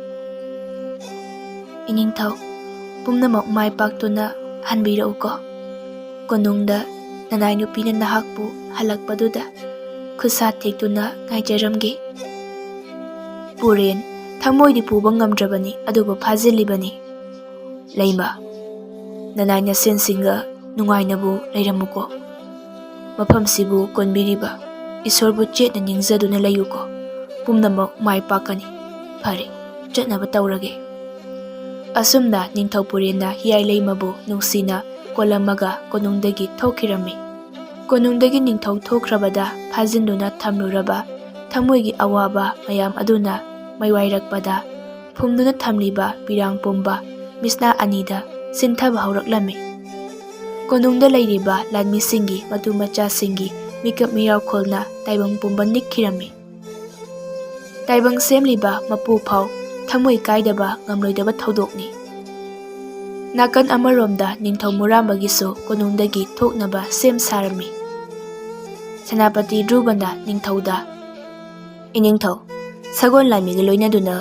"ꯏꯅꯤꯡꯊꯧ, ꯄꯨꯝꯅꯃꯛ ꯃꯥꯏ ꯄꯥꯛꯇꯨꯅ ꯍꯟꯕꯤꯔꯛꯎꯀꯣ꯫ ꯀꯣꯅꯨꯡꯗ ꯅꯅꯥꯏ ꯅꯨꯄꯤꯅ ꯅꯍꯥꯛꯄꯨ ꯍꯜꯂꯛꯄꯗꯨꯗ ꯈꯨꯠꯁꯥ ꯊꯦꯛꯇꯨꯅ ꯉꯥꯏꯖꯔꯝꯒꯦ꯫" ꯄꯨꯔꯦꯟ ꯊꯃꯣꯏꯗꯤ ꯄꯨꯕ ꯉꯝꯗ꯭ꯔꯕꯅꯤ, ꯑꯗꯨꯕꯨ ꯐꯥꯖꯤꯜꯂꯤꯕꯅꯤ꯫ "ꯂꯩꯃ, ꯅꯅꯥꯏ ꯅꯁꯦꯟꯁꯤꯡꯒ ꯅꯨꯡꯉꯥꯏꯅꯕꯨ ꯂꯩꯔꯝꯃꯨꯀꯣ꯫ ꯃꯐꯝꯁꯤꯕꯨ ꯀꯣꯟꯕꯤꯔꯤꯕ ꯏꯁꯣꯔꯕꯨ ꯆꯦꯠꯅ ꯅꯤꯡꯖꯗꯨꯅ ꯂꯩꯌꯨꯀꯣ꯫ ꯄꯨꯝꯅꯃꯛ ꯃꯥꯏ ꯄꯥꯛꯀꯅꯤ꯫ ꯐꯔꯦ, ꯆꯠꯅꯕ ꯇꯧꯔꯒꯦ꯫" ꯑꯁꯨꯝꯅ ꯅꯤꯡꯊꯧ ꯄꯨꯔꯦꯟꯅ ꯍꯤꯌꯥꯏ ꯂꯩꯃꯕꯨ ꯅꯨꯡꯁꯤꯅ ꯀꯣꯜꯂꯝꯃꯒ ꯀꯣꯅꯨꯡꯗꯒꯤ ꯊꯣꯛꯈꯤꯔꯝꯃꯤ꯫ ꯀꯣꯅꯨꯡꯗꯒꯤ ꯅꯤꯡꯊꯧ ꯊꯣꯛꯈ꯭ꯔꯕꯗ ꯐꯥꯖꯤꯟꯗꯨꯅ ꯊꯝꯂꯨꯔꯕ ꯊꯃꯣꯏꯒꯤ ꯑꯋꯥꯕ ꯃꯌꯥꯝ ꯑꯗꯨꯅ ꯃꯩꯋꯥꯏꯔꯛꯄꯗ ꯐꯨꯝꯗꯨꯅ ꯊꯝꯂꯤꯕ ꯄꯤꯔꯥꯡ ꯄꯨꯝꯕ ꯃꯤꯁꯅꯥ ꯑꯅꯤꯗ ꯁꯤꯟꯊꯕ ꯍꯧꯔꯛꯂꯝꯃꯤ꯫ ꯀꯣꯅꯨꯡꯗ ꯂꯩꯔꯤꯕ ꯂꯥꯟꯃꯤꯁꯤꯡꯒꯤ ꯃꯇꯨ ꯃꯆꯥꯁꯤꯡꯒꯤ ꯃꯤꯀꯞ ꯃꯤꯔꯥꯎꯈꯣꯜꯅ ꯇꯥꯏꯕꯪ ꯄꯨꯝꯕ ꯅꯤꯛꯈꯤꯔꯝꯃꯤ꯫ ꯇꯥꯏꯕꯪ ꯁꯦꯝꯂꯤꯕ ꯃꯄꯨ ꯐꯥꯎ ꯊꯃꯣꯏ ꯀꯥꯏꯗꯕ ꯉꯝꯂꯣꯏꯗꯕ ꯊꯧꯗꯣꯛꯅꯤ꯫ ꯅꯥꯀꯟ ꯑꯃꯔꯣꯝꯗ ꯅꯤꯡꯊꯧ ꯃꯨꯔꯥꯝꯕꯒꯤꯁꯨ ꯀꯣꯅꯨꯡꯗꯒꯤ ꯊꯣꯛꯅꯕ ꯁꯦꯝ ꯁꯥꯔꯝꯃꯤ꯫ ꯁꯦꯅꯥꯄꯇꯤ ꯙ꯭ꯔꯨꯕꯅ ꯅꯤꯡꯊꯧꯗ, "ꯏꯅꯤꯡꯊꯧ, ꯁꯒꯣꯜ ꯂꯥꯟꯃꯤꯒ ꯂꯣꯏꯅꯗꯨꯅ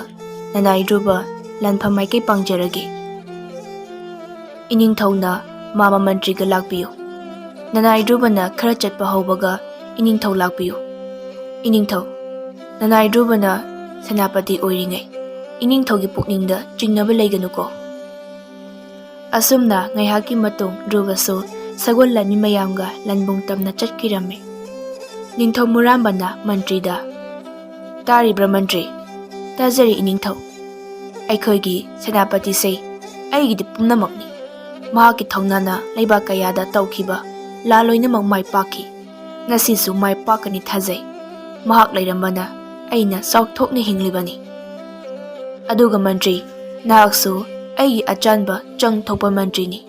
ꯅꯅꯥꯏ ꯙ꯭ꯔꯨꯕ ꯂꯥꯟꯐꯝ ꯃꯥꯏꯀꯩ ꯄꯥꯡꯖꯔꯒꯦ꯫" ꯏꯅꯤꯡꯊꯧꯅ ꯃꯥꯃ ꯃꯟꯇ꯭ꯔꯤꯒ ꯂꯥꯛꯄꯤꯌꯨ꯫ ꯅꯅꯥꯏ ꯙ꯭ꯔꯨꯕꯅ ꯈꯔ ꯆꯠꯄ ꯍꯧꯕꯒ ꯏꯅꯤꯡꯊꯧ ꯂꯥꯛꯄꯤꯌꯨ꯫ ꯏꯅꯤꯡꯊꯧ, ꯅꯅꯥꯏ ꯙ꯭ꯔꯨꯕꯅ ꯁꯦꯅꯥꯄꯇꯤ ꯑꯣꯏꯔꯤꯉꯩ ꯏꯅꯤꯡꯊꯧꯒꯤ ꯄꯨꯛꯅꯤꯡꯗ ꯆꯤꯡꯅꯕ ꯂꯩꯒꯅꯨꯀꯣ꯫ ꯑꯁꯨꯝꯅ ꯉꯥꯏꯍꯥꯛꯀꯤ ꯃꯇꯨꯡ ꯙ꯭ꯔꯨꯕꯁꯨ ꯁꯒꯣꯜ ꯂꯥꯟꯃꯤ ꯃꯌꯥꯝꯒ ꯂꯟꯕꯨꯡ ꯇꯝꯅ ꯆꯠꯈꯤꯔꯝꯃꯤ꯫ ꯅꯤꯡꯊꯧ ꯃꯨꯔꯥꯝꯕꯅ ꯃꯟꯇ꯭ꯔꯤꯗ, "ꯇꯥꯔꯤꯕ꯭ꯔꯥ ꯃꯟꯇ꯭ꯔꯤ?" "ꯇꯥꯖꯔꯤ ꯏꯅꯤꯡꯊꯧ꯫ ꯑꯩꯈꯣꯏꯒꯤ ꯁꯦꯅꯥꯄꯇꯤꯁꯦ ꯑꯩꯒꯤꯗꯤ ꯄꯨꯝꯅꯃꯛꯅꯤ꯫ ꯃꯍꯥꯛꯀꯤ ꯊꯧꯅꯥꯅ ꯂꯩꯕꯥꯛ ꯀꯌꯥꯗ ꯇꯧꯈꯤꯕ ꯂꯥꯟ ꯂꯣꯏꯅꯃꯛ ꯃꯥꯏ ꯄꯥꯛꯈꯤ꯫ ꯉꯁꯤꯁꯨ ꯃꯥꯏ ꯄꯥꯛꯀꯅꯤ ꯊꯥꯖꯩ꯫ ꯃꯍꯥꯛ ꯂꯩꯔꯝꯕꯅ ꯑꯩꯅ ꯆꯥꯎꯊꯣꯛꯅ ꯍꯤꯡꯂꯤꯕꯅꯤ꯫ ꯑꯗꯨꯒ ꯃꯟꯇ꯭ꯔꯤ, ꯅꯍꯥꯛꯁꯨ ꯑꯩꯒꯤ ꯑꯆꯥꯟꯕ ꯆꯪ ꯊꯣꯛꯄ ꯃꯟꯇ꯭ꯔꯤꯅꯤ꯫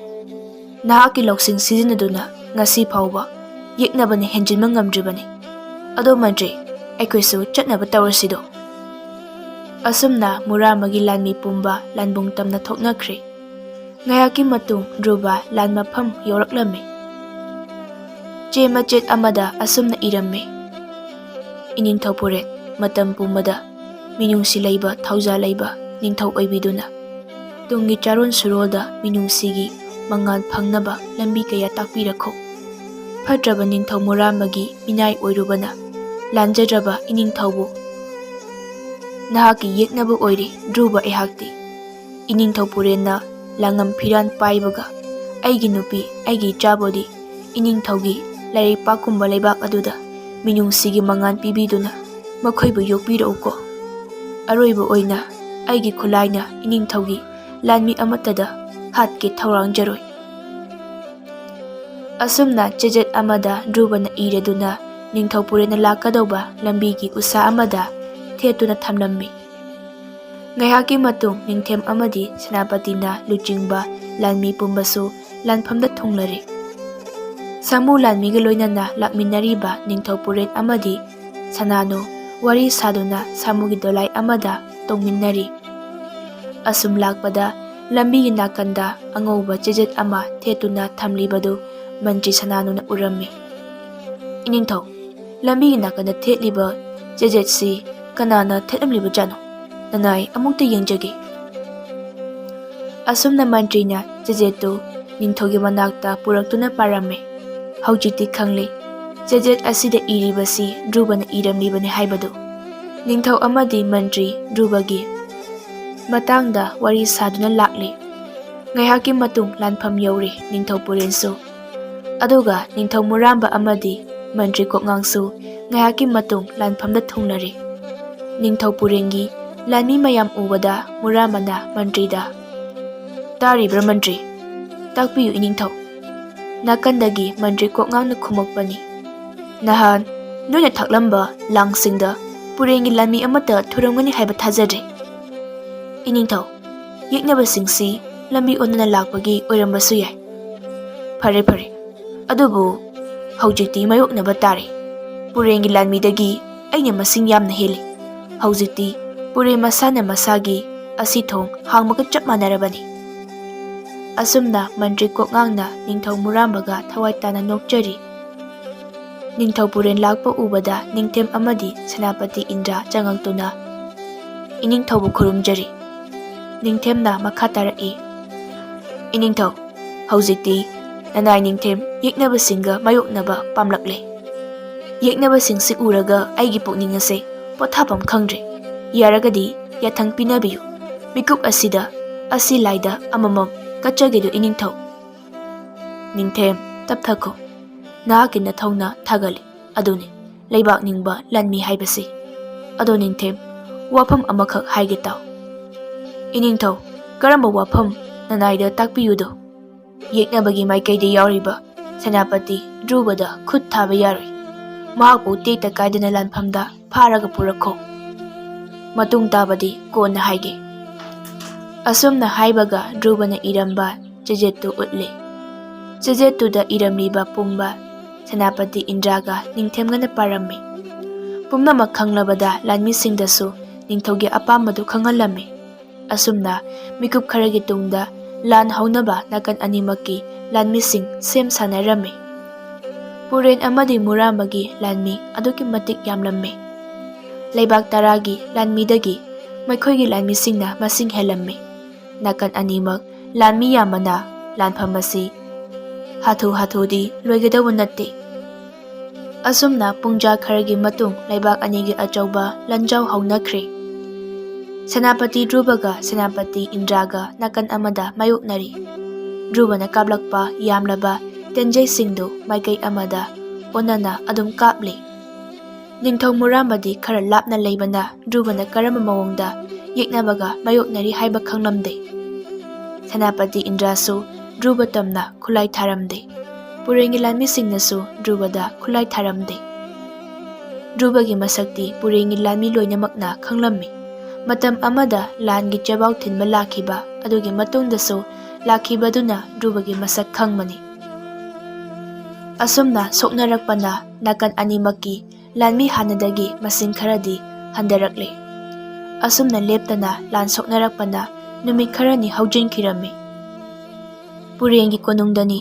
ꯅꯍꯥꯛꯀꯤ ꯂꯧꯁꯤꯡ ꯁꯤꯖꯤꯟꯅꯗꯨꯅ ꯉꯁꯤ ꯐꯥꯎꯕ ꯌꯦꯛꯅꯕꯅ ꯍꯦꯟꯖꯤꯟꯕ ꯉꯝꯗ꯭ꯔꯤꯕꯅꯤ꯫ ꯑꯗꯣ ꯃꯟꯇ꯭ꯔꯤ, ꯑꯩꯈꯣꯏꯁꯨ ꯆꯠꯅꯕ ꯇꯧꯔꯁꯤꯗꯣ?" ꯑꯁꯨꯝꯅ ꯃꯨꯔꯥꯃꯒꯤ ꯂꯥꯟꯃꯤ ꯄꯨꯝꯕ ꯂꯥꯟꯕꯨꯡ ꯇꯝꯅ ꯊꯣꯛꯅꯈ꯭ꯔꯦ꯫ ꯉꯥꯏꯍꯥꯛꯀꯤ ꯃꯇꯨꯡ ꯙ꯭ꯔꯨꯕ ꯂꯥꯟ ꯃꯐꯝ ꯌꯧꯔꯛꯂꯝꯃꯤ꯫ ꯆꯦ ꯃꯆꯦꯠ ꯑꯃꯗ ꯑꯁꯨꯝꯅ ꯏꯔꯝꯃꯤ: "ꯏꯅꯤꯡꯊꯧ ꯄꯨꯔꯦꯟ, ꯃꯇꯝ ꯄꯨꯝꯕꯗ ꯃꯤꯅꯨꯡꯁꯤ ꯂꯩꯕ, ꯊꯧꯖꯥꯜ ꯂꯩꯕ ꯅꯤꯡꯊꯧ ꯑꯣꯏꯕꯤꯗꯨꯅ ꯇꯨꯡꯒꯤ ꯆꯥꯔꯣꯟ ꯁꯨꯔꯣꯜꯗ ꯃꯤꯅꯨꯡꯁꯤꯒꯤ ꯃꯉꯥꯜ ꯐꯪꯅꯕ ꯂꯝꯕꯤ ꯀꯌꯥ ꯇꯥꯛꯄꯤꯔꯛꯈꯣ꯫ ꯐꯠꯇ꯭ꯔꯕ ꯅꯤꯡꯊꯧ ꯃꯨꯔꯥꯃꯒꯤ ꯃꯤꯅꯥꯏ ꯑꯣꯏꯔꯨꯕꯅ ꯂꯥꯟꯖꯗ꯭ꯔꯕ ꯏꯅꯤꯡꯊꯧꯕꯨ ꯅꯍꯥꯛꯀꯤ ꯌꯦꯛꯅꯕ ꯑꯣꯏꯔꯦ ꯙ꯭ꯔꯨꯕ ꯑꯩꯍꯥꯛꯇꯤ꯫ ꯏꯅꯤꯡꯊꯧ ꯄꯨꯔꯦꯟꯅ ꯂꯥꯡꯉꯝ ꯐꯤꯔꯥꯟ ꯄꯥꯏꯕꯒ ꯑꯩꯒꯤ ꯅꯨꯄꯤ, ꯑꯩꯒꯤ ꯏꯆꯥꯕꯨꯗꯤ ꯏꯅꯤꯡꯊꯧꯒꯤ ꯂꯥꯏꯔꯩꯄꯥꯛꯀꯨꯝꯕ ꯂꯩꯕꯥꯛ ꯑꯗꯨꯗ ꯃꯤꯅꯨꯡꯁꯤꯒꯤ ꯃꯉꯥꯜ ꯄꯤꯕꯤꯗꯨꯅ ꯃꯈꯣꯏꯕꯨ ꯌꯣꯛꯄꯤꯔꯛꯎꯀꯣ꯫ ꯑꯔꯣꯏꯕ ꯑꯣꯏꯅ ꯑꯩꯒꯤ ꯈꯨꯠꯂꯥꯏꯅ ꯏꯅꯤꯡꯊꯧꯒꯤ ꯂꯥꯟꯃꯤ ꯑꯃꯠꯇꯗ ꯍꯥꯠꯀꯦ ꯊꯧꯔꯥꯡꯖꯔꯣꯏ"꯫ ꯑꯁꯨꯝꯅ ꯆꯦꯖꯦꯠ ꯑꯃꯗ ꯙ꯭ꯔꯨꯕꯅ ꯏꯔꯗꯨꯅ ꯅꯤꯡꯊꯧ ꯄꯨꯔꯦꯟꯅ ꯂꯥꯛꯀꯗꯧꯕ ꯂꯝꯕꯤꯒꯤ ꯎꯁꯥ ꯑꯃꯗ ꯊꯦꯠꯇꯨꯅ ꯊꯝꯂꯝꯃꯤ꯫ ꯉꯥꯏꯍꯥꯛꯀꯤ ꯃꯇꯨꯡ ꯅꯤꯡꯊꯦꯝ ꯑꯃꯗꯤ ꯁꯦꯅꯥꯄꯇꯤꯅ ꯂꯨꯆꯤꯡꯕ ꯂꯥꯟꯃꯤ ꯄꯨꯝꯕꯁꯨ ꯂꯥꯟꯐꯝꯗ ꯊꯨꯡꯂꯔꯦ꯫ ꯁꯥꯃꯨ ꯂꯥꯟꯃꯤꯒ ꯂꯣꯏꯅꯅ ꯂꯥꯛꯃꯤꯟꯅꯔꯤꯕ ꯅꯤꯡꯊꯧ ꯄꯨꯔꯦꯟ ꯑꯃꯗꯤ ꯁꯅꯥꯅꯨ ꯋꯥꯔꯤ ꯁꯥꯗꯨꯅ ꯁꯥꯃꯨꯒꯤ ꯗꯣꯂꯥꯏ ꯑꯃꯗ ꯇꯣꯡꯃꯤꯟꯅꯔꯤ꯫ ꯑꯁꯨꯝ ꯂꯥꯛꯄꯗ ꯂꯝꯕꯤꯒꯤ ꯅꯥꯀꯟꯗ ꯑꯉꯧꯕ ꯆꯦꯖꯦꯠ ꯑꯃ ꯊꯦꯠꯇꯨꯅ ꯊꯝꯂꯤꯕꯗꯨ ꯃꯟꯇ꯭ꯔꯤ ꯁꯅꯥꯅꯨꯅ ꯎꯔꯝꯃꯤ꯫ "ꯏꯅꯤꯡꯊꯧ, ꯂꯝꯕꯤꯒꯤ ꯅꯥꯀꯟꯗ ꯊꯦꯠꯂꯤꯕ ꯆꯦꯖꯦꯠꯁꯤ ꯀꯅꯥꯅ ꯊꯦꯠꯂꯝꯂꯤꯕꯖꯥꯠꯅꯣ? ꯅꯅꯥꯏ ꯑꯃꯨꯛꯇ ꯌꯦꯡꯖꯒꯦ"꯫ ꯑꯁꯨꯝꯅ ꯃꯟꯇ꯭ꯔꯤꯅ ꯆꯦꯖꯦꯠꯇꯨ ꯅꯤꯡꯊꯧꯒꯤ ꯃꯅꯥꯛꯇ ꯄꯨꯔꯛꯇꯨꯅ ꯄꯥꯔꯝꯃꯤ꯫ ꯍꯧꯖꯤꯛꯇꯤ ꯈꯪꯂꯦ, ꯆꯦꯖꯦꯠ ꯑꯁꯤꯗ ꯏꯔꯤꯕꯁꯤ ꯙ꯭ꯔꯨꯕꯅ ꯏꯔꯝꯂꯤꯕꯅꯤ ꯍꯥꯏꯕꯗꯨ꯫ ꯅꯤꯡꯊꯧ ꯑꯃꯗꯤ ꯃꯟꯇ꯭ꯔꯤ ꯙ꯭ꯔꯨꯕꯒꯤ ꯃꯇꯥꯡꯗ ꯋꯥꯔꯤ ꯁꯥꯗꯨꯅ ꯂꯥꯛꯂꯤ꯫ ꯉꯥꯏꯍꯥꯛꯀꯤ ꯃꯇꯨꯡ ꯂꯥꯟꯐꯝ ꯌꯧꯔꯦ ꯅꯤꯡꯊꯧ ꯄꯨꯔꯦꯟꯁꯨ꯫ ꯑꯗꯨꯒ ꯅꯤꯡꯊꯧ ꯃꯨꯔꯥꯝꯕ ꯑꯃꯗꯤ ꯃꯟꯇ꯭ꯔꯤ ꯀꯣꯛꯉꯥꯡꯁꯨ ꯉꯥꯏꯍꯥꯛꯀꯤ ꯃꯇꯨꯡ ꯂꯥꯟꯐꯝꯗ ꯊꯨꯡꯂꯔꯦ꯫ ꯅꯤꯡꯊꯧ ꯄꯨꯔꯦꯟꯒꯤ ꯂꯥꯟꯃꯤ ꯃꯌꯥꯝ ꯎꯕꯗ ꯃꯨꯔꯥꯝꯕꯅ ꯃꯟꯇ꯭ꯔꯤꯗ, "ꯇꯥꯔꯤꯕ꯭ꯔꯥ ꯃꯟꯇ꯭ꯔꯤ? ꯇꯥꯛꯄꯤꯌꯨ ꯏꯅꯤꯡꯊꯧ"꯫ ꯅꯥꯀꯟꯗꯒꯤ ꯃꯟꯇ꯭ꯔꯤ ꯀꯣꯛꯉꯥꯡꯅ ꯈꯨꯝꯃꯛꯄꯅꯤ, "ꯅꯍꯥꯟ ꯅꯣꯏꯅ ꯊꯛꯂꯝꯕ ꯂꯥꯡꯁꯤꯡꯗ ꯄꯨꯔꯦꯟꯒꯤ ꯂꯥꯟꯃꯤ ꯑꯃꯠꯇ ꯊꯨꯔꯝꯒꯅꯤ ꯍꯥꯏꯕ ꯊꯥꯖꯗ꯭ꯔꯦ꯫ ꯏꯅꯤꯡꯊꯧ, ꯌꯦꯛꯅꯕꯁꯤꯡꯁꯤ ꯂꯝꯕꯤ ꯑꯣꯟꯅꯅ ꯂꯥꯛꯄꯒꯤ ꯑꯣꯏꯔꯝꯕꯁꯨ ꯌꯥꯏ꯫ ꯐꯔꯦ, ꯐꯔꯦ꯫ ꯑꯗꯨꯕꯨ ꯍꯧꯖꯤꯛꯇꯤ ꯃꯥꯌꯣꯛꯅꯕ ꯇꯥꯔꯦ꯫ ꯄꯨꯔꯦꯟꯒꯤ ꯂꯥꯟꯃꯤꯗꯒꯤ ꯑꯩꯅ ꯃꯁꯤꯡ ꯌꯥꯝꯅ ꯍꯦꯜꯂꯤ꯫ ꯍꯧꯖꯤꯛꯇꯤ ꯄꯨꯔꯦꯟ ꯃꯁꯥꯅ ꯃꯁꯥꯒꯤ ꯑꯁꯤ ꯊꯣꯡ ꯍꯥꯡꯕꯒ ꯆꯞ ꯃꯥꯟꯅꯔꯕꯅꯤ꯫ ꯑꯁꯨꯝꯅ ꯃꯟꯇ꯭ꯔꯤ ꯀꯣꯛꯉꯥꯡꯅ ꯅꯤꯡꯊꯧ ꯃꯨꯔꯥꯝꯕꯒ ꯊꯋꯥꯏ ꯇꯥꯅ ꯅꯣꯛꯆꯔꯤ꯫ ꯅꯤꯡꯊꯧ ꯄꯨꯔꯦꯟ ꯂꯥꯛꯄ ꯎꯕꯗ ꯅꯤꯡꯊꯦꯝ ꯑꯃꯗꯤ ꯁꯦꯅꯥꯄꯇꯤ ꯏꯟꯗ꯭ꯔ ꯆꯪꯉꯛꯇꯨꯅ ꯏꯅꯤꯡꯊꯧꯕꯨ ꯈꯨꯔꯨꯝꯖꯔꯤ꯫ ꯅꯤꯡꯊꯦꯝꯅ ꯃꯈꯥ ꯇꯥꯔꯛꯏ, "ꯏꯅꯤꯡꯊꯧ, ꯍꯧꯖꯤꯛꯇꯤ ꯅꯅꯥꯏ ꯅꯤꯡꯊꯦꯝ ꯌꯦꯛꯅꯕꯁꯤꯡꯒ ꯃꯥꯌꯣꯛꯅꯕ ꯄꯥꯝꯂꯛꯂꯦ꯫ ꯌꯦꯛꯅꯕꯁꯤꯡꯁꯤ ꯎꯔꯒ ꯑꯩꯒꯤ ꯄꯨꯛꯅꯤꯡ ꯑꯁꯦ ꯄꯣꯊꯥꯐꯝ ꯈꯪꯗ꯭ꯔꯦ꯫ ꯌꯥꯔꯒꯗꯤ ꯌꯥꯊꯪ ꯄꯤꯅꯕꯤꯌꯨ꯫ ꯃꯤꯀꯨꯞ ꯑꯁꯤꯗ ꯑꯁꯤ ꯂꯥꯏꯗ ꯑꯃꯃꯝ ꯀꯠꯆꯒꯦꯗꯨ ꯏꯅꯤꯡꯊꯧ꯫" ꯅꯤꯡꯊꯦꯝ, ꯇꯞꯊꯈꯣ꯫ ꯅꯍꯥꯛꯀꯤ ꯅꯊꯧꯅ ꯊꯥꯒꯠꯂꯤ꯫ ꯑꯗꯨꯅꯤ ꯂꯩꯕꯥꯛ ꯅꯤꯡꯕ ꯂꯥꯟꯃꯤ ꯍꯥꯏꯕꯁꯤ꯫ ꯑꯗꯣ ꯅꯤꯡꯊꯦꯝ, ꯋꯥꯐꯝ ꯑꯃꯈꯛ ꯍꯥꯏꯒꯦ ꯇꯥꯎ꯫ ꯏꯅꯤꯡꯊꯧ, ꯀꯔꯝꯕ ꯋꯥꯐꯝ? ꯅꯅꯥꯏꯗ ꯇꯥꯛꯄꯤꯌꯨꯗꯣ꯫ ꯌꯦꯛꯅꯕꯒꯤ ꯃꯥꯏꯀꯩꯗ ꯌꯥꯎꯔꯤꯕ ꯁꯦꯅꯥꯄꯇꯤ ꯙ꯭ꯔꯨꯕꯗ ꯈꯨꯠ ꯊꯥꯕ ꯌꯥꯔꯣꯏ꯫ ꯃꯍꯥꯛꯄꯨ ꯇꯦꯛꯇ ꯀꯥꯏꯗꯅ ꯂꯥꯟꯐꯝꯗ ꯐꯥꯔꯒ ꯄꯨꯔꯛꯈꯣ꯫ ꯃꯇꯨꯡ ꯇꯥꯕꯗꯤ ꯀꯣꯟꯅ ꯍꯥꯏꯒꯦ꯫ ꯑꯁꯨꯝꯅ ꯍꯥꯏꯕꯒ ꯙ꯭ꯔꯨꯕꯅ ꯏꯔꯝꯕ ꯆꯦꯖꯦꯠꯇꯨ ꯎꯠꯂꯤ꯫ ꯆꯦꯖꯦꯠꯇꯨꯗ ꯏꯔꯝꯂꯤꯕ ꯄꯨꯝꯕ ꯁꯦꯅꯥꯄꯇꯤ ꯏꯟꯗ꯭ꯔꯥꯒ ꯅꯤꯡꯊꯦꯝꯒꯅ ꯄꯥꯔꯝꯃꯤ꯫ ꯄꯨꯝꯅꯃꯛ ꯈꯪꯂꯕꯗ ꯂꯥꯟꯃꯤꯁꯤꯡꯗꯁꯨ ꯅꯤꯡꯊꯧꯒꯤ ꯑꯄꯥꯝꯕꯗꯨ ꯈꯪꯍꯜꯂꯝꯃꯤ꯫ ꯑꯁꯨꯝꯅ ꯃꯤꯀꯨꯞ ꯈꯔꯒꯤ ꯇꯨꯡꯗ ꯂꯥꯟ ꯍꯧꯅꯕ ꯅꯥꯀꯟ ꯑꯅꯤꯃꯛꯀꯤ ꯂꯥꯟꯃꯤꯁꯤꯡ ꯁꯦꯝ ꯁꯥꯅꯔꯝꯃꯤ꯫ ꯄꯨꯔꯦꯟ ꯑꯃꯗꯤ ꯃꯨꯔꯥꯝꯕꯒꯤ ꯂꯥꯟꯃꯤ ꯑꯗꯨꯛꯀꯤ ꯃꯇꯤꯛ ꯌꯥꯝꯂꯝꯃꯤ꯫ ꯂꯩꯕꯥꯛ ꯇꯔꯥꯒꯤ ꯂꯥꯟꯃꯤꯗꯒꯤ ꯃꯈꯣꯏꯒꯤ ꯂꯥꯟꯃꯤꯁꯤꯡꯅ ꯃꯁꯤꯡ ꯍꯦꯜꯂꯝꯃꯤ꯫ ꯅꯥꯀꯟ ꯑꯅꯤꯃꯛ ꯂꯥꯟꯃꯤ ꯌꯥꯝꯕꯅ ꯂꯥꯟꯐꯝ ꯑꯁꯤ ꯍꯥꯊꯨ ꯍꯥꯊꯨꯗꯤ ꯂꯣꯏꯒꯗꯧꯕ ꯅꯠꯇꯦ꯫ ꯑꯁꯨꯝꯅ ꯄꯨꯡꯖꯥ ꯈꯔꯒꯤ ꯃꯇꯨꯡ ꯂꯩꯕꯥꯛ ꯑꯅꯤꯒꯤ ꯑꯆꯧꯕ ꯂꯥꯟꯖꯥꯎ ꯍꯧꯅꯈ꯭ꯔꯦ꯫ ꯁꯦꯅꯥꯄꯇꯤ ꯙ꯭ꯔꯨꯕꯒ ꯁꯦꯅꯥꯄꯇꯤ ꯏꯟꯗ꯭ꯔꯥꯒ ꯅꯥꯀꯟ ꯑꯃꯗ ꯃꯥꯌꯣꯛꯅꯔꯤ꯫ ꯙ꯭ꯔꯨꯕꯅ ꯀꯥꯞꯂꯛꯄ ꯌꯥꯝꯂꯕ ꯇꯦꯟꯖꯩꯁꯤꯡꯗꯨ ꯃꯥꯏꯀꯩ ꯑꯃꯗ ꯑꯣꯟꯅꯅ ꯑꯗꯨꯝ ꯀꯥꯞꯂꯤ꯫ ꯅꯤꯡꯊꯧ ꯃꯨꯔꯥꯝꯕꯗꯤ ꯈꯔ ꯂꯥꯞꯅ ꯂꯩꯕꯅ ꯙ꯭ꯔꯨꯕꯅ ꯀꯔꯝꯕ ꯃꯑꯣꯡꯗ ꯌꯦꯛꯅꯕꯒ ꯃꯥꯌꯣꯛꯅꯔꯤ ꯍꯥꯏꯕ ꯈꯪꯂꯝꯗꯦ꯫ ꯁꯦꯅꯥꯄꯇꯤ ꯏꯟꯗ꯭ꯔꯥꯁꯨ ꯙ꯭ꯔꯨꯕ ꯇꯝꯅ ꯈꯨꯠꯂꯥꯏ ꯊꯥꯔꯝꯗꯦ꯫ ꯄꯨꯔꯦꯟꯒꯤ ꯂꯥꯟꯃꯤꯁꯤꯡꯅꯁꯨ ꯙ꯭ꯔꯨꯕꯗ ꯈꯨꯠꯂꯥꯏ ꯊꯥꯔꯝꯗꯦ꯫ ꯙ꯭ꯔꯨꯕꯒꯤ ꯃꯁꯛꯇꯤ ꯄꯨꯔꯦꯟꯒꯤ ꯂꯥꯟꯃꯤ ꯂꯣꯏꯅꯃꯛꯅ ꯈꯪꯂꯝꯃꯤ꯫ ꯃꯇꯝ ꯑꯃꯗ ꯂꯥꯟꯒꯤ ꯆꯦꯕꯥꯎ ꯊꯤꯟꯕ ꯂꯥꯛꯈꯤꯕ ꯑꯗꯨꯒꯤ ꯃꯇꯨꯡꯗꯁꯨ ꯂꯥꯛꯈꯤꯕꯗꯨꯅ ꯙ꯭ꯔꯨꯕꯒꯤ ꯃꯁꯛ ꯈꯪꯕꯅꯤ꯫ ꯑꯁꯨꯝꯅ ꯁꯣꯛꯅꯔꯛꯄꯅ ꯅꯥꯀꯟ ꯑꯅꯤꯃꯛꯀꯤ ꯂꯥꯟꯃꯤ ꯍꯥꯟꯅꯗꯒꯤ ꯃꯁꯤꯡ ꯈꯔꯗꯤ ꯍꯟꯊꯔꯛꯂꯦ꯫ ꯑꯁꯨꯝꯅ ꯂꯦꯞꯇꯅ ꯂꯥꯟ ꯁꯣꯛꯅꯔꯛꯄꯅ ꯅꯨꯃꯤꯠ ꯈꯔꯅꯤ ꯍꯧꯖꯤꯟꯈꯤꯔꯝꯃꯤ꯫ ꯄꯨꯔꯦꯟꯒꯤ ꯀꯣꯅꯨꯡꯗꯅꯤ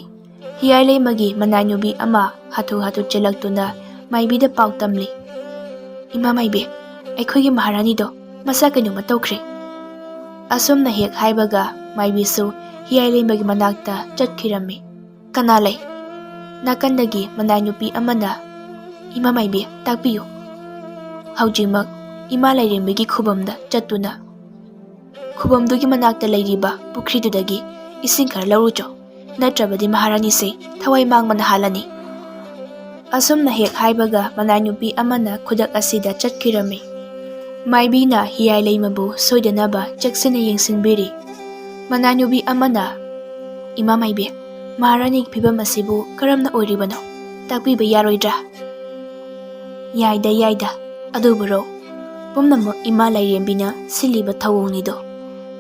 ꯍꯤꯌꯥꯏ ꯂꯩꯃꯒꯤ ꯃꯅꯥꯏ ꯅꯨꯄꯤ ꯑꯃ ꯍꯥꯊꯨ ꯍꯥꯊꯨ ꯆꯦꯜꯂꯛꯇꯨꯅ ꯃꯥꯏꯕꯤꯗ ꯄꯥꯎ ꯇꯝꯂꯤ꯫ "ꯏꯃꯥ ꯃꯥꯏꯕꯤ, ꯑꯩꯈꯣꯏꯒꯤ ꯃꯍꯥꯔꯥꯅꯤꯗꯣ ꯃꯁꯥ ꯀꯩꯅꯣꯝꯃ ꯇꯧꯈ꯭ꯔꯦ꯫" ꯑꯁꯨꯝꯅ ꯍꯦꯛ ꯍꯥꯏꯕꯒ ꯃꯥꯏꯕꯤꯁꯨ ꯍꯤꯌꯥꯏ ꯂꯩꯃꯒꯤ ꯃꯅꯥꯛꯇ ꯆꯠꯈꯤꯔꯝꯃꯤ꯫ "ꯀꯅꯥ ꯂꯩ?" ꯅꯥꯀꯟꯗꯒꯤ ꯃꯅꯥꯏ ꯅꯨꯄꯤ ꯑꯃꯅ, "ꯏꯃꯥ ꯃꯥꯏꯕꯤ, ꯇꯥꯛꯄꯤꯌꯨ꯫ ꯍꯧꯖꯤꯛꯃꯛ ꯏꯃꯥ ꯂꯥꯏꯔꯦꯝꯕꯤꯒꯤ ꯈꯨꯕꯝꯗ ꯆꯠꯇꯨꯅ ꯈꯨꯕꯝꯗꯨꯒꯤ ꯃꯅꯥꯛꯇ ꯂꯩꯔꯤꯕ ꯄꯨꯈ꯭ꯔꯤꯗꯨꯗꯒꯤ ꯏꯁꯤꯡ ꯈꯔ ꯂꯧꯔꯨꯆꯣ, ꯅꯠꯇ꯭ꯔꯕꯗꯤ ꯃꯍꯥꯔꯥꯅꯤꯁꯦ ꯊꯋꯥꯏ ꯃꯥꯡꯕꯅ ꯍꯥꯜꯂꯅꯤ꯫" ꯑꯁꯨꯝꯅ ꯍꯦꯛ ꯍꯥꯏꯕꯒ ꯃꯅꯥꯏ ꯅꯨꯄꯤ ꯑꯃꯅ ꯈꯨꯗꯛ ꯑꯁꯤꯗ ꯆꯠꯈꯤꯔꯝꯃꯤ꯫ ꯃꯥꯏꯕꯤꯅ ꯍꯤꯌꯥꯏ ꯂꯩꯃꯕꯨ ꯁꯣꯏꯗꯅꯕ ꯆꯦꯛꯁꯤꯟꯅ ꯌꯦꯡꯁꯤꯟꯕꯤꯔꯤ꯫ ꯃꯅꯥꯏ ꯅꯨꯄꯤ ꯑꯃꯅ, "ꯏꯃꯥ ꯃꯥꯏꯕꯤ, ꯃꯍꯥꯔꯥꯅꯤꯒꯤ ꯐꯤꯕꯝ ꯑꯁꯤꯕꯨ ꯀꯔꯝꯅ ꯑꯣꯏꯔꯤꯕꯅꯣ? ꯇꯥꯛꯄꯤꯕ ꯌꯥꯔꯣꯏꯗ꯭ꯔꯥ?" "ꯌꯥꯏꯗ, ꯌꯥꯏꯗ꯫ ꯑꯗꯨꯕꯨꯔꯣ, ꯄꯨꯝꯅꯃꯛ ꯏꯃꯥ ꯂꯥꯏꯔꯦꯝꯕꯤꯅ ꯁꯤꯜꯂꯤꯕ ꯊꯧꯑꯣꯡꯅꯤꯗꯣ꯫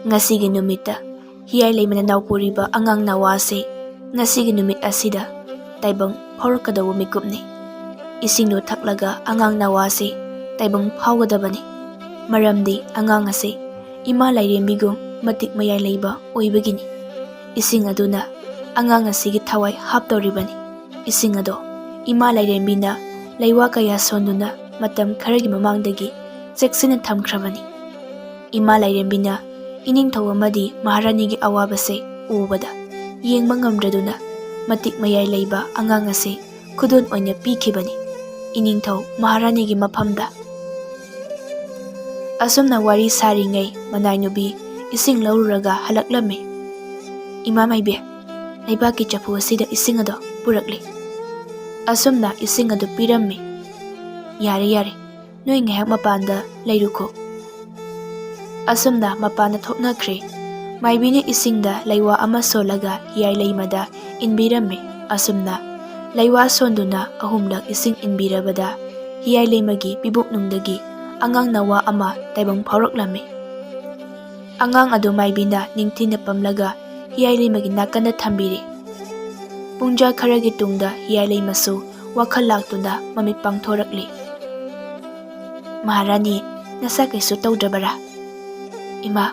ꯉꯁꯤꯒꯤ ꯅꯨꯃꯤꯠꯇ ꯍꯤꯌꯥꯏ ꯂꯩꯃꯅ ꯅꯥꯎꯄꯨꯔꯤꯕ ꯑꯉꯥꯡ ꯅꯋꯥꯁꯦ ꯉꯁꯤꯒꯤ ꯅꯨꯃꯤꯠ ꯑꯁꯤꯗ ꯇꯥꯏꯕꯪ ꯐꯥꯎꯔꯛꯀꯗꯧꯕ ꯃꯤꯀꯨꯞꯅꯤ꯫ ꯏꯁꯤꯡꯗꯣ ꯊꯛꯂꯒ ꯑꯉꯥꯡ ꯅꯋꯥꯁꯦ ꯇꯥꯏꯕꯪ ꯐꯥꯎꯒꯗꯕꯅꯤ꯫ ꯃꯔꯝꯗꯤ ꯑꯉꯥꯡ ꯑꯁꯦ ꯏꯃꯥ ꯂꯥꯏꯔꯦꯝꯕꯤꯒꯨꯝ ꯃꯇꯤꯛ ꯃꯌꯥꯏ ꯂꯩꯕ ꯑꯣꯏꯕꯒꯤꯅꯤ꯫ ꯏꯁꯤꯡ ꯑꯗꯨꯅ ꯑꯉꯥꯡ ꯑꯁꯤꯒꯤ ꯊꯋꯥꯏ ꯍꯥꯞꯇꯧꯔꯤꯕꯅꯤ꯫" ꯏꯁꯤꯡ ꯑꯗꯣ ꯏꯃꯥ ꯂꯥꯏꯔꯦꯝꯕꯤꯅ ꯂꯩꯋꯥ ꯀꯌꯥ ꯁꯣꯟꯗꯨꯅ ꯃꯇꯝ ꯈꯔꯒꯤ ꯃꯃꯥꯡꯗꯒꯤ ꯆꯦꯛꯁꯤꯟꯅ ꯊꯝꯈ꯭ꯔꯕꯅꯤ꯫ ꯏꯃꯥ ꯂꯥꯏꯔꯦꯝꯕꯤꯅ ꯏꯅꯤꯡꯊꯧ ꯑꯃꯗꯤ ꯃꯍꯥꯔꯥꯅꯤꯒꯤ ꯑꯋꯥꯕꯁꯦ ꯎꯕꯗ ꯌꯦꯡꯕ ꯉꯝꯗ꯭ꯔꯗꯨꯅ ꯃꯇꯤꯛ ꯃꯌꯥꯏ ꯂꯩꯕ ꯑꯉꯥꯡ ꯑꯁꯦ ꯈꯨꯗꯣꯜ ꯑꯣꯏꯅ ꯄꯤꯈꯤꯕꯅꯤ ꯏꯅꯤꯡꯊꯧ ꯃꯍꯥꯔꯥꯅꯤꯒꯤ ꯃꯐꯝꯗ꯫ ꯑꯁꯨꯝꯅ ꯋꯥꯔꯤ ꯁꯥꯔꯤꯉꯩ ꯃꯅꯥꯏ ꯅꯨꯄꯤ ꯏꯁꯤꯡ ꯂꯧꯔꯨꯔꯒ ꯍꯜꯂꯛꯂꯝꯃꯤ꯫ "ꯏꯃꯥ ꯃꯥꯏꯕꯤ, ꯂꯩꯕꯥꯛꯀꯤ ꯆꯐꯨ ꯑꯁꯤꯗ ꯏꯁꯤꯡ ꯑꯗꯣ ꯄꯨꯔꯛꯂꯤ꯫" ꯑꯁꯨꯝꯅ ꯏꯁꯤꯡ ꯑꯗꯨ ꯄꯤꯔꯝꯃꯤ꯫ "ꯌꯥꯔꯦ, ꯌꯥꯔꯦ, ꯅꯣꯏ ꯉꯥꯏꯍꯥꯛ ꯃꯄꯥꯟꯗ ꯂꯩꯔꯨꯈꯣ꯫" ꯑꯁꯨꯝꯅ ꯃꯄꯥꯟꯗ ꯊꯣꯛꯅꯈ꯭ꯔꯦ꯫ ꯃꯥꯏꯕꯤꯅ ꯏꯁꯤꯡꯗ ꯂꯩꯋꯥ ꯑꯃ ꯁꯣꯜꯂꯒ ꯍꯤꯌꯥꯏ ꯂꯩꯃꯗ ꯏꯟꯕꯤꯔꯝꯃꯤ꯫ ꯑꯁꯨꯝꯅ ꯂꯩꯋꯥ ꯁꯣꯟꯗꯨꯅ ꯑꯍꯨꯝꯂꯛ ꯏꯁꯤꯡ ꯏꯟꯕꯤꯔꯕꯗ ꯍꯤꯌꯥꯏ ꯂꯩꯃꯒꯤ ꯄꯤꯕꯨꯛꯅꯨꯡꯗꯒꯤ ꯑꯉꯥꯡ ꯅꯋꯥ ꯑꯃ ꯇꯥꯏꯕꯪ ꯐꯥꯎꯔꯛꯂꯝꯃꯤ꯫ ꯑꯉꯥꯡ ꯑꯗꯨ ꯃꯥꯏꯕꯤꯅ ꯅꯤꯡꯊꯤꯅ ꯄꯝꯂꯒ ꯍꯤꯌꯥꯏ ꯂꯩꯃꯒꯤ ꯅꯥꯀꯟꯗ ꯊꯝꯕꯤꯔꯦ꯫ ꯄꯨꯡꯖꯥ ꯈꯔꯒꯤ ꯇꯨꯡꯗ ꯍꯤꯌꯥꯏ ꯂꯩꯃꯁꯨ ꯋꯥꯈꯜ ꯂꯥꯛꯇꯨꯅ ꯃꯃꯤꯠ ꯄꯥꯡꯊꯣꯔꯛꯂꯤ꯫ "ꯃꯍꯥꯔꯥꯅꯤ, ꯅꯁꯥ ꯀꯩꯁꯨ ꯇꯧꯗ꯭ꯔꯕꯔꯥ? ꯏꯃꯥ,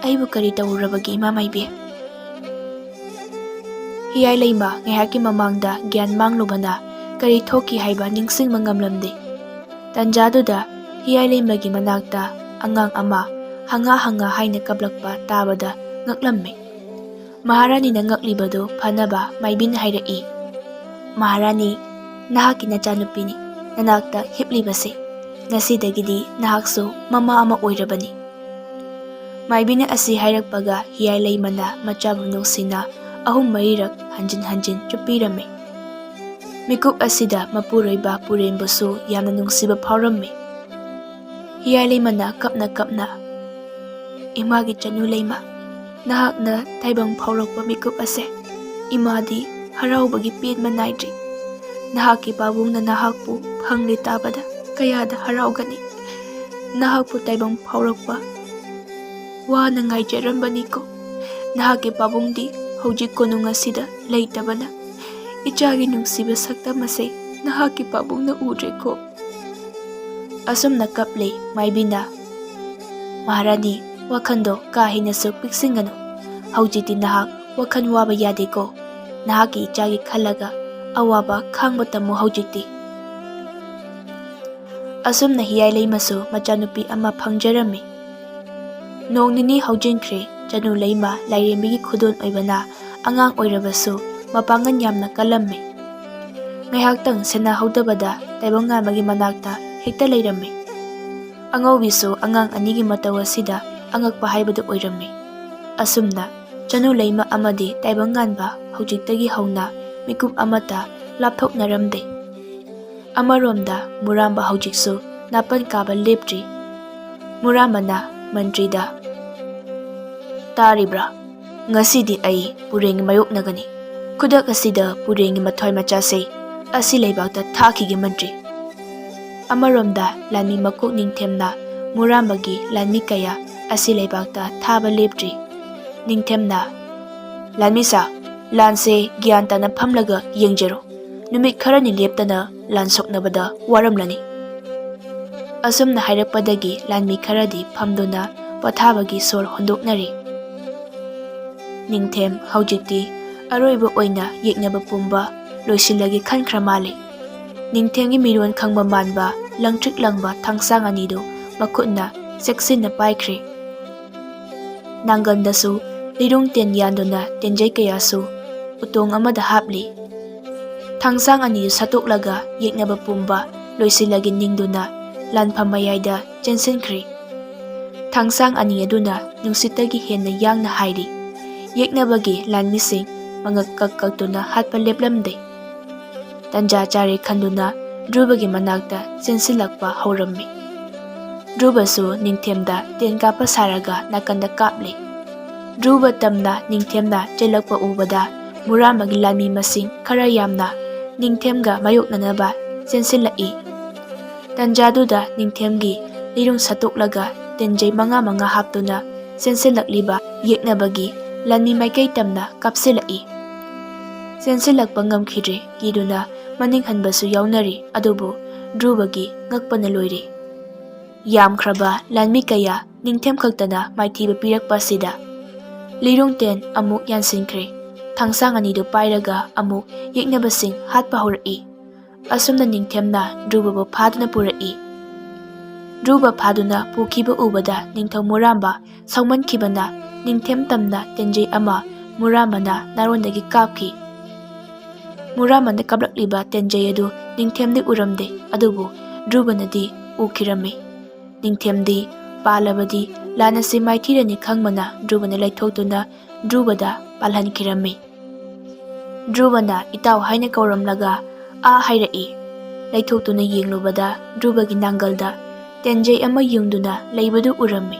ꯑꯩꯕꯨ ꯀꯔꯤ ꯇꯧꯔꯨꯔꯕꯒꯦ, ꯏꯃꯥ ꯃꯥꯏꯕꯤ? ꯍꯤꯌꯥꯏ ꯂꯩꯃ ꯉꯥꯏꯍꯥꯛꯀꯤ ꯃꯃꯥꯡꯗ ꯒ꯭ꯌꯥꯟ ꯃꯥꯡꯂꯨꯕꯅ ꯀꯔꯤ ꯊꯣꯛꯈꯤ ꯍꯥꯏꯕ ꯅꯤꯡꯁꯤꯡꯕ ꯉꯝꯂꯝꯗꯦ꯫ ꯇꯟꯖꯥꯗꯨꯗ ꯍꯤꯌꯥꯏ ꯂꯩꯃꯒꯤ ꯃꯅꯥꯛꯇ ꯑꯉꯥꯡ ꯑꯃ ꯍꯪꯉꯥ ꯍꯪꯉꯥ ꯍꯥꯏꯅ ꯀꯞꯂꯛꯄ ꯇꯥꯕꯗ ꯉꯛꯂꯝꯃꯤ꯫ ꯃꯍꯥꯔꯥꯅꯤꯅ ꯉꯛꯂꯤꯕꯗꯨ ꯐꯅꯕ ꯃꯥꯏꯕꯤꯅ ꯍꯥꯏꯔꯛꯏ, "ꯃꯍꯥꯔꯥꯅꯤ, ꯅꯍꯥꯛꯀꯤ ꯅꯆꯥꯅꯨꯄꯤꯅꯤ ꯅꯅꯥꯛꯇ ꯍꯤꯞꯂꯤꯕꯁꯦ꯫ ꯉꯁꯤꯗꯒꯤꯗꯤ ꯅꯍꯥꯛꯁꯨ ꯃꯃꯥ ꯑꯃ ꯑꯣꯏꯔꯕꯅꯤ꯫" ꯃꯥꯏꯕꯤꯅ ꯑꯁꯤ ꯍꯥꯏꯔꯛꯄꯒ ꯍꯤꯌꯥꯏ ꯂꯩꯃꯅ ꯃꯆꯥꯕꯨ ꯅꯨꯡꯁꯤꯅ ꯑꯍꯨꯝ ꯃꯔꯤꯔꯛ ꯍꯟꯖꯤꯟ ꯍꯟꯖꯤꯟ ꯆꯨꯞꯄꯤꯔꯝꯃꯤ꯫ ꯃꯤꯀꯨꯞ ꯑꯁꯤꯗ ꯃꯄꯨꯔꯣꯏꯕ ꯄꯨꯔꯦꯟꯕꯨꯁꯨ ꯌꯥꯝꯅ ꯅꯨꯡꯁꯤꯕ ꯐꯥꯎꯔꯝꯃꯤ꯫ ꯍꯤꯌꯥꯏ ꯂꯩꯃꯅ ꯀꯞꯅ ꯀꯞꯅ, "ꯏꯃꯥꯒꯤ ꯆꯅꯨ ꯂꯩꯃ, ꯅꯍꯥꯛꯅ ꯇꯥꯏꯕꯪ ꯐꯥꯎꯔꯛꯄ ꯃꯤꯀꯨꯞ ꯑꯁꯦ ꯏꯃꯥꯗꯤ ꯍꯔꯥꯎꯕꯒꯤ ꯄꯦꯟꯕ ꯅꯥꯏꯗ꯭ꯔꯤ꯫ ꯅꯍꯥꯛꯀꯤ ꯄꯥꯕꯨꯡꯅ ꯅꯍꯥꯛꯄꯨ ꯐꯪꯂꯦ ꯇꯥꯕꯗ ꯀꯌꯥꯗ ꯍꯔꯥꯎꯒꯅꯤ꯫ ꯅꯍꯥꯛꯄꯨ ꯇꯥꯏꯕꯪ ꯐꯥꯎꯔꯛꯄ ꯋꯥꯅ ꯉꯥꯏꯖꯔꯝꯕꯅꯤꯀꯣ꯫ ꯅꯍꯥꯛꯀꯤ ꯄꯥꯕꯨꯡꯗꯤ ꯍꯧꯖꯤꯛ ꯀꯣꯅꯨꯡ ꯑꯁꯤꯗ ꯂꯩꯇꯕꯅ ꯏꯆꯥꯒꯤ ꯅꯨꯡꯁꯤꯕ ꯁꯛꯇꯝ ꯑꯁꯦ ꯅꯍꯥꯛꯀꯤ ꯄꯥꯕꯨꯡꯅ ꯎꯗ꯭ꯔꯦꯀꯣ꯫" ꯑꯁꯨꯝꯅ ꯀꯞꯂꯦ ꯃꯥꯏꯕꯤꯅ꯫ "ꯃꯍꯥꯔꯥꯅꯤ, ꯋꯥꯈꯜꯗꯣ ꯀꯥ ꯍꯦꯟꯅꯁꯨ ꯄꯤꯛꯁꯤꯟꯒꯅꯨ꯫ ꯍꯧꯖꯤꯛꯇꯤ ꯅꯍꯥꯛ ꯋꯥꯈꯜ ꯋꯥꯕ ꯌꯥꯗꯦꯀꯣ꯫ ꯅꯍꯥꯛꯀꯤ ꯏꯆꯥꯒꯤ ꯈꯜꯂꯒ ꯑꯋꯥꯕ ꯈꯥꯡꯕ ꯇꯝꯃꯨ ꯍꯧꯖꯤꯛꯇꯤ꯫" ꯑꯁꯨꯝꯅ ꯍꯤꯌꯥꯏ ꯂꯩꯃꯁꯨ ꯃꯆꯥꯅꯨꯄꯤ ꯑꯃ ꯐꯪꯖꯔꯝꯃꯤ꯫ ꯅꯣꯡ ꯅꯤꯅꯤ ꯍꯧꯖꯤꯟꯈ꯭ꯔꯦ꯫ ꯆꯅꯨ ꯂꯩꯃ ꯂꯥꯏꯔꯦꯝꯕꯤꯒꯤ ꯈꯨꯗꯣꯜ ꯑꯣꯏꯕꯅ ꯑꯉꯥꯡ ꯑꯣꯏꯔꯕꯁꯨ ꯃꯄꯥꯡꯒꯜ ꯌꯥꯝꯅ ꯀꯜꯂꯝꯃꯤ꯫ ꯉꯥꯏꯍꯥꯛꯇꯪ ꯁꯦꯟꯅꯍꯧꯗꯕꯗ ꯇꯥꯏꯕꯪ ꯉꯥꯟꯕꯒꯤ ꯃꯅꯥꯛꯇ ꯍꯦꯛꯇ ꯂꯩꯔꯝꯃꯤ꯫ ꯑꯉꯧꯕꯤꯁꯨ ꯑꯉꯥꯡ ꯑꯅꯤꯒꯤ ꯃꯇꯧ ꯑꯁꯤꯗ ꯑꯉꯛꯄ ꯍꯥꯏꯕꯗꯨ ꯑꯣꯏꯔꯝꯃꯤ꯫ ꯑꯁꯨꯝꯅ ꯆꯅꯨ ꯂꯩꯃ ꯑꯃꯗꯤ ꯇꯥꯏꯕꯪ ꯉꯥꯟꯕ ꯍꯧꯖꯤꯛꯇꯒꯤ ꯍꯧꯅ ꯃꯤꯀꯨꯞ ꯑꯃꯠꯇ ꯂꯥꯞꯊꯣꯛꯅꯔꯝꯗꯦ꯫ ꯑꯃꯔꯣꯝꯗ ꯃꯨꯔꯥꯝꯕ ꯍꯧꯖꯤꯛꯁꯨ ꯅꯥꯄꯟ ꯀꯥꯕ ꯂꯦꯞꯇ꯭ꯔꯤ꯫ ꯃꯨꯔꯥꯝꯕꯅ ꯃꯟꯇ꯭ꯔꯤꯗ, "ꯇꯥꯔꯤꯕ꯭ꯔꯥ? ꯉꯁꯤꯗꯤ ꯑꯩ ꯄꯨꯔꯦꯟꯒꯤ ꯃꯥꯌꯣꯛꯅꯒꯅꯤ꯫ ꯈꯨꯗꯛ ꯑꯁꯤꯗ ꯄꯨꯔꯦꯟꯒꯤ ꯃꯊ꯭ꯋꯥꯏ ꯃꯆꯥꯁꯦ ꯑꯁꯤ ꯂꯩꯕꯥꯛꯇ ꯊꯥꯈꯤꯒꯦ ꯃꯟꯇ꯭ꯔꯤ꯫" ꯑꯃꯔꯣꯝꯗ ꯂꯥꯟꯃꯤ ꯃꯀꯣꯛ ꯅꯤꯡꯊꯦꯝꯅ ꯃꯨꯔꯥꯝꯕꯒꯤ ꯂꯥꯟꯃꯤ ꯀꯌꯥ ꯑꯁꯤ ꯂꯩꯕꯥꯛꯇ ꯊꯥꯕ ꯂꯦꯞꯇ꯭ꯔꯤ꯫ ꯅꯤꯡꯊꯦꯝꯅ, "ꯂꯥꯟꯃꯤꯁꯥ, ꯂꯥꯟꯁꯦ ꯒ꯭ꯌꯥꯟ ꯇꯥꯅ ꯐꯝꯂꯒ ꯌꯦꯡꯖꯔꯣ꯫ ꯅꯨꯃꯤꯠ ꯈꯔꯅꯤ ꯂꯦꯞꯇꯅ ꯂꯥꯟ ꯁꯣꯛꯅꯕꯗ ꯋꯥꯔꯝꯂꯅꯤ꯫" ꯑꯁꯨꯝꯅ ꯍꯥꯏꯔꯛꯄꯗꯒꯤ ꯂꯥꯟꯃꯤ ꯈꯔꯗꯤ ꯐꯝꯗꯨꯅ ꯄꯣꯊꯥꯕꯒꯤ ꯁꯣꯔ ꯍꯣꯟꯗꯣꯛꯅꯔꯤ꯫ ꯅꯤꯡꯊꯦꯝ ꯍꯧꯖꯤꯛꯇꯤ ꯑꯔꯣꯏꯕ ꯑꯣꯏꯅ ꯌꯦꯛꯅꯕ ꯄꯨꯝꯕ ꯂꯣꯏꯁꯤꯜꯂꯒꯦ ꯈꯟꯈ꯭ꯔ ꯃꯥꯜꯂꯦ꯫ ꯅꯤꯡꯊꯦꯝꯒꯤ ꯃꯤꯔꯣꯟ ꯈꯪꯕ ꯃꯥꯟꯕ ꯂꯪꯇ꯭ꯔꯤꯛ ꯂꯪꯕ ꯊꯥꯡꯁꯥꯡ ꯑꯅꯤꯗꯨ ꯃꯈꯨꯠꯅ ꯆꯦꯛꯁꯤꯟꯅ ꯄꯥꯏꯈ꯭ꯔꯦ꯫ ꯅꯥꯡꯒꯟꯗꯁꯨ ꯂꯤꯔꯨꯡ ꯇꯦꯟ ꯌꯥꯟꯗꯨꯅ ꯇꯦꯟꯖꯩ ꯀꯌꯥꯁꯨ ꯎꯇꯣꯡ ꯑꯃꯗ ꯍꯥꯞꯂꯤ꯫ ꯊꯥꯡꯁꯥꯡ ꯑꯅꯤꯗꯨ ꯁꯠꯇꯣꯛꯂꯒ ꯌꯦꯛꯅꯕ ꯄꯨꯝꯕ ꯂꯣꯏꯁꯤꯜꯂꯒꯦ ꯅꯤꯡꯗꯨꯅ ꯂꯥꯟꯐꯝ ꯃꯌꯥꯏꯗ ꯆꯦꯟꯁꯤꯟꯈ꯭ꯔꯦ꯫ ꯊꯥꯡꯁꯥꯡ ꯑꯅꯤ ꯑꯗꯨꯅ ꯅꯨꯡꯁꯤꯠꯇꯒꯤ ꯍꯦꯟꯅ ꯌꯥꯡꯅ ꯍꯥꯏꯔꯤ꯫ ꯌꯦꯛꯅꯕꯒꯤ ꯂꯥꯟꯃꯤꯁꯤꯡ ꯃꯉꯛ ꯀꯛ ꯀꯛꯇꯨꯅ ꯍꯥꯠꯄ ꯂꯦꯞꯂꯝꯗꯦ꯫ ꯇꯟꯖꯥ ꯆꯥꯔꯦ ꯈꯟꯗꯨꯅ ꯙ꯭ꯔꯨꯕꯒꯤ ꯃꯅꯥꯛꯇ ꯆꯦꯟꯁꯤꯜꯂꯛꯄ ꯍꯧꯔꯝꯃꯤ꯫ ꯙ꯭ꯔꯨꯕꯁꯨ ꯅꯤꯡꯊꯦꯝꯗ ꯇꯦꯟ ꯀꯥꯞꯄ ꯁꯥꯔꯒ ꯅꯥꯀꯟꯗ ꯀꯥꯞꯂꯤ꯫ ꯙ꯭ꯔꯨꯕ ꯇꯝꯅ ꯅꯤꯡꯊꯦꯝꯅ ꯆꯦꯜꯂꯛꯄ ꯎꯕꯗ ꯃꯨꯔꯥꯃꯒꯤ ꯂꯥꯟꯃꯤ ꯃꯁꯤꯡ ꯈꯔ ꯌꯥꯝꯅ ꯅꯤꯡꯊꯦꯝꯒ ꯃꯥꯌꯣꯛꯅꯅꯕ ꯆꯦꯟꯁꯤꯜꯂꯛꯏ꯫ ꯇꯟꯖꯥꯗꯨꯗ ꯅꯤꯡꯊꯦꯝꯒꯤ ꯂꯤꯔꯨꯡ ꯁꯠꯇꯣꯛꯂꯒ ꯇꯦꯟꯖꯩ ꯃꯉꯥ ꯃꯉꯥ ꯍꯥꯞꯇꯨꯅ ꯆꯦꯟꯁꯤꯜꯂꯛꯂꯤꯕ ꯌꯦꯛꯅꯕꯒꯤ ꯂꯥꯟꯃꯤ ꯃꯥꯏꯀꯩ ꯇꯝꯅ ꯀꯥꯞꯁꯤꯜꯂꯛꯏ꯫ ꯆꯦꯟꯁꯤꯜꯂꯛꯄ ꯉꯝꯈꯤꯗ꯭ꯔꯦ ꯀꯤꯗꯨꯅ ꯃꯅꯤꯡ ꯍꯟꯕꯁꯨ ꯌꯥꯎꯅꯔꯤ, ꯑꯗꯨꯕꯨ ꯙ꯭ꯔꯨꯕꯒꯤ ꯉꯛꯄꯅ ꯂꯣꯏꯔꯦ꯫ ꯌꯥꯝꯈ꯭ꯔꯕ ꯂꯥꯟꯃꯤ ꯀꯌꯥ ꯅꯤꯡꯊꯦꯝ ꯈꯛꯇꯅ ꯃꯥꯏꯊꯤꯕ ꯄꯤꯔꯛꯄ ꯑꯁꯤꯗ ꯂꯤꯔꯨꯡ ꯇꯦꯟ ꯑꯃꯨꯛ ꯌꯥꯟꯁꯤꯟꯈ꯭ꯔꯦ꯫ ꯊꯥꯡꯁꯥꯡ ꯑꯅꯤꯗꯨ ꯄꯥꯏꯔꯒ ꯑꯃꯨꯛ ꯌꯦꯛꯅꯕꯁꯤꯡ ꯍꯥꯠꯄ ꯍꯧꯔꯛꯏ꯫ ꯑꯁꯨꯝꯅ ꯅꯤꯡꯊꯦꯝꯅ ꯙ꯭ꯔꯨꯕꯕꯨ ꯐꯥꯗꯨꯅ ꯄꯨꯔꯛꯏ꯫ ꯙ꯭ꯔꯨꯕ ꯐꯥꯗꯨꯅ ꯄꯨꯈꯤꯕ ꯎꯕꯗ ꯅꯤꯡꯊꯧ ꯃꯨꯔꯥꯝꯕ ꯁꯥꯎꯃꯟꯈꯤꯕꯅ ꯅꯤꯡꯊꯦꯝ ꯇꯝꯅ ꯇꯦꯟꯖꯩ ꯑꯃ ꯃꯨꯔꯥꯝꯕꯅ ꯅꯥꯔꯣꯟꯗꯒꯤ ꯀꯥꯞꯈꯤ꯫ ꯃꯨꯔꯥꯝꯕꯅ ꯀꯥꯞꯂꯛꯂꯤꯕ ꯇꯦꯟꯖꯩ ꯑꯗꯨ ꯅꯤꯡꯊꯦꯝꯗꯤ ꯎꯔꯝꯗꯦ, ꯑꯗꯨꯕꯨ ꯙ꯭ꯔꯨꯕꯅꯗꯤ ꯎꯈꯤꯔꯝꯃꯤ꯫ ꯅꯤꯡꯊꯦꯝꯗꯤ ꯄꯥꯜꯂꯕꯗꯤ ꯂꯥꯟ ꯑꯁꯤ ꯃꯥꯏꯊꯤꯔꯅꯤ ꯈꯪꯕꯅ ꯙ꯭ꯔꯨꯕꯅ ꯂꯩꯊꯣꯛꯇꯨꯅ ꯙ꯭ꯔꯨꯕꯗ ꯄꯥꯜꯍꯟꯈꯤꯔꯝꯃꯤ꯫ ꯙ꯭ꯔꯨꯕꯅ "ꯏꯇꯥꯎ" ꯍꯥꯏꯅ ꯀꯧꯔꯝꯂꯒ "ꯑꯥ" ꯍꯥꯏꯔꯛꯏ꯫ ꯂꯩꯊꯣꯛꯇꯨꯅ ꯌꯦꯡꯂꯨꯕꯗ ꯙ꯭ꯔꯨꯕꯒꯤ ꯅꯥꯡꯒꯜꯗ ꯇꯦꯟꯖꯩ ꯑꯃ ꯌꯨꯡꯗꯨꯅ ꯂꯩꯕꯗꯨ ꯎꯔꯝꯃꯤ꯫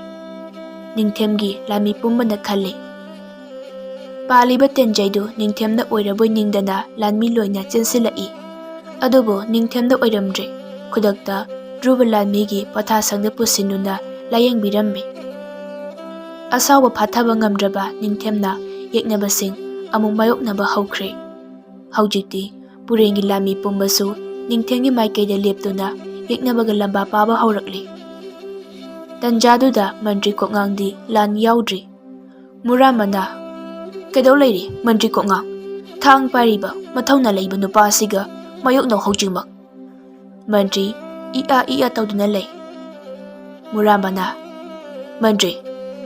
ꯅꯤꯡꯊꯦꯝꯒꯤ ꯂꯥꯟꯃꯤ ꯄꯨꯝꯕꯅ ꯈꯜꯂꯤ꯫ ꯄꯥꯜꯂꯤꯕ ꯇꯦꯟꯖꯩꯗꯨ ꯅꯤꯡꯊꯦꯝꯅ ꯑꯣꯏꯔꯕꯣꯏ ꯅꯤꯡꯗꯅ ꯂꯥꯟꯃꯤ ꯂꯣꯏꯅ ꯆꯦꯟꯁꯤꯜꯂꯛꯏ꯫ ꯑꯗꯨꯕꯨ ꯅꯤꯡꯊꯦꯝꯅ ꯑꯣꯏꯔꯝꯗ꯭ꯔꯦ꯫ ꯈꯨꯗꯛꯇ ꯙ꯭ꯔꯨꯕ ꯂꯥꯟꯃꯤꯒꯤ ꯄꯣꯊꯥꯁꯪꯗ ꯄꯨꯁꯤꯟꯗꯨꯅ ꯂꯥꯌꯦꯡꯕꯤꯔꯝꯃꯤ꯫ ꯑꯁꯥꯎꯕ ꯐꯥꯊꯕ ꯉꯝꯗ꯭ꯔꯕ ꯅꯤꯡꯊꯦꯝꯅ ꯌꯦꯛꯅꯕꯁꯤꯡ ꯑꯃꯨꯛ ꯃꯥꯌꯣꯛꯅꯕ ꯍꯧꯈ꯭ꯔꯦ꯫ ꯍꯧꯖꯤꯛꯇꯤ ꯄꯨꯔꯦꯟꯒꯤ ꯂꯥꯟꯃꯤ ꯄꯨꯝꯕꯁꯨ ꯅꯤꯡꯊꯦꯝꯒꯤ ꯃꯥꯏꯀꯩꯗ ꯂꯦꯞꯇꯨꯅ ꯌꯦꯛꯅꯕꯒ ꯂꯝꯕꯥ ꯄꯥꯕ ꯍꯧꯔꯛꯂꯤ꯫ ꯇꯟꯖꯥꯗꯨꯗ ꯃꯟꯇ꯭ꯔꯤ ꯀꯣꯛꯉꯥꯡꯗꯤ ꯂꯥꯟ ꯌꯥꯎꯗ꯭ꯔꯤ꯫ ꯃꯨꯔꯥꯃꯅ, "ꯀꯩꯗꯧ ꯂꯩꯔꯤ ꯃꯟꯇ꯭ꯔꯤ ꯀꯣꯛꯉꯥꯡ? ꯊꯥꯡ ꯄꯥꯏꯔꯤꯕ ꯃꯊꯧꯅꯥ ꯂꯩꯕ ꯅꯨꯄꯥ ꯑꯁꯤꯒ ꯃꯥꯌꯣꯛꯅꯧ ꯍꯧꯖꯤꯛꯃꯛ"꯫ ꯃꯟꯇ꯭ꯔꯤ ꯏ ꯑ ꯏ ꯑ ꯇꯧꯗꯨꯅ ꯂꯩ꯫ ꯃꯨꯔꯥꯃꯅ, "ꯃꯟꯇ꯭ꯔꯤ,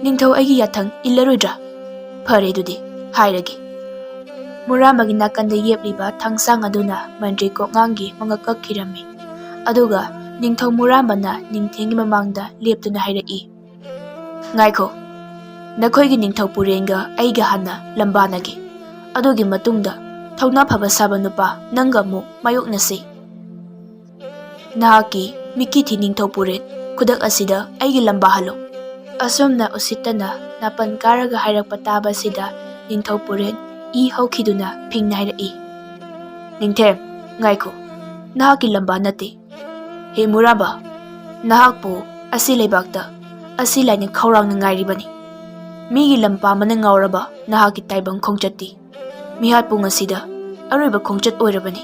ꯅꯤꯡꯊꯧ ꯑꯩꯒꯤ ꯌꯥꯊꯪ ꯏꯜꯂꯔꯣꯏꯗ꯭ꯔꯥ? ꯐꯔꯦ, ꯑꯗꯨꯗꯤ ꯍꯥꯏꯔꯒꯦ"꯫ ꯃꯨꯔꯥꯃꯒꯤ ꯅꯥꯀꯟꯗ ꯌꯦꯞꯂꯤꯕ ꯊꯥꯡꯁꯥꯡ ꯑꯗꯨꯅ ꯃꯟꯇ꯭ꯔꯤ ꯀꯣꯛꯉꯥꯡꯒꯤ ꯃꯉꯛ ꯀꯛꯈꯤꯔꯝꯃꯤ꯫ ꯑꯗꯨꯒ ꯅꯤꯡꯊꯧ ꯃꯨꯔꯥꯃꯅ ꯅꯤꯡꯊꯦꯡꯒꯤ ꯃꯃꯥꯡꯗ ꯂꯦꯞꯇꯨꯅ ꯍꯥꯏꯔꯛꯏ, "ꯉꯥꯏꯈꯣ, ꯅꯈꯣꯏꯒꯤ ꯅꯤꯡꯊꯧ ꯄꯨꯔꯦꯟꯒ ꯑꯩꯒ ꯍꯥꯟꯅ ꯂꯝꯕꯥꯅꯒꯦ꯫ ꯑꯗꯨꯒꯤ ꯃꯇꯨꯡꯗ ꯊꯧꯅꯥ ꯐꯕ ꯁꯥꯕ ꯅꯨꯄꯥ ꯅꯪꯒ ꯑꯃꯨꯛ ꯃꯥꯌꯣꯛꯅꯁꯤ꯫ ꯅꯍꯥꯛꯀꯤ ꯃꯤꯀꯤꯊꯤ ꯅꯤꯡꯊꯧ ꯄꯨꯔꯦꯟ ꯈꯨꯗꯛ ꯑꯁꯤꯗ ꯑꯩꯒꯤ ꯂꯝꯕꯥ ꯍꯜꯂꯣ"꯫ ꯑꯁꯨꯝꯅ ꯎꯁꯤꯠꯇꯅ ꯅꯥꯄꯟ ꯀꯥꯔꯒ ꯍꯥꯏꯔꯛꯄ ꯇꯥꯕꯁꯤꯗ ꯅꯤꯡꯊꯧ ꯄꯨꯔꯦꯟ ꯏ ꯍꯧꯈꯤꯗꯨꯅ ꯐꯤꯡꯅ ꯍꯥꯏꯔꯛꯏ, "ꯅꯤꯡꯊꯦꯝ, ꯉꯥꯏꯈꯣ, ꯅꯍꯥꯛꯀꯤ ꯂꯝꯕꯥ ꯅꯠꯇꯦ꯫ ꯍꯦ ꯃꯨꯔꯥꯕ, ꯅꯍꯥꯛꯄꯨ ꯑꯁꯤ ꯂꯩꯕꯥꯛꯇ ꯑꯁꯤ ꯂꯥꯏꯅ ꯈꯧꯔꯥꯡꯅ ꯉꯥꯏꯔꯤꯕꯅꯤ꯫ ꯃꯤꯒꯤ ꯂꯝ ꯄꯥꯝꯕꯅ ꯉꯥꯎꯔꯕ ꯅꯍꯥꯛꯀꯤ ꯇꯥꯏꯕꯪ ꯈꯣꯡꯆꯠꯇꯤ ꯃꯤꯍꯥꯠ ꯄꯨꯡ ꯑꯁꯤꯗ ꯑꯔꯣꯏꯕ ꯈꯣꯡꯆꯠ ꯑꯣꯏꯔꯕꯅꯤ"꯫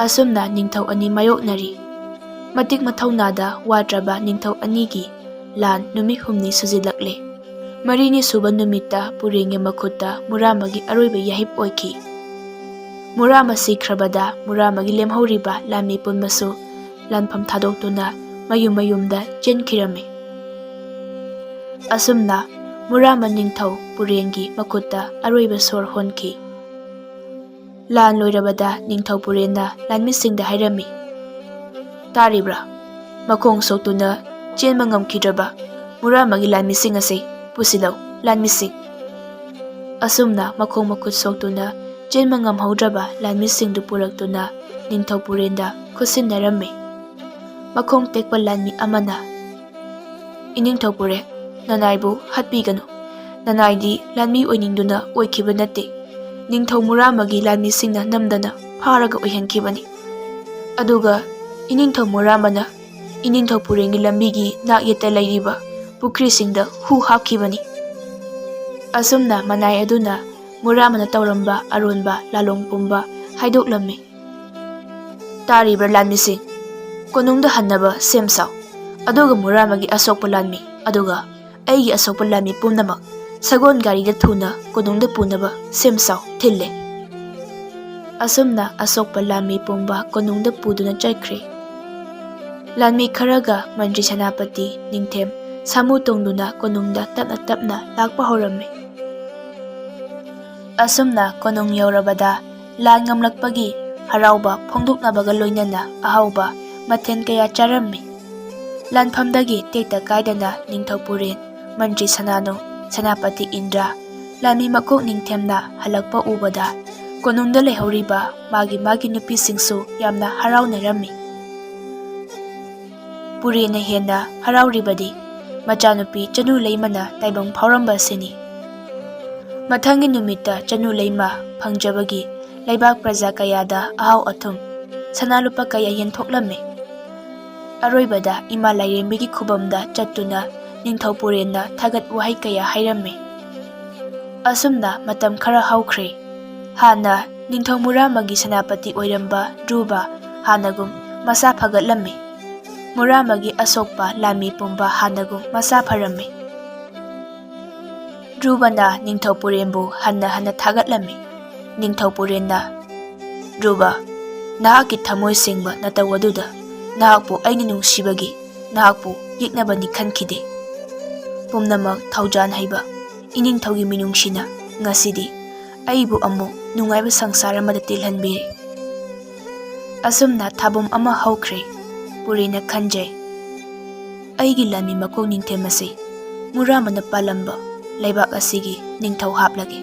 ꯑꯁꯨꯝꯅ ꯅꯤꯡꯊꯧ ꯑꯅꯤ ꯃꯥꯌꯣꯛꯅꯔꯤ꯫ ꯃꯇꯤꯛ ꯃꯊꯧꯅꯥꯗ ꯋꯥꯠꯇ꯭ꯔꯕ ꯅꯤꯡꯊꯧ ꯑꯅꯤꯒꯤ ꯂꯥꯟ ꯅꯨꯃꯤꯠ ꯍꯨꯝꯅꯤ ꯁꯨꯖꯤꯜꯂꯛꯂꯦ꯫ ꯃꯔꯤꯅꯤ ꯁꯨꯕ ꯅꯨꯃꯤꯠꯇ ꯄꯨꯔꯦꯟꯒꯤ ꯃꯈꯨꯠꯇ ꯃꯨꯔꯥꯃꯒꯤ ꯑꯔꯣꯏꯕ ꯌꯥꯍꯤꯞ ꯑꯣꯏꯈꯤ꯫ ꯃꯨꯔꯥꯃ ꯁꯤꯈ꯭ꯔꯕꯗ ꯃꯨꯔꯥꯃꯒꯤ ꯂꯦꯝꯍꯧꯔꯤꯕ ꯂꯥꯟꯃꯤ ꯄꯨꯝꯕꯁꯨ ꯂꯥꯟꯐꯝ ꯊꯥꯗꯣꯛꯇꯨꯅ ꯃꯌꯨꯝ ꯃꯌꯨꯝꯗ ꯆꯦꯟꯈꯤꯔꯝꯃꯤ꯫ ꯑꯁꯨꯝꯅ ꯃꯨꯔꯥꯃ ꯅꯤꯡꯊꯧ ꯄꯨꯔꯦꯟꯒꯤ ꯃꯈꯨꯠꯇ ꯑꯔꯣꯏꯕ ꯁꯣꯔ ꯍꯣꯟꯈꯤ꯫ ꯂꯥꯟ ꯂꯣꯏꯔꯕꯗ ꯅꯤꯡꯊꯧ ꯄꯨꯔꯦꯟꯅ ꯂꯥꯟꯃꯤꯁꯤꯡꯗ ꯍꯥꯏꯔꯝꯃꯤ, "ꯇꯥꯔꯤꯕ꯭ꯔꯥ? ꯃꯈꯣꯡ ꯁꯣꯛꯇꯨꯅ ꯆꯦꯟꯕ ꯉꯝꯈꯤꯗ꯭ꯔꯕ ꯃꯨꯔꯥꯃꯒꯤ ꯂꯥꯟꯃꯤꯁꯤꯡ ꯑꯁꯤ ꯄꯨꯁꯤꯜꯂꯧ, ꯂꯥꯟꯃꯤꯁꯤꯡ"꯫ ꯑꯁꯨꯝꯅ ꯃꯈꯣꯡ ꯃꯈꯨꯠ ꯁꯣꯛꯇꯨꯅ ꯆꯦꯟꯕ ꯉꯝꯍꯧꯗ꯭ꯔꯕ ꯂꯥꯟꯃꯤꯁꯤꯡꯗꯨ ꯄꯨꯔꯛꯇꯨꯅ ꯅꯤꯡꯊꯧ ꯄꯨꯔꯦꯟꯗ ꯈꯨꯠꯁꯤꯟꯅꯔꯝꯃꯤ꯫ ꯃꯈꯣꯡ ꯇꯦꯛꯄ ꯂꯥꯟꯃꯤ ꯑꯃꯅ, "ꯏꯅꯤꯡꯊꯧ ꯄꯨꯔꯦꯟ, ꯅꯅꯥꯏꯕꯨ ꯍꯥꯠꯄꯤꯒꯅꯨ꯫ ꯅꯅꯥꯏꯗꯤ ꯂꯥꯟꯃꯤ ꯑꯣꯏꯅꯤꯡꯗꯨꯅ ꯑꯣꯏꯈꯤꯕ ꯅꯠꯇꯦ꯫ ꯅꯤꯡꯊꯧ ꯃꯨꯔꯥꯃꯒꯤ ꯂꯥꯟꯃꯤꯁꯤꯡꯅ ꯅꯝꯗꯅ ꯐꯥꯔꯒ ꯑꯣꯏꯍꯟꯈꯤꯕꯅꯤ꯫ ꯑꯗꯨꯒ ꯏꯅꯤꯡꯊꯧ ꯃꯨꯔꯥꯃꯅ ꯏꯅꯤꯡꯊꯧ ꯄꯨꯔꯦꯟꯒꯤ ꯂꯝꯕꯤꯒꯤ ꯅꯥꯛ ꯌꯦꯠꯇ ꯂꯩꯔꯤꯕ ꯄꯨꯈ꯭ꯔꯤꯁꯤꯡꯗ ꯍꯨ ꯍꯥꯞꯈꯤꯕꯅꯤ"꯫ ꯑꯁꯨꯝꯅ ꯃꯅꯥꯏ ꯑꯗꯨꯅ ꯃꯨꯔꯥꯃꯅ ꯇꯧꯔꯝꯕ ꯑꯔꯣꯟꯕ ꯂꯥꯂꯣꯡ ꯄꯨꯝꯕ ꯍꯥꯏꯗꯣꯛꯂꯝꯃꯤ꯫ ꯇꯥꯔꯤꯕ꯭ꯔꯥ ꯂꯥꯟꯃꯤꯁꯤꯡ? ꯀꯣꯅꯨꯡꯗ ꯍꯟꯅꯕ ꯁꯦꯝ ꯁꯥꯎ꯫ ꯑꯗꯨꯒ ꯃꯨꯔꯥꯃꯒꯤ ꯑꯁꯣꯛꯄ ꯂꯥꯟꯃꯤ, ꯑꯗꯨꯒ ꯑꯩꯒꯤ ꯑꯁꯣꯛꯄ ꯂꯥꯟꯃꯤ ꯄꯨꯝꯅꯃꯛ ꯁꯒꯣꯜ ꯒꯥꯔꯤꯗ ꯊꯨꯅ ꯀꯣꯅꯨꯡꯗ ꯄꯨꯅꯕ ꯁꯦꯝ ꯁꯥꯎ ꯊꯤꯜꯂꯦ꯫ ꯑꯁꯨꯝꯅ ꯑꯁꯣꯛꯄ ꯂꯥꯟꯃꯤ ꯄꯨꯝꯕ ꯀꯣꯅꯨꯡꯗ ꯄꯨꯗꯨꯅ ꯆꯠꯈ꯭ꯔꯦ꯫ ꯂꯥꯟꯃꯤ ꯈꯔꯒ ꯃꯟꯇ꯭ꯔꯤ ꯁꯦꯅꯥꯄꯇꯤ ꯅꯤꯡꯊꯦꯝ ꯁꯥꯃꯨ ꯇꯣꯡꯗꯨꯅ ꯀꯣꯅꯨꯡꯗ ꯇꯞꯅ ꯇꯞꯅ ꯂꯥꯛꯄ ꯍꯧꯔꯝꯃꯤ꯫ ꯑꯁꯨꯝꯅ ꯀꯣꯅꯨꯡ ꯌꯧꯔꯕꯗ ꯂꯥꯟ ꯉꯝꯂꯛꯄꯒꯤ ꯍꯔꯥꯎꯕ ꯐꯣꯡꯗꯣꯛꯅꯕꯒ ꯂꯣꯏꯅꯅ ꯑꯍꯥꯎꯕ ꯃꯊꯦꯜ ꯀꯌꯥ ꯆꯥꯔꯝꯃꯤ꯫ ꯂꯥꯟꯐꯝꯗꯒꯤ ꯇꯦꯛꯇ ꯀꯥꯏꯗꯅ ꯅꯤꯡꯊꯧ ꯄꯨꯔꯦꯟ, ꯃꯟꯇ꯭ꯔꯤ ꯁꯅꯥꯅꯨ, ꯁꯦꯅꯥꯄꯇꯤ ꯏꯟꯗ꯭ꯔ, ꯂꯥꯟꯃꯤ ꯃꯀꯣꯛ ꯅꯤꯡꯊꯦꯝꯅ ꯍꯜꯂꯛꯄ ꯎꯕꯗ ꯀꯣꯅꯨꯡꯗ ꯂꯩꯍꯧꯔꯤꯕ ꯃꯥꯒꯤ ꯃꯥꯒꯤ ꯅꯨꯄꯤꯁꯤꯡꯁꯨ ꯌꯥꯝꯅ ꯍꯔꯥꯎꯅꯔꯝꯃꯤ꯫ ꯄꯨꯔꯦꯟꯅ ꯍꯦꯟꯅ ꯍꯔꯥꯎꯔꯤꯕꯗꯤ ꯃꯆꯥꯅꯨꯄꯤ ꯆꯅꯨ ꯂꯩꯃꯅ ꯇꯥꯏꯕꯪ ꯐꯥꯎꯔꯝꯕ ꯑꯁꯤꯅꯤ꯫ ꯃꯊꯪꯒꯤ ꯅꯨꯃꯤꯠꯇ ꯆꯅꯨ ꯂꯩꯃ ꯐꯪꯖꯕꯒꯤ ꯂꯩꯕꯥꯛ ꯄ꯭ꯔꯖꯥ ꯀꯌꯥꯗ ꯑꯍꯥꯎ ꯑꯊꯨꯝ, ꯁꯅꯥ ꯂꯨꯄꯥ ꯀꯌꯥ ꯌꯦꯟꯊꯣꯛꯂꯝꯃꯤ꯫ ꯑꯔꯣꯏꯕꯗ ꯏꯃꯥ ꯂꯥꯏꯔꯦꯝꯕꯤꯒꯤ ꯈꯨꯕꯝꯗ ꯆꯠꯇꯨꯅ ꯅꯤꯡꯊꯧ ꯄꯨꯔꯦꯟꯅ ꯊꯥꯒꯠ ꯋꯥꯍꯩ ꯀꯌꯥ ꯍꯥꯏꯔꯝꯃꯤ꯫ ꯑꯁꯨꯝꯅ ꯃꯇꯝ ꯈꯔ ꯍꯧꯈ꯭ꯔꯦ꯫ ꯍꯥꯟꯅ ꯅꯤꯡꯊꯧ ꯃꯨꯔꯥꯃꯒꯤ ꯁꯦꯅꯥꯄꯇꯤ ꯑꯣꯏꯔꯝꯕ ꯗ꯭ꯔꯨꯕ ꯍꯥꯟꯅꯒꯨꯝ ꯃꯁꯥ ꯐꯒꯠꯂꯝꯃꯤ꯫ ꯃꯨꯔꯥꯃꯒꯤ ꯑꯁꯣꯛꯄ ꯂꯥꯟꯃꯤ ꯄꯨꯝꯕ ꯍꯥꯟꯅꯒꯨꯝ ꯃꯁꯥ ꯐꯔꯝꯃꯤ꯫ ꯗ꯭ꯔꯨꯕꯅ ꯅꯤꯡꯊꯧ ꯄꯨꯔꯦꯟꯕꯨ ꯍꯟꯅ ꯍꯟꯅ ꯊꯥꯒꯠꯂꯝꯃꯤ꯫ ꯅꯤꯡꯊꯧ ꯄꯨꯔꯦꯟꯅ, "ꯗ꯭ꯔꯨꯕ, ꯅꯍꯥꯛꯀꯤ ꯊꯃꯣꯏ ꯁꯦꯡꯕ ꯅꯇꯧ ꯑꯗꯨꯗ ꯅꯍꯥꯛꯄꯨ ꯑꯩꯅ ꯅꯨꯡꯁꯤꯕꯒꯤ ꯅꯍꯥꯛꯄꯨ ꯌꯦꯛꯅꯕꯅꯤ ꯈꯟꯈꯤꯗꯦ꯫ ꯄꯨꯝꯅꯃꯛ ꯊꯧꯖꯥꯟ ꯍꯩꯕ ꯏꯅꯤꯡꯊꯧꯒꯤ ꯃꯤꯅꯨꯡꯁꯤꯅ ꯉꯁꯤꯗꯤ ꯑꯩꯕꯨ ꯑꯃꯨꯛ ꯅꯨꯡꯉꯥꯏꯕ ꯁꯪꯁꯥꯔ ꯑꯃꯗ ꯇꯤꯜꯍꯟꯕꯤꯔꯦ꯫" ꯑꯁꯨꯝꯅ ꯊꯥꯕꯨꯝ ꯑꯃ ꯍꯧꯈ꯭ꯔꯦ꯫ ꯄꯨꯔꯤꯅ ꯈꯟꯖꯩ, "ꯑꯩꯒꯤ ꯂꯥꯟꯃꯤ ꯃꯀꯣꯛ ꯅꯤꯡꯊꯦꯝ ꯑꯁꯤ ꯃꯨꯔꯥꯃꯅ ꯄꯥꯜꯂꯝꯕ ꯂꯩꯕꯥꯛ ꯑꯁꯤꯒꯤ ꯅꯤꯡꯊꯧ ꯍꯥꯞꯂꯒꯦ꯫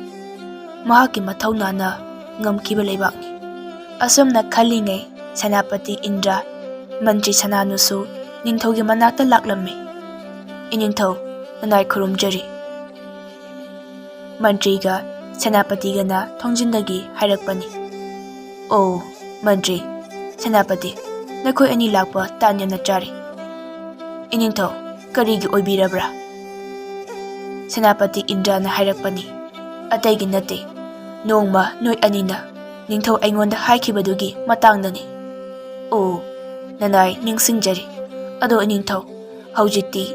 ꯃꯍꯥꯛꯀꯤ ꯃꯊꯧꯅꯥꯅ ꯉꯝꯈꯤꯕ ꯂꯩꯕꯥꯛꯅꯤ꯫" ꯑꯁꯨꯝꯅ ꯈꯜꯂꯤꯉꯩ ꯁꯦꯅꯥꯄꯇꯤ ꯏꯟꯗ꯭ꯔ, ꯃꯟꯇ꯭ꯔꯤ ꯁꯅꯥꯅꯨꯁꯨ ꯅꯤꯡꯊꯧꯒꯤ ꯃꯅꯥꯛꯇ ꯂꯥꯛꯂꯝꯃꯤ꯫ "ꯏꯅꯤꯡꯊꯧ, ꯅꯅꯥꯏ ꯈꯨꯔꯨꯝꯖꯔꯤ꯫" ꯃꯟꯇ꯭ꯔꯤꯒ ꯁꯦꯅꯥꯄꯇꯤꯒꯅ ꯊꯣꯡꯖꯤꯟꯗꯒꯤ ꯍꯥꯏꯔꯛꯄꯅꯤ꯫ "ꯑꯣ, ꯃꯟꯇ꯭ꯔꯤ, ꯁꯦꯅꯥꯄꯇꯤ, ꯅꯈꯣꯏ ꯑꯅꯤ ꯂꯥꯛꯄ ꯇꯥꯟ ꯌꯥꯝꯅ ꯆꯥꯔꯦ꯫ ꯏꯅꯤꯡꯊꯧ, ꯀꯔꯤꯒꯤ ꯑꯣꯏꯕꯤꯔꯕ꯭ꯔꯥ?" ꯁꯦꯅꯥꯄꯇꯤ ꯏꯟꯗ꯭ꯔꯅ ꯍꯥꯏꯔꯛꯄꯅꯤ, "ꯑꯇꯩꯒꯤ ꯅꯠꯇꯦ, ꯅꯣꯡꯃ ꯅꯣꯏ ꯑꯅꯤꯅ ꯅꯤꯡꯊꯧ ꯑꯩꯉꯣꯟꯗ ꯍꯥꯏꯈꯤꯕꯗꯨꯒꯤ ꯃꯇꯥꯡꯗꯅꯤ꯫" "ꯑꯣ, ꯅꯅꯥꯏ ꯅꯤꯡꯁꯤꯡꯖꯔꯤ꯫ ꯑꯗꯣ ꯏꯅꯤꯡꯊꯧ, ꯍꯧꯖꯤꯛꯇꯤ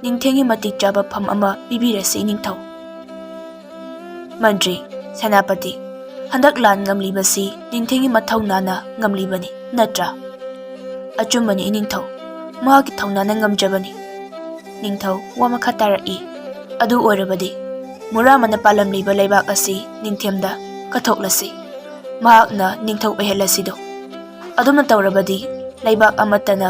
ꯅꯤꯡꯊꯦꯝꯒꯤ ꯃꯇꯤꯛ ꯆꯥꯕ ꯐꯝ ꯑꯃ ꯄꯤꯕꯤꯔꯁꯤ ꯏꯅꯤꯡꯊꯧ꯫ ꯃꯟꯇ꯭ꯔꯤ, ꯁꯦꯅꯥꯄꯇꯤ, ꯍꯟꯗꯛ ꯂꯥꯟ ꯉꯝꯂꯤꯕꯁꯤ ꯅꯤꯡꯊꯦꯝꯒꯤ ꯃꯊꯧꯅꯥꯅ ꯉꯝꯂꯤꯕꯅꯤ, ꯅꯠꯇ꯭ꯔꯥ? ꯑꯆꯨꯝꯕꯅꯤ ꯏꯅꯤꯡꯊꯧ, ꯃꯍꯥꯛꯀꯤ ꯊꯧꯅꯥꯅ ꯉꯝꯖꯕꯅꯤ꯫ ꯅꯤꯡꯊꯧ ꯋꯥ ꯃꯈꯥ ꯇꯥꯔꯛꯏ꯫ ꯑꯗꯨ ꯑꯣꯏꯔꯕꯗꯤ ꯃꯨꯔꯥꯃꯅ ꯄꯥꯜꯂꯝꯂꯤꯕ ꯂꯩꯕꯥꯛ ꯑꯁꯤ ꯅꯤꯡꯊꯦꯝꯗ ꯀꯠꯊꯣꯛꯂꯁꯤ꯫ ꯃꯍꯥꯛꯅ ꯅꯤꯡꯊꯧ ꯑꯣꯏꯍꯜꯂꯁꯤꯗꯣ꯫ ꯑꯗꯨꯝꯅ ꯇꯧꯔꯕꯗꯤ ꯂꯩꯕꯥꯛ ꯑꯃꯠꯇꯅ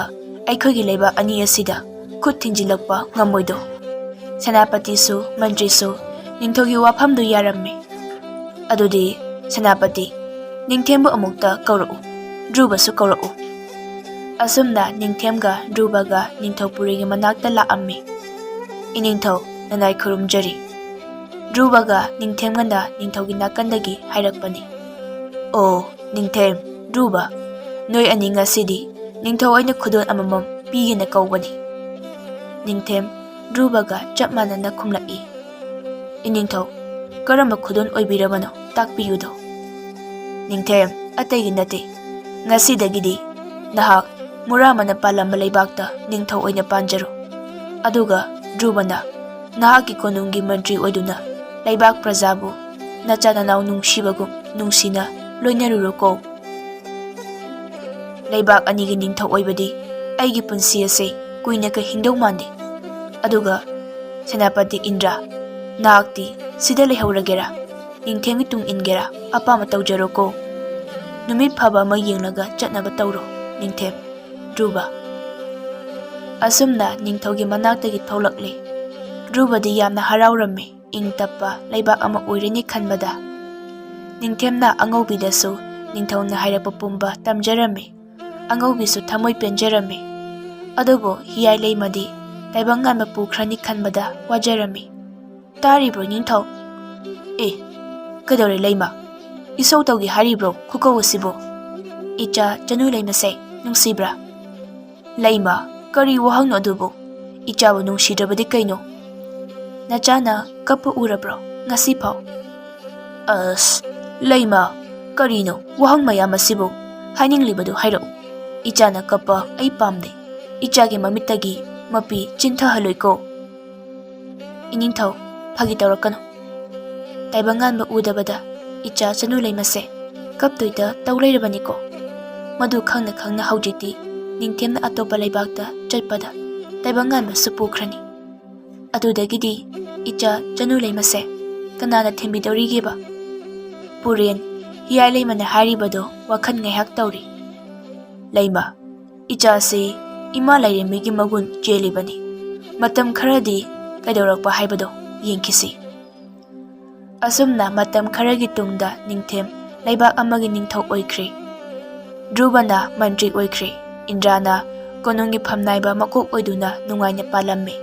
ꯑꯩꯈꯣꯏꯒꯤ ꯂꯩꯕꯥꯛ ꯑꯅꯤ ꯑꯁꯤꯗ ꯈꯨꯠ ꯊꯤꯡꯖꯤꯜꯂꯛꯄ ꯉꯝꯃꯣꯏꯗꯣ꯫ ꯁꯦꯅꯥꯄꯇꯤꯁꯨ ꯃꯟꯇ꯭ꯔꯤꯁꯨ ꯅꯤꯡꯊꯧꯒꯤ ꯋꯥꯐꯝꯗꯨ ꯌꯥꯔꯝꯃꯤ꯫ ꯑꯗꯨꯗꯤ ꯁꯦꯅꯥꯄꯇꯤ, ꯅꯤꯡꯊꯦꯝꯕꯨ ꯑꯃꯨꯛꯇ ꯀꯧꯔꯛꯎ, ꯙ꯭ꯔꯨꯕꯁꯨ ꯀꯧꯔꯛꯎ꯫ ꯑꯁꯨꯝꯅ ꯅꯤꯡꯊꯦꯝꯒ ꯙ꯭ꯔꯨꯕꯒ ꯅꯤꯡꯊꯧꯄꯨꯔꯤꯒꯤ ꯃꯅꯥꯛꯇ ꯂꯥꯛꯑꯝꯃꯤ꯫ ꯏꯅꯤꯡꯊꯧ, ꯅꯅꯥꯏ ꯈꯨꯔꯨꯝꯖꯔꯤ꯫ ꯙ꯭ꯔꯨꯕꯒ ꯅꯤꯡꯊꯦꯝꯒꯅ ꯅꯤꯡꯊꯧꯒꯤ ꯅꯥꯀꯟꯗꯒꯤ ꯍꯥꯏꯔꯛꯄꯅꯤ꯫ ꯑꯣ, ꯅꯤꯡꯊꯦꯝ, ꯙ꯭ꯔꯨꯕ, ꯅꯣꯏ ꯑꯅꯤ ꯉꯁꯤꯗꯤ ꯅꯤꯡꯊꯧ ꯑꯩꯅ ꯈꯨꯗꯣꯜ ꯑꯃꯃꯝ ꯄꯤꯒꯦꯅ ꯀꯧꯕꯅꯤ꯫ ꯅꯤꯡꯊꯦꯝ ꯙ꯭ꯔꯨꯕꯒ ꯆꯞ ꯃꯥꯟꯅꯅ ꯈꯨꯝꯂꯛꯏ꯫ ꯏꯅꯤꯡꯊꯧ, ꯀꯔꯝꯕ ꯈꯨꯗꯣꯜ ꯑꯣꯏꯕꯤꯔꯕꯅꯣ? ꯇꯥꯛꯄꯤꯌꯨꯗꯣ꯫ ꯅꯤꯡꯊꯦꯝ, ꯑꯇꯩꯒꯤ ꯅꯠꯇꯦ꯫ ꯉꯁꯤꯗꯒꯤꯗꯤ ꯅꯍꯥꯛ ꯃꯨꯔꯥꯃꯅ ꯄꯥꯜꯂꯝꯕ ꯂꯩꯕꯥꯛꯇ ꯅꯤꯡꯊꯧ ꯑꯣꯏꯅ ꯄꯥꯟꯖꯔꯣ꯫ ꯑꯗꯨꯒ ꯙ꯭ꯔꯨꯕꯅ ꯅꯍꯥꯛꯀꯤ ꯀꯣꯅꯨꯡꯒꯤ ꯃꯟꯇ꯭ꯔꯤ ꯑꯣꯏꯗꯨꯅ ꯂꯩꯕꯥꯛ ꯄ꯭ꯔꯖꯥꯕꯨ ꯅꯆꯥ ꯅꯅꯥꯎ ꯅꯨꯡꯁꯤꯕꯒꯨꯝ ꯅꯨꯡꯁꯤꯅ ꯂꯣꯏꯅꯔꯨꯔꯣꯀꯣ꯫ ꯂꯩꯕꯥꯛ ꯑꯅꯤꯒꯤ ꯅꯤꯡꯊꯧ ꯑꯣꯏꯕꯗꯤ ꯑꯩꯒꯤ ꯄꯨꯟꯁꯤ ꯑꯁꯦ ꯀꯨꯏꯅ ꯀ ꯍꯤꯡꯗꯧ ꯃꯥꯟꯗꯦ꯫ ꯑꯗꯨꯒ ꯁꯦꯅꯥꯄꯇꯤ ꯏꯟꯗ꯭ꯔ, ꯅꯍꯥꯛꯇꯤ ꯁꯤꯗ ꯂꯩꯍꯧꯔꯒꯦꯔꯥ? ꯅꯤꯡꯊꯦꯝꯒꯤ ꯇꯨꯡ ꯏꯟꯒꯦꯔꯥ? ꯑꯄꯥꯝꯕ ꯇꯧꯖꯔꯣꯀꯣ꯫ ꯅꯨꯃꯤꯠ ꯐꯕ ꯑꯃ ꯌꯦꯡꯂꯒ ꯆꯠꯅꯕ ꯇꯧꯔꯣ, ꯅꯤꯡꯊꯦꯝ꯫ ꯙ꯭ꯔꯨꯕ꯫ ꯑꯁꯨꯝꯅ ꯅꯤꯡꯊꯧꯒꯤ ꯃꯅꯥꯛꯇꯒꯤ ꯊꯣꯛꯂꯛꯂꯦ꯫ ꯙ꯭ꯔꯨꯕꯗꯤ ꯌꯥꯝꯅ ꯍꯔꯥꯎꯔꯝꯃꯤ, ꯏꯪ ꯇꯞꯄ ꯂꯩꯕꯥꯛ ꯑꯃ ꯑꯣꯏꯔꯅꯤ ꯈꯟꯕꯗ꯫ ꯅꯤꯡꯊꯦꯝꯅ ꯑꯉꯧꯕꯤꯗꯁꯨ ꯅꯤꯡꯊꯧꯅ ꯍꯥꯏꯔꯛꯄ ꯄꯨꯝꯕ ꯇꯝꯖꯔꯝꯃꯤ꯫ ꯑꯉꯧꯕꯤꯁꯨ ꯊꯃꯣꯏ ꯄꯦꯟꯖꯔꯝꯃꯤ꯫ ꯑꯗꯨꯕꯨ ꯍꯤꯌꯥꯏ ꯂꯩꯃꯗꯤ ꯇꯥꯏꯕꯪ ꯉꯥꯟꯕ ꯄꯨꯈ꯭ꯔꯅꯤ ꯈꯟꯕꯗ ꯋꯥꯖꯔꯝꯃꯤ꯫ ꯇꯥꯔꯤꯕ꯭ꯔꯣ ꯅꯤꯡꯊꯧ? ꯑꯦ, ꯀꯩꯗꯧꯔꯦ ꯂꯩꯃ? ꯏꯁꯧ ꯇꯧꯒꯦ ꯍꯥꯏꯔꯤꯕ꯭ꯔꯣ ꯈꯨꯀꯧ ꯑꯁꯤꯕꯨ? ꯏꯆꯥ ꯆꯅꯨ ꯂꯩꯃꯁꯦ ꯅꯨꯡꯁꯤꯕ꯭ꯔꯥ? ꯂꯩꯃ, ꯀꯔꯤ ꯋꯥꯍꯪꯅꯣ ꯑꯗꯨꯕꯨ? ꯏꯆꯥꯕꯨ ꯅꯨꯡꯁꯤꯗ꯭ꯔꯕꯗꯤ ꯀꯩꯅꯣ? ꯅꯆꯥꯅ ꯀꯞꯄ ꯎꯔꯕ꯭ꯔꯣ ꯉꯁꯤ ꯐꯥꯎ? ꯑꯁ, ꯂꯩꯃ, ꯀꯔꯤꯅꯣ ꯋꯥꯍꯪ ꯃꯌꯥꯝ ꯑꯁꯤꯕꯨ? ꯍꯥꯏꯅꯤꯡꯂꯤꯕꯗꯨ ꯍꯥꯏꯔꯛꯎ꯫ "ꯏꯆꯥꯅ ꯀꯞꯄ ꯑꯩ ꯄꯥꯝꯗꯦ꯫ ꯏꯆꯥꯒꯤ ꯃꯃꯤꯠꯇꯒꯤ ꯃꯄꯤ ꯆꯤꯟꯊꯍꯜꯂꯣꯏꯀꯣ꯫" "ꯏꯅꯤꯡꯊꯧ, ꯐꯥꯒꯤ ꯇꯧꯔꯛꯀꯅꯨ꯫" ꯇꯥꯏꯕꯪꯉꯥꯟꯕ ꯎꯗꯕꯗ ꯏꯆꯥ ꯆꯅꯨ ꯂꯩꯃꯁꯦ ꯀꯞꯇꯣꯏꯗ ꯇꯧ ꯂꯩꯔꯕꯅꯤꯀꯣ꯫ ꯃꯗꯨ ꯈꯪꯅ ꯈꯪꯅ ꯍꯧꯖꯤꯛꯇꯤ ꯅꯤꯡꯊꯦꯝꯅ ꯑꯇꯣꯞꯄ ꯂꯩꯕꯥꯛꯇ ꯆꯠꯄꯗ ꯇꯥꯏꯕꯪꯉꯥꯟꯕꯁꯨ ꯄꯨꯈ꯭ꯔꯅꯤ꯫ ꯑꯗꯨꯗꯒꯤꯗꯤ ꯏꯆꯥ ꯆꯅꯨ ꯂꯩꯃꯁꯦ ꯀꯅꯥꯅ ꯊꯦꯝꯕꯤꯗꯧꯔꯤꯒꯦꯕ? ꯄꯨꯔꯦꯟ ꯍꯤꯌꯥꯏ ꯂꯩꯃꯅ ꯍꯥꯏꯔꯤꯕꯗꯣ ꯋꯥꯈꯜ ꯉꯥꯏꯍꯥꯛ ꯇꯧꯔꯤ꯫ "ꯂꯩꯃ, ꯏꯆꯥꯁꯤ ꯏꯃꯥ ꯂꯥꯏꯔꯦꯝꯕꯤꯒꯤ ꯃꯒꯨꯟ ꯆꯦꯜꯂꯤꯕꯅꯤ꯫ ꯃꯇꯝ ꯈꯔꯗꯤ ꯀꯩꯗꯧꯔꯛꯄ ꯍꯥꯏꯕꯗꯣ ꯌꯦꯡꯈꯤꯁꯤ꯫" ꯑꯁꯨꯝꯅ ꯃꯇꯝ ꯈꯔꯒꯤ ꯇꯨꯡꯗ ꯅꯤꯡꯊꯦꯝ ꯂꯩꯕꯥꯛ ꯑꯃꯒꯤ ꯅꯤꯡꯊꯧ ꯑꯣꯏꯈ꯭ꯔꯦ꯫ ꯙ꯭ꯔꯨꯕꯅ ꯃꯟꯇ꯭ꯔꯤ ꯑꯣꯏꯈ꯭ꯔꯦ꯫ ꯏꯟꯗ꯭ꯔꯥꯅ ꯀꯣꯅꯨꯡꯒꯤ ꯐꯝꯅꯥꯏꯕ ꯃꯀꯣꯛ ꯑꯣꯏꯗꯨꯅ ꯅꯨꯡꯉꯥꯏꯅ ꯄꯥꯜꯂꯝꯃꯤ꯫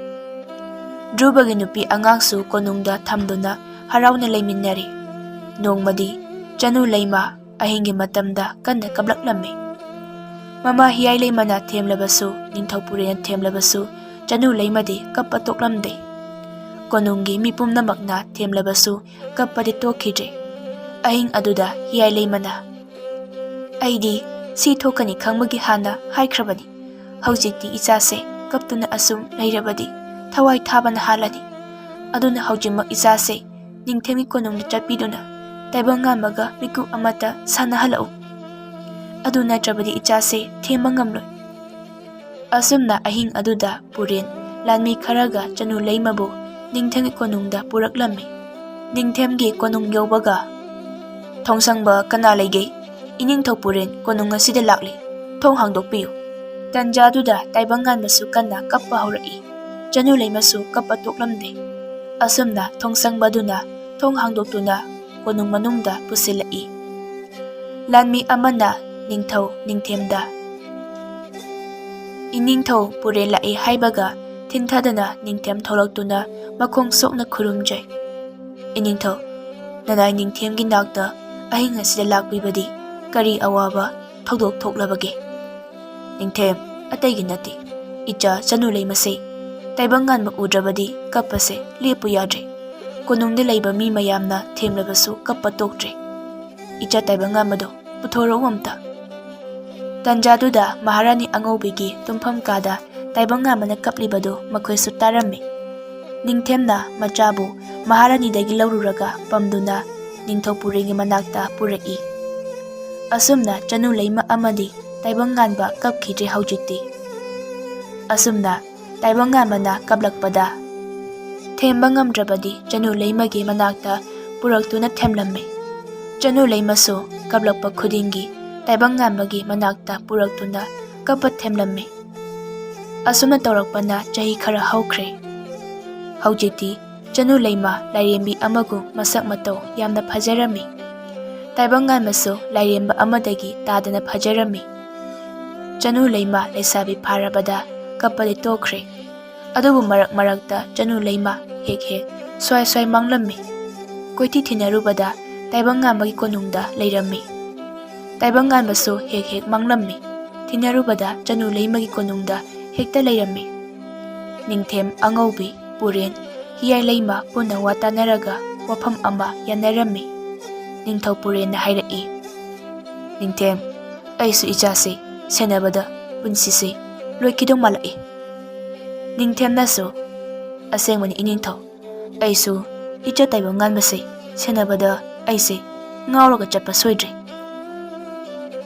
ꯙ꯭ꯔꯨꯕꯒꯤ ꯅꯨꯄꯤ ꯑꯉꯥꯡꯁꯨ ꯀꯣꯅꯨꯡꯗ ꯊꯝꯗꯨꯅ ꯍꯔꯥꯎꯅ ꯂꯩꯃꯤꯟꯅꯔꯤ꯫ ꯅꯣꯡꯃꯗꯤ ꯆꯅꯨ ꯂꯩꯃ ꯑꯍꯤꯡꯒꯤ ꯃꯇꯝꯗ ꯀꯟꯅ ꯀꯞꯂꯛꯂꯝꯃꯤ꯫ ꯃꯃꯥ ꯍꯤꯌꯥꯏ ꯂꯩꯃꯅ ꯊꯦꯝꯂꯕꯁꯨ, ꯅꯤꯡꯊꯧ ꯄꯨꯔꯦꯟꯅ ꯊꯦꯝꯂꯕꯁꯨ, ꯆꯅꯨ ꯂꯩꯃꯗꯤ ꯀꯞꯄ ꯇꯣꯛꯂꯝꯗꯦ꯫ ꯀꯣꯅꯨꯡꯒꯤ ꯃꯤ ꯄꯨꯝꯅꯃꯛꯅ ꯊꯦꯝꯂꯕꯁꯨ ꯀꯞꯄꯗꯤ ꯇꯣꯛꯈꯤꯗ꯭ꯔꯦ꯫ ꯑꯍꯤꯡ ꯑꯗꯨꯗ ꯍꯤꯌꯥꯏ ꯂꯩꯃꯅ, "ꯑꯩꯗꯤ ꯁꯤ ꯊꯣꯛꯀꯅꯤ ꯈꯪꯕꯒꯤ ꯍꯥꯟꯅ ꯍꯥꯏꯈ꯭ꯔꯕꯅꯤ꯫ ꯍꯧꯖꯤꯛꯇꯤ ꯏꯆꯥꯁꯦ ꯀꯞꯇꯨꯅ ꯑꯁꯨꯝ ꯂꯩꯔꯕꯗꯤ ꯊꯋꯥꯏ ꯊꯥꯕꯅ ꯍꯥꯜꯂꯅꯤ꯫ ꯑꯗꯨꯅ ꯍꯧꯖꯤꯛꯃꯛ ꯏꯆꯥꯁꯦ ꯅꯤꯡꯊꯦꯝꯒꯤ ꯀꯣꯅꯨꯡꯗ ꯆꯠꯄꯤꯗꯨꯅ ꯇꯥꯏꯕꯪꯉꯥꯟꯕꯒ ꯃꯤꯀꯨꯞ ꯑꯃꯠꯇ ꯁꯥꯟꯅꯍꯜꯂꯛꯎ꯫ ꯑꯗꯨ ꯅꯠꯇ꯭ꯔꯕꯗꯤ ꯏꯆꯥꯁꯦ ꯊꯦꯝꯕ ꯉꯝꯂꯣꯏ꯫" ꯑꯁꯨꯝꯅ ꯑꯍꯤꯡ ꯑꯗꯨꯗ ꯄꯨꯔꯦꯟ ꯂꯥꯟꯃꯤ ꯈꯔꯒ ꯆꯅꯨ ꯂꯩꯃꯕꯨ ꯅꯤꯡꯊꯦꯝꯒꯤ ꯀꯣꯅꯨꯡꯗ ꯄꯨꯔꯛꯂꯝꯃꯤ꯫ ꯅꯤꯡꯊꯦꯝꯒꯤ ꯀꯣꯅꯨꯡ ꯌꯧꯕꯒ, "ꯊꯣꯡꯁꯪꯕ ꯀꯅꯥ ꯂꯩꯒꯦ? ꯏꯅꯤꯡꯊꯧ ꯄꯨꯔꯦꯟ ꯀꯣꯅꯨꯡ ꯑꯁꯤꯗ ꯂꯥꯛꯂꯤ꯫ ꯊꯣꯡ ꯍꯥꯡꯗꯣꯛꯄꯤꯌꯨ꯫" ꯇꯟꯖꯥꯗꯨꯗ ꯇꯥꯏꯕꯪꯉꯥꯟꯕꯁꯨ ꯀꯟꯅ ꯀꯞꯄ ꯍꯧꯔꯛꯏ꯫ ꯆꯅꯨ ꯂꯩꯃꯁꯨ ꯀꯞꯄ ꯇꯣꯛꯂꯝꯗꯦ꯫ ꯑꯁꯨꯝꯅ ꯊꯣꯡꯁꯪꯕꯗꯨꯅ ꯊꯣꯡ ꯍꯥꯡꯗꯣꯛꯇꯨꯅ ꯀꯣꯅꯨꯡ ꯃꯅꯨꯡꯗ ꯄꯨꯁꯤꯜꯂꯛꯏ꯫ ꯂꯥꯟꯃꯤ ꯑꯃꯅ ꯅꯤꯡꯊꯧ ꯅꯤꯡꯊꯦꯝꯗ, "ꯏꯅꯤꯡꯊꯧ ꯄꯨꯔꯦꯟ ꯂꯥꯛꯏ" ꯍꯥꯏꯕꯒ ꯊꯤꯟꯊꯗꯅ ꯅꯤꯡꯊꯦꯝ ꯊꯣꯛꯂꯛꯇꯨꯅ ꯃꯈꯣꯡ ꯁꯣꯛꯅ ꯈꯨꯔꯨꯝꯖꯩ꯫ "ꯏꯅꯤꯡꯊꯧ, ꯅꯅꯥꯏ ꯅꯤꯡꯊꯦꯝꯒꯤ ꯅꯥꯛꯇ ꯑꯍꯤꯡ ꯑꯁꯤꯗ ꯂꯥꯛꯄꯤꯕꯗꯤ ꯀꯔꯤ ꯑꯋꯥꯕ ꯊꯧꯗꯣꯛ ꯊꯣꯛꯂꯕꯒꯦ?" "ꯅꯤꯡꯊꯦꯝ, ꯑꯇꯩꯒꯤ ꯅꯠꯇꯦ, ꯏꯆꯥ ꯆꯅꯨ ꯂꯩꯃꯁꯦ ꯇꯥꯏꯕꯪꯉꯥꯟꯕ ꯎꯗ꯭ꯔꯕꯗꯤ ꯀꯞꯄꯁꯦ ꯂꯦꯞꯄꯨ ꯌꯥꯗ꯭ꯔꯦ꯫ ꯀꯣꯅꯨꯡꯗ ꯂꯩꯕ ꯃꯤ ꯃꯌꯥꯝꯅ ꯊꯦꯝꯂꯕꯁꯨ ꯀꯞꯄ ꯇꯣꯛꯇ꯭ꯔꯦ꯫ ꯏꯆꯥ ꯇꯥꯏꯕꯪꯉꯥꯟꯕꯗꯣ ꯄꯨꯊꯣꯔꯛꯎ ꯑꯝꯇ꯫" ꯇꯟꯖꯥꯗꯨꯗ ꯃꯍꯥꯔꯥꯅꯤ ꯑꯉꯧꯕꯤꯒꯤ ꯇꯨꯝꯐꯝ ꯀꯥꯗ ꯇꯥꯏꯕꯪꯉꯥꯟꯕꯅ ꯀꯞꯂꯤꯕꯗꯨ ꯃꯈꯣꯏꯁꯨ ꯇꯥꯔꯝꯃꯤ꯫ ꯅꯤꯡꯊꯦꯝꯅ ꯃꯆꯥꯕꯨ ꯃꯍꯥꯔꯥꯅꯤꯗꯒꯤ ꯂꯧꯔꯨꯔꯒ ꯄꯝꯗꯨꯅ ꯅꯤꯡꯊꯧ ꯄꯨꯔꯦꯟꯒꯤ ꯃꯅꯥꯛꯇ ꯄꯨꯔꯛꯏ꯫ ꯑꯁꯨꯝꯅ ꯆꯅꯨ ꯂꯩꯃ ꯑꯃꯗꯤ ꯇꯥꯏꯕꯪꯉꯥꯟꯕ ꯀꯞꯈꯤꯗ꯭ꯔꯦ ꯍꯧꯖꯤꯛꯇꯤ꯫ ꯑꯁꯨꯝꯅ ꯇꯥꯏꯕꯪꯉꯥꯟꯕꯅ ꯀꯞꯂꯛꯄꯗ ꯊꯦꯝꯕ ꯉꯝꯗ꯭ꯔꯕꯗꯤ ꯆꯅꯨ ꯂꯩꯃꯒꯤ ꯃꯅꯥꯛꯇ ꯄꯨꯔꯛꯇꯨꯅ ꯊꯦꯝꯂꯝꯃꯤ꯫ ꯆꯅꯨ ꯂꯩꯃꯁꯨ ꯀꯞꯂꯛꯄ ꯈꯨꯗꯤꯡꯒꯤ ꯇꯥꯏꯕꯪꯉꯥꯟꯕꯒꯤ ꯃꯅꯥꯛꯇ ꯄꯨꯔꯛꯇꯨꯅ ꯀꯞꯄ ꯊꯦꯝꯂꯝꯃꯤ꯫ ꯑꯁꯨꯝꯅ ꯇꯧꯔꯛꯄꯅ ꯆꯍꯤ ꯈꯔ ꯍꯧꯈ꯭ꯔꯦ꯫ ꯍꯧꯖꯤꯛꯇꯤ ꯆꯅꯨ ꯂꯩꯃ ꯂꯥꯏꯔꯦꯝꯕꯤ ꯑꯃꯒꯨꯝ ꯃꯁꯛ ꯃꯇꯧ ꯌꯥꯝꯅ ꯐꯖꯔꯝꯃꯤ꯫ ꯇꯥꯏꯕꯪꯉꯥꯟꯕꯁꯨ ꯂꯥꯏꯔꯦꯝꯕ ꯑꯃꯗꯒꯤ ꯇꯥꯗꯅ ꯐꯖꯔꯝꯃꯤ꯫ ꯆꯅꯨ ꯂꯩꯃ ꯂꯩꯁꯥꯕꯤ ꯐꯥꯔꯕꯗ ꯀꯞꯄꯗꯤ ꯇꯣꯛꯈ꯭ꯔꯦ꯫ ꯑꯗꯨꯕꯨ ꯃꯔꯛ ꯃꯔꯛꯇ ꯆꯅꯨ ꯂꯩꯃ ꯍꯦꯛ ꯍꯦꯛ ꯁ꯭ꯋꯥꯏ ꯁ꯭ꯋꯥꯏ ꯃꯥꯡꯂꯝꯃꯤ꯫ ꯀꯣꯏꯊꯤ ꯊꯤꯅꯔꯨꯕꯗ ꯇꯥꯏꯕꯪꯉꯥꯟꯕꯒꯤ ꯀꯣꯅꯨꯡꯗ ꯂꯩꯔꯝꯃꯤ꯫ ꯇꯥꯏꯕꯪꯉꯥꯟꯕꯁꯨ ꯍꯦꯛ ꯍꯦꯛ ꯃꯥꯡꯂꯝꯃꯤ꯫ ꯊꯤꯅꯔꯨꯕꯗ ꯆꯅꯨ ꯂꯩꯃꯒꯤ ꯀꯣꯅꯨꯡꯗ ꯍꯦꯛꯇ ꯂꯩꯔꯝꯃꯤ꯫ ꯅꯤꯡꯊꯦꯝ ꯑꯉꯧꯕꯤ, ꯄꯨꯔꯦꯟ, ꯍꯤꯌꯥꯏ ꯂꯩꯃ ꯄꯨꯟꯅ ꯋꯥ ꯇꯥꯅꯔꯒ ꯋꯥꯐꯝ ꯑꯃ ꯌꯥꯅꯔꯝꯃꯤ꯫ ꯅꯤꯡꯊꯧ ꯄꯨꯔꯦꯟꯅ ꯍꯥꯏꯔꯛꯏ, "ꯅꯤꯡꯊꯦꯝ, ꯑꯩꯁꯨ ꯏꯆꯥꯁꯤ ꯁꯦꯟꯅꯕꯗ ꯄꯨꯟꯁꯤꯁꯤ ꯂꯣꯏꯈꯤꯗꯧ ꯃꯥꯜꯂꯛꯏ꯫" ꯅꯤꯡꯊꯦꯝꯅꯁꯨ, "ꯑꯁꯦꯡꯕꯅꯤ ꯏꯅꯤꯡꯊꯧ, ꯑꯩꯁꯨ ꯏꯆꯥ ꯇꯥꯏꯕꯪꯉꯥꯟꯕꯁꯦ ꯁꯦꯟꯅꯕꯗ ꯑꯩꯁꯦ ꯉꯥꯎꯔꯒ ꯆꯠꯄ ꯁꯣꯏꯗ꯭ꯔꯦ꯫"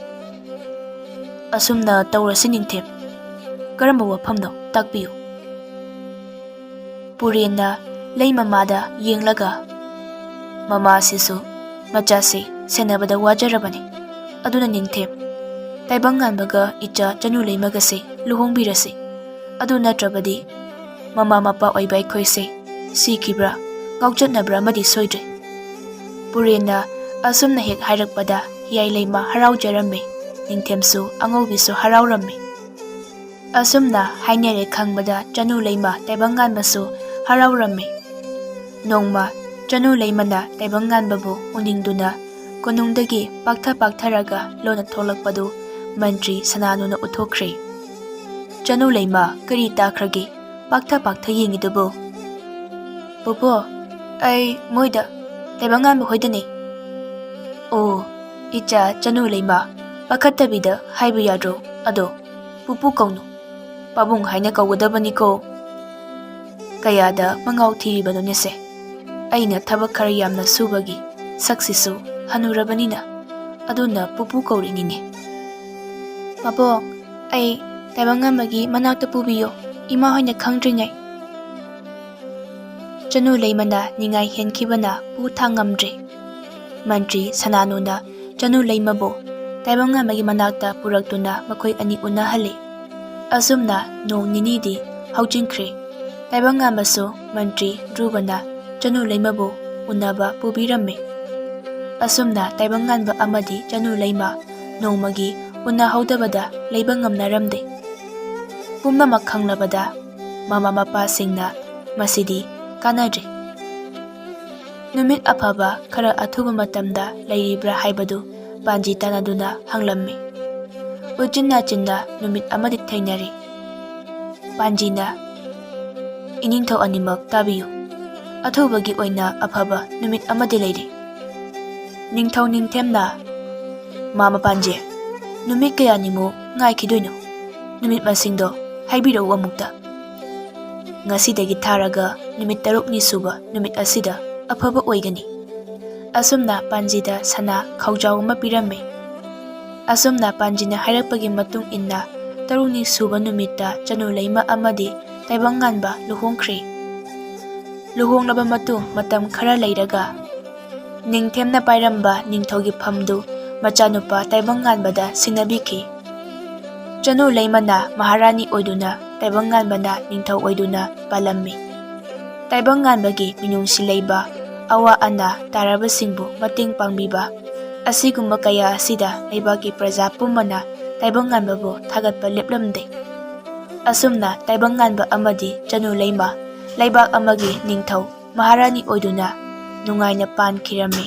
"ꯑꯁꯨꯝꯅ ꯇꯧꯔꯁꯤ ꯅꯤꯡꯊꯦꯝ꯫ ꯀꯔꯝꯕ ꯋꯥꯐꯝꯅꯣ? ꯇꯥꯛꯄꯤꯌꯨ꯫" ꯄꯨꯔꯦꯟꯅ ꯂꯩ ꯃꯃꯥꯗ ꯌꯦꯡꯂꯒ, "ꯃꯃꯥꯁꯤꯁꯨ ꯃꯆꯥꯁꯤ ꯁꯦꯟꯅꯕꯗ ꯋꯥꯖꯔꯕꯅꯤ꯫ ꯑꯗꯨꯅ ꯅꯤꯡꯊꯦꯝ, ꯇꯥꯏꯕꯪꯉꯥꯟꯕꯒ ꯏꯆꯥ ꯆꯅꯨ ꯂꯩꯃꯒꯁꯦ ꯂꯨꯍꯣꯡꯕꯤꯔꯁꯤ꯫ ꯑꯗꯨ ꯅꯠꯇ꯭ꯔꯕꯗꯤ ꯃꯃꯥ ꯃꯄꯥ ꯑꯣꯏꯕ ꯑꯩꯈꯣꯏꯁꯦ ꯁꯤꯈꯤꯕ꯭ꯔꯥ, ꯉꯥꯎꯆꯠꯅꯕ꯭ꯔꯥ ꯑꯃꯗꯤ ꯁꯣꯏꯗ꯭ꯔꯦ꯫" ꯄꯨꯔꯦꯟꯅ ꯑꯁꯨꯝꯅ ꯍꯦꯛ ꯍꯥꯏꯔꯛꯄꯗ ꯍꯤꯌꯥꯏ ꯂꯩꯃ ꯍꯔꯥꯎꯖꯔꯝꯃꯤ꯫ ꯅꯤꯡꯊꯦꯝꯁꯨ ꯑꯉꯧꯕꯤꯁꯨ ꯍꯔꯥꯎꯔꯝꯃꯤ꯫ ꯑꯁꯨꯝꯅ ꯍꯥꯏꯅꯔꯦ ꯈꯪꯕꯗ ꯆꯅꯨ ꯂꯩꯃ ꯇꯥꯏꯕꯪꯉꯥꯟꯕꯁꯨ ꯍꯔꯥꯎꯔꯝꯃꯤ꯫ ꯅꯣꯡꯃ ꯆꯅꯨ ꯂꯩꯃꯅ ꯇꯥꯏꯕꯪꯉꯥꯟꯕꯕꯨ ꯎꯅꯤꯡꯗꯨꯅ ꯀꯣꯅꯨꯡꯗꯒꯤ ꯄꯥꯛꯊ ꯄꯥꯛꯊꯔꯒ ꯂꯣꯟꯅ ꯊꯣꯛꯂꯛꯄꯗꯨ ꯃꯟꯇ꯭ꯔꯤ ꯁꯅꯥꯅꯨꯅ ꯎꯠꯊꯣꯛꯈ꯭ꯔꯦ꯫ "ꯆꯅꯨ ꯂꯩꯃ, ꯀꯔꯤ ꯇꯥꯈ꯭ꯔꯒꯦ? ꯄꯥꯛꯊ ꯄꯥꯛꯊ ꯌꯦꯡꯉꯤꯗꯨꯕꯨ?" "ꯄꯨꯄꯨ, ꯑꯩ ꯃꯣꯏꯗ, ꯇꯥꯏꯕꯪꯉꯥꯟꯕ ꯍꯣꯏꯗꯅꯤ꯫" "ꯑꯣ, ꯏꯆꯥ ꯆꯅꯨ ꯂꯩꯃ, ꯑꯈꯠꯇꯕꯤꯗ ꯍꯥꯏꯕ ꯌꯥꯗ꯭ꯔꯣ? ꯑꯗꯣ ꯄꯨꯄꯨ ꯀꯧꯅꯨ, ꯄꯥꯕꯨꯡ ꯍꯥꯏꯅ ꯀꯧꯒꯗꯕꯅꯤꯀꯣ꯫ ꯀꯌꯥꯗ ꯃꯉꯥꯎ ꯊꯤꯔꯤꯕꯅꯣꯅꯦꯁꯦ? ꯑꯩꯅ ꯊꯕꯛ ꯈꯔ ꯌꯥꯝꯅ ꯁꯨꯕꯒꯤ, ꯁꯛꯁꯤꯁꯨ ꯍꯅꯨꯔꯕꯅꯤꯅ, ꯑꯗꯨꯅ ꯄꯨꯄꯨ ꯀꯧꯔꯤꯅꯤꯅꯦ꯫ ꯃꯕꯣꯛ, ꯑꯩ ꯇꯥꯏꯕꯪꯉꯥꯟꯕꯒꯤ ꯃꯅꯥꯛꯇ ꯄꯨꯕꯤꯌꯣ, ꯏꯃꯥ ꯍꯣꯏꯅ ꯈꯪꯗ꯭ꯔꯤꯉꯩ꯫ ꯆꯅꯨ ꯂꯩꯃꯅ ꯅꯤꯡꯉꯥꯏ ꯍꯦꯟꯈꯤꯕꯅ ꯄꯨ ꯊꯥꯡꯉꯝꯗ꯭ꯔꯦ꯫ ꯃꯟꯇ꯭ꯔꯤ ꯁꯅꯥꯅꯨꯅ ꯆꯅꯨ ꯂꯩꯃꯕꯨ ꯇꯥꯏꯕꯪꯉꯥꯟꯕꯒꯤ ꯃꯅꯥꯛꯇ ꯄꯨꯔꯛꯇꯨꯅ ꯃꯈꯣꯏ ꯑꯅꯤ ꯎꯅꯍꯜꯂꯤ꯫ ꯑꯁꯨꯝꯅ ꯅꯣꯡ ꯅꯤꯅꯤꯗꯤ ꯍꯧꯖꯤꯟꯈ꯭ꯔꯦ꯫ ꯇꯥꯏꯕꯪꯉꯥꯟꯕꯁꯨ ꯃꯟꯇ꯭ꯔꯤ ꯙ꯭ꯔꯨꯕꯅ ꯆꯅꯨ ꯂꯩꯃꯕꯨ ꯎꯅꯕ ꯄꯨꯕꯤꯔꯝꯃꯤ꯫ ꯑꯁꯨꯝꯅ ꯇꯥꯏꯕꯪꯉꯥꯟꯕ ꯑꯃꯗꯤ ꯆꯅꯨ ꯂꯩꯃ ꯅꯣꯡꯃꯒꯤ ꯎꯅꯍꯧꯗꯕꯗ ꯂꯩꯕ ꯉꯝꯅꯔꯝꯗꯦ꯫ ꯄꯨꯝꯅꯃꯛ ꯈꯪꯂꯕꯗ ꯃꯃꯥ ꯃꯄꯥꯁꯤꯡꯅ ꯃꯁꯤꯗꯤ ꯀꯥꯟꯅꯗ꯭ꯔꯦ꯫ ꯅꯨꯃꯤꯠ ꯑꯐꯕ ꯈꯔ ꯑꯊꯨꯕ ꯃꯇꯝꯗ ꯂꯩꯔꯤꯕ꯭ꯔꯥ ꯍꯥꯏꯕꯗꯨ ꯄꯥꯟꯖꯤ ꯇꯥꯟꯅꯗꯨꯅ ꯍꯪꯂꯝꯃꯤ꯫ ꯎꯆꯤꯟ ꯅꯥꯆꯤꯟꯅ ꯅꯨꯃꯤꯠ ꯑꯃꯗꯤ ꯊꯦꯡꯅꯔꯦ꯫ ꯄꯥꯟꯖꯤꯅ, "ꯏꯅꯤꯡꯊꯧ ꯑꯅꯤꯃꯛ ꯇꯥꯕꯤꯌꯨ꯫ ꯑꯊꯨꯕꯒꯤ ꯑꯣꯏꯅ ꯑꯐꯕ ꯅꯨꯃꯤꯠ ꯑꯃꯗꯤ ꯂꯩꯔꯦ꯫" ꯅꯤꯡꯊꯧ ꯅꯤꯡꯊꯦꯝꯅ, "ꯃꯥ ꯃꯄꯥꯟꯖꯦ, ꯅꯨꯃꯤꯠ ꯀꯌꯥꯅꯤꯃꯨꯛ ꯉꯥꯏꯈꯤꯗꯣꯏꯅꯣ? ꯅꯨꯃꯤꯠ ꯃꯁꯤꯡꯗꯣ ꯍꯥꯏꯕꯤꯔꯛꯎ ꯑꯃꯨꯛꯇ꯫" "ꯉꯁꯤꯗꯒꯤ ꯊꯥꯔꯒ ꯅꯨꯃꯤꯠ ꯇꯔꯨꯛꯅꯤ ꯁꯨꯕ ꯅꯨꯃꯤꯠ ꯑꯁꯤꯗ ꯑꯐꯕ ꯑꯣꯏꯒꯅꯤ꯫" ꯑꯁꯨꯝꯅ ꯄꯥꯟꯖꯤꯗ ꯁꯅꯥ ꯈꯥꯎꯖꯥꯎ ꯑꯃ ꯄꯤꯔꯝꯃꯤ꯫ ꯑꯁꯨꯝꯅ ꯄꯥꯟꯖꯤꯅ ꯍꯥꯏꯔꯛꯄꯒꯤ ꯃꯇꯨꯡ ꯏꯟꯅ ꯇꯔꯨꯛꯅꯤ ꯁꯨꯕ ꯅꯨꯃꯤꯠꯇ ꯆꯅꯨ ꯂꯩꯃ ꯑꯃꯗꯤ ꯇꯥꯏꯕꯪꯉꯥꯟꯕ ꯂꯨꯍꯣꯡꯈ꯭ꯔꯦ꯫ ꯂꯨꯍꯣꯡꯂꯕ ꯃꯇꯨꯡ ꯃꯇꯝ ꯈꯔ ꯂꯩꯔꯒ ꯅꯤꯡꯊꯦꯝꯅ ꯄꯥꯏꯔꯝꯕ ꯅꯤꯡꯊꯧꯒꯤ ꯐꯝꯗꯨ ꯃꯆꯥꯅꯨꯄꯥ ꯇꯥꯏꯕꯪꯉꯥꯟꯕꯗ ꯁꯤꯟꯅꯕꯤꯈꯤ꯫ ꯆꯅꯨ ꯂꯩꯃꯅ ꯃꯍꯥꯔꯥꯅꯤ ꯑꯣꯏꯗꯨꯅ, ꯇꯥꯏꯕꯪꯉꯥꯟꯕꯅ ꯅꯤꯡꯊꯧ ꯑꯣꯏꯗꯨꯅ ꯄꯥꯜꯂꯝꯃꯤ꯫ ꯇꯥꯏꯕꯪꯉꯥꯟꯕꯒꯤ ꯃꯤꯅꯨꯡꯁꯤ ꯂꯩꯕ, ꯑꯋꯥ ꯑꯅꯥ ꯇꯥꯔꯕꯁꯤꯡꯕꯨ ꯃꯇꯦꯡ ꯄꯥꯡꯕꯤꯕ, ꯑꯁꯤꯒꯨꯝꯕ ꯀꯌꯥ ꯑꯁꯤꯗ ꯂꯩꯕꯥꯛꯀꯤ ꯄ꯭ꯔꯖꯥ ꯄꯨꯝꯕꯅ ꯇꯥꯏꯕꯪꯉꯥꯟꯕꯕꯨ ꯊꯥꯒꯠꯄ ꯂꯦꯞꯂꯝꯗꯦ꯫ ꯑꯁꯨꯝꯅ ꯇꯥꯏꯕꯪꯉꯥꯟꯕ ꯑꯃꯗꯤ ꯆꯅꯨ ꯂꯩꯃ ꯂꯩꯕꯥꯛ ꯑꯃꯒꯤ ꯅꯤꯡꯊꯧ ꯃꯍꯥꯔꯥꯅꯤ ꯑꯣꯏꯗꯨꯅ ꯅꯨꯡꯉꯥꯏꯅ ꯄꯥꯟꯈꯤꯔꯝꯃꯤ꯫